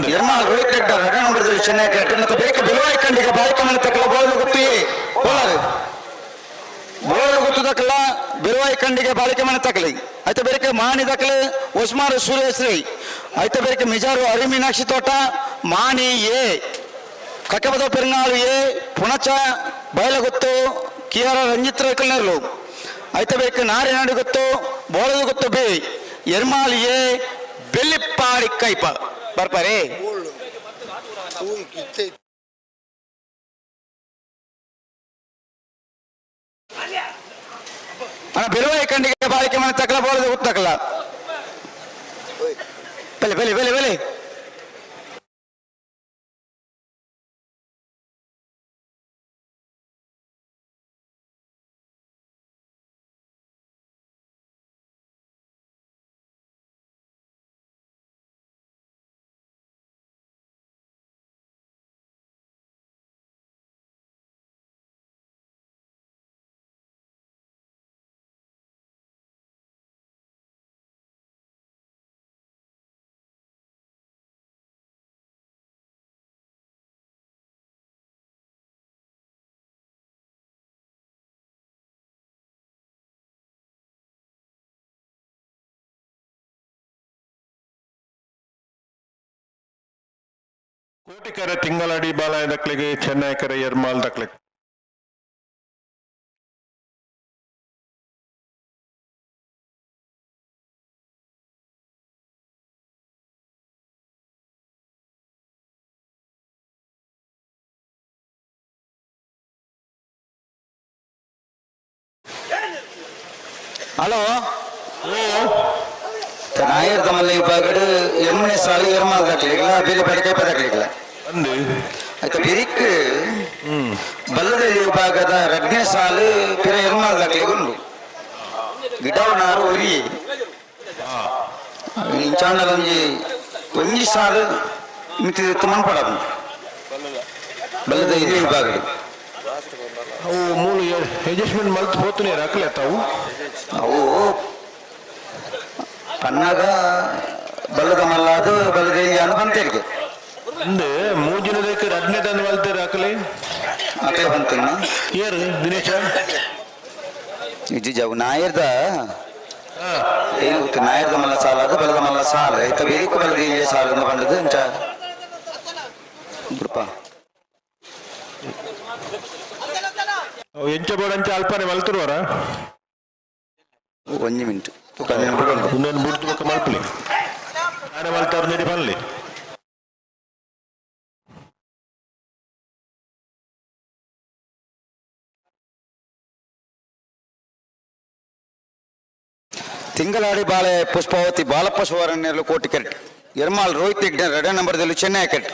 ನಿರ್ಮಲ ರೋಹಿತ್ ರೆಡ್ಡಿ ಎರಡನೇ ನಂಬರ್ದಲ್ಲಿ ಚೆನ್ನೈ ಕರೆಟ್ ಮತ್ತು ಬೇಕ ಬೆಲುವಾಯಿ ಖಂಡಿಗ ಬಾಳಿಕ ಮನೆ ತಕ್ಕಲ ಬೆಲುವಾಯಿ ಖಂಡಿಗೆ ಬಾಳಿಕೆ ಮನೆ ತಕಲಿ ಐತ ಬೇರೆ ಮಾಣಿ ದಕಲೆ ಒಸ್ಮಾರು ಸೂರ್ಯಶ್ರೀ ಐತ ಬೇರೆ ಮಿಜಾರು ಹರಿ ಮೀನಾಕ್ಷಿ ತೋಟ ಮಾಣಿ ಎ ಕಕ್ಕಬದ ಪೆರುಂಗಾಳು ಎ ಪುಣಚ ಬಯಲಗುತ್ತು ಕಿಯಾರ ರಂಜಿತ್ ರೈಕಲ್ನರ್ಲು ಐತ ಬೇಕು ನಾರಿನಾಡು ಗೊತ್ತು ಬೋಳದ ಗೊತ್ತು ಬಿ ಎರ್ಮಾಲ್ ಎ ಬೆಳ್ಳಿಪ್ಪಾಡಿ ಕೈಪ ಬರ್ಪಾರೆ. ಅಣ್ಣ ಬೆಲುವಾಯಿ ಖಂಡಿಗೆ ಬಾಳಿಕೆ ಮನೆ ತಕಲ ಬೋಳದ ಗೊತ್ತಕಲ ಬೆಲೆ ಬೆಲೆ ಬೆಲೆ ಬೆಲೆ.
ಕೋಟಿಕರ ತಿಂಗಳಾಡಿ ಬಾಲಾಯ ದಕ್ಲಿಗೆ, ಚೆನ್ನೈಕರ ಎರ್ಮಾಲ್ ದಕ್ಲಿಗೆ.
ಹಲೋ, ನಾಯರ್ ತಮ್ಮಲ್ಲಿ ವಿಭಾಗಡು ಎಮ್ಮನೆ ಸಾಲು ಎರ್ಮಾಲ್ ದಾಖಲೆಗಳ ಬೇಲೆ ಪಡಿಕೆ ಪದಕಲಿಗಳ
ಅಂದು
ಆಯ್ತಾ ಬಿರಿಕ್ ಬಲ್ಲದ ವಿಭಾಗದ ರಡ್ನೇ ಸಾಲು ಪಿರ ಎರ್ಮಾಲ್ ದಾಖಲೆಗೆ ಉಂಡು ಗಿಡವನಾರು ಒರಿ ಇಂಚಾಂಡಲ ಒಂಜಿ ಒಂಜಿ ಸಾಲು ಮಿತಿ ಮನ್ಪಡದು ಬಲ್ಲದ ಇದೇ ವಿಭಾಗಡು.
ಅವು ಮೂಲ ಅಡ್ಜಸ್ಟ್ಮೆಂಟ್ ಮಲ್ತ್ ಪೋತುನೇ ರಕ್ಲೆ ತಾವು.
ಅವು ಪನ್ನಗ ಬಲ್ಲದ ಮಲ್ಲಾದು ಬಲ್ಲದ ಅಂದ್ ಬಂತೇರಿಗೆ.
ಅಂದು ಮೂಜಿನದಕ್ಕೆ ರಡ್ನೇ ತಂದು ಮಲ್ತೇರು ಅಕ್ಲೆ.
ಅಕ್ಲೆ ಬಂತೇನ.
ಏರು ದಿನೇಶ.
ಇಜ್ಜಿ ಜಾವು ನಾಯರ್ದ ಏನು ಗೊತ್ತು, ನಾಯರ್ದ ಮಲ್ಲ ಸಾಲ ಅದು ಬಲದ ಮಲ್ಲ ಸಾಲ ಐತ ಬೇರಿಕು ಬಲದ ಇಂಜೆ ಸಾಲ ಅಂತ ಬಂದದ್ದು ಇಂಚ ಬಿಡಪ್ಪ.
ಅವು ಎಂಚ ಬೋಡಂಚ ಅಲ್ಪನೆ ಮಲ್ತುರುವರ.
ಒಂಜಿ ಮಿನಿಟ್ ಬಿಡೋಣ.
ಇನ್ನೊಂದು ಬುಡ್ದು ಬೊಕ್ಕ ಮಲ್ಪಲಿ ನಾನೇ ಮಲ್ತಾರ ನೀಡಿ ಬನ್ಲಿ.
ತಿಂಗಳಾಡಿ ಬಾಳೆ ಪುಷ್ಪಾವತಿ ಬಾಲಪ್ಪ ಸುವರ್ಣನೆರಳು ಕೋಟಿ ಕೆರೆಟ್ ಎರ್ಮಾಲ್ ರೋಹಿತ್ ಹೆಗ್ಡೆ ಎರಡನೇ ನಂಬರ್ದಲ್ಲಿ ಚೆನ್ನೈ ಕೆರೆಟ್.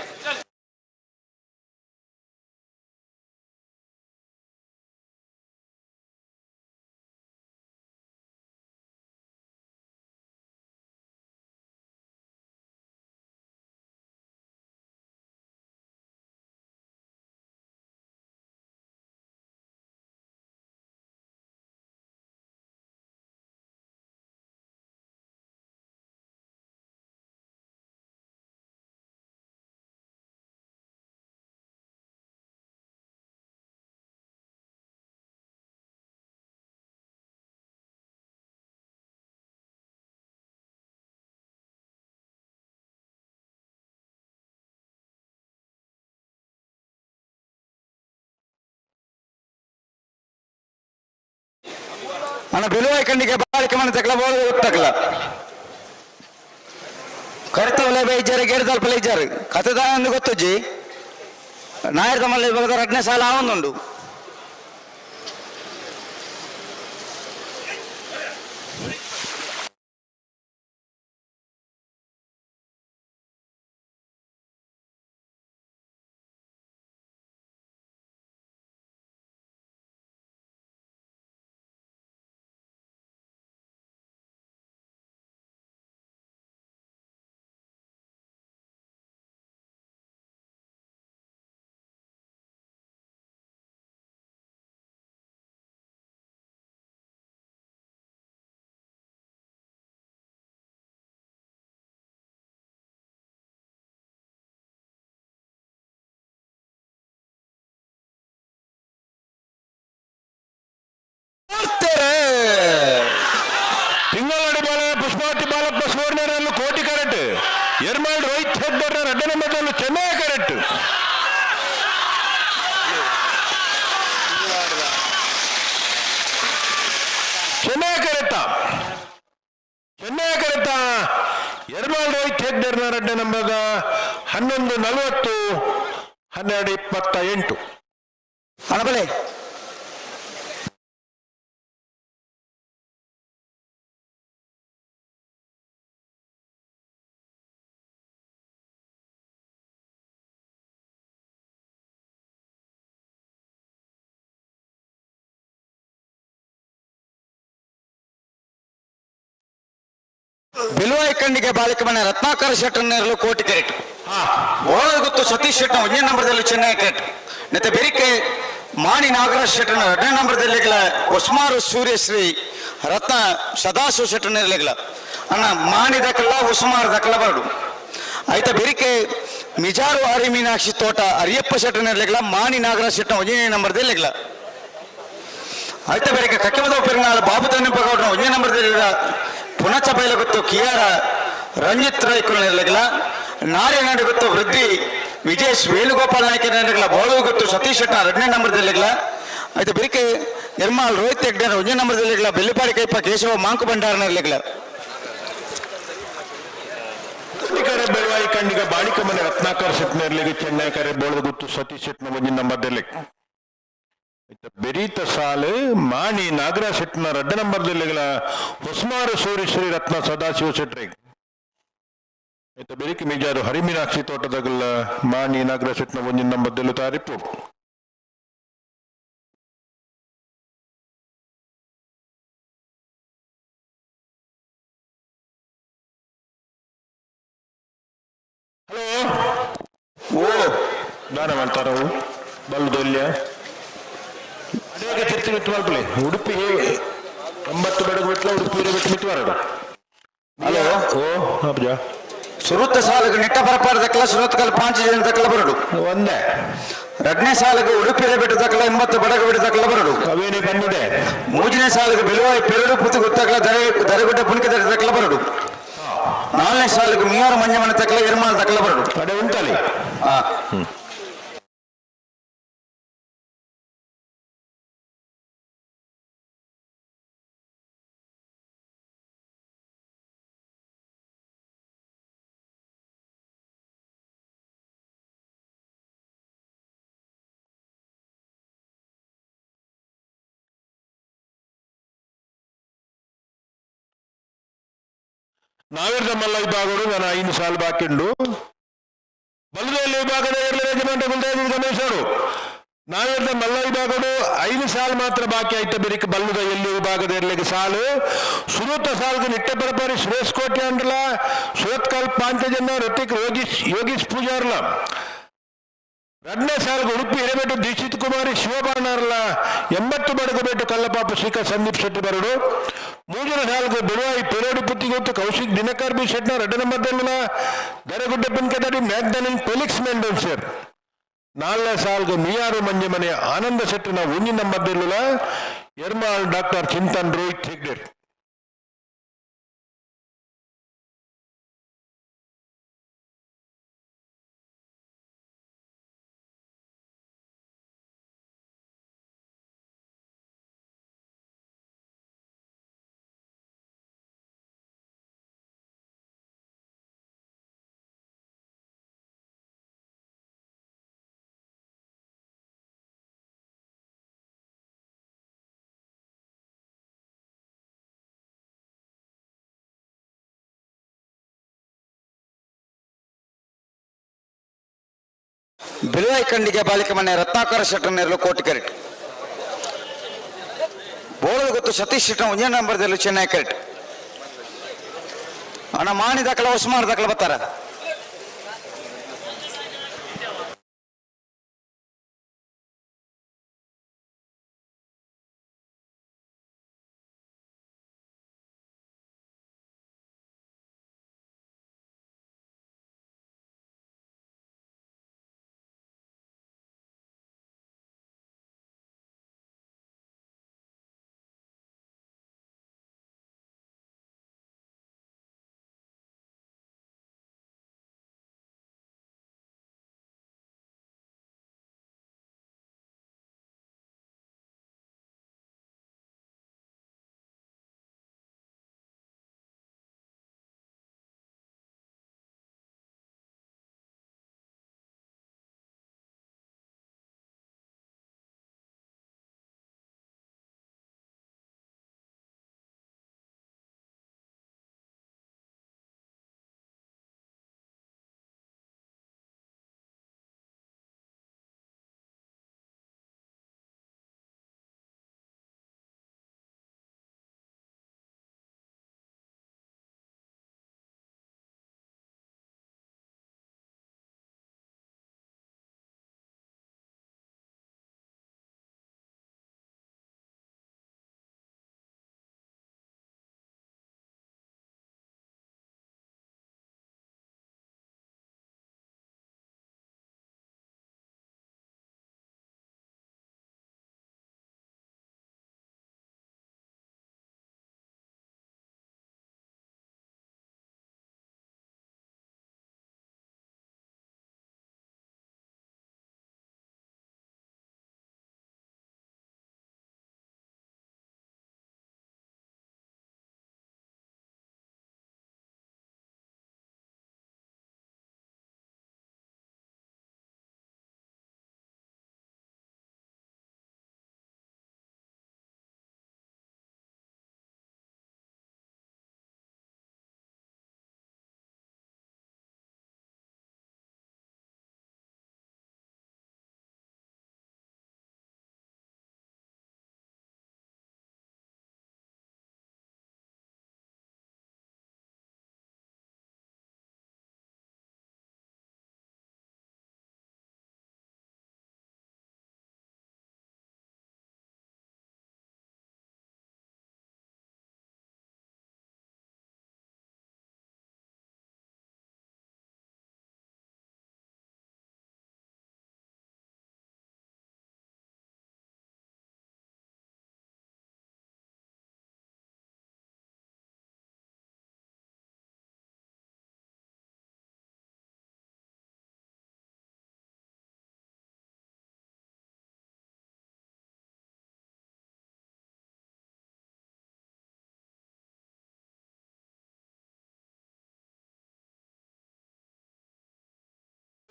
ಅಣ್ಣ ಬಿಲುವಾಯಿ ಖಂಡಿಗೆ ಬಾಳಿಕೆ ಮನೆ ತಕಲ ಬೋಳ ತಕಲ ಕರ್ತವಲೆ ಬೈಜಾರು ಗೇರ್ದಲ್ಪ ಇಜ್ಜಾರು ಕಥದ ಅಂದು ಗೊತ್ತುಜ್ಜಿ ನಾಯರ್ದ ಮಲ್ಲ ಇವಾಗ ರಡ್ನೇ ಸಾಲ ಆವೊಂದುಂಡು.
ಹೆಗ್ಡೆರ್ನ ರಡ್ಡೆ ನಂಬರ್ದ 11:40 12:28.
ಅಣಬಲೆ ಬಿಲ್ವಾಯಿ ಖಂಡಿಗೆ ಬಾಲಿಕ ಮನೆ ರತ್ನಾಕರ ಶೆಟ್ಟರ್ ನೇರಲು ಕೋಟಿ ಕೆರೆಟ್. ಗೊತ್ತು ಸತೀಶ್ ಶೆಟ್ಟರ್ ಒಂದನೇ ನಂಬರ್ದಲ್ಲಿ ಚೆನ್ನೈ ಕೆರೆಟ್. ಮತ್ತೆ ಬೆರಿಕೆ ಮಾಣಿ ನಾಗರಾಜ್ ಶೆಟ್ಟರ್ ಎರಡನೇ ನಂಬರ್ದಲ್ಲಿ ಉಸ್ಮಾರು ಸೂರ್ಯಶ್ರೀ ರತ್ನ ಸದಾಶಿವ ಶೆಟ್ಟರ್ ನೇರಲಿಗಲ. ಅಣ್ಣ ಮಾಣಿ ದಕ್ಕಲ್ಲ ಉಸ್ಮಾರ್ ದಕ್ಕಲ ಬರಡು. ಆಯ್ತಾ ಬೆರಿಕೆ ಮಿಜಾರು ಹರಿ ಮೀನಾಕ್ಷಿ ತೋಟ ಅರಿಯಪ್ಪ ಶೆಟ್ಟರ್ ನೇರಲಿಗಲ ಮಾಣಿ ನಾಗರಾಜ್ ಶೆಟ್ಟರ್ ಒಂದನೇ ನಂಬರ್ದಲ್ಲಿ. ಆಯ್ತಾ ಬೆರಿಕೆ ಕಕ್ಕಿಮದ ಪೆರುನಾಳು ಬಾಬು ತನ್ನಪ್ಪ ಗೌಡ್ರ ಒಂದನೇ ನಂಬರ್ದಲ್ಲಿ ಪುನಚ ಬೈಲ ಗೊತ್ತು ಕಿಯಾರ ರಂಜಿತ್ ರೈಕುಲ್ ನಿರ್ಲಗಿಲ. ನಾರ್ಯನಾಡು ಗೊತ್ತು ವೃದ್ಧಿ ವಿಜೇಶ್ ವೇಣುಗೋಪಾಲ್ ನಾಯ್ಕ ನಿರ್ಲಗಿಲ. ಬೋಳು ಗೊತ್ತು ಸತೀಶ್ ಶೆಟ್ಟ ಎರಡನೇ ನಂಬರ್ದಲ್ಲಿಗಲ. ಆಯ್ತು ಬಿರಿಕೆ ನಿರ್ಮಾಲ್ ರೋಹಿತ್ ಹೆಗ್ಡೆ ಒಂದನೇ ನಂಬರ್ದಲ್ಲಿಗಲ. ಬೆಳ್ಳಿಪಾಡಿ ಕೈಪ ಕೇಶವ ಮಾಂಕು ಭಂಡಾರ ನಿರ್ಲಗಿಲ.
ಕರೆ ಬೆಳವಾಯಿ ಖಂಡಿಗ ಬಾಳಿಕ ಮನೆ ರತ್ನಾಕರ್ ಶೆಟ್ನರ್ಲಿಗೆ ಚೆನ್ನೈ ಕರೆ ಬೋಳದ ಗುತ್ತು ಸತೀಶ್ ಶೆಟ್ನ ಒಂಜಿ ನಂಬರ್ದಲ್ಲಿ. ಬೆರೀತ ಸಾಲು ಮಾಣಿ ನಾಗರಾಜ್ ಶೆಟ್ನ ರಡ್ಡ ನಂಬರ್ದಲ್ಲಿಗಳ ಹೊಸ್ಮಾರು ಸೂರ್ಯಶ್ರೀ ರತ್ನ ಸದಾಶಿವ ಶೆಟ್ರಿ. ಆಯ್ತಾ ಬೆರಿಕೆ ಮಿಜಾರು ಹರಿಮೀನಾಕ್ಷಿ ತೋಟದಗಲ್ಲ ಮಾಣಿ ನಾಗರಾಜ್ ಶೆಟ್ನ ಒಂಜಿ ನಂಬರ್ದಲ್ಲಿ ತಾರಿಪು. ಹಲೋ
ಓ
ದಾನ ಮಾಡ್ತಾರ ಬಲ್ಲು ದೊಲ್ಯ ಅನೇಕ ತಿರ್ತಿ ಮಿತ್ತು ಮಲ್ಪಲೆ ಉಡುಪಿ 9 ಬಡಗು ಬಿಟ್ಲ ಉಡುಪಿ ಬಿಟ್ಟು ಮಿತ್ತು ಬರಡು.
ಹಲೋ
ಓ ಅಬ್ಜ
ಸುರುತ್ತ ಸಾಲುಗೆ ನಿಟ್ಟ ಬರಪಾರ ದಕ್ಕಲ ಸುರತ್ಕಲ್ ಪಾಂಚ ಜನ ದಕ್ಕಲ ಬರಡು.
ಒಂದೇ
ಎರಡನೇ ಸಾಲಿಗೆ ಉಡುಪಿ ಬಿಟ್ಟು ದಕ್ಕಲ 80 ಬಡಗು ಬಿಟ್ಟು ದಕ್ಕಲ ಬರಡು.
ಅವೇನೇ ಬಂದಿದೆ.
ಮೂರನೇ ಸಾಲಿಗೆ ಬಿಲುವಾಯಿ ಪೆರಡು ಪುತ್ತು ಗೊತ್ತಕಲ ದರೆ ದರೆಗುಡ್ಡ ಪುಣಿಕೆ ದರೆ ದಕ್ಕಲ ಬರಡು. ನಾಲ್ಕನೇ ಸಾಲಿಗೆ ಮಿಯಾರು ಮಂಜಮನೆ ತಕ್ಕಲ ಎರ್ಮಾಲ್ ದಕ್ಕಲ ಬರಡು.
ಕಡೆ ಉಂಟಲ್ಲಿ.
ಆ
ನಾವಿರ್ದ ಮಲ್ಲ ವಿಭಾಗಗಳು ನಾನು 5 ಸಾಲು ಬಾಕಿ ಉಂಡು. ಬಲದಲ್ಲಿ ವಿಭಾಗದ ಇರಲಿ ಯಜಮಾನ ಗಣೇಶರು. ನಾವಿರ್ದ ಮಲ್ಲ ವಿಭಾಗಗಳು 5 ಸಾಲು ಮಾತ್ರ ಬಾಕಿ ಆಯ್ತು. ಬೆರಿಕ್ ಬಲ್ಲದ ಎಲ್ಲಿ ವಿಭಾಗದ ಇರಲಿಕ್ಕೆ ಸಾಲು ಸುರೂತ ಸಾಲ್ಗೆ ನಿಟ್ಟೆ ಬರಬಾರಿ ಸುರೇಶ್ ಕೋಟೆ ಅಂಡ್ರಲ ಸುರತ್ಕಲ್ ಪಾಂಚಜನ ಋತಿಕ್ ಯೋಗೀಶ್ ಪೂಜಾರ್ಲ. ಎರಡನೇ ಸಾಲ್ಗೆ ಉಡುಪಿ ಹಿರೇಬೇಟು ದೀಕ್ಷಿತ್ ಕುಮಾರಿ ಶಿವಬಾಣಾರ್ಲ 80 ಬಡಗಬೇಟು ಕಲ್ಲಪಾಪು ಶ್ರೀಕಾ ಸಂದೀಪ್ ಶೆಟ್ಟಿ ಬರಡು. ಮೂರನೇ ಸಾಲ್ಗೆ ಬಿಳುವಾಯಿ ಪೆರೋಡಿ ಪುತ್ತಿಗೊತ್ತು ಕೌಶಿಕ್ ದಿನಕರ್ ಬಿ ಶೆಟ್ನ ಎರಡನೇ ನಂಬರ್ದಲ್ಲಿನ ದರಗುಡ್ಡ ಪಿನ್ಕದಡಿ ಮ್ಯಾಗ್ದಲಿನ್ ಫೆಲಿಕ್ಸ್ ಮೆಂಡೋನ್ಸರ್. ನಾಲ್ಕನೇ ಸಾಲ್ಗೆ ಮಿಯಾರು ಮಂಜಮನೆ ಆನಂದ ಶೆಟ್ಟಿನ ಒಂಜಿ ನಂಬರ್ದಲ್ಲಿನ ಎರ್ಮಾಲ್ ಡಾಕ್ಟರ್ ಚಿಂತನ್ ರೋಹಿತ್ ಹೆಗ್ಡೆರ್.
ಬಿಳುವಾಯಿ ಖಂಡಿಗೆ ಬಾಲಿಕ ಮನೆ ರತ್ನಾಕರ ಶೆಟ್ಟರ್ ನೇರಲು ಕೋಟಿ ಕರೆಟ್. ಬೋಳದ ಗೊತ್ತು ಸತೀಶ್ ಶೆಟ್ಟರ್ ಒಂದೇ ನಂಬರ್ದಲ್ಲಿ ಚೆನ್ನೈ ಕರೆಟ್. ಅಣ್ಣ ಮಾಣಿ ದಾಖಲ ಹೊಸ್ಮಾರ್ ದಾಖಲ ಬರ್ತಾರ.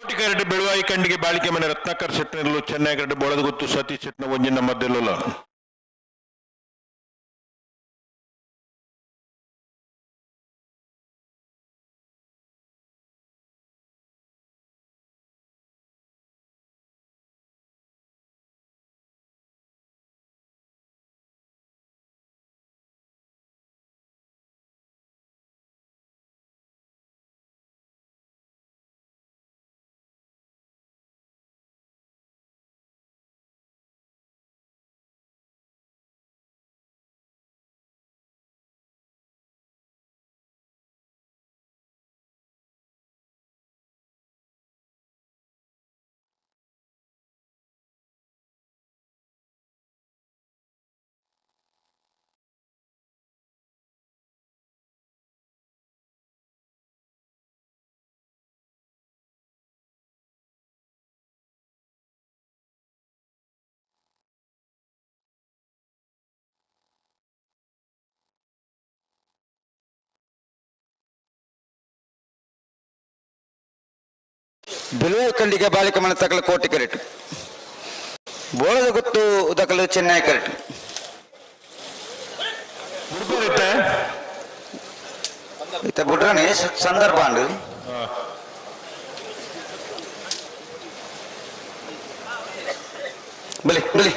ಕೋಟಿಕರಡು ಬೆಳುವಾಯಿ ಕಂಡಿಗೆ ಬಾಳಿಕೆ ಮನೆ ರತ್ನಾಕರ್ ಶೆಟ್ಟನಲ್ಲೂ ಚೆನ್ನೈ ಕರಡು ಬೋಳದಗುತ್ತು ಸತೀಶ್ ಶೆಟ್ಟನ ಒಂಜಿ ನಂಬರ್ ದೆಲ್ಲುಲ.
ಬಿಲುವೆ ಖಂಡಿಗೆ ಬಾಲಿಕ ಮನೆ ತಕಲ ಕೋಟಿ ಕರೆಟ್ ಬೋಳದ ಗುತ್ತು ದಕಲು ಚೆನ್ನೈ ಕರೆಟ್.
ಉಡುಪರಿತ್ತೆ.
ಇತ್ತ ಬುಡ್ರನೆ ಸಂದರ್ಭ ಅಂಡು. ಬಲಿ ಬಲಿ.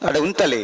ಅಡೆ ಉಂತಲಿ.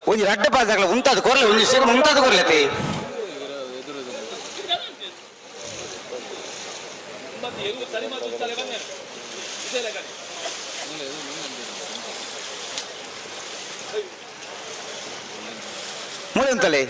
ಒಂಜಿ ರಡ್ಡ ಪಾದಗಳ ಉಂತಾದ ಕೊರ್ಲೆ, ಒಂಜಿ ಸೆಕೆಂಡ್ ಉಂತಾದ ಕೊರ್ಲೆ. ಮೂಲೆ ಉಂತಲೆ.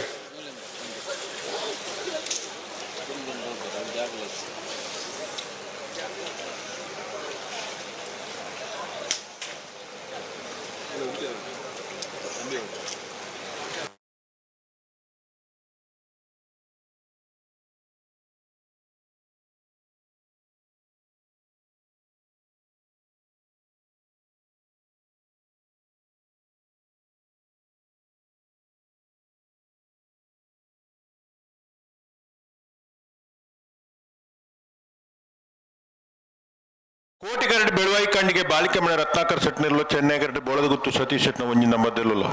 ಕೋಟಿಗರಡು ಬೆಳುವಾಯಿ ಕಂಡಿಗೆ ಬಾಳಿಕೆ ಮನೆ ರತ್ನಾಕರ್ ಸೆಟ್ನಿರ್ಲು ಚೆನ್ನೈಗರಡು ಬೋಳದಗುತ್ತು ಸತೀಶ್ ಶೆಟ್ನ ಒಂಜಿ ನಂಬರ್ ಹಲೋ.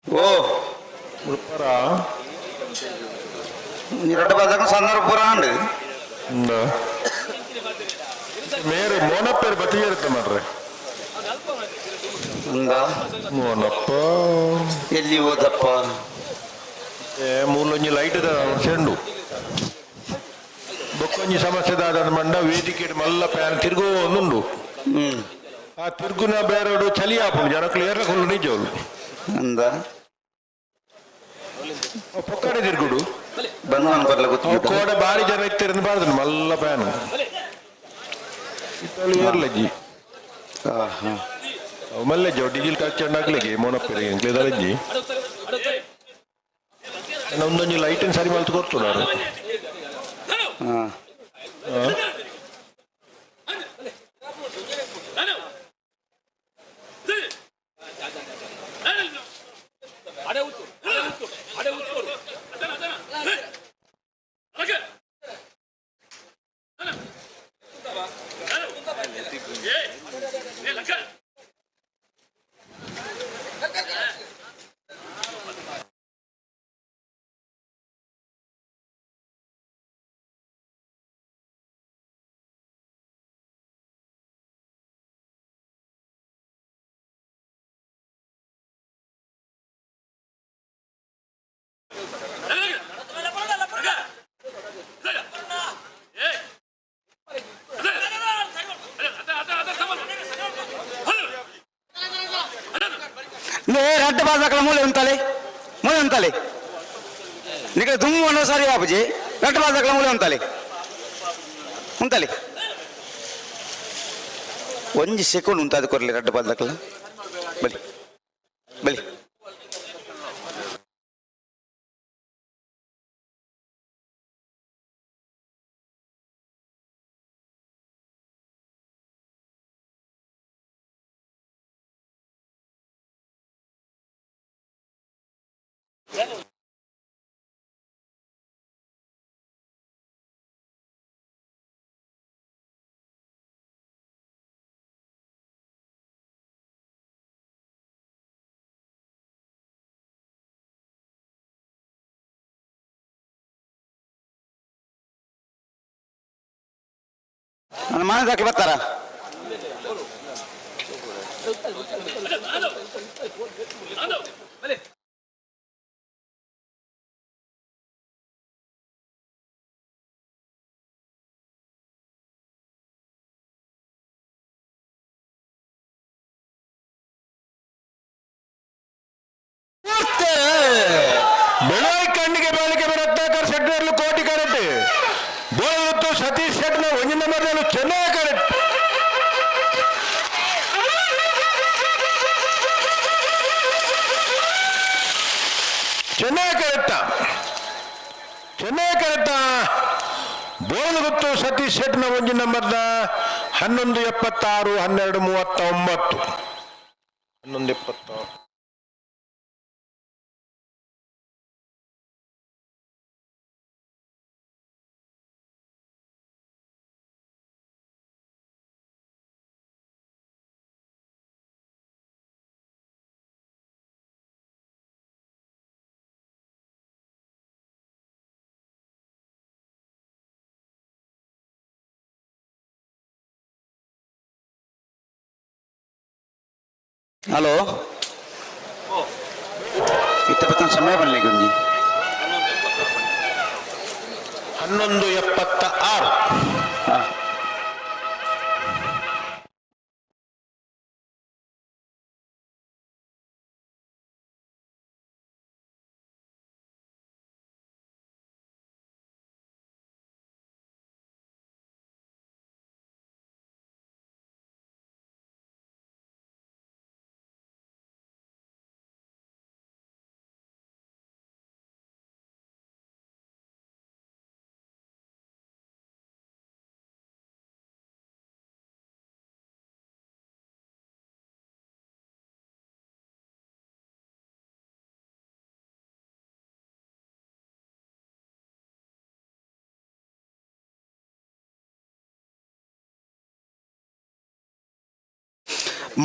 ಓ.
ಉಳ್ಪರ.
ರಡ್ಡ ಬಾದಾಗ ಸಂದರ್ಭ ಪೂರ ಅಂಡು.
ಮೇರೆ ಮೋನಪ್ಪೇರು ಬತ್ತಿಗೆ ಮಾಡ್ರೆ.
ఉందా?
ಮೋನಪ್ಪ.
ಎಲ್ಲಿ ಹೋದಪ್ಪ?
ಏ ಮೂಲೊಂಜಿ ಲೈಟ್ ಚೆಂಡು ಬೊಕ್ಕೊಂಜಿ ಸಮಸ್ಯೆ ದಾದ ಮಂಡ ವೇದಿಕೆ ಮಲ್ಲ ಪ್ಯಾನ್ ತಿರುಗು ಒಂದುಂಡು. ಆ ತಿರುಗುನ ಬೇರೋಡು ಚಲಿ ಆಪುಂಡು ಜನಕ್ಲು ಏರ್ಲ ಕೊಲ್ಲು ನಿಜವಲು.
ఉందా?
ಪೊಕ್ಕಡೆ ತಿರುಗುಡು.
ಬಂದ ಬರ್ಲ.
ಅವು ಕೋಡೆ ಬಾರಿ ಜನ ಇತ್ತಿರಂದು ಬಾರ್ದು ಮಲ್ಲ ಪ್ಯಾನ್ ಇತ್ತಲು ಏರ್ಲಜ್ಜಿ. ಅವು ಮಲ್ಲೆಜ್ಜಿ ಅವು ಡೀಸೆಲ್ ಖರ್ಚು ಆಗ್ಲಿಗೆ ಮೋನಪ್ಪರಿಗೆ ಎಂಕ್ಲೇದಲಜ್ಜಿ ಒಂದೊಂಜಿ ಲೈಟಿನ ಸರಿ ಮಲ್ತು ಕೊಡ್ತು ನಾನು.
ರಡ್ಡ ಬಾದಾಕಲ ಮೂಲೆ ಉಂತಾಲೆ ಮೂಲೆ ಉಂತಾಲೆ ನಿಕಲೆ ದುಮ್ಮು ಅನ್ನೋ ಸರಿ ಬಾಪುಜಿ ರಡ್ಡ ಬಾದಾಕಲ ಮೂಲೆ ಉಂತಾಲೆ ಉಂತಾಲೆ ಒಂಜಿ ಸೆಕೆಂಡ್ ಉಂತಾದ ಕೊರ್ಲಿ ರಡ್ಡ ಬಾದಾಕಲ ಬಲಿ ಬಲಿ. ನನ್ನ ಮಾನದಾಕಿ ಬರ್ತಾರ?
ಬೆಳಾಯಿ ಕಣ್ಣಿಗೆ ಬಾಳಿಕೆ ರತ್ನಾಕರ್ ಶೆಟ್ಟರ್ಲು ಕೋಟಿ ಕರೆಕ್ಟ್ ಬೋಳತ್ತು ಸತೀಶ್ ಶೆಟ್ನ ಒಂಜಿ ನಂಬರ್ ಚೆನ್ನೈ ಕರೆಕ್ಟ್. ಚೆನ್ನೈ ಕರೆಕ್ಟ ಚೆನ್ನೈ ಕರೆಕ್ಟ ಬೋಳಗುತ್ತು ಸತೀಶ್ ಶೆಟ್ನ ಒಂಜಿ ನಂಬರ್ದ 11:76 12:39 11:76.
ಹಲೋ ಇತ್ತ ಪತ್ತನ ಸಮಯ ಬರಲಿ ಗುಂಜಿ.
11:76.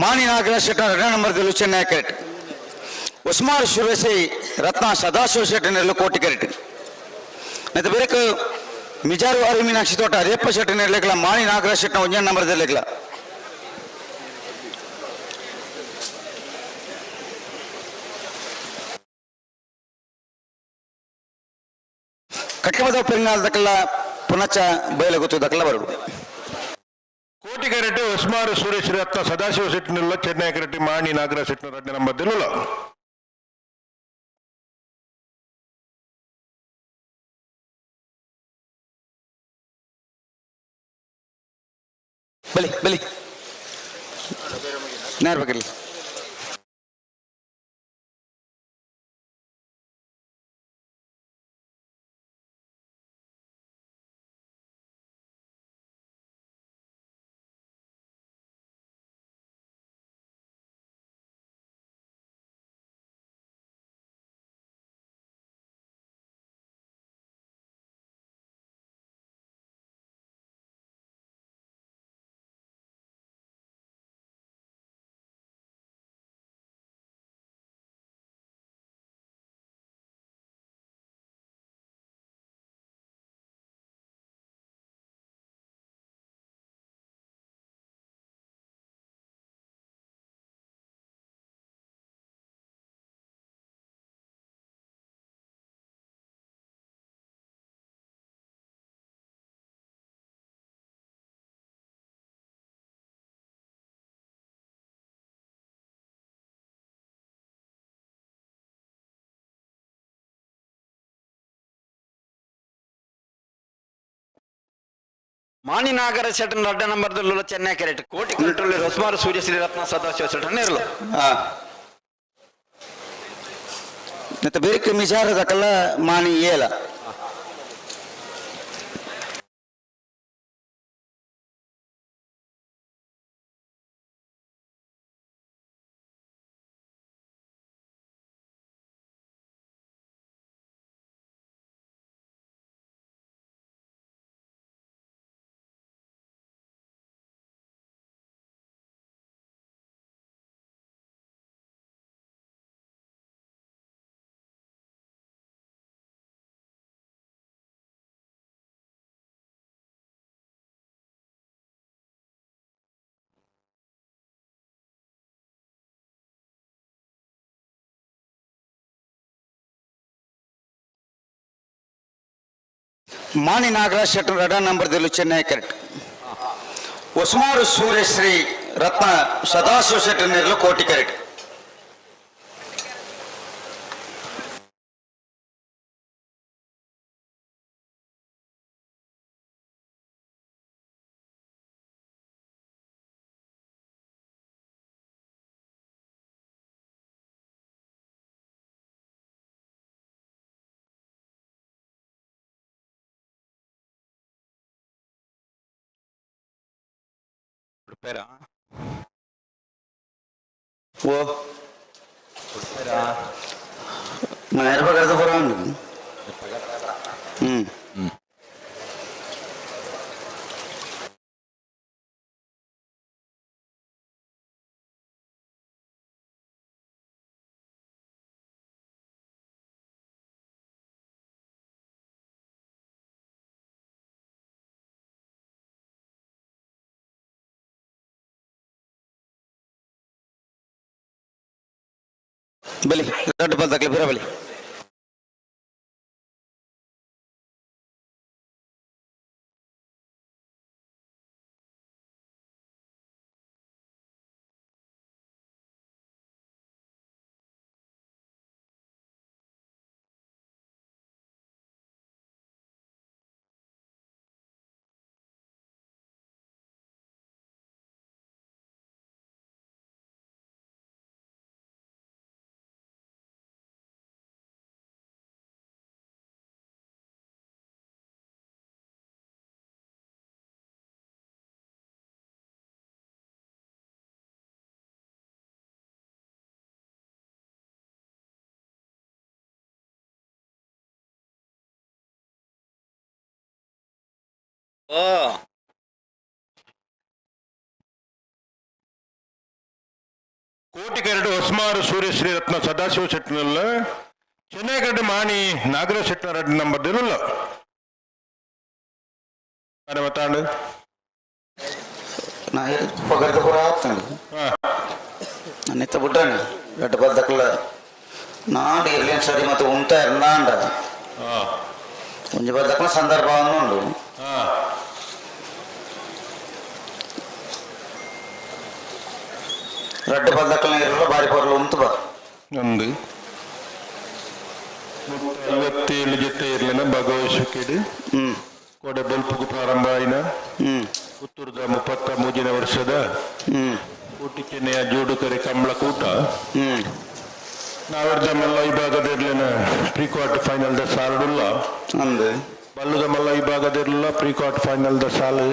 ಮಾಣಿ ನಾಗರಾಜ್ ಶೆಟ್ಟ ಎರಡನೇ ನಂಬರ್ ದಿಲು ಚೆನ್ನೈ ಕೆರೆಟ್. ಉಸ್ಮಾರ್ ಸುರೇಶಿ ರತ್ನ ಸದಾಶಿವ ಶೆಟ್ಟನೆರ್ಲು ಕೋಟಿ ಕೆರೆಟ್. ಮತ್ತೆ ಬೇರೆ ಮಿಜಾರು ಅರಿ ಮೀನಾಕ್ಷಿ ತೋಟ ರೇಪ ಶೆಟ್ಟನೆರ್ಲಿಕ್ಲ ಮಾಣಿ ನಾಗರಾಜ್ ಶೆಟ್ಟನ ಒಂಜನೇ ನಂಬರ್ ದಿರ್ಲಿಕ್ಲ. ಕಟ್ಟಮದ ಪೆರಿಂಗಾಲ್ ದಕ್ಕಲ್ಲ ಪುನಚ್ಚ ಬಯಲಗುತ್ತು ದಕ್ಕಲ ಬರುಡು.
ಕೋಟಿಗರೆಡ್ಡಿ ಉಸ್ಮಾರು ಸುರೇಶ್ ರತ್ನ ಸದಾಶಿವ ಶೆಟ್ಟಿನಿಲ್ಲ ಚೆನ್ನೈ ಕರೆಟ್ಟಿ ಮಾಣಿ ನಾಗರಾಜ್ ಶೆಟ್ಟಿನ ಎರಡನೇ ನಂಬರ್ ದಿಲ್ಲುಲ್ಲ.
ಬಲಿ ಬಲಿ ನೇರ್ಬೇಕಿಲ್ಲ.
ಮಾಣಿನಾಗರ ಶೆಟ್ಟನ್ ರಡ್ಡ ನಂಬರ್ ಚೆನ್ನೈ ಕೆರೆಟ್. ಕೋಟಿ ಕಂಟ್ರೋಲ್ ಹೊಸ್ಮಾರು ಸೂರ್ಯಶ್ರೀ ರತ್ನ ಸದಾಶಿವ ಶೆಟ್ಟನ್ ಇರಲು.
ಮತ್ತೆ ಬೇರೆ ಮಿಜಾರ ದಕ್ಕಲ್ಲ ಮಾಣಿ ಏಲ. ಮಾಣಿ ನಾಗರಾಜ್ ಶೆಟ್ಟರ್ ರಡ ನಂಬರ್ ದಿಲು ಚೆನ್ನೈ ಕರೆಕ್ಟ್. ಉಸ್ಮಾರು ಸೂರ್ಯಶ್ರೀ ರತ್ನ ಸದಾಶಿವ ಶೆಟ್ಟರ್ ಕೋಟಿ ಕರೆಕ್ಟ್. ಓ ಹ್ಮ್.
ಬಲಿ ದೊಡ್ಡ ಬಲ್ದಕ್ಲೆ ಬಿರ ಬಲಿ.
ಕೋಟಿಗೆರಡು ಹೊಸ್ಮಾರು ಸೂರ್ಯಶ್ರೀ ರತ್ನ ಸದಾಶಿವ ಶೆಟ್ಟಿನಲ್ಲ ಚೆನ್ನೈಗಡ್ಡೆ ಮಾಣಿ ನಾಗರಾಜ್ ಶೆಟ್ಟರ್ ನಂಬರ್ ದಿಲ್ಲ ಮತ್ತಾಂಡು
ನಾ ಪಗರ್ದ ಪೂರ ಆತಂಡು ನನ್ನೆತ್ತ ಬಿಟ್ಟಾನೆ ದೊಡ್ಡ ಬಲ್ದಕ್ಲ ನಾಡು ಇರ್ಲೇನು ಸರಿ ಮತ್ತೆ ಉಂಟ ಇರ್ನಾಂಡ ಒಂಜಿ ಬಲ್ದಕ್ಲ ಸಂದರ್ಭ ಉಂಡು. ರಡ್ಡು ಬಲ್ದಕ್ಲ ಇರಲ್ಲ ಬಾರಿ ಪೊರ್ಲು ಉಂತು ಬಾ.
ಒಂದು 57 ಜೊತೆ ಇರ್ಲಿನ ಭಗವಶಿಕೆಡು ಕೋಡೆ ಬಲ್ಪುಗು ಪ್ರಾರಂಭ ಆಯಿನ ಪುತ್ತೂರದ 33ನೇ ವರ್ಷದ ಕೋಟಿ ಚೆನ್ನೆಯ ಜೋಡುಕರೆ ಕಂಬಳ ಕೂಟ. ನಾವರ್ದ ಮಲ್ಲ ವಿಭಾಗದ ಇರ್ಲಿನ ಪ್ರೀ ಕ್ವಾರ್ಟರ್ ಫೈನಲ್ the ಸಾಲುಲ್ಲ ಬಲ್ಲುದ ಮಲ್ಲ ವಿಭಾಗದ ಇರಲಿಲ್ಲ ಪ್ರೀ ಕ್ವಾರ್ಟರ್ ಫೈನಲ್ the ಸಾಲು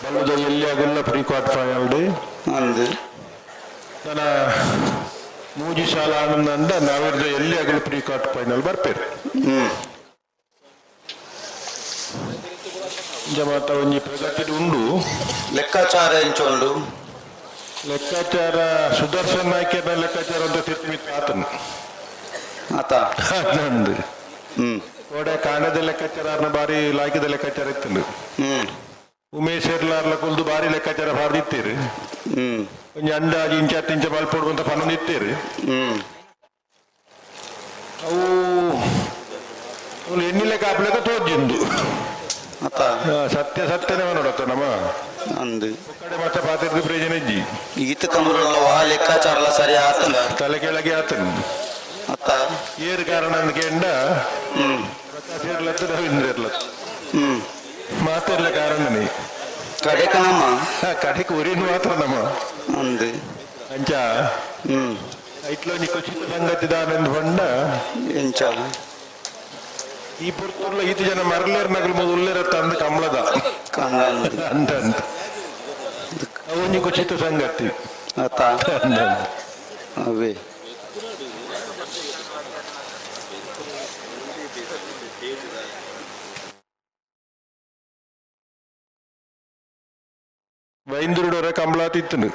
ಬಲ್ಲುದ ಎಲ್ಲಿ ಆಗಲ್ಲ ಪ್ರೀ ಕ್ವಾರ್ಟರ್ ಫೈನಲ್ ಡಿ ನನ್ನ ಮೂಜಿ ಸಾಲ ಆನಂದ ಅಂದ ನಾವಿರ್ದ ಎಲ್ಲಿ ಆಗಲು ಪ್ರೀ ಕ್ವಾರ್ಟರ್ ಫೈನಲ್ ಬರ್ಪೇರು. ಜಮಾತ ಒಂಜಿ ಪ್ರಗತಿ ಉಂಡು.
ಲೆಕ್ಕಾಚಾರ ಎಂಚುಂಡು?
ಲೆಕ್ಕಾಚಾರ ಸುದರ್ಶನ್ ನಾಯ್ಕನ ಲೆಕ್ಕಾಚಾರ ಅಂತ ತಿರ್ಮಿತ್ ಆತನು
ಆತ
ನಂದು ಕೋಡೆ ಕಾಣದ ಲೆಕ್ಕಾಚಾರ ಬಾರಿ ಲಾಯ್ಕದ ಲೆಕ್ಕಾಚಾರ ಇತ್ತು. ಉಮೇಶ್ ಎರ್ಲಾರ್ಲ ಕುಲ್ದು ಬಾರಿ ಲೆಕ್ಕಾಚಾರ ಬಾರ್ದಿತ್ತೀರಿ. ಒಂಜಿ ಅಂದಾಜು ಇಂಚ ತಿಂಚ ಮಲ್ಪೊಡು ಅಂತ ಪನ್ನೊಂದಿತ್ತೀರಿ. ಅವು ಎಣ್ಣಿ ಲೆಕ್ಕ ಹಾಪ್ಲೆಕ್ಕ ತೋಜಿಂದು ಸತ್ಯ ಸತ್ಯನೇ ನೋಡತ್ತ ನಮ್ಮ
ಅಂದು
ಕಡೆ ಮತ್ತೆ ಪಾತಿರ್ದು ಪ್ರಯೋಜನ ಇಜ್ಜಿ.
ಈತ ಕಂಬರಲ್ಲ ವಾ ಲೆಕ್ಕಾಚಾರಲ ಸರಿ ಆತನ
ತಲೆ ಕೆಳಗೆ ಆತನ
ಅತ್ತ
ಏರು ಕಾರಣ ಅಂದ್ಕೆಂಡ ಪ್ರಕಾಶ್ ಇರ್ಲತ್ತು ರವೀಂದ್ರ ಇರ್ಲತ್ತು ಮಾತಿರ್ಲ ಕಾರಣನೇ
ಕಡೆಕ ನಮ್ಮ
ಕಡೆಗೆ ಉರಿನ ಮಾತ್ರ ನಮ್ಮ
ಅಂದು
ಅಂಚ ಐಟ್ಲೋ ನೀ ಕುಚಿತ ಸಂಗತಿ ದಾನಂದ್ ಬಂಡ
ಎಂಚ
ಈ ಪುರ್ತುರ್ಲ ಈತ ಜನ ಮರಲೇರ್ ನಗಲು ಮೊದಲು ತಂದು ಕಮಲದ ಅಂತ ಅಂತ ಅವನಿ ಕುಚಿತ ಸಂಗತಿ
ಅತ್ತ ಅವೇ
ಬೈಂದೂರುಡವರ ಕಮಲ ತಿತ್ತನು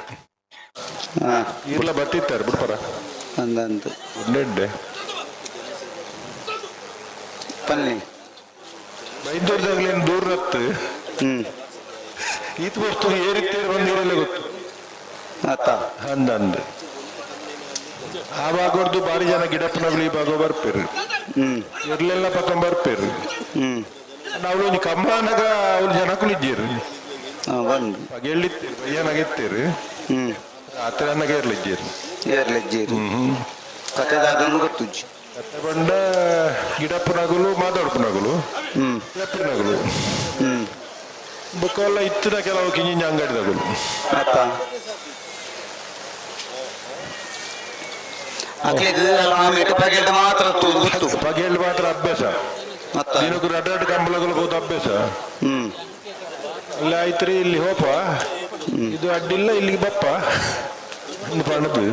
ಈರ್ಲ ಬತ್ತಿತ್ತಾರೆ ಬಿಡ್ಪರ
ಅಂದಂದು
ಉಂಡೆಡ್ಡೆ
ಪನ್ನಿ
ಬೈಂದೂರ್ದಾಗ್ಲೇನು ದೂರ ರತ್ತು ಈತ ವಸ್ತು ಏರಿತ್ತೇರು ಬಂದಿರಲ್ಲ ಗೊತ್ತು
ಆತ
ಅಂದಂದು ಆ ಭಾಗದ್ದು ಬಾರಿ ಜನ ಗಿಡಪ್ಪನಗಳು ಈ ಭಾಗ ಬರ್ಪೇರು ಇರ್ಲೆಲ್ಲ ಪಕ್ಕ ಬರ್ಪೇರು. ಅವಳು ಒಂಜಿ ಕಂಬಾನಗ ಅವಳು ಜನಕುಲಿದ್ದೀರು
ಬಂದು
ಪಗೆಳ್ಳಿತ್ತೀರು ಬಯ್ಯನಾಗ ಇತ್ತೀರು ರಾತ್ರಿ ಅನ್ನಗ ಇರ್ಲಿದ್ದೀರು
ಏರ್ಲಿದ್ದೀರು ಕತೆದಾದನ್ನು ಗೊತ್ತುಜ್ಜಿ.
ಕತೆ ಬಂಡ ಗಿಡಪ್ಪನಗಲು ಮಾತಾಡ್ಪನಗಲು ಲೆಪ್ಪನಗಲು ಬುಕ್ಕೆಲ್ಲ ಇತ್ತಿನ ಕೆಲವು ಕಿಂಜಿಂಜ ಅಂಗಡಿದಗಲು
ಆತ ಅಕ್ಲಿಗ್ ಆಮೇಲೆ ಪಗೆಲ್ಡ್ ಮಾತ್ರ ಗೊತ್ತು.
ಪಗೆಲ್ ಮಾತ್ರ ಅಭ್ಯಾಸ. ದಿನಕ್ಕೂ ರಡ್ಡ ರಡ್ಡ ಕಂಬಳಗಳು ಹೋದ ಅಭ್ಯಾಸ. ಅಲ್ಲಿ ಆಯ್ತ್ರಿ ಇಲ್ಲಿ ಹೋಪ ಇದು ಅಡ್ಡಿಲ್ಲ ಇಲ್ಲಿಗೆ ಬಪ್ಪ ಒಂದು ಪಣ್ಣದು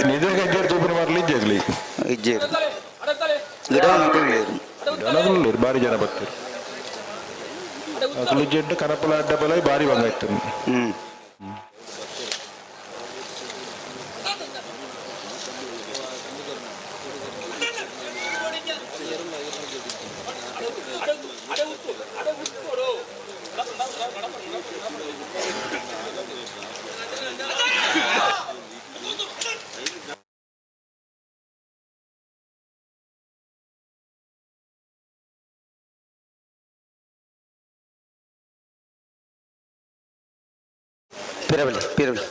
ನಿದ್ರೆ ಗಜ್ಜೆ ತೂಪನ ಮಾರ್ಲಿ ಇಜ್ಜಾಗ್ಲಿ
ಇಜ್ಜೇರು ಗಿಡ
ಬಾರಿ ಜನ ಬರ್ತಾರೆ ಅಕಲು ಜಡ್ಡು ಕನಪಲ ಅಡ್ಡ ಬಲ ಬಾರಿ ಬಂಗಾಯ್ತು.
ಪಿರವಲಿ ಪಿರವಲಿ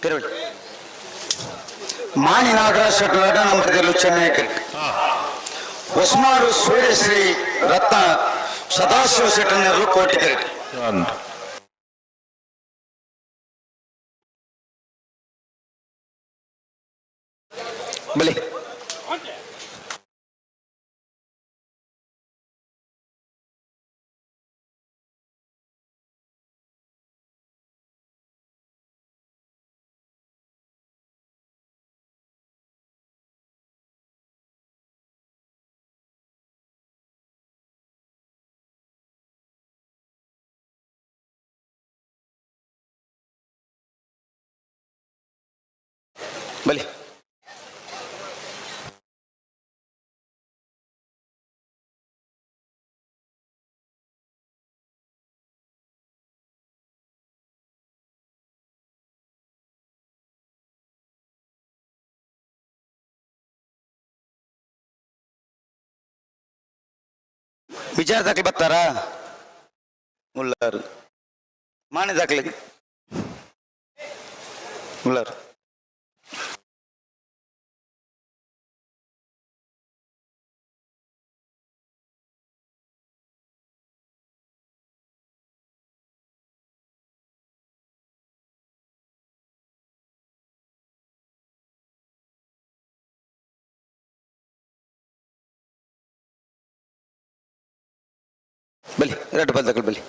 ಪಿರವಲಿ. ಮಾಣಿ ನಾಗರಾಜ್ ಶೆಟ್ಟಿ ನಂಬರ್ ಗೆಲ್ಲು ಚೆನ್ನೈ ಕ್ರಿಕೆಟ್. ಹೊಸ್ಮಾರು ಸೂರ್ಯಶ್ರೀ ರತ್ನ ಸದಾಶಿವ ಶೆಟ್ಟನರು ಕೋಟಿ ಕ್ರಿಕೆಟ್. ಬಲಿ. ಬಲಿ. ವಿಚಾರ ದಾಖಲೆ ಬರ್ತಾರಾ? ಉಳ್ಳಾರು ಮಾಣಿ ದಾಖಲೆ ಉಳ್ಳಾರು. ಬಲಿ ಎರಡು ಪದಗಳು ಬಲಿ.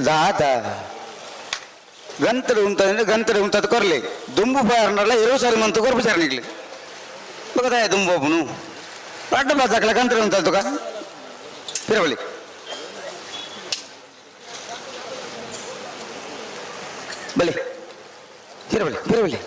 ದಾದ ಗಂತಡು ಉಂತಂದ್ರೆ ಗಂತಡು ಉಂತದ ಕೊರ್ಲಿ. ದುಂಬು ಬಾರ್ನಲ್ಲ ಇರೋ ಸಾರಿ ಮಂತು ಕೊರ್ಪು ಸಾರಿ ನಿಗ್ಲಿ ಬಗದಾಯ ದುಂಬು ಒಬ್ಬನು ಪಡ್ಡ ಬಾತಕಲ ಗಂತಡು ಉಂತದ ಪಿರವಳಿ. ಬಲಿ ಪಿರವಳಿ ಪಿರವಳಿ.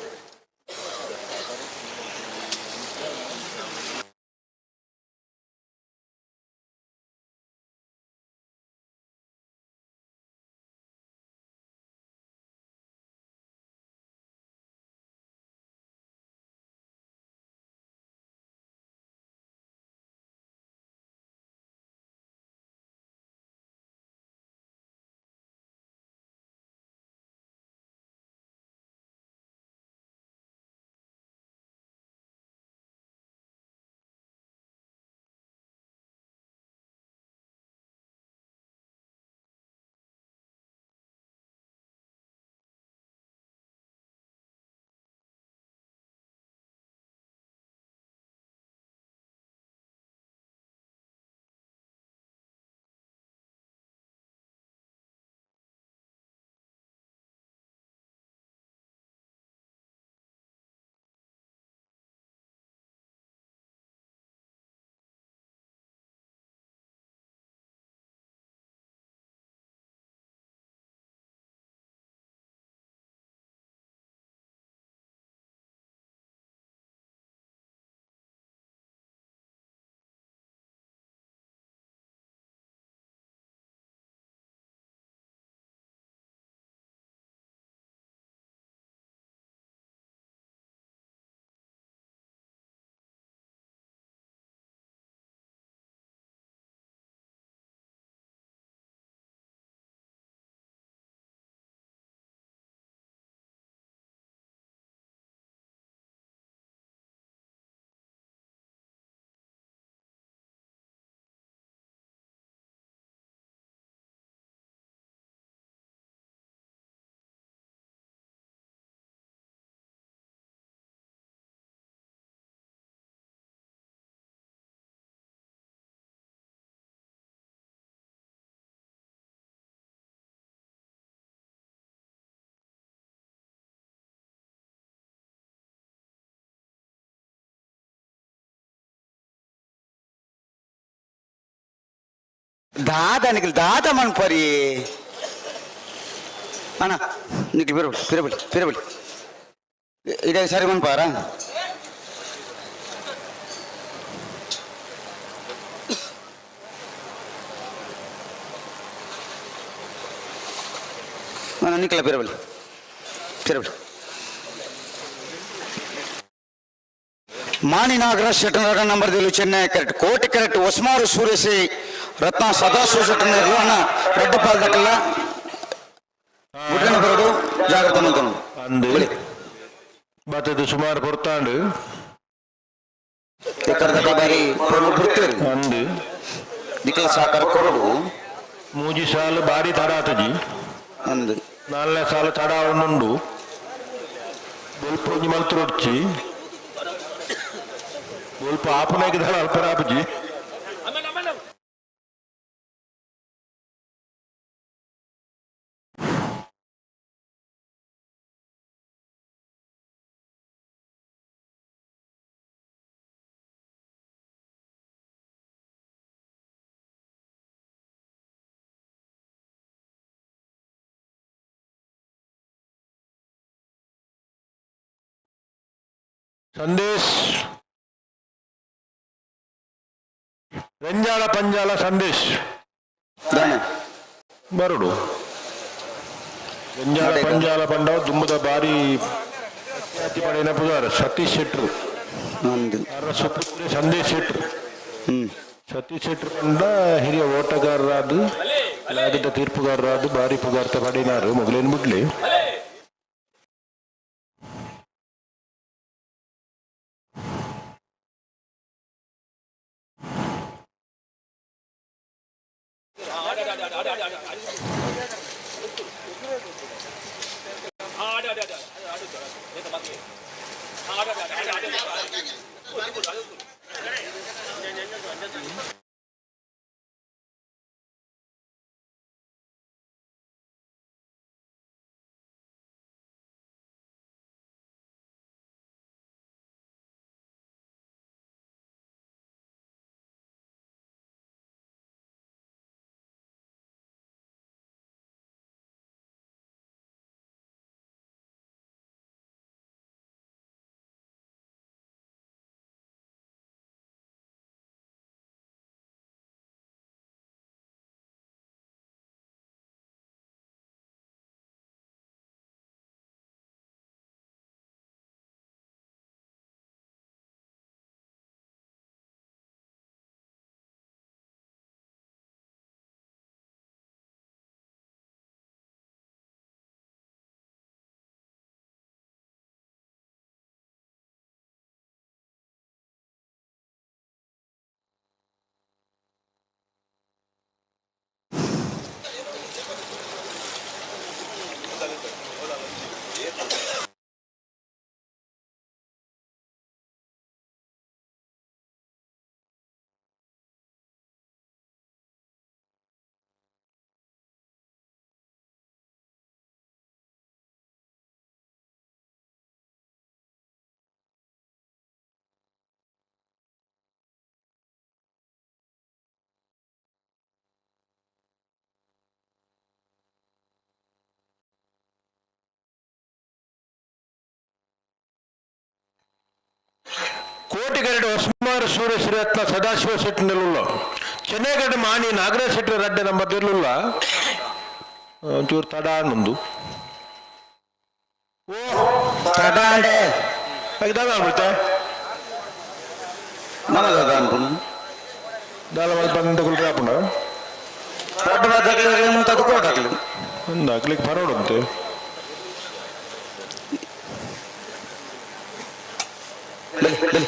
ದಾದ ನಿಖಿಲ್ ದಾದ ಮನ್ಪರಿ ಅಣ್ಣ ನಿಖಿಲ್ ಬಿರಬಳಿ ಬಿರಬಳಿ ಬಿರಬಳಿ ಇದೇ ಸರಿ ಮನ್ಪಾರ. ಅಣ್ಣ ನಿಖಿಲ ಬಿರಬಳಿ ಬಿರಬಳಿ. ಮಾಣಿ ನಾಗರಾಜ್ ಶೆಟ್ಟನಗರ ನಂಬರ್ ದಿಲು ಚೆನ್ನೈ ಕರೆಕ್ಟ್ ಕೋಟೆ ಕರೆಕ್ಟ್ ಹೊಸ್ಮಾರು ಸೂರ್ಯಶ್ರೀ ರತ್ನ ಸದಾಶಿವ ಶೆಟ್ಟನಗರ ಅಣ್ಣ ರೆಡ್ಡಪಾಲ್ ದಕ್ಕಲ್ಲ ಗುಡ್ಡನ ಬರೋಡು ಜಾಗ್ರತೆ ಮಂತನು.
ಅಂದು
ಬಳಿ.
ಬತ್ತದ ಸುಮಾರು ಪೊರ್ತಾಂಡು.
ಎಕ್ಕರ್ದಕ್ಕ ಬಾರಿ ಬರ್ತೇರಿ.
ಅಂದು.
ನಿಖಿಲ ಸಹಕಾರ ಕೊರಡು.
ಮೂಜಿ ಸಾಲು ಬಾರಿ ತಡ ಆತಜಿ.
ಅಂದು.
ನಾಲ್ನೇ ಸಾಲು ತಡ ಉಂಡು ಬೊಲ್ಪ ಒಂಜಿ ಮಲ್ತರೊಡ್ಚಿ ಬೊಲ್ಪ ಆಪನಾಗಿ ದಳ ಅಲ್ಪರ ಆಪುಜಿ. ಸಂದೇಶ್ ರಂಜಾಳ ಪಂಜಾಲ ಸಂದೇಶ್
ದಾನೆ.
ಬರುಡು ರಂಜಾಳ ಪಂಜಾಲ ಪಂಡವ ದುಂಬದ ಬಾರಿ ಖ್ಯಾತಿ ಪಡೆಯಿನ ಪುದಾರ್ ಸತೀಶ್ ಶೆಟ್ರು.
ಅಂದು.
ಅವರ ಸುಪುತ್ರೆ ಸಂದೇಶ್ ಶೆಟ್ರು. ಸತೀಶ್ ಶೆಟ್ರು ಪಂಡ ಹಿರಿಯ ಓಟಗಾರರಾದ ಲಾಗಿದ್ದ ತೀರ್ಪುಗಾರರಾದ ಬಾರಿ ಪುಗಾರ್ತೆ ಪಡೆಯಿನಾರು ಮೊಗಲೇನು ಬಿಡ್ಲಿ. ಕೋಟಿಗರಡು ಹೊಸ್ಮಾರು ಸೂರ್ಯ ಶ್ರೀರತ್ನ ಸದಾಶಿವ ಶೆಟ್ಟಿ ನಿಲ್ಲುಲ್ಲ ಚೆನ್ನೈಗಡ್ಡ ಮಾಣಿ ನಾಗರಾಜ್ ಶೆಟ್ಟಿ ರಡ್ಡೆ ನಂಬರ್ ಇರಲಿಲ್ಲ ಒಂಚೂರು ತಡ ನಂದು. ಓ.
ತಡ ಅಂಡೆ.
ದಾದ ಆಗ್ಬಿಡ್ತೆ.
ನಮದ ಅನ್ಪುನು.
ದಾಲ ಮಲ್ಪ ಕುಲ್ರೆ ಆಪುಂಡ.
ದೊಡ್ಡ ಬದ್ದಕ್ಲೆ ಮುಂತಾದ ಕೋಟಕ್ಲು.
ಒಂದು ಹಾಕ್ಲಿಕ್ಕೆ ಬರೋಡಂತೆ.
ಬಲಿ ಬಲಿ.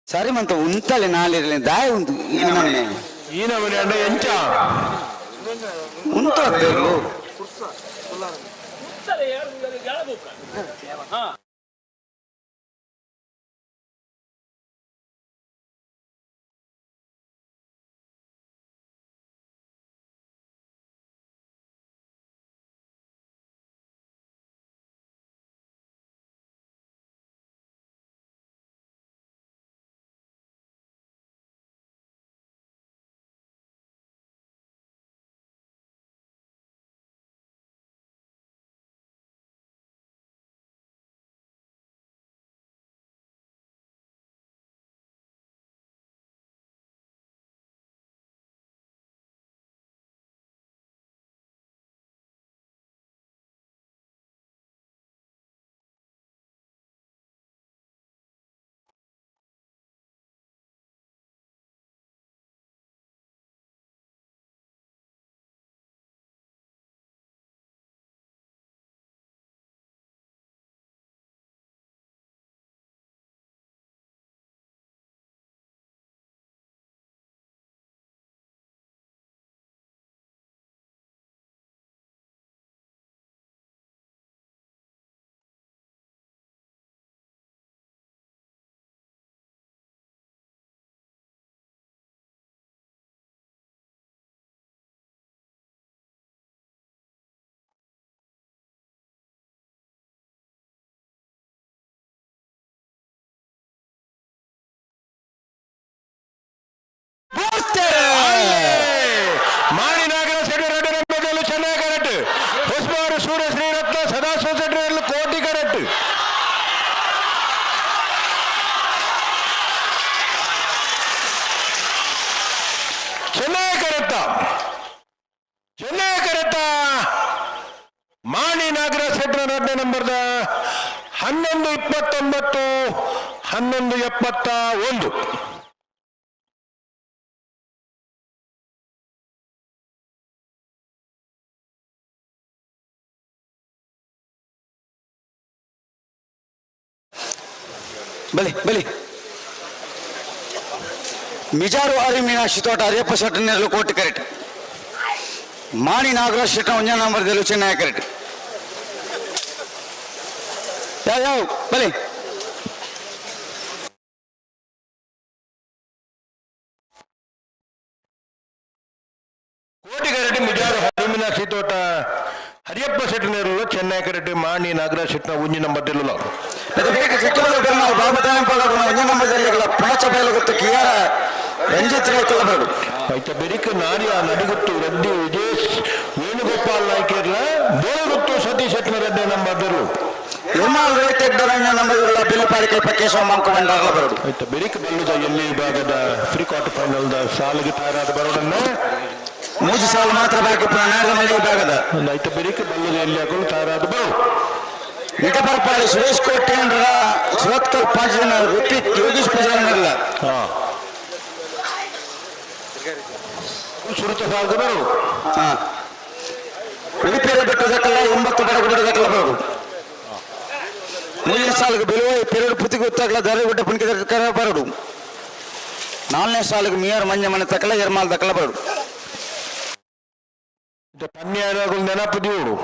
ಸರಿ ಮಂತ ಉಂತಲೆ ನಾಲಿರಲಿ ದಾಯ ಉಂತು ಈ ನಮನೆ
ಈ ನಮನೆ ಅಂಡ ಎಂಚ
ಉಂತು ಅತ್ತೇರು
ಮಾಣಿ ನಾಗರ ಸೆಡ್ಡು ರೆಡ್ಡು ನಂಬದಲ್ಲೂ ಚೆನ್ನಾಗಿ ಕರೆಕ್ಟ್ ಹೊಸಬಾರು ಸೂರ್ಯ ಶ್ರೀರತ್ನ ಸದಾಶಿವ ಸೆಡ್ಡು ಕೋಟಿ ಕರೆಕ್ಟ್. ಚೆನ್ನಾಗಿ ಕರೆಕ್ಟ ಚೆನ್ನಾಗಿ ಕರೆಕ್ಟ ಮಾಣಿ ನಾಗರ ಸೆಡ್ರ ರೆಡ್ಡು ನಂಬರ್ದ 11:29 11:71.
ಬಲಿ ಬಲಿ ಮಿಜಾರು ಅರಿ ಮೀನಾಕ್ಷಿ ತೋಟ ಅರಿಯಪ್ಪ ಶೆಟ್ಟನೆರಳು ಕೋಟಿ ಕರೆಕ್ಟ್. ಮಾಣಿ ನಾಗರಾಜ್ ಶೆಟ್ಟ ಒಂಜ ನಂಬರ್ ದೆಲು ಚೆನ್ನೈ ಕರೆಕ್ಟ್. ಯಾವ ಯಾವ ಬಲಿ
ಕೋಟಿ ಕರೆಕ್ಟ್ ಮಿಜಾರು ಹರಿಮೀನಾಕ್ಷಿ ತೋಟ ಹರಿಯಪ್ಪ ಶೆಟ್ಟನೆರಳು ಚೆನ್ನೈ ಕರೆಕ್ಟ್ ಮಾಣಿ ನಾಗರಾಜ್ ಶೆಟ್ಟನ ಒಂಜಿ ನಂಬರ್ ದೆಲ್ಲುಲ.
ರಂಜಿತ್ ರೈ ಕೊಲ್ಲಬೇಡು.
ಐತ ಬೆರಿಕ ನಾರಿಯ ನಡಿಗುತ್ತು ರೆಡ್ಡಿ ವಿಜೇಶ್ ವೇಣುಗೋಪಾಲ್ ನಾಯ್ಕರ್ಲ ಬೋಳಗುತ್ತು ಸತೀಶ್ ಶೆಟ್ಟನ ರೆಡ್ಡಿ ನಂಬರ್ ದೆಲ್ಲು.
ಎಮ್ಮಾಲ್ ರೈತ ನಂಬರ್ ಬಿಲ್ಲುಪಾಡಿ ಕೈಪ ಕೇಶವ ಮಾಂಕ ಭಂಡಾರಲ ಬರಡು.
ಐತ ಬೆರಿಕ ಬಲ್ಲುದ ಎಲ್ಲಿ ವಿಭಾಗದ ಪ್ರೀ ಕ್ವಾರ್ಟರ್ ಫೈನಲ್ the ಸಾಲಿಗೆ ತಯಾರಾದ ಬರೋಡನ್ನ
ಮೂಜು ಸಾಲು ಮಾತ್ರ ಬಾಕಿ ನಾಡದ ಮಲ್ಲಿ ವಿಭಾಗದ.
ಐತ ಬೆರಿಕ ಬಲ್ಲುದ ಎಲ್ಲಿ ಹಾಕೊಂಡು ತಯಾರಾದ ಬರೋ.
ನಿಟಪರ್ಪಾಡಿ ಸುರೇಶ್ ಕೋಟೆಂಡ್ರ ಸುರತ್ಕಲ್ 5 ಜನ ಋತ್ವಿಕ್ ಯೋಗೇಶ್ ಪೂಜಾರಿನಲ್ಲ.
ಸುರತ ಸಾಲ್ಗೆ ಬರೋ.
ಉಡುಪಿಯ ಬೆಟ್ಟದಕ್ಕಲ್ಲ 9 ಬಡಗು ಬೆಟ್ಟದಕ್ಕಲ್ಲ ಬರೋದು. ಮೂರನೇ ಸಾಲಿಗೆ ಬಿಲುವ ಪೆರಡು ಪುತಿಗೆ ಗೊತ್ತಾಗಲ್ಲ ದಾರಿಗುಡ್ಡ ಪುಣಿಕೆ ಬರಡು. 4ನೇ ಸಾಲಿಗೆ ಮಿಯರ್ ಮಂಜ ಮನೆ ತಕ್ಕಲ ಎರ್ಮಾಲ್ ತಕ್ಕಲ ಬರಡು.
ಪನ್ಯಾರಗಳು ನೆನಪು ದೇವರು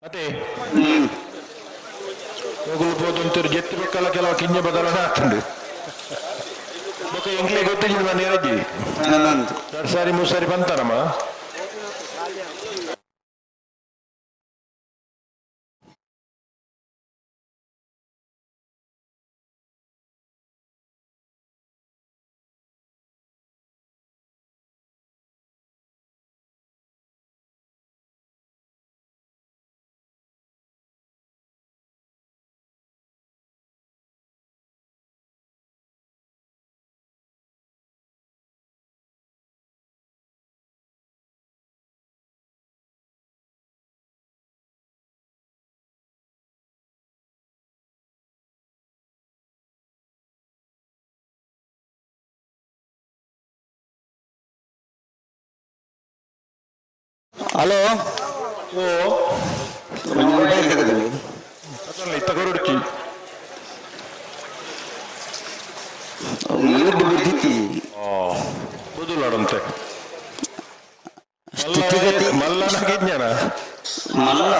ಮತ್ತೆ ಹೋಗಲು ಹೋದಂತರು ಜೆತ್ತಿ ಬೇಕಲ್ಲ ಕೆಲವು ಕಿಂಜ ಬದಲಾವಣೆ ಆಗ್ತದೆ. ಬೊಕ ಎಂಕ್ಲೆ ಗೊತ್ತಿಲ್ಲ ನಾನು ಹೇಳಿದ್ದಿ ಎರಡು ಸಾರಿ ಮೂರು ಸಾರಿ ಬಂತಾರಮ್ಮ.
ಹಲೋ
ಓ
ಮೊಬೈಲ್ ತೆಗೆದಲ್ಲಿ
ಇತ್ತ ಕೊರಡುಚಿ.
ನೀರು ಬಿದ್ದಿತ್ತಿ
ಬುದುಲಾಡಂತೆ.
ಸ್ಥಿತಿಗತಿ
ಮಲ್ಲನ ಗಿಜ್ಞಾನ.
ಮಲ್ಲ.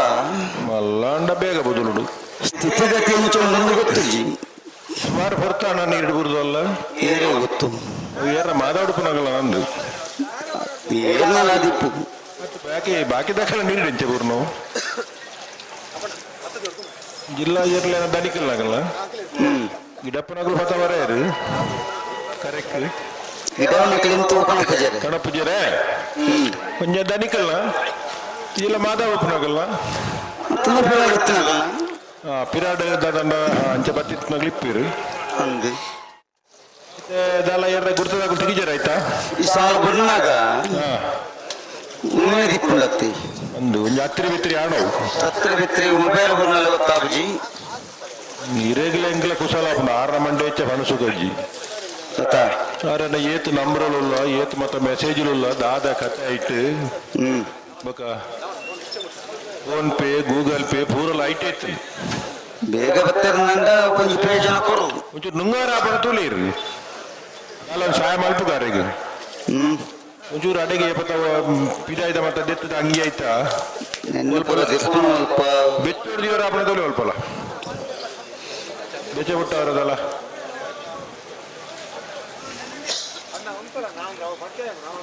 ಮಲ್ಲಾಂಡ ಬೇಗ ಬುದುಲುಡು.
ಸ್ಥಿತಿಗತಿ ಒಂದೊಂದು ಗೊತ್ತಿಜ್ಜಿ.
ಸುಮಾರು ಹೊರ್ತಾಣ ನೀರು ಬುರುದು ಅಲ್ಲ.
ಏರೇ ಗೊತ್ತು.
ಏರ ಮಾತಾಡುಪುನಗಲ ನಂದು.
ಏರ್ನಲ್ಲ ದಿಪ್ಪು.
ಬಾಕಿ ಬಾಕಿ ದಾಖಲೆ ನೀರು ಎಂಚೆ ಬುರ್ನು ಜಿಲ್ಲಾ ಏರ್ಲೇನ ದನಿಕಲ್ನಾಗಲ್ಲ ಗಿಡಪ್ಪನಗಲು ಹೊತ್ತ ಬರೆಯರು ಕರೆಕ್ಟ್.
ಗಿಡವನ್ನ ಕ್ಲಿಂತು ಕಣಪುಜರೆ.
ಕಣಪುಜರೆ ಒಂಜ ದನಿಕಲ್ಲ ಇಲ್ಲ ಮಾತಾಡುಪುನಗಲ್ಲ.
ತುಂಬ ಪಿರಾಡ್.
ಪಿರಾಡ್ ದಾದಂಡ ಅಂಚೆ ಬತ್ತಿತ್ನಗಲು ಇಪ್ಪಿರು.
ಅಂದು.
ದಾಲ ಏರ್ದ ಗುರ್ತದಾಗಲು ತೆಗಿಜಾರ ಆಯ್ತಾ?
ಈ ಸಾಲು ಬಣ್ಣಾಗ ಉಮ್ಮೆ ದಿಪ್ಪುಂಡತ್ತಿ.
ಒಂದು ಒಂಜಿ ಹತ್ತಿರ ಬಿತ್ತಿರಿ ಆಣವು.
ಹತ್ತಿರ ಬಿತ್ತಿರಿ ಮೊಬೈಲ್ ಬಣ್ಣಲ್ಲ ಗೊತ್ತಾಬುಜಿ.
ಇರೇಗ್ಲ ಎಂಕ್ಲ ಕುಶಲ ಆಪುಂಡು ಆರ್ನ ಮಂಡೆ ಹೆಚ್ಚ ಪಣಸು ಕಜ್ಜಿ.
ಗೊತ್ತಾ?
ಆರನ ಏತ್ ನಂಬರುಲುಲ್ಲ ಏತ್ ಮತ್ತ ಮೆಸೇಜ್ಲುಲ್ಲ ದಾದ ಕತೆ ಐಟ್. ಬೊಕ ಫೋನ್ ಪೇ ಗೂಗಲ್ ಪೇ ಪೂರಲ ಐಟ್ ಐತ್.
ಬೇಗ ಬತ್ತಿರಂದ ಒಂಜಿ ಪ್ರಯೋಜನ ಕೊರು.
ಒಂಚೂರು ನುಂಗಾರ ಆಪಣ ತೂಲಿರು ಅಲ್ಲ ಸಹಾಯ ಮಲ್ಪುಗಾರಿಗೆ. ಒಂಚೂರು ಅಡಿಗೆ ಪತ್ತ ಪಿದಾಯ್ದ ಮತ್ತ ದೆತ್ತದ ಅಂಗಿ ಆಯ್ತಾ.
ಅಲ್ಪ.
ಬೆಚ್ಚೋಡು ದೇವರ ಆಪಣ ತೋಲಿ ಅಲ್ಪಲ್ಲ ಬೆಚ್ಚ ಬಿಟ್ಟವರದಲ್ಲ.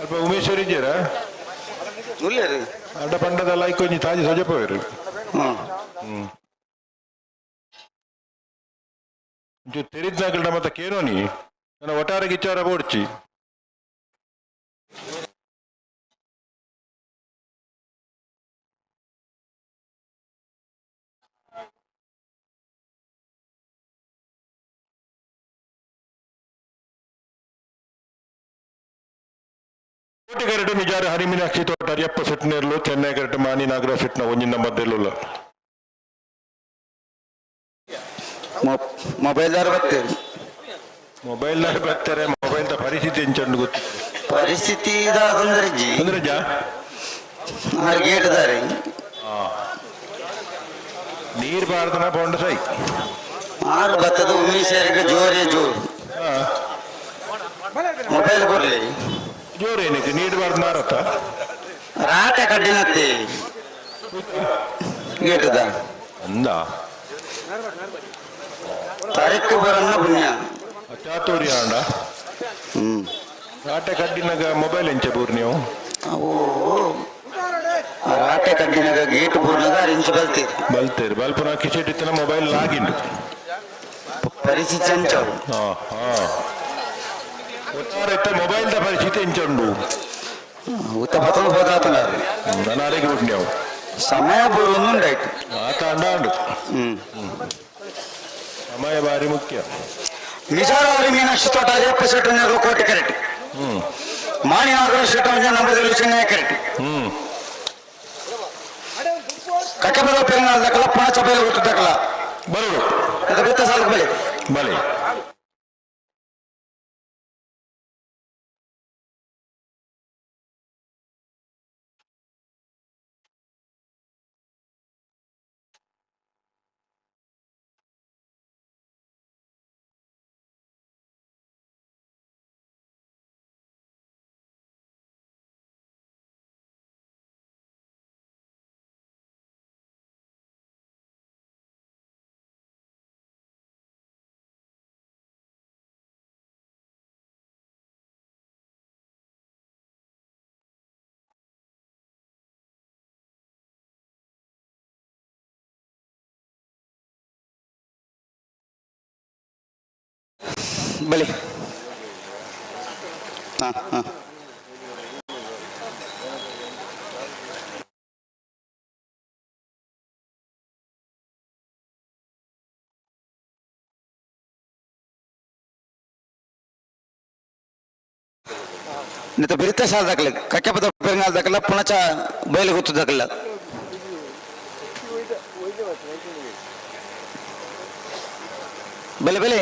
ಅಲ್ಪ ಉಮೇಶ್ವರ್ ಇದ್ದೀರಾ?
ಉಲ್ಲೇರಿ.
ಅಡ್ಡ ಪಂಡದಲ್ಲ ಐಕೊಂಜಿ ತಾಜಿ ಸೊಜಪವೇರು.
ಹ್ಮ್.
ಒಂಚೂರು ತೆರಿದ್ನಾಗಲ್ಡ ಮತ್ತ ಕೇನೋನಿ ನನ್ನ ಒಟ್ಟಾರೆ ಗಿಚ್ಚಾರ ಬೋಡ್ಚಿ. ಕೋಟೆಗರಡು ಮಿಜಾರು ಹರಿಮೀನಾಕ್ಷಿ ತೋಟ ಅರಿಯಪ್ಪ ಸೆಟ್ನೇರ್ಲು ಚೆನ್ನೈ ಕರಟು ಮಾನಿ ನಾಗರ ಸೆಟ್ನ ಒಂಜಿ ನಂಬರ್ ದೆಲ್ಲುಲ್ಲ.
ಮೊಬೈಲ್ ದಾರ ಬತ್ತೇರಿ.
ಮೊಬೈಲ್ ದಾರ ಬರ್ತಾರೆ ಮೊಬೈಲ್ the ಪರಿಸ್ಥಿತಿ ಎಂಚಂಡು ಗೊತ್ತು.
ಪರಿಸ್ಥಿತಿ ಇದಾದಂದ್ರೆ ಜಿ.
ಅಂದ್ರೆ ಜಾ?
ಆರು ಗೇಟ್ ದಾರಿ.
ನೀರ್ ಬಾರ್ದನ ಪೌಂಡ ಸೈ.
ಆರು ಬತ್ತದ ಉಮ್ಮಿ ಸೇರಿಗೆ ಜೋರೇ ಜೋರು. ಮೊಬೈಲ್ ಕೊರ್ಲಿ.
ಜೋರು ಏನಕ್ಕೆ ನೀರು ಬಾರ್ದ ಮಾರತ್ತ?
ರಾಟೆ ಕಡ್ಡಿನತ್ತೆ ಗೇಟದ.
ಅಂದ.
ತಾರೀಕು ಬರನ್ನ ಪುಣ್ಯ.
ಚಾತುರ್ಯ ಅಂಡ. ರಾಟೆ ಕಡ್ಡಿನಾಗ ಮೊಬೈಲ್ ಎಂಚೆ ಬೂರ್ ನೀವು?
ಅವು ರಾಟೆ ಕಡ್ಡಿನಾಗ ಗೇಟ್ ಬೂರ್ನಾಗ ಅರಿಂಚು ಬಲ್ತೀರಿ.
ಬಲ್ತೇರಿ ಬಲ್ಪುನ ಕಿಸೆಟ್ ಇತ್ತಿನ ಮೊಬೈಲ್ ಲಾಗಿಂಡು.
ಪರಿಸ್ಥಿತಿ ಅಂಚವು.
ಹಾ ಹಾ ಒಟ್ಟಾರೆ ಮೊಬೈಲ್ the ಪರಿಸ್ಥಿತಿ ಎಂಚುಂಡು?
ಉತ್ತ ಬತ್ತದ ಹೋದಾತನಾರು.
ನಾನು ಅರೆಗೆ ಬಿಟ್ಟು ನೀವು.
ಸಮಯ ಬೂರೊಂದು ಉಂಡಾಯ್ತು.
ಆತ ಅಂಡ ಅಂಡು. ಸಮಯ ಬಾರಿ ಮುಖ್ಯ.
ನಿಜಾರವರಿ ಮೀನಾಕ್ಷಿ ತೋಟ ಅಯ್ಯಪ್ಪ ಶೆಟ್ಟರ್ ಕೋಟೆ ಕರೆಕ್ಟ್. ಮಾಣಿ ನಾಗರ ಶೆಟ್ಟರ್ ನಂಬದಲ್ಲಿ ಚೆನ್ನೈ ಕರೆಕ್ಟ್. ಕಕ್ಕಬರ ಪೆರುನಾಳ್ ದಕ್ಕಲ ಪುಣಚ ಬೈಲು ಗೊತ್ತು ದಕ್ಕಲ.
ಬರೋದು.
ಅದು ಬೆತ್ತ ಸಾಲಕ್ಕೆ ಬಳಿ.
ಬಲಿ.
ಬಲಿ. ಹಾ ಹಾ ನಿತ ಬಿರಿತ ಸಾಲ ದಾಖಲೆ ಕಕ್ಕೆಪದ ಪೆರಂಗಾಲ್ ದಾಖಲ ಪುಣಚ ಬಯಲು ಗೊತ್ತು ದಾಖಲ. ಬೆಲೆ ಬೆಲೆ.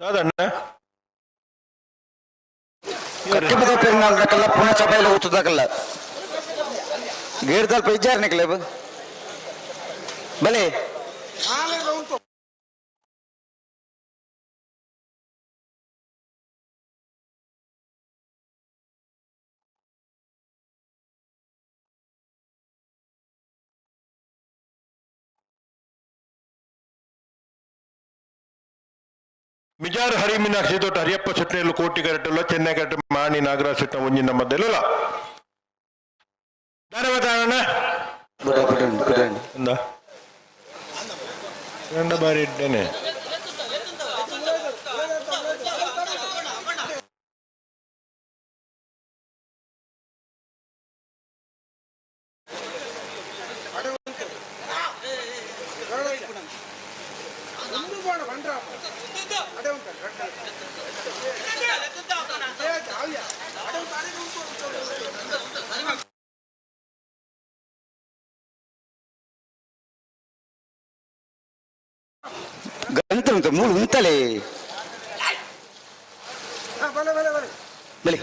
ದಾದಣ್ಣ
ಕಟ್ಟಿಪದ ಪೆರ್ನಾಲ್ದಕಲ್ಲ ಪುನಃ ಚಪಾಯಿಲ ಊತದಕಲ್ಲ ಗೇರ್ ತಲ್ಪ ಇಜ್ಜಾರ್ ನಿಕ್ಲೆ ಬಲೆ
ಮಿಜಾರ್ ಹರಿ ಮೀನಾಕ್ಷಿ ದೊಡ್ಡ ಹರಿಯಪ್ಪ ಚಟ್ನಿಯಲ್ಲೂ ಕೋಟಿ ಕರೆಟಲ್ಲ ಚೆನ್ನೈ ಕರೆಟ್ ಮಾಣಿ ನಾಗರಾಜ್ ಚಟ್ನ ಒಂಜಿ ನಮ್ಮ ಧನ್ಯವಾದ ಅಣ್ಣ. ಎಂದ ಗಂಡ ಬಾರಿ ಇದ್ದೇನೆ.
ಗಂತ ಉಂಟು ಮೂರು ಉಂಟಲೇ ಬಲೆ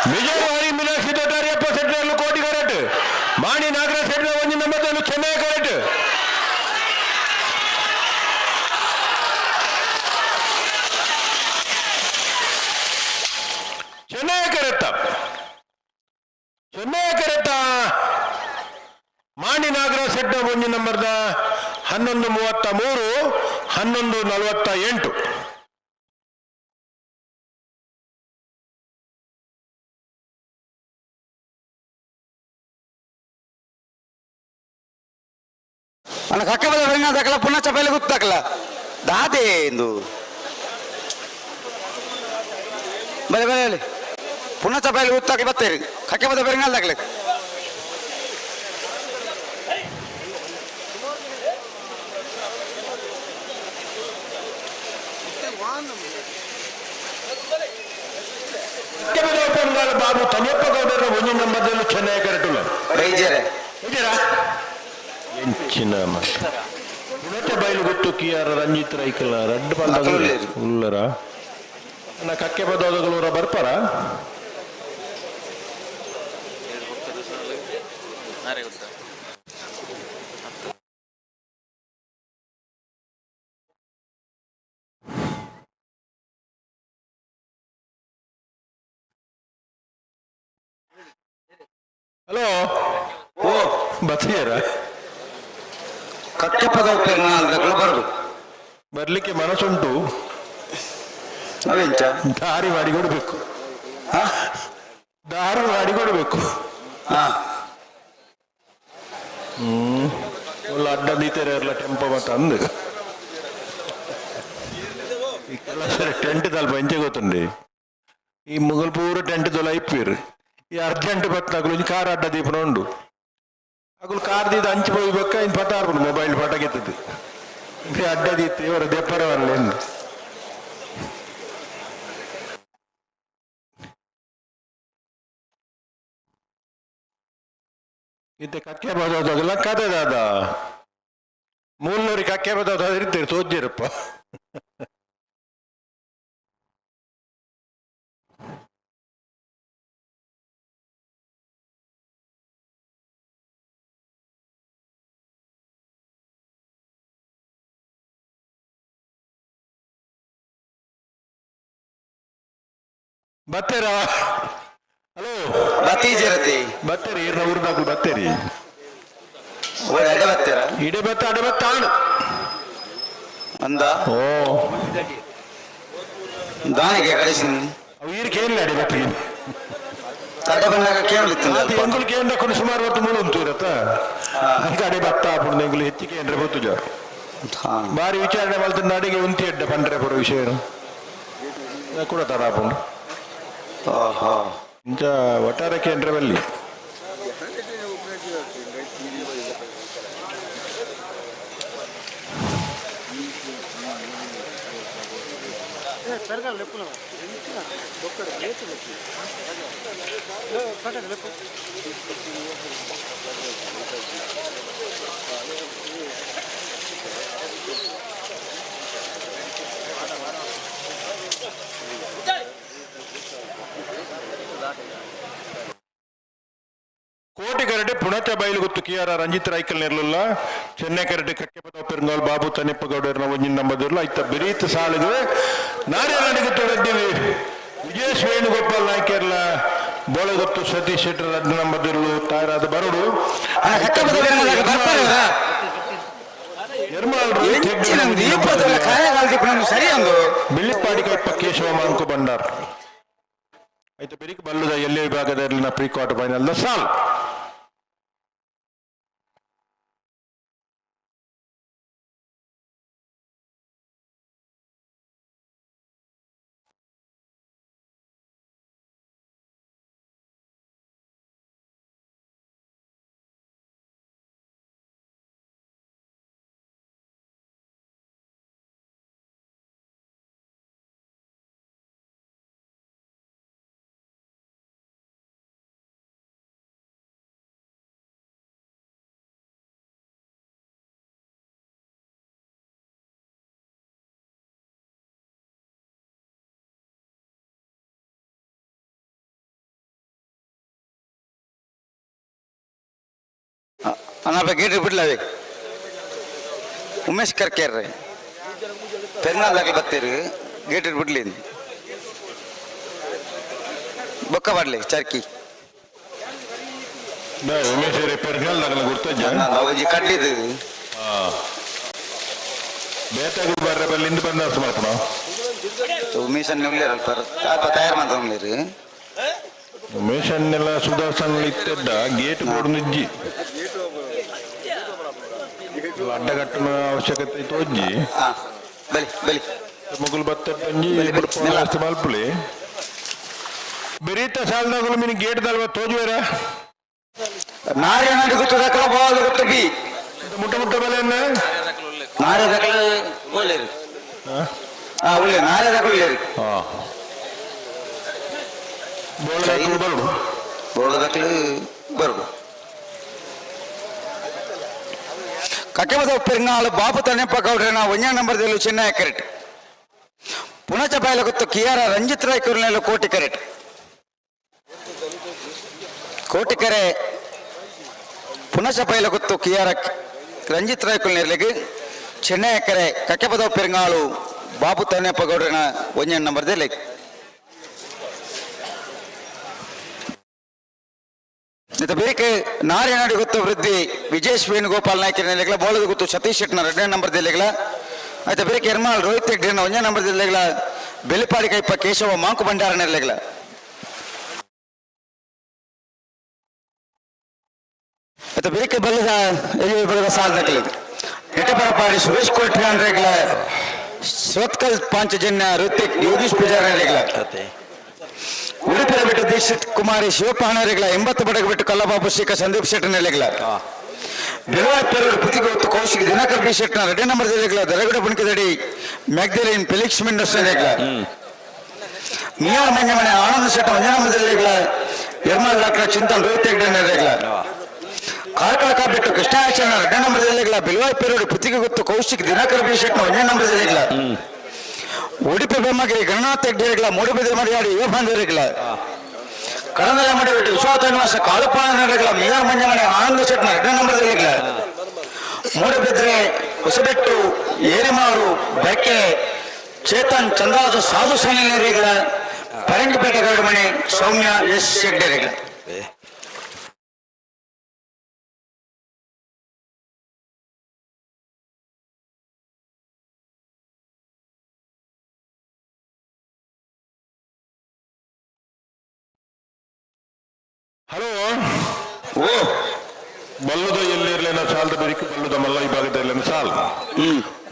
ಮಿಜಾರು ಹರಿ ಮೀನಾಕ್ಷಿ ದೊಡ್ಡ ಹರಿಯಪ್ಪ ಸೆಟ್ನಲ್ಲೂ ಕೋಟಿ ಕರೆಟ್ ಮಾಣಿ ನಾಗರಾಜ್ ಸೆಟ್ನ ಒಂಜಿ ನಂಬರ್ ಚೆನ್ನೈ ಕರೆಟ್. ಚೆನ್ನೈ ಕರೆತ್ತ ಚೆನ್ನೈ ಕರೆತ್ತ ಮಾಣಿ ನಾಗರಾಜ್ ಸೆಟ್ನ ಒಂಜಿ ನಂಬರ್ದ 11:33 11:48.
ಅಣ್ಣ ಕಕ್ಕೆ ಬದ ಬೆಂಗ ದಕಲ ಪುನಃ ಚಪಾಯಿಲ ಗೊತ್ತಾಕಲ ದಾದೆ ಇಂದು ಬಲೆ ಬಲೆ ಬಲೆ ಪುನಃ ಚಪಾಯಿಲ ಗೊತ್ತಾಕಿ ಬತ್ತೇರಿ ಕಕ್ಕೆ ಬದ ಬೆಂಗಾಲ್ ದಾಖಲೆ.
ಬಾಬು ತನಿಯಪ್ಪ ಗೌಡರ ಒಂಜಿ ನಂಬರ್ದಲ್ಲಿ ಚೆನ್ನೈ ಕರೆಟುಲ್ಲ
ಬೈಜರೆ
ಎಂಚಿನ ಪುಣಚ ಬೈಲು ಗೊತ್ತು ಕಿಯಾರ ರಂಜಿತ್ ರೈಕಲ ರಡ್ಡು ಪಂದ ಉಲ್ಲರ ಅಣ್ಣ ಕಕ್ಕೆ ಬದೋದಗಳವರ ಬರ್ಪಾರ. ಹಲೋ ಓ ಬತ್ತಿಯಾರ
ಕಕ್ಕೆ ಪದ ಉಪಯೋಗ ಬರದು
ಬರ್ಲಿಕ್ಕೆ ಮನಸ್ಸುಂಟು,
ಅವೆಂಚ
ದಾರಿ ಮಾಡಿ ಕೊಡ್ಬೇಕು, ದಾರಿ ಮಾಡಿ ಕೊಡ್ಬೇಕು.
ಹಾ
ಅಡ್ಡ ದೀತೆರೆ ಟೆಂಪೋ ಮತ್ತ ಅಂದು. ಈ ಕೆಲಸ ಟೆಂಟ್ ದಲ್ಪ ಎಂಚೆ ಗೊತ್ತುಂಡಿ, ಈ ಮುಗಲ್ ಪೂರ ಟೆಂಟ್ ದೊಲ ಇಪ್ಪೀರು. ಈ ಅರ್ಜೆಂಟ್ ಬತ್ತನಕುಲು ಒಂಜಿ ಕಾರ್ ಅಡ್ಡ ದೀಪನ ಉಂಡು. ಅಕುಲು ಕಾರ್ ದೀದ ಅಂಚು ಪೋಯಿ ಇನ್ ಪತಾರ್ಪುಂಡು ಮೊಬೈಲ್ ಪಟಕೆತ್ತದು. ಅಡ್ಡ ದೀತ್ ಇವರ ದೆಪ್ಪರ ಎಂದು. ಇತ್ತೆ ಕಕ್ಕೆ ಬದೋದಾಗಲ್ಲ ಕತೆ ದಾದ ಮೂಲೂರಿ ಕಕ್ಕೆ ಬದೋದ ಇರ್ತೀರಿ ತೋಜ್ಜಿರಪ್ಪ. ಬತ್ತೀರಾ? ಹಲೋ,
ಬತ್ತೀಜಿರತಿ
ಬತ್ತೀರಿ ಇರ್ನ ಊರ್ದಾಗಲು ಬತ್ತೀರಿ.
ಅಡೆ ಬತ್ತೀರ?
ಇಡೆ ಬತ್ತ ಅಡೆ ಬತ್ತ ಆಣ್
ಅಂದ
ಓ
ದಾನಿಗೆ ಕಳಿಸಿ.
ಅವು ಈರ್ ಕೇಳಲ್ಲ ಅಡೆ ಬತ್ತಿಗೆ.
ತಡೆ ಬಂದಾಗ ಕೇಳಲಿತ್ತು.
ಅದು ಎಂಗುಲು ಕೇಂದ್ರ ಕೊಂಡು ಸುಮಾರು ಹೊತ್ತು ಮೂರು ಉಂಟು ಇರತ್ತ. ಅದಕ್ಕೆ ಅಡೆ ಬತ್ತ ಆಪುಂಡು ಎಂಗುಲು ಹೆಚ್ಚಿಗೆ ಏನ್ರೆ ಗೊತ್ತು ಜಾ. ಬಾರಿ ವಿಚಾರಣೆ ಮಲ್ತಂದು ಅಡಿಗೆ ಉಂತಿ ಎಡ್ಡ ಪಂಡ್ರೆ ಪೂರ ವಿಷಯ ಏನು ಕೂಡ ತರ ಆಪುಂಡು. ಇಂಚ ಒಟ್ಟಾರೆ ಕೇಂದ್ರ ಬಲ್ಲಿ. ಕೋಟಿ ಕರಟೆ ಪುಣಚ ಬೈಲುಗುತ್ತು ಕೆ ಆರ್ ರಂಜಿತ್ ರಾಯ್ಕಲ್ ನೆರ್ಲುಲ್ಲ. ಚೆನ್ನೈ ಕರಟೆ ಕಕ್ಕೆಪದ ಪೆರುಂಗಾಲ್ ಬಾಬು ತನಿಪ್ಪ ಗೌಡರ್ನ ಒಂಜಿನ ನಂಬದಿರ್ಲ. ಇತ್ತ ಬಿರೀತ್ ಸಾಲಿಗೆ ನಾರ್ಯನಾಡಿಗೆ ತೊಡದ್ದೀವಿ ವಿಜೇಶ್ ವೇಣುಗೋಪಾಲ್ ನಾಯ್ಕರ್ಲ ಬೋಳಗುತ್ತು ಸತೀಶ್ ಶೆಟ್ಟರ್ ರದ್ದು ನಂಬದಿರ್ಲು ತಯಾರಾದ ಬರಡು.
ಸರಿ ಅಂದು
ಬಿಳ್ಳಿಪಾಡಿ ಕೈಪ ಕೇಶವ ಮಾಂಕು ಬಂಡಾರ್ ಆಯ್ತು. ಬೆರಿಕ್ ಬಲ್ಲುದ ಎಲ್ಲೇ ವಿಭಾಗದಲ್ಲಿನ ಪ್ರೀ ಕ್ವಾರ್ಟರ್ ಫೈನಲ್ the ಸಾಲ್.
ಅಣ್ಣ ಗೇಟ್ ಬಿಡ್ಲವೆ ಉಮೇಶ್ ಕರ್ಕೇರ್ರಿ ಪೆರ್ನಾಲ್ದಾಗಲಿ ಬತ್ತೀರಿ ಗೇಟ್ ಬಿಡ್ಲಿ ಬೊಕ್ಕ ಬಾಡ್ಲಿ ಚರ್ಕಿ.
ಉಮೇಶ್ ಪೆರ್ನಾಲ್ ದಾಗಲ ಗುರ್ತಜ್ಜ.
ಒಂಜಿ ಕಡ್ಲಿದು
ಬೇತಾಗು ಬರ್ರೆ ಬಲ್ಲಿಂದ ಬಂದ ಮಲ್ಪಣ.
ಉಮೇಶ್ ಅನ್ನ ಉಳ್ಳೇರು ಅಲ್ಪ ಅಲ್ಪ ತಯಾರು ಮಾಡ್ತಾ ಉಳ್ಳೇರು.
ಉಮೇಶ್ ಅನ್ನೆಲ್ಲ ಸುದರ್ಶನ್ ಇತ್ತೆದ್ದ ಗೇಟ್ ಬೋರ್ಡ್ ನಿಜ್ಜಿ ಅಡ್ಡಗಟ್ಟನ ಅವಶ್ಯಕತೆ ತೋಜ್ಜಿ.
ಬಲಿ ಬಲಿ
ಮುಗುಲ್ ಬತ್ತ ಪಂಜಿ ವ್ಯವಸ್ಥೆ ಮಲ್ಪುಲಿ. ಬೆರೀತ ಸಾಲದಾಗಲು ಮಿನಿ ಗೇಟ್ ದಲ್ವ ತೋಜುವೇರ.
ನಾರ್ಯನಾಡಿ ಗೊತ್ತು ದಾಖಲ ಬಾಲ್ ಗೊತ್ತು ಬಿ
ಮುಟ್ಟ ಮುಟ್ಟ ಬೆಲೆಯನ್ನ
ನಾರ್ಯ ದಾಖಲೆ ಒಳ್ಳೇರು. ಹಾ ಒಳ್ಳೆ ನಾರ್ಯ ದಾಖಲೆ ಒಳ್ಳೇರು.
ಬರಡು
ಬೋಳ ದಾಖಲೆ ಬರಡು. ಕಟ್ಟೆಮದ ಪೆರ್ನಾಳು ಬಾಬು ತಣ್ಣಪ್ಪ ಗೌಡ್ರನ ಒಂಜಾ ನಂಬರ್ದಲ್ಲಿ ಚೆನ್ನೈ ಕರೆಟ್. ಪುಣಚ ಬಾಯಲ ಗೊತ್ತು ಕಿಯಾರ ರಂಜಿತ್ ರಾಯ್ ಕುರ್ನೆಲ್ಲ ಕೋಟಿ ಕರೆಟ್. ಕೋಟಿಕೆರೆ ಪುಣಚ ಬೈಲ ಗೊತ್ತು ಕಿಯಾರ ರಂಜಿತ್ ರಾಯ್ ಕುಲ್ನೆರ್ಲಿಗೆ ಚೆನ್ನೈ ಕರೆ ಕಕ್ಕೆಪದ ಪೆರ್ನಾಳು ಬಾಬು ತಣ್ಣಪ್ಪ ಗೌಡ್ರನ ಒಂಜಾ ನಂಬರ್ದಲ್ಲಿ. ಇತ್ತ ಬೇಕೆ ನಾರ್ಯನಾಡಿ ಗೊತ್ತು ವೃದ್ಧಿ ವಿಜೇಶ್ ವೇಣುಗೋಪಾಲ್ ನಾಯ್ಕರ ನೆಲೆಗಳ ಬೋಳದ ಗೊತ್ತು ಸತೀಶ್ ಶೆಟ್ನ ಎರಡನೇ ನಂಬರ್ ದಿಲ್ಲೆಗಳ. ಆಯ್ತಾ ಬೇಕೆ ಎರ್ಮಾಳ್ ರೋಹಿತ್ ಹೆಗ್ಡೆನ ಒಂದನೇ ನಂಬರ್ ದಿಲ್ಲೆಗಳ ಬೆಲಿಪಾಡಿ ಕೈಪ ಕೇಶವ ಮಾಂಕು ಭಂಡಾರ ನೆಲೆಗಳ. ಆಯ್ತಾ ಬೇಕೆ ಬಲ್ಲದ ಎಲ್ಲಿ ಬಲ್ಲದ ಸಾಲ್ ನಕಲಿ. ನೆಟಪರಪಾಡಿ ಸುರೇಶ್ ಕೋಟ್ಯಾನ್ ರೇಗ್ಲ ಸ್ವತ್ಕಲ್ ಪಾಂಚಜನ್ಯ ಋತಿಕ್ ಯೋಗೀಶ್ ಪೂಜಾರಿ ರೇಗ್ಲ ಉಡುಪಿರ ಬಿಟ್ಟು ದೀಕ್ಷಿತ್ ಕುಮಾರಿ ಶಿವಪ್ಪನ ರೇಗ್ಲ 80 ಬಡಗ ಬಿಟ್ಟು ಕಲ್ಲಬಾಬು ಶೇಖ ಸಂದೀಪ್ ಶೆಟ್ಟರ್ ರೇಗ್ಲ ಬೆಳವಾಯಿ ಪೇರೂರು ಪುತಿಗೆ ಹೊತ್ತು ಕೌಶಿಕ್ ದಿನಕರ್ ಬಿ ಶೆಟ್ಟರ್ ಎರಡನೇ ನಂಬರ್ ರೇಗ್ಲ ದರಗಡ ಬುಣಕದಡಿ ಮ್ಯಾಗ್ದಲಿನ್ ಫೆಲಿಕ್ಸ್ ಮೆಂಡೋಸ್ ರೇಗ್ಲ ಮಿಯಾರ್ ಮಂಜಮನೆ ಆನಂದ ಶೆಟ್ಟ ಒಂಜನೇ ನಂಬರ್ ರೇಗ್ಲ ಯರ್ಮಾಲ್ ಡಾಕ್ಟರ್ ಚಿಂತನ್ ರೋಹಿತ್ ಹೆಗ್ಡೆ ರೇಗ್ಲ ಕಾರ್ಕಳ ಬಿಟ್ಟು ಕೃಷ್ಣಾಚರಣ ಎರಡನೇ ನಂಬರ್ ಜಿಲ್ಲೆಗಳ ಬಿಲ್ವಾಯಿ ಪೇರೂರು ಪುತ್ತಿಗೆ ಗೊತ್ತು ಕೌಶಿಕ್ ದಿನಕರ್ ಬಿ ಶೆಟ್ನ ಒಂದನೇ ನಂಬರ್ ಜಿಲ್ಲೆಗಳ ಉಡುಪಿ ಬೆಮ್ಮಗಿರಿ ಗಣನಾಥ ಹೆಗ್ಡೆಗಳ ಮೂಡುಬಿದಿರೆ ಮರಿಯಾಡಿ ಯುವಬಂಧುಗಳ ಕಡಂದಲ ಮಡಿಬಿಟ್ಟು ವಿಶ್ವನಾಥ ನಿವಾಸ ಕಾಳುಪಾನಗಳ ಮೇಯರ್ ಮಂಜಮನೆ ಆನಂದ ಶೆಟ್ನ ಎರಡನೇ ನಂಬರ್ ಜಿಲ್ಲೆಗಳ ಮೂಡುಬಿದ್ರೆ ಹೊಸಬೆಟ್ಟು ಏರಿಮಾರು ಬೆಕ್ಕೆ ಚೇತನ್ ಚಂದ್ರಾಜ ಸಾಧು ಸೇನೆಗಳ ಪರಂಗಿಪೇಟೆ ಗರುಡಮಣಿ ಸೌಮ್ಯ ಎಸ್ ಹೆಗ್ಡೆಗಳ.
ಹಲೋ.
ಓ.
ಬಲ್ಲುದ ಎಲ್ಲಿರ್ಲೇನ ಸಾಲದ ಬಿರಿಕ್ ಬಲ್ಲುದ ಮಲ್ಲ ವಿಭಾಗದ ಸಾಲ್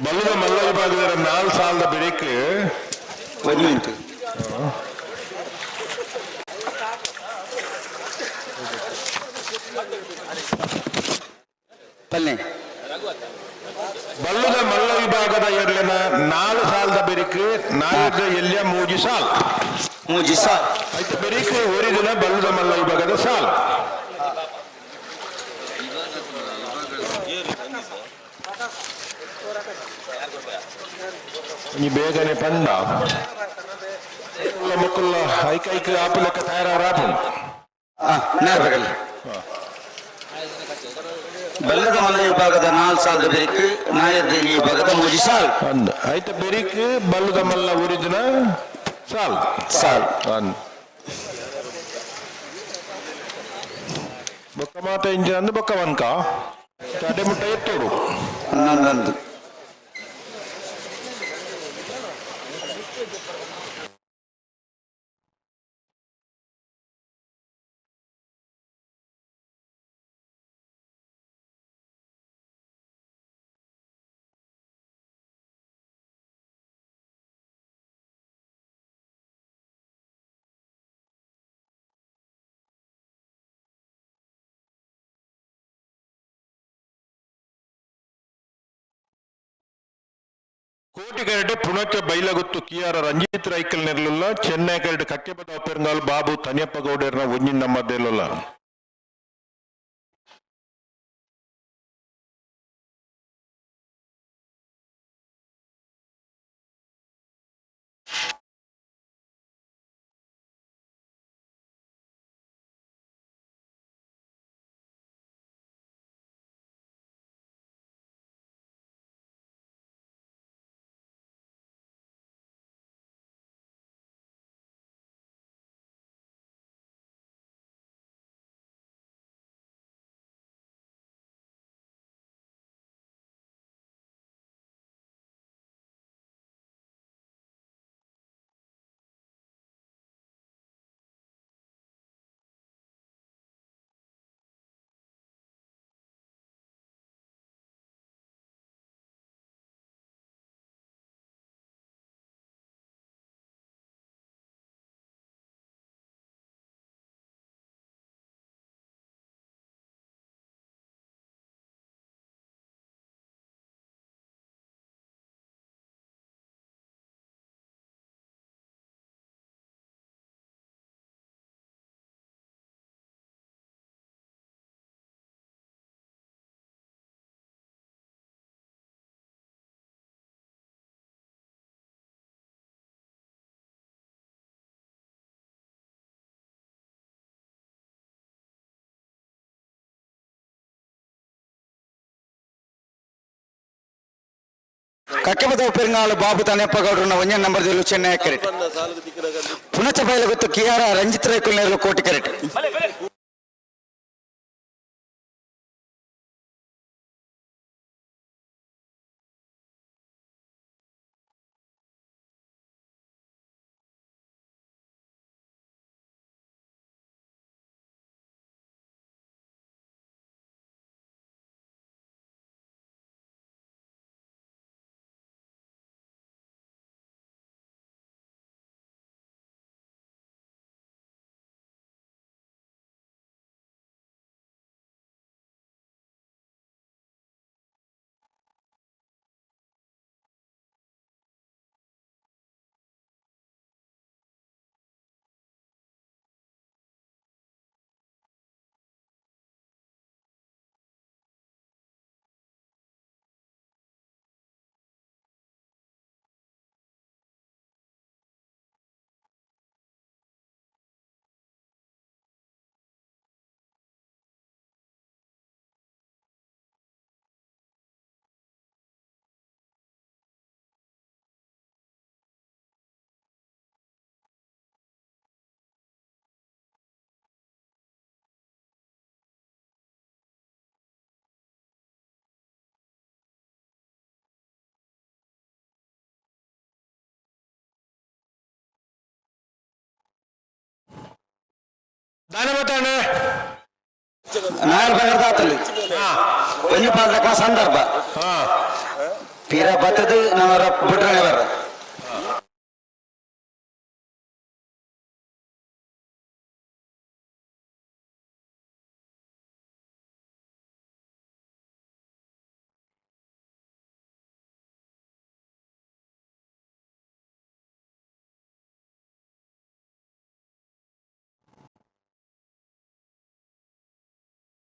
ಬಲ್ಲುದ ಮಲ್ಲ ವಿಭಾಗದ ನಾಲ್ ಸಾಲದ ಬಿರಿಕ್.
ಒಂದು ಮಿನಿಟ್. ಪಲ್ಲೆ.
ಬಲ್ಲುದ ಮಲ್ಲ ವಿಭಾಗದ ಎರ್ಲೆನ ನಾಲ್ ಸಾಲದ ಬಿರಿಕ್ ನಾಯದ ಎಲ್ಲಿಯ ಮೂಜಿ ಸಾಲ್.
ಮೂಜಿ ಸಾಲ್.
ಆಯ್ತು, ಬಿರಿಕ್ ಒರಿದಿನ ಬಲ್ಲುದ ಮಲ್ಲ ವಿಭಾಗದ ಸಾಲ್. ಈ ಬೇಗನೆ ಪಂಡ ಮುಕ್ಕುಲ್ಲ ಐಕ ಐಕ ಆಪುಲಕ್ಕ ತಯಾರಾರ ಆಪುಂಡು.
ನೇರಬೇಕಲ್ಲ. ಬಲ್ಲದ ಮಲ್ಲ ವಿಭಾಗದ ನಾಲ್ ಸಾಲದ ಬಿರಿಕ್ ನಾಯದ ವಿಭಾಗದ ಮೂಜಿ ಸಾಲ್.
ಅಂದ್ ಐತ ಬೆರಿಕ್ ಬಲ್ಲುದ ಮಲ್ಲ ಊರಿದಿನ ಸಾಲ್.
ಸಾಲ್.
ಅಂದ್ ಬೊಕ್ಕ ಮಾತ ಇಂಜಿನ್ ಅಂದ್ ಬೊಕ್ಕ ವನ್ಕ ತಡೆ ಮುಟ್ಟ ಎತ್ತೋಡು.
ಹನ್ನೊಂದೊಂದು.
ಕೋಟಿಗರಡೆ ಪುಣಚ ಬೈಲಗುತ್ತು ಕಿಯಾರ ರಂಜಿತ್ ರೈಕಲ್ ನೆರಲಿಲ್ಲ. ಚೆನ್ನೈ ಕರಡು ಕಕ್ಕೆಬದ ಪೆರುಂಗಾಲ್ ಬಾಬು ತನಿಯಪ್ಪ ಗೌಡರ್ನ ಒಂಜಿನ ನಮ್ಮದೇಲಲ್ಲ.
ಕಕ್ಕೆಬದ ಪೆರುಂಗಾಳು ಬಾಬು ತನಿಯಪ್ಪ ಗೌಡ್ರನ್ನ ಒಂಜನೇ ನಂಬರ್ ದಿಲ್ಲು ಚೆನ್ನೈ ಕರೆಟ್. ಪುಣಚ ಬೈಲಗುತ್ತು ಕಿಯಾರ ರಂಜಿತ್ ರೈಕುಲ್ ನೇರಲು ಕೋಟಿ ಕರೆಟ್.
ದಾನ ಮಾತಾಡ.
ನಾಲ್ ಬಗರ್ದಾತಲ್ಲಿ ಒಂಜಿ ಪಾಲ್ದಕ್ಕ ಸಂದರ್ಭ ಪಿರ ಬತ್ತದು ನಮ್ಮ ಬಿಟ್ರೆ ಬರ.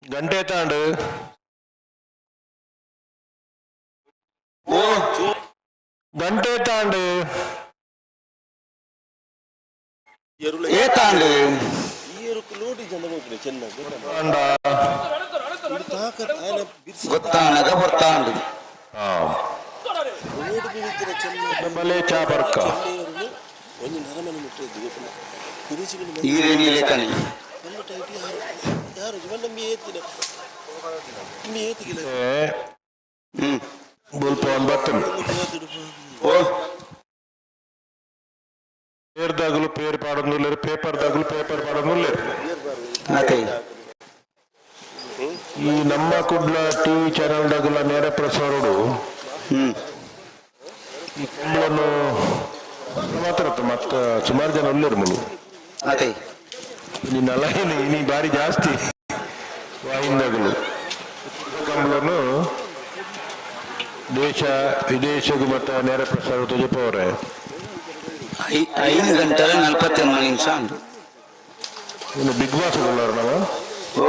ಗಂಟೆ ತಾಂಡು. ಗಂಟೆ ತಾಂಡು.
ಏತಾಂಡು.
ಅಂಡ.
ಗೊತ್ತಾನಗ ಬರ್ತಾಂಡು.
ಬಲೆ ಚಾ ಬರ್ಕ.
ಈರೇನಿ ಲೇಖನಿ.
ಬುಲ್ಪವನ್ ಬತ್ತನು.
ಓ.
ಪೇರ್ದಾಗಲು ಪೇರ್ ಪಾಡೊಂದುಲ್ಲೆರ್, ಪೇಪರ್ ದಾಗಲು ಪೇಪರ್ ಪಾಡೊಂದುಲ್ಲೆರ್.
ಅದೇ.
ಈ ನಮ್ಮ ಕುಡ್ಲ ಟಿವಿ ಚಾನೆಲ್ ದಾಗುಲ ನೇರ ಪ್ರಸಾರಡು ಈ ಕಂಬಳನ್ನು ಮಾತ್ರ ಮತ್ತ ಸುಮಾರು ಜನ ಉಲ್ಲೆರ್ ಮುಲು.
ಅದೇ.
ನಿನ್ನ ಲೈನ್ ಇನಿ ಬಾರಿ ಜಾಸ್ತಿ ವಾಹಿಂದಗಳು ಕಂಬಳನ್ನು ದೇಶ ವಿದೇಶಗೂ ಮತ್ತ ನೇರ ಪ್ರಸಾರ ತುಜಪವರೆ.
5 ಗಂಟೆ 48 ನಿಮಿಷ.
ಇನ್ನು ಬಿಗ್ ಬಾಸ್ ಉಳ್ಳಾರ ನಾವು.
ಓ.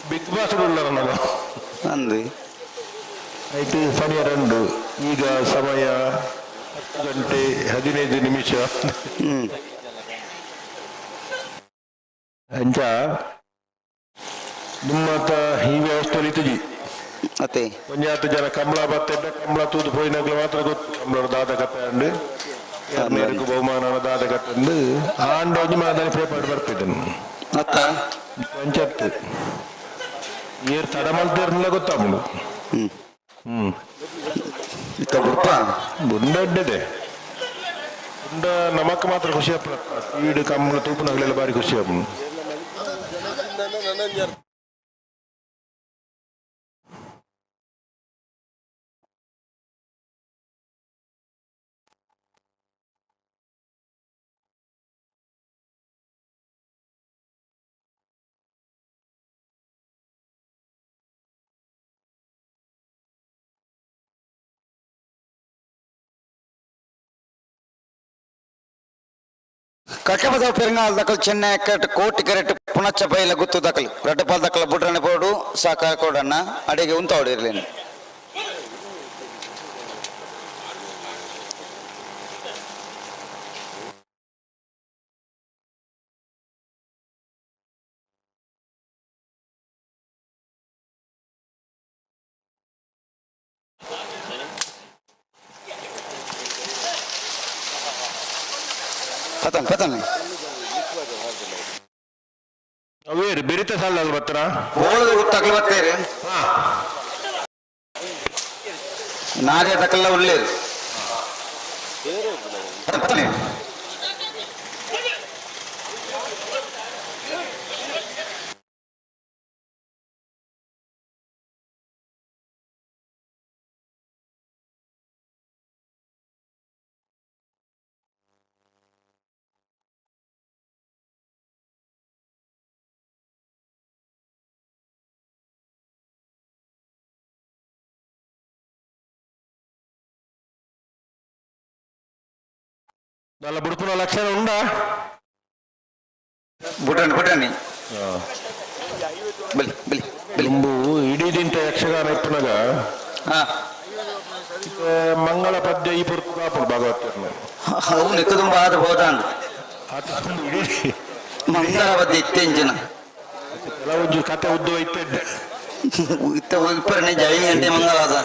ಬಿಗ್ ಬಾಸ್ ಉಳ್ಳಾರ ನಾವು.
ಅಂದು.
ಆಯ್ತು, ಸಮಯ 2. ಈಗ ಸಮಯ 10 ಗಂಟೆ 15 ನಿಮಿಷ. ಅಂಚ ನಿಮ್ಮತ ಈ ವ್ಯವಸ್ಥೆ ಇತ್ತುಜಿ.
ಅತ್ತೆ.
ಒಂಜಾತ್ ಜನ ಕಂಬಳ ಬತ್ತೆಡ್ಡ ಕಂಬಳ ತೂದು ಪೋಯಿನಾಗ್ಲ ಮಾತ್ರ ಗೊತ್ತು ಕಂಬಳ ದಾದ ಕತೆ ಅಂಡ್ ಮೇರೆಗೂ ಬಹುಮಾನ ದಾದ ಕತೆ ಆಂಡ ಒಂಜಿ ಮಾದನಿ ಪೇಪರ್ ಬರ್ತಿದ್ದನು.
ಅತ್ತ.
ಪಂಚಾಯತ್ ಏರ್ ತಡ ಮಲ್ತೇರ್ನೆಲ್ಲ ಗೊತ್ತಾಪುಂಡು.
ಹ್ಮ್.
ಹ್ಮ್.
ಇತ್ತ ಬುಡ್ಪ.
ಬುಂಡ ಅಡ್ಡದೆ ಬುಂಡ ನಮಕ್ ಮಾತ್ರ ಖುಷಿ ಆಪುಂಡು. ಈಡು ಕಂಬಳ ತೂಪುನಗಲೆಲ್ಲ ಬಾರಿ ಖುಷಿ ಆಪುಂಡು.
ಕಟ್ಟಬದ ಪೆರಂಗಾಲ್ ದಕಲ್ ಚೆನ್ನೈ ಕರೆಕ್ಟ್ ಕೋಟಿ ಕರೆಕ್ಟ್ ಪುಣಚ್ಚ ಬೈಲ ಗುತ್ತು ದಕಲ್ ರಡ್ಡಪಾಲ್ ದಕಲ ಬುಡ್ರನೆ ಬೋಡು ಸಹಕಾರ ಕೊಡಣ್ಣ ಅಡಿಗೆ ಉಂತ ಹೊಡಿರ್ಲೇನು. ಪತನ್ ಪತನ್.
ಅವೇರು ಬೆರಿತ ಸಾಲ ಬತ್ತರ.
ಬೋಳದ ಗುತ್ತಕಲ್ ಬತ್ತೇರು ನಾರೇ ದಕಲ್ಲ ಉಳ್ಳೇರು. ಪತನ್.
ನಲ್ಲ ಬುಡುಪುನ ಲಕ್ಷಣ ಉಂಡಾ?
ಬುಡ್ರನಿ ಬುಡ್ರನಿ ಬಲಿ ಬಲಿ ಬಲಿ.
ಇಂಬು ಇಡೀ ದಿಂಟ ಯಕ್ಷಗಾನ ಇಪ್ಪುನಗ ಮಂಗಳ ಪದ್ಯ ಈ ಪುರ್ತು ಕಾಪುಡು ಭಾಗವತರ್ನ.
ಅವು ನಿಕ್ಕದುಂಬ ಆದ ಬೋದಾಂಡ್.
ಇಡೀ
ಮಂಗಳ ಪದ್ಯ ಇತ್ತೆಂಚಿನ.
ಕೆಲವೊಂಜಿ ಕತೆ ಉದ್ದ ಇತ್ತೆಡ್ಡೆ.
ಇತ್ತ ಇಪ್ಪರನೆ ಜೈನ ಗಂಟೆ ಮಂಗಳ ಆದ.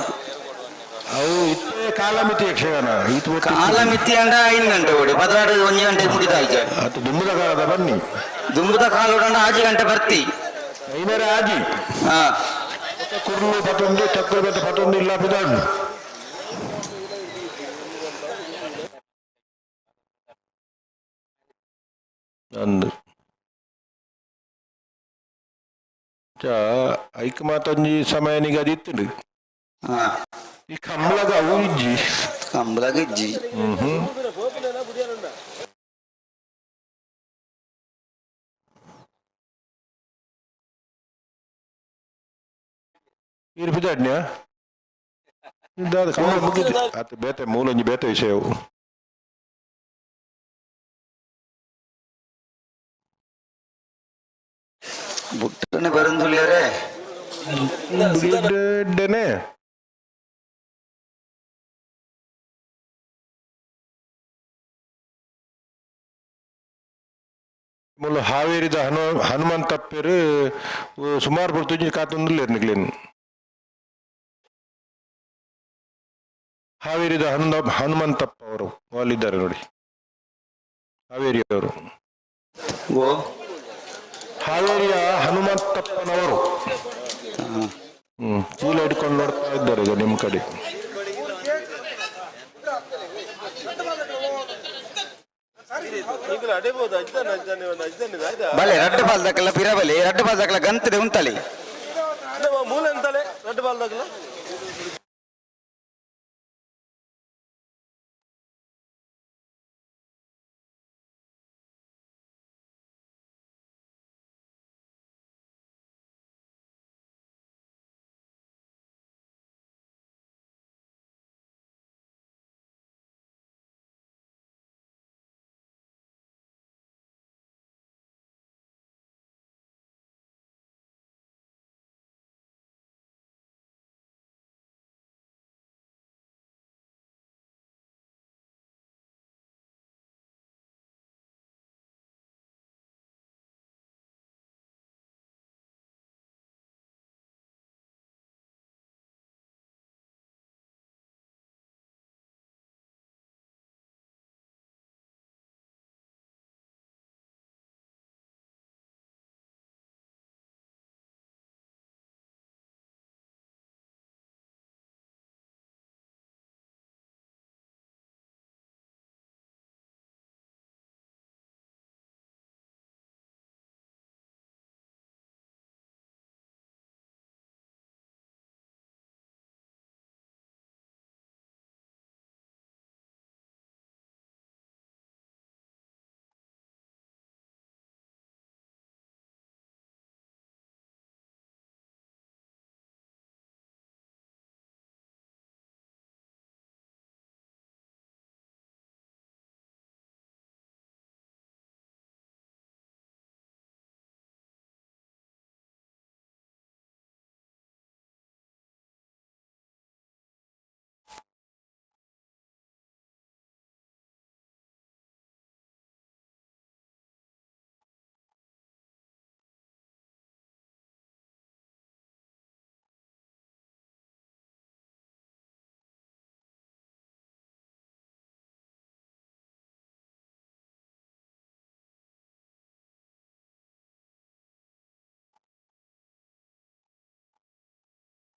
ಅವು ಇತ್ತೆ ಕಾಲಮಿತಿ ಯಕ್ಷಗಾನ ಈತ.
ಕಾಲಮಿತಿ ಅಂಡ 5 ಗಂಟೆ ಓಡಿ 16 1 ಗಂಟೆ ಮುಗಿದಾಯ್ತು.
ಅದು ದುಂಬುದ ಕಾಲದ ಬನ್ನಿ.
ದುಂಬುದ ಕಾಲ ಆಜಿ ಗಂಟೆ ಬರ್ತಿ.
ಐನರ ಆಜಿ. ಕುರ್ಲು ಪತೊಂದು ಚಕ್ರ ಬೆತ್ತ ಪತೊಂದು ಇಲ್ಲ ಬಿದಾಂಡು. ಅಂದು. ಐಕ್ ಮಾತೊಂಜಿ ಸಮಯ ನಿಗದಿ ಇತ್ತುಂಡು. ಈ ಕಂಬಳಗ ಅವು ಇಜ್ಜಿ.
ಕಂಬಳಗ ಇಜ್ಜಿ.
ಹ್ಮ್ ಹ್ಮ್. ಈರ್ ಬಿದ್ದಾಡ್ನ್ಯಾ? ದಾದ ಕಂಬಳ ಮುಗಿದು ಆತ ಬೇತೆ ಮೂಲೊಂಜಿ ಬೇತೆ ವಿಷಯವು.
ಬುಟ್ಟನೆ ಬರಂದುಲ್ಲೇರೆ.
ಬಿಡ್ಡೆನೆ. ಮೂಲು ಹಾವೇರಿದ ಹನುಮಂತಪ್ಪರು ಸುಮಾರು ಪೊರ್ತುಂಜಿ ಕಾತೊಂದುಲ್ಲೆರ್ ನಿಕ್ಲೆನ್. ಹಾವೇರಿದ ಹನುಮಂತಪ್ಪ ಅವರು ಅಲ್ಲಿದ್ದಾರೆ ನೋಡಿ, ಹಾವೇರಿಯವರು.
ಓ
ಹಾವೇರಿಯ ಹನುಮಂತಪ್ಪನವರು ಚೀಲ ಹಿಡ್ಕೊಂಡು ನೋಡ್ತಾ ಇದ್ದಾರೆ ಈಗ ನಿಮ್ ಕಡೆ.
ಬಲೆ ರಡ್ಡು ಬಾಲ್ ದಾಕಲ ಪಿರ ಬಲೆ ರಡ್ಡು ಬಾಲ್ ದಾಕಲ ಗಂತದೆ ಉಂತಲಿ.
ಮೂಲ ಎಂತಲೆ ರಡ್ಡು ಬಾಲ್ ದಾಕಲ.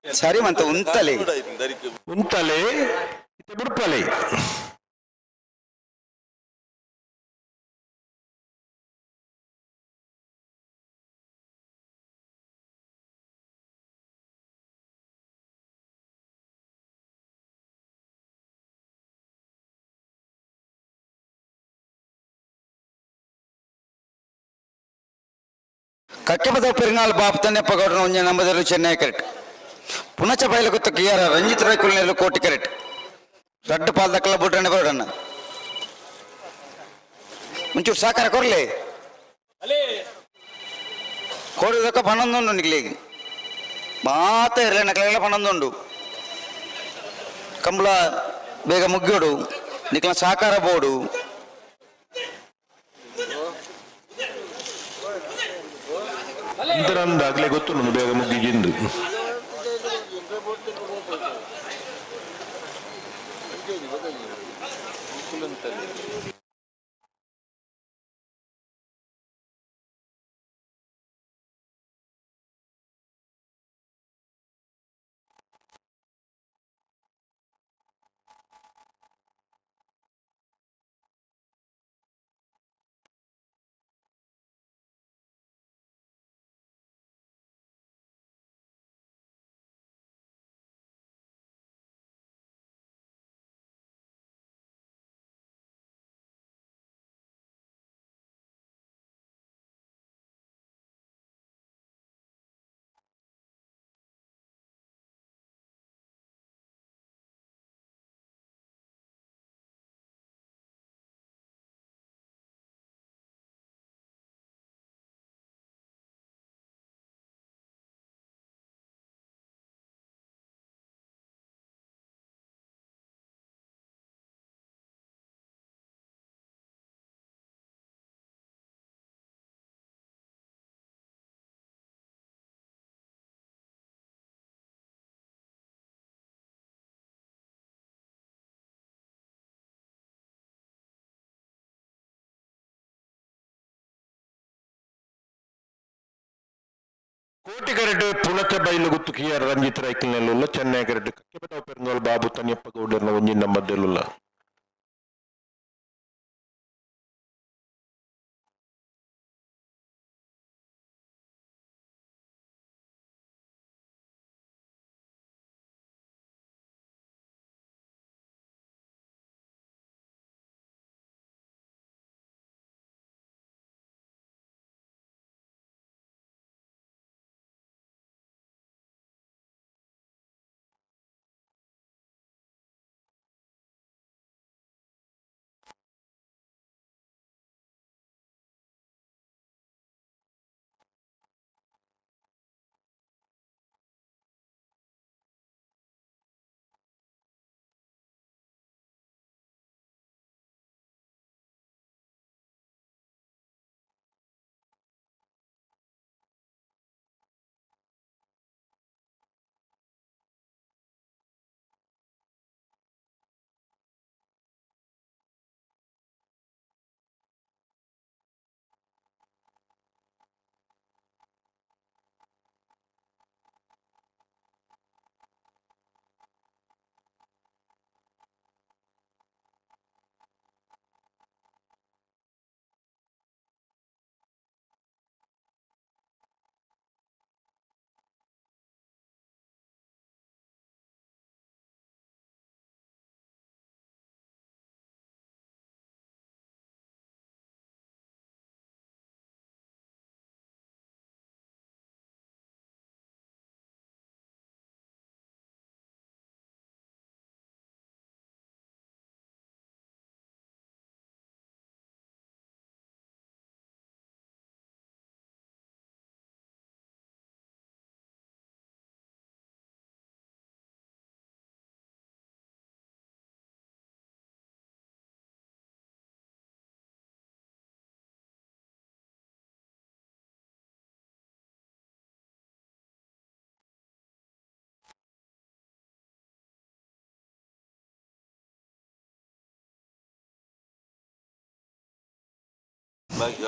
ಸರಿ ಮಂತ ಉಂತಲೆ.
ಉಂತಲೆ ಬುಡ್ಪಲೆ.
ಕಕ್ಕೆಪದ ಪೆರುನಾಳ್ ಬಾಬು ತನ್ನೆಪ್ಪ ಗೌಡನ ಒಂಜಿ ನಂಬದಲು ಚೆನ್ನೈ ಕರೆಕ್ಟ್. ಪುನಚ ಬೈಲ ಗೊತ್ತ ಕಿಯಾರ ರಂಜಿತ್ ರೈಕುಲ್ ಕೋಟಿ ಕರೆಕ್ಟ್. ರಡ್ಡು ಪಾಲ್ ದಕ್ಕಲ ಬುಡ್ರಣ್ಣ ಬರೋಡಣ್ಣ ಒಂಚೂರು ಸಹಕಾರ ಕೊರ್ಲೆ. ಕೋಡಿದಕ್ಕ ಪನ್ನೊಂದುಂಡು ನಿಕ್ಲಿಗೆ ಮಾತ ಇರಲಿ ನಕಲೆಲ್ಲ ಪನ್ನೊಂದುಂಡು. ಕಂಬಳ ಬೇಗ ಮುಗ್ಯೋಡು ನಿಕ್ಲ ಸಹಕಾರ ಬೋಡು.
ಅಂತರಂದಾಗ್ಲೇ ಗೊತ್ತು ಬೇಗ ಮುಗ್ಗಿಜಿಂದು. ಕೋಟಿಗರಡು ಪುಣಚ ಬೈಲು ಗುತ್ತು ಕಿಯರ್ ರಂಜಿತ್ ರೈಕಲ್ನೆಲ್ಲುಲ್ಲ ಚೆನ್ನೈ ಕರೆಟ್ ಕಕ್ಕೆಪಟವು ಪೆರ್ನೋಲ್ ಬಾಬು ತನಿಯಪ್ಪ ಗೌಡರ್ನ ಒಂಜಿ ನಂಬರ್ ದೆಲ್ಲುಲ್ಲ.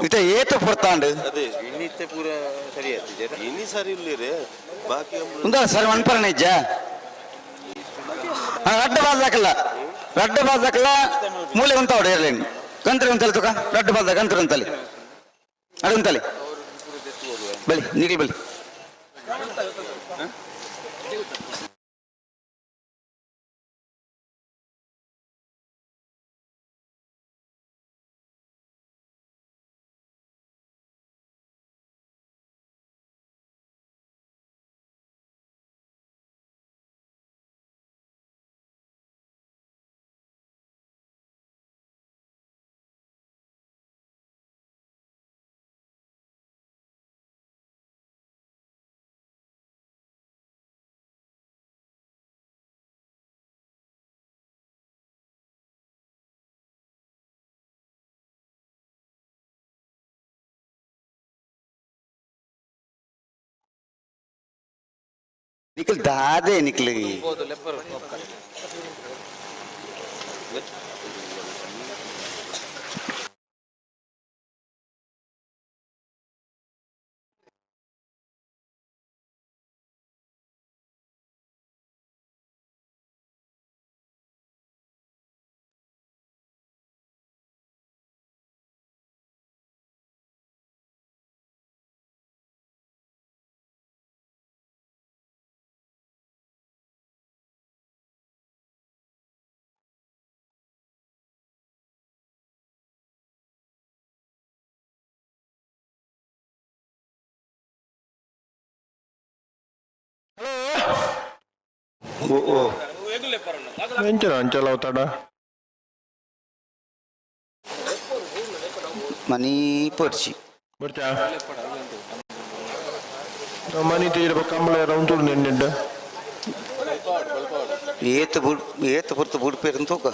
ಇತ ಏತ ಪೊರ್ತಾಂಡು ಉಂದ ಸರಿ ಮನ್ಪರಣ ಇಜ್ಜ ರಡ್ಡ ಬಾಜಾಕಲ್ಲ ರಡ್ಡ ಬಾಜಾಕಲ್ಲ ಮೂಲೆ ಉಂತಾವಡು ಇರಲೇನು ಗಂತ್ರಿ ಉಂತಲಿ ತುಕ ರಡ್ಡ ಬಾಜ ಗಂತ್ರಿ ಉಂತಲಿ ಅಡು ಉಂತಲಿ ಬಲಿ ನೀಲಿ ಬಲಿ निकल दादे निकले
ಎಂಚನ ಅಂಚಲ ಅವತಾಡ
ಮನಿ ಪೊರ್ಚಿ
ಬರ್ಚಾ ಮನಿ ತೀರ ಕಂಬಳ ರೌಂಡ್ ನಿಂಡ
ಏತ್ ಬುಡ್ ಏತ್ ಪುರ್ತು ಬುಡ್ಪೇರು ತೂಕ.